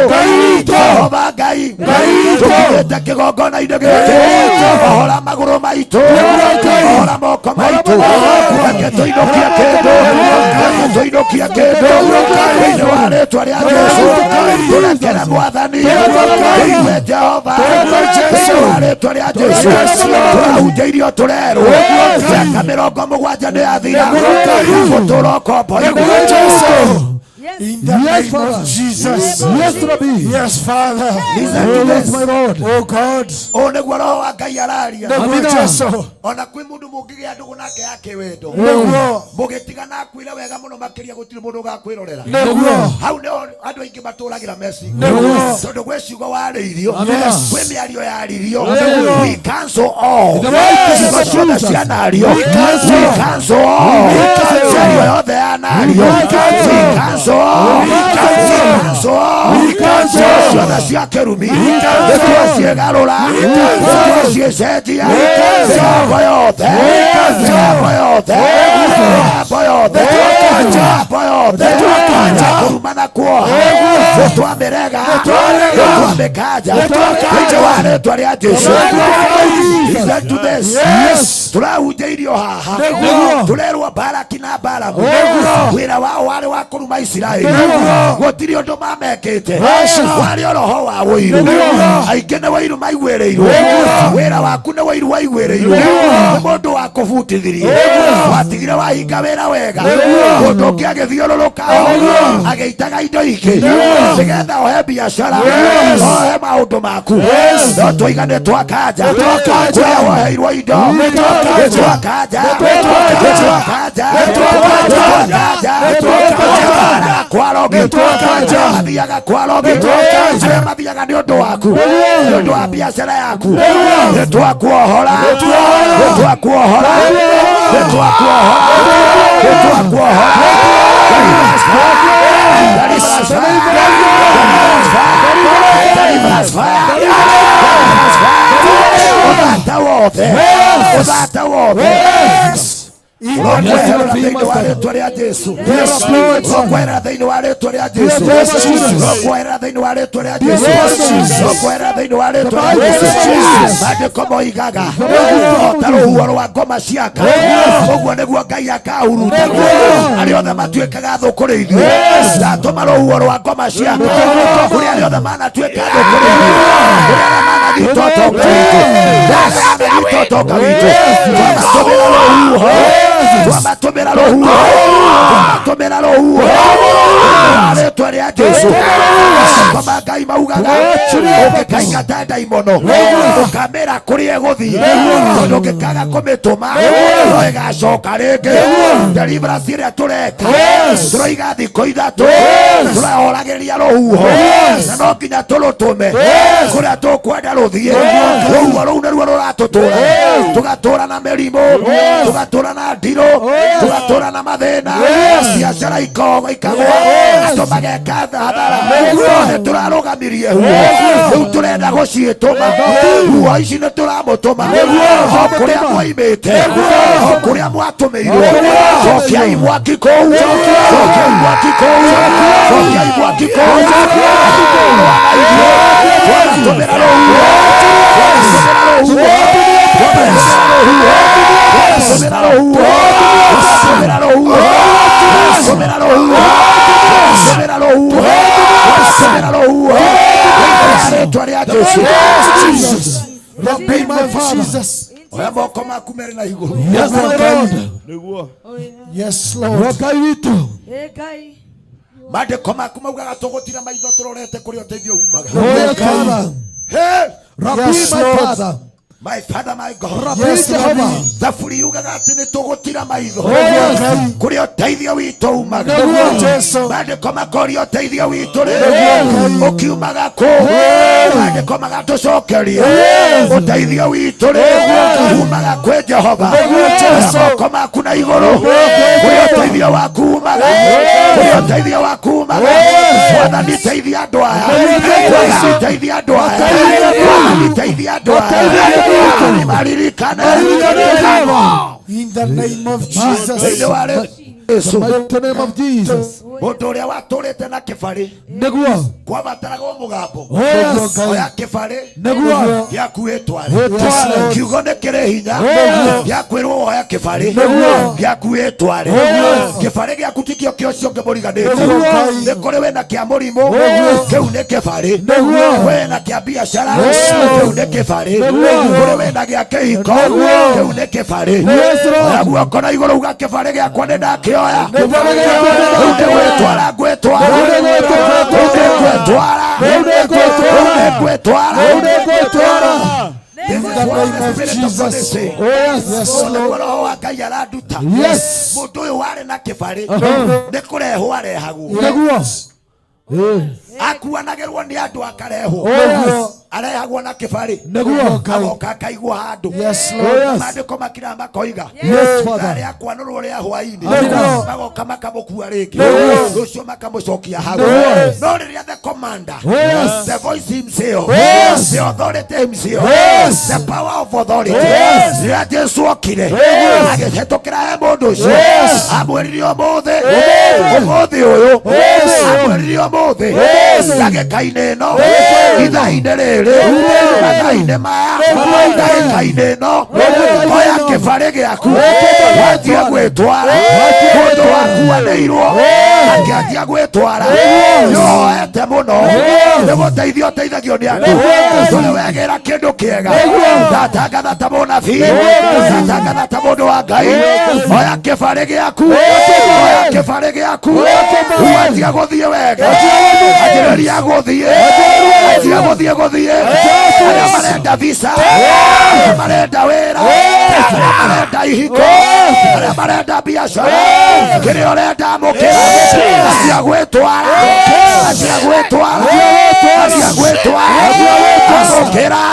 Jehova Ngai. Tũkinyĩte kĩgongona-inĩ gĩkĩ. Ohora magũrũ maitũ. Ohora moko maitũ. Reke tũinũkie kĩndũ. Reke tũinũkie kĩndũ. Thĩinĩ wa rĩtwa rĩa Jesũ. Tũrekere Mwathani. Tũigue Jehova. Thĩinĩ wa rĩtwa rĩa Jesũ. Tũrahunjĩirio tũrerwo. Mĩaka 70 nĩ yathira. Gũtũra ũkombo-inĩ. In the Yes, name of Father. Jesus. Yes, Rabbi. Yes, Father. Listen to Oh yes, this. my Lord. Oh God. Ũũ nĩguo Roho wa Ngai araria. Nĩguo Amina. Jesu. Ona kwĩ mũndũ mũngĩgĩa ndũgũ nake ya kĩwendo. Nĩguo. Mũgĩtigana akwĩre wega mũno makĩria gũtirĩ mũndũ ũgakwĩrorera. Nĩguo. Hau nĩho andũ aingĩ matũragĩra meci. Nĩguo. Tondũ gwĩ ciugo warĩirio. Amina. Kwĩ mĩario yaririo. Nĩguo. We cancel all. In the mighty name Ciugo of ciothe Jesus. cianario. We cancel. We cancel all. We cancel. Mĩario yothe yanario. We cancel. We cancel all. We cancel. We cancel all. We cancel. Ciugo ciothe cia kĩrumi. Nĩtwaciĩgarũra. Nĩtwaciĩcenjia. Mĩgambo yothe. Mĩgambo yothe. Mĩgambo yothe. Mĩgambo yothe. Ya kũruma na kuoha. Nĩtwamĩrega. Nĩtwamĩkanja. Thĩinĩ wa rĩtwa rĩa Jesũ. Listen to this. Yes. Tũrahunjĩirio haha. Nĩguo. Tũrerwo Balaki na Balamu. Nĩguo. Wĩra wao warĩ wa kũruma Isiraeli. Nĩguo. Gũtirĩ ũndũ mamekĩte. Aca. Warĩ o roho wa ũiru. Nĩguo. Aingĩ nĩ wũiru maiguĩrĩirwo. Nĩguo. Wĩra waku nĩ wũiru waiguĩrĩirwo. Nĩguo. Nĩ mũndũ wakũbutithirie. Nĩguo. Watigire wahinga wĩra wega. Nĩguo. Mũndũ ũngĩ agĩthiũrũrũka ho. Nĩguo. Agĩitaga indo ingĩ. Nĩguo. Nĩgetha ohe biacara. Yes. Ohe maũndũ maku. Yes. No tũiga nĩ twakanja. Nĩtwakanja. Kũrĩa woheirwo indo. Nĩtwakanja. Nĩtwakanja. Nĩtwakanja. Nĩtwakanja. Nĩtwakanja. Nĩtwakanja. Nĩtwakanja. Kwarogi. Nĩtwakanja. Arĩa mathiaga kwarogi. Nĩtwakanja. Arĩa mathiaga nĩ ũndũ waku. Nĩguo. Nĩ ũndũ wa biacara yaku. Nĩguo. Nĩtwakuohora. Nĩtwakuohora. Nĩtwakuohora. Nĩtwakuohora. Nĩtwakuohora. Deliverance fire. Deliverance fire. Deliverance fire. Deliverance fire. Ũthata wothe. Ũthata wothe. In the name of Thĩinĩ wa rĩtwa rĩa Jesu. Yes, Lord. Rũkweherera thĩinĩ wa rĩtwa rĩa Jesu. Yes, Jesus. Rũkweherera thĩinĩ wa rĩtwa rĩa Jesu. Yes, Jesus. Rũkweherera thĩinĩ wa rĩtwa rĩa The Jesu. Jesus. Maandĩko moigaga o ta rũhuho rwa ngoma ciaka ũguo nĩguo Ngai akahuruta arĩa othe matuĩkaga thũ kũrĩ ithuĩ. Ndatũma rũhuho rwa ngoma ciaka kũrĩ arĩa othe manatuĩka thũ kũrĩ ithuĩ, kũrĩ arĩa mananyita ũtonga witũ, mananyita ũtonga witũ. Twamatũmĩra rũhuho, twamatũmĩra rũhuho, twamatũmĩra rũhuho rĩtwa rĩa Jesu. Maandĩko ma Ngai maugaga ũngĩkaingata ndaimono ũkamĩra kũrĩa ĩgũthiĩ, tondũ ũngĩkaga kũmĩtũma no ĩgacoka rĩngĩ. Deliverance ĩrĩa tũreka tũroiga thikũ 3 tũrahoragĩria rũhuho, na no nginya tũrũtũme kũrĩa tũkwenda rũthiĩ. Rũhuho rũu nĩruo rũratũtũra, tũgatũra na mĩrimũ, tũgatũra na ndirũ, tũgatũra na mathĩna, biacara ikagwa, andũ mageka hathara. No nĩ tũrarũgamirie huho rĩu, tũrenda gũciĩtũma huho ici, nĩ tũramũtũma o kũrĩa mwoimĩte, o kũrĩa mwatũmĩirwo. Cokiai mwaki kũu, cokiai mwaki kũu, cokiai mwaki kũu. Twamatũmĩra rũhuho, twamatũmĩra rũhuho, twamatũmĩra rũhuho, twamatũmĩra rũhuho, twamatũmĩra rũhuho, twamatũmĩra rũhuho, twamatũmĩra rũhuho rĩtwa rĩa Jesu. Jesus. Rabbi, my Father. Jesus. Oya moko maku merĩ na igũrũ. Yes, Lord. Nĩguo. Yes, Lord. Ngai witũ. Maandĩko maku maugaga tũgũtira maitho tũrorete kũrĩa ũteithio umaga. Oh, Father. Hey! Rabbi, Yes, my Lord. Father. My Father, my God. Rabbi, Yes, Jehovah. Thaburi yugaga atĩ nĩ tũgũtira maitho Oh, yes. kũrĩa ũteithio witũ umaga. Nĩguo, Jesu. Maandĩko makoria ũteithio witũ rĩ Nĩguo. ũkiumaga kũ? Yes. Maandĩko magatũcokeria Yes. ũteithio witũ rĩ Nĩguo. umaga kwĩ Jehova. Nĩguo, Jesu. Oya moko maku na igũrũ Nĩguo. kũrĩa ũteithio waku umaga, kũrĩa ũteithio waku umaga. Yes. Mwathani teithia andũ aya. Nĩguo, Jesu. Mwathani teithia andũ aya. Teithia. Mwathani teithia andũ aya. Mwathani maririkane. In the name of Jesus. Thĩinĩ wa Yesu. The mighty name of Jesus. Mũndũ ũrĩa watũrĩte na kĩbarĩ Nĩguo. kwabataragwo mũgambo. Oh, yes. Oya kĩbarĩ Nĩguo. gĩaku wĩtware. Wĩtware. Kiugo nĩ kĩrĩ hinya Yes. gĩakwĩrwo woya kĩbarĩ Nĩguo. gĩaku wĩtware. Yes. Kĩbarĩ gĩaku tikĩo kĩa ũcio ũngĩ mũriganĩtie. Nĩguo. Nĩ kũrĩ wĩna kĩa mũrimũ, Nĩguo. kĩu nĩ kĩbarĩ. Nĩguo. Wĩna kĩa biacara, Yes. kĩu nĩ kĩbarĩ. Nĩguo. Kũrĩ wĩna gĩa kĩhiko, Nĩguo. kĩu nĩ kĩbarĩ. Yes, Lord. Oya guoko na igũrũ uga kĩbarĩ gĩakwa nĩ ndakĩoya. Kĩbarĩ gĩakwa nĩ Rĩu nĩ gwĩtwara ngwĩtwara. Rĩu nĩ gwĩtwara. Rĩu nĩ gwĩtwara. Rĩu nĩ gwĩtwara. Rĩu nĩ gwĩtwara. Rĩu nĩ gwĩtwara. This In is the what name the of Spirit of God is Jesus. saying. Oh, yes. Yes, Ũũ nĩguo Lord. Roho wa Ngai aranduta. Yes. Mũndũ ũyũ warĩ na kĩbarĩ Uh-huh. nĩ kũrehwo arehagwo. Nĩguo. Akuanagĩrwo nĩ andũ akarehwo. Oh, yes. Arehagwo na kĩbarĩ. Nĩguo. Agoka akaigwo handũ. Yes, Lord. Yes. Maandĩko makira makoiga. Yes, Father. Rĩa kwanũrwo rĩa hwaĩ-inĩ. Nĩguo. Magoka makamũkua rĩngĩ. Nĩguo. Rũciũ makamũcokia hau. Nĩguo. No rĩrĩa the commander, Yes. the voice himself, Yes. the authority himself, Yes. the power of authority, Yes. rĩrĩa Jesu okire Yes. agĩhetũkĩra he mũndũ ũcio, Yes. amwĩrire ũmũthĩ, Yes. ũmũthĩ ũyũ, Yes. amwĩrire ũmũthĩ, Yes. ndagĩka-inĩ ĩno, Yes. ithaa-inĩ rĩrĩ, mathaa-inĩ maya, ndagĩka-inĩ ĩno, oya kĩbarĩ gĩaku wanjie gwĩtwara. Mũndũ wakuanĩirwo akĩanjia gwĩtwara, nĩwoete mũno nĩ gũteithio ũteithagio nĩ andũ, tũrĩ wegĩra kĩndũ kĩega. Ndatangatha ta mũnabii, ndatangatha ta mũndũ wa Ngai, oya kĩbarĩ gĩaku, oya kĩbarĩ gĩaku, wanjia gũthiĩ wega, anjĩrĩria gũthiĩ, anjia gũthiĩ gũthiĩ. Arĩa marenda visa, arĩa marenda wĩra, arĩa marenda ihiko, arĩa marenda biacara, kĩrĩa ũrenda amũkĩra, anjia gwĩtwara, anjia gwĩtwara, anjia gwĩtwara, amũkĩra.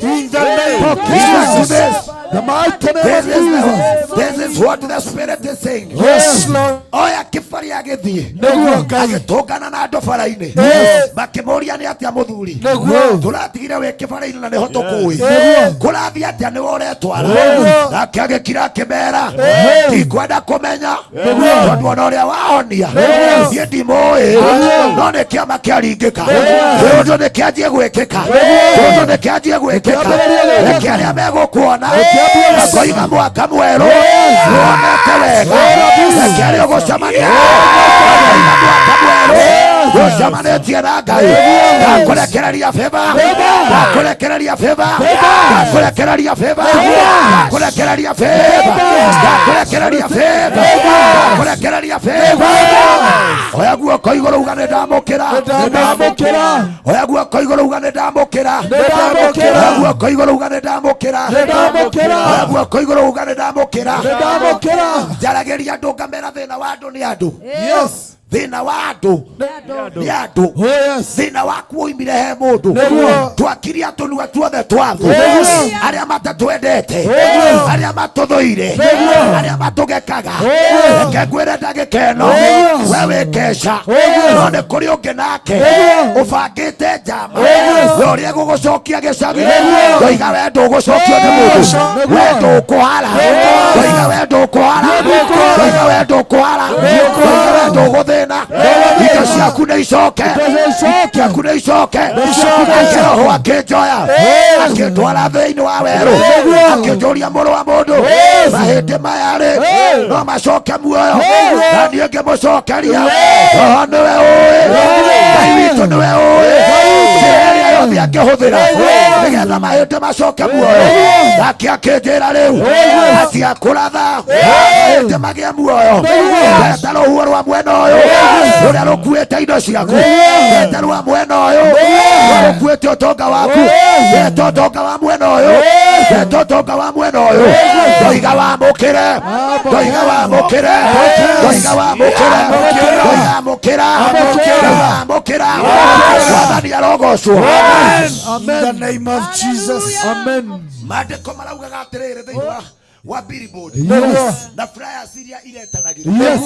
In the name of Listen to Jesus. this. The mighty name of This is, Jesus. this is what the Spirit is saying. Yes, Lord. Oya Kĩbarĩ agĩthiĩ Nĩguo Ngai. Agĩtũngana na andũ bara-inĩ. Yes. Makĩmũria nĩ atĩa mũthuri. Nĩguo. Tũratigire wĩ kĩbarĩ-inĩ na nĩho tũkũĩ. Nĩguo. Kũrathiĩ atĩa nĩwe ũretwara. Nĩguo. Nake agĩkira akĩmera Yes. ndikwenda kũmenya Nĩguo. tondũ ona ũrĩa wahonia Nĩguo. niĩ ndimũĩ Nĩguo. no nĩ kĩama kĩaringĩka. Nĩguo. Kĩũndũ nĩ kĩanjie gwĩkĩka. Nĩguo. Kĩũndũ nĩ kĩanjie gwĩkĩka. Kĩambĩrĩrie gwĩkĩka. Reke arĩa megũkuona Kĩambĩrĩrie. makoiga mwaka mwerũ Yes. wonete wega. Yes. Reke arĩa ũgũcemania makoiga mwaka mwerũ ũcemanĩtie na Ngai. Ndakũrekereria bĩba. Ndakũrekereria bĩba. Ndakũrekereria bĩba. Ndakũrekereria bĩba. Ndakũrekereria bĩba. Ndakũrekereria bĩba. Oya guoko igũrũ uga nĩ ndamũkĩra. Nĩndamũkĩra. Oya guoko igũrũ uga nĩ ndamũkĩra. Nĩndamũkĩra. Oya guoko igũrũ uga nĩ ndamũkĩra. Nĩndamũkĩra. Oya guoko igũrũ uga nĩ ndamũkĩra. Nĩndamũkĩra. Njaragĩria andũ ngamera thĩna wa andũ nĩ andũ. Yes. Thĩna wa andũ nĩ andũ. Oh yes. Thĩna waku woimire he mũndũ. Nĩguo. Twakiria tũnua tuothe twa thũ. Nĩguo. Arĩa matatwendete. Nĩguo. Arĩa matũthũire. Nĩguo. Arĩa matũgekaga. Nĩguo. Reke ngwĩre ndagĩka ĩno. Nĩguo. We wĩ keca. Nĩguo. No nĩ kũrĩ ũngĩ nake Nĩguo. ũbangĩte njama. Nĩguo. We ũrĩa egũgũcokia gĩcagi. Nĩguo. Ndoiga we ndũgũcokio nĩ mũndũ. Nĩguo. We ndũkũhara. Nĩguo. Ndoiga we ndũkũhara. Nĩguo. Ndoiga we ndũkũhara. Nĩguo. Ndoiga we ndũgũthĩna. Indo ciaku nĩ icoke. Icoke. Ciaku nĩ icoke. Icoke. Nake Roho akĩnjoya. Yes. Akĩndwara thĩinĩ wa werũ. Nĩguo. Akĩnjũria mũrũ wa mũndũ. Yes. Mahĩndĩ maya rĩ Yes. no macoke muoyo. Nĩguo. Na niĩ ngĩmũcokeria. Yes. Roho nĩwe ũĩ. Ngai witũ nĩwe ũĩ. Njĩra ĩrĩa yothe angĩhũthĩra nĩgetha mahĩndĩ macoke muoyo. Nake akĩnjĩra rĩu atiakũratha mahĩndĩ magĩe muoyo. Reta rũhuho rwa mwena ũyũ rũrĩa rũkuĩte indo ciaku. Reta rwa mwena ũyũ rũrĩa rũkuĩte ũtonga waku. Reta ũtonga wa mwena ũyũ. Reta ũtonga wa mwena ũyũ. Ndoiga wamũkĩre. Ndoiga wamũkĩre. Ndoiga wamũkĩre. Ndoiga amũkĩra. Ndoiga amũkĩra. Mwathani arogocwo. In the name of Jesus. Amen. Maandĩko maraugaga atĩrĩrĩ thĩinĩ wa billboard Yes. na flyers iria iretanagĩrwo. Yes.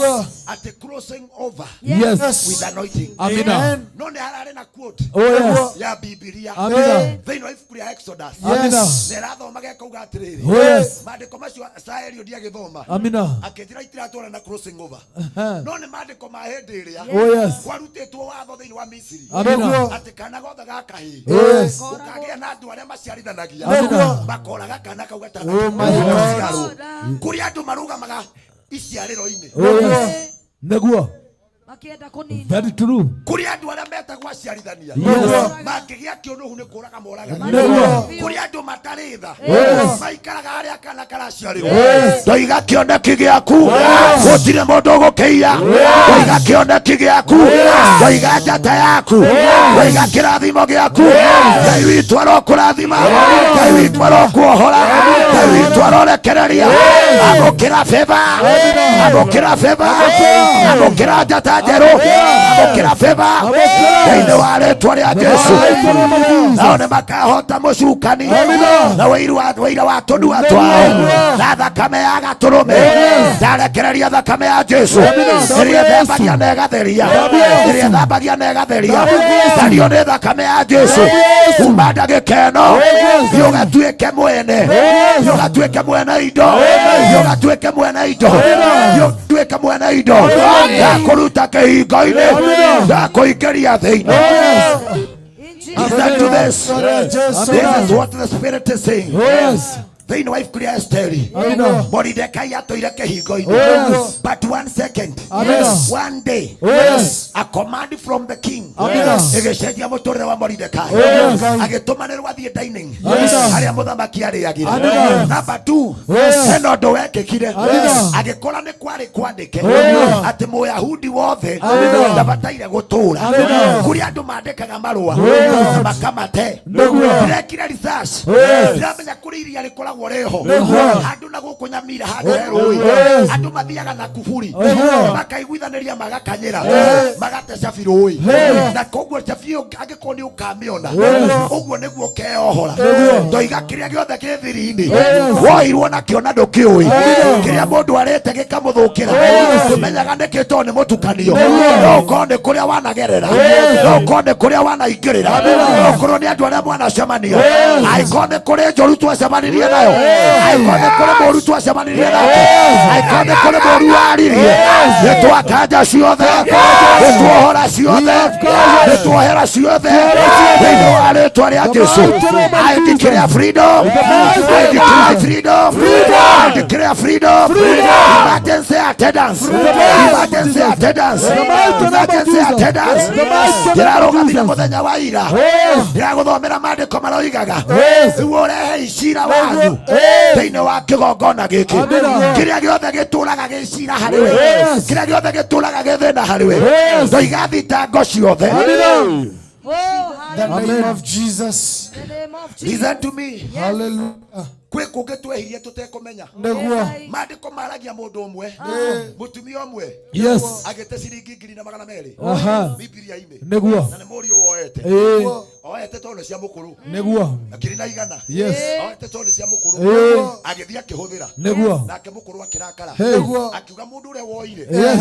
Atĩ crossing over Yes. with anointing. Amina. No nĩ hararĩ na quote Oh yes. ya Bibilia Amina. thĩinĩ wa ibuku rĩa Exodus. Amina. Na ĩrathomaga ĩkauga atĩrĩrĩ. Oh yes. Maandĩko macio Saeli ndiagĩthoma. Amina. Akĩnjĩra itiratwara na crossing over. Uh-huh. No nĩ maandĩko ma hĩndĩ ĩrĩa Oh yes. kwarutĩtwo watho thĩinĩ wa Misiri. Amina. Atĩ kana gothe ga kahĩĩ Oh yes. gũkagĩa na andũ arĩa maciarithanagia Amina. makoraga kana kau Oh my gatanaciarwo kũrĩ andũ marũgamaga iciarĩro-inĩ. Oh yes. Nĩguo. Makienda kũnina. Very true. Kũrĩ andũ arĩa metagwo aciarithania Yes. mangĩgĩa kĩũnũhu nĩ kũraga moragaga. Nĩguo. Kũrĩ andũ matarĩ tha Yes. maikaraga harĩa kana karaciarĩrwo. Yes. Ndoiga kĩoneki gĩaku gũtirĩ mũndũ ũgũkĩiya. Ndoiga kĩoneki gĩaku. Ndoiga njata yaku. Ndoiga kĩrathimo gĩaku. Ngai witũ arokũrathima. Ngai witũ arokuohora. Ngai witũ arorekereria. Amũkĩra bĩba. Amũkĩra bĩba. Amũkĩra njata njerũ. Amũkĩra bĩba thĩinĩ wa rĩtwa rĩa Jesu. Nao nĩ makahota mũcukani na wĩira wa tũnua twao na thakame ya gatũrũme. Ndarekereria thakame ya Jesu ĩrĩa ĩthambagia na ĩgatheria, ĩrĩa ĩthambagia na ĩgatheria. Thario nĩ thakame ya Jesu kuma ndagĩka ĩno thiĩ ũgatuĩke mwene, thiĩ ũgatuĩke mwene indo, thiĩ ũgatuĩke mwene indo, thiĩ ũgatuĩke mwene indo. Ndakũruta kĩhingo-inĩ, ndakũingĩria thĩinĩ. Listen to this. This is what the Spirit is saying. Oh yes. Thĩinĩ wa ibuku rĩa Esteri, Amina. Moridekai atũire kĩhingo-inĩ. Oh yes. But 1 second, Amina. one day, Oh yes. a command from the king Amina. ĩgĩcenjia mũtũrĩre wa Moridekai. Oh yes. Agĩtũmanĩrwo athiĩ dining Amina. harĩa mũthamaki arĩagĩra. Amina. Number 2, Yes. hena ũndũ wekĩkire. Amina. Agĩkora nĩ kwarĩ kwandĩke Oh yes. atĩ Mũyahudi wothe Amina. ndabataire gũtũũra. Amina. Kũrĩ andũ mandĩkaga marũa Oh yes. na makamate. Nĩguo. Ndĩrekire research. Oh yes. Ndĩramenya kũrĩ iria rĩkoragwo rĩho Nĩguo. handũ na gũkũ Nyamira handũ he rũĩ. Yes. Andũ mathiaga na kuburi Nĩguo. makaiguithanĩria magakanyĩra Yes. magate Ũgate cabi rũĩ. Hey. Na koguo cabi ĩyo angĩkorwo nĩ ũkamĩona, Yes. ũguo nĩguo ũkeohora. Nĩguo. Ndoiga kĩrĩa gĩothe kĩ thiri-inĩ Yes. woirwo nakĩo na ndũkĩũĩ, Yes. kĩrĩa mũndũ arĩte gĩkamũthũkĩra, Yes. tũmenyaga nĩkĩ tondũ nĩ mũtukanio. Nĩguo. No ũkorwo nĩ kũrĩa wanagerera, Yes. no ũkorwo nĩ kũrĩa wanaingĩrĩra, no ũkorwo nĩ andũ arĩa mwanacemania, Yes. angĩkorwo nĩ kũrĩ njũru twacemanirie nayo, angĩkorwo nĩ kũrĩ mũũru twacemanirie nake, angĩkorwo nĩ kũrĩ mũũru waririe, nĩ twakanja ciothe, nĩ tuohora ciothe, nĩ tuohera ciothe thĩinĩ wa rĩtwa rĩa Jesu. I declare freedom, I declare freedom, I declare freedom. Emergency attendance, emergency attendance, emergency attendance. Ndĩrarũgamire mũthenya wa ira, ndĩragũthomera maandĩko maroigaga rĩu ũrehe icira wanyu thĩinĩ wa kĩgongona gĩkĩ, kĩrĩa gĩothe gĩtũraga gĩcira harĩ we, kĩrĩa gĩothe gĩtũraga gĩthĩna harĩ we, ndoiga thitango ciothe. The name of Jesus. Listen to me. Hallelujah. Kwĩ kũngĩ twehirie tũtekũmenya. Nĩguo. Maandĩko maragia mũndũ ũmwe, mũtumia ũmwe, Yes. agĩte ciringi 1,200 Aha. Bibilia-inĩ. Nĩguo. Na nĩ mũriũ woete. Ĩĩ. Oete tondũ nĩ cia mũkũrũ. Nĩguo. 1,100. Yes. Oete tondũ nĩ cia mũkũrũ. Ĩĩ. Agĩthiĩ akĩhũthĩra. Nĩguo. Nake mũkũrũ akĩrakara. Hey. Akiuga mũndũ ũrĩa woire Yes.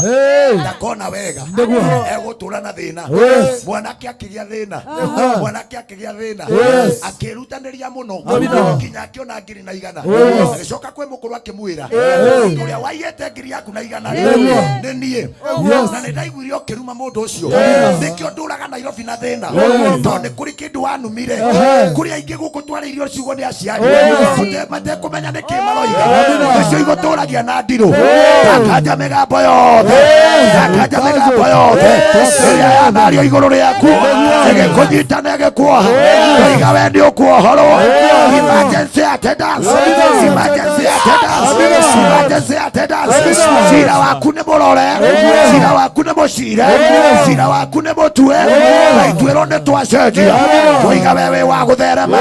Hey. ndakona wega. Nĩguo. Egũtũra na thĩna. Yes. Mwanake akĩgĩa thĩna. Aha. Mwanake akĩgĩa thĩna. Yes. Akĩrutanĩria mũno. Amina. Nginya akĩona 1,100. Yes. Agĩcoka kwĩ mũkũrũ akĩmwĩra, Yes. mũndũ ũrĩa waiyĩte ngiri yaku na igana Nĩguo. nĩ niĩ. Yes. Na nĩ ndaiguire ũkĩruma mũndũ ũcio. Yes. Nĩkĩo ndũraga Nairobi na thĩna. Yes. Tondũ nĩ kũrĩ kĩndũ wanumire. Ehe. Kũrĩ aingĩ gũkũ twarĩirio ciugo nĩ aciari. Yes. Matekũmenya nĩkĩ maroiga. Amina. Nĩcio igũtũragia na ndirũ. Ndakanja mĩgambo yothe. Ndakanja mĩgambo yothe. Ĩrĩa yanario igũrũ rĩaku ĩgĩkũnyita na ĩgĩkuoha. Ndoiga we nĩ ũkuohorwo. Emergency attendance. Emergency attendance. Emergency attendance. Cira waku nĩ mũrore. Cira waku nĩ mũcire. Cira waku nĩ mũtue. Na ituĩro nĩ twacenjia. Twoiga we wĩ wa gũtherema.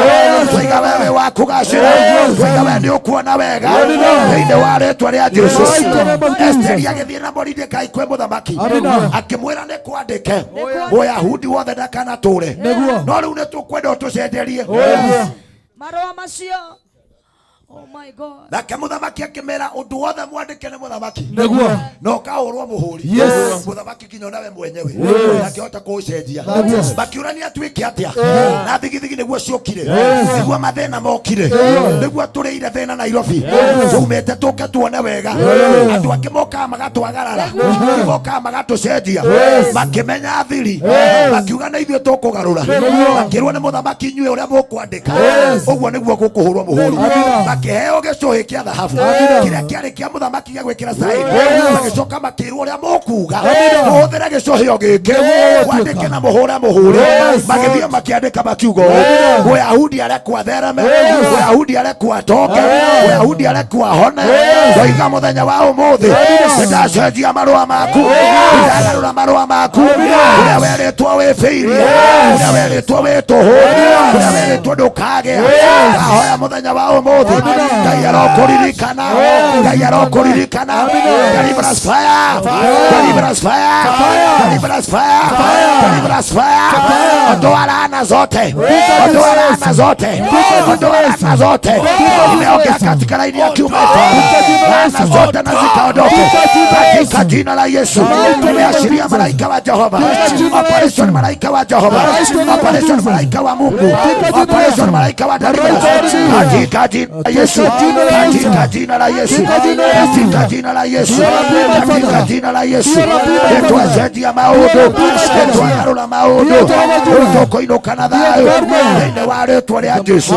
Twoiga we wĩ wa kũgacĩra. Twoiga we nĩ ũkuona wega. Thĩinĩ wa rĩtwa rĩa Jesu. Esteri agĩthiĩ na Moridekai kwĩ mũthamaki. Akĩmwĩra nĩ kwandĩke Mũyahudi wothe ndakanatũre. Nĩguo. No rĩu nĩ tũkwenda ũtũcenjerie. Marũa macio. Oh my God. Nake mũthamaki akĩmera ũndũ wothe mwandĩke nĩ mũthamaki. Nĩguo. Na ũkahũrwo mũhũri. Yes. Mũthamaki nginya onawe mwenyewe Yes. ndangĩhota kũũcenjia. Nĩguo. Makiũrania tuĩke atĩa. Na thigithigi nĩguo ciokire. Yes. Nĩguo mathĩna mokire. Yes. Nĩguo tũrĩire thĩna Nairobi. Yes. Tumĩte tũke tuone wega. Yes. Andũ angĩ mokaga magatwagarara. Yes. Mokaga magatũcenjia. Yes. Makĩmenya thiri. Yes. Makiuga nĩ ithuĩ tũkũgarũra. Nĩguo. Makĩrwo nĩ mũthamaki inyuĩ ũrĩa mũkwandĩka. Yes. Ũguo nĩguo gũkũhũrwo mũhũri. Nĩguo. Makĩheo gĩcũhĩ kĩa thahabu Amina. kĩrĩa kĩarĩ kĩa mũthamaki gĩa gwĩkĩra caĩ. Yes. Magĩcoka makĩrwo ũrĩa mũkuga Amina. mũhũthĩre gĩcũhĩ o gĩkĩ Nĩguo. mwandĩke na mũhũre mũhũri. Yes. Magĩthiĩ makĩandĩka makiuga ũũ, Amina. Mũyahudi arekwo athereme, Yes. Mũyahudi arekwo atonge, Yes. Mũyahudi arekwo ahone. Yes. Ndoiga mũthenya wa ũmũthĩ Amina. nĩndacenjia marũa maku, nĩndagarũra marũa maku, ũrĩa werĩtwo wĩbĩirie, ũrĩa werĩtwo wĩ tũhũ, ũrĩa werĩtwo ndũkagĩa. Ndahoya mũthenya wa ũmũthĩ Ngai arokũririkana, Ngai arokũririkana. Deliverance fire, deliverance fire, deliverance fire, deliverance fire. Ondoa laana zote, ondoa laana zote, ondoa laana zote. Nimeongea katika laini ya kiume, laana zote na zikaondoke katika jina la Yesu. Nimeashiria malaika wa Jehova, operation malaika wa Jehova, operation malaika wa Mungu, operation malaika wa deliverance katika jina la Yesu, katika jina la Yesu, katika jina la Yesu, katika jina la Yesu. Nĩtwacenjia maũndũ, nĩtwagarũra maũndũ, rĩu tũkũinũka na thayũ thĩinĩ wa rĩtwa rĩa Jesu.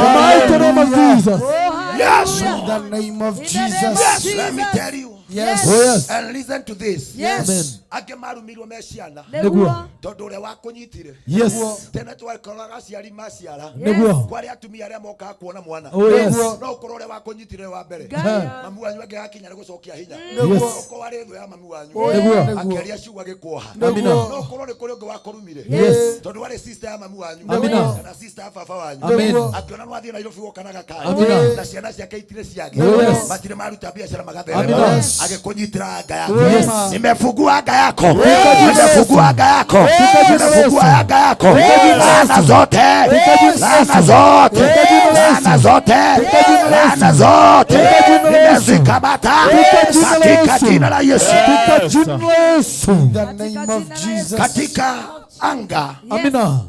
Yes. In the name of Jesus. Yes, let me tell you. Yes. Oh, yes. And listen to this. Yes. Amen. Angĩ marumirwo me ciana. Nĩguo. Tondũ ũrĩa wakũnyitire. Yes. Tene twakoraga aciari maciara. Nĩguo. Kwarĩ atumia arĩa mokaga kuona mwana. Oh, yes. No ũkorwo ũrĩa wakũnyitire wa mbere. Ngai. Mamu wanyu angĩgakinya nĩ gũcokia hinya. Yes. Ũkorwo arĩ thũ ya mamu wanyu. Nĩguo. Akĩaria ciugo agĩkuoha. Amina. No ũkorwo nĩ kũrĩ ũngĩ wakũrumire. Yes. Tondũ warĩ sister ya mamu wanyu. Amina. Kana sister ya baba wanyu. Amen. Akĩona nĩ wathiĩ Nairobi woka na gakari. Amina. Na ciana ciake itirĩ ciake. Oh, yes. Matirĩ maruta biacara magatherema. Amina. Yes. Agĩkũnyitĩra anga yako. Yes. Nimefungua anga yako. Katika jina la Nimefungua Yesu. anga yako. Katika jina la Nimefungua Yesu. anga yako. Katika jina la Laana Yesu. zote. Katika jina la Laana Yesu. zote. Katika jina la Laana Yesu. zote. Katika jina la Laana Yesu. zote. Katika jina la Yesu. Nimezikamata Katika jina la katika Yesu. jina la Yesu. Katika jina la Yesu. In the name of Jesus. Katika anga Amina.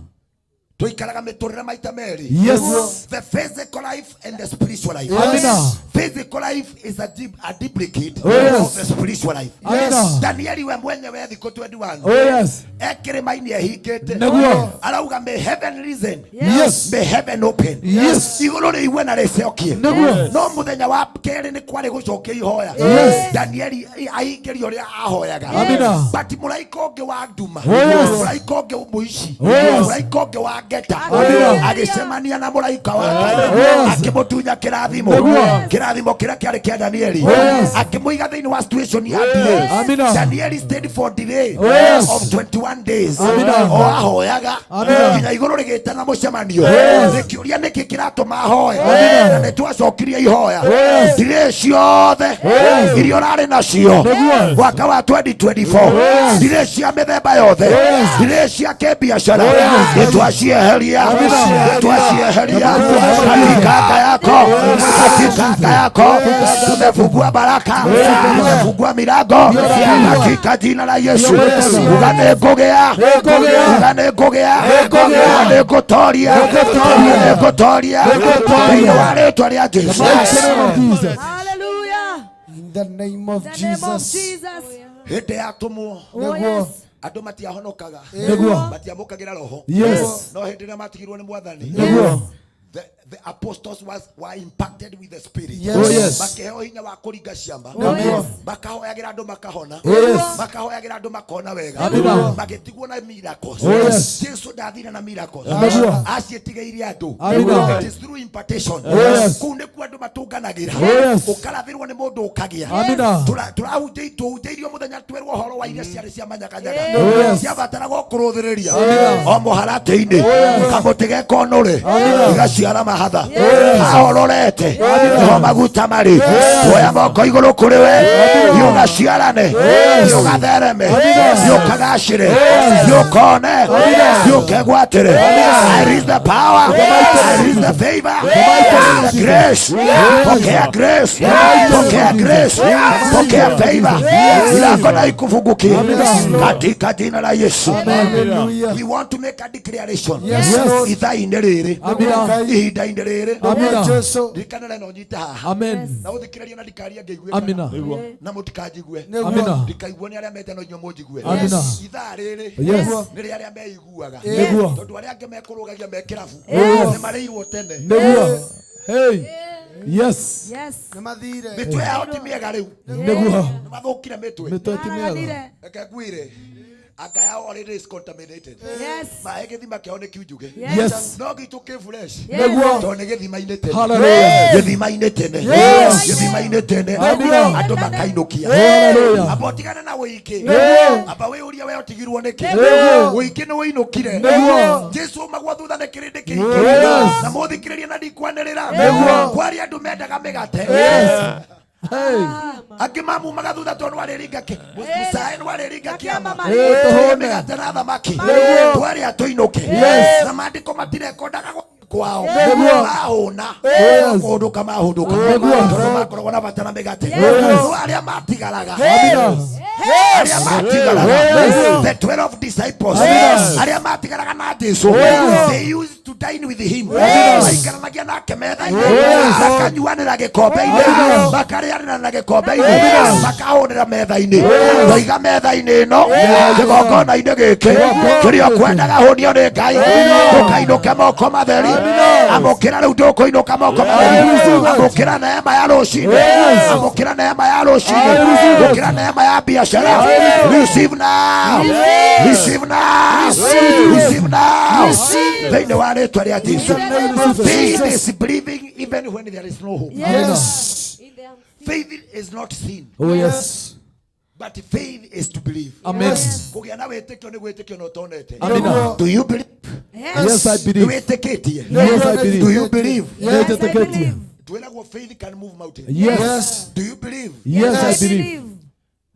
tuikaraga miturire maita meri. Yes. The physical life and the spiritual life. Amina. Physical life is a duplicate Oh, yes. of the spiritual life. Amina. Danieli we mwenyewe thikũ 21 Oh yes. ekĩrĩma-inĩ ehingĩte Nĩguo. arauga may heaven listen. Yes. May heaven open. Yes. Igũrũ rĩigue na rĩcokie. Nĩguo. No mũthenya wa kerĩ nĩ kwarĩ gũcokia ihoya. Yes. Danieli ahingĩrio ũrĩa ahoyaga. Amina. But mũraika ũngĩ wa nduma, Oh, yes. mũraika ũngĩ mũici, Oh, yes. mũraika ũngĩ wa ngeta Amina. agĩcemania na mũraika wa Ngai Yes. akĩmũtunya kĩrathimo. Nĩguo. Kĩrathimo kĩrĩa kĩarĩ kĩa Danieli. Oh, yes. Akĩmũiga thĩinĩ wa situation ya delay. Amina. Danieli stayed for delay Oh, yes. of 21 days. Amina. O ahoyaga Amina. nginya igũrũ rĩgĩtana mũcemanio. Yes. Rĩkĩũria nĩkĩ kĩratũma ahoe. Amina. Na nĩtwacokirie ihoya. Yes. Delay ciothe Yes. iria ũrarĩ nacio Nĩguo. mwaka wa 2024. Yes. Delay cia mĩthemba yothe. Yes. Delay cia kĩbiacara. Yes. Nĩtwacieheria. Amina. Nĩtwacieheria katika anga yako, katika anga yako tumefungua baraka, tumefungua milango katika jina la Yesu. Uga nĩngũgĩa, uga nĩngũgĩa, uga nĩngũtoria, uga nĩngũtoria thĩinĩ wa rĩtwa rĩa Jesu. Hallelujah. In the name of The name of Jesus. Jesus. Hĩndĩ ya atũmwo Oh, yes. andũ matiahonokaga, Nĩguo. matiamũkagĩra roho. Yes. No hĩndĩ ĩrĩa matigirwo nĩ Mwathani, Nĩguo. the apostles were impacted with the spirit. Yes. Oh, yes. Makĩheo hinya wa kũringa ciama. Oh, yes. Makahoyagĩra andũ makahona. Oh, yes. Makahoyagĩra andũ makona wega. Amina. Magĩtigwo na miracles. Oh, yes. Jesu ndathire na miracles. Nĩguo. Aciĩtigĩire andũ. Amina. It is through impartation. Oh, yes. Kũu nĩkuo andũ matũnganagĩra. Oh, yes. Ũkarathĩrwo nĩ mũndũ ũkagĩa. Amina. Tũrahunjĩirio mũthenya twerwo ũhoro wa iria ciarĩ cia manyaganyaga. Oh, yes. Ciabataragwo kũrũthĩrĩria. Amina. O mũharatĩ-inĩ. Oh, yes. Kamũtĩ gekonũrĩ. Amina. Igaciara mahatha. Yes. Haororete. Nĩho maguta marĩ. Tuoya moko igũrũ kũrĩ we. Amina. Nĩũgaciarane. Yes. Nĩũgathereme. Amina. Nĩũkagacĩre. Yes. Nĩũkone. Amina. Nĩũkegwatĩre. I release the power. I release the favor. I release the grace. Pokea grace. Pokea grace. Pokea favor. Milango na ikufungukie. Katika jina la Yesu. Hallelujah. We want to make a declaration. Yes, Lord. Ithaa-inĩ rĩrĩ. Amina. Ihinda-inĩ rĩrĩ. Amina. Jesu. Ndirikana na ũnyite haha. Amen. Na ũthikĩrĩrie na ndikaria ngĩiguĩkaga. Amina. Na mũtikanjigue. Amina. Ndikaiguo nĩ arĩa metana inyuĩ mũnjigue. Amina. Ithaa rĩrĩ Yes. nĩ rĩa arĩa meiguaga. Nĩguo. Tondũ arĩa angĩ mekũrũgagia me kĩrabu Yes. nĩ marĩirwo tene. Nĩguo. Hey. Yes. Yes. Nĩmathire. Mĩtwe yao ti mĩega rĩu. Nĩguo. Nĩ mathũkire mĩtwe. Mĩtwe ti mĩega. Reke ngwĩre anga yao already is contaminated. Yes. Maĩ gĩthima kĩao nĩ kiunjuge. Yes. No gitũ kĩ fresh. Nĩguo. Tondũ nĩ gĩthima-inĩ tene. Hallelujah. Gĩthima-inĩ tene. Yes. Gĩthima-inĩ tene. Amina. Andũ makainũkia. Hallelujah. Amba ũtigane na ũingĩ. Nĩguo. Amba wĩyũrie we ũtigirwo nĩkĩ. Nĩguo. Ũingĩ nĩ wĩinũkire. Nĩguo. Jesu aumagwo thutha nĩ kĩrĩndĩ kĩingĩ. Yes. Na mũthikĩrĩrie na ndikwanĩrĩra. Nĩguo. Kwarĩ andũ mendaga mĩgate. Yes. Hey. Angĩ mamumaga thutha tondũ nĩwarĩringa Musae nĩwarĩringa kĩama. Eh, Tũrĩe tũhũne. mĩgate na thamaki. Nĩguo. Twarĩa tũinũke. Yes. Na maandĩko matirekondaga kwao. Nĩguo. Mahũna. Yes. Kũhũndũka mahũndũka. Nĩguo. Tondũ makoragwo na bata na mĩgate. Yes. No arĩa matigaraga. Amina. Arĩa matigaraga. Yes. The 12 disciples. Yes. Arĩa matigaraga na Jesu. Yes. They used to dine with him. Yes. Maikaranagia nake metha-inĩ. Yes. Makanyuanĩra gĩkombe-inĩ. Yes. Makarĩanĩra na gĩkombe-inĩ. Yes. Makahũnĩra metha-inĩ. Yes. Ndoiga metha-inĩ ĩno Yes. kĩgongona-inĩ gĩkĩ kĩrĩa ũkwendaga hũnio nĩ Ngai ũkainũke moko matheri. Amũkĩra rĩu ndũkũinũka moko matheri. Amũkĩra neema ya rũcinĩ. Yes. Amũkĩra neema ya rũcinĩ. Amũkĩra neema ya biashara. Receive now. Receive now. Receive now. Thĩinĩ wa rĩtwa rĩa Jesu. Faith is believing even when there is no hope. Yes. Faith is not sin. Oh yes. But faith is to believe. Amen. Kũgĩa na wĩtĩkio nĩ gwĩtĩkio na ũtonete. Amina. Do you believe? Yes, I believe. Nĩwĩtĩkĩtie? Yes, I believe. Do you believe? Nĩnjĩtĩkĩtie. Twĩragwo faith can move mountains. Yes. Do you believe? Yes, I believe.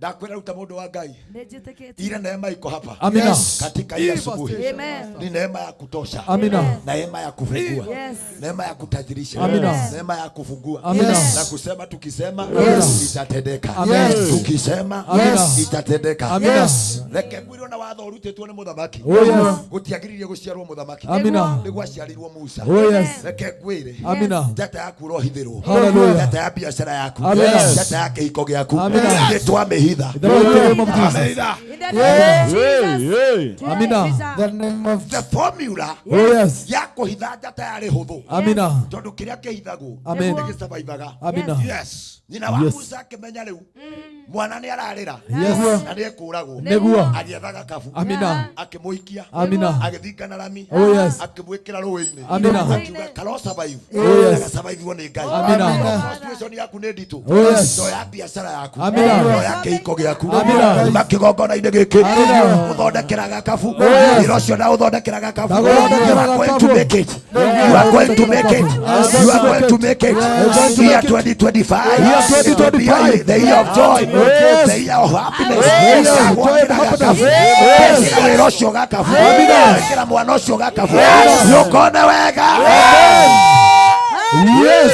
Ndakwĩra ruta mũndũ wa Ngai. Nĩnjĩtĩkĩtie. Ile neema iko hapa. Amina. Yes. Katika hii asubuhi. Amen. Ni neema ya kutosha. Amina. Neema ya kufungua. Yes. Neema ya kutajirisha. Amina. Neema ya kufungua. Amina. Yes. Na kusema tukisema Yes. itatendeka. Amen. Yes. Tukisema Amina. itatendeka. Amina. Yes. Reke ngwĩrwo na watho ũrutĩtwo nĩ mũthamaki. Oh, yes. Gũtiagĩrĩire gũciarwo mũthamaki. Amina. Nĩ gwaciarirwo Musa. Oh, yes. Reke ngwĩre. Amina. Njata yaku ũrohithĩrwo. Hallelujah. Njata ya biacara yaku. Amina. Njata ya kĩhiko gĩaku. Amina. Nĩ twamĩhitha. In the mighty name of Jesus. Hey, Amina. The name of the formula Oh, yes. ya kũhitha njata yarĩ hũthũ. Amina. Tondũ kĩrĩa kĩhithagwo Amen. nĩ gĩcabaibaga. Amina. Yes. Nyina wa Yes. Musa akĩmenya rĩu mwana nĩ ararĩra Yes. na nĩ ekũragwo. Nĩguo. Agĩetha gakabu. Amina. Akĩmũikia. Amina. Agĩthinga na rami. Oh, yes. Akĩmwĩkĩra rũĩ-inĩ. Amina. Akiuga karo survive. Oh, yes. Agasurvive nĩ Ngai. Amina. Okorwo situation yaku nĩ nditũ. Oh, yes. Ndoya biacara yaku. Amina. Ndoya kĩhiko gĩaku. Amina. Uma kĩgongona-inĩ gĩkĩ. Amina. Ũthondekera gakabu. Oh, yes. Wĩra ũcio na ũthondekera gakabu. Ndagũthondekera You are going to gakabu. make it. You are going to make it. You are going to make it. Year 2025. Year It will be 2025. the year of joy. Yes. The year of happiness. Yes. The year of joy and happiness. Yes. Ĩkĩra wĩra ũcio gakabu. Amina. Ĩkĩra mwana ũcio gakabu. Yes. Nĩũkona wega. Yes.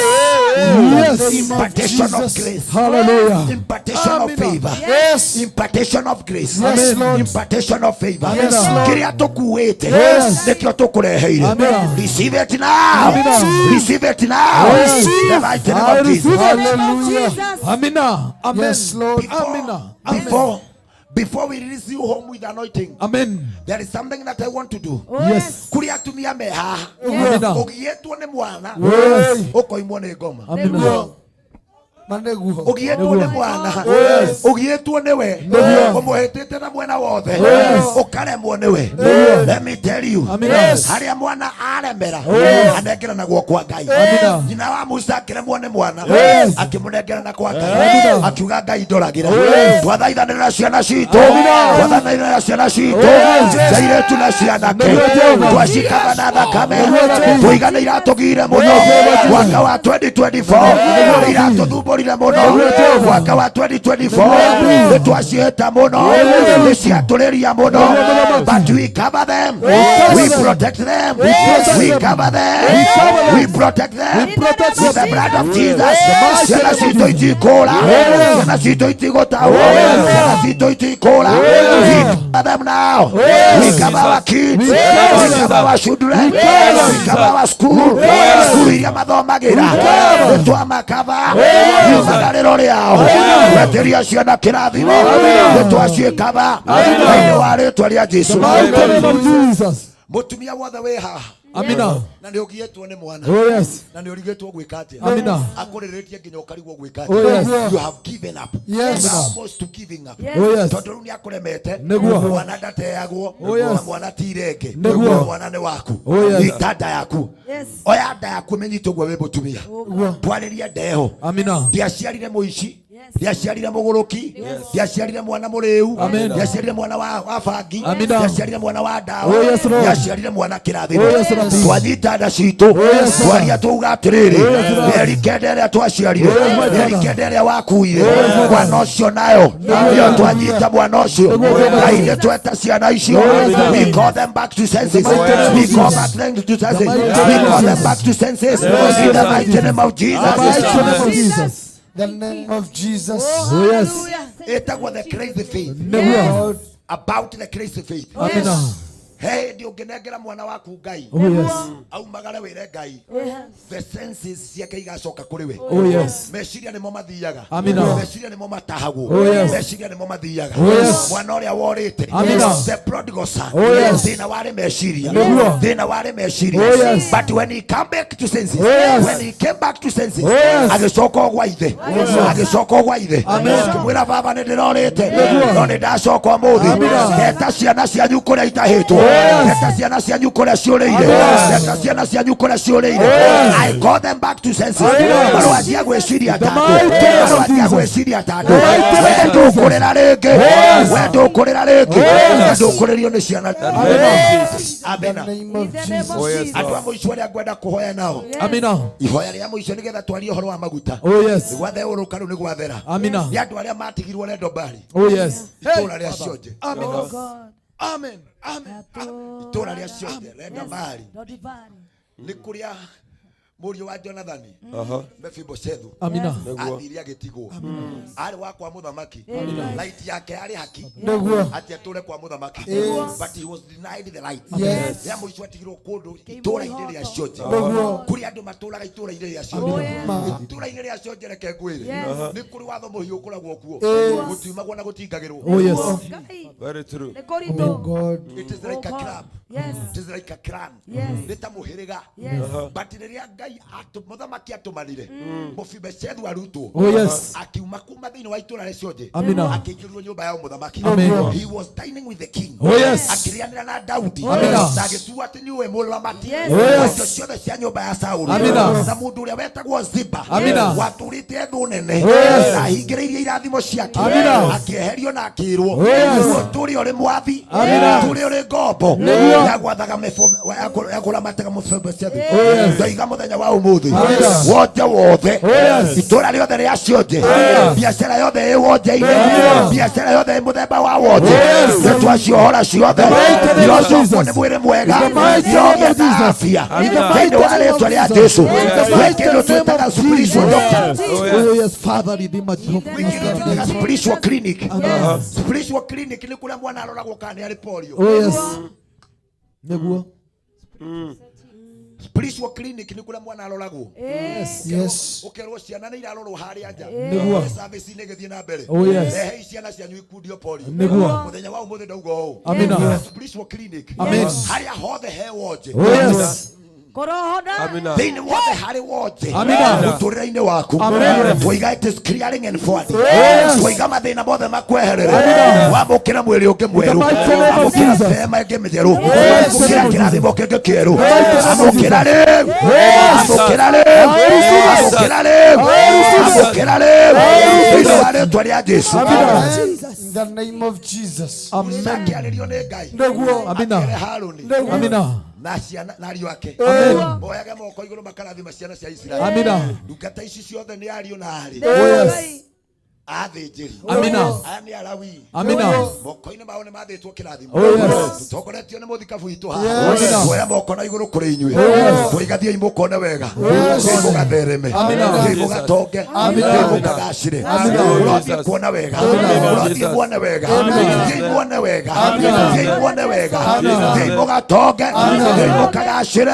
Yes. Impartation of grace. Hallelujah. Impartation of favor. Yes. Impartation of grace. Yes, Lord. Impartation of favor. Yes, Lord. Kĩrĩa tũkuĩte Yes. nĩkĩo tũkũreheire. Amina. Receive it now. Amina. Receive it now. Yes. In the mighty name I of Jesus. receive it. Hallelujah. Amina. Amen. Yes, Lord. Amina. Before we release you home with anointing, Amen. there is something that I want to do. Yes. Kũrĩ atumia me haha. Yes. Ũgiĩtwo nĩ mwana. Yes. Ũkoimwo nĩ ngoma. Amina. Ũgiĩtwo nĩ mwana. Yes. Ũgiĩtwo nĩwe. Nĩguo. Ũmũhĩtĩte na mwena wothe. Yes. Ũkaremwo nĩwe. Nĩguo. Let me tell you. Amina. Yes. Harĩa mwana aremera Yes. anengeranagwo kwa Ngai. Amina. Nyina wa Musa akĩremwo nĩ mwana. Yes. Akĩmũnengerana kwa Ngai. Amina. Akiuga Ngai ndoragĩra. Yes. Twathaithanĩra ciana citũ. Amina. Twathaithanĩra ciana citũ. Yes. Cia airĩtu na cianake. Nĩguo Jehova. Twacikaba na thakame. Nĩguo Jehova. Tũiga nĩ iratũgire mũno. Nĩguo Jehova. Mwaka wa 2024 nĩ iratũthumbũrire mũno. Nĩguo Jehova. Mwaka wa 2024 nĩ twaciĩta mũno. Nĩ ciatũrĩria mũno. But we cover them. We protect them. We cover them. We protect them. With the blood of Jesus. Ciana citũ itikũra. Ciana citũ itigũtahwo. Ciana citũ itikũra. We cover them now. We cover our kids. We cover our children. We cover our school. Cukuru iria mathomagĩra. Nĩ twamakaba. Riumagarĩro rĩao. Twetĩria ciana kĩrathimo. Nĩ twaciĩkaba. Thĩinĩ wa rĩtwa rĩa Jesũ. Mighty name of Jesus. Mũtumia wothe wĩ haha Amina. na nĩ ũgiĩtwo nĩ mwana Oh, yes. na nĩ ũrigĩtwo gwĩka atĩa Amina. akũrĩrĩtie nginya ũkarigwo gwĩka Oh, yes. you have given up. Yes. You are almost to giving up. Oh, yes. Tondũ rĩu nĩ akũremete. Nĩguo. Mwana ndateagwo. Oh, yes. Na mwana ti irenge. Nĩguo. Mwana nĩ waku. Oh, yes. Nyita nda yaku. Oya nda yaku ĩmĩnyite ũguo wĩ mũtumia. Twarĩrie nda ĩyo. Amina. Ndiaciarire mũici. Ndiaciarire mũgũrũki. Ndiaciarire mwana mũrĩu. Amen. Ndiaciarire mwana wa bangi. Amina. Ndiaciarire mwana wa ndawa. Oh, yes, Lord. Ndiaciarire mwana kĩrathimo. Oh, yes, Lord. Twanyita nda citũ. Oh, yes, Lord. Twaria tuuga atĩrĩrĩ. Oh, yes, Lord. Mĩeri kenda ĩrĩa twaciarire. Oh, yes, my Mĩeri Father. kenda ĩrĩa wakuire. Oh, yes, my Mwana ũcio nayo. Nĩyo twanyita mwana ũcio. Nĩguo. Ngai nĩ tweta ciana icio. Oh, yes, Lord. We call them back to senses. mighty name of We call Jesus. back them to senses. mighty We name of call them Jesus. back to senses. Yes. In the mighty name of Jesus. The mighty name of Jesus. The name of Jesus. Oh, yes. Ĩtagwo the crazy faith. Nĩguo. About the crazy faith. Amina. He hĩndĩ ũngĩnengera mwana waku Ngai. Oh, yes. Aumagare wĩre Ngai. The senses ciake igacoka kũrĩ we. Oh, yes. Meciria nĩmo mathiaga. Amina. Meciria nĩmo matahagwo. Oh, yes. Meciria nĩmo mathiaga. Oh, yes. Mwana ũrĩa worĩte. Amina. The prodigal son. Oh, yes. Thĩna warĩ meciria. Nĩguo. Thĩna warĩ meciria. Oh, yes. But when he come back to senses. Oh, yes. When he came back to senses. Oh, yes. Agĩcoka o gwa ithe. Yes. Agĩcoka o gwa ithe. Amen. Akĩmwĩra baba nĩ ndĩrorĩte. Nĩguo. No nĩ ndacoka ũmũthĩ. Amina. Ndeta ciana cianyu kũrĩa itahĩtwo. Oh, Reta ciana cianyu kũrĩa ciũrĩire. Reta ciana cianyu kũrĩa ciũrĩire. I call them back to senses. Marwanjia gwĩciria ta andũ. Marwanjia gwĩciria ta andũ. We ndũkũrĩra rĩngĩ. We ndũkũrĩra rĩngĩ. Na ndũkũrĩrio nĩ ciana. Amina. Andũ a mũico arĩa ngwenda kũhoya nao. Amina. Ihoya rĩa mũico nĩgetha twarie ũhoro wa maguta. Oh, yes. Nĩ gwatheũrũka rĩu nĩ gwathera. Amina. Nĩ andũ arĩa matigirwo Rendo Bari. Oh, yes. Itũũra rĩa Cionje. Amen. Amen. Amen. Itũũra rĩa Cionje, Rendo Bari. Nĩ kũrĩa mũriũ wa Jonathani Mefiboshethu Amina. athire agĩtigwo. Arĩ wa kwa mũthamaki. Amina. Right yake yarĩ haki. Nĩguo. Atĩ atũre kwa mũthamaki. Yes. But he was denied the right. Yes. Rĩa mũico atigirwo kũndũ itũũra-inĩ rĩa Cionje. Nĩguo. Kũrĩa andũ matũũraga itũũra-inĩ rĩa Cionje. Itũũra-inĩ rĩa Cionje reke ngwĩre. Yes. Nĩ kũrĩ watho mũhiũ ũkoragwo kuo. Yes. Gũtiumagwo na gũtingagĩrwo. Oh, yes. Very true. Oh, God. It is like a club. Yes. It is like a clan. Yes. Nĩ ta mũhĩrĩga. Yes. But rĩrĩa Ngai mũthamaki atũmanire Mefiboshethu arutwo. Oh, yes. Akiuma kuma thĩinĩ wa itũũra rĩa Cionje. Amina. Akĩingĩrio nyũmba ya mũthamaki. Amen. He was dining with the king. Oh, yes. Akĩrĩanĩra na Daudi. Amina. Na agĩtua atĩ nĩwe mũramati. Yes. Oh, yes. Indo ciothe cia nyũmba ya Saũlũ. Amina. Na mũndũ ũrĩa wetagwo Ziba. Amina. Watũrĩte thũ nene. Oh, yes. Na ahingĩrĩirie irathimo ciake. Amina. Akĩeherio na akĩrwo. Oh, yes. Tũrĩ ũrĩ mwathi. Amina. Tũrĩ ũrĩ ngombo. Nĩguo. Ya gwathaga ya kũramataga Mefiboshethu. Oh, yes. Ndoiga mũthenya wa ũmũthĩ. Amina. Wonje wothe. Oh, yes. Itũũra rĩothe rĩa Cionje. Amina. Biacara yothe ĩ wonje-inĩ. Amina. Biacara yothe ĩ mũthemba wa wonje. Oh, yes. Nĩ twaciohora ciothe. mighty name of Irocokwo Jesus. nĩ mwĩrĩ mwega. In the mighty name Irogĩa of na Jesus. afya. In the Thĩinĩ mighty wa name of rĩtwa rĩa Jesus. Jesu. In the Gwĩ mighty kĩndũ name twĩtaga of spiritual Jesus. doctor. Oh, yes, Father, redeemer, Jehovah. Gwĩ kĩndũ twĩtaga spiritual clinic. Spiritual clinic nĩ kũrĩa mwana aroragwo kana nĩ arĩ polio. Oh, yes. Nĩguo. Spiritual clinic nĩ kũrĩa mwana aroragwo. Yes. Yes. Ũkerwo ciana nĩ irarorwo harĩa nja. Nĩguo. Nĩ service inĩ ĩgĩthiĩ na mbere. Oh, yes. Rehei ciana cianyu ikundio polio. Nĩguo. Mũthenya wa ũmũthĩ ndauga ũũ. Amina. Spiritual clinic. Amen. Harĩa hothe he wonje. Oh, yes. Thĩinĩ wothe harĩ wonje. Amina. Mũtũrĩre-inĩ waku. Amen. Twoiga it is clearing and forwarding. Yes. Twoiga mathĩna mothe makweherere. Amina. Wamũkĩra mwĩrĩ ũngĩ mwerũ. mighty name of Amũkĩra Jesus. thema ĩngĩ mĩtheru. Yes. Amũkĩra kĩrathimo kĩngĩ kĩerũ. Yes. Amũkĩra rĩu. Yes. Amũkĩra rĩu. Amũkĩra rĩu. Amũkĩra rĩu. Thĩinĩ wa rĩtwa rĩa Jesu. In the name of Jesus. Musa akĩarĩrio nĩ Ngai. Nĩguo. Amina. Akĩre Harũni. Amina. Na ciana na ariũ ake. Amen. Moyage moko igũrũ makarathima ciana cia Isiraeli. Amina. Ndungata ici ciothe nĩ ariũ na aarĩ. Oh, yes. Athĩnjĩri. Amina. Aya nĩ Alawii. Amina. Moko-inĩ mao nĩ mathĩtwo kĩrathimo. Oh, yes. Tũtongoretio nĩ mũthikabu witũ Yes. haha. Amina. Kuoya moko na igũrũ kũrĩ inyuĩ. Oh, yes. Twoiga thiĩi mũkone wega. Yes. Thiĩi mũgathereme. Amina. Thiĩi mũgatonge. Amina. Thiĩi mũkagacĩre. Amina. Mũrathiĩ kuona wega. Amina. Mũrathiĩ muone wega. Amina. Thiĩi muone wega. Amina. Thiĩi muone wega. Amina. Thiĩi mũgatonge. Thiĩi mũkagacĩre.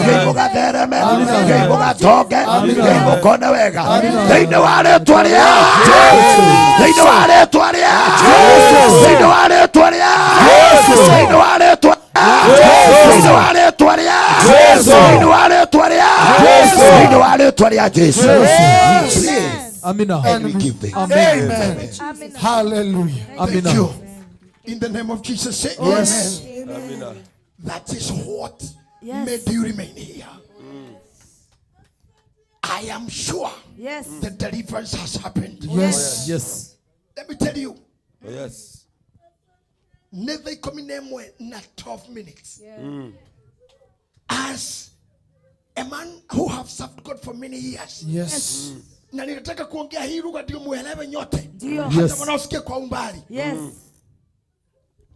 Thiĩi mũgathereme. Thiĩi mũgatonge. Thiĩi mũkone wega. Thĩinĩ wa rĩtwa rĩa Jesu. Thĩinĩ wa rĩtwa rĩa Jesu. Thĩinĩ wa rĩtwa rĩa Jesu. Thĩinĩ wa rĩtwa Thĩinĩ wa rĩtwa rĩa Jesu. Thĩinĩ wa rĩtwa rĩa Jesu. Thĩinĩ wa rĩtwa rĩa Jesu. Amina. And we give thanks. Amen. Amen. Hallelujah. Amina. Thank you. In the name of Jesus, say Yes. amen. Amina. That is what Yes. made you remain here. I am sure Yes. the deliverance has happened. Yes. Yes. Let me tell you, Oh, yes. never coming na 12 minutes. As a man who have served God for many years. Yes. Na ninataka kuongea hii lugha ndio muelewe nyote. Ndio. Hata Yes. wanaosikia kwa umbali. Yes.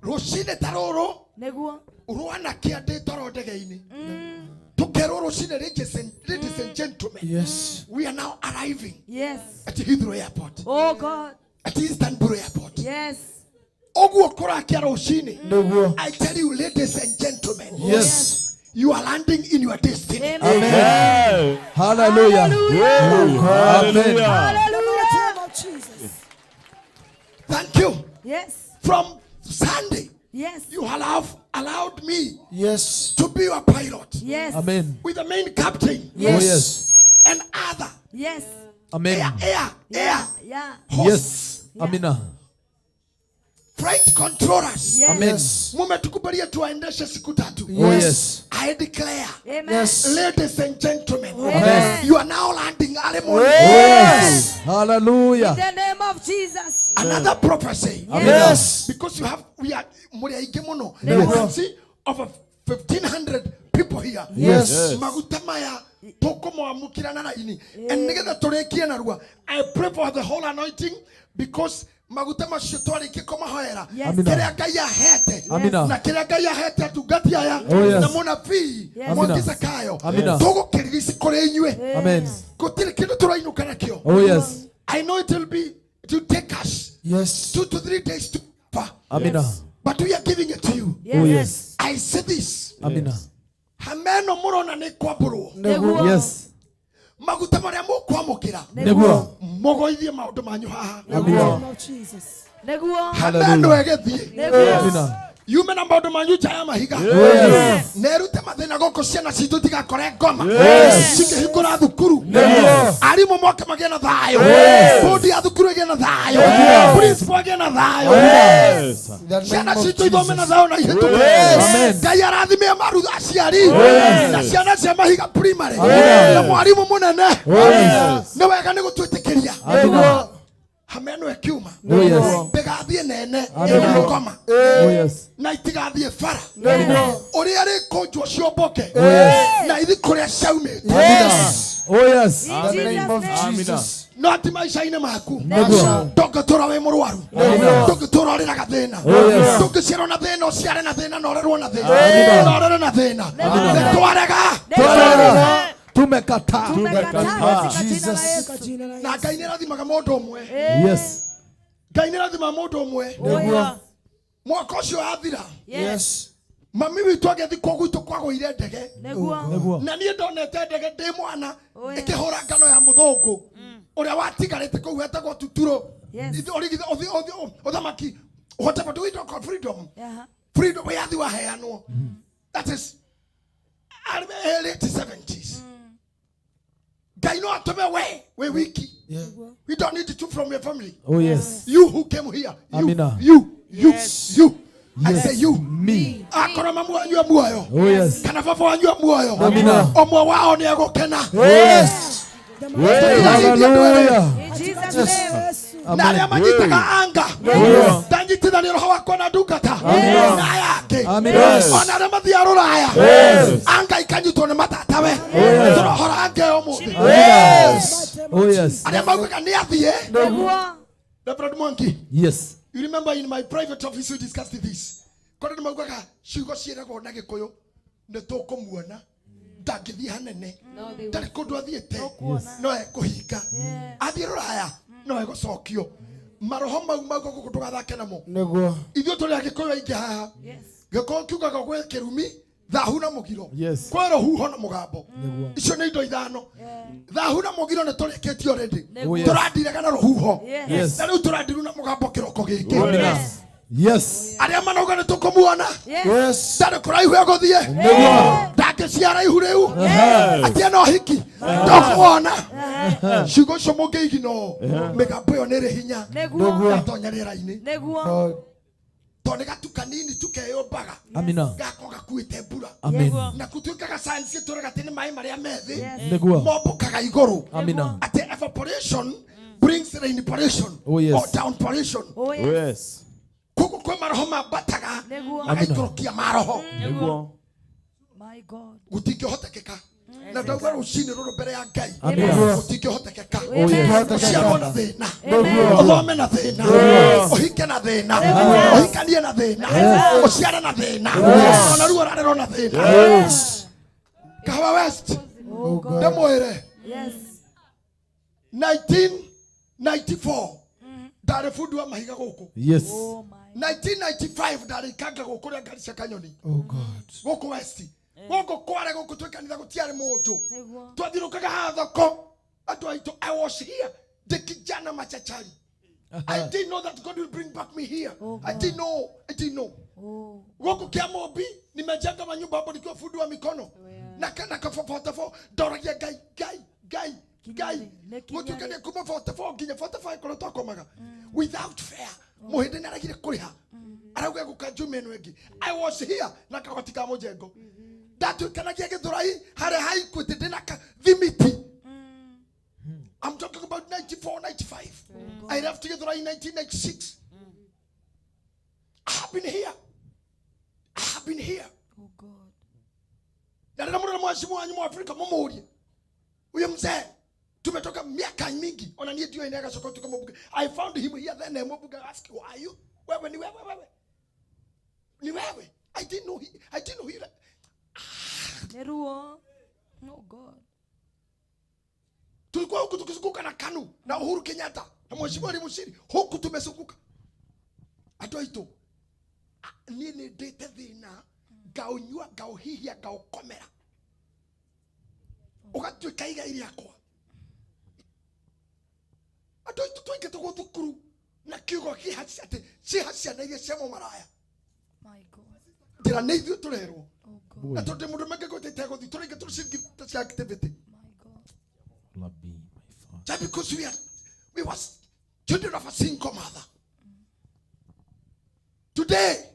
Rũcinĩ ta rũrũ Nĩguo. rwana kĩandĩ toro ndege-inĩ. Tũkerwo rũcinĩ ladies and gentlemen. Yes. We are now arriving Yes. at Heathrow Airport. Oh God. At Istanbul Airport. Yes. Ũguo kũrakia rũcinĩ. Nĩguo. I tell you ladies and gentlemen. Yes. You are landing in your destiny. Amen. Hallelujah. Amen. Hallelujah. of Jesus. Thank you. Yes. From Sunday, Yes. you have allowed me Yes. to be your pilot. Yes. Amen. With the main captain. Oh, yes. And other. Yes. Amen. Air, air, Yeah. Yes. Amina. Flight controllers. Yes. Amen. Mumetukubalia tuwaendeshe siku tatu. Oh, yes. I declare. Amen. Yes. Ladies and gentlemen. Amen. You are now landing early morning. Yes. Hallelujah. In the name of Jesus. Another prophecy. Amen. Yes. Because you have, we are Yes. prophecy of 1,500 people here. Yes. Yes. Maguta maya tokomoamukira na raini. And nigetha turekie narua. I pray for the whole anointing because maguta macio twarikie kũmahoera kĩrĩa Ngai ahete na kĩrĩa Ngai ahete atungati aya na mũnabii Mwangi Zakayo tũgũkĩririci kũrĩ inyuĩ. Amen. Gũtirĩ kĩndũ tũrainũka nakĩo. Oh yes. I know it will take us 2 to 3 days to Amina. But we are giving it to you. Oh yes. I say this. Amina. Hameno mũrona nĩ kwambũrwo. Yes. Maguta marĩa mũkwamũkĩra nĩguo mũgũithie maũndũ manyu haha. Nĩguo. Hameno ĩgĩthiĩ yume na maũndũ manyu nja ya mahiga nerute mathĩna gũkũ ciana citũ itigakore ngoma cikĩhingũra thukuru arimũ moke magĩe na thayũ, bodi ya thukuru ĩgĩe na thayũ, principal ĩgĩe na thayũ, ciana citũ ithome na thayũ na ihĩtũke. Ngai arathime aciari na ciana cia Mahiga Primary na mwarimũ mũnene. Nĩ wega nĩ gũtwĩtĩkĩria hameno ekiuma ndĩgathiĩ nene ĩna ngoma na itigathiĩ bara ũrĩa rĩkũnjwo ciomboke na ithi kũrĩa ciaumĩte. No ti maica-inĩ maku ndũngĩtũra wĩ mũrwaru, ndũngĩtũra ũrĩ na gathĩna, ndũngĩciarwo na thĩna ũciare na thĩna na ũrerwo na thĩna na ũrere na thĩna. Nĩ twarega. Tumekataa. Jesus. Na Ngai nĩ arathimaga mũndũ ũmwe. Yes. Ngai nĩ arathimaga mũndũ ũmwe. Mwaka ũcio wathira. Yes. Mami witũ agĩthiĩ kũu gwitũ kwagũire ndege. Na niĩ ndonete ndege ndĩ mwana ĩkĩhũra ngano ya mũthũngũ ũrĩa watigarĩte kũu wetagwo Tuturo. Ũthamaki whatever do we talk of freedom? Freedom wĩyathi waheanwo. That is late 70s. Ngai no atome we wiki. We don't need to from your family. Oh yes. You who came here. You, Amina. You, Yes. you. I Yes. say you. Me. Akora mamu wanyu wa muoyo. Oh yes. Kana baba wanyu wa muoyo. Amina. Omwe wao ni egũkena. Yes. Hallelujah. Na arĩa manyitaga anga ndanyitithania roho wakwa na ndungata na yake ona arĩa mathiaga rũraya anga ikanyitwo nĩ matatawe tũrohora anga ĩyo ũmũthĩ. Oh yes. Arĩa maugaga nĩ athiĩ. Reverend Mwangi. Yes. You remember in my private office we discussed this. Kũrĩ nĩ maugaga ciugo ciĩragwo na Gĩkũyũ nĩ tũkũmuona ndangĩthiĩ hanene ndarĩ kũndũ athiĩte no ekũhinga athiĩ rũraya no egũcokio maroho mau mauga gũkũ ndũgathake namo. Nĩguo. Ithuĩ tũrĩ Agĩkũyũ aingĩ haha. Gĩkũyũ kiugaga gwĩ kĩrumi, thahu na mũgiro, Yes. kwĩ rũhuho na mũgambo. Icio nĩ indo ithano. Thahu na mũgiro nĩ tũrĩkĩtie already. Oh, yes. Tũrandirega na rũhuho Yes. na rĩu tũrandiru na mũgambo kĩroko gĩkĩ. Yes. Arĩa manauga nĩ tũkũmuona Yes. ndarĩ kũraihu egũthiĩ ndangĩciara ihu rĩu atie no hiki ndũkũmwona. Ciugo icio mũngĩigino mĩgambo ĩyo nĩ ĩrĩ hinya yatonya rĩera-inĩ tondũ nĩ gatu kanini tu keyũmbaga Amina. gako gakuĩte mbura. Amen. Na gũtuĩkaga science ĩtũraga atĩ nĩ maĩ marĩa me thĩ Nĩguo. mombũkaga igũrũ. Amina. Atĩ evaporation brings rainporation Oh, yes. or downporation. Oh yes. Koguo kwĩ maroho mambataga magaikũrũkia maroho. Nĩguo. My God. Gũtingĩhotekeka na ndauga rũcinĩ rũrũ mbere ya Ngai gũtingĩhotekeka. Oh yes. Ũciarwo na thĩna, ũthome na thĩna, ũhike na thĩna, ũhikanie na thĩna, ũciare na thĩna, ona rĩu ũrarerwo na thĩna. Kahawa West ndĩmwĩre 1994 ndarĩ bundi wa mahiga gũkũ. Yes. 1995 ndarĩ ikanga gũkũ rĩa ngari cia Kanyoni. Oh God. Gũkũ West gũkũ kware gũkũ twĩ kanitha gũtiarĩ mũndũ. Twathiũrũrũkaga haha thoko andũ aitũ. I was here the kijana machachari. I didn't know that God will bring back me here. I didn't know. I didn't know. Gũkũ kĩa Mũmbi nimejenga manyumba hapo nikiwa fundi wa mikono. Na kana ka 44 ndoragia Ngai Ngai Ngai Ngai. Gũtuĩka nĩ kuma 44 nginya 45 kũrĩa twakomaga without fear. Muhindi nĩ aragire kũrĩha. Arauga gũka njumia ĩno ĩngĩ. I was here na kagoti ka mũjengo. Ndatuĩkanagia Gĩthũrai harĩa ha Equity ndĩna thimiti. I'm talking about 94, 95. I left Githurai in 1996. I have been here. I have been here. Oh God. Na rĩrĩa mũrora mwacimu wanyu mwa Afrika mũmũrie. Huyo mzee tumetoka miaka mingi. Ona niĩ ndiũĩ nĩ agacoka tuka mũmbunge. I found him here then mũmbunge ask who are you? Wewe ni wewe wewe. Ni wewe. I didn't know he. I didn't know he. Nĩ ruo. Oh God. Tulikuwa huku tukizunguka na KANU na Uhuru Kenyatta na Mheshimiwa Ali Mushiri, huku tumezunguka. Andũ aitũ, niĩ nĩ ndĩte thĩna ngaũnyua ngaũhihia ngaũkomera ũgatuĩka igai rĩakwa. Andũ aitũ twaingatagwo thukuru na kiugo atĩ ciĩha ciana iria cia mũmaraya. Njĩra nĩ ithuĩ tũrerwo na tondũ mũndũ mangĩgwĩta itegũthiĩ tũraingatwo ciringi cia activity. Lord be my father. Just because we was children of a single mother. Today,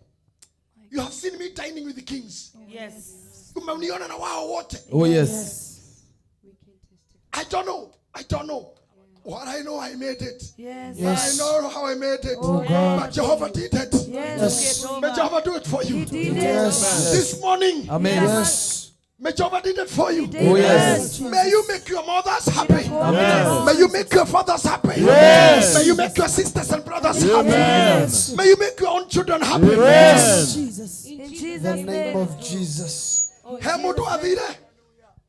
you have seen me dining with the kings. Yes. Umeniona na wao wote. Oh yes. I don't know. I don't know. What I know, I made it. Yes. Yes. I know how I made it. Oh God. But Jehovah did it. Yes. Yes. May Jehovah do it for you. He did it. Yes. This morning. Amen. Yes. May Jehovah did it for you. Oh yes. May you make your mothers happy. Amen. May you make your fathers happy. Yes. May you make your sisters and brothers happy. Yes. May you make your own children happy. Yes. Jesus. In Jesus' The name name. of Jesus. He mũndũ athire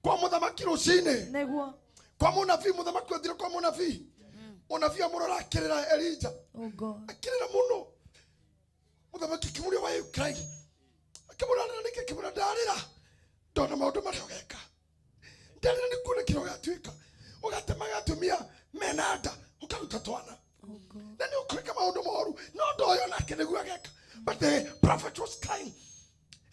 kwa mũthamaki rũcinĩ Nĩguo. kwa mũnabii mũthamaki athire kwa mũnabii mũnabii amũrora akĩrĩra Elijah Oh God. akĩrĩra mũno mũthamaki akĩmũria why you crying akĩmũra nĩkĩ akĩmũra ndarĩra ndona maũndũ marĩa ũgeka ndarĩra nĩ kuona kĩrĩa ũgatuĩka ũgatemaga atumia mena nda ũkaruta twana na nĩ ũkwĩka maũndũ moru no ndoyo nake nĩguo ageka. But the prophet was crying.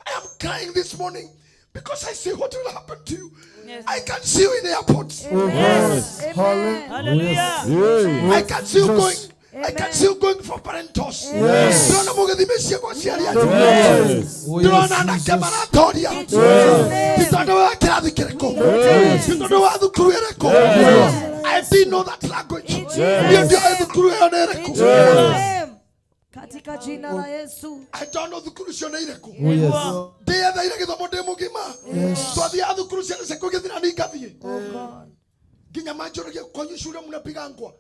I am crying this morning because I see what will happen to you. Yes. I can see you in the airport. Oh Yes. God. Amen. Hallelujah. I can see you Yes. going. I can see you going for parentos. Yes. Ndĩrona mũgĩthiĩ mĩciĩ kwa aciari anyu. Yes. Oh yes. Ndĩrona anake maratoria. Jesus' name. Ti tondũ wa kĩrathi kĩrĩkũ. Yes. Ti tondũ wa thukuru ĩrĩkũ. Yes. I didn't know that language. Jesus' Niĩ ndioĩ thukuru ĩyo nĩ ĩrĩkũ. name. Katika jina la Yesu. I don't know thukuru icio nĩ irĩkũ. Oh yes. Ndĩetheire gĩthomo ndĩ mũgima. Twathiaga thukuru ciana ciakwa igĩthira niĩ ngathiĩ. Oh God. Nginya manjũragia kwanyu cure mũnapigangwa.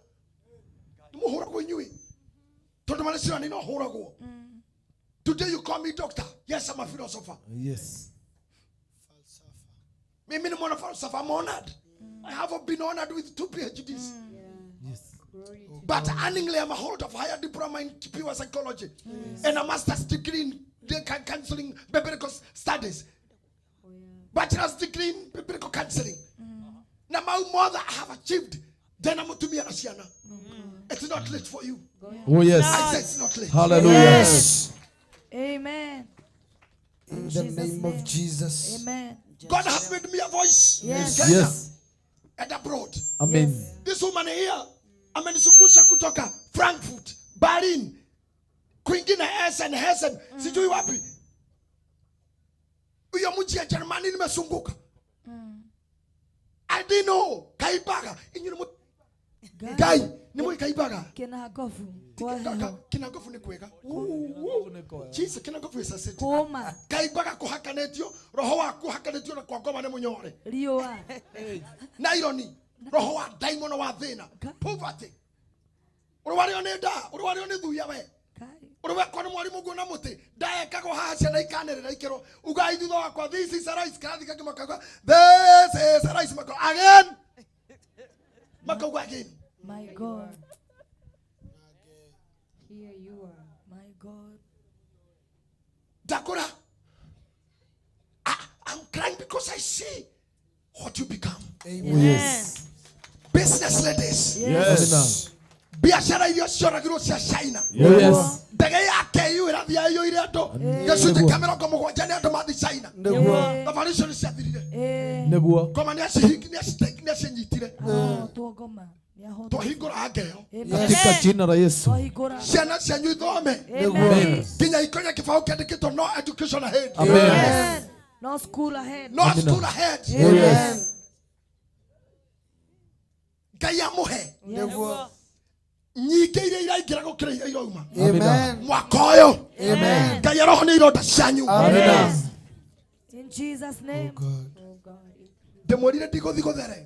Mũhũragwo inyuĩ. Tondũ marĩa ciana no hũragwo. Today you call me doctor. Yes, I'm a philosopher. Yes. Mimi ni mwana falsafa. I'm honored. I have been honored with 2 PhDs. Yes. But unknowingly, I'm a holder of higher diploma in pure psychology and a master's degree in counseling, biblical studies. Bachelor's degree in biblical counseling. Now, my mother I have achieved. Then I'm to me and Asiana. It's not late for you. Oh yes. I said it's not late. Hallelujah. Yes. Amen. In the Jesus' name of name. Jesus. Amen. God has made me a voice Yes. in Kenya Yes. and abroad. Amen. This woman here amenizungusha kutoka Frankfurt, Berlin, kwingine Hessen, Hessen, sijui wapi. Huyo mji ya Germany nimezunguka. I didn't know Kaibaga. Inyuĩ nĩ Ngai, nĩ mũĩ Kaibaga? Kinagofu. Kwa heho. Kinagofu nĩ kwega. Jesus, Kinagofu is a city. Kũma. Kaibaga kũhakanĩtio, roho waku ũhakanĩtio na kwa ngoma nĩ mũnyore. Riũa. Naironi, roho wa daimono wa thĩna, poverty. Ũrwarĩo nĩ nda, ũrwarĩo nĩ thuya we. Ũrĩ wekwo nĩ mwarimũ nguona mũtĩ, ndaekagwo haha ciana ikanĩrĩra ikĩrwo, ugai thutha wakwa, this is a rice, kĩrathi kangĩ makauga, this is a rice, makauga, again. Makauga again. My God. Here you are. My God. Dakora, I'm crying because I see what you become. Amen. Yes. Business ladies. Yes. Biashara iria cioragirwo cia China. Oh yes. Ndege ya KU ĩrathiĩ ĩiyũire andũ gĩcunjĩ kĩa 70 nĩ andũ mathiĩ China. Nĩguo. Thabarĩ icio nĩ ciathirire. Nĩguo. Ngoma nĩ acinyitire. Oh, tuo ngoma. Twahingũra ngeo. Katika jina la Yesu. Ciana cianyu ithome. Amen. Nginya ikonye kĩbaũ kĩandĩkĩtwo no education ahead. Amen. No school ahead. No school ahead. Yes. Ngai amũhe. Nyingĩ iria iraingĩra gũkĩra iria irauma. Amen. Mwaka ũyũ. Amen. Ngai arohonia ironda cianyu. Amen. In Jesus name. Ndĩmwĩrire ndigũthiĩ gũthere.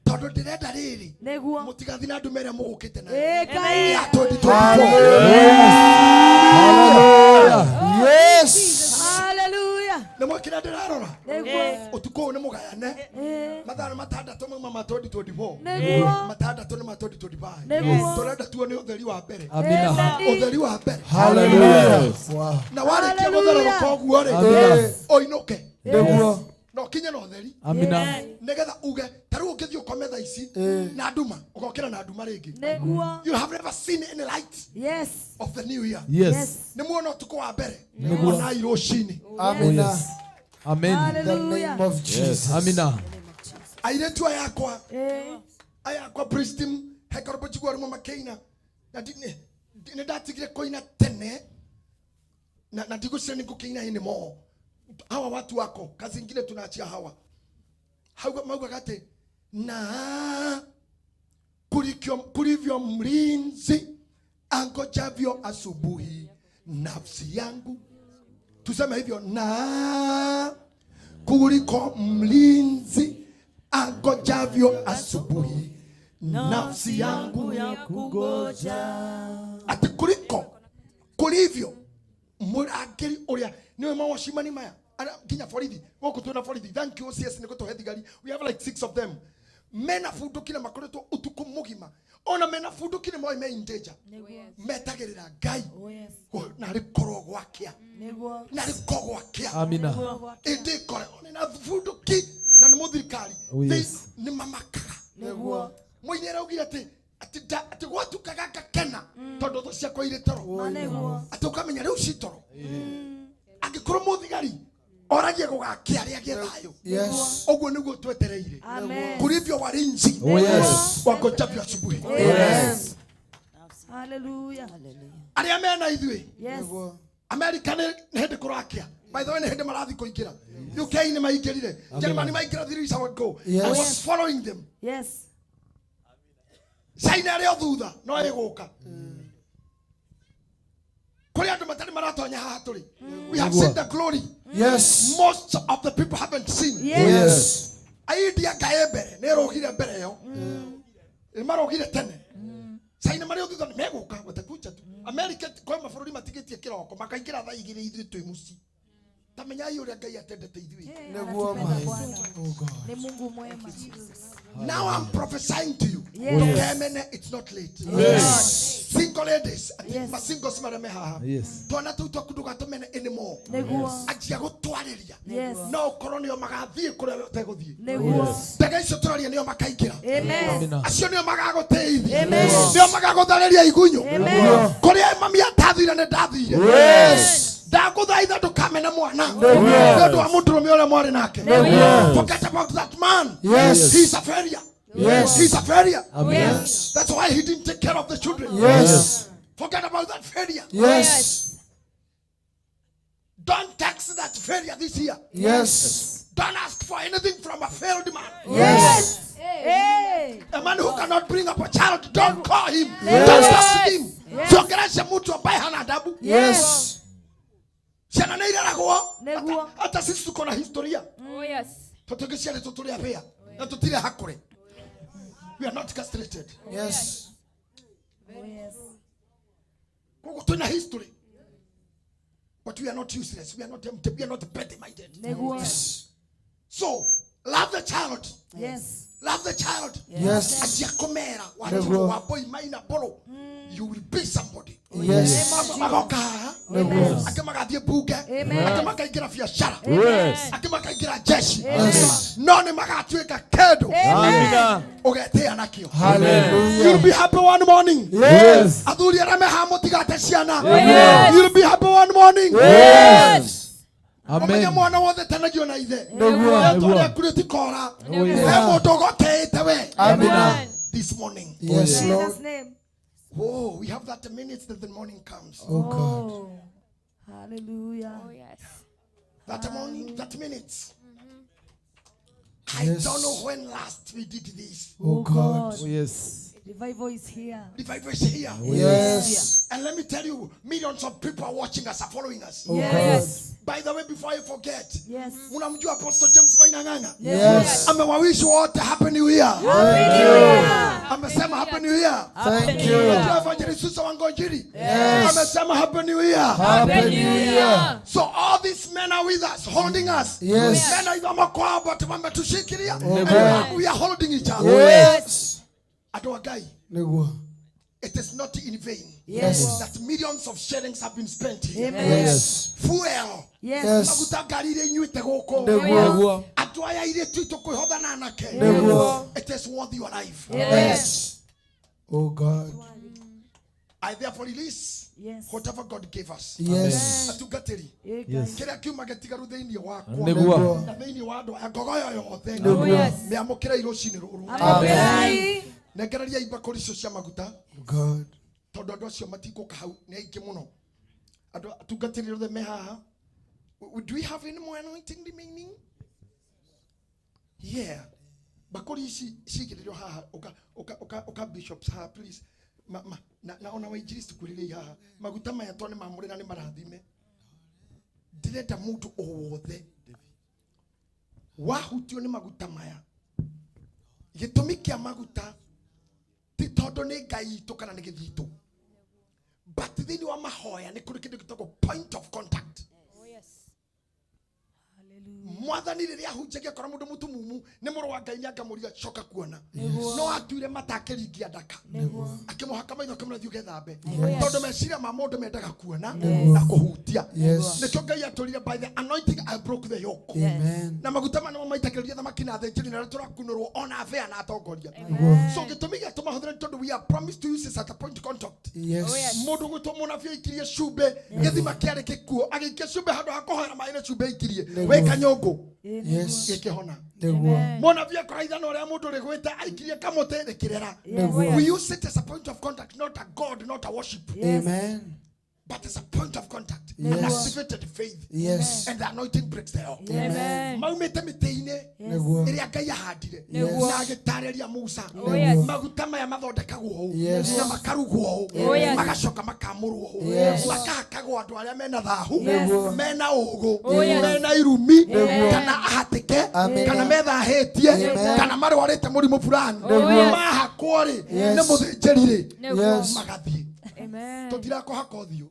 Tondũ ndĩrenda rĩrĩ. Nĩguo. Mũtigathiĩ na ndume ĩrĩa mũgũkĩte nayo. Ĩĩ Ngai. Ya 2024. Hallelujah. Yes. Hallelujah. Nĩ mwĩkĩra ndĩrarora. Nĩguo. Ũtukũ ũyũ nĩ mũgayane. Mathaa matandatũ mauma ma 2024. Nĩguo. Matandatũ nĩ ma 2025. Nĩguo. Tũrenda tuone ũtheri wa mbere. Amina. Ũtheri wa mbere. Hallelujah. Wow. Na warĩkia gũtherũrũka ũguo rĩ, Amina. ũinũke. Nĩguo. Na ũkinye na ũtheri. Amina. Nĩgetha uge ta rĩu ũngĩthiĩ ũkome thaa ici na nduma ũgokĩra na nduma rĩngĩ. Nĩguo. You have never seen any light Yes. of the new year. Yes. Nĩ muona ũtukũ wa mbere. Nĩguo. Onai rũcinĩ. Oh, yes. Amen. Hallelujah. The name of Jesus. Amina. Airĩtu aya akwa aya akwa praise team he karũmbo njiguaga rĩmwe makĩina na nĩ ndatigire kũina tene na ndigũciria nĩ ngũkĩina anymore. Hawa watu wako kazi ingine tunaachia hawa maugaga atĩ na kulivyo mlinzi angojavyo asubuhi nafsi yangu. Tuseme hivyo, na kuliko mlinzi angojavyo asubuhi nafsi yangu ya kugoja. Ati kuliko kulivyo murangĩri ũrĩa niwe mawacimani maya nginya borithi gũkũ twĩna borithi. Thank you OCS nĩ gũtũhe thigari. We have like 6 of them. Mena bunduki na makoretwo ũtukũ mũgima ona mena bunduki nĩ moĩ me in danger. Metagĩrĩra Ngai narĩ korwo gwakĩa. Nĩguo. Narĩ korwo gwakĩa. Amina. Ĩndĩ kore ona bunduki na nĩ mũthirikari. Oh, yes. Nĩ mamakaga. Nĩguo. Mũini araugire atĩ atĩ gwatukaga ngakena tondũ thũ ciakwa irĩ toro. Nĩguo. Atĩ ũkamenya rĩu ci toro. Angĩkorwo mũthigari oragie gũgakia arĩa agĩe thayũ. Yes. Ũguo nĩguo twetereire. Amen. Kulivyo walinzi. Oh, yes. Wangojavyo asubuhi. Yes. Hallelujah. Arĩa mena ithuĩ. Yes. America nĩ hĩndĩ kũrakia. By the way, nĩ hĩndĩ marathiĩ kũingĩra. UK nĩ maingĩrire. Germany maingĩra 3 weeks ago. Yes. I was following them. Yes. China ĩrĩ o thutha no ĩgũka. Kũrĩ andũ matarĩ maratonya haha tũrĩ. We have seen the glory. Yes. Most of the people haven't seen. Yes. Yes. India ngaĩ mbere nĩ ĩrũgire mbere ĩyo. Nĩ marũgire tene. China marĩ o thutha nĩ megũka watakuja tu. America kwĩ mabũrũri matigĩtie kĩroko makaingĩra thaa igĩrĩ ithuĩ twĩ mũciĩ. Ta menyai ũrĩa Ngai atendete ithuĩ. Nĩguo Anatupenda ma. Bwana. Oh God. Ni Mungu mwema. Now I'm prophesying to you. Yes. Ndũkemene, it's not late. Yes. Single ladies, ati Yes. masingles marĩa me haha. Yes. Twana tũu twaku ndũgatũmene anymore. Nĩguo. Anjia gũtwarĩria. Yes. No ũkorwo nĩo magathiĩ kũrĩa we ũtegũthiĩ. Nĩguo. Ndege icio tũraria nĩo makaingĩra. Amen. Amina. Acio nĩo magagũtĩithia. Amen. Nĩo magagũtharĩria igunyũ. Amen. Kũrĩa mami atathire nĩ ndathire. Yes. Ndagũthaitha ndũkamene mwana. Nĩguo. Nĩ ũndũ wa mũndũrũme ũrĩa mwarĩ nake. Nĩguo. Forget about that man. Yes. He's a failure. Yes. He's a failure. Amen. That's why he didn't take care of the children. Yes. Forget about that failure. Yes. Don't tax that failure this year. Yes. Don't ask for anything from a failed man. Yes. Hey. A man who cannot bring up a child, don't call him. Yes. Don't ask him. Siongeleshe mtu ambaye hana adabu. Yes. Ciana nĩ ireragwo. Nĩguo. Hata sisi tuko na historia. Oh yes. Tũtũngĩciarĩtwo tũrĩ abĩa na tũtirĩ hakũre. We are not castrated. Yes. Oh, yes. Koguo twĩna history. But we are not useless. We are not empty. We are not petty-minded. Nĩguo. So, love the child. Yes. Love the child. Yes. Anjia kũmera Nĩguo. wa boy maina boro. You will be somebody. Yes. Amwe magoka haha. Nĩguo. Angĩ magathiĩ bunge. Amen. Angĩ makaingĩra biacara. Yes. Angĩ makaingĩra jeshi. Yes. No nĩ magatuĩka kĩndũ Amina. ũgetĩĩa nakĩo. Hallelujah. You'll be happy one morning. Yes. Athuri arĩa me haha mũtigate ciana. Yes. You'll be happy one morning. Yes. Ũmenye Amen. mwana wothe tenagio na ithe. Nĩguo. Rĩtwa rĩaku rĩtikora. Oh, yes. He mũndũ ũgotĩĩte we. Amina. This morning. Yes, Lord. Jesus name. Oh, we have that minutes that the morning comes. Oh, God. Hallelujah. Oh, yes. That morning, that minutes. I Yes. don't know when last we did this. Oh, God. Oh, yes. Revival is here. Revival is here. Oh, yes. And let me tell you, millions of people are watching us, are following us. Oh, Yes. By the way, before I forget, Yes. unamjua Apostle James Maina Ng'ang'a? Yes. Amewawish wote Happy New Year. Thank you. Amesema Happy New Year. Thank you. Unajua Evangelist Susan Wangonjiri? Yes. Amesema Happy New Year. Happy New Year. So all these men are with us, holding us. Yes. Men are either but wametushikilia. Amen. And we are holding each other. Yes. Andũ a Ngai, Nĩguo. it is not in vain Yes. that millions of shillings have been spent here. Amen. Yes. Fuel. Yes. Yes. Maguta ngari iria inyuĩte gũkũ. Nĩguo. Andũ aya airĩtu aitũ kwĩhotha na anake. Nĩguo. It is worth your life. Yes. Oh, God. I therefore release Yes. whatever God gave us. Yes. Atungatĩri. Yes. Kĩrĩa kiuma gĩtigaru thĩinĩ wakwa Nĩguo. na thĩinĩ wa andũ aya ngogoyo yothe Nĩguo. Yes. mĩamũkĩrei rũcinĩ rũrũ. Amen. Nengereria ibakũri icio cia maguta God. tondũ andũ acio matigũka hau nĩ aingĩ mũno. Andũ atungatĩri othe me haha. Do we have any more anointing remaining? Yeah. Bakũri ici cigĩrĩrwo haha ũka ũka ũka ũka bishops haha please. Ma, ma, na, na ona wainjilisti kwĩrĩrĩi haha maguta maya to nĩ mamũre na nĩ marathime. Ndĩrenda mũndũ o wothe wahutio nĩ maguta maya. Gĩtũmi kĩa maguta ti tondũ nĩ ngai itũ kana nĩ gĩthitũ, but thĩinĩ wa mahoya nĩ kũrĩ kĩndũ gĩtagwo point of contact. Oh, yes. Mwathani rĩrĩa ahunjagia akora mũndũ mũtumumu nĩ mũrũ wa Ngai nĩangamũria coka kuona no atuire mata akĩringia ndaka akĩmũhaka maitho akĩmwĩra thiĩ ũgethambe tondũ meciria ma mũndũ mendaga kuona na kũhutia. Yes. Nĩkĩo Ngai atũrire by the anointing I broke the yoke. Amen. Na maguta maya nĩmo maitagĩrĩria thamaki na athĩnjĩri na arĩa tũrakunũrwo ona abĩa na atongoria. So gĩtũmi gĩa tũmahũthĩre nĩ tondũ we are promised to use this at a point of contact. Yes. Oh, yes. Mũndũ gwĩtwo mũnabii aikirie cumbĩ gĩthima kĩarĩ gĩkuũ agĩikia cumbĩ handũ ha kũhoera maĩ nĩ cumbĩ aikirie wĩ kanyũngũ Yes. gĩkĩhona. Nĩguo. Mũnabii akora ithanwa rĩa mũndũ rĩgwĩte aikirie kamũtĩ rĩkĩrera. Nĩguo. We use it as a point of contact, not a god, not a worship. Amen. But it's a point of contact. Yes. An activated faith. Yes. And the anointing breaks the yoke. Amen. Maumĩte mĩtĩ-inĩ Nĩguo. ĩrĩa Ngai ahandire Nĩguo. na agĩtarĩria Musa. Oh, yes. Maguta maya mathondekagwo ũũ Yes. na makarugwo ũũ Oh, yes. magacoka makamũrwo ũũ Yes. makahakagwo andũ arĩa mena thahu Nĩguo. mena ũgũ Oh, yes. mena irumi Nĩguo. kana ahatĩke Amen. kana methahĩtie Amen. kana marwarĩte mũrimũ fulani Nĩguo. Yes. mahakwo rĩ Yes. nĩ mũthĩnjĩri rĩ Nĩguo. Yes. magathiĩ Amen. tũtirakũhaka ũthiũ.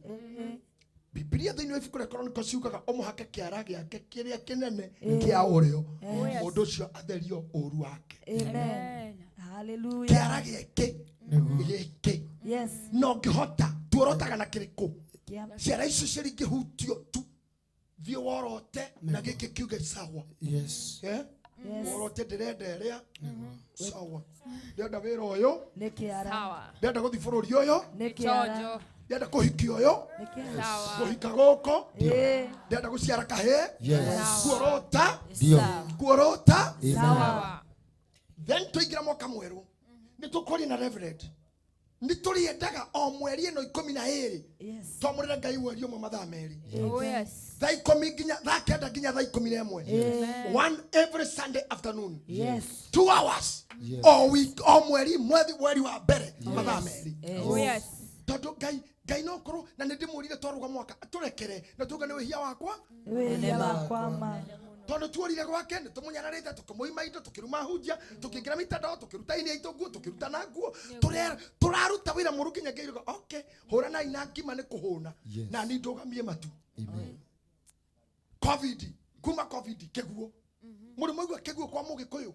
Bibilia thĩinĩ wa ibuku rĩa Chronicles ciugaga ũmũhake kĩara gĩake kĩrĩa kĩnene kĩa ũrĩo yes. mũndũ ũcio atherio ũru wake. Amen. Hallelujah. Kĩara gĩkĩ gĩkĩ Yes. no ngĩhota tuorotaga na kĩrĩkũ Kĩa- ciara icio cingĩhutio tu thiĩ worote na gĩkĩ kiuge sawa. Yes. Eh? Yes. Worote ndĩrenda ĩrĩa sawa, ndĩrenda wĩra ũyũ, Nĩ kĩara. Sawa. ndĩrenda gũthiĩ bũrũri ũyũ, Nĩ kĩara. Chojo. ndĩrenda kũhikia ũyũ, Nĩ kĩara. Sawa. kũhika gũkũ, Ĩĩ. ndĩrenda gũciara kahĩĩ. Yes. Kuorota Ndio. kuorota. Amen. Sawa. Then tũingĩra mwaka mwerũ nĩ tũkũria na reverend nĩ tũrĩendaga o mweri ĩno 12 Yes. twamũrĩre Ngai mweri ũmwe mathaa merĩ. Oh, yes. Thaa 10 nginya thaa 9 nginya thaa 11. One every Sunday afternoon. Yes. 2 hours. Yes. O week o mweri mwethi mweri wa mbere mathaa merĩ. Oh, yes. Tondũ Ngai Ngai no korwo na nĩ ndĩmũrire twarũga mwaka tũrekere na tuga nĩ wĩhia wakwa Wĩhia wakwa ma. tondũ tuorire gwake nĩ tũmũnyararĩte tũkĩmũima indo tũkĩruma hunjia tũkĩingĩra mitandao tũkĩruta ini aitũ nguo tũkĩruta na nguo tũraruta wĩra mũru nginya Ngai auga okay hũranai na ngima nĩ kũhũna Yes. na niĩ ndũgamie matu. Amen. Covid kuma Covid kĩguo mũrĩ mwaigua kĩguo kwa mũgĩkũyũ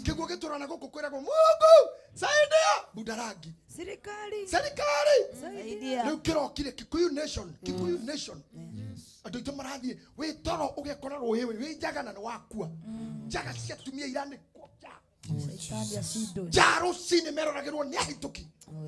kĩguo gĩtũrana gũkũ kwĩragwo Mungu saidia bundarangi Serikali. serikali Saidia. rĩu kĩrokire Kikuyu nation, Kikuyu nation andũ aitũ marathiĩ wĩ toro ũgekora rũĩ wĩ njaga na nĩ wakua njaga cia atumia iranĩkwo Shaitani ashindwe. nja rũcinĩ meroragĩrwo nĩ ahĩtũki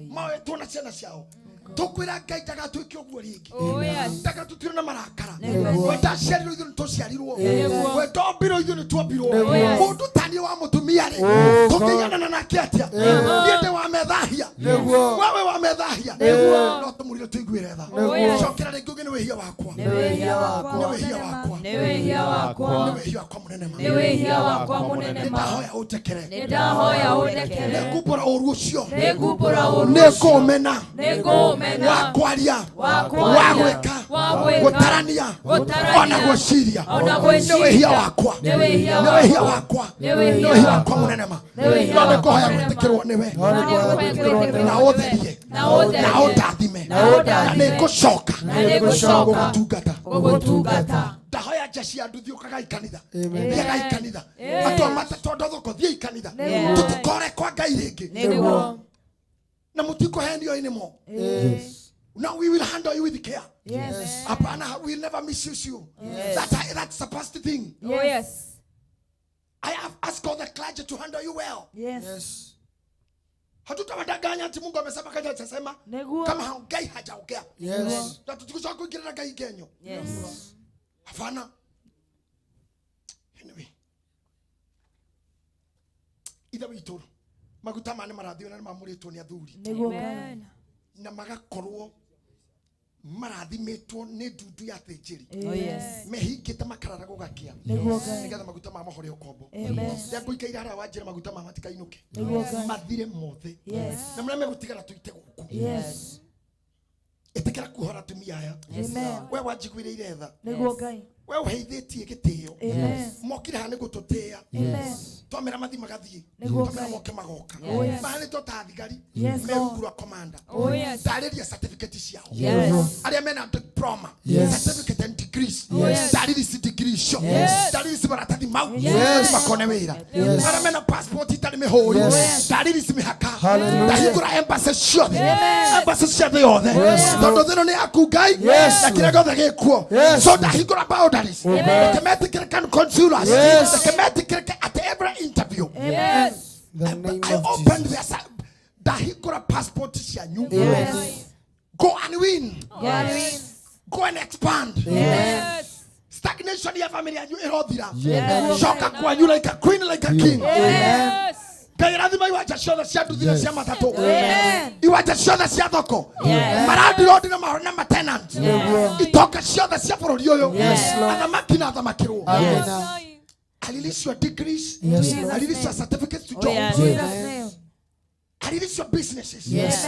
moetwo na ciana ciao. Tukwira Ngai ndagatwike uguo ringi. Oh, yes. Ndagatutire na marakara. Nĩguo. We ndaciarirwo ithuĩ nĩtũciarirwo. Nĩguo. We ndombirwo ithuĩ nĩtuombirwo. Nĩguo. Yes. Mũndũ tani wa mũtumia rĩ, Oh, tũngĩiganana nake atĩa? Nĩguo. Niĩ ndĩ wa methahia. Nĩguo. Wewe wa methahia. Nĩguo. No tũmũrire tũiguĩre tha. Nĩguo. Cokera rĩngĩ ũngĩ nĩ wĩhia wakwa. Nĩ wĩhia wakwa. Nĩ wĩhia wakwa. Nĩ wĩhia wakwa. Nĩ wĩhia wakwa mũnene ma. Nĩ wĩhia wakwa mũnene ma. Nĩndahoya ũndekere. Nĩndahoya ũndekere. Nĩngumbũra ũru ũcio. Nĩngumbũra ũru ũcio. Nĩngũũmena. Nĩngũũmena. Wa kwaria. Wa kwaria. Wa gwĩka. Wa gwĩka. Gũtarania. Gũtarania. Ona gwĩciria. Ona gwĩciria. Nĩ wĩhia wakwa. Nĩ wĩhia Nĩ wĩhia wakwa. wakwa. Nĩ wĩhia Nĩ wĩhia wakwa mũnene ma. Nĩ wĩhia No wakwa nĩngũhoya mũnene ma. gwĩtĩkĩrwo nĩwe. Nĩngũhoya Na ũtherie. Na ũtherie. Na ũndathime. Na ũndathime. Na nĩngũcoka. Na nĩngũcoka. Gũgũtungata. Gũgũtungata. Ndahoya nja cia andũ thiũkagai kanitha. Amen. Thiagai kanitha. Amen. Andũ a matatũ andũ a thoko thiĩi kanitha. Nĩguo. Tũtikore kwa Ngai rĩngĩ. Nĩguo. Na mũtikũhenio anymore. Yes. Now we will handle you with care. Yes. Hapana, we will never misuse you. Yes. That's the first thing. Oh, yes. I have asked all the clergy to handle you well. Yes. Yes. Hatutawadanganya ati Mungu amesema kaja hajasema. Nĩguo. Kama haongei hajaongea. Yes. Na tutikucoka kuingĩrĩra Ngai ngenyo. Yes. Hapana. Anyway. Ithe witũ maguta ma nĩ marathio na nĩ mamũrĩtwo nĩ athuri. Nĩguo Ngai. Na magakorwo marathimĩtwo nĩ ndundu ya thĩnjĩri. Oh, yes. Mehingĩte makarara gũgakĩa. Nĩguo Ngai. Nĩgetha maguta ma mahore ũkombo. Amen. Ndengũikaire harĩa wanjĩra maguta ma matikainũke. Nĩguo Ngai. Mathire mothe. Yes. Na marĩa megũtigara tũite gũkũ. Yes. Ĩtĩkĩra kuohora atumia aya. Amen. We wanjiguĩrĩire tha. Nĩguo Ngai. We ũheithĩtie gĩtĩo. Amen. Mokire haha nĩ gũtũtĩĩa. Amen. Twamera mathi magathiĩ. Nĩguo Twamera Ngai. moke magoka. Oh, yes. Mahanĩtwo ta thigari. Yes, Me Lord. rungu rwa commander. Oh, yes. Ndarĩria certificate ciao. Yes. Arĩa mena diploma. Yes. Certificate and degrees. Yes. Ndarĩria ici degree icio. Yes. Ndarĩria ici maratathi mau. Yes. Makone wĩra. Yes. Arĩa mena passport itarĩ mĩhũri. Yes. Ndarĩria ici mĩhaka. Hallelujah. Ndahingũra embassy ciothe. Amen. Embassy ciothe yothe. Yes, Tondũ thĩ ĩno nĩ yaku Ngai. Yes. Na kĩrĩa gĩothe gĩkuo. Yes. So ndahingũra boundaries. Amen. Reke metĩkĩrĩke consumers. Yes. Reke metĩkĩrĩke at every interview. Yes. The name I of opened their ndahingũra passport cianyu. Yes. Go and win. Yes. Go and expand. Yes. Stagnation ya family yanyu ĩrothira. Yes. Coka kwanyu like a queen, like a king. Yes. Ngai rathima iwanja ciothe cia nduthira cia matatũ. Amen. Iwanja ciothe cia thoko. Yes. Marandirondi na mahoro na matenant. Yes. Itonga ciothe cia bũrũri ũyũ. Yes, Lord. Athamaki na athamakĩrwo. Yes. I release your degrees. Yes, I release your certificates to Oh, jobs. yes. I release your businesses. Yes.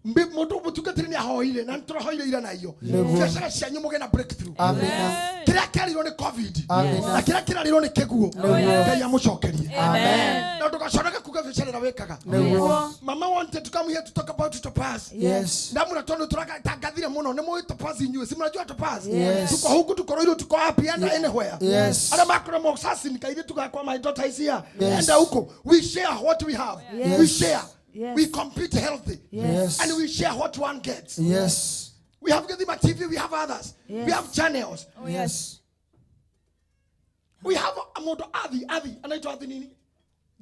Mũndũ mũtungatĩri nĩ ahoire na nĩtũrahoire ira na iyo. Nĩguo. Biacara cianyu mũgĩe na breakthrough. Amina. Kĩrĩa kĩarirwo nĩ COVID Amina. na kĩrĩa kĩrarirwo nĩ kĩguũ Ngai amũcokerie. Amen. Na ndũgaconoke kuga biacara ĩrĩa wĩkaga. Nĩguo. Mama wanted to come here to talk about Topaz. Yes. Ndamwĩra tondũ tũratangathire mũno nĩ mũĩ Topaz inyuĩ. Si mnajua Topaz? Yes. Tuko huku tuko Ruiru tuko wapi enda anywhere. Yes. Arĩa makorwo Mombasa nikaire tugakwa my daughter is here. Yes. Enda huko. We share what we have. Yes. We share. Yes. We compete healthy. Yes. And we share what one gets. Yes. We have Githima TV, we have others. Yes. We have channels. Oh, yes. We have a mũndũ athi anaitwa athi nini?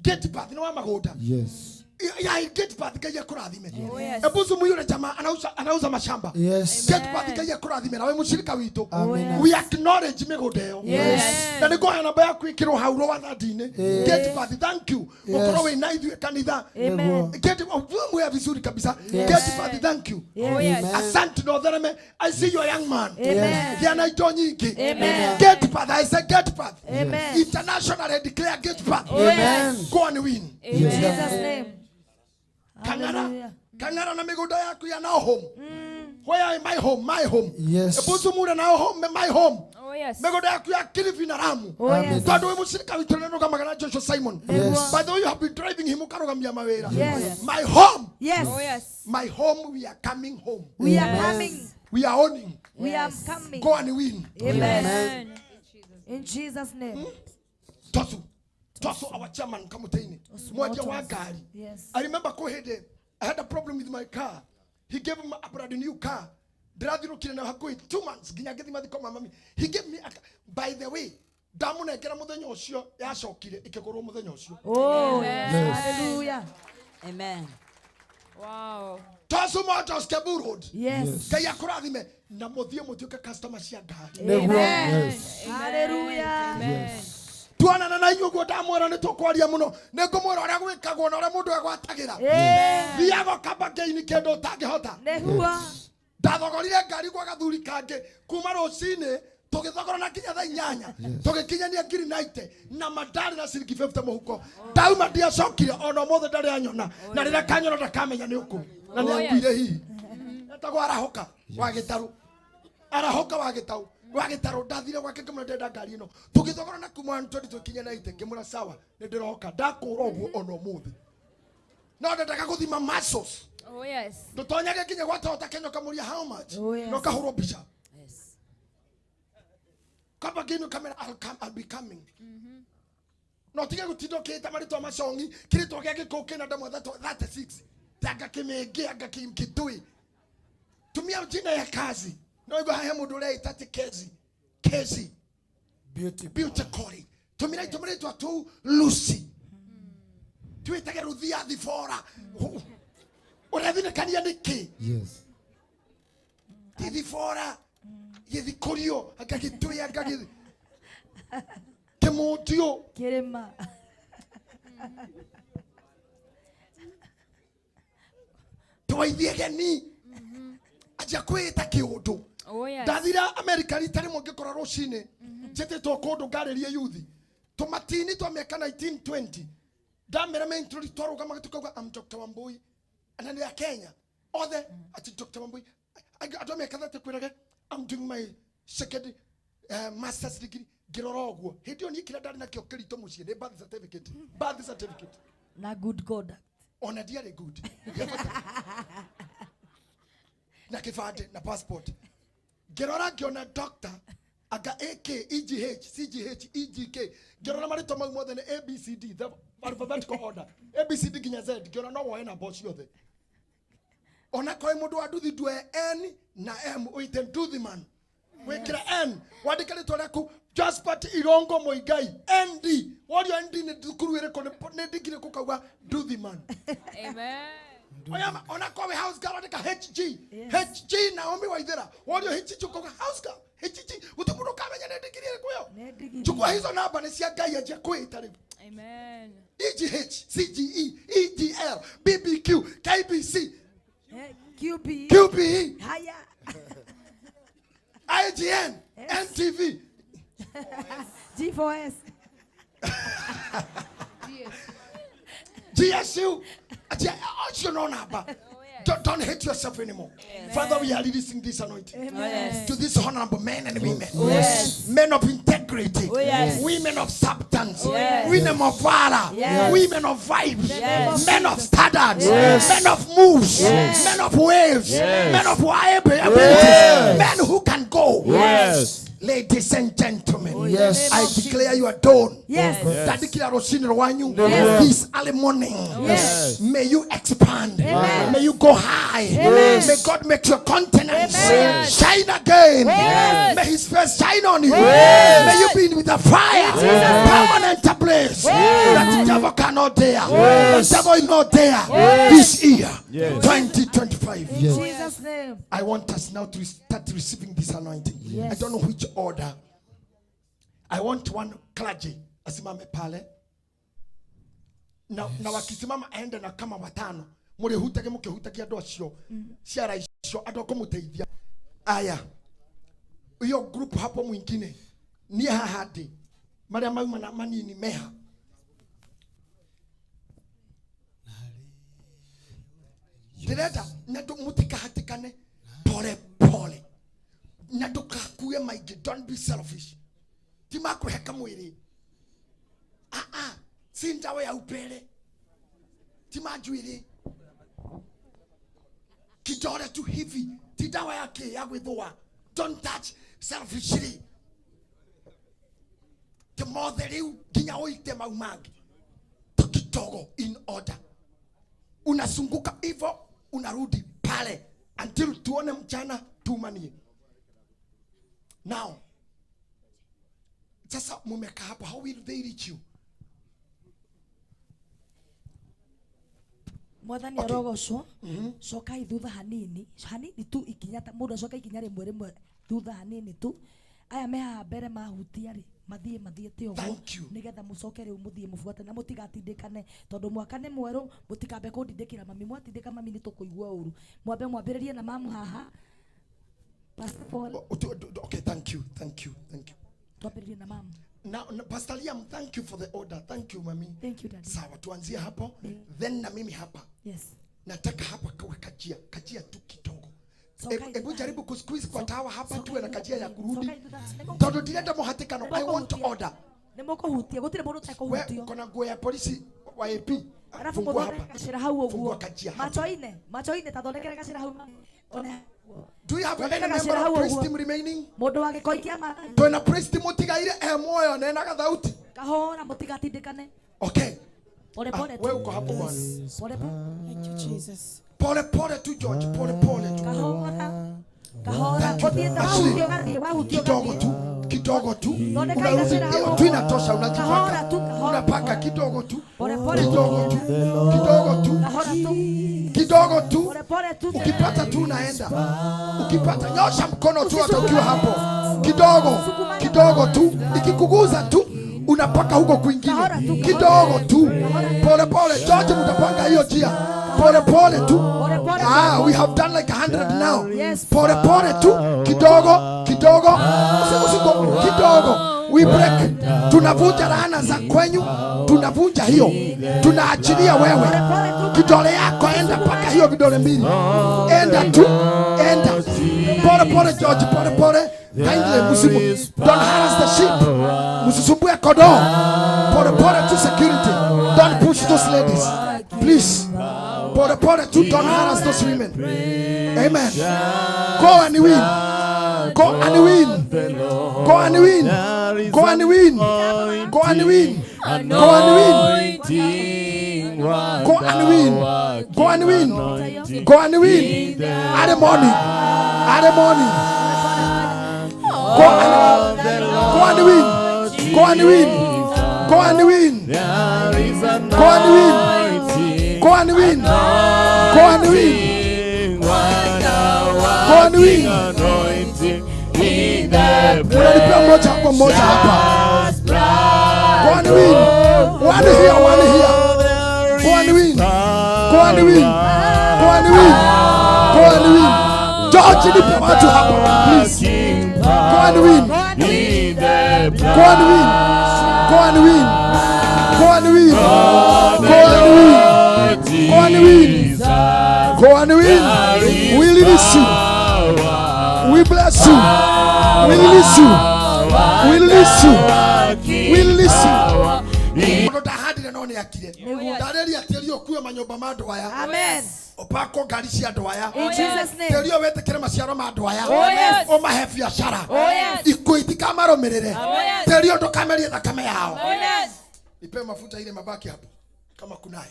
Gate path ni wa magũnda. Yes. Ya gate path Ngai akũrathime. Oh, yes. Ebuzu yule jamaa anauza mashamba. Yes. Gate path Ngai akũrathime na we mũshirika witũ. Amina. We acknowledge mĩgũnda ĩyo. Yes. Na nĩngũhe namba yaku ĩkĩrwo hau rwa-thandi-inĩ. Yes. Gate path, thank you. Yes. Gũkorwo wĩ na ithuĩ kanitha. Amen. Gate mwea vizuri kabisa. Yes. Gate path, thank you. Oh, yes. Asante na ũthereme. I see your young man. Amen. Gĩa na indo nyingĩ. Amen. Gate path, I say gate path. Amen. Internationally declare gate path. Oh, yes. Go and win. In Jesus' name. Kang'ara. Hallelujah. Kang'ara na mĩgũnda yaku ya now home. Where my home, my home. Yes. Ebuzumura now home, my home. Oh, yes. Mĩgũnda yaku ya Kilifi na Lamu. Oh, yes. Tondũ wĩ mũshirika witũ nĩ nũgamaga na Joshua Simon. Yes. By the way, you have been driving him ũkarũgamia mawĩra. Yes. My home. Yes. Oh, yes. My home, we are coming home. We are coming. We are owning. We are coming. Go and win. Amen. In Jesus' name. Tosu. Tosu, our chairman, Kamutaini. Mwaja wa gari. Yes. I remember Kohede, I had a problem with my car. He gave me a brand new car. Ndĩrathirũkire na hakuhĩ 2 months nginya ngĩthiĩ mathiko ma mami. He gave me a, by the way, ndamunengera muthenya ucio yacokire ikigurwo muthenya ucio. Oh, yes. Hallelujah. Amen. Wow. Tosu Motors Kebu Road. Yes. Ngai akũrathime na mũthiĩ mũtuĩke customer cia ngari. Nĩguo. Yes. Hallelujah. Yes. Tuonana na inyuĩ ũguo ndamwĩra nĩ tũkwaria mũno nĩ ngũmwĩra ũrĩa gwĩkagwo na ũrĩa mũndũ egwatagĩra. Thiaga ũkamba-inĩ kĩndũ ũtangĩhota. Nĩguo. Ndathogorire ngari gwa gathuri kangĩ kuma rũcinĩ tũgĩthogorana nginya thaa 8 tũgĩkinyania ngiri 90 na mandarĩ na ciringi 50 mũhuko. Ndauma ndiacokire ona ũmũthĩ ndarĩ anyona na rĩrĩa kanyona ndakamenya nĩ ũkũ na nĩ akuire hihi. Etagwo Arahũka wa Gĩtarũ. Arahũka wa Gĩtarũ. Wa Gĩtarũ ndathire gwake ngĩmwĩra ndĩrenda ngari ĩno tũgĩthogorana kuma 120 tũkinya 90 ngĩmwĩra sawa nĩ ndĩroka ndakũra ũguo ona ũmũthĩ no ndendaga gũthima muscles. Oh yes. Ndũtonyage nginya gwa Toyota Kenya ũkamũria how much. Oh, yes. Na ũkahũrwo mbica. Kamba ngĩinũ kamera I'll come, I'll be coming. No tige gũtinda ũkĩĩta marĩtwa macongi kĩrĩtwa gĩa gĩkũyũ kĩna ndemwa 36 anga kĩmĩngĩ anga kĩtui. Tumia jina ya kazi. No igua hahe mũndũ ũreĩta atĩ Kezi. Kezi. Beauty. Beauty Kori. Tumira tũmĩrĩtwa tu Lucy. Twĩtage Ruthia Thibora. Ũrethinĩkania nĩkĩ? Yes. Ti Thibora. Gĩthikũrio anga gĩtui anga gĩthi. Kĩmũndio. Kĩrĩma. Twaithie geni. Anjia kwĩĩta kĩũndũ. Oh yes. Ndathira America rita rĩmwe ngĩkora rũcinĩ njĩtĩtwo kũndũ ngarĩrie yuthi tũmatini twa mĩaka 1920 ndamera me introduce twarũgamaga tũkauga I'm Dr. Wambui na nĩ ya Kenya othe ati Dr. Wambui andũ a mĩaka 30 kwĩrage I'm doing my second master's degree ngĩrora ũguo hĩndĩ ĩyo niĩ kĩrĩa ndarĩ nakĩo kĩritũ mũciĩ nĩ birth certificate. Birth certificate Na good conduct. Ona ndiarĩ good na kĩbandĩ na passport ngĩrora ngĩona doctor anga AK EGH CGH EGK ngĩrora marĩtwa mau mothe nĩ ABCD the alphabetical order ABCD nginya Z ngĩona no woe namba ciothe ona korwo mũndũ wa nduthi ndue N na M ũite Nduthiman wĩkĩre N wandĩke rĩtwa rĩaku Josephat Irongo Muigai ND worio ND nĩ thukuru ĩrĩkũ nĩ ndigiri ĩrĩkũ ũkauga Nduthiman. Amen. Oyama ona kwa we house girl andika HG. HG Naomi Waithera worio HG ukoga house girl HG gutu mundu kamenya nĩ ndigiri ĩrĩkũ ĩyo. Chukua hizo namba nĩ cia Ngai anjia kwĩta rĩu. Amen. EGH CGE EGL BBQ KBC QB QBE Haya. IGN NTV G4S GSU. You know, don't hate yourself anymore. Yes. Father, we are releasing this anointing. Amen. To these honorable men and women. Yes. Men of integrity. Oh, yes. Women of substance. Yes. Women of valor. Yes. Women of vibes. Yes. Men of standards. Yes. Men of moves. Yes. Men of waves. Yes. Men of abilities. Yes. Men who can go. Yes. Ladies and gentlemen, Yes. I declare you are done. Yes. Yes. Yes. This early morning, Yes. may you expand. Amen. May you go high. Amen. May God make your countenance Amen. shine again. Yes. May His face shine on you. Yes. May you be with the fire, Yes. permanent place Yes. that the devil cannot dare. Yes. The devil is not there. Yes. This year, Yes. 2025. Yes. In Jesus' name. I want us now to start receiving this anointing. Yes. I don't know which order. I want one clergy asimame pale na, yes. Na wakisimama aende na kama watano murihutage mukihutagia andu acio ciara icio andu akumuteithia. Aya, hiyo group hapo mwingine ni haha ndi maria mauma na manini meha ndirenda na mutikahatikane pole pole na ndukakue maingĩ. Don't be selfish. Ti makwĩheka mwĩrĩ. Ah ah, si ndawa ya upele, ti manjuĩrĩ, kidole tu hivi, ti dawa yake ya gwĩthũa. Don't touch selfishly. Ti mothe rĩu nginya ũite mau mangĩ tukitogo in order. Unasunguka hivyo unarudi pale until tuone mchana tumanie. Now, sasa mumeka hapo, how will they reach you? Mwathani arogocwo. Cokai thutha hanini. Hanini tu ikinya ta mundu acoka ikinya rimwe rimwe thutha hanini tu. Aya me haha mbere mahutia ri mathie mathiete uguo nigetha mucoke riu muthie mubuate na mutigatindikane tondu mwaka ni mweru mutikambe kundindikira mami mwatindika mami ni tukuigua uru mwambe mwambiririe na mamu haha. Pastor Paul. Okay, thank you, thank you, thank you. Twambiririe na mamu. Now, Pastor Liam, thank you for the order. Thank you, mami. Thank you, daddy. Sawa, tuanzie hapo. Then na mimi hapa. Yes. Nataka hapa kawe kajia, kajia tu kidogo. Ebu jaribu kusqueeze kwa tawa hapa tuwe na kajia ya kurudi. Tondu ndirenda muhatikano. I want order. Ni mukuhutia, gutire mundu utekuhutio. We kona nguo ya polisi wa AP. Alafu muthondeke gacira hau uguo. Macho-ine, macho-ine tathondekere gacira hau. Do you have any member of praise team remaining? Mundu wa gikoi kia ma. Twina praise team mutigaire e moyo nena gathauti. Kahora mutigatindikane. Okay. Pole pole tu. Wewe uko hapo bwana. Pole pole. Thank you Jesus. Pole pole tu George, pole pole tu. Kahora. Kahora. Uthiete wahutio gathie, wahutio kidogo tu, kidogo tu. Thondeka tu inatosha, unajipaka. Unapaka kidogo tu. Kidogo tu. Kidogo tu. Kahora tu. Kidogo tu. Pole pole tu. Ukipata tu unaenda. Ukipata nyosha mkono tu hata ukiwa hapo. Kidogo, kidogo tu. Ikikuguza tu unapaka huko kwingine. Kidogo tu. Pole pole. George, mtapanga hiyo njia. Pole pole tu. Ah, we have done like 100 now. Yes. Pole pole tu. Kidogo, kidogo. Usiko kidogo. We break. Tunavunja laana za kwenyu. Tunavunja hiyo. Tunaachilia wewe. Kidole yako enda paka hiyo vidole mbili. Enda tu. Enda. Pole pole George, pole pole. Kindly musimu. Don't harass the sheep. Msisumbue kondoo. Pole pole tu security. Don't push those ladies. Please. Pole pole tu, don't harass those women. Amen. Go and win. Go and win. Go and win. Go and win. Go and win. Go and win. Go and win. Go and win. Go and win. Early morning. Early morning. Go and win. Go and win. Go and win. Go and win. Go and win. Go and win. Go and win. Unalipia moja kwa moja hapa. Go and win. One here, one here. Go and win. Go and win. Go and win. Go and win. George, nipe watu hapa, please. Go and win. Go and win. Go and win. Go and win. Go and win. Go and win. Go and win. We release you. We bless you. We release you. We release you. We release you. Ndahandire no nĩakire. Ndarĩria tĩri ũkue manyũmba ma andũ aya. Amen. Ũpakwo ngari cia andũ aya. In Jesus name. Tĩri ũyũ wĩtĩkĩre maciaro ma andũ aya. Oh, yes. Ũmahe biacara. Oh, yes. Ikuũ itikamarũmĩrĩre. Oh, yes. Tĩri ũyũ ndũkamerie thakame yao. Oh, yes. Nipe mafuta ile mabaki hapo kama kunayo.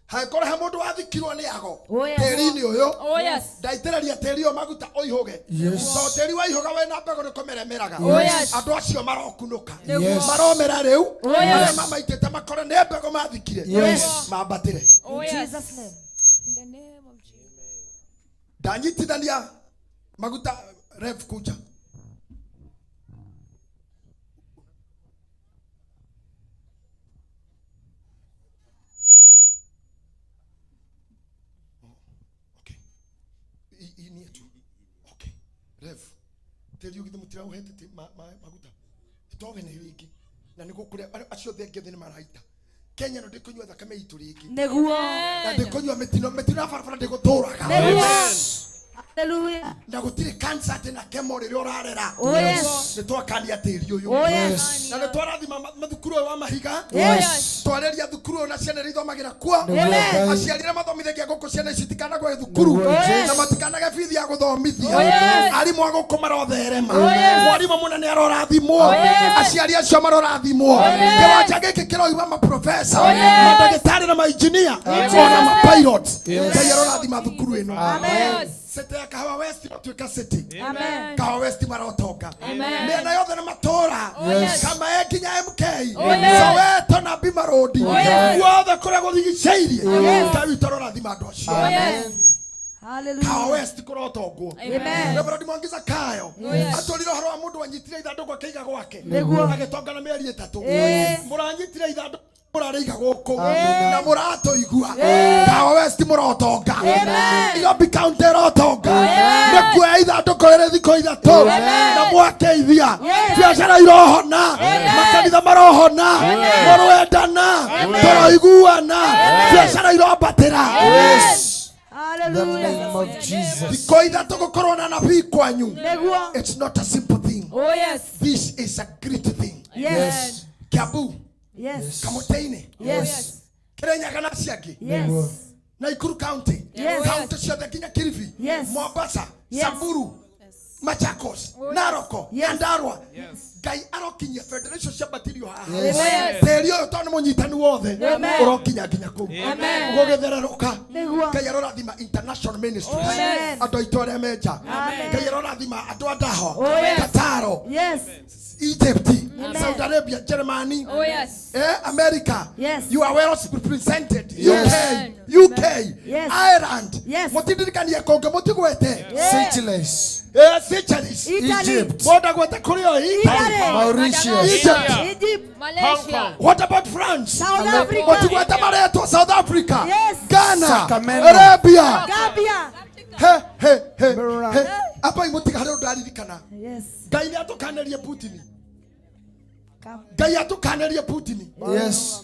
Haikora he mundu wathikirwo ni ago tĩri-inĩ ũyũ. Oh, yes. Ndaitĩrĩria tĩri ũyũ maguta ũihũge. Yes. To tĩri waihũga wĩna mbegũ nĩ kũmeremeraga. Oh, yes. Andũ acio marokunũka. Yes. Maromera rĩu. Oh, yes. Arĩa mamaitĩte makore nĩ mbegũ mathikire. Yes. Mambatĩre. Oh, In yes. Jesus name. In the name of Jesus. Ndanyitithania maguta Rev kuja. Rev, tell you githĩ mũtirauhete maguta itoge nĩ rĩngĩ na nĩ gũkũrĩa acio othe angĩ othe nĩ maraita. Kenya no ndĩkũnyua thakame itũ rĩngĩ. Nĩguo. Na ndĩkũnyua mĩtino mĩtino ya barabara ndĩgũtũraga. Nĩguo. Hallelujah. Na gũtirĩ cancer atĩ na kemo rĩrĩa ũrarera. Oh, yes. Nĩ twakania tĩri ũyũ. Oh, yes. Na nĩ twarathima mathukuru ũyũ wa mahiga. Yes. Twarĩria thukuru ũyũ na ciana iria ithomagĩra kuo. Amen. Aciari arĩa mathomithagia gũkũ ciana ici itikanagwe thukuru. Oh, yes. Na matikanage bithi ya gũthomithia. Oh, yes. Arimũ a gũkũ marotherema. Oh, yes. Mwarimũ mũnene arorathimwo. Oh, yes. Aciari acio marorathimwo. Oh, yes. Kĩwanja gĩkĩ kĩroima maprofesa, Oh, yes. mandagĩtarĩ na mainjinia, ona mapilot. Yes. Ngai arorathima thukuru ĩno. Amen. City ya Kahawa West ĩratuĩka city. Amen. Kahawa West marotonga. Amen. Mĩena yothe na matũra. Yes. Kama e nginya MK. Ngai. Oh, yes. Soweto na Bima Road. Oh, yes. Guothe kũrĩa gũthigicĩirie. Oh, yes. Ngai witũ arorathima andũ acio. Oh, yes. Hallelujah. Kawa West kũrotongwo. Amen. Reverend Mwangi Zakayo. Oh, yes. Atũrire ũhoro wa mũndũ wanyitire ithandũkũ akĩiga gwake. Nĩguo. Agĩtonga na mĩeri 3. Yes. Mũranyitire ithandũkũ mũrarĩiga gũkũ Amen. na mũratũigua. Amen. Kawa West mũrotonga. Amen. Nairobi County ĩrotonga. Amen. Nĩ kuoya ithandũkũ rĩrĩ thikũ 3 Amen. na mwakeithia. Yes. Biacara irohona. Amen. Makanitha marohona. Amen. Mũrwendana. Amen. Tũroiguana. Amen. Biacara irombatĩra. Yes. Hallelujah. The name of Jesus. Thikũ 3 gũkorwo na nabii kwanyu. Nĩguo. It's not a simple thing. Oh yes. This is a great thing. Yes. Kiambu. Yes. Kamũtĩ-inĩ. Yes. Kirinyaga na ciangĩ. Yes. Nakuru County. Yes. County ciothe nginya Kilifi. Yes. Mombasa. Yes. Samburu. Machakos, Narok, Nyandarua. Ngai arokinyia federation ciambatirio haha. Yes. Yes. Tĩri ũyũ tondũ nĩ mũnyitani wothe Amen. ũrokinya nginya kũu. Amen. Gũgĩthererũka. Nĩguo. Ngai arorathima international ministries. Amen. Andũ aitũ arĩa menja. Amen. Ngai arorathima andũ a Ndaho, Oh, yes. Kataro, Yes. Egypt, Amen. Saudi Arabia, Germany, Oh, yes. America. Yes. You are well represented. Yes. UK, Yes. Ireland. Yes. Mũtindirikanie kũngĩ mũtigwete. Seychelles. Seychelles. Italy. Egypt. Mũndagwete kũrĩ o Italy. Italy. Mauritius. Egypt. Egypt. Malaysia. What about France? South Africa. Mũtigwete maretwo South Africa. Yes. Ghana. Sacramento. Arabia. Gambia. He he he. He. Apa imũtiga harĩa ũndaririkana. Yes. Ngai nĩ atũkanerie Putin. Ngai atũkanerie Putin. Yes.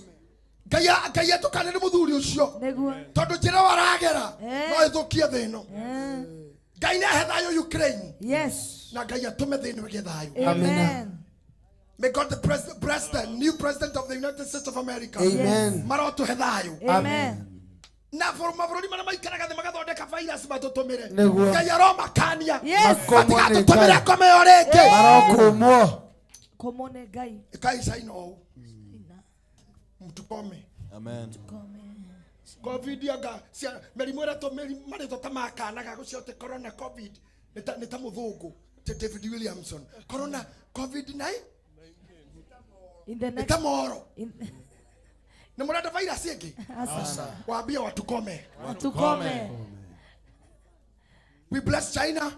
Ngai Ngai atũkanerie mũthuri ũcio. Nĩguo. Tondũ njĩra waragera Eh. no ĩthũkie thĩ ĩno. Ngai nĩ ahe thayũ Ukraine. Yes. Na Ngai atũme thĩ ĩno ĩgĩe thayũ. Amen. May God the bless the new president of the United States of America. Amen. Marotũhe thayũ. Amen. Na mabũrũri marĩa maikaraga thĩ magathondeka virus matũtũmĩre. Nĩguo. Ngai aromakania. Yes. Matigatũtũmĩre ngoma ĩyo rĩngĩ. Marokumwo. Komone Ngai. Ĩkai caina ũũ. Mtukome. Amen. Covid anga cia mĩrimũ ĩrĩa marĩtwa ta makanaga gũcio atĩ corona covid nĩ ta mũthũngũ ta David Williamson. Corona covid 9 In the nĩ next ta moro. in Nĩ mũrenda virus ĩngĩ? Asa. Waambie watukome. Tukome. We bless China.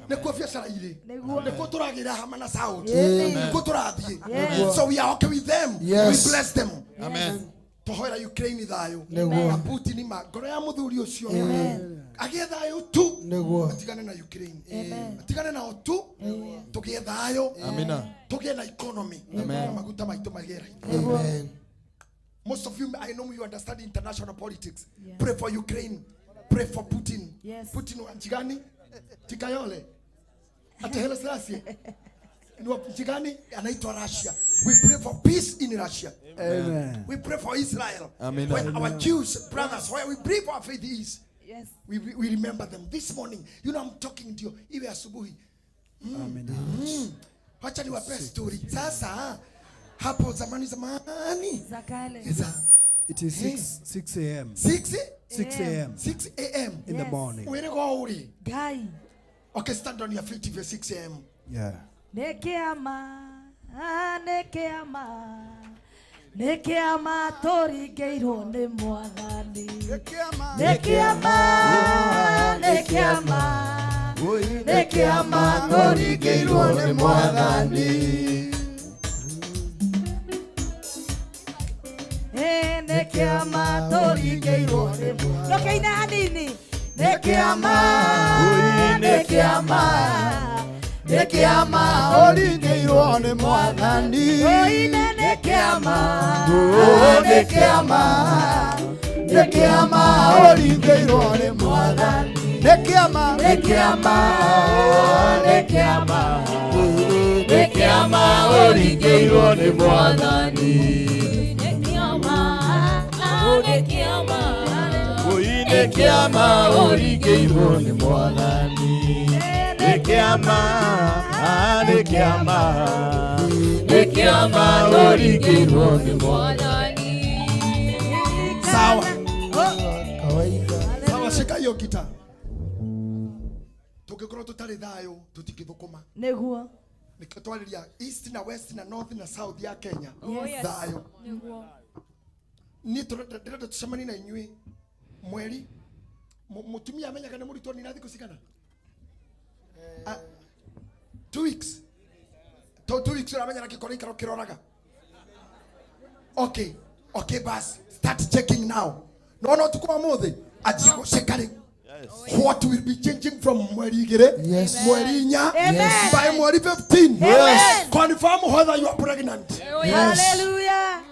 Nĩkuo biacara irĩ. Nĩguo. Nĩkuo tũragĩra hama na South. Amen. Nĩkuo tũrathiĩ. Yes. So we are okay with them. Yes. We bless them. Amen. Tũhoera Ukraine thayũ. Nĩguo. Na Putin ma ngoro ya mũthuri ũcio. Amen. Agĩe thayũ tu. Nĩguo. Atigane na Ukraine. Amen. Atigane nao tu. Tũgĩe thayũ. Amina. Tũgĩe na economy. Amen. Na maguta maitũ magĩe raithi. Amen. Most of you, I know you understand international politics. Yeah. Pray for Ukraine. Pray for Putin. Yes. Putin wa nchi gani? Tikayole. Ate Haile Selassie. Ni wa nchi gani? Anaitwa Russia. We pray for peace in Russia. Amen. We pray for Israel. Amen. When our Jews brothers, where we pray for our faith is, Yes. we remember them. This morning, you know I'm talking to you. Iwe asubuhi. Amen. Wacha niwape story. Sasa hapo zamani zamani. Zakale. Eza. It is 6 a.m. 6 6 a.m. 6 a.m. in the Yes. morning. Where go uri? Ngai. Okay, stand on your feet if you're 6 a.m. Yeah. Nĩ kĩama, nĩ kĩama, nĩ kĩama tũringĩirwo nĩ Mwathani. Nĩ kĩama, nĩ kĩama, nĩ kĩama tũringĩirwo nĩ Mwathani. Nĩ kĩama tũringĩirwo nĩ Mwathani. Ndũkĩine hanini. Nĩ kĩama, nĩ kĩama, nĩ kĩama ũringĩirwo nĩ Mwathani. Ũine nĩ kĩama, nĩ kĩama, nĩ kĩama ũringĩirwo nĩ Mwathani. Nĩ kĩama, nĩ kĩama, nĩ kĩama, nĩ kĩama ũringĩirwo nĩ Mwathani. Nĩ kĩama, nĩ kĩama. Nĩ kĩama ũringĩirwo nĩ Mwathani. Nĩ kĩama, nĩ kĩama, nĩ kĩama ũringĩirwo nĩ Mwathani. Sawa. Sawa, shika hiyo gita. Tũngĩkorwo tũtarĩ thayũ tũtingĩthũkũma. Nĩguo. Nĩkĩo twarĩria east na west na north na south ya Kenya. Oh, yes. Thayũ. Nĩguo. Niĩ ndĩrenda tũcemanie na inyuĩ mweri mũtumia amenyaga nĩ mũritũ nĩ na thikũ cigana? 2 weeks. To 2 weeks ũramenya na gĩkoro ikaro kĩroraga. Okay. Okay, bas. Start checking now. No no tukuma mothe. Anjia gũceka rĩu. What will be changing from mweri igĩrĩ? Yes. Mweri inya? Yes. By mweri 15. Yes. Confirm whether you are pregnant. Oh, yes. Hallelujah.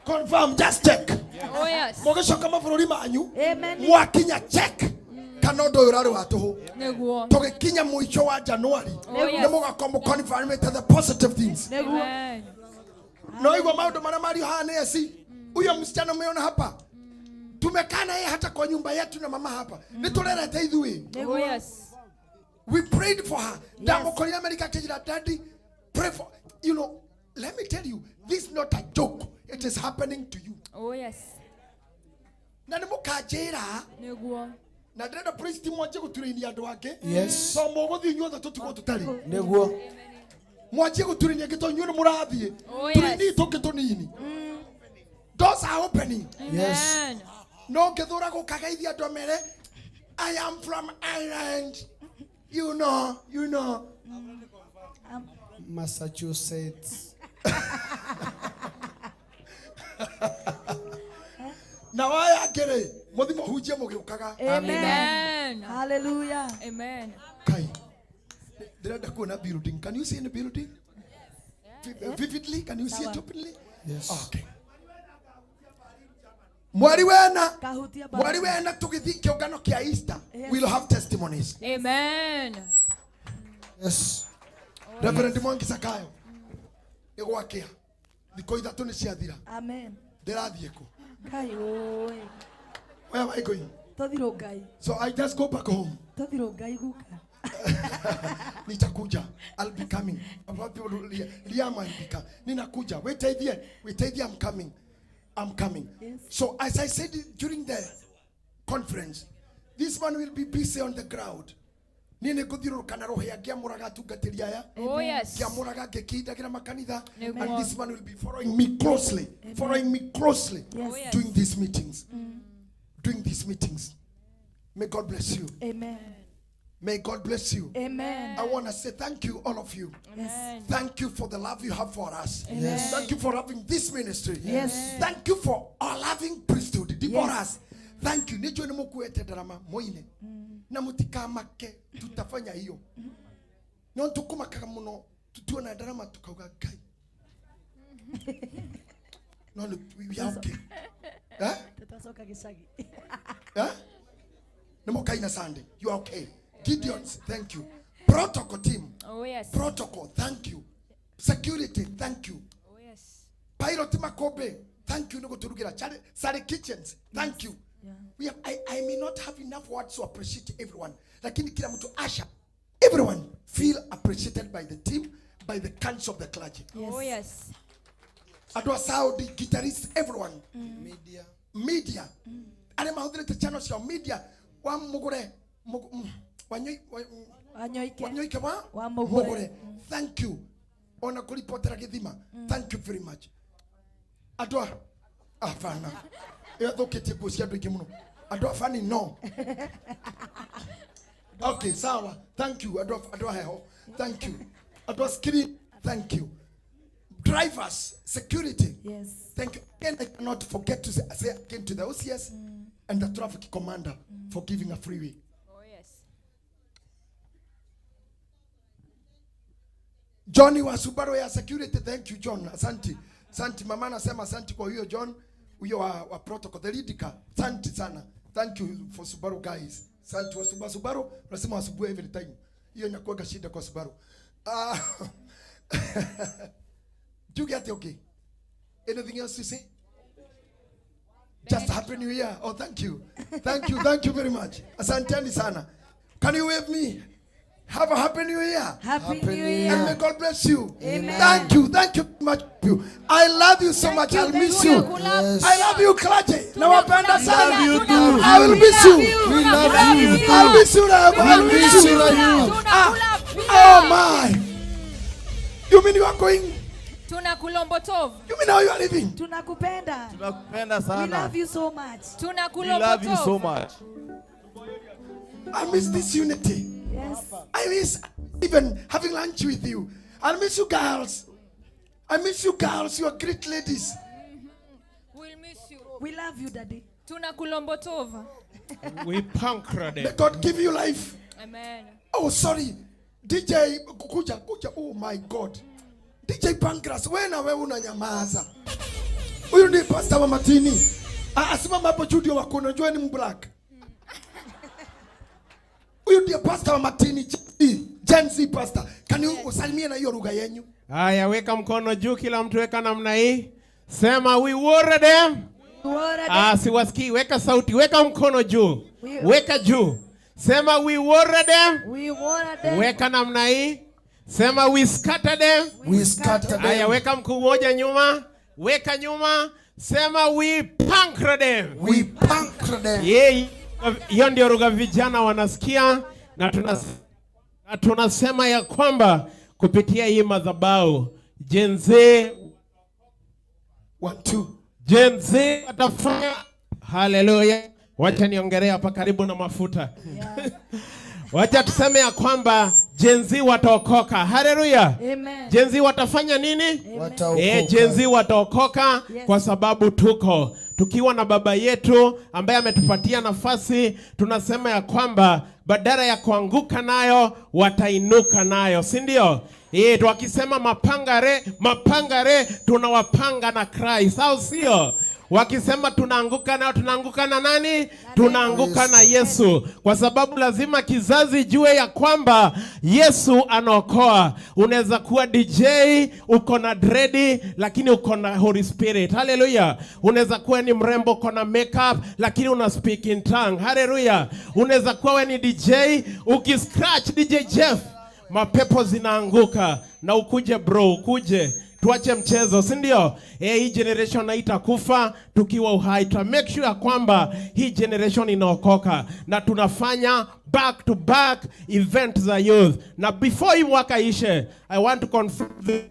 Confirm, just check. Oh, yes. Mũgĩcoka mabũrũri manyu Amen. mwakinya check kana ũndũ ũyũ ũrarĩ wa tũhũ. Nĩguo. Tũgĩkinya mũico wa January Oh, yes. nĩ mũgakorwo mũconfirmĩte the positive things. Amen. No igua maũndũ marĩa mario haha nĩ eci. Huyo msichana umeona hapa, tumekaa na yeye hata kwa nyumba yetu na mama hapa, nĩ tũrerete ithuĩ. Oh, yes. We prayed for her. Ndamũkorire America akĩnjĩra, Daddy, pray for, you know, let me tell you, this is not a joke. It is happening to you. Oh, yes. Na nĩ mũkanjĩra Nĩguo. na ndĩrenda praise team mwanjie gũturĩinia andũ angĩ. Yes. So mũgũthiĩ inyuothe tũtigwo tũtarĩ. Nĩguo. Mwanjie gũturĩinia angĩ tondũ inyuĩ nĩ mũrathiĩ. Oh, yes. Tũrĩinii tũngĩ tũnini. Doors are opening. Yes. Amen. No ngĩthũra gũkageithia andũ amere, I am from Ireland. You know, you know. Massachusetts. Na waya angĩ rĩ, mũthiĩ mũhunjie mũgĩũkaga. Amen. Hallelujah. Amen. Kai. Ndĩrenda kuona building. Can you see any building? Vividly? Can you see it openly? Yes. Okay. Mweri wena, Kahutia baba. mweri wena tũgĩthiĩ kĩũngano kĩa Easter, Yes. we'll have testimonies. Amen. Yes. Reverend Mwangi Zakayo, nĩ gwakĩa. Thikũ ithatũ nĩ ciathira. Amen. Ndĩrathiĩ kũ? Ngai oi. Where am I going? Tũthirwo Ngai. So I just go back home. Tũthirwo Ngai guka. Nitakuja. I'll be coming. Liam, I'll be coming. Ninakuja. Wait here. Wait here. I'm coming. I'm coming. Yes. So as I said during the conference, this man will be busy on the ground. Nini gũthiũrũrũka na rũhĩa ngĩamũraga atungatĩri aya. Oh, yes. Ngĩamũraga ngĩkindagĩra makanitha. Nĩguo. And this man will be following me closely. Following me closely. Yes. Oh, yes. Doing these meetings. Doing these meetings. May God bless you. Amen. May God bless you. Amen. I want to say thank you, all of you. Yes. Thank you for the love you have for us. Yes. Thank you for having this ministry. Yes. Thank you for our loving priesthood. Deborahs. Thank you. Nijue ni mukuete darama moine. Na mutikamake tutafanya hiyo. No tukumakaga muno tutuona darama tukauga kai. No, no, we are okay. Eh? Tutacoka gĩcagi. Eh? Nĩ Sunday. You are okay. Gideons, thank you. Protocol team. Oh, yes. Protocol, thank you. Security, thank you. Oh, yes. Pilot Makobe, thank you. Nĩgũtũrugĩra. Sari Kitchens, thank you. Yeah. We have, I may not have enough words to appreciate everyone. Lakini kila mtu asha. Everyone feel appreciated by the team, by the council of the clergy. Yes. Oh, yes. Andũ a Saudi, guitarists, everyone. Media. Media. Arĩa mahũthĩrĩte channel cia media wa mũgũre Wanyoike. Wanyoike wa Wa Mũgũre. Thank you. Ona kũripotera gĩthima. Thank you very much. Andũ a abana. Ĩyo thũkĩtie nguo cia andũ aingĩ mũno. Andũ a fani no. Okay, sawa. Thank you. Andũ a heho. Thank you. Andũ a screen. Thank you. Drivers, security. Yes. Thank you. Again, I cannot forget to say again to the OCS and the traffic commander for giving a freeway. Oh, yes. Johnny wa Subaru ya security, thank you John. Asante. Asante mama anasema asante kwa huyo John, huyo wa protocol, the lead car. Asante sana. Thank you for Subaru guys. Asante wa Subaru, unasema wa Subaru every time. Hiyo inakuwa shida kwa Subaru. Do you get it okay? Anything else to say? Just happy new year. Oh, thank you. Thank you. Thank you very much. Asanteni sana. Can you wave me? Have a happy new year. Happy New Year. And may God bless you. Amen. Thank you. Thank you much. I love you so much. I'll miss you. Yes. I love you, clergy. Nawapenda sana. Love you too. I will miss you. We love you. I'll miss you. I'll We miss you. love you. Ah, oh my. You mean you are going? Tunakulombotov. You mean now you are leaving? Tunakupenda. Tunakupenda sana. We love you so much. We love you so much. I miss this unity. Yes. I miss even having lunch with you. I miss you girls. I miss you girls. You are great ladies. We'll miss you. We love you, Daddy. Tunakulombotova. We pankra them. May God give you life. Amen. Oh, sorry. DJ kuja kuja. Oh my God. DJ Pancras, wewe na wewe unanyamaza. Huyu ndiye pastor wa Matini. Asimama hapo juu ndio wako, unajua ni mblack. Huyu ndiye pastor wa Matini, Gen Z pastor. Can you usalimie na hiyo lugha yenyu? Haya, weka mkono juu, kila mtu weka namna hii. Sema we wore them. Ah, siwasikii. Weka sauti, weka mkono juu. Weka juu. Sema we wore them. We wore them. Weka namna hii. Sema we scatter them. We scatter them. Haya, weka mkuu mmoja nyuma. Weka nyuma. Sema we pankra them. We pankra them. Yeah, hiyo ndio lugha vijana wanasikia, na tunasema ya kwamba kupitia hii madhabahu Gen Z 1 2 Gen Z watafanya. Haleluya. Wacha niongelee hapa karibu na mafuta. Yeah. Wacha tuseme ya kwamba Gen Z wataokoka. Haleluya. Amen. Gen Z watafanya nini? Wataokoka. Gen Z wataokoka. Yes. Kwa sababu tuko tukiwa na baba yetu ambaye ametupatia nafasi, tunasema ya kwamba badala ya kuanguka nayo watainuka nayo, si ndio? Wakisema mapangare, mapangare, tunawapanga na Christ, au sio? Wakisema tunaanguka nayo, tunaanguka na nani? Tunaanguka na Yesu. Kwa sababu lazima kizazi jue ya kwamba Yesu anaokoa. Unaweza kuwa DJ, uko na dread, lakini uko na Holy Spirit. Hallelujah. Unaweza kuwa ni mrembo, uko na makeup, lakini una speak in tongue. Hallelujah. Unaweza kuwa we ni DJ, ukiscratch DJ Jeff, mapepo zinaanguka. Na ukuje bro, ukuje. Tuache mchezo, si ndio? Hii generation haitakufa tukiwa uhai. Tuta make sure kwamba hii generation inaokoka, na tunafanya back to back event za youth. Na before hii mwaka ishe, I want to confirm the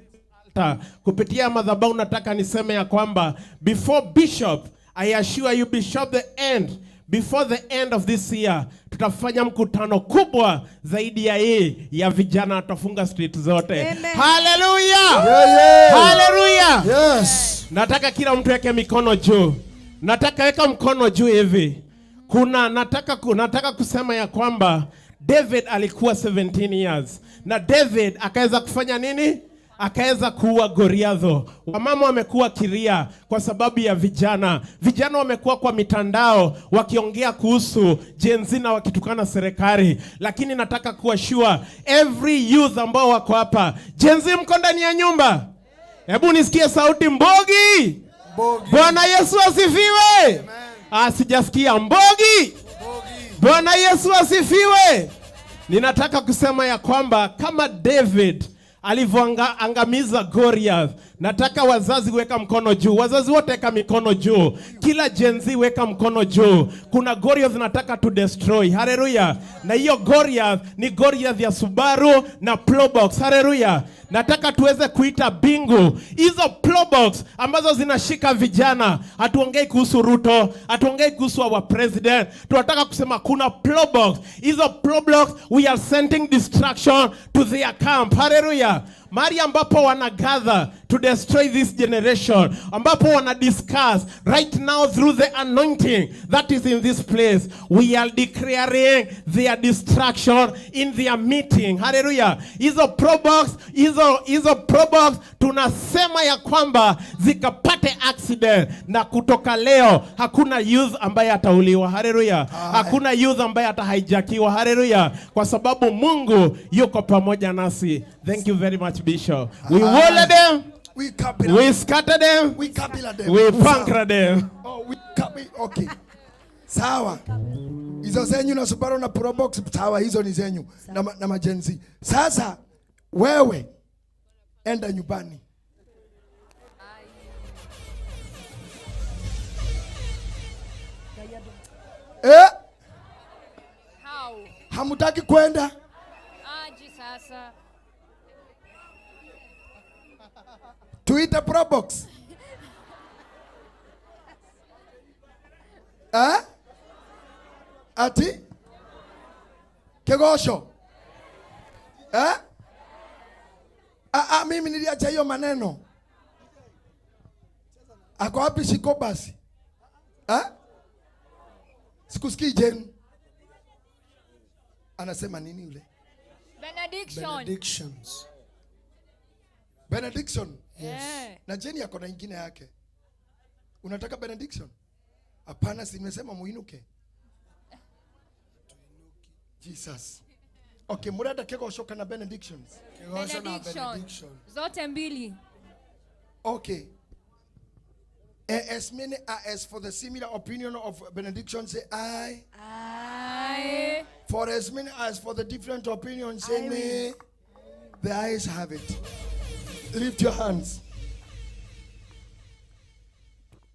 altar. Kupitia madhabahu nataka niseme ya kwamba before Bishop, I assure you Bishop, the end, before the end of this year, tutafanya mkutano kubwa zaidi ya hii ya vijana, tutafunga street zote. Amen. Hallelujah. Yeah, yeah. Hallelujah. Yes. Nataka kila mtu weke mikono juu. Nataka weka mkono juu hivi. Kuna nataka kusema ya kwamba David alikuwa 17 years. Na David akaweza kufanya nini? Akaweza kuua Goliatho. Wamama wamekuwa kiria kwa sababu ya vijana. Vijana wamekuwa kwa mitandao wakiongea kuhusu Gen Z na wakitukana serikali. Lakini nataka kuwa sure every youth ambao wako hapa, Gen Z mko ndani ya nyumba. Hebu nisikie sauti mbogi. Mbogi. Bwana Yesu asifiwe. Ah, sijasikia mbogi. Bwana Yesu asifiwe. Ninataka kusema ya kwamba kama David alivyoangamiza Goliath, nataka wazazi weka mkono juu. Wazazi wote weka mikono juu. Kila Gen Z weka mkono juu. Kuna Goliath nataka to destroy. Hallelujah. Na hiyo Goliath ni Goliath ya Subaru na Probox. Hallelujah. Nataka tuweze kuita bingu hizo Probox ambazo zinashika vijana. Hatuongei kuhusu Ruto, hatuongei kuhusu our president. Tunataka kusema kuna Probox. Hizo Probox, we are sending destruction to their camp. Hallelujah. Mahali ambapo wana gather to destroy this generation, ambapo wana discuss right now through the anointing that is in this place, we are declaring their destruction in their meeting. Hallelujah. Hizo Probox, hizo Probox tunasema ya kwamba zikapate accident, na kutoka leo hakuna youth ambaye atauliwa. Hallelujah. Hakuna youth ambaye atahijackiwa. Hallelujah. Kwa sababu Mungu yuko pamoja nasi. Thank you very much, Bishop. We wole them. We kabila. We scatter them. We kabila them. We pankra them. Oh, we kabila. Okay. Sawa. Hizo zenyu na Subaru na Probox, sawa, hizo ni zenyu na majenzi. Sasa wewe enda nyumbani. Hamutaki kwenda? Aje sasa. Tuite Probox. Eh? Ati? Kegosho. Eh? Ah, mimi niliacha hiyo maneno. Ako wapi Shiko basi? Eh? Sikusikii Jen. Anasema nini yule? Benediction. Benedictions. Benediction. Yes. Na Jenny ako na ingine yake. Unataka benediction? Hapana, si nimesema muinuke. Jesus. Okay, murada kegosho kana benedictions. Kegosho na benediction. Zote mbili. Okay. As many as for the similar opinion of benediction say aye. Aye. For as many as for the different opinion say nay. The ayes have it. Lift your hands.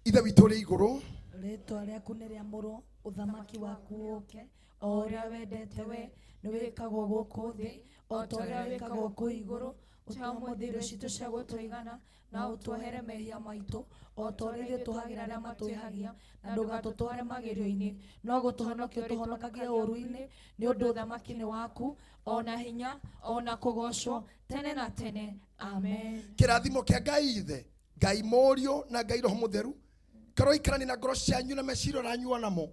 Ithe witũ rĩ igũrũ, Rĩtwa rĩaku nĩ rĩamũrwo, ũthamaki waku ũũke, o ũrĩa wendete we nĩ wĩkagwo gũkũ thĩ o ta ũrĩa wĩkagwo kũu igũrũ. Ũtũhe ũmũthĩ irio citũ cia gũtũigana, na ũtuohere mehia maitũ o ta ũrĩa ithuĩ tũhagĩra arĩa matwĩhagia, na ndũgatũtware magerio-inĩ, no gũtũhonokia ũtũhonokagie ũũru-inĩ, nĩ ũndũ ũthamaki nĩ waku, o na hinya, o na kũgoocwo tene na tene. Amen. Kĩrathimo kĩa Ngai Ithe, Ngai Mũriũ na Ngai Roho Mũtheru karoikarani na ngoro cianyu na meciria ũranyua namo,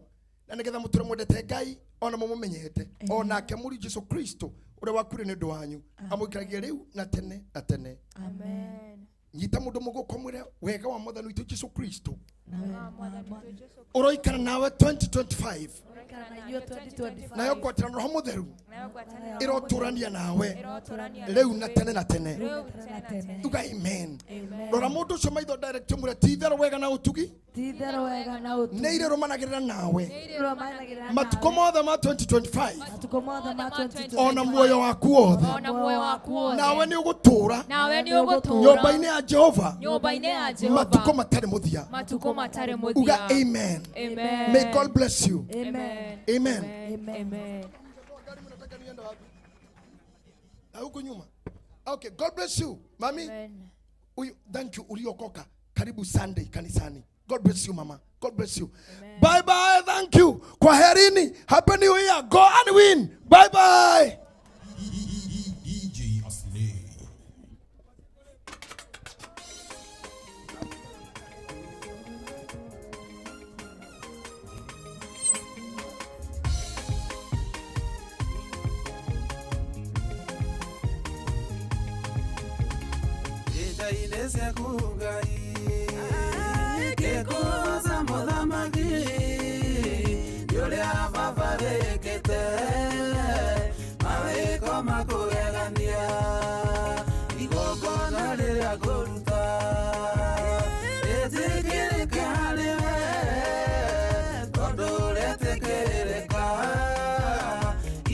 na nĩgetha mũtũre mwendete Ngai ona mũmũmenyete, o nake Mũriũ Jesũ Kristo ũrĩa wakuire nĩ ũndũ wanyu amũikaragie rĩu na tene na tene. Amen. Nyita mũndũ mũgũkũ mwĩre wega wa Mwathani witũ Jesũ Kristo ũroikara nawe 2025, nayo ngwatĩra na Roho Mũtheru ĩrotũrania nawe rĩu na tene na tene. Uga amen. Rora mũndũ ũcio maitho direct ũmwĩre ti itherũ wega na ũtugi, Ti-itherũ wega na ũtugi nĩ irĩrũmanagĩrĩra nawe matukũ mothe ma 2025, matukũ mothe ma 2025, ona muoyo waku wothe, Ona muoyo waku wothe. Nawe nĩ ũgũtũũra Nawe nĩ ũgũtũũra nyũmba-inĩ ya Jehova, nyũmba-inĩ ya Jehova matukũ matarĩ mũthia. Matukũ matarĩ mũthia. Uga amen. Amen. May God bless you. Amen. Amen. Amen. Na huku nyuma. Okay, God bless you. Mami. Uyu, thank you uliokoka. Karibu Sunday kanisani. God bless you, mama. God bless you. Amen. Bye bye. Thank you. Kwaherini. Happy New Year. Go and win. Bye bye. DJ Aslay. Kekuza muthamaki yuria babarikite mawiko makugegania igongona riria ngũruta rĩtĩkĩrĩke harĩ we tondũ rĩtĩkĩrĩka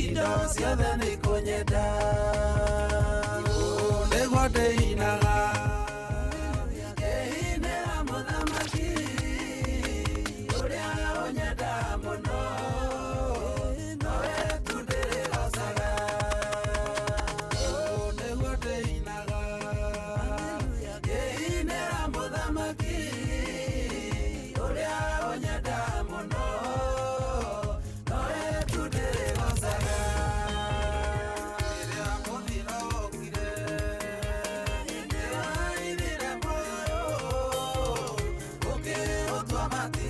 indo ciothe nĩikũnyenda nĩguo ndĩinaga. Mati.